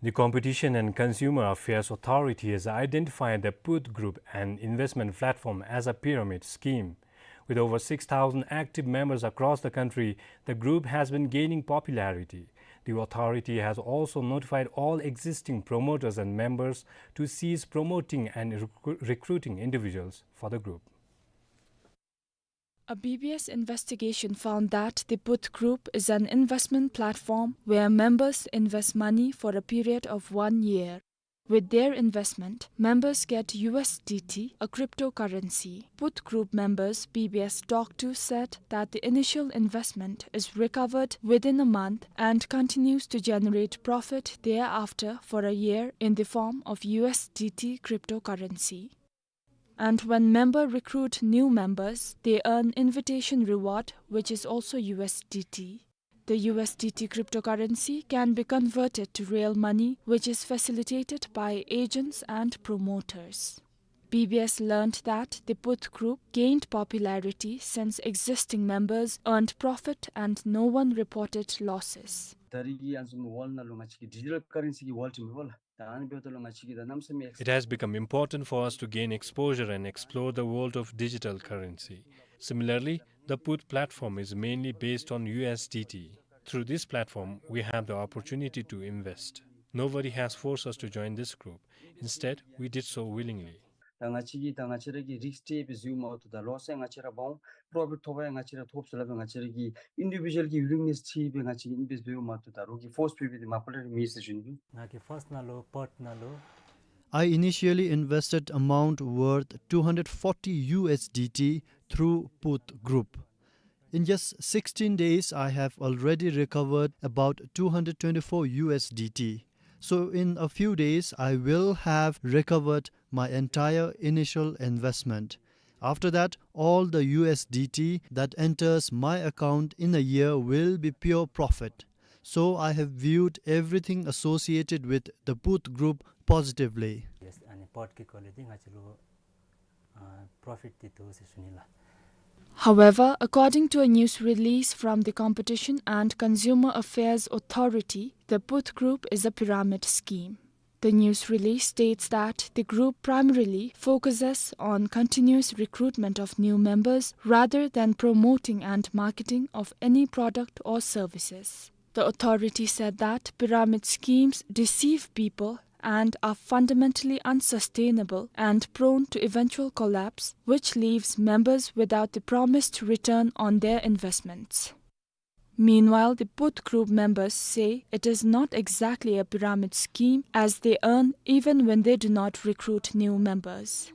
The Competition and Consumer Affairs Authority has identified the Put Group, an investment platform, as a pyramid scheme. With over six thousand active members across the country, the group has been gaining popularity. The authority has also notified all existing promoters and members to cease promoting and recru-, recruiting individuals for the group. A B B S investigation found that the Put Group is an investment platform where members invest money for a period of one year. With their investment, members get U S D T, a cryptocurrency. Put Group members B B S talked to said that the initial investment is recovered within a month and continues to generate profit thereafter for a year in the form of U S D T cryptocurrency. And when member recruit new members, they earn invitation reward, which is also U S D T. The U S D T cryptocurrency can be converted to real money, which is facilitated by agents and promoters. B B S learned that the Put Group gained popularity since existing members earned profit and no one reported losses. ད་རིས་ཀྱི་ཨ་ནི་བཟུམ་ཝོ་ལཊ་ནང་ལུ་ང་བཅས་ཀྱི་ཌི་ཇི་ཊལ་ཀ་རེན་སི་གི་ཝོ་ལཊ་ཨིན་པས་ལགས། ད་ཨ་ནི་འབདཝ་ད་ལུ་ང་བཅས་ཀྱིས་ད་གནམ་མེད་ས་མེད། It has become important for us to gain exposure and explore the world of digital currency. Similarly, the Put platform is mainly based on U S D T. Through this platform, we have the opportunity to invest. Nobody has forced us to join this group. Instead, we did so willingly. ད་ང་བཅས་ཀྱིས་ད་ང་བཅས་ར་གིས་རིསཀ་སྤྲོད་སྦེ་འཛུལཝ་མ་གཏོགས་ད་ལོསི་ཡང་ང་བཅས་ར་འབག་འོང་། པོརོ་ཕིཊ་ཐོབ་པ་ཡང་ང་བཅས་ར་ཐོབ་ཟེར་སླབ་སྦེ་ང་བཅས་ར་གི་ཨིན་ཌི་བི་ཌུ་ཨལ་གྱི་ཝིལ་ལིང་ནེསི་ཅིག་སྦེ་ང་བཅས་ཀྱིས་ཨིན་བེསཊ་འབདཝ་མ་གཏོགས་ད་རོགས་ཀྱིས་ཕོརསི་འབད་སྦེ་འདི་མ་པ་ལས་ར་མེད་ཟེར་ཞུ་ནི། ང་གིས་ཕརསཊ་ནང་ལུ་པོརཊ་ནང་ལུ། I initially invested amount worth two hundred forty U S D T through Put Group. In just sixteen days, I have already recovered about two hundred twenty-four U S D T. So in a few days, I will have recovered my entire initial investment. After that, all the U S D T that enters my account in a year will be pure profit. So I have viewed everything associated with the Put Group positively. Yes, ཨ་ནི་པོརཊ་གི་སྐོར་ལས་འདི་ང་བཅས་ལུ་ཨ་པོརོ་ཕིཊ་འདི་འདུག་ཟེར་ཞུ་ནི་ལགས། However, according to a news release from the Competition and Consumer Affairs Authority, the Put Group is a pyramid scheme. The news release states that the group primarily focuses on continuous recruitment of new members rather than promoting and marketing of any product or services. The authority said that pyramid schemes deceive people and are fundamentally unsustainable and prone to eventual collapse, which leaves members without the promised return on their investments. Meanwhile, the Put Group members say it is not exactly a pyramid scheme, as they earn even when they do not recruit new members.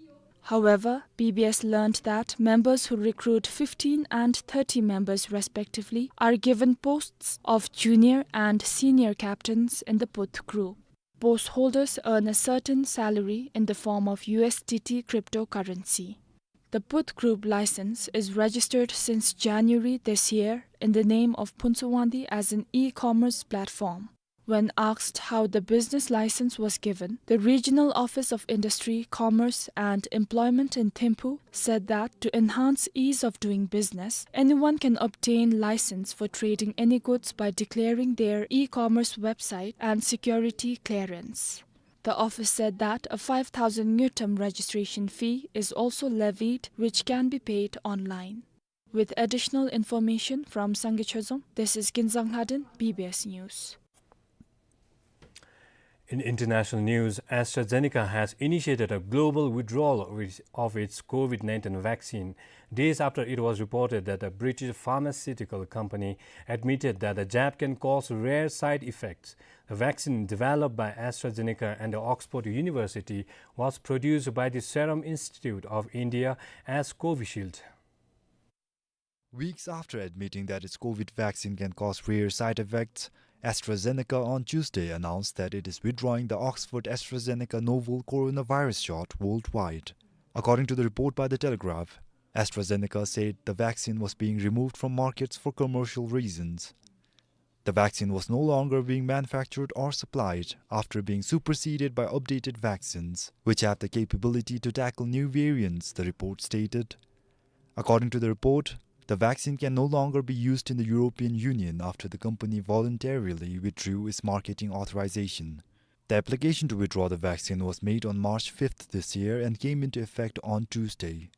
However, B B S learned that members who recruit fifteen and thirty members respectively are given posts of junior and senior captains in the Put Group. Post holders earn a certain salary in the form of U S D T cryptocurrency. The Put Group license is registered since January this year in the name of Phuntsholwangdi as an e-commerce platform. When asked how the business license was given, the Regional Office of Industry, Commerce and Employment in Thimphu said that to enhance ease of doing business, anyone can obtain license for trading any goods by declaring their e-commerce website and security clearance. The office said that a five thousand ngultrum registration fee is also levied, which can be paid online. With additional information from Sangay Chozom, this is Kinzang Lhaden, B B S News. In international news, AstraZeneca has initiated a global withdrawal of its, of its COVID nineteen vaccine, days after it was reported that the British pharmaceutical company admitted that the jab can cause rare side effects. The vaccine, developed by AstraZeneca and the Oxford University, was produced by the Serum Institute of India as Covishield. Weeks after admitting that its COVID vaccine can cause rare side effects, AstraZeneca on Tuesday announced that it is withdrawing the Oxford AstraZeneca novel coronavirus shot worldwide. According to the report by The Telegraph, AstraZeneca said the vaccine was being removed from markets for commercial reasons. The vaccine was no longer being manufactured or supplied after being superseded by updated vaccines, which have the capability to tackle new variants, the report stated. According to the report, the vaccine can no longer be used in the European Union after the company voluntarily withdrew its marketing authorization. The application to withdraw the vaccine was made on March fifth this year and came into effect on Tuesday.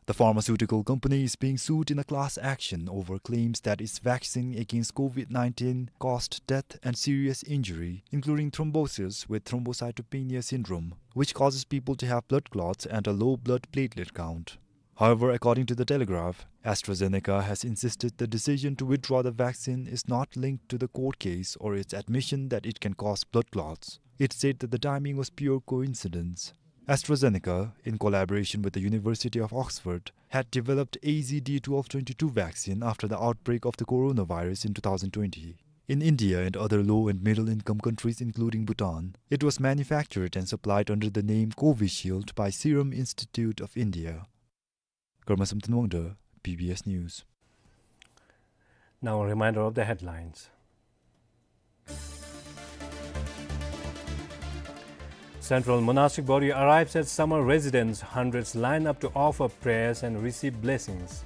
The pharmaceutical company is being sued in a class action over claims that its vaccine against COVID nineteen caused death and serious injury, including thrombosis with thrombocytopenia syndrome, which causes people to have blood clots and a low blood platelet count. However, according to The Telegraph, AstraZeneca has insisted the decision to withdraw the vaccine is not linked to the court case or its admission that it can cause blood clots. It said that the timing was pure coincidence. AstraZeneca, in collaboration with the University of Oxford, had developed A Z D twelve twenty-two vaccine after the outbreak of the coronavirus in two thousand twenty. In India and other low and middle income countries, including Bhutan, it was manufactured and supplied under the name Covishield by Serum Institute of India. Karma Samten Wangda, B B S News. Now a reminder of the headlines. Central monastic body arrives at Samar residence. Hundreds line up to offer prayers and receive blessings.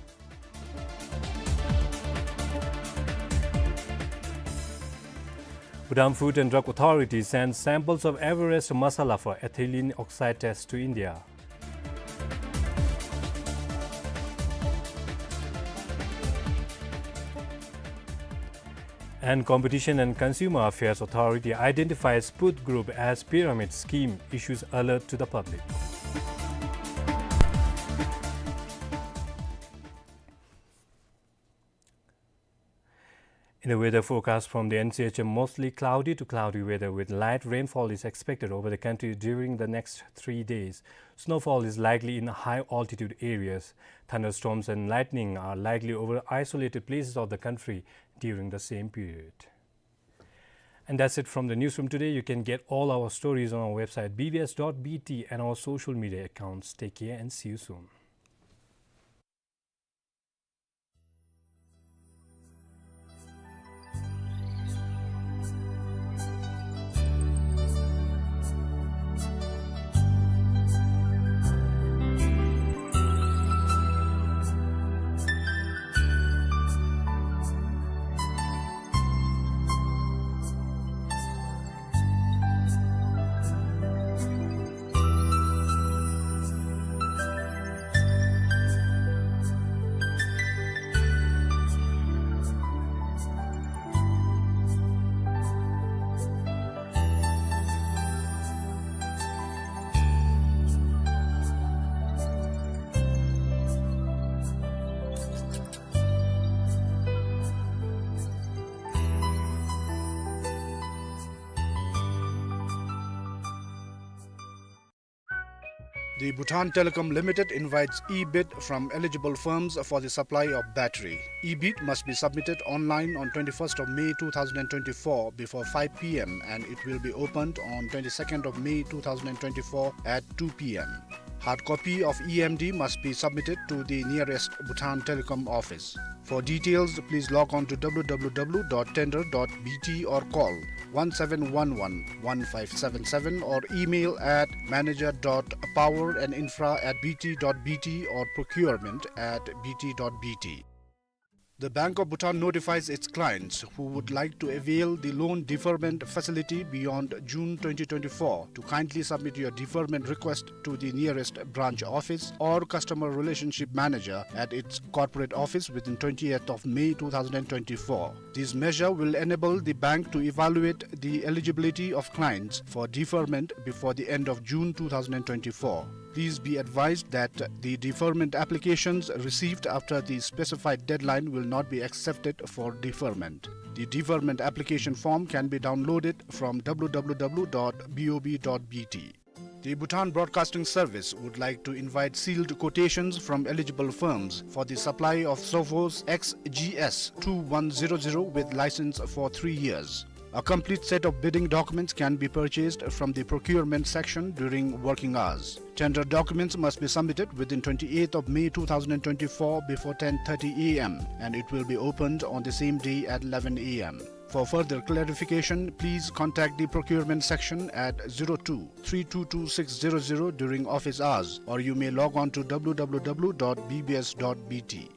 Bhutan Food and Drug Authority sends samples of Everest masala for ethylene oxide test to India. And Competition and Consumer Affairs Authority identifies Put Group as pyramid scheme, issues alert to the public. In the weather forecast from the N C H M, mostly cloudy to cloudy weather with light rainfall is expected over the country during the next three days. Snowfall is likely in high altitude areas. Thunderstorms and lightning are likely over isolated places of the country during the same period. And that's it from the newsroom today. You can get all our stories on our website B B S dot B T and our social media accounts. Take care and see you soon. The Bhutan Telecom Limited invites e-bid from eligible firms for the supply of battery. E-bid must be submitted online on twenty-first of May two thousand twenty-four before five P M and it will be opened on twenty-second of May two thousand twenty-four at two P M. Hard copy of E M D must be submitted to the nearest Bhutan Telecom office. For details, please log on to W W W dot tender dot B T or call one seven one one, one five seven seven or email at manager dot power and infra at B T dot B T or procurement at B T dot B T. The Bank of Bhutan notifies its clients who would like to avail the loan deferment facility beyond June twenty twenty-four to kindly submit your deferment request to the nearest branch office or customer relationship manager at its corporate office within twentieth of May two thousand twenty-four. This measure will enable the bank to evaluate the eligibility of clients for deferment before the end of June two thousand twenty-four. Please be advised that the deferment applications received after the specified deadline will not be accepted for deferment. The deferment application form can be downloaded from W W W dot B O B dot B T. The Bhutan Broadcasting Service would like to invite sealed quotations from eligible firms for the supply of Sophos X G S two one zero zero with license for three years. A complete set of bidding documents can be purchased from the procurement section during working hours. Tender documents must be submitted within twenty-eighth of May two thousand twenty-four before ten thirty A M and it will be opened on the same day at eleven A M. For further clarification, please contact the procurement section at zero two three two two six zero zero during office hours, or you may log on to W W W dot B B S dot B T.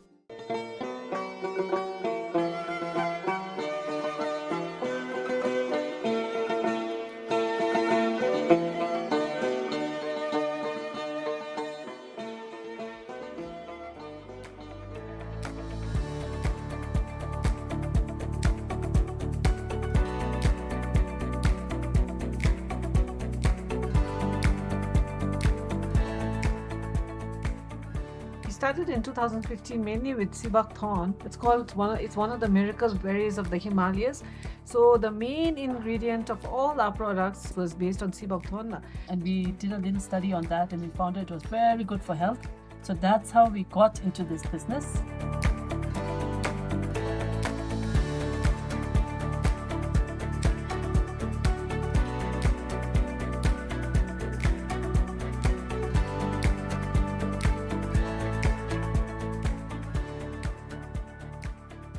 We started in two thousand fifteen mainly with Sibak Thorn. It's called one, it's one of the miracle berries of the Himalayas. So the main ingredient of all our products was based on Sibak Thorn. And we did a little study on that and we found it was very good for health. So that's how we got into this business.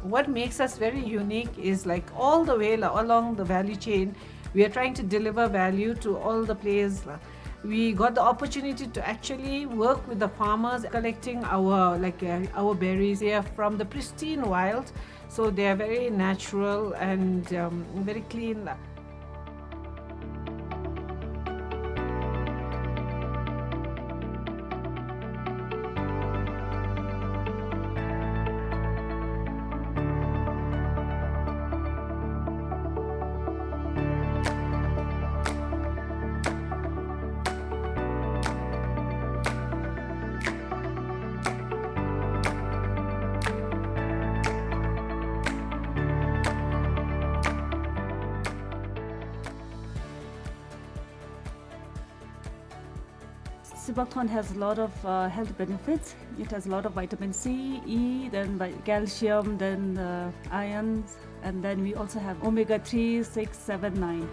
What makes us very unique is, like, all the way la-, along the value chain, we are trying to deliver value to all the players la. We got the opportunity to actually work with the farmers, collecting our, like, uh, our berries. They are from the pristine wild, so they are very natural and, um, very clean la. Buckthorn has a lot of, uh, health benefits. It has a lot of vitamin C, E, then vi-, calcium, then, uh, iron, and then we also have omega three, six, seven, nine.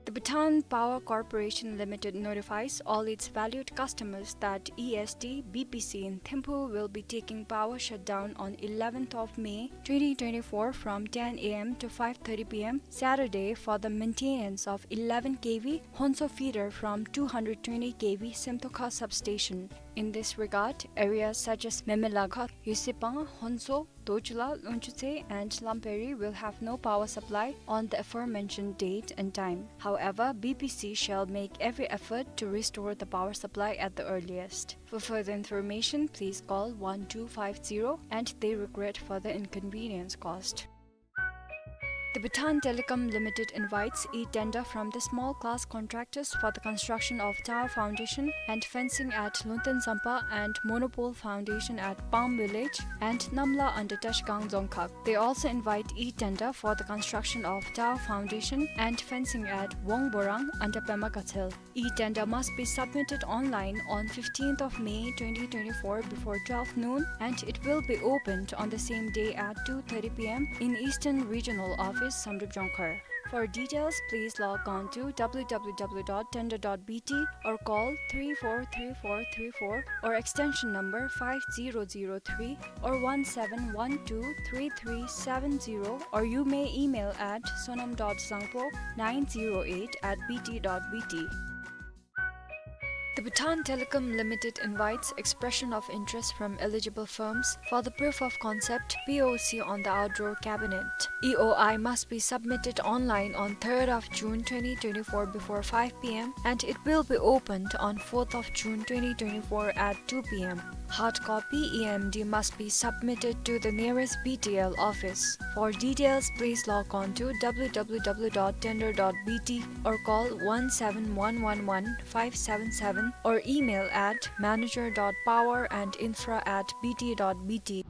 The Bhutan Power Corporation Limited notifies all its valued customers that E S D B P C in Thimphu will be taking power shutdown on eleventh of May twenty twenty-four from ten A M to five thirty P M Saturday for the maintenance of eleven K V Honso feeder from two hundred twenty K V Semtokha substation. In this regard, areas such as Memelakha, Yusipang, Honso, Dochula, Lungchutse, and Lamperi will have no power supply on the aforementioned date and time. However, B P C shall make every effort to restore the power supply at the earliest. For further information, please call one two five zero, and they regret for the inconvenience caused. The Bhutan Telecom Limited invites e-tender from the small class contractors for the construction of tower foundation and fencing at Lungten Zampa and monopole foundation at Palm Village and Namla under Tashkang Dzongkhag. They also invite e-tender for the construction of tower foundation and fencing at Wongborang under Pema Gatshel. E-tender must be submitted online on fifteenth of May twenty twenty-four before twelve noon, and it will be opened on the same day at two thirty P M in Eastern Regional Office, Samdrup Jongkhar. For details, please log on to W W W dot tender dot B T or call three four three four three four or extension number five zero zero three or one seven one two three three seven zero, or you may email at sonam dot zangpo nine zero eight at B T dot B T. The Bhutan Telecom Limited invites expression of interest from eligible firms for the proof of concept, P O C, on the outdoor cabinet. E O I must be submitted online on third of June twenty twenty-four before five P M, and it will be opened on fourth of June twenty twenty-four at two P M. Hard copy E M D must be submitted to the nearest B T L office. For details, please log on to W W W dot tender dot B T or call one seven one one one five seven seven or email at manager dot power and infra at B T dot B T.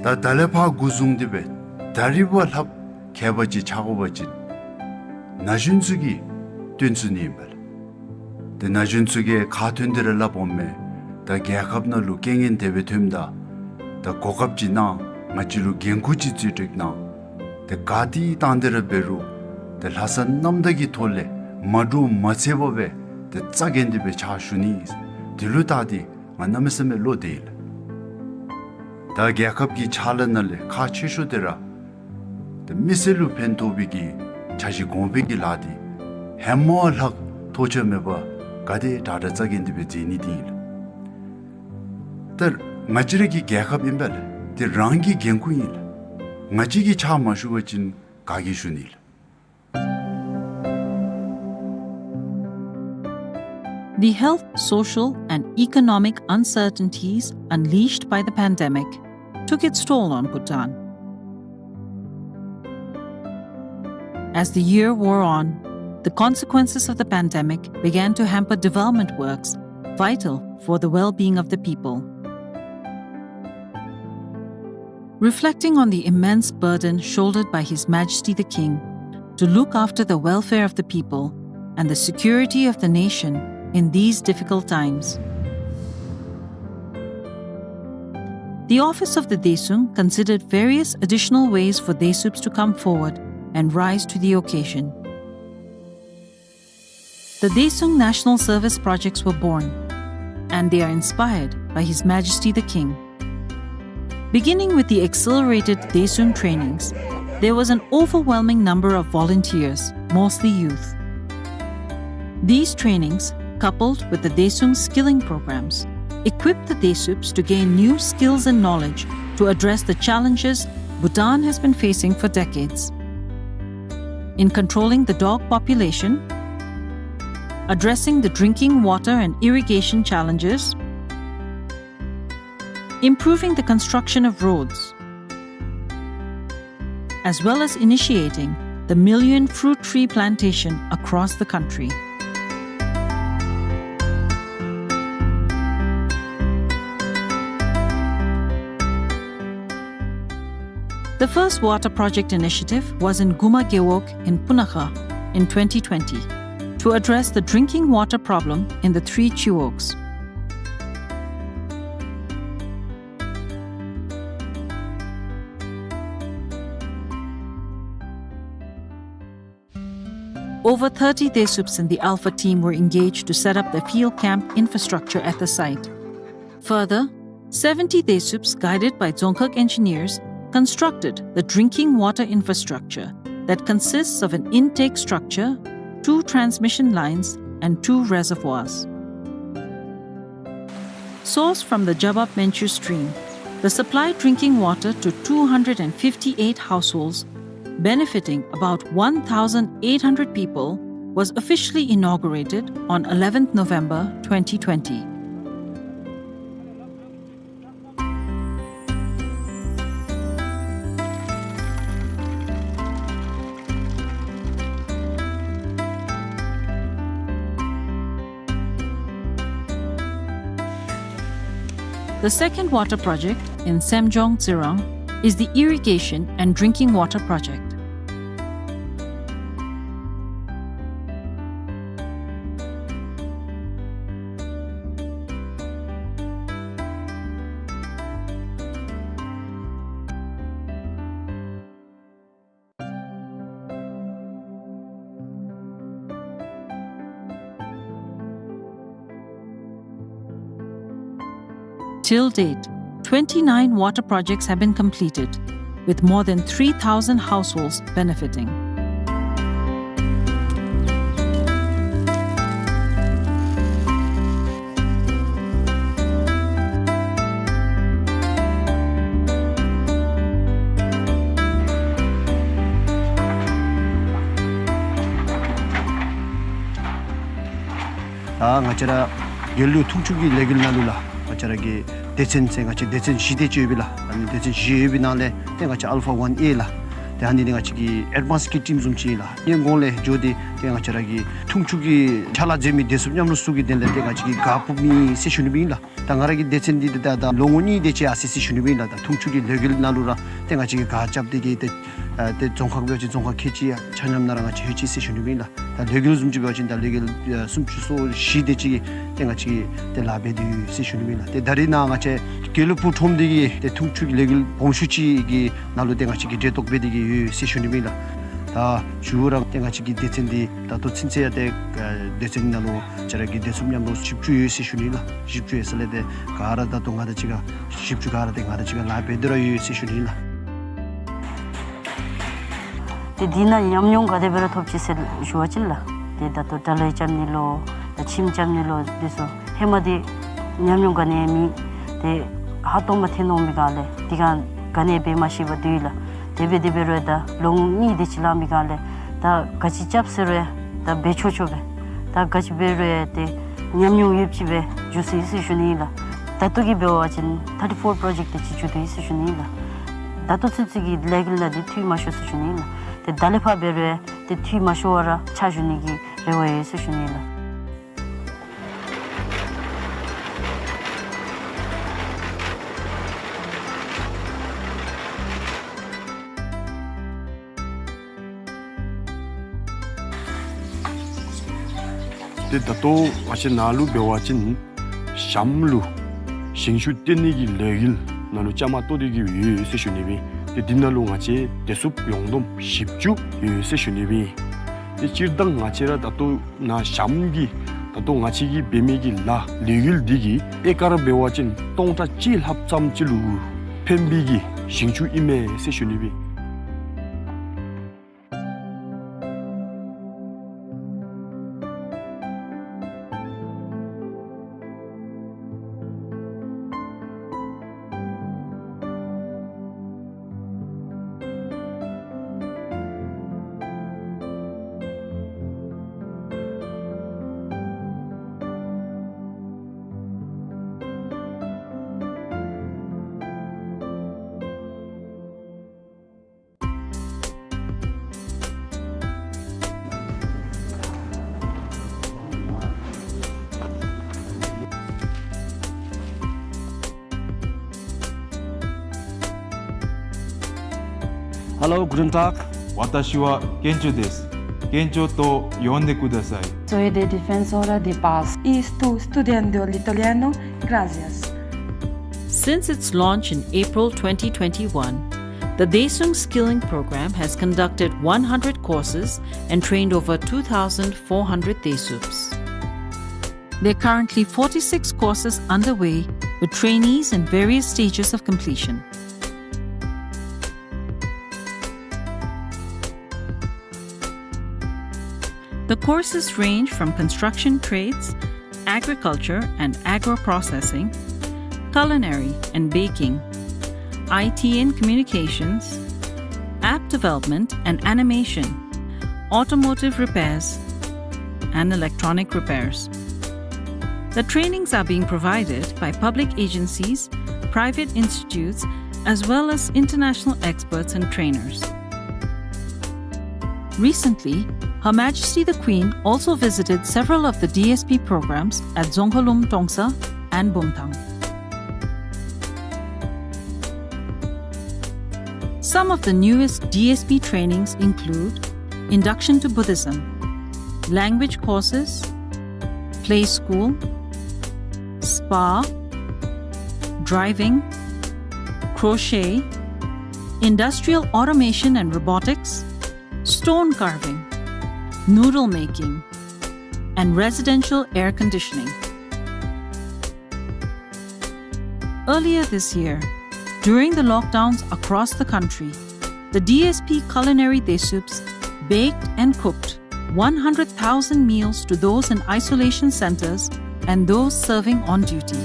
ད་ད་ལས་ཕར་འགོ་བཟུང་སྟེ་སྦེ་ད་རིས་བ་ལྷགཔ་ཁྱད་པར་ཅིག་ཆགས་དགོ་པ་ཅིན་ན་གཞོན་ཚུ་གིས་སྟོན་ཚུགས་ནི་ཨིན་པས་ལགས། ཏེ་ན་གཞོན་ཚུ་གིས་ཁ་ཐོན་ཏེ་ར་སླབ་འོང་མས། ད་རྒྱལ་ཁབ་ནང་ལུ་རྐྱེན་ངན་དེ་སྦེ་ཐོནམ་ད་ད་གོ་སྐབས་ཅིག་གནང་། ང་བཅས་ལུ་འགན་ཁུར་ཅིག་བརྩི་སྟེ་གནང་། ཏེ་ག་ཏེ་བཏང་སྟེ་ར་འབད་རུང་ཏེ་ལྷག་བསམ་རྣམ་དག་གི་ཐོག་ལས་མ་འདྲོག་མ་འཚེར་བར་སྦེ་ཏེ་རྩ་འགེངས་ཏེ་སྦེ་ཕྱག་ཞུ་ནི། དེ་ལུ་བལྟ་སྟེ་ང་གནམ་མེད་ས་མེད་བློ་བདེ་ཡི་ལགས། ད་རྒྱལ་ཁབ་ཀྱི་ཕྱག་ལཱ་ནང་ལས་ཁག་ཆེ་ཤོས་དེ་ར་ཏེ་མི་སེར་ལུ་ཕན་ཐོགས་པའི་གི་འཆར་གཞི་གོང་འཕེལ་གྱི་ལཱ་འདི་ཧེ་མ་བ་ལྷག་ཐོགས་ཆགས་མེད་པར་ག་དེ་དྲག་དྲག་རྩ་འགེངས་ཏེ་སྦེ་མཛད་ནི་འདི་ཨིན་ལགས། ད་ ང་བཅས་ར་གི་རྒྱལ་ཁབ་ཨིན་པས་ལགས། དེ་རང་གི་འགན་ཁུར་ཨིན་ལགས། ང་བཅས་ཀྱིས་ཕྱག་མ་ཞུ་བ་ཅིན་ག་གིས་ཞུ་ནི་ལགས། The health, social, and economic uncertainties unleashed by the pandemic took its toll on Bhutan. As the year wore on, the consequences of the pandemic began to hamper development works vital for the well-being of the people. Reflecting on the immense burden shouldered by His Majesty the King to look after the welfare of the people and the security of the nation in these difficult times, the office of the Daesung considered various additional ways for Daesups to come forward and rise to the occasion. The Daesung National Service Projects were born, and they are inspired by His Majesty the King. Beginning with the accelerated Daesung trainings, there was an overwhelming number of volunteers, mostly youth. These trainings, coupled with the Daesung skilling programs, equipped the Daesups to gain new skills and knowledge to address the challenges Bhutan has been facing for decades. In controlling the dog population, addressing the drinking water and irrigation challenges, improving the construction of roads, as well as initiating the million fruit tree plantation across the country. The first water project initiative was in Guma Gewog in Punakha in twenty twenty to address the drinking water problem in the three Chiwogs. Over thirty Daesups in the Alpha team were engaged to set up the field camp infrastructure at the site. Further, seventy Daesups, guided by Dzongkhag engineers, constructed the drinking water infrastructure that consists of an intake structure, two transmission lines, and two reservoirs. Sourced from the Jabab Menchu stream, the supplied drinking water to two hundred and fifty-eight households, benefiting about one thousand eight hundred people, was officially inaugurated on eleventh November twenty twenty. The second water project in Semjong Tsirang is the irrigation and drinking water project. Till date, twenty-nine water projects have been completed, with more than three thousand households benefiting. ད་ང་བཅས་ར་དགེ་ལུགས་འཐུང་ཆུ་གི་ལས་འགུལ་ནང་ལུ་ལགས། ང་བཅས་ར་གི་སྡེ་ཚན་ཟེར་ང་བཅས་སྡེ་ཚན་བཞི་དེ་ཅིག་ཡོད་པས་ལགས། ཨ་ནི་སྡེ་ཚན་བཞི་ཡོད་པའི་ནང་ལས་ཏེ་ང་བཅས་ཨལ་ཕ་ཝན་ཨེ་ལགས། ཏེ་ཨ་ནི་འདི་ང་བཅས་ཀྱི་ཨེཌ་ཝཱནསི་ཀི་ཊིམ་བཟུམ་ཅིག་ཨིན་ལགས། ངེའི་ངོས་ལས་འགྱོ་སྟེ་ཏེ་ང་བཅས་ར་གི་འཐུང་ཆུ་གི་ཕྱག་ལཱ་མཛད་མི་སྡེ་ཚན་མཉམ་རོགས་ཚུ་གི་དོན་ལས་ཏེ་ང་བཅས་ཀྱིས་ག་ཕུལ་མི་ཟེར་ཞུ་ནི་སྦེ་ཨིན་ལགས། ད་ང་ར་གི་སྡེ་ཚན་འདི་ད་ད་ལོ་ངོ་གཉིས་དེ་ཅིག་ཡར་སོ་ཡི་ཟེར་ཞུ་ནི་སྦེ་ཨིན་ལགས། ད་འཐུང་ཆུ་གི་ལས་འགུལ་ནང་ལུ་ར་ཏེ་ང་བཅས་ཀྱིས་ག་རྐྱབ་སྟེ་གི་ཏེ་ཨ་ཏེ་རྫོང་ཁག་འབད་བ་ཅིན་རྫོང་ཁག་ཁལ་གཅིག་ཡང་ཆ་མཉམ་ནང་ར་ང་བཅས་ལྷོད་ཅི་ཟེར་ཞུ་ནི་སྦེ་ཨིན་ལགས། ད་ལས་འགུལ་བཟུམ་ཅིག་འབད་བ་ཅིན་ད་ལས་འགུལ་ཨ་སུམ་ཅུ་སོ་བཞི་དེ་ཅིག་ཏེ་ང་བཅས་ཀྱིས་ཏེ་ལཱ་འབད་དེ་ཡོད་ཟེར་ཞུ་ནི་སྦེ་ཨིན་ལགས། ཏེ་ད་རེས་ནཱ་ང་བཅས་དགེ་ལུགས་སྤུངས་ཁྲོམ་འདི་གི་ཏེ་འཐུང་ཆུ་གི་ལས་འགུལ་སྦོམ་ཤོས་ཅིག་གི་ནང་ལུ་ཏེ་ང་བཅས་ཀྱིས་གྲལ་གཏོགས་འབད་དེ་གི་ཡོད་ཟེར་ཞུ་ནི་སྦེ་ཨིན་ལགས། ད་མཇུག་ར་ཏེ་ང་བཅས་ཀྱི་སྡེ་ཚན་འདི་ད་ལྟོ་ཚུན་ཚོད་ཡང་ཏེ་ཨ་སྡེ་ཚན་ནང་ལུ་ང་བཅས་ར་གི་སྡེ་ཚན་མཉམ་རོགས་བཞི་བཅུ་ཡོད་ཟེར་ཞུ་ནི་ལགས། བཞི་བཅུ་ཡོད་ས་ལས་ཏེ་ག་ར་ད་ལྟོ་ང་དང་གཅིག་ཁར་བཞི་བཅུ་ག་ར་ཏེ་ང་དང་གཅིག་ཁར་ལཱ་འབད་དེ་ར་ཡོད་ཟེར་ཞུ་ནི་ལགས། ཏེ་འདི་ནང་ཉམས་མྱོང་ག་དེ་སྦེ་ར་ཐོབ་ཅི་ཟེར་ཞུ་བ་ཅིན་ལགས། ཏེ་ད་ལྟོ་དྲ་ལོག་རྐྱབ་ནི་ལོ་ད་ཁྱིམ་རྐྱབ་ནི་ལོ་འདི་ཚུ་ཧེ་མ་འདི་ཉམས་མྱོང་ག་ནི་ཡང་མེད། ཏེ་ ཧ་ཏོ་མ་ཐེན་འོང་མི་ག་ལས་དེ་ག་ག་ནི་འབད་མ་ཤེས་པར་སྡོད་ཡི་ལགས། དེ་སྦེ་དེ་སྦེ་རུང་ད་ལོ་ངོ་གཉིས་དེ་ཅིག་ལང་མི་ག་ལས་ད་ག་ཅི་རྐྱབ་ཟེར་རུང་ད་འབད་ཆོག་ཆོག་སྦེ་ད་ག་ཅི་འབད་རུང་ཏེ་ཉམས་མྱོང་ཡོདཔ་ཅིག་སྦེ་འགྱོ་ཚུགས་ཡི་ཟེར་ཞུ་ནི་ལགས། ད་ལྟོ་གི་འབད་བ་ཅིན་ཐར་ཊི་ཕོར་པྲོ་ཇེཀཊ་དེ་ཅིག་མཇུག་བསྡུ་ཡི་ཟེར་ཞུ་ནི་ལགས། ད་ལྟོ་ཚུན་ཚོད་ཀྱི་ལས་འགུལ་ནང་འདི་འཐུས་མ་ཤོར་ཟེར་ཞུ་ནི་ལགས། ཏེ་ད་ལས་ཕར་འབད་རུང་ཏེ་འཐུས་མ་ཤོར་བར་ར་ཕྱག་ཞུ་ནི་གི་རེ་བ་ཡོད་ཟེར་ཞུ་ནི་ལགས། ཏེ་ད་ལྟོ་ང་བཅས་ནཱ་ལུ་འབད་བ་ཅིན་ཞྭམོ་ལུ་ཞིང་ཆུ་བཏོན་ནི་གི་ལས་འགུལ་ནང་ལུ་བཅའ་མར་གཏོགས་ཏེ་གི་ཡོད་ཟེར་ཞུ་ནི་སྦེ། ཏེ་འདི་ནང་ལུ་ང་བཅས་བདེ་སྲུངཔ་ཡོངས་བསྡོམས་བཞི་བཅུ་ཡོད་ཟེར་ཞུ་ནི་སྦེ། ཏེ་སྤྱིར་བཏང་ང་བཅས་ར་ད་ལྟོ་ནཱ་ཞྭམོ་གི་ད་ལྟོ་ང་བཅས་ཀྱིས་འབད་མི་གི་ལཱ་ལས་འགུལ་འདི་གིས་ཨེ་ཀར་འབད་བ་ཅིན་སྟོང་ཕྲག་གཅིག་ལྷགཔ་ཙམ་ཅིག་ལུ་ཕན་པའི་གི་ཞིང་ཆུ་ཨིན་མས་ཟེར་ཞུ་ནི་སྦེ། Hallo, guten Tag. 私はケンチョです。ケンチョと呼んでください。 Soy de Defensora de Paz. Y estoy estudiando el italiano. Gracias. Since its launch in April twenty twenty-one, the Daesung Skilling Program has conducted one hundred courses and trained over two thousand four hundred Daesups. There are currently forty-six courses underway, with trainees in various stages of completion. The courses range from construction trades, agriculture and agro-processing, culinary and baking, I T and communications, app development and animation, automotive repairs, and electronic repairs. The trainings are being provided by public agencies, private institutes, as well as international experts and trainers. Recently, Her Majesty the Queen also visited several of the D S P programs at Dzongkhalum Tongsa and Bumthang. Some of the newest D S P trainings include induction to Buddhism, language courses, play school, spa, driving, crochet, industrial automation and robotics, stone carving, noodle making, and residential air conditioning. Earlier this year, during the lockdowns across the country, the D S P Culinary Daesups baked and cooked one hundred thousand meals to those in isolation centers and those serving on duty.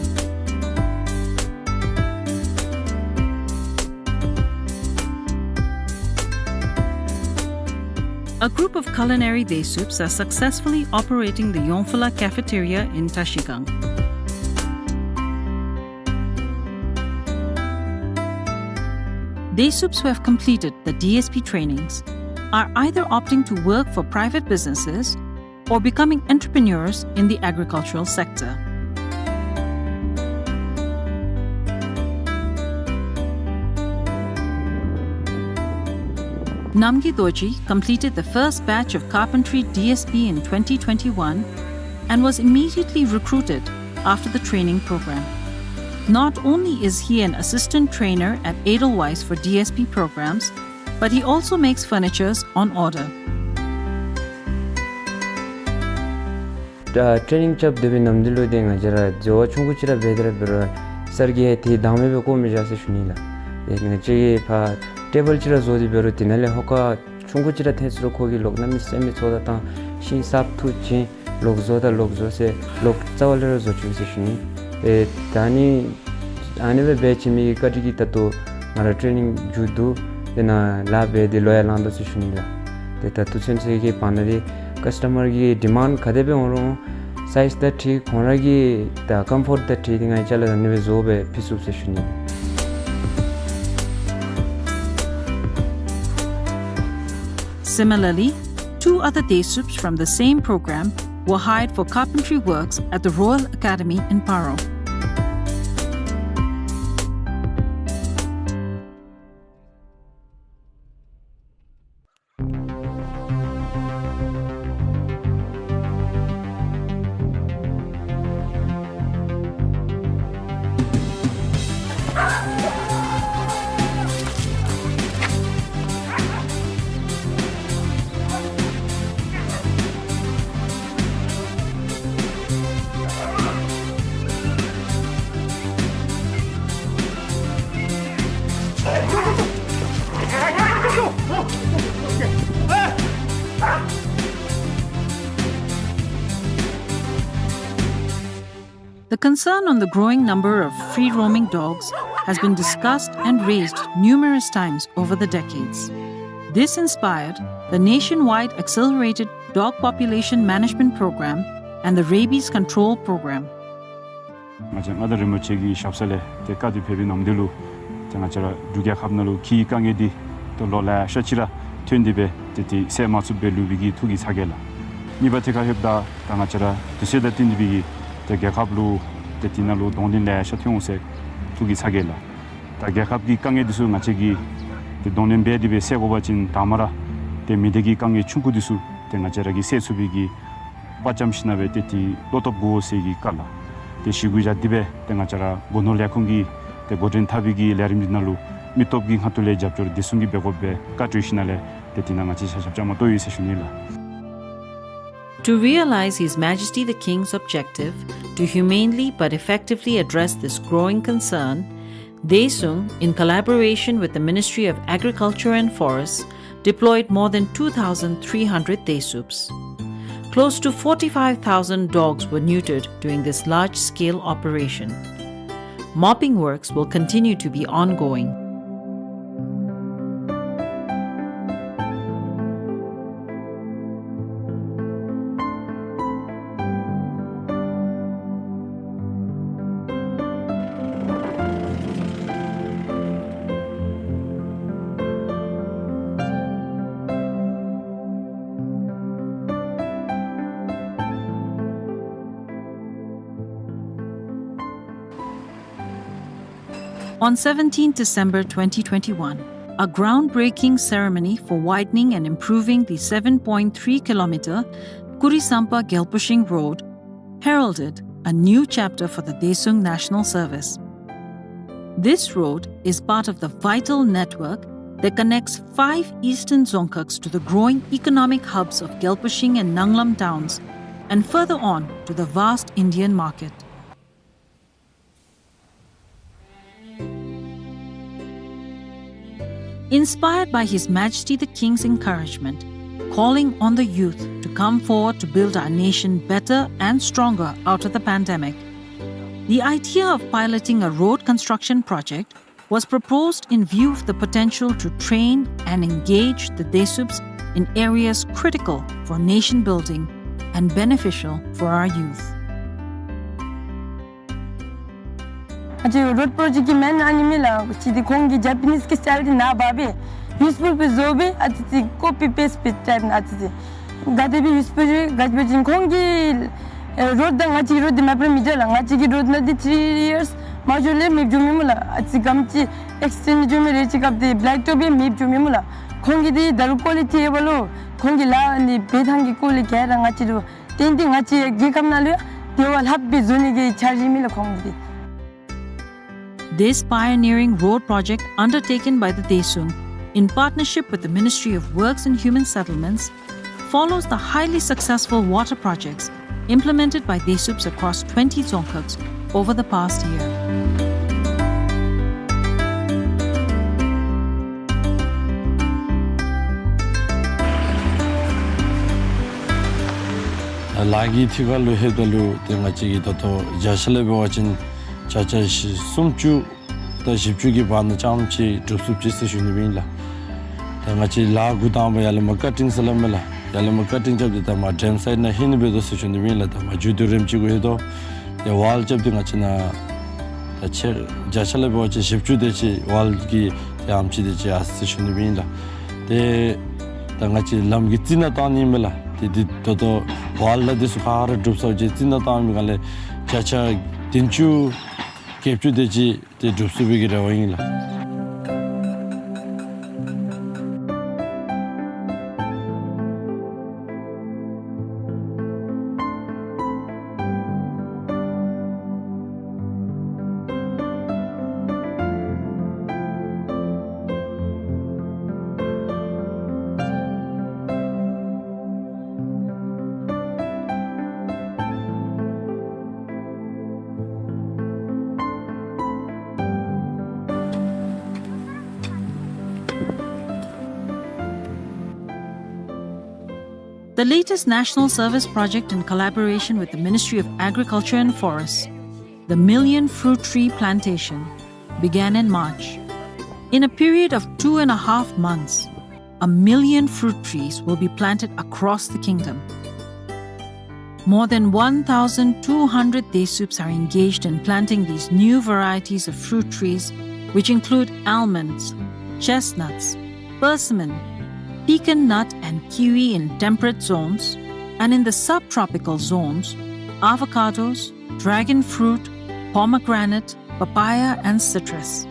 A group of Culinary Daesups are successfully operating the Yongphola cafeteria in Trashigang. Daesups who have completed the D S P trainings are either opting to work for private businesses or becoming entrepreneurs in the agricultural sector. Namgay Dorji completed the first batch of carpentry D S P in twenty twenty-one and was immediately recruited after the training program. Not only is he an assistant trainer at Edelweiss for D S P programs, but he also makes furnitures on order. ད་ཊེ་ནིང་རྐྱབ་སྡོད་པའི་ནམ་དུས་ལུ་ཏེ་ང་བཅས་ར་འཛོལ་བ་ཆུང་ཀུ་ཅིག་ར་འབད་དེ་ར་འབད་རུང་སར་གྱིས་ཏེ་བདག་མེད་སྦེ་བཀོ་མི་བཞག་ཟེར་ཞུ་ནི་ལགས། ཏེ་ང་བཅས་ཀྱིས་ཕར་ཊེ་བཱལ་ཅིག་ར་བཟོ་སྟེ་འབད་རུང་དེ་ནང་ལས་ཧོ་ཀ་ཆུང་ཀུ་ཅིག་ར་ཐལ་ཟེར་རུང་ཁོ་གིས་ལོག་གནམ་མེད་ས་མེད་ཚོད་ལྟ་བཏང་ཤིང་གསརཔ་འཐུ་བྱིན་ལོག་བཟོ་ད་ལོག་བཟོ་ཟེར་ལོག་རྩ་བ་ལས་ར་བཟོ་བཅུག་ཟེར་ཞུ་ནི། ཨེ་ད་ནི་ ཨ་ནི་སྦེ་འབད་བྱིན་མི་གི་བཀའ་དྲིན་གྱིས་ད་ལྟོ་ང་ར་ཊེ་ནིང་མཇུག་བསྡུ་སྟེ་ནཱ་ལཱ་འབད་དེ་ལོ་ཡང་ལང་དོ་ཟེར་ཞུ་ནི་ལགས། ཏེ་ད་ལྟོ་ཚུན་ཚོད་ཀྱི་བར་ན་འདི་ཀསི་ཊ་མར་གྱི་ཌི་མཱནཌ་ག་དེ་སྦེ་འོང་རུང་སའིཛ་དང་འཁྲིལ་ཁོང་ར་གི་ད་ཀམ་ཕོརཊ་དང་འཁྲིལ་ཏེ་ང་བཅས་ལུ་ཨ་ནི་སྦེ་བཟོ་སྦེ་ཕུལ་ཚུགས་ཟེར་ཞུ་ནི། Similarly, two other Desups from the same program were hired for carpentry works at the Royal Academy in Paro. The concern on the growing number of free-roaming dogs has been discussed and raised numerous times over the decades. This inspired the nationwide Accelerated Dog Population Management Program and the Rabies Control Program. ང་བཅས་མངའ་བདག་རིན་པོ་ཆེ་གི་ཞབས་ས་ལས་ཏེ་བཀའ་དྲིན་ཕེབས་པའི་ནམ་དུས་ལུ་ཏེ་ང་བཅས་ར་འབྲུག་རྒྱལ་ཁབ་ནང་ལུ་ཁྱིའི་དཀའ་ངལ་འདི་ཏེ་ལོ་ལེ་ཤ་ཅིག་ར་ཐོན་ཏེ་སྦེ་ཏེ་ཏེ་སེལ་མ་ཚུགསཔ་སྦེ་ལུས་པའི་གི་ཐུགས་ཀྱི་ཚ་གྱང་ལགས། གཉིས་པ་ཐད་ཁར་ལྷོདཔ་ད་ད་ང་བཅས་ར་དུས་ཚོད་དང་བསྟུན་ཏེ་སྦེ་གི་ཏེ་རྒྱལ་ཁབ་ལུ་ཏེ་དེ་ནང་ལུ་གདོང་ལེན་ལེ་ཤ་ཐོན་འོང་ཟེར་ཐུགས་ཀྱི་ཚ་གྱང་ལགས། ད་རྒྱལ་ཁབ་ཀྱི་དཀའ་ངལ་འདི་ཚུ་ང་བཅས་ཀྱིས་ཏེ་གདོང་ལེན་འབད་དེ་སྦེ་སེལ་དགོ་པ་ཅིན་དང་པ་ར་ཏེ་མི་སྡེ་གི་དཀའ་ངལ་ཆུང་ཀུ་འདི་ཚུ་ཏེ་ང་བཅས་ར་གིས་སེལ་ཚུགས་པའི་གི་དཔའ་བཅམ་ཞིན་ན་སྦེ་ཏེ་ཏེ་བློ་སྟོབས་དགོ་ཟེར་གྱི་བཀའ་ལགས། ཏེ་ཞི་གུ་བཞག་སྟེ་སྦེ་ཏེ་ང་བཅས་ར་སྒོ་ནོར་ལས་ཁུངས་ཀྱི་ཏེ་འགོ་འདྲེན་འཐབ་པའི་གི་ལས་རིམ་འདི་ནང་ལུ་མི་སྟོབས་ཀྱི་ཁ་ཐུག་ལས་རྒྱབ་སྐྱོར་བདེ་སྲུང་གིས་འབད་དགོ་པའི་བཀའ་གྲོས་ཞིན་ན་ལས་ཏེ་དེ་ནང་ང་བཅས་ཆ་ཁྱབ་བཅའ་མར་གཏོགས་ཡི་ཟེར་ཞུ་ནི་ལགས། To realize His Majesty the King's objective to humanely but effectively address this growing concern, Daesung, in collaboration with the Ministry of Agriculture and Forests, deployed more than two thousand three hundred Daesups. Close to forty-five thousand dogs were neutered during this large-scale operation. Mopping works will continue to be ongoing. On seventeenth December twenty twenty-one, a groundbreaking ceremony for widening and improving the seven point three kilometer Kurisampa Gyalpushing Road heralded a new chapter for the Daesung National Service. This road is part of the vital network that connects five eastern Dzongkhags to the growing economic hubs of Gyalpushing and Nanglam towns, and further on to the vast Indian market. Inspired by His Majesty the King's encouragement, calling on the youth to come forward to build our nation better and stronger out of the pandemic, the idea of piloting a road construction project was proposed in view of the potential to train and engage the Daesups in areas critical for nation building and beneficial for our youth. ང་བཅས་རོཌ་པྲོ་ཇེཀཊ་ཀྱི་མེན་ཨ་ནི་མེན་ལགས། ཅིག་འདི་ཁོང་གི་ཇ་པ་ནིས་ཀྱི་སི་ཊའིལ་འདི་ནཱ་འབག་སྦེ་ཡུས་ཕུལ་སྦེ་བཟོ་སྦེ་ཨ་ཙི་ཙི་ཀོ་པི་པེསཊ་སྦེ་ཊའིཔ་ཨ་ཙི་ཙི་ག་དེ་སྦེ་ཡུས་ཕུལ་ཅི་ག་ཅི་སྦེ་ཅིན་ཁོང་གི་ཨེ་རོཌ་དང་ང་བཅས་ཀྱི་རོཌ་འདི་མ་པ་ར་མི་འདྲ་ལགས། ང་བཅས་ཀྱི་རོཌ་ནང་འདི་ཐི་རི་ཡརསི་མ་འགྱོ་ལས་མེདཔ་འགྱོ་མི་སྨོ་ལགས། ཨ་ཙི་གམ་ཅིག་ཨེགསི་ཊེནཌ་འགྱོ་མི་རེ་ཅིག་སྐབས་འདི་བེ་ལེཀ་ཊོབ་སྦེ་མེདཔ་འགྱོ་མི་སྨོ་ལགས། ཁོང་གི་འདི་ད་རུང་ཀོ་ལི་ཊི་ཨེ་བ་ལོ་ཁོང་གི་ལཱ་ནི་འབད་ཐངས་ཀྱི་སྐོར་ལས་ག་ར་ང་བཅས་ར་ཏན་ཏན་ང་བཅས་རྒྱལ་ཁབ་ནང་ལུ་ཡང་དེ་བ་ལྷགཔ་སྦེ་བཟོ་ནི་གི་འཆར་གཞི་མེད་ལགས་ཁོང་གི་འདི། This pioneering road project undertaken by the Daesung in partnership with the Ministry of Works and Human Settlements follows the highly successful water projects implemented by Daesups across twenty Dzongkhags over the past year. ལཱ་གི་ཐད་ཁར་ལུ་ལྷོདཔ་ད་ལུ་ཏེ་ང་བཅས་ཀྱིས་ད་ལྟོ་བརྒྱ་ཆ་ལས་འབད་བ་ཅིན་ བྱ་ཆ་བཞི་སུམ་ཅུ་དང་བཞི་བཅུ་གི་བར་ན་རྐྱངམ་ཅིག་སྒྲུབ་ཚུགསཔ་ཅིག་ཟེར་ཞུ་ནི་ཨིན་ལགས། ད་ང་བཅས་ལཱ་འགོ་དང་པ་ཡར་ལས་མར་ཀ་ཊིང་ཟེར་སླབ་མས་ལགས། ཡར་ལས་མར་ཀ་ཊིང་རྐྱབ་སྟེ་ད་མར་ཌེམ་སའིཌ་ནང་ལྷོད་ནི་འབད་དོ་ཟེར་ཞུ་ནི་ཨིན་ལགས། ད་མར་མཇུག་བསྡུ་རནམ་ཅིག་གུ་ལྷོད་དོ། ཏེ་ཝཱལ་རྐྱབ་སྟེ་ང་བཅས་ནཱ་ད་ཆེ་བརྒྱ་ཆ་ལས་འབད་བ་ཅིན་བཞི་བཅུ་དེ་ཅིག་ཝཱལ་གྱི་ཏེ་ཨེམ་ཆི་དེ་ཅིག་ཡར་སོང་ཡི་ཟེར་ཞུ་ནི་ཨིན་ལགས། ཏེ་ད་ང་བཅས་ལམ་གྱི་རྩི་ནག་བཏང་ནི་མས་ལགས། ཏེ་འདི་ད་ལྟོ་ཝཱལ་ལགས་འདི་ཚུ་ག་ར་གྲུབ་ཚར་བའི་རྩི་ནག་བཏང་མི་སྒང་ལས་བརྒྱ་ཆ་བདུན་ཅུ་བརྒྱད་ཅུ་དེ་ཅིག་ཏེ་གྲུབ་ཚུགས་པའི་གི་རེ་བ་ཨིན་ལགས། The latest national service project in collaboration with the Ministry of Agriculture and Forests, the Million Fruit Tree Plantation, began in March. In a period of two and a half months, a million fruit trees will be planted across the kingdom. More than one thousand two hundred Desuups are engaged in planting these new varieties of fruit trees, which include almonds, chestnuts, persimmon, pecan nut and kiwi in temperate zones, and in the subtropical zones, avocados, dragon fruit, pomegranate, papaya, and citrus.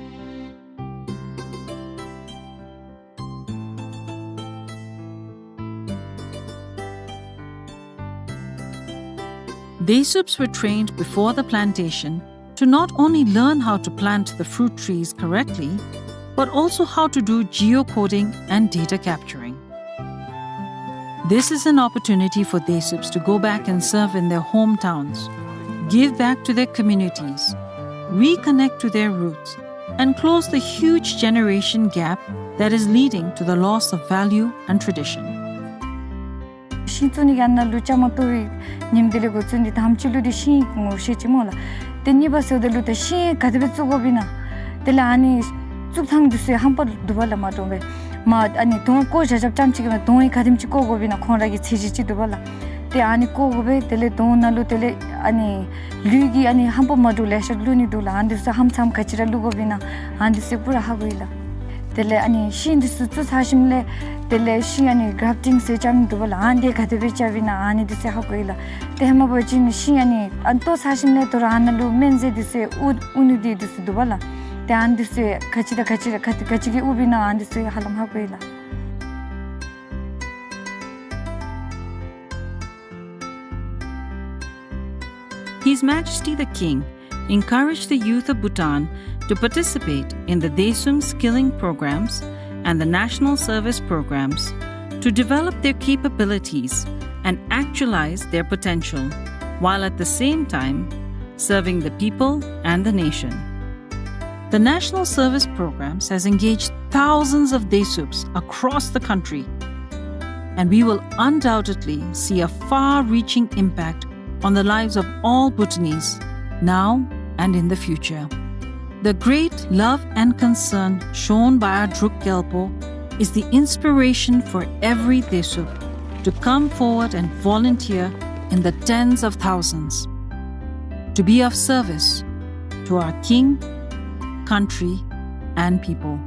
Desuups were trained before the plantation to not only learn how to plant the fruit trees correctly, but also how to do geocoding and data capturing. This is an opportunity for Desuups to go back and serve in their hometowns, give back to their communities, reconnect to their roots, and close the huge generation gap that is leading to the loss of value and tradition. ཤིང་བཙུགས་ནི་གི་ཨ་ནཱ་ལུ་བཅའ་མར་གཏོགས་པའི་ཉིནམ་དེ་ལས་འགོ་བཙུགས་ཏེ་དང་པ་ཅིག་ལུ་འདི་ཤིང་ངོ་ཤེས་ཅི་སྨོ་ལགས། ཏེ་གཉིས་པ་ཟེརཝ་ད་ལུ་ཏེ་ཤིང་ག་དེ་སྦེ་བཙུགས་དགོཔ་ཨིན་ན། དེ་ལས་ཨ་ནི་བཙུགས་ཐངས་འདི་ཚུ་ཧམ་པ་འདུག་པ་ལགས། མ་འདྲཝ་སྦེ་མ་ཨ་ནི་དོང་བརྐོ་བཞག་བཞགཔ་ཙམ་ཅིག་གིས་དོང་ཡང་ག་དེམ་ཅིག་བརྐོ་དགོཔ་ཨིན་ན་ཁོང་ར་གི་ཚད་གཞི་ཅིག་འདུག་པ་ལགས། ཏེ་ཨ་ནི་བརྐོ་དགོ་པས། དེ་ལས་དོང་ནང་ལུ་དེ་ལས་ཨ་ནི་ལུད་ཀྱི་ཨ་ནི་ཧམ་པ་མ་འདྲཝ་ལེ་ཤ་བླུག་ནི་འདུག་ལགས། ཨ་ནི་འདི་ཚུ་ཧམ་ཚམ་ག་ཅི་ར་བླུག་དགོཔ་ཨིན་ན་ཨ་ནི་འདི་ཚུ་པུ་ར་ཧ་གོ་ཡི་ལགས། དེ་ལས་ཨ་ནི་ཤིང་འདི་ཚུ་བཙུགས་ཚར་ཞིནམ་ལས་དེ་ལས་ཤིང་ཨ་ནི་གརབ་ཊིང་ཟེར་རྐྱབ་ནི་འདུག་པ་ལགས། ཨ་ནི་འདི་ག་དེ་སྦེ་རྐྱབ་ཨིན་ན་ཨ་ནི་འདི་ཚུ་ཧ་གོ་ཡི་ལགས། ཏེ་ཧེ་མ་འབད་བ་ཅིན་ཤིང་ཨ་ནི་ཨ་ནི་བཏོག་ཚར་ཞིནམ་ལས་དོ་རུང་ཨ་ནཱ་ལུ་སྨན་རྫས་འདི་ཚུ་ཨུ་ཨུ་ནི་འདི་འདི་ཚུ་འདུག་པ་ལགས། ཏེ་ཨ་ནི་འདི་ཚུ་ག་ཅི་དང་ག་ཅི་ག་ཅི་ག་ཅི་གིས་ཨུཝ་ཨིན་ན་ཨ་ནི་འདི་ཚུ་ཧ་ལམ་ཧ་གོ་ཡི་ལགས། His Majesty the King encouraged the youth of Bhutan to participate in the Desuum skilling programs and the national service programs to develop their capabilities and actualize their potential, while at the same time serving the people and the nation. The national service programs has engaged thousands of Desuups across the country, and we will undoubtedly see a far-reaching impact on the lives of all Bhutanese, now and in the future. The great love and concern shown by our Druk Gyalpo is the inspiration for every Desuup to come forward and volunteer in the tens of thousands, to be of service to our king, country, and people.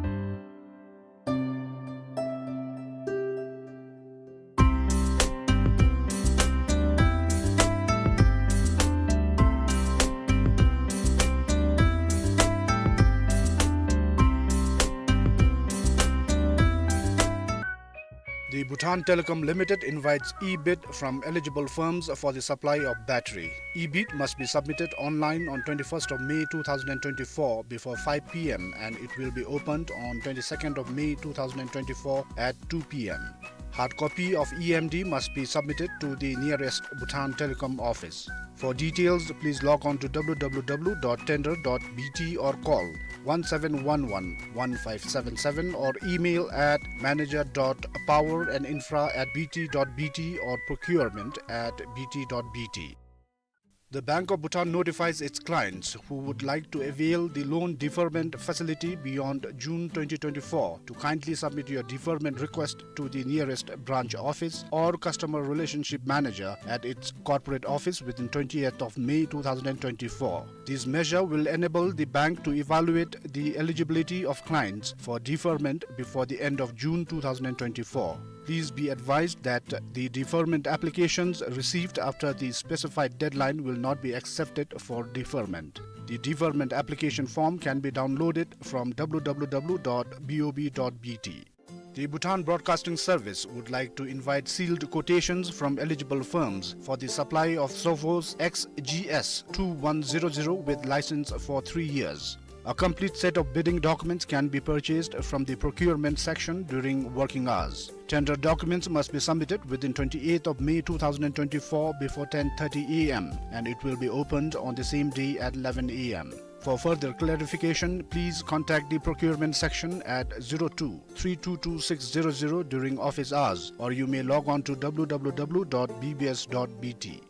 The Bhutan Telecom Limited invites e-bid from eligible firms for the supply of battery. E-bid must be submitted online on twenty-first of May two thousand and twenty-four before five p m and it will be opened on twenty-second of May two thousand and twenty-four at two p m. Hard copy of E M D must be submitted to the nearest Bhutan Telecom office. For details, please log on to w w w dot tender dot b t or call one seven one one one five seven seven or email at manager dot power and infra at b t dot b t or procurement at b t dot b t. The Bank of Bhutan notifies its clients who would like to avail the loan deferment facility beyond June twenty twenty-four to kindly submit your deferment request to the nearest branch office or customer relationship manager at its corporate office within twentieth of May two thousand twenty-four. This measure will enable the bank to evaluate the eligibility of clients for deferment before the end of June two thousand twenty-four. Please be advised that the deferment applications received after the specified deadline will not be accepted for deferment. The deferment application form can be downloaded from W W W dot B O B dot B T. The Bhutan Broadcasting Service would like to invite sealed quotations from eligible firms for the supply of Sophos X G S two one zero zero with license for three years. A complete set of bidding documents can be purchased from the procurement section during working hours. Tender documents must be submitted within twenty-eighth of May two thousand twenty-four before ten thirty A M, and it will be opened on the same day at eleven A M. For further clarification, please contact the procurement section at zero two three two two six zero zero during office hours, or you may log on to W W W dot B B S dot B T.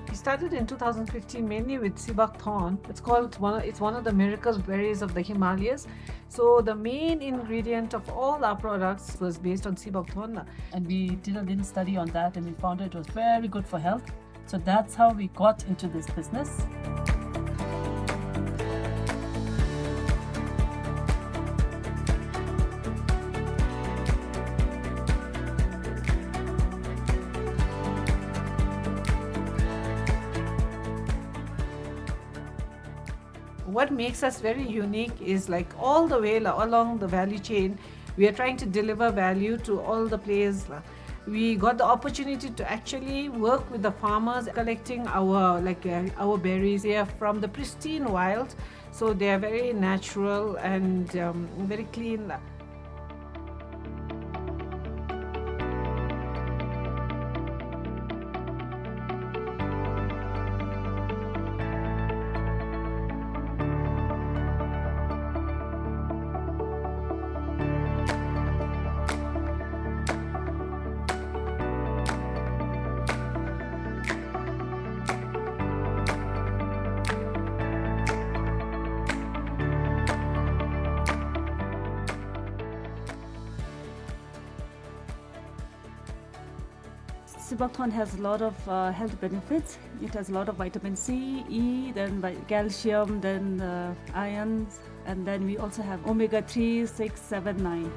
We started in two thousand fifteen mainly with Sibak Thorn. It's called one, it's one of the miracle berries of the Himalayas. So the main ingredient of all our products was based on Sibak Thorn. And we did a little study on that and we found it was very good for health. So that's how we got into this business. What makes us very unique is, like, all the way la-, along the value chain, we are trying to deliver value to all the players la. We got the opportunity to actually work with the farmers collecting our, like, uh, our berries here from the pristine wild. So they are very natural and, um, very clean la. Sibak Thorn has a lot of, uh, health benefits. It has a lot of vitamin C, E, then vi-, calcium, then, uh, iron, and then we also have omega three, six, seven, nine.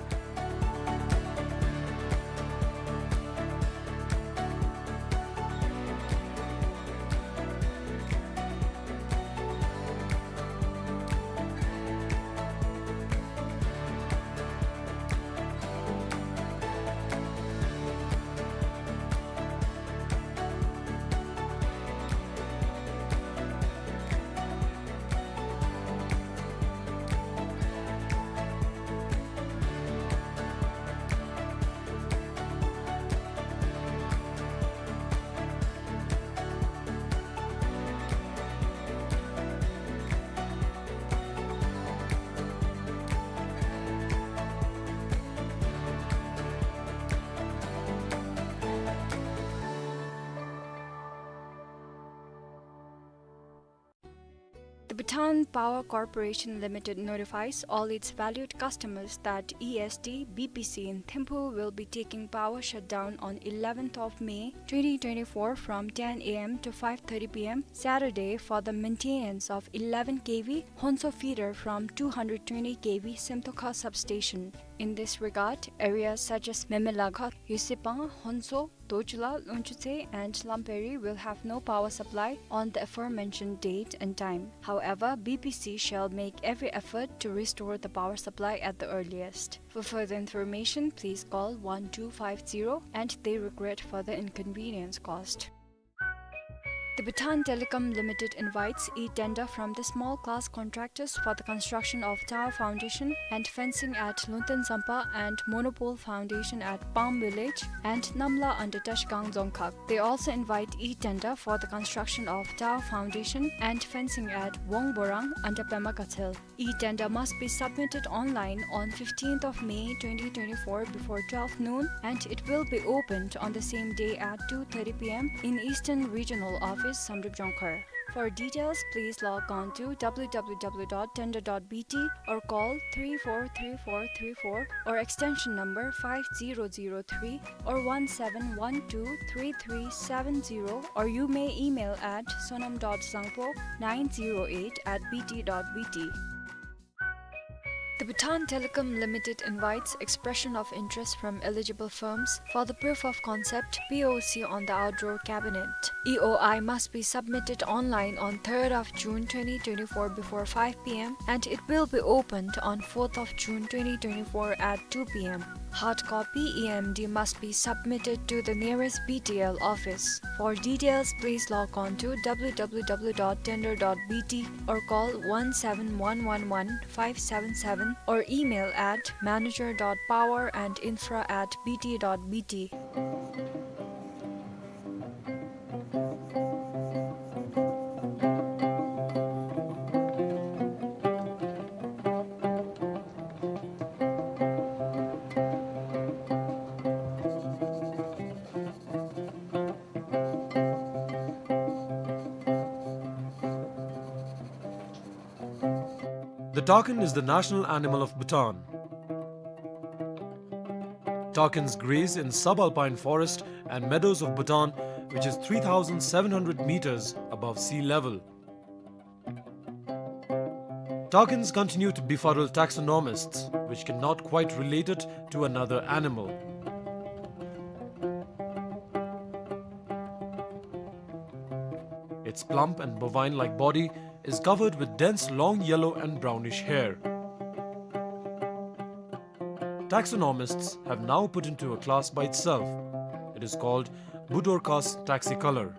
The Bhutan Power Corporation Limited notifies all its valued customers that E S D B P C in Thimphu will be taking power shutdown on eleventh of May twenty twenty-four from ten A M to five thirty P M Saturday for the maintenance of eleven K V Honso feeder from two hundred twenty K V Semtokha substation. In this regard, areas such as Memelakhot, Yusipang, Honso, Dochula, Longchutse, and Lamperi will have no power supply on the aforementioned date and time. However, B P C shall make every effort to restore the power supply at the earliest. For further information, please call one two five zero, and they regret for the inconvenience caused. The Bhutan Telecom Limited invites e-tender from the small class contractors for the construction of tower foundation and fencing at Lunten Zampa and monopole foundation at Palm Village and Namla under Trashigang Dzongkhag. They also invite e-tender for the construction of tower foundation and fencing at Wongborang under Pema Gatshel. E-tender must be submitted online on fifteenth of May twenty twenty-four before twelve noon, and it will be opened on the same day at two thirty p m in Eastern Regional Office, Samdrup Jongkhar. For details, please log on to w w w dot tender dot b t or call three four three four three four or extension number five zero zero three or one seven one two three three seven zero, or you may email at sonam dot zangpo nine zero eight at b t dot b t. The Bhutan Telecom Limited invites expression of interest from eligible firms for the proof of concept, P O C, on the outdoor cabinet. E O I must be submitted online on third of June twenty twenty-four before five p m, and it will be opened on fourth of June twenty twenty-four at two p m. Hard copy E M D must be submitted to the nearest B T L office. For details, please log on to w w w dot tender dot b t or call one seven one one one five seven seven or email at manager dot power and infra at b t dot b t. The takin is the national animal of Bhutan. Takins graze in subalpine forest and meadows of Bhutan, which is three thousand seven hundred meters above sea level. Takins continue to befuddle taxonomists, which cannot quite relate it to another animal. Its plump and bovine-like body is covered with dense long yellow and brownish hair. Taxonomists have now put into a class by itself. It is called Budorcas taxicolor.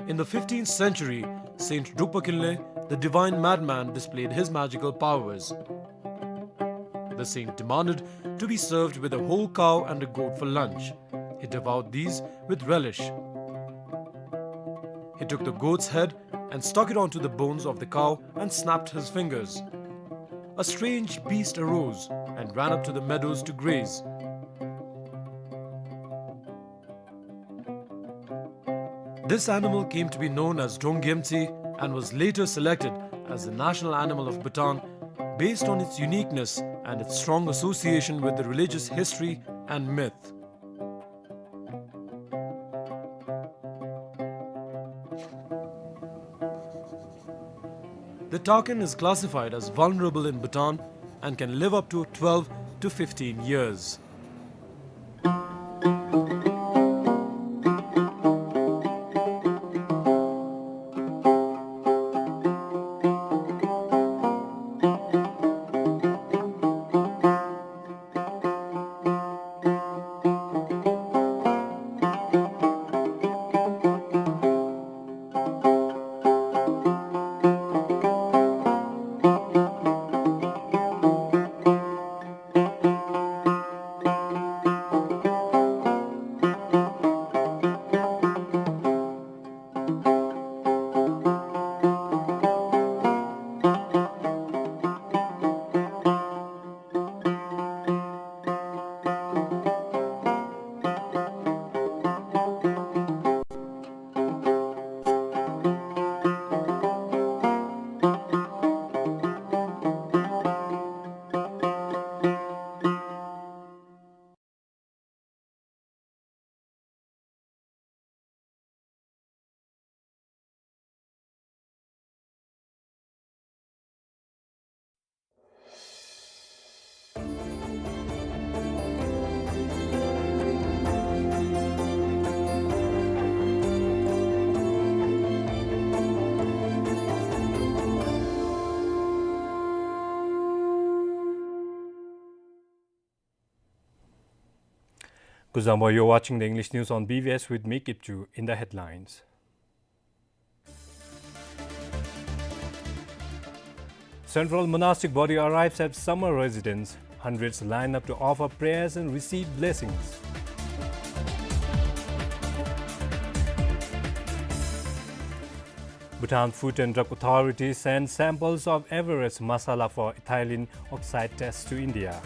In the fifteenth century, Saint Drukpa Kinley, the divine madman, displayed his magical powers. The saint demanded to be served with a whole cow and a goat for lunch. He devoured these with relish. He took the goat's head and stuck it onto the bones of the cow and snapped his fingers. A strange beast arose and ran up to the meadows to graze. This animal came to be known as Drong Gyemtse and was later selected as the national animal of Bhutan based on its uniqueness and its strong association with the religious history and myth. The takin is classified as vulnerable in Bhutan and can live up to twelve to fifteen years. Kuzuzangpo, you're watching the English news on B B S with me, Kipchu. In the headlines, Central Monastic Body arrives at summer residence. Hundreds line up to offer prayers and receive blessings. Bhutan Food and Drug Authority sends samples of Everest masala for ethylene oxide test to India.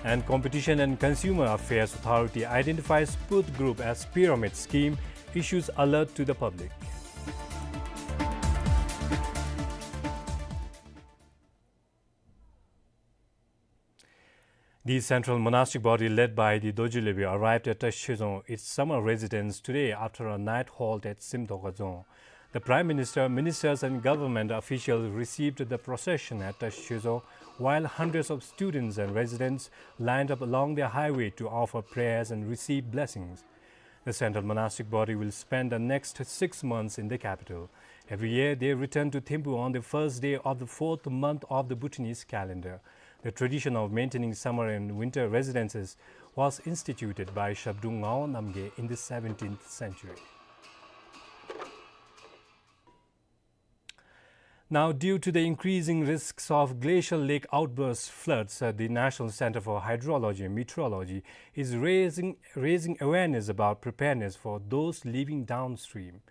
And Competition and Consumer Affairs Authority identifies Put Group as pyramid scheme, issues alert to the public. The Central Monastic Body, led by the Dorji Lhebe, arrived at Tashezong, its summer residence, today after a night halt at Simtokha Dzong. The Prime Minister, ministers and government officials received the procession at Tashezong, while hundreds of students and residents lined up along the highway to offer prayers and receive blessings. The Central Monastic Body will spend the next six months in the capital. Every year, they return to Thimphu on the first day of the fourth month of the Bhutanese calendar. The tradition of maintaining summer and winter residences was instituted by Shabdrung Ngawang Namgyel in the seventeenth century. Now, due to the increasing risks of glacial lake outburst floods, uh, the National Center for Hydrology and Meteorology is raising, raising awareness about preparedness for those living downstream.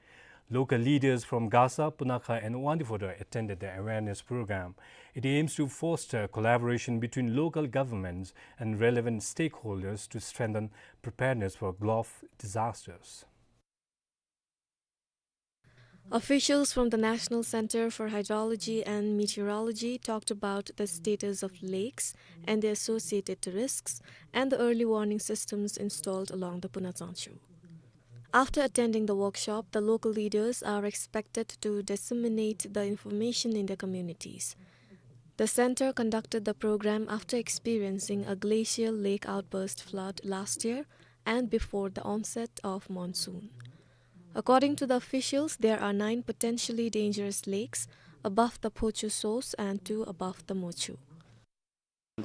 Local leaders from Gasa, Punakha, and Wangdue Phodrang attended the awareness program. It aims to foster collaboration between local governments and relevant stakeholders to strengthen preparedness for gulf disasters. Officials from the National Center for Hydrology and Meteorology talked about the status of lakes and the associated risks and the early warning systems installed along the Punatsanchu. After attending the workshop, the local leaders are expected to disseminate the information in their communities. The center conducted the program after experiencing a glacial lake outburst flood last year and before the onset of monsoon. According to the officials, there are nine potentially dangerous lakes above the Phochu source and two above the Mochu.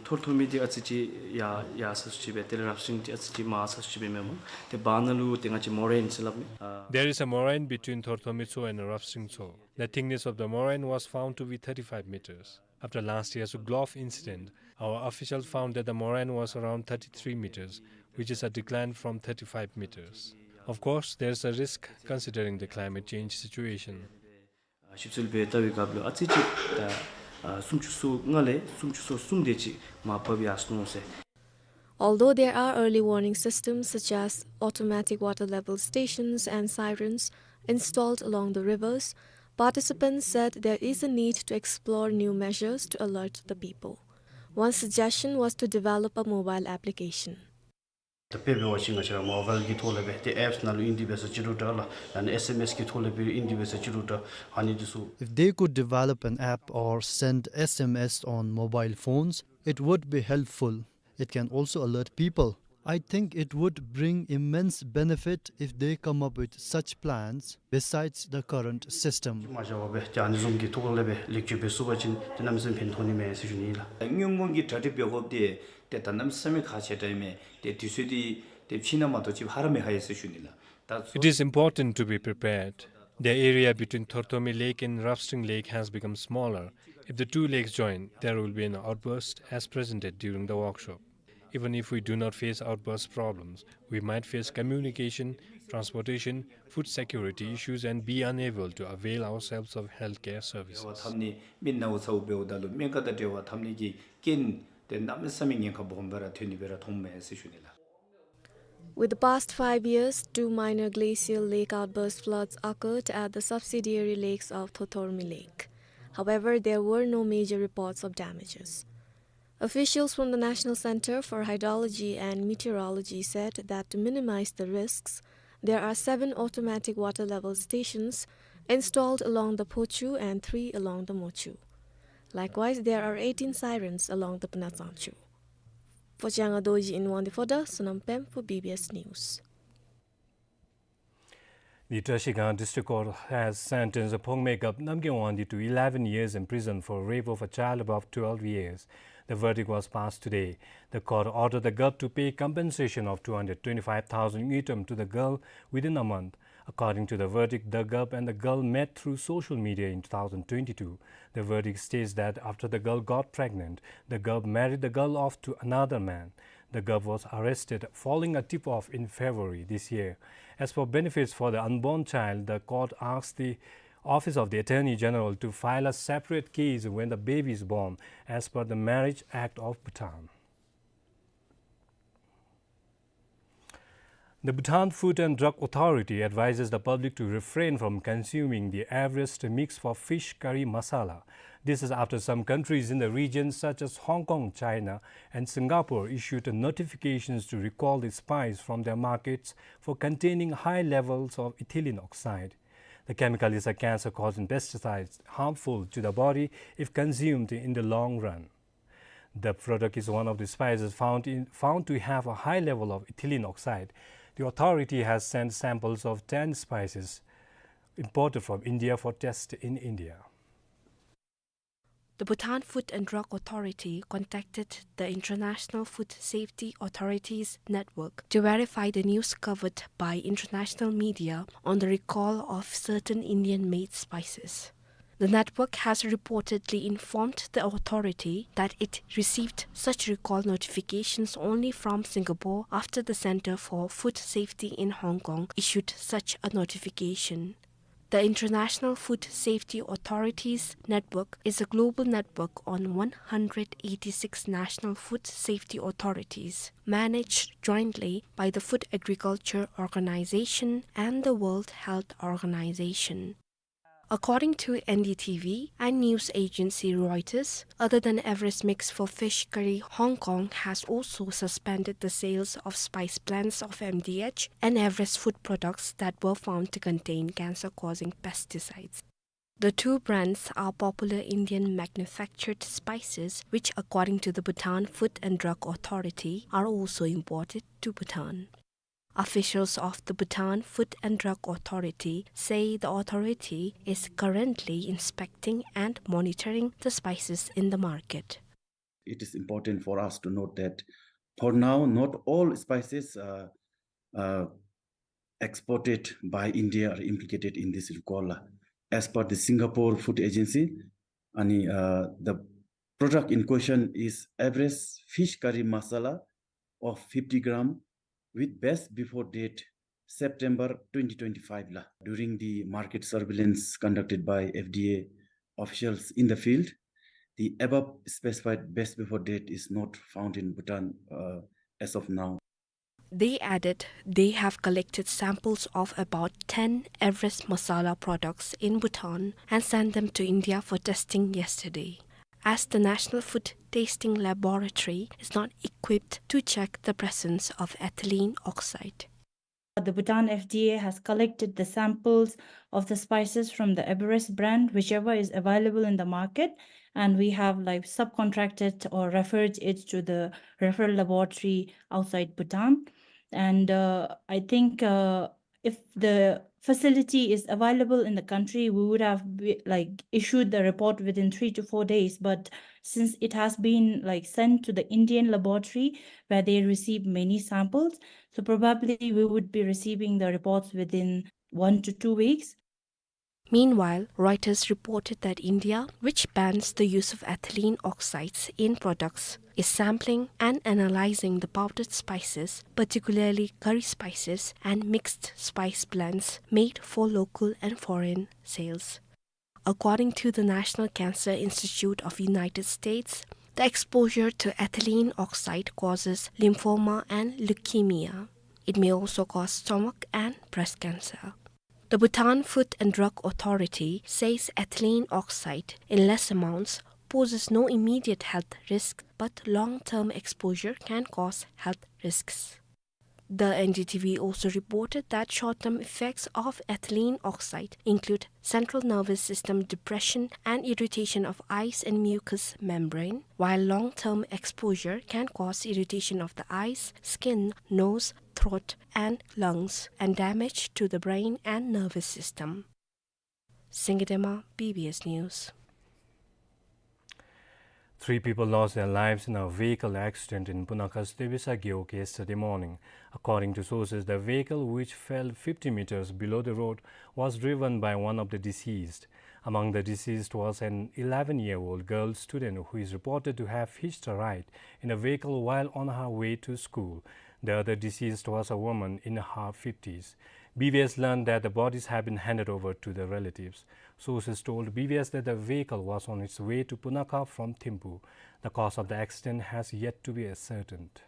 ཐོར་ཐོར་མི་འདི་ཨ་ཙི་ཅིག་ཡར་ཡར་ས་སུ་ཅིག་སྦེ་དེ་ལས་རབ་སྲིན་འདི་ཨ་ཙི་ཅིག་མར་ས་སུ་ཅིག་སྦེ་མེན་མོ། ཏེ་བར་ན་ལུ་ཏེ་ང་བཅས་མོ་རེན་ཟེར་སླབ་མས། ཨ། There is a moraine between Thorthomi Tso and Rapsring Tso. The thickness of the moraine was found to be thirty-five meters. After last year's Gulf incident, our officials found that the moraine was around thirty-three meters, which is a decline from thirty-five meters. Of course, there is a risk considering the climate change situation. ཞིབ་འཚོལ་འབད་བལྟ་བའི་སྐབས་ལུ་ཨ་ཙི་ཅིག་ད་ཨ་སུམ་ཅུ་སོ་ལྔ་ལས་སུམ་ཅུ་སོ་གསུམ་དེ་ཅིག་མར་བབས་ཡར་སོང་ཟེར། Although there are early warning systems such as automatic water level stations and sirens installed along the rivers, participants said there is a need to explore new measures to alert the people. One suggestion was to develop a mobile application. ད་དཔེ་འབད་བ་ཅིན་ང་བཅས་ར་མོ་བཱལ་གྱི་ཐོག་ལས་སྦེ་ཏེ་ཨེཔསི་ནང་ལུ་ཨིན་ཏེ་འབད་ས་ཅིག་རུང་འདྲ་ལགས། ཡང་ན་ཨེསི་ཨེམ་ཨེསི་གི་ཐོག་ལས་སྦེ་ཨིན་ཏེ་འབད་ས་ཅིག་རུང་འདྲ། ཨ་ནི་འདི་ཚུ། If they could develop an app or send S M S on mobile phones, it would be helpful. It can also alert people. I think it would bring immense benefit if they come up with such plans besides the current system. མ་བྱ་བ་སྦེ་ཏེ་ཨ་ནི་བཟུམ་གྱི་ཐོག་ལས་སྦེ་ལེགས་བཅོས་འབད་ཚུགས་པ་ཅིན་ཏེ་གནམ་མེད་ས་མེད་ཕན་ཐོགས་ནི་མས་ཟེར་ཞུ་ནི་ལགས། སྔོན་མ་གི་གྲ་སྒྲིག་འབད་དགོཔ་འདི་ཏེ་ད་གནམ་མེད་ས་མེད་ཁག་ཆེ་དྲགས་ཨིན་མས། ཏེ་དུས་ཚོད་འདི་ཏེ་ཕྱིས་ན་མ་གཏོགས་ཅིག་ཧ་ར་མི་ཧ་ཡ་ཟེར་ཞུ་ནི་ལགས། ད་It is important to be prepared. The area between Thorthomi Lake and Rapsring Lake has become smaller. If the two lakes join, there will be an outburst as presented during the workshop. Even if we do not face outburst problems, we might face communication, transportation, food security issues and be unable to avail ourselves of healthcare services. འབྲེལ་བ་འཐབ་ནི་མི་ནཝ་ཚཝ་འབདཝ་ད་ལུ་སྨན་ཁང་དང་འབྲེལ་བ་འཐབ་ནི་གི་རྐྱེན་དེ་གནམ་མེད་ས་མེད་ཉེན་ཁ་སྦོམ་སྦེ་ར་ཐོན་ནི་སྦེ་ར་མཐོངམ་མས་ཟེར་ཞུ་ནི་ལགས། With the past five years, two minor glacial lake outburst floods occurred at the subsidiary lakes of Thorthomi Lake. However, there were no major reports of damages. Officials from the National Center for Hydrology and Meteorology said that to minimize the risks, there are seven automatic water level stations installed along the Phochu and three along the Mochu. Likewise, there are eighteen sirens along the Punatsanchu. For Chiang Dorji in Wangdue Phodrang, Sonam Pem for B B S News. The Trashigang District Court has sentenced Phongme Gup Namgay Wangdi to eleven years in prison for rape of a child above twelve years. The verdict was passed today. The court ordered the gup to pay compensation of two hundred twenty-five thousand ngultrum to the girl within a month. According to the verdict, the gup and the girl met through social media in two thousand twenty-two. The verdict states that after the girl got pregnant, the gup married the girl off to another man. The gup was arrested following a tip-off in February this year. As for benefits for the unborn child, the court asked the Office of the Attorney General to file a separate case when the baby is born, as per the Marriage Act of Bhutan. The Bhutan Food and Drug Authority advises the public to refrain from consuming the Everest mix for fish curry masala. This is after some countries in the region, such as Hong Kong, China, and Singapore, issued notifications to recall the spice from their markets for containing high levels of ethylene oxide. The chemical is a cancer-causing pesticide, harmful to the body if consumed in the long run. The product is one of the spices found in, found to have a high level of ethylene oxide. The authority has sent samples of ten spices imported from India for test in India. The Bhutan Food and Drug Authority contacted the International Food Safety Authorities Network to verify the news covered by international media on the recall of certain Indian-made spices. The network has reportedly informed the authority that it received such recall notifications only from Singapore after the Center for Food Safety in Hong Kong issued such a notification. The International Food Safety Authorities Network is a global network on one hundred eighty-six national food safety authorities, managed jointly by the Food Agriculture Organization and the World Health Organization. According to N D T V and news agency Reuters, other than Everest mix for fish curry, Hong Kong has also suspended the sales of spice blends of M D H and Everest food products that were found to contain cancer-causing pesticides. The two brands are popular Indian manufactured spices, which, according to the Bhutan Food and Drug Authority, are also imported to Bhutan. Officials of the Bhutan Food and Drug Authority say the authority is currently inspecting and monitoring the spices in the market. It is important for us to note that for now, not all spices, uh, uh, exported by India are implicated in this recall. As per the Singapore Food Agency, and, uh, the product in question is Everest fish curry masala of fifty gram with best before date September twenty twenty-five la. During the market surveillance conducted by F D A officials in the field, the above specified best before date is not found in Bhutan, uh, as of now. They added they have collected samples of about ten Everest masala products in Bhutan and sent them to India for testing yesterday, as the National Food Testing Laboratory is not equipped to check the presence of ethylene oxide. The Bhutan F D A has collected the samples of the spices from the Everest brand, whichever is available in the market, and we have, like, subcontracted or referred it to the referral laboratory outside Bhutan. And, uh, I think, uh, if the facility is available in the country, we would have be-, like, issued the report within three to four days. But since it has been, like, sent to the Indian laboratory where they receive many samples, so probably we would be receiving the reports within one to two weeks. Meanwhile, Reuters reported that India, which bans the use of ethylene oxides in products, is sampling and analyzing the powdered spices, particularly curry spices and mixed spice blends made for local and foreign sales. According to the National Cancer Institute of United States, the exposure to ethylene oxide causes lymphoma and leukemia. It may also cause stomach and breast cancer. The Bhutan Food and Drug Authority says ethylene oxide in less amounts poses no immediate health risk, but long-term exposure can cause health risks. The N D T V also reported that short-term effects of ethylene oxide include central nervous system depression and irritation of eyes and mucous membrane, while long-term exposure can cause irritation of the eyes, skin, nose, throat, and lungs, and damage to the brain and nervous system. Singye Dema, B B S News. Three people lost their lives in a vehicle accident in Punakha Stebisa Gewog yesterday morning. According to sources, the vehicle, which fell fifty meters below the road, was driven by one of the deceased. Among the deceased was an eleven-year-old girl student who is reported to have hitched a ride in a vehicle while on her way to school. The other deceased was a woman in her fifties. B B S learned that the bodies have been handed over to their relatives. Sources told B B S that the vehicle was on its way to Punakha from Thimphu. The cause of the accident has yet to be ascertained.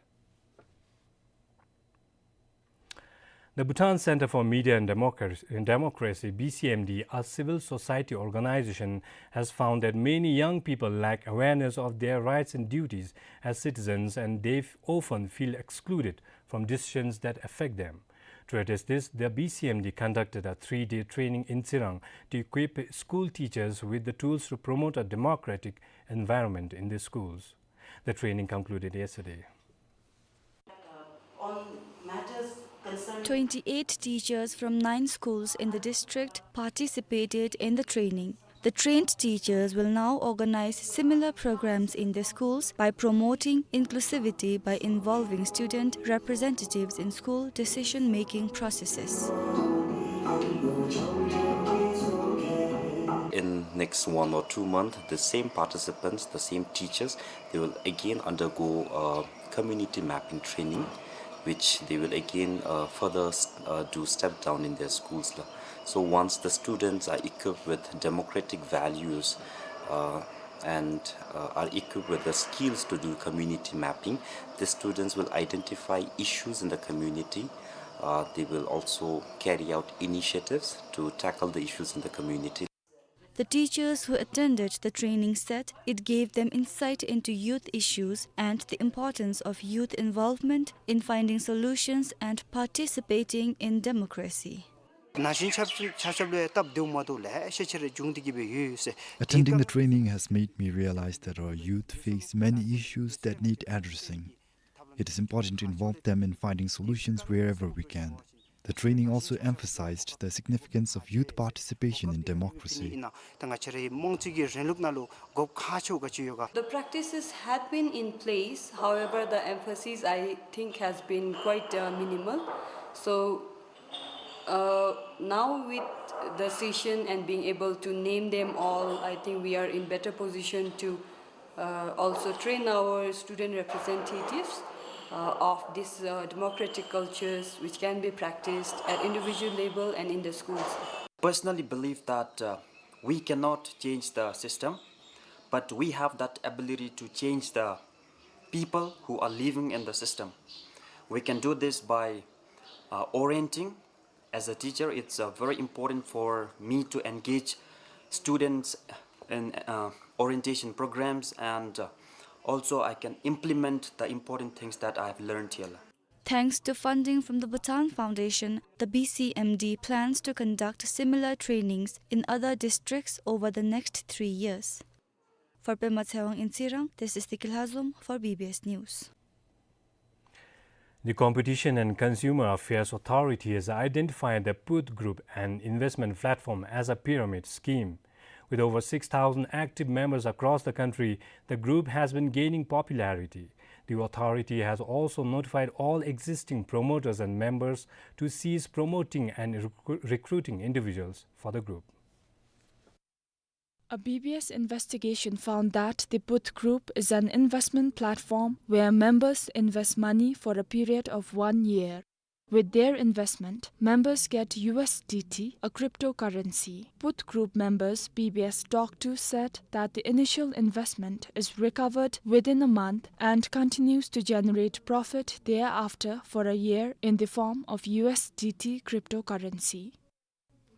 The Bhutan Center for Media and Democracy, Democracy, B C M D, a civil society organization, has found that many young people lack awareness of their rights and duties as citizens, and they f-, often feel excluded from decisions that affect them. To address this, the B C M D conducted a three-day training in Tsirang to equip school teachers with the tools to promote a democratic environment in the schools. The training concluded yesterday. Twenty-eight teachers from nine schools in the district participated in the training. The trained teachers will now organize similar programs in their schools by promoting inclusivity by involving student representatives in school decision-making processes. In next one or two months, the same participants, the same teachers, they will again undergo, uh, community mapping training, which they will again, uh, further, uh, do step down in their schools la. So once the students are equipped with democratic values, uh, and, uh, are equipped with the skills to do community mapping, the students will identify issues in the community. Uh, they will also carry out initiatives to tackle the issues in the community. The teachers who attended the training said it gave them insight into youth issues and the importance of youth involvement in finding solutions and participating in democracy. ན་གཞོན་ཆ་ཁྱབ་ཆ་ཁྱབ་ལུ་ཡང་སྟབས་བདེཝ་མ་བདེཝ་ལེ་ཤ་ཅིག་ར་འབྱུང་སྟེ་གི་སྦེ་ཡོད་ཟེར། Attending the training has made me realize that our youth face many issues that need addressing. It is important to involve them in finding solutions wherever we can. The training also emphasized the significance of youth participation in democracy. ད་ང་བཅས་རའི་དམངས་གཙོའི་གི་རིང་ལུགས་ནང་ལུ་དགོཔ་ཁག་ཆེཝ་ག་ཅི་ཡོད་ག། The practices have been in place, however, the emphasis, I think, has been quite, uh, minimal. So, uh, now with the session and being able to name them all, I think we are in better position to uh, also train our student representatives, uh, of these, uh, democratic cultures which can be practiced at individual level and in the schools. Personally believe that, uh, we cannot change the system, but we have that ability to change the people who are living in the system. We can do this by, uh, orienting As a teacher, it's, uh, very important for me to engage students in, uh, orientation programs, and, uh, also I can implement the important things that I have learned here. Thanks to funding from the Bhutan Foundation, the B C M D plans to conduct similar trainings in other districts over the next three years. For Pema Tshewang in Tsirang, this is Tiki Lhazom for B B S News. The Competition and Consumer Affairs Authority has identified the Put Group, an investment platform, as a pyramid scheme. With over six thousand active members across the country, the group has been gaining popularity. The authority has also notified all existing promoters and members to cease promoting and recru-, recruiting individuals for the group. A B B S investigation found that the Put Group is an investment platform where members invest money for a period of one year. With their investment, members get U S D T, a cryptocurrency. Put Group members B B S talked to said that the initial investment is recovered within a month and continues to generate profit thereafter for a year in the form of U S D T cryptocurrency.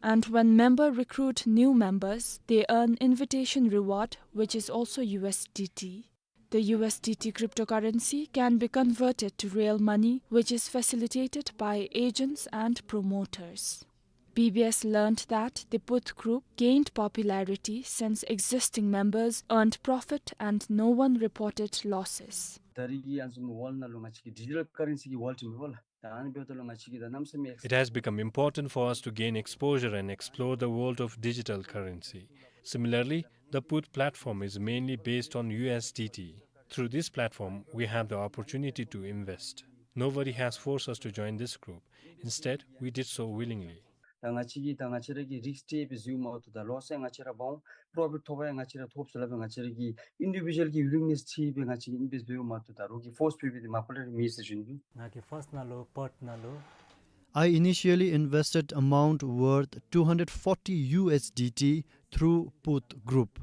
And when member recruit new members, they earn invitation reward, which is also U S D T. The U S D T cryptocurrency can be converted to real money, which is facilitated by agents and promoters. B B S learned that the Put Group gained popularity since existing members earned profit and no one reported losses. ད་རིས་ཀྱི་ཨ་ནི་བཟུམ་ཝོལཊ་ནང་ལུ་ང་བཅས་ཀྱི་ཌི་ཇི་ཊལ་ཀ་རེན་སི་གི་ཝོལཊ་ཨིན་པས་ལགས། ད་ཨ་ནི་འབདཝ་ད་ལུ་ང་བཅས་ཀྱིས་ད་གནམ་མེད་ས་མེད། It has become important for us to gain exposure and explore the world of digital currency. Similarly, the Put platform is mainly based on U S D T. Through this platform, we have the opportunity to invest. Nobody has forced us to join this group. Instead, we did so willingly. ད་ང་བཅས་ཀྱིས་ད་ང་བཅས་ར་གིས་རིསཀ་སྤྲོད་སྦེ་འཛུལཝ་མ་གཏོགས་ད་ལོ་སི་ཡང་ང་བཅས་ར་འབག་འོང་། པོརོ་ཕིཊ་ཐོབ་ཡང་ང་བཅས་ར་ཐོབ་ཟེར་སླབ་སྦེ་ང་བཅས་ར་གི་ཨིན་ཌི་བི་ཌུ་ཨལ་གྱི་ཝིལ་ལིང་ནེསི་ཅིག་སྦེ་ང་བཅས་ཀྱིས་ཨིན་བེསཊ་འབདཝ་མ་གཏོགས་ད་རོགས་ཀྱིས་ཕོརསི་འབད་སྦེ་འདི་མ་པ་ལས་ར་མེད་ཟེར་ཞུ་ནི། ང་གིས་ཕརསཊ་ནང་ལུ་པོརཊ་ནང་ལུ། I initially invested amount worth two hundred forty U S D T through Put Group.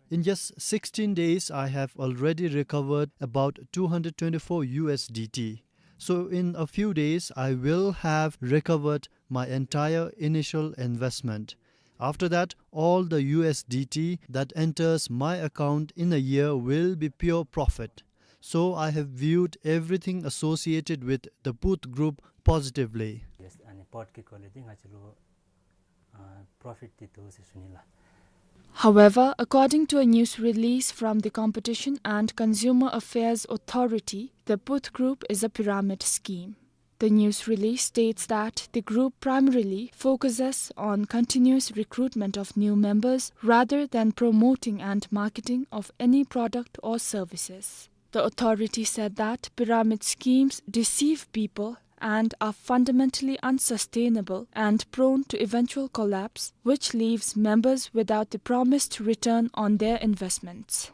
In just sixteen days, I have already recovered about two hundred twenty-four U S D T. So in a few days, I will have recovered my entire initial investment. After that, all the U S D T that enters my account in a year will be pure profit. So I have viewed everything associated with the Put Group positively. Yes, ཨ་ནི་པོརཊ་གི་སྐོར་ལས་འདི་ང་བཅས་ལུ་ཨ་པོརོ་ཕིཊ་འདི་འདུག་ཟེར་ཞུ་ནི་ལགས། However, according to a news release from the Competition and Consumer Affairs Authority, the Put Group is a pyramid scheme. The news release states that the group primarily focuses on continuous recruitment of new members rather than promoting and marketing of any product or services. The authority said that pyramid schemes deceive people and are fundamentally unsustainable and prone to eventual collapse, which leaves members without the promised return on their investments.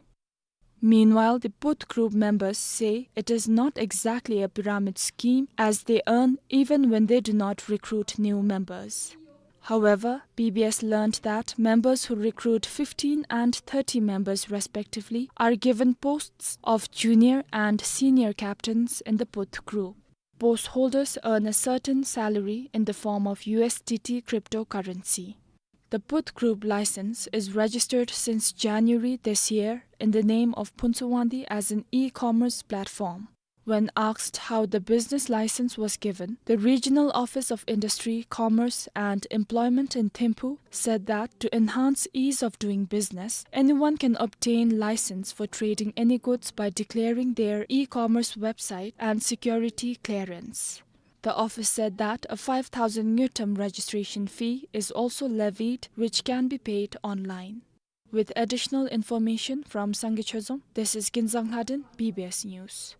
Meanwhile, the Put Group members say it is not exactly a pyramid scheme, as they earn even when they do not recruit new members. However, B B S learned that members who recruit fifteen and thirty members respectively are given posts of junior and senior captains in the Put Group. Post holders earn a certain salary in the form of U S D T cryptocurrency. The Put Group license is registered since January this year in the name of Phuntsholwangdi as an e-commerce platform. When asked how the business license was given, the Regional Office of Industry, Commerce and Employment in Thimphu said that to enhance ease of doing business, anyone can obtain license for trading any goods by declaring their e-commerce website and security clearance. The office said that a five thousand ngultrum registration fee is also levied, which can be paid online. With additional information from Sangay Chozom, this is Kinzang Lhaden, B B S News.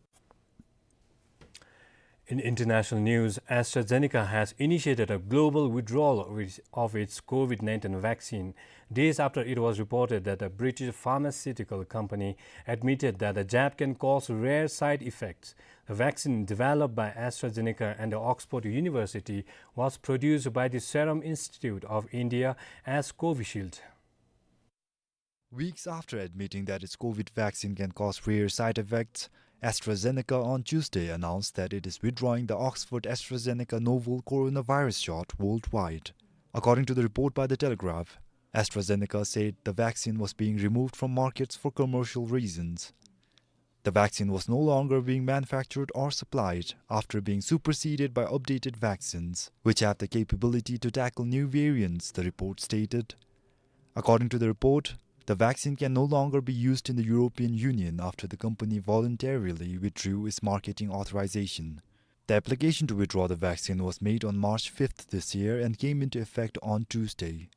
In international news, AstraZeneca has initiated a global withdrawal of its, of its COVID nineteen vaccine, days after it was reported that the British pharmaceutical company admitted that the jab can cause rare side effects. The vaccine, developed by AstraZeneca and the Oxford University, was produced by the Serum Institute of India as Covishield. Weeks after admitting that its COVID vaccine can cause rare side effects, AstraZeneca on Tuesday announced that it is withdrawing the Oxford AstraZeneca novel coronavirus shot worldwide. According to the report by The Telegraph, AstraZeneca said the vaccine was being removed from markets for commercial reasons. The vaccine was no longer being manufactured or supplied after being superseded by updated vaccines, which have the capability to tackle new variants, the report stated. According to the report, the vaccine can no longer be used in the European Union after the company voluntarily withdrew its marketing authorization. The application to withdraw the vaccine was made on March fifth this year and came into effect on Tuesday.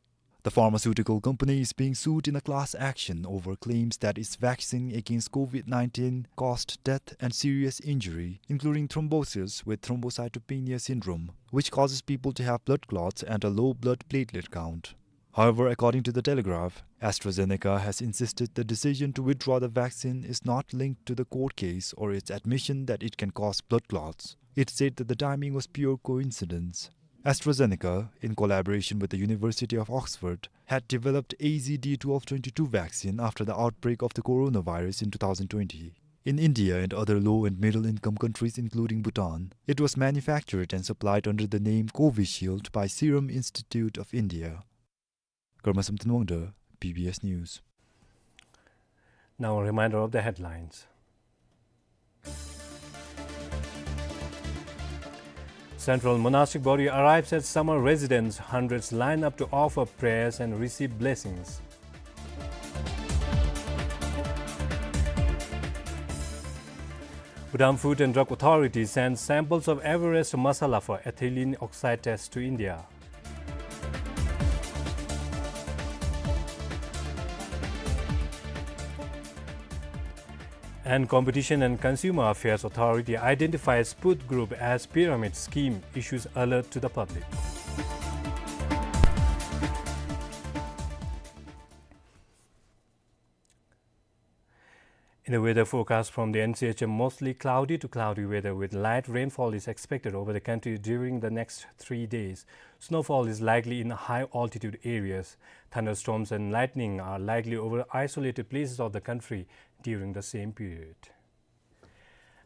The pharmaceutical company is being sued in a class action over claims that its vaccine against COVID nineteen caused death and serious injury, including thrombosis with thrombocytopenia syndrome, which causes people to have blood clots and a low blood platelet count. However, according to The Telegraph, AstraZeneca has insisted the decision to withdraw the vaccine is not linked to the court case or its admission that it can cause blood clots. It said that the timing was pure coincidence. AstraZeneca, in collaboration with the University of Oxford, had developed A Z D twelve twenty-two vaccine after the outbreak of the coronavirus in two thousand twenty. In India and other low and middle income countries, including Bhutan, it was manufactured and supplied under the name Covishield by Serum Institute of India. Karma Samten Wangda, B B S News. Now a reminder of the headlines. Central Monastic Body arrives at Samal residence, hundreds line up to offer prayers and receive blessings. Bhutan Food and Drug Authority sends samples of Everest masala for ethylene oxide test to India. And Competition and Consumer Affairs Authority identifies Put Group as pyramid scheme, issues alert to the public. In the weather forecast from the N C H M, mostly cloudy to cloudy weather with light rainfall is expected over the country during the next three days. Snowfall is likely in high altitude areas. Thunderstorms and lightning are likely over isolated places of the country during the same period.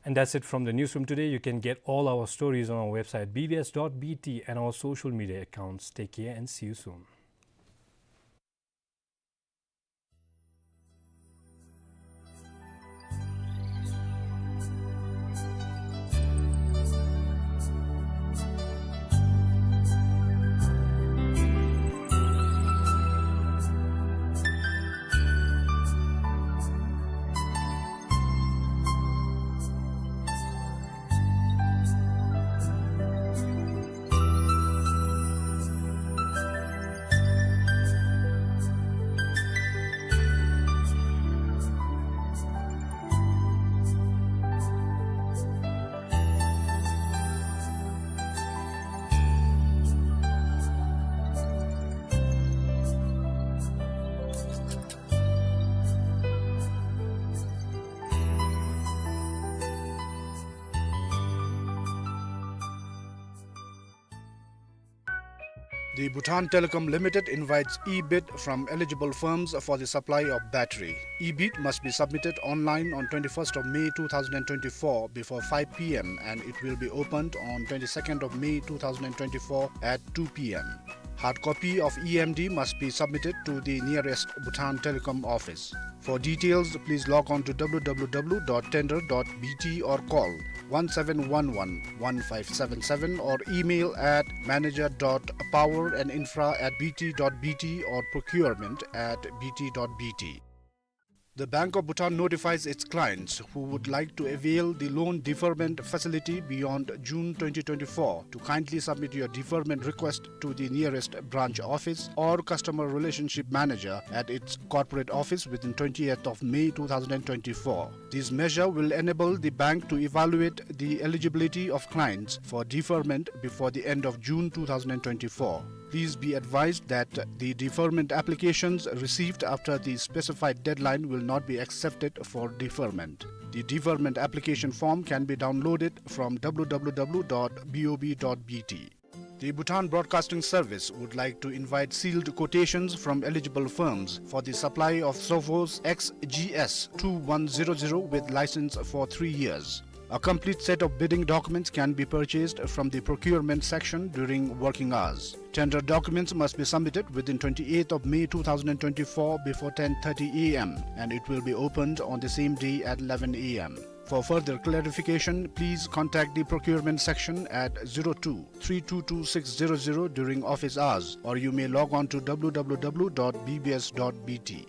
And that's it from the newsroom today. You can get all our stories on our website B B S dot B T and our social media accounts. Take care and see you soon. The Bhutan Telecom Limited invites e-bid from eligible firms for the supply of battery. E-bid must be submitted online on twenty-first of May two thousand twenty-four before five P M and it will be opened on twenty-second of May two thousand twenty-four at two P M. Hard copy of E M D must be submitted to the nearest Bhutan Telecom office. For details, please log on to W W W dot tender dot B T or call one seven one one, one five seven seven or email at manager dot power and infra at B T dot B T or procurement at B T dot B T. The Bank of Bhutan notifies its clients who would like to avail the loan deferment facility beyond June twenty twenty-four to kindly submit your deferment request to the nearest branch office or customer relationship manager at its corporate office within twentieth of May two thousand twenty-four. This measure will enable the bank to evaluate the eligibility of clients for deferment before the end of June two thousand twenty-four. Please be advised that the deferment applications received after the specified deadline will not be accepted for deferment. The deferment application form can be downloaded from W W W dot B O B dot B T. The Bhutan Broadcasting Service would like to invite sealed quotations from eligible firms for the supply of Sophos X G S two one zero zero with license for three years. A complete set of bidding documents can be purchased from the procurement section during working hours. Tender documents must be submitted within twenty-eighth of May two thousand twenty-four before ten thirty A M and it will be opened on the same day at eleven A M. For further clarification, please contact the procurement section at zero two three two two six zero zero during office hours, or you may log on to W W W dot B B S dot B T.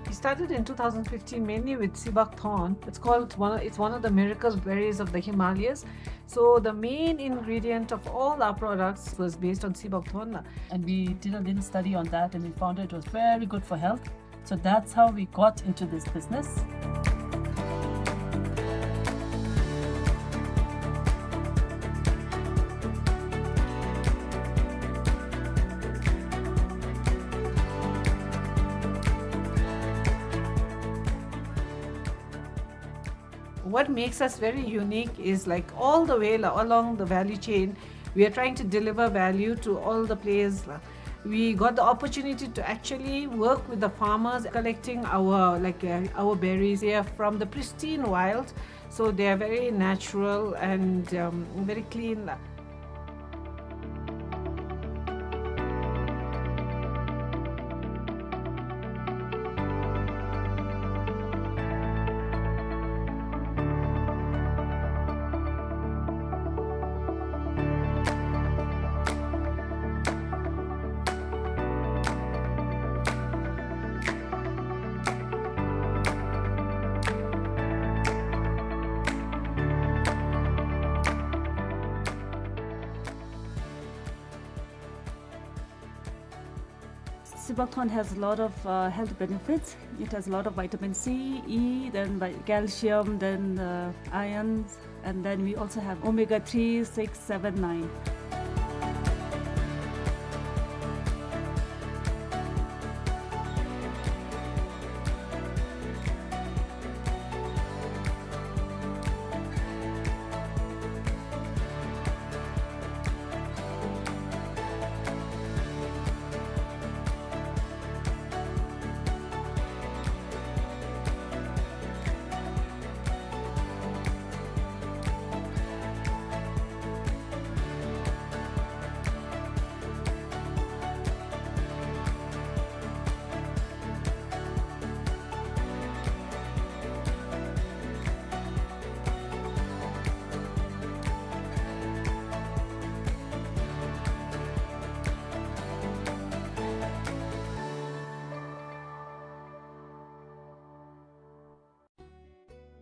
We started in two thousand fifteen mainly with seabuckthorn. It's called one, it's one of the miracle berries of the Himalayas. So the main ingredient of all our products was based on seabuckthorn. And we did a little study on that and we found it was very good for health. So that's how we got into this business. What makes us very unique is, like, all the way la-, along the value chain, we are trying to deliver value to all the players la. We got the opportunity to actually work with the farmers, collecting our, like, uh, our berries here from the pristine wild. So they are very natural and, um, very clean. Sea buckthorn has a lot of, uh, health benefits. It has a lot of vitamin C, E, then vi-, calcium, then, uh, iron, and then we also have omega three, six, seven, nine.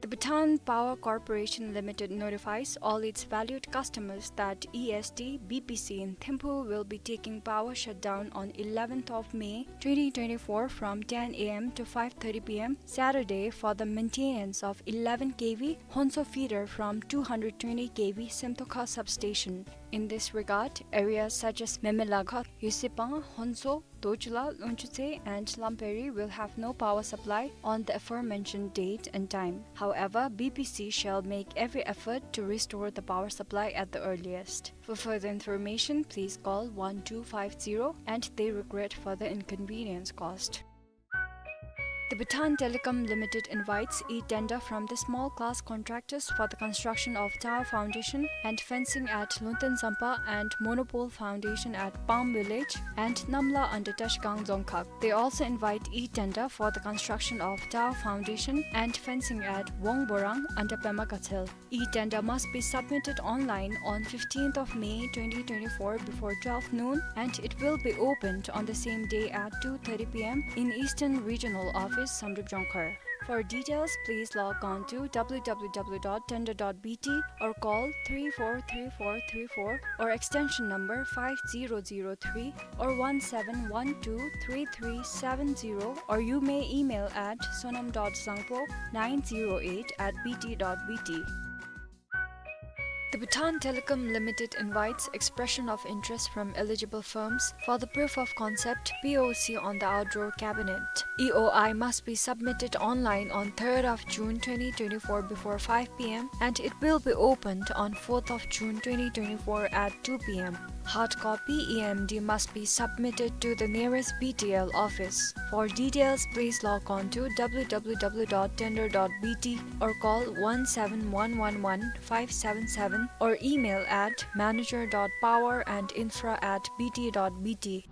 The Bhutan Power Corporation Limited notifies all its valued customers that E S D B P C in Thimphu will be taking power shutdown on eleventh of May twenty twenty-four from ten A M to five thirty P M Saturday for the maintenance of eleven K V Honso feeder from two hundred twenty K V Semtokha substation. In this regard, areas such as Memelakha, Yusipang, Honso, Dochula, Longchutse, and Lamperi will have no power supply on the aforementioned date and time. However, B P C shall make every effort to restore the power supply at the earliest. For further information, please call one two five zero, and they regret for the inconvenience caused. The Bhutan Telecom Limited invites e-tender from the small class contractors for the construction of tower foundation and fencing at Lunten Zampa and monopole foundation at Palm Village and Namla under Tashkang Dzongkhag. They also invite e-tender for the construction of tower foundation and fencing at Wongborang under Pema Gatshel. E-tender must be submitted online on fifteenth of May twenty twenty-four before twelve noon, and it will be opened on the same day at two thirty P M in Eastern Regional Office, Samdrup Jongkhar. For details, please log on to W W W dot tender dot B T or call three four three four three four or extension number five zero zero three or one seven one two three three seven zero, or you may email at sonam dot zangpo nine zero eight at B T dot B T. The Bhutan Telecom Limited invites expression of interest from eligible firms for the proof of concept, P O C, on the outdoor cabinet. E O I must be submitted online on third of June twenty twenty-four before five P M, and it will be opened on fourth of June twenty twenty-four at two P M. Hard copy E M D must be submitted to the nearest B T L office. For details, please log on to W W W dot tender dot B T or call one seven one one one five seven seven or email at manager dot power and infra at B T dot B T.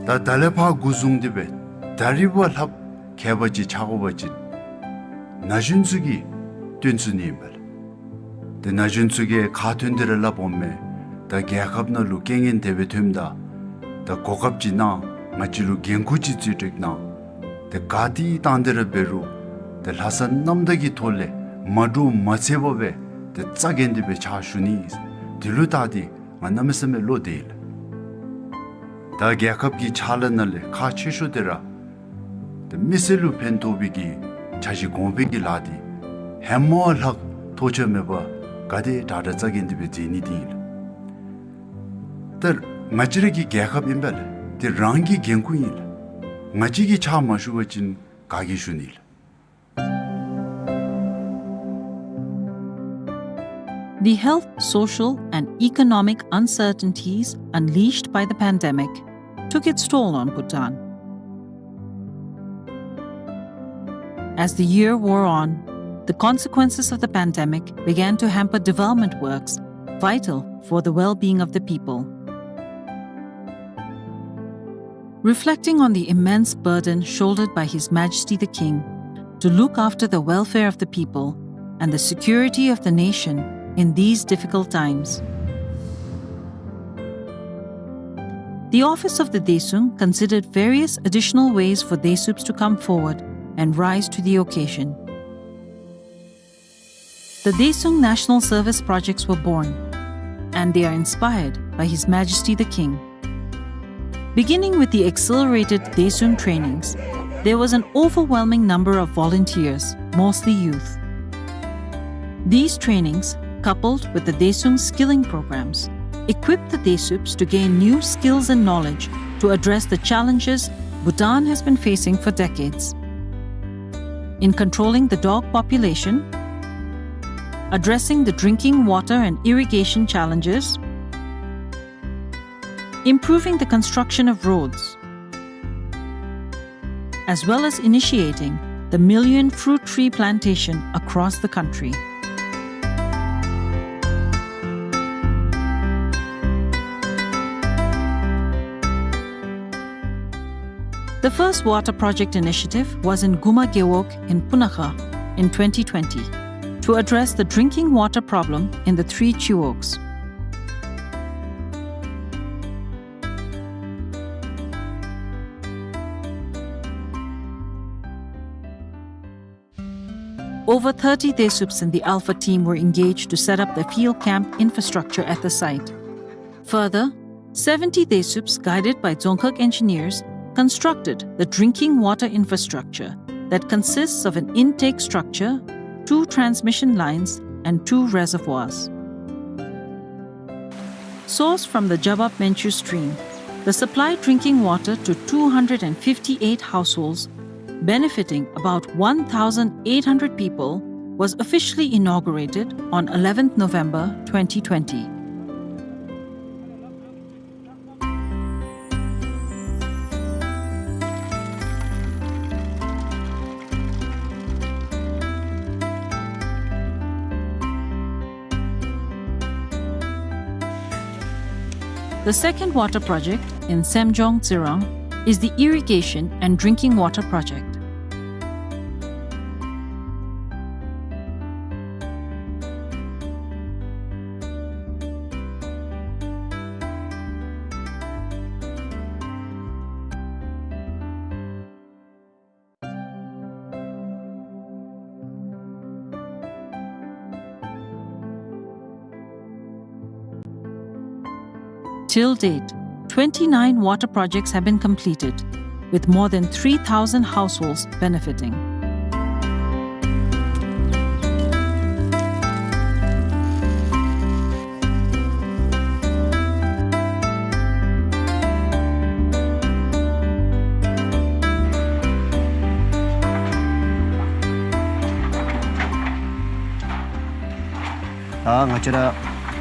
ད་ད་ལས་ཕར་འགོ་བཟུང་སྟེ་སྦེ་ད་རིས་བ་ལྷགཔ་ཁྱད་པར་ཅིག་ཆགས་དགོ་པ་ཅིན་ན་གཞོན་ཚུ་གིས་སྟོན་ཚུགས་ནི་ཨིན་པས་ལགས། ཏེ་ན་གཞོན་ཚུ་གིས་ཁ་ཐོན་ཏེ་ར་སླབ་འོང་མས། ད་རྒྱལ་ཁབ་ནང་ལུ་རྐྱེན་ངན་དེ་སྦེ་ཐོནམ་ད་ད་གོ་སྐབས་ཅིག་གནང་། ང་བཅས་ལུ་འགན་ཁུར་ཅིག་བརྩི་སྤྲོད་གནང་། ཏེ་ག་ཏེ་བཏང་སྟེ་ར་འབད་རུང་ཏེ་ལྷག་བསམ་རྣམ་དག་གི་ཐོག་ལས་མ་འདྲོག་མ་འཚེར་བར་སྦེ་ཏེ་རྩ་འགེངས་ཏེ་སྦེ་ཕྱག་ཞུ་ནི། དེ་ལུ་བལྟ་སྟེ་ང་གནམ་མེད་ས་མེད་བློ་བདེ་ཡི་ལགས། ད་རྒྱལ་ཁབ་ཀྱི་ཕྱག་ལཱ་ནང་ལས་ཁག་ཆེ་ཤོས་དེ་ར་ཏེ་མི་སེར་ལུ་ཕན་ཐོགས་པའི་གི་འཆར་གཞི་གོང་འཕེལ་གྱི་ལཱ་འདི་ཧེ་མ་ལྷག་ཐོགས་ཆགས་མེད་པར་ག་དེ་དྲག་དྲག་རྩ་འགེངས་ཏེ་སྦེ་མཛད་ནི་འདི་ཨིན་ལགས། ད་ང་བཅས་ར་གི་རྒྱལ་ཁབ་ཨིན་པས་ལགས། འདི་རང་གི་འགན་ཁུར་ཨིན་ལགས། ང་བཅས་ཀྱིས་ཕྱག་མ་ཞུ་བ་ཅིན་ག་གིས་ཞུ་ནི་ལགས། The health, social, and economic uncertainties unleashed by the pandemic took its toll on Bhutan. As the year wore on, the consequences of the pandemic began to hamper development works vital for the well-being of the people. Reflecting on the immense burden shouldered by His Majesty the King to look after the welfare of the people and the security of the nation in these difficult times, the office of the Daesung considered various additional ways for Daesups to come forward and rise to the occasion. The Daesung National Service projects were born, and they are inspired by His Majesty the King. Beginning with the accelerated Daesung trainings, there was an overwhelming number of volunteers, mostly youth. These trainings, coupled with the Daesung skilling programs, equipped the Daesups to gain new skills and knowledge to address the challenges Bhutan has been facing for decades. In controlling the dog population, addressing the drinking water and irrigation challenges, improving the construction of roads, as well as initiating the million fruit tree plantation across the country. The first water project initiative was in Guma Gewog in Punakha in twenty twenty to address the drinking water problem in the three Chiwogs. Over thirty Daesups in the Alpha team were engaged to set up the field camp infrastructure at the site. Further, seventy Daesups, guided by Dzongkhag engineers, constructed the drinking water infrastructure that consists of an intake structure, two transmission lines, and two reservoirs. Sourced from the Jabab Menchu stream, the supplied drinking water to two hundred and fifty-eight households, benefiting about one thousand eight hundred people, was officially inaugurated on eleventh November twenty twenty. The second water project in Semjong Tsirang is the irrigation and drinking water project. Till date, twenty-nine water projects have been completed, with more than three thousand households benefiting. ད་ང་བཅས་ར་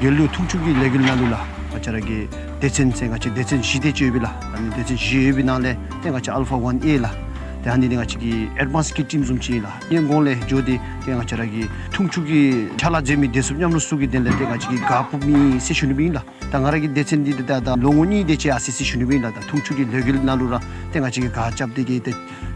རྒྱལ་ཡོངས་འཐུང་ཆུ་གི་ལས་འགུལ་ནང་ལུ་ལགས། ང་བཅས་ར་གི་སྡེ་ཚན་ཟེར་ང་བཅས་སྡེ་ཚན་བཞི་དེ་ཅིག་ཡོད་པས་ལགས། ཨ་ནི་སྡེ་ཚན་བཞི་ཡོད་པའི་ནང་ལས་ཏེ་ང་བཅས་ཨལ་ཕ་ཝན་ཨེ་ལགས། ཏེ་ཨ་ནི་འདི་ང་བཅས་ཀྱི་ཨེཌ་ཝཱནསི་གི་ཊིམ་བཟུམ་ཅིག་ཨིན་ལགས། ངེའི་གོང་ལས་འགྱོ་སྟེ་ཏེ་ང་བཅས་ར་གི་འཐུང་ཆུ་གི་ཕྱག་ལཱ་མཛད་མི་སྡེ་ཚན་མཉམ་རུབ་ཚུ་གི་དོན་ལས་ཏེ་ང་བཅས་ཀྱིས་ག་ཕུལ་མི་ཟེར་ཞུ་ནི་སྦེ་ཨིན་ལགས། ད་ང་ར་གི་སྡེ་ཚན་འདི་ད་ད་ལོ་ངོ་གཉིས་དེ་ཅིག་ཡར་སོ་ཡི་ཟེར་ཞུ་ནི་ཨིན་ལགས། ད་འཐུང་ཆུ་གི་ལས་འགུལ་ནང་ལུ་ར་ཏེ་ང་བཅས་ཀྱིས་ག་རྐྱབ་སྟེ་གི་ཏེ་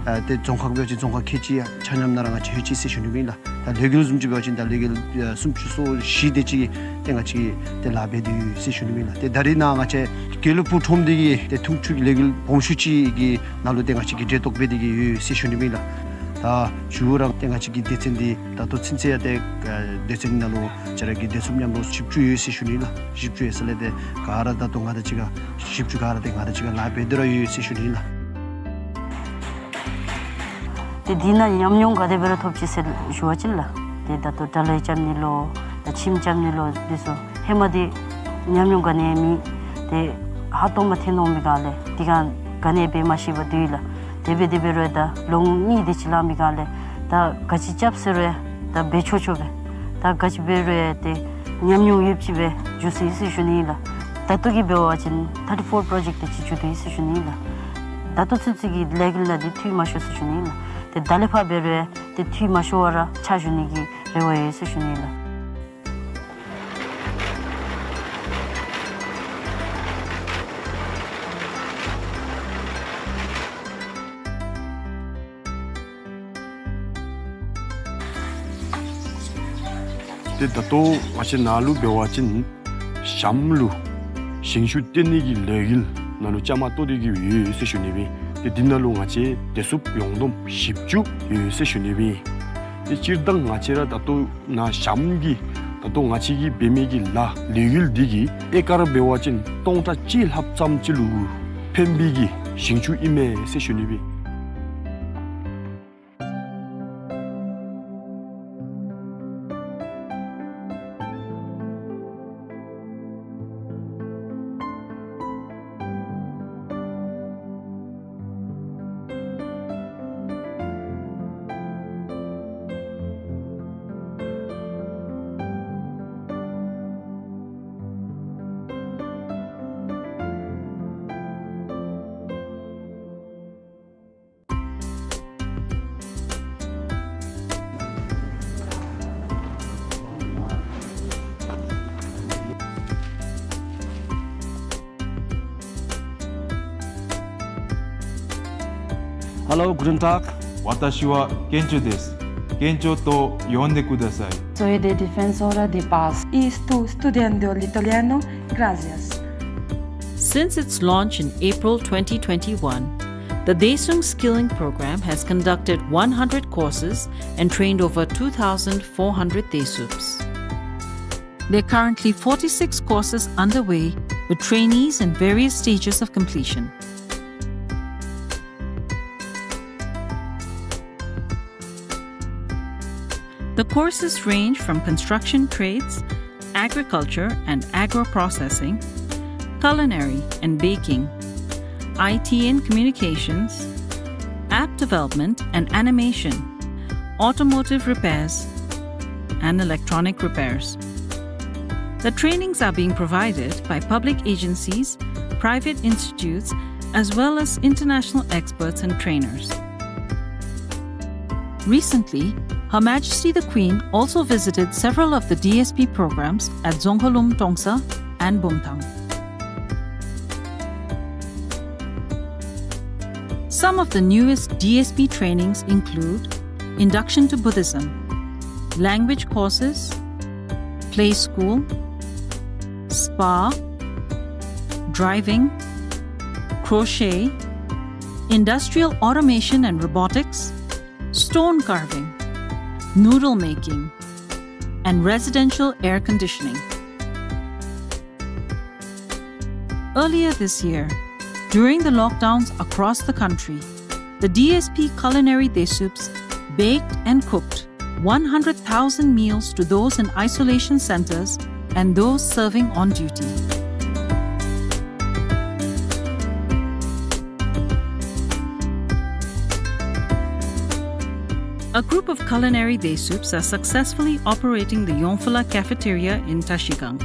ཨ་ཏེ་རྫོང་ཁག་འབད་བ་ཅིན་རྫོང་ཁག་ཁལ་གཅིག་ཆ་མཉམ་ནང་ར་ང་བཅས་ལྷོད་ཅི་ཟེར་ཞུ་ནི་ཨིན་ལགས། ད་ལས་འགུལ་བཟུམ་ཅིག་འབད་བ་ཅིན་ད་ལས་འགུལ་ཨ་སུམ་ཅུ་སོ་བཞི་དེ་ཅིག་ཏེ་ང་བཅས་ཀྱིས་ཏེ་ལཱ་འབད་དེ་ཡོད་ཟེར་ཞུ་ནི་ཨིན་ལགས། ཏེ་ད་རེས་ནཱ་ང་བཅས་དགེ་ལུགས་པ་ཁྲོམ་སྡེ་གི་ཏེ་འཐུང་ཆུ་གི་ལས་འགུལ་སྦོམ་ཤོས་ཅིག་གི་ནང་ལུ་ཏེ་ང་བཅས་ཀྱིས་གྲལ་གཏོགས་འབད་དེ་གི་ཡོད་ཟེར་ཞུ་ནི་ཨིན་ལགས། ད་མཇུག་ར་ཏེ་ང་བཅས་ཀྱི་སྡེ་ཚན་འདི་ད་ལྟོ་ཚུན་ཚོད་ཡང་ཏེ་ཨ་སྡེ་ཚན་ནང་ལུ་ང་བཅས་ར་གི་བདེ་སྲུངཔ་མཉམ་རོགས་བཞི་བཅུ་ཡོད་ཟེར་ཞུ་ནི་ཨིན་ལགས། བཞི་བཅུ་ཡོད་ཟེར་ལས་ཏེ་ག་ར་ད་ལྟོ་ང་དང་གཅིག་ཁར་བཞི་བཅུ་ག་ར་ཏེ་ང་དང་གཅིག་ཁར་ལཱ་འབད་དེ་ར་ཡོད་ཟེར་ཞུ་ནི་ཨིན་ལགས། ཏེ་འདི་ནང་ཉམས་མྱོང་ག་དེ་སྦེ་ར་ཐོབ་ཅི་ཟེར་ཞུ་བ་ཅིན་ལགས། ཏེ་ད་ལྟོ་དགྲ་ལན་རྐྱབ་ནི་ལོ་ད་ཁྱིམ་རྐྱབ་ནི་ལོ་འདི་ཚུ་ཧེ་མ་འདི་ཉམས་མྱོང་ག་ནི་ཡང་མེད། ཏེ་ཧ་ཏོ་མ་ཐོན་འོང་མི་ག་ལས་འདི་ག་ག་ནི་འབད་མ་ཤེས་པར་སྡོད་ཡི་ལགས། དེ་སྦེ་དེ་སྦེ་རུང་ད་ལོ་ངོ་གཉིས་དེ་ཅིག་ལང་མི་ག་ལས་ད་ག་ཅི་རྐྱབ་ཟེར་རུང་ད་འབད་ཆོག་ཆོ་སྦེ་ད་ག་ཅི་འབད་རུང་ཏེ་ཉམས་མྱོང་ཡོདཔ་ཅིག་སྦེ་འགྱོ་སོ་ཡི་ཟེར་ཞུ་ནི་ཨིན་ལགས། ད་ལྟོ་གི་འབད་བ་ཅིན་ཐར་ཊི་ཕོར་པྲོ་ཇེཀཊ་དེ་ཅིག་མཇུག་བསྡུ་ཡི་ཟེར་ཞུ་ནི་ཨིན་ལགས། ད་ལྟོ་ཚུན་ཚོད་ཀྱི་ལས་འགུལ་ནང་འདི་འཐུས་མ་ཤོར་ཟེར་ཞུ་ནི་ཨིན་ལགས། ཏེ་ད་ལས་ཕར་འབད་རུང་ཏེ་འཐུས་མ་ཤོར་བར་ར་ཕྱག་ཞུ་ནི་གི་རེ་བ་ཡོད་ཟེར་ཞུ་ནི་ཨིན་ལགས། ཏེ་ད་ལྟོ་ང་བཅས་ནཱ་ལུ་འབད་བ་ཅིན་ཞྭམོ་ལུ་ཞིང་ཆུ་བཏོན་ནི་གི་ལས་འགུལ་ནང་ལུ་བཅའ་མར་གཏོགས་ཏེ་གི་ཡོད་ཟེར་ཞུ་ནི་ཨིན། ཏེ་འདི་ནང་ལུ་ང་བཅས་བདེ་སྲུངཔ་ཡོངས་བསྡོམས་བཞི་བཅུ་ཡོད་ཟེར་ཞུ་ནི་ཨིན། ཏེ་སྤྱིར་བཏང་ང་བཅས་ར་ད་ལྟོ་ནཱ་ཞྭམོ་གི་ད་ལྟོ་ང་བཅས་ཀྱིས་འབད་མི་གི་ལཱ་ལས་འགུལ་འདི་གིས་ཨེ་ཀར་འབད་བ་ཅིན་སྟོང་ཕྲག་གཅིག་ལྷགཔ་ཙམ་ཅིག་ལུ་ཕན་པའི་གི་ཞིང་ཆུ་ཨིན་མས་ཟེར་ཞུ་ནི་ཨིན། Hello, guten Tag. 私はケンチョです。ケンチョと呼んでください。Soy de Defensora de Paz. Y estoy estudiando el italiano. Gracias. Since its launch in April twenty twenty-one, the Daesung Skilling Program has conducted one hundred courses and trained over two thousand four hundred Daesups. There are currently forty-six courses underway, with trainees in various stages of completion. The courses range from construction trades, agriculture and agro-processing, culinary and baking, I T and communications, app development and animation, automotive repairs, and electronic repairs. The trainings are being provided by public agencies, private institutes, as well as international experts and trainers. Recently, Her Majesty the Queen also visited several of the D S P programs at Dzongkhalum Tongsa and Bumthang. Some of the newest D S P trainings include Induction to Buddhism, language courses, play school, spa, driving, crochet, industrial automation and robotics, stone carving, noodle making, and residential air conditioning. Earlier this year, during the lockdowns across the country, the D S P culinary Daesups baked and cooked one hundred thousand meals to those in isolation centers and those serving on duty. A group of culinary Daesups are successfully operating the Yongphola Cafeteria in Tashigang.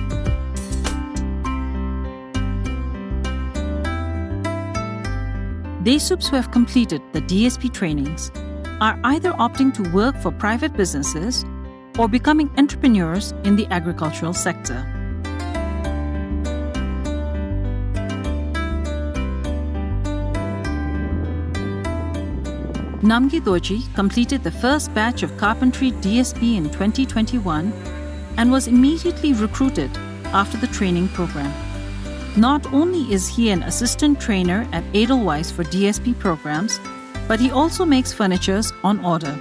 Daesups who have completed the D S P trainings are either opting to work for private businesses or becoming entrepreneurs in the agricultural sector. Namgay Dorji completed the first batch of carpentry D S B in twenty twenty-one and was immediately recruited after the training program. Not only is he an assistant trainer at Edelweiss for D S B programs, but he also makes furnitures on order.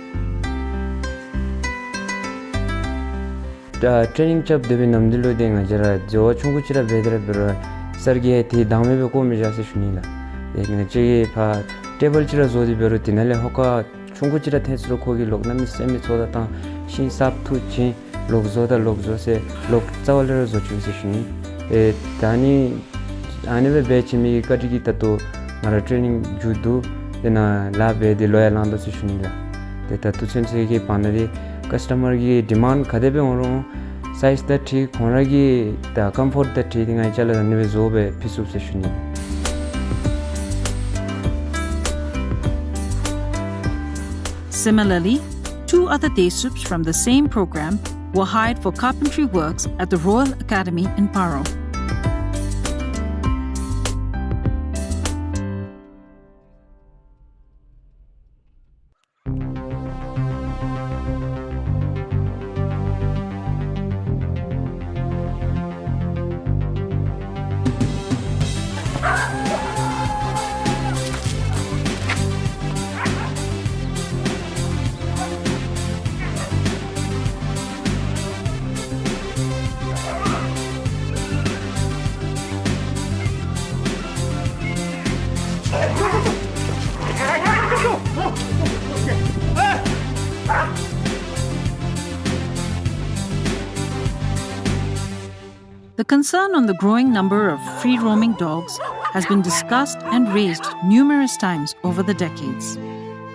ད་ཊེ་ནིང་རྐྱབ་སྡོད་པའི་ནམ་དུས་ལུ་ཏེ་ང་བཅས་ར་འཛོལ་བ་ཆུང་ཀུ་ཅིག་ར་འབད་དེ་ར་འབད་རུང་སར་གྱིས་ཏེ་བདག་མེད་སྦེ་བཀོ་མི་བཞག་ཟེར་ཞུ་ནི་ལགས། ཏེ་ང་བཅས་ཀྱིས་ཕར་ཊེ་བཱལ་ཅིག་ར་བཟོ་སྟེ་འབད་རུང་དེ་ནང་ལས་ཧོ་ཀ་ཆུང་ཀུ་ཅིག་ར་ཐོན་ཚུགས་རུང་ཁོ་གིས་ལོག་གནམ་མེད་ས་མེད་ཚོགས་བརྡ་བཏང་ཤིང་གསརཔ་འཐུ་བྱིན་ལོག་བཟོ་ད་ལོག་བཟོ་ཟེར་ལོག་རྩ་བ་ལས་ར་བཟོ་བཅུག་ཟེར་ཞུ་ནི། ཨེ་ད་ནི་ཨ་ནི་སྦེ་འབད་བྱིན་མི་གི་བཀའ་དྲིན་གྱིས་ད་ལྟོ་ང་ར་ཊེ་ནིང་མཇུག་བསྡུ་ཏེ་ནཱ་ལཱ་འབད་དེ་ལོ་ཡང་ལང་དོ་ཟེར་ཞུ་ནི་ལགས། ཏེ་ད་ལྟོ་ཚུན་ཚོད་ཀྱི་བར་ན་འདི་ཀཱསི་ཊ་མར་གྱི་ཌི་མཱནཌ་ག་དེ་སྦེ་འོང་རུང་སའིཛ་དང་འཁྲིལ་ཁོང་ར་གི་ད་ཀམ་ཕོརཊ་དང་འཁྲིལ་ཏེ་ང་བཅས་ལུ་ཨ་ནི་སྦེ་བཟོ་སྦེ་ཕུལ་ཚུགས་ཟེར་ཞུ་ནི། Similarly, two other Desups from the same program were hired for carpentry works at the Royal Academy in Paro. The concern on the growing number of free-roaming dogs has been discussed and raised numerous times over the decades.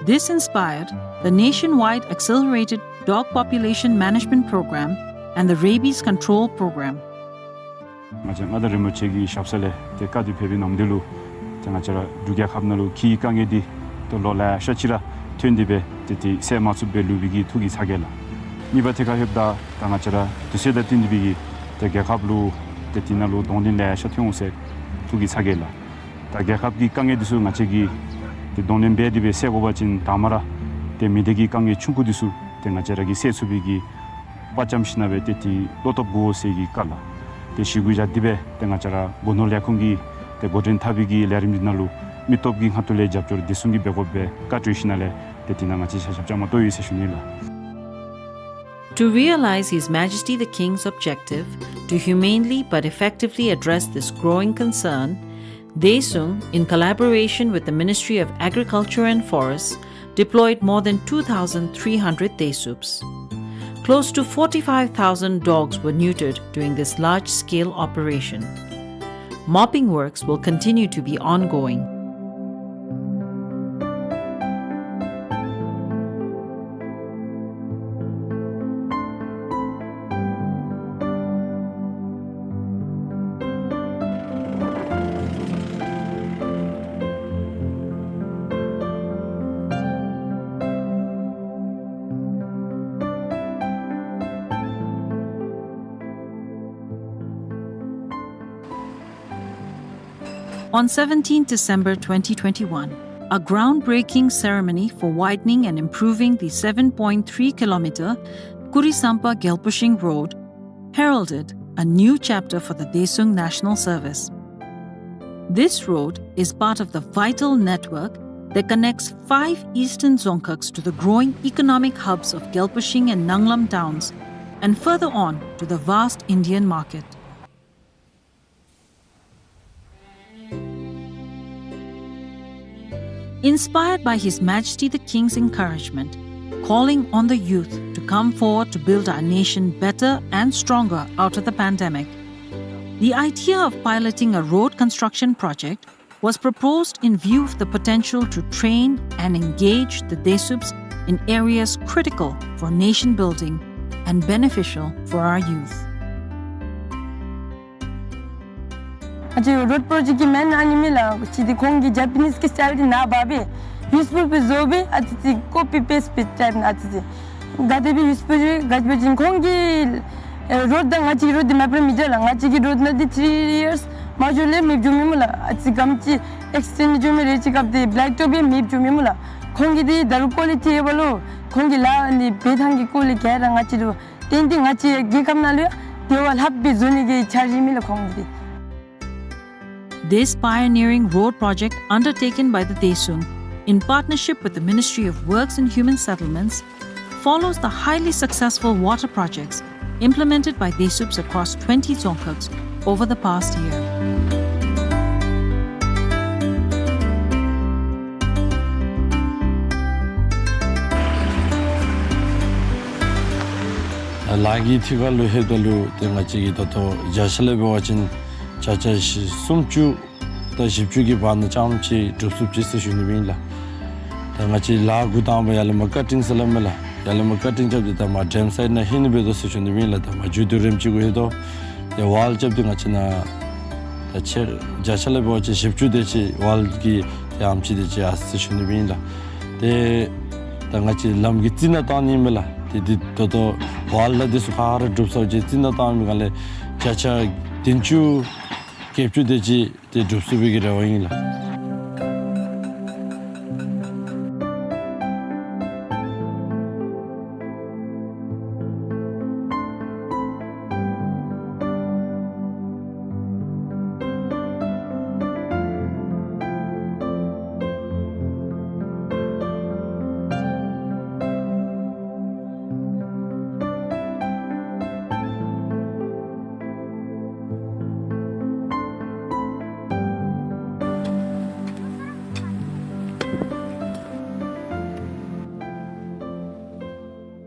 This inspired the nationwide Accelerated Dog Population Management Program and the Rabies Control Program. ང་བཅས་མངའ་བདག་རིན་པོ་ཆེ་གི་ཞབས་ས་ལས་ཏེ་བཀའ་དྲིན་ཕེབས་པའི་ནམ་དུས་ལུ་ཏེ་ང་བཅས་ར་འབྲུག་རྒྱལ་ཁབ་ནང་ལུ་ཁྱིའི་དཀའ་ངལ་འདི་ཏེ་ལོ་ལེ་ཤ་ཅིག་ར་ཐོན་ཏེ་སྦེ་ཏེ་ཏེ་སེལ་མ་ཚུགསཔ་སྦེ་ལུས་པའི་གི་ཐུགས་ཀྱི་ཚ་གྱང་ལགས། གཉིས་པ་ཐད་ཁར་ལྷོདཔ་ད་ད་ང་བཅས་ར་དུས་ཚོད་དང་བསྟུན་ཏེ་སྦེ་གི་ཏེ་རྒྱལ་ཁབ་ལུ་ཏེ་དེ་ནང་ལུ་གདོང་ལེན་ལེ་ཤ་ཐོན་འོང་ཟེར་ཐུགས་ཀྱི་ཚ་གྱང་ལགས། ད་རྒྱལ་ཁབ་ཀྱི་དཀའ་ངལ་འདི་ཚུ་ང་བཅས་ཀྱིས་ཏེ་གདོང་ལེན་འབད་དེ་སྦེ་སེལ་དགོ་པ་ཅིན་དང་པ་ར་ཏེ་མི་སྡེ་གི་དཀའ་ངལ་ཆུང་ཀུ་འདི་ཚུ་ཏེ་ང་བཅས་ར་གིས་སེལ་ཚུགས་པའི་གི་དཔའ་བཅམ་ཞིན་ན་སྦེ་ཏེ་ཏེ་བློ་སྟོབས་དགོ་ཟེར་གྱི་བཀའ་ལགས། ཏེ་ཞི་གུ་བཞག་སྟེ་སྦེ་ཏེ་ང་བཅས་ར་སྒོ་ནོར་ལས་ཁུངས་ཀྱི་ཏེ་འགོ་འདྲེན་འཐབ་པའི་གི་ལས་རིམ་འདི་ནང་ལུ་མི་སྟོབས་ཀྱི་ཁ་ཐུག་ལས་རྒྱབ་སྐྱོར་བདེ་སྲུང་གིས་འབད་དགོ་པའི་བཀའ་གྲོས་ཞིན་ན་ལས་ཏེ་དེ་ནང་ང་བཅས་ཆ་ཁྱབ་བཅའ་མར་གཏོགས་ཡི་ཟེར་ཞུ་ནི་ལགས། To realize His Majesty the King's objective to humanely but effectively address this growing concern, Daesung, in collaboration with the Ministry of Agriculture and Forests, deployed more than two thousand three hundred Daesups. Close to forty-five thousand dogs were neutered during this large-scale operation. Mopping works will continue to be ongoing. On seventeenth December twenty twenty-one, a groundbreaking ceremony for widening and improving the seven point three kilometer Kurisampa Gyalpushing Road heralded a new chapter for the Daesung National Service. This road is part of the vital network that connects five eastern Dzongkhags to the growing economic hubs of Gyalpushing and Nanglam towns, and further on to the vast Indian market. Inspired by His Majesty the King's encouragement, calling on the youth to come forward to build our nation better and stronger out of the pandemic, the idea of piloting a road construction project was proposed in view of the potential to train and engage the Daesups in areas critical for nation building and beneficial for our youth. ང་བཅས་རོཌ་པྲོ་ཇེཀཊ་ཀྱི་མེན་ཨ་ནི་མེན་ལགས། ཅིག་འདི་ཁོང་གི་ཇ་པ་ནིས་ཀྱི་སི་ཊའིལ་འདི་ནཱ་འབག་སྦེ་ཡུས་ཕུལ་སྦེ་བཟོ་སྦེ་ཨ་ཙི་ཙི་ཀོ་པི་པེསཊ་སྦེ་ཊའིཔ་ཨ་ཙི་ཙི་ག་དེ་སྦེ་ཡུས་ཕུལ་ག་དེ་སྦེ་ཅིན་ཁོང་གི་ཨེ་རོཌ་དང་ང་བཅས་ཀྱི་རོཌ་འདི་མེདཔ་ར་མི་འདྲ་ལགས། ང་བཅས་ཀྱི་རོཌ་ནང་འདི་ཐི་རི་ཡརསི་མ་འགྱོ་ལས་མེདཔ་འགྱོ་མི་སྨོ་ལགས། ཨ་ཙི་གམ་ཅིག་ཨེགསི་ཊེནཌ་འགྱོ་མི་རེ་ཅིག་སྐབས་འདི་བེ་ལེཀ་ཊོཔ་སྦེ་མེདཔ་འགྱོ་མི་སྨོ་ལགས། ཁོང་གི་འདི་ད་རུང་ཀོ་ལི་ཊི་ཡོད་པ་ལོ། ཁོང་གི་ལཱ་ནི་འབད་ཐངས་ཀྱི་སྐོར་ལས་ག་ར་ང་བཅས་ལུ་ཏན་ཏན་ང་བཅས་རྒྱལ་ཁབ་ནང་ལུ་ཡང་དེ་བ་ལྷགཔ་སྦེ་བཟོ་ནི་གི་འཆར་གཞི་ཨིན་མས་ལགས་ཁོང་གི་འདི། This pioneering road project undertaken by the Desum in partnership with the Ministry of Works and Human Settlements follows the highly successful water projects implemented by Desups across twenty dzongkhags over the past year. ལཱ་གི་ཐད་ཁར་ལུ་ལྷོདཔ་ད་ལུ་ཏེ་ང་བཅས་ཀྱིས་ད་ལྟོ་བརྒྱ་ཆ་ལས་འབད་བ་ཅིན་བརྒྱ་ཆ་བཞི་སུམ་ཅུ་དང་བཞི་བཅུ་གི་བར་ན་རྐྱངམ་ཅིག་འགྲུབ་ཚུགས་ཅི་ཟེར་ཞུ་ནི་ཨིན་ལགས། ད་ང་བཅས་ལཱ་འགོ་དང་པ་ཡར་ལས་མར་ཀ་ཊིང་ཟེར་སླབ་མས་ལགས། ཡར་ལས་མར་ཀ་ཊིང་རྐྱབ་སྟེ་ད་མར་ཌེམ་སའིཌ་ནང་ལྷོད་ནི་འབད་དོ་ཟེར་ཞུ་ནི་ཨིན་ལགས། ད་མར་མཇུག་བསྡུ་རནམ་ཅིག་གུ་ལྷོད་དོ། ཏེ་ཝཱལ་རྐྱབ་སྟེ་ང་བཅས་ནཱ་ད་ཆེ་བརྒྱ་ཆ་ལས་འབད་བ་ཅིན་བཞི་བཅུ་དེ་ཅིག་ཝཱལ་གྱི་ཏེ་ཨམ་ཅིག་དེ་ཅིག་ཡར་སོ་ཡི་ཟེར་ཞུ་ནི་ཨིན་ལགས། ཏེ་ད་ང་བཅས་ལམ་གྱི་རྩི་ནག་བཏང་ནི་ཨིན་མས་ལགས། ཏེ་འདི་ད་ལྟོ་ཝཱལ་དང་འདི་ཚུ་ག་ར་འགྲུབ་ཚར་བའི་རྩི་ནག་བཏང་མི་སྒང་ལས་བརྒྱ་ཆ་བདུན་ཅུ་བརྒྱད་ཅུ་དེ་ཅིག་ཏེ་འགྲུབ་ཚུགས་པའི་གི་རེ་བ་ཨིན་ལགས།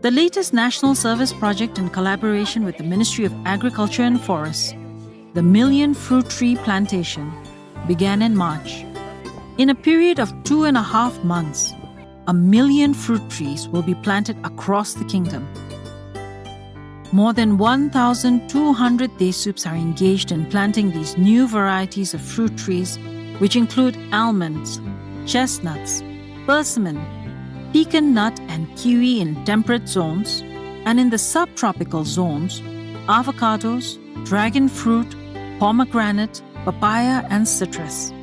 The latest national service project in collaboration with the Ministry of Agriculture and Forests, the Million Fruit Tree Plantation, began in March. In a period of two and a half months, a million fruit trees will be planted across the kingdom. More than one thousand two hundred Desups are engaged in planting these new varieties of fruit trees, which include almonds, chestnuts, persimmon, pecan nut and kiwi in temperate zones, and in the subtropical zones, avocados, dragon fruit, pomegranate, papaya, and citrus.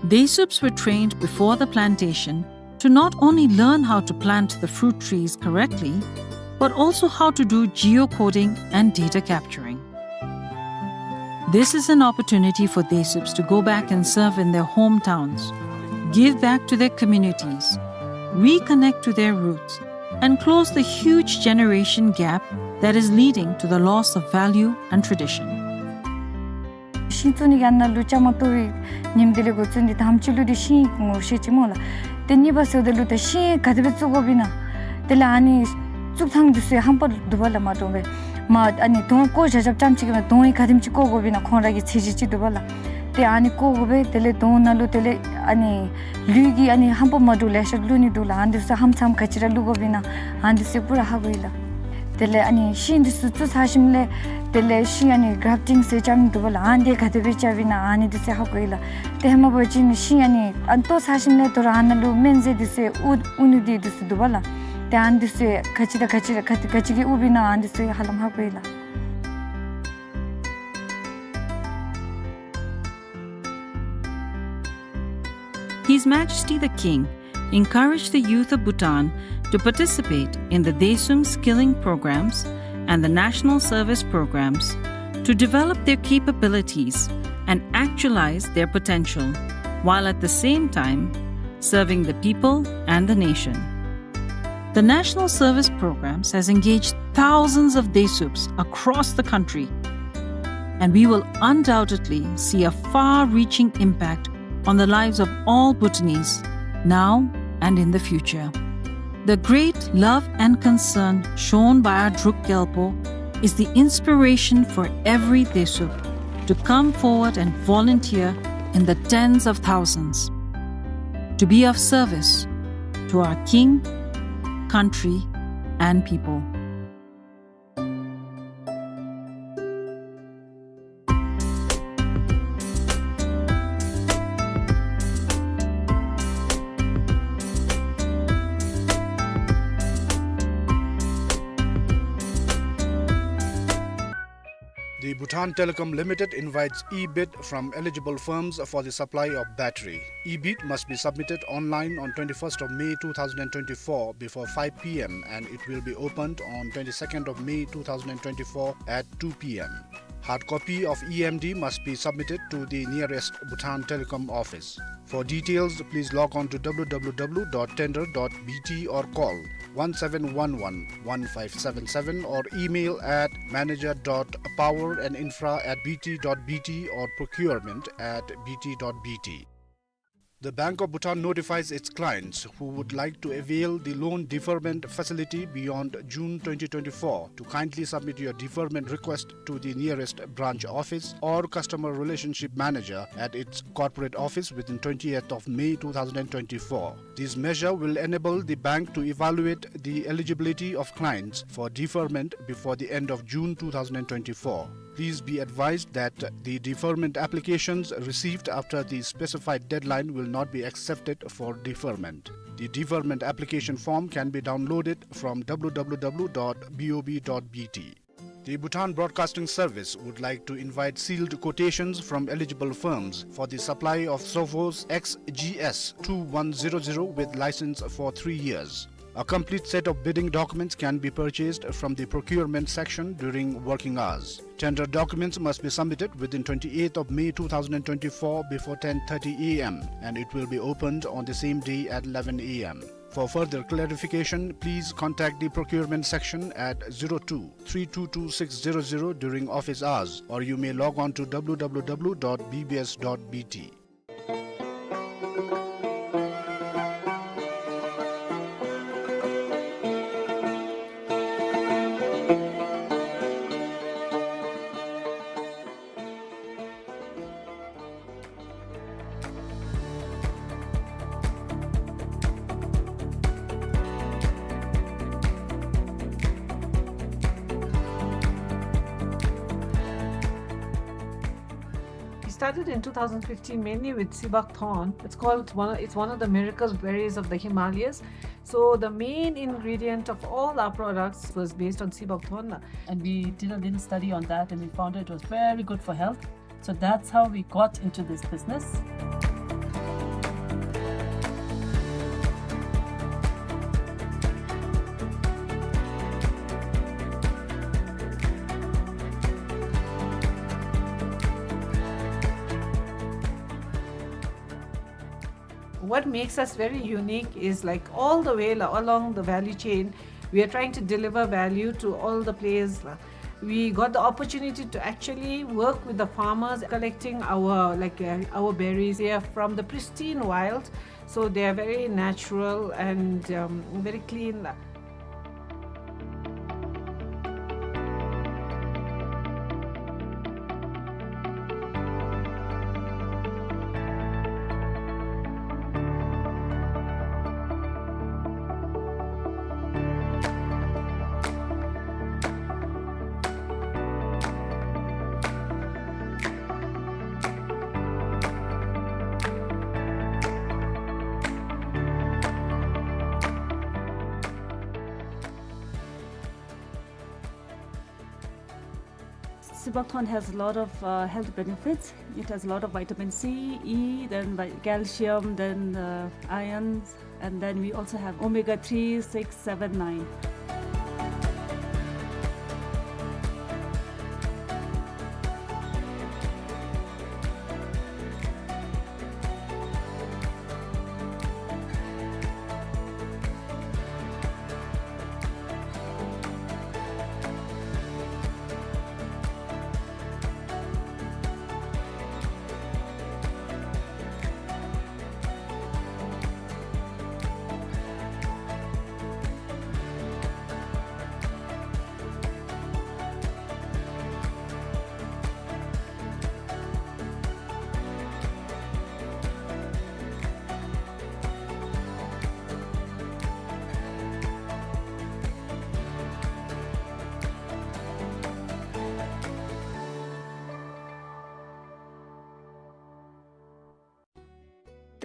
Desups were trained before the plantation to not only learn how to plant the fruit trees correctly, but also how to do geocoding and data capturing. This is an opportunity for Desups to go back and serve in their hometowns, give back to their communities, reconnect to their roots, and close the huge generation gap that is leading to the loss of value and tradition. ཤིང་བཙུགས་ནི་གི་ཨ་ནཱ་ལུ་བཅའ་མར་གཏོགས་པའི་ཉིནམ་དེ་ལས་འགོ་བཙུགས་ཏེ་དང་པ་ཅིག་ལུ་འདི་ཤིང་ངོ་ཤེས་ཅི་སྨོ་ལགས། ཏེ་གཉིས་པ་ཟེརཝ་ད་ལུ་ད་ཤིང་ག་དེ་སྦེ་བཙུགས་དགོཔ་ཨིན་ན། དེ་ལས་ཨ་ནི་བཙུགས་ཐངས་འདི་ཚུ་ཧམ་པ་འདུག་པ་ལགས། མ་འདྲཝ་སྦེ་མ་ཨ་ནི་དོང་བརྐོ་བཞག་བཞགཔ་ཙམ་ཅིག་གིས་དོང་ཡང་ག་དེམ་ཅིག་བརྐོ་དགོཔ་ཨིན་ན་ཁོང་ར་གི་ཚད་གཞི་ཅིག་འདུག་པ་ལགས། ཏེ་ཨ་ནི་བརྐོ་དགོ་པས། དེ་ལས་དོང་ནང་ལུ་དེ་ལས་ཨ་ནི་ལུད་ཀྱི་ཨ་ནི་ཧམ་པ་མ་འདྲཝ་ལེ་ཤ་བླུག་ནི་འདུག་ལགས། ཨ་ནི་འདི་ཚུ་ཧམ་ཚམ་ག་ཅི་ར་བླུག་དགོཔ་ཨིན་ན་ཨ་ནི་འདི་ཚུ་པུ་ར་ཧ་གོ་ཡི་ལགས། དེ་ལས་ཨ་ནི་ཤིང་འདི་ཚུ་བཙུགས་ཚར་ཞིནམ་ལས་དེ་ལས་ཤིང་ཨ་ནི་གརབ་ཊིང་ཟེར་རྐྱབ་ནི་འདུག་པ་ལགས། ཨ་ནི་འདི་ག་དེ་སྦེ་རྐྱབ་ཨིན་ན་ཨ་ནི་འདི་ཚུ་ཧ་གོ་ཡི་ལགས། ཏེ་ཧེ་མ་འབད་བ་ཅིན་ཤིང་ཨ་ནི་ཨ་ནི་བཏོག་ཚར་ཞིནམ་ལས་དོ་རུང་ཨ་ནཱ་ལུ་སྨན་རྫས་འདི་ཚུ་དབུར་དབུར་ནི་འདི་འདི་ཚུ་འདུག་པ་ལགས། ཏེ་ཨ་ནི་འདི་ཚུ་ག་ཅི་དང་ག་ཅི་ར་ག་ཅི་ག་ཅི་གིས་དབུརཝ་ཨིན་ན་ཨ་ནི་འདི་ཚུ་ཧ་ལམ་ཧ་གོ་ཡི་ལགས། His Majesty the King encouraged the youth of Bhutan to participate in the Desum skilling programs and the national service programs to develop their capabilities and actualize their potential, while at the same time serving the people and the nation. The National Service Programs has engaged thousands of Desups across the country, and we will undoubtedly see a far-reaching impact on the lives of all Bhutanese, now and in the future. The great love and concern shown by our Druk Gyalpo is the inspiration for every Desup to come forward and volunteer in the tens of thousands to be of service to our king, country, and people. The Bhutan Telecom Limited invites e-bid from eligible firms for the supply of battery. E-bid must be submitted online on twenty-first of May two thousand twenty-four before five p m and it will be opened on twenty-second of May two thousand twenty-four at two p m. Hard copy of E M D must be submitted to the nearest Bhutan Telecom office. For details, please log on to w w w dot tender dot b t or call one seven one one one five seven seven or email at manager dot power and infra at b t dot b t or procurement at b t dot b t. The Bank of Bhutan notifies its clients who would like to avail the loan deferment facility beyond June twenty twenty-four to kindly submit your deferment request to the nearest branch office or customer relationship manager at its corporate office within twentieth of May two thousand twenty-four. This measure will enable the bank to evaluate the eligibility of clients for deferment before the end of June two thousand twenty-four. Please be advised that the deferment applications received after the specified deadline will not be accepted for deferment. The deferment application form can be downloaded from w w w dot b o b dot b t. The Bhutan Broadcasting Service would like to invite sealed quotations from eligible firms for the supply of Sophos X G S two one zero zero with license for three years. A complete set of bidding documents can be purchased from the procurement section during working hours. Tender documents must be submitted within twenty-eighth of May two thousand twenty-four before ten thirty a m and it will be opened on the same day at eleven a m. For further clarification, please contact the procurement section at zero two three two two six zero zero during office hours, or you may log on to w w w dot b b s dot b t. We started in two thousand fifteen mainly with seabuckthorn. It's called one, it's one of the miracle berries of the Himalayas. So the main ingredient of all our products was based on seabuckthorn. And we did a little study on that and we found it was very good for health. So that's how we got into this business. What makes us very unique is, like, all the way la-, along the value chain, we are trying to deliver value to all the players la. We got the opportunity to actually work with the farmers, collecting our, like, uh, our berries. They are from the pristine wild, so they are very natural and, um, very clean la. Seabuckthorn has a lot of, uh, health benefits. It has a lot of vitamin C, E, then vi-, calcium, then, uh, iron, and then we also have omega three, six, seven, nine.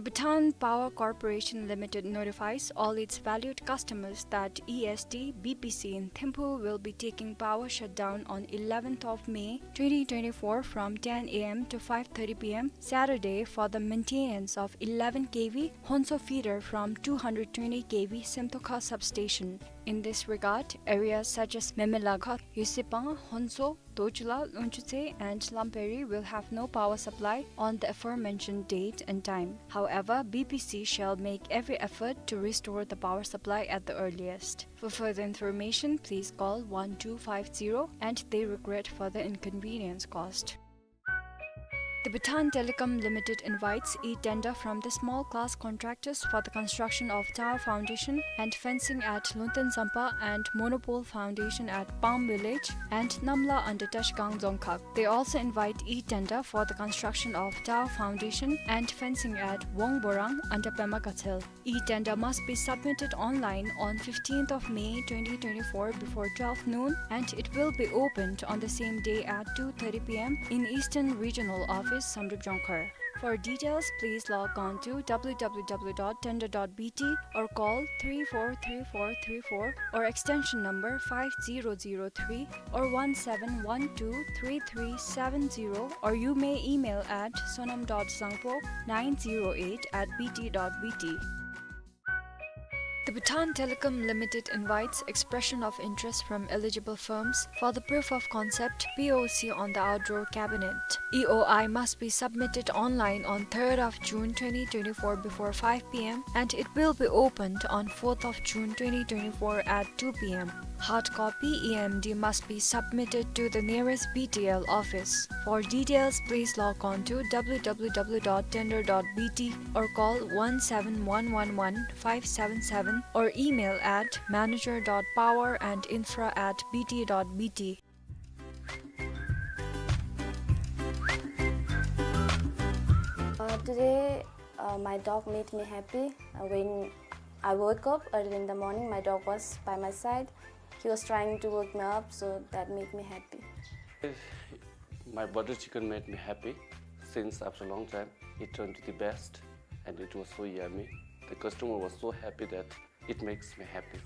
Bhutan Power Corporation Limited notifies all its valued customers that E S D B P C in Thimphu will be taking power shutdown on eleventh of May twenty twenty-four from ten A M to five thirty P M Saturday for the maintenance of eleven K V Honso feeder from two hundred twenty K V Semtokha substation. In this regard, areas such as Memelakha, Yusipang, Honso, Dochula, Longchutse, and Lamperi will have no power supply on the aforementioned date and time. However, B P C shall make every effort to restore the power supply at the earliest. For further information, please call one two five zero, and they regret for the inconvenience caused. The Bhutan Telecom Limited invites e-tender from the small class contractors for the construction of tower foundation and fencing at Lungten Zampa and monopole foundation at Palm Village and Namla under Trashigang Dzongkhag. They also invite e-tender for the construction of tower foundation and fencing at Wongborang under Pema Gatshel. E-tender must be submitted online on fifteenth of May twenty twenty-four before twelve noon, and it will be opened on the same day at two thirty P M in Eastern Regional Office, Samdrup Jongkhar. For details, please log on to W W W dot tender dot B T or call three four three four three four or extension number five zero zero three or one seven one two three three seven zero, or you may email at sonam dot zangpo nine zero eight at B T dot B T. The Bhutan Telecom Limited invites expression of interest from eligible firms for the proof of concept, P O C, on the outdoor cabinet. E O I must be submitted online on third of June twenty twenty-four before five P M, and it will be opened on fourth of June twenty twenty-four at two P M. Hard copy E M D must be submitted to the nearest B T L office. For details, please log on to W W W dot tender dot B T or call one seven one one one five seven seven or email at manager dot power and infra at B T dot B T. Uh, today, uh, my dog made me happy. Uh, when I woke up early in the morning, my dog was by my side. He was trying to wake me up, so that made me happy. My butter chicken made me happy since after a long time. It turned to the best and it was so yummy. The customer was so happy that it makes me happy.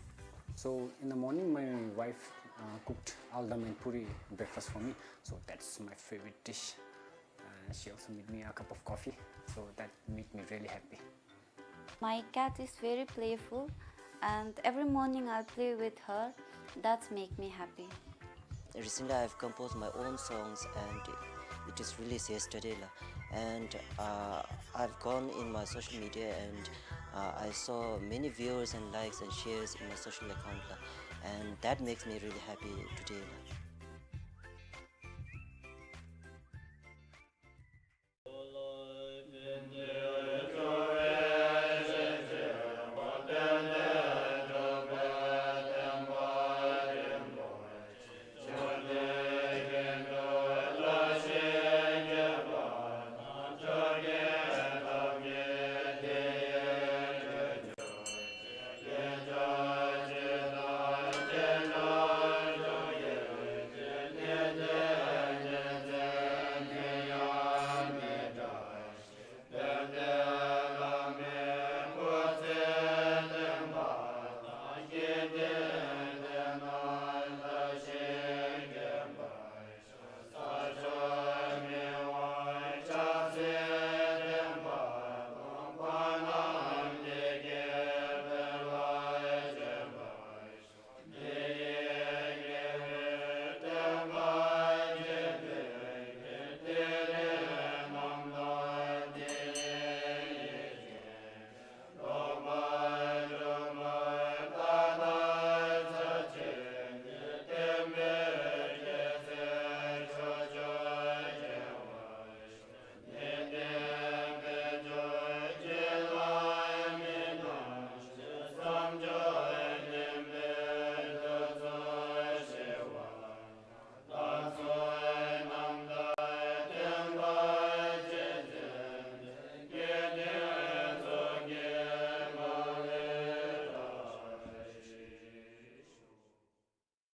So in the morning, my wife, uh, cooked aldam and puri breakfast for me. So that's my favorite dish. Uh, she also made me a cup of coffee. So that made me really happy. My cat is very playful, and every morning I play with her. That's make me happy. Recently, I've composed my own songs, and it is released yesterday, la. And, uh, I've gone in my social media, and, uh, I saw many viewers and likes and shares in my social account, la. And that makes me really happy today, la.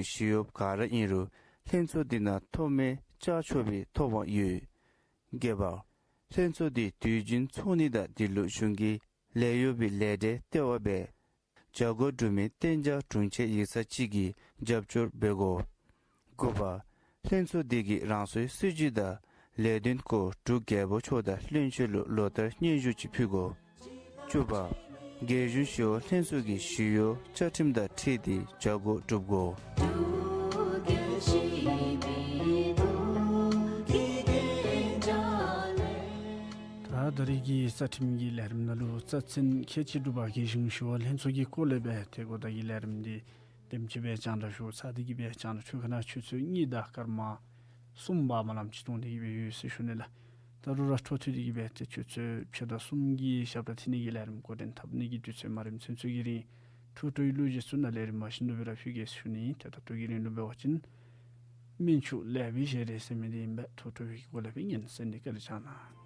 ཞི་གཡོགཔ་ག་ར་ཨིན་རུང་ལྷན་ཚོགས་འདི་ནང་ཐོབ་མི་བཅར་ཆོག་པའི་ཐོབ་དབང་ཡོད། བརྒྱད་པ། ལྷན་ཚོགས་འདི་དུས་རྒྱུན་ཚོགས་ནི་དང་འདི་ལུ་གཞུང་གི་ལས་གཡོགཔ་གི་ལས་གྲལ་ལྟེ་བ་སྦེ་བྱ་སྒོ་སྒྲུབ་མི་གཏན་འཇགས་དྲུང་ཆེན་ཡིག་ཚང་གཅིག་གིས་རྒྱབ་སྐྱོར་འབད་དགོ། དགུ་པ། ལྷན་ཚོགས་འདི་གིས་རང་སོའི་སྲིད་བྱུས་དང་ལས་དོན་སྐོར་འབྲུག་རྒྱལ་པོ་མཆོག་དང་བློན་ཆེན་ལུ་ལོ་ལྟར་སྙན་ཞུ་ཅིག་ཕུལ་དགོ། བཅུ་པ། རྒྱལ་གཞུང་ཞི་གཡོག་ལྷན་ཚོགས་ཀྱི་ཞི་གཡོག་བཅའ་ཁྲིམས་དང་འཁྲིལ་ཏེ་བྱ་སྒོ་སྒྲུབ་དགོ། ད་ད་རིས་ཀྱི་རྩ་ཁྲིམས་ཀྱི་ལས་རིམ་ནང་ལུ་རྩ་ཚན་ཁལ་གཅིག་དྲུག་པ་རྒྱལ་གཞུང་ཞི་གཡོག་ལྷན་ཚོགས་ཀྱི་སྐོར་ལས་སྦེ་ཏེ་གོ་བརྡ་གི་ལས་རིམ་འདི་དེམ་ཅིག་སྦེ་རྒྱང་བསྒྲགས་ཞུ་ཚར། དེ་གིས་སྦེ་རྒྱང་བསྒྲགས་འཕྲོ་ཁ་ནང་ཆུ་ཚོད་གཉིས་དང་སྐར་མ་གསུམ་པ་མ་ལམ་ཅིག་གཏང་སྟེ་གིས་སྦེ་ཡོད་ཟེར་ཞུ་ནི་ལགས། ད་རུང་ར་འཕྲོ་མཐུད་དེ་གིས་སྦེ་ཏེ་ཆུ་ཚོད་ཕྱེད་དང་གསུམ་གྱི་ཞབས་ཁྲ་འཐེན་ནི་གི་ལས་རིམ་འགོ་འདྲེན་འཐབ་ནི་གི་དུས་ཚོད་མ་རནམ་ཚུན་ཚོད་ཀྱི་རིང་ཐུགས་སྤྲོ་ཡི་གླུ་གཞས་ཚུ་ནང་ལས་རིམ་མ་བཞིན་དུ་སྦེ་ར་ཕུལ་གེ་ཟེར་ཞུ་ནི། ཏེ་ད་ལྟོ་གི་རིང་ལུ་འབད་བ་ཅིན་སྨན་ཆུ་ལེགས་པའི་ཞལ་རས་ཟེར་མི་འདི་ཨིན་པས། ཐུགས་སྤྲོ་བའི་སྒོ་ལས་སྦེ་ཉན་གསན་ཏེ་བཀའ་དྲིན་བསྐྱང་གནང་།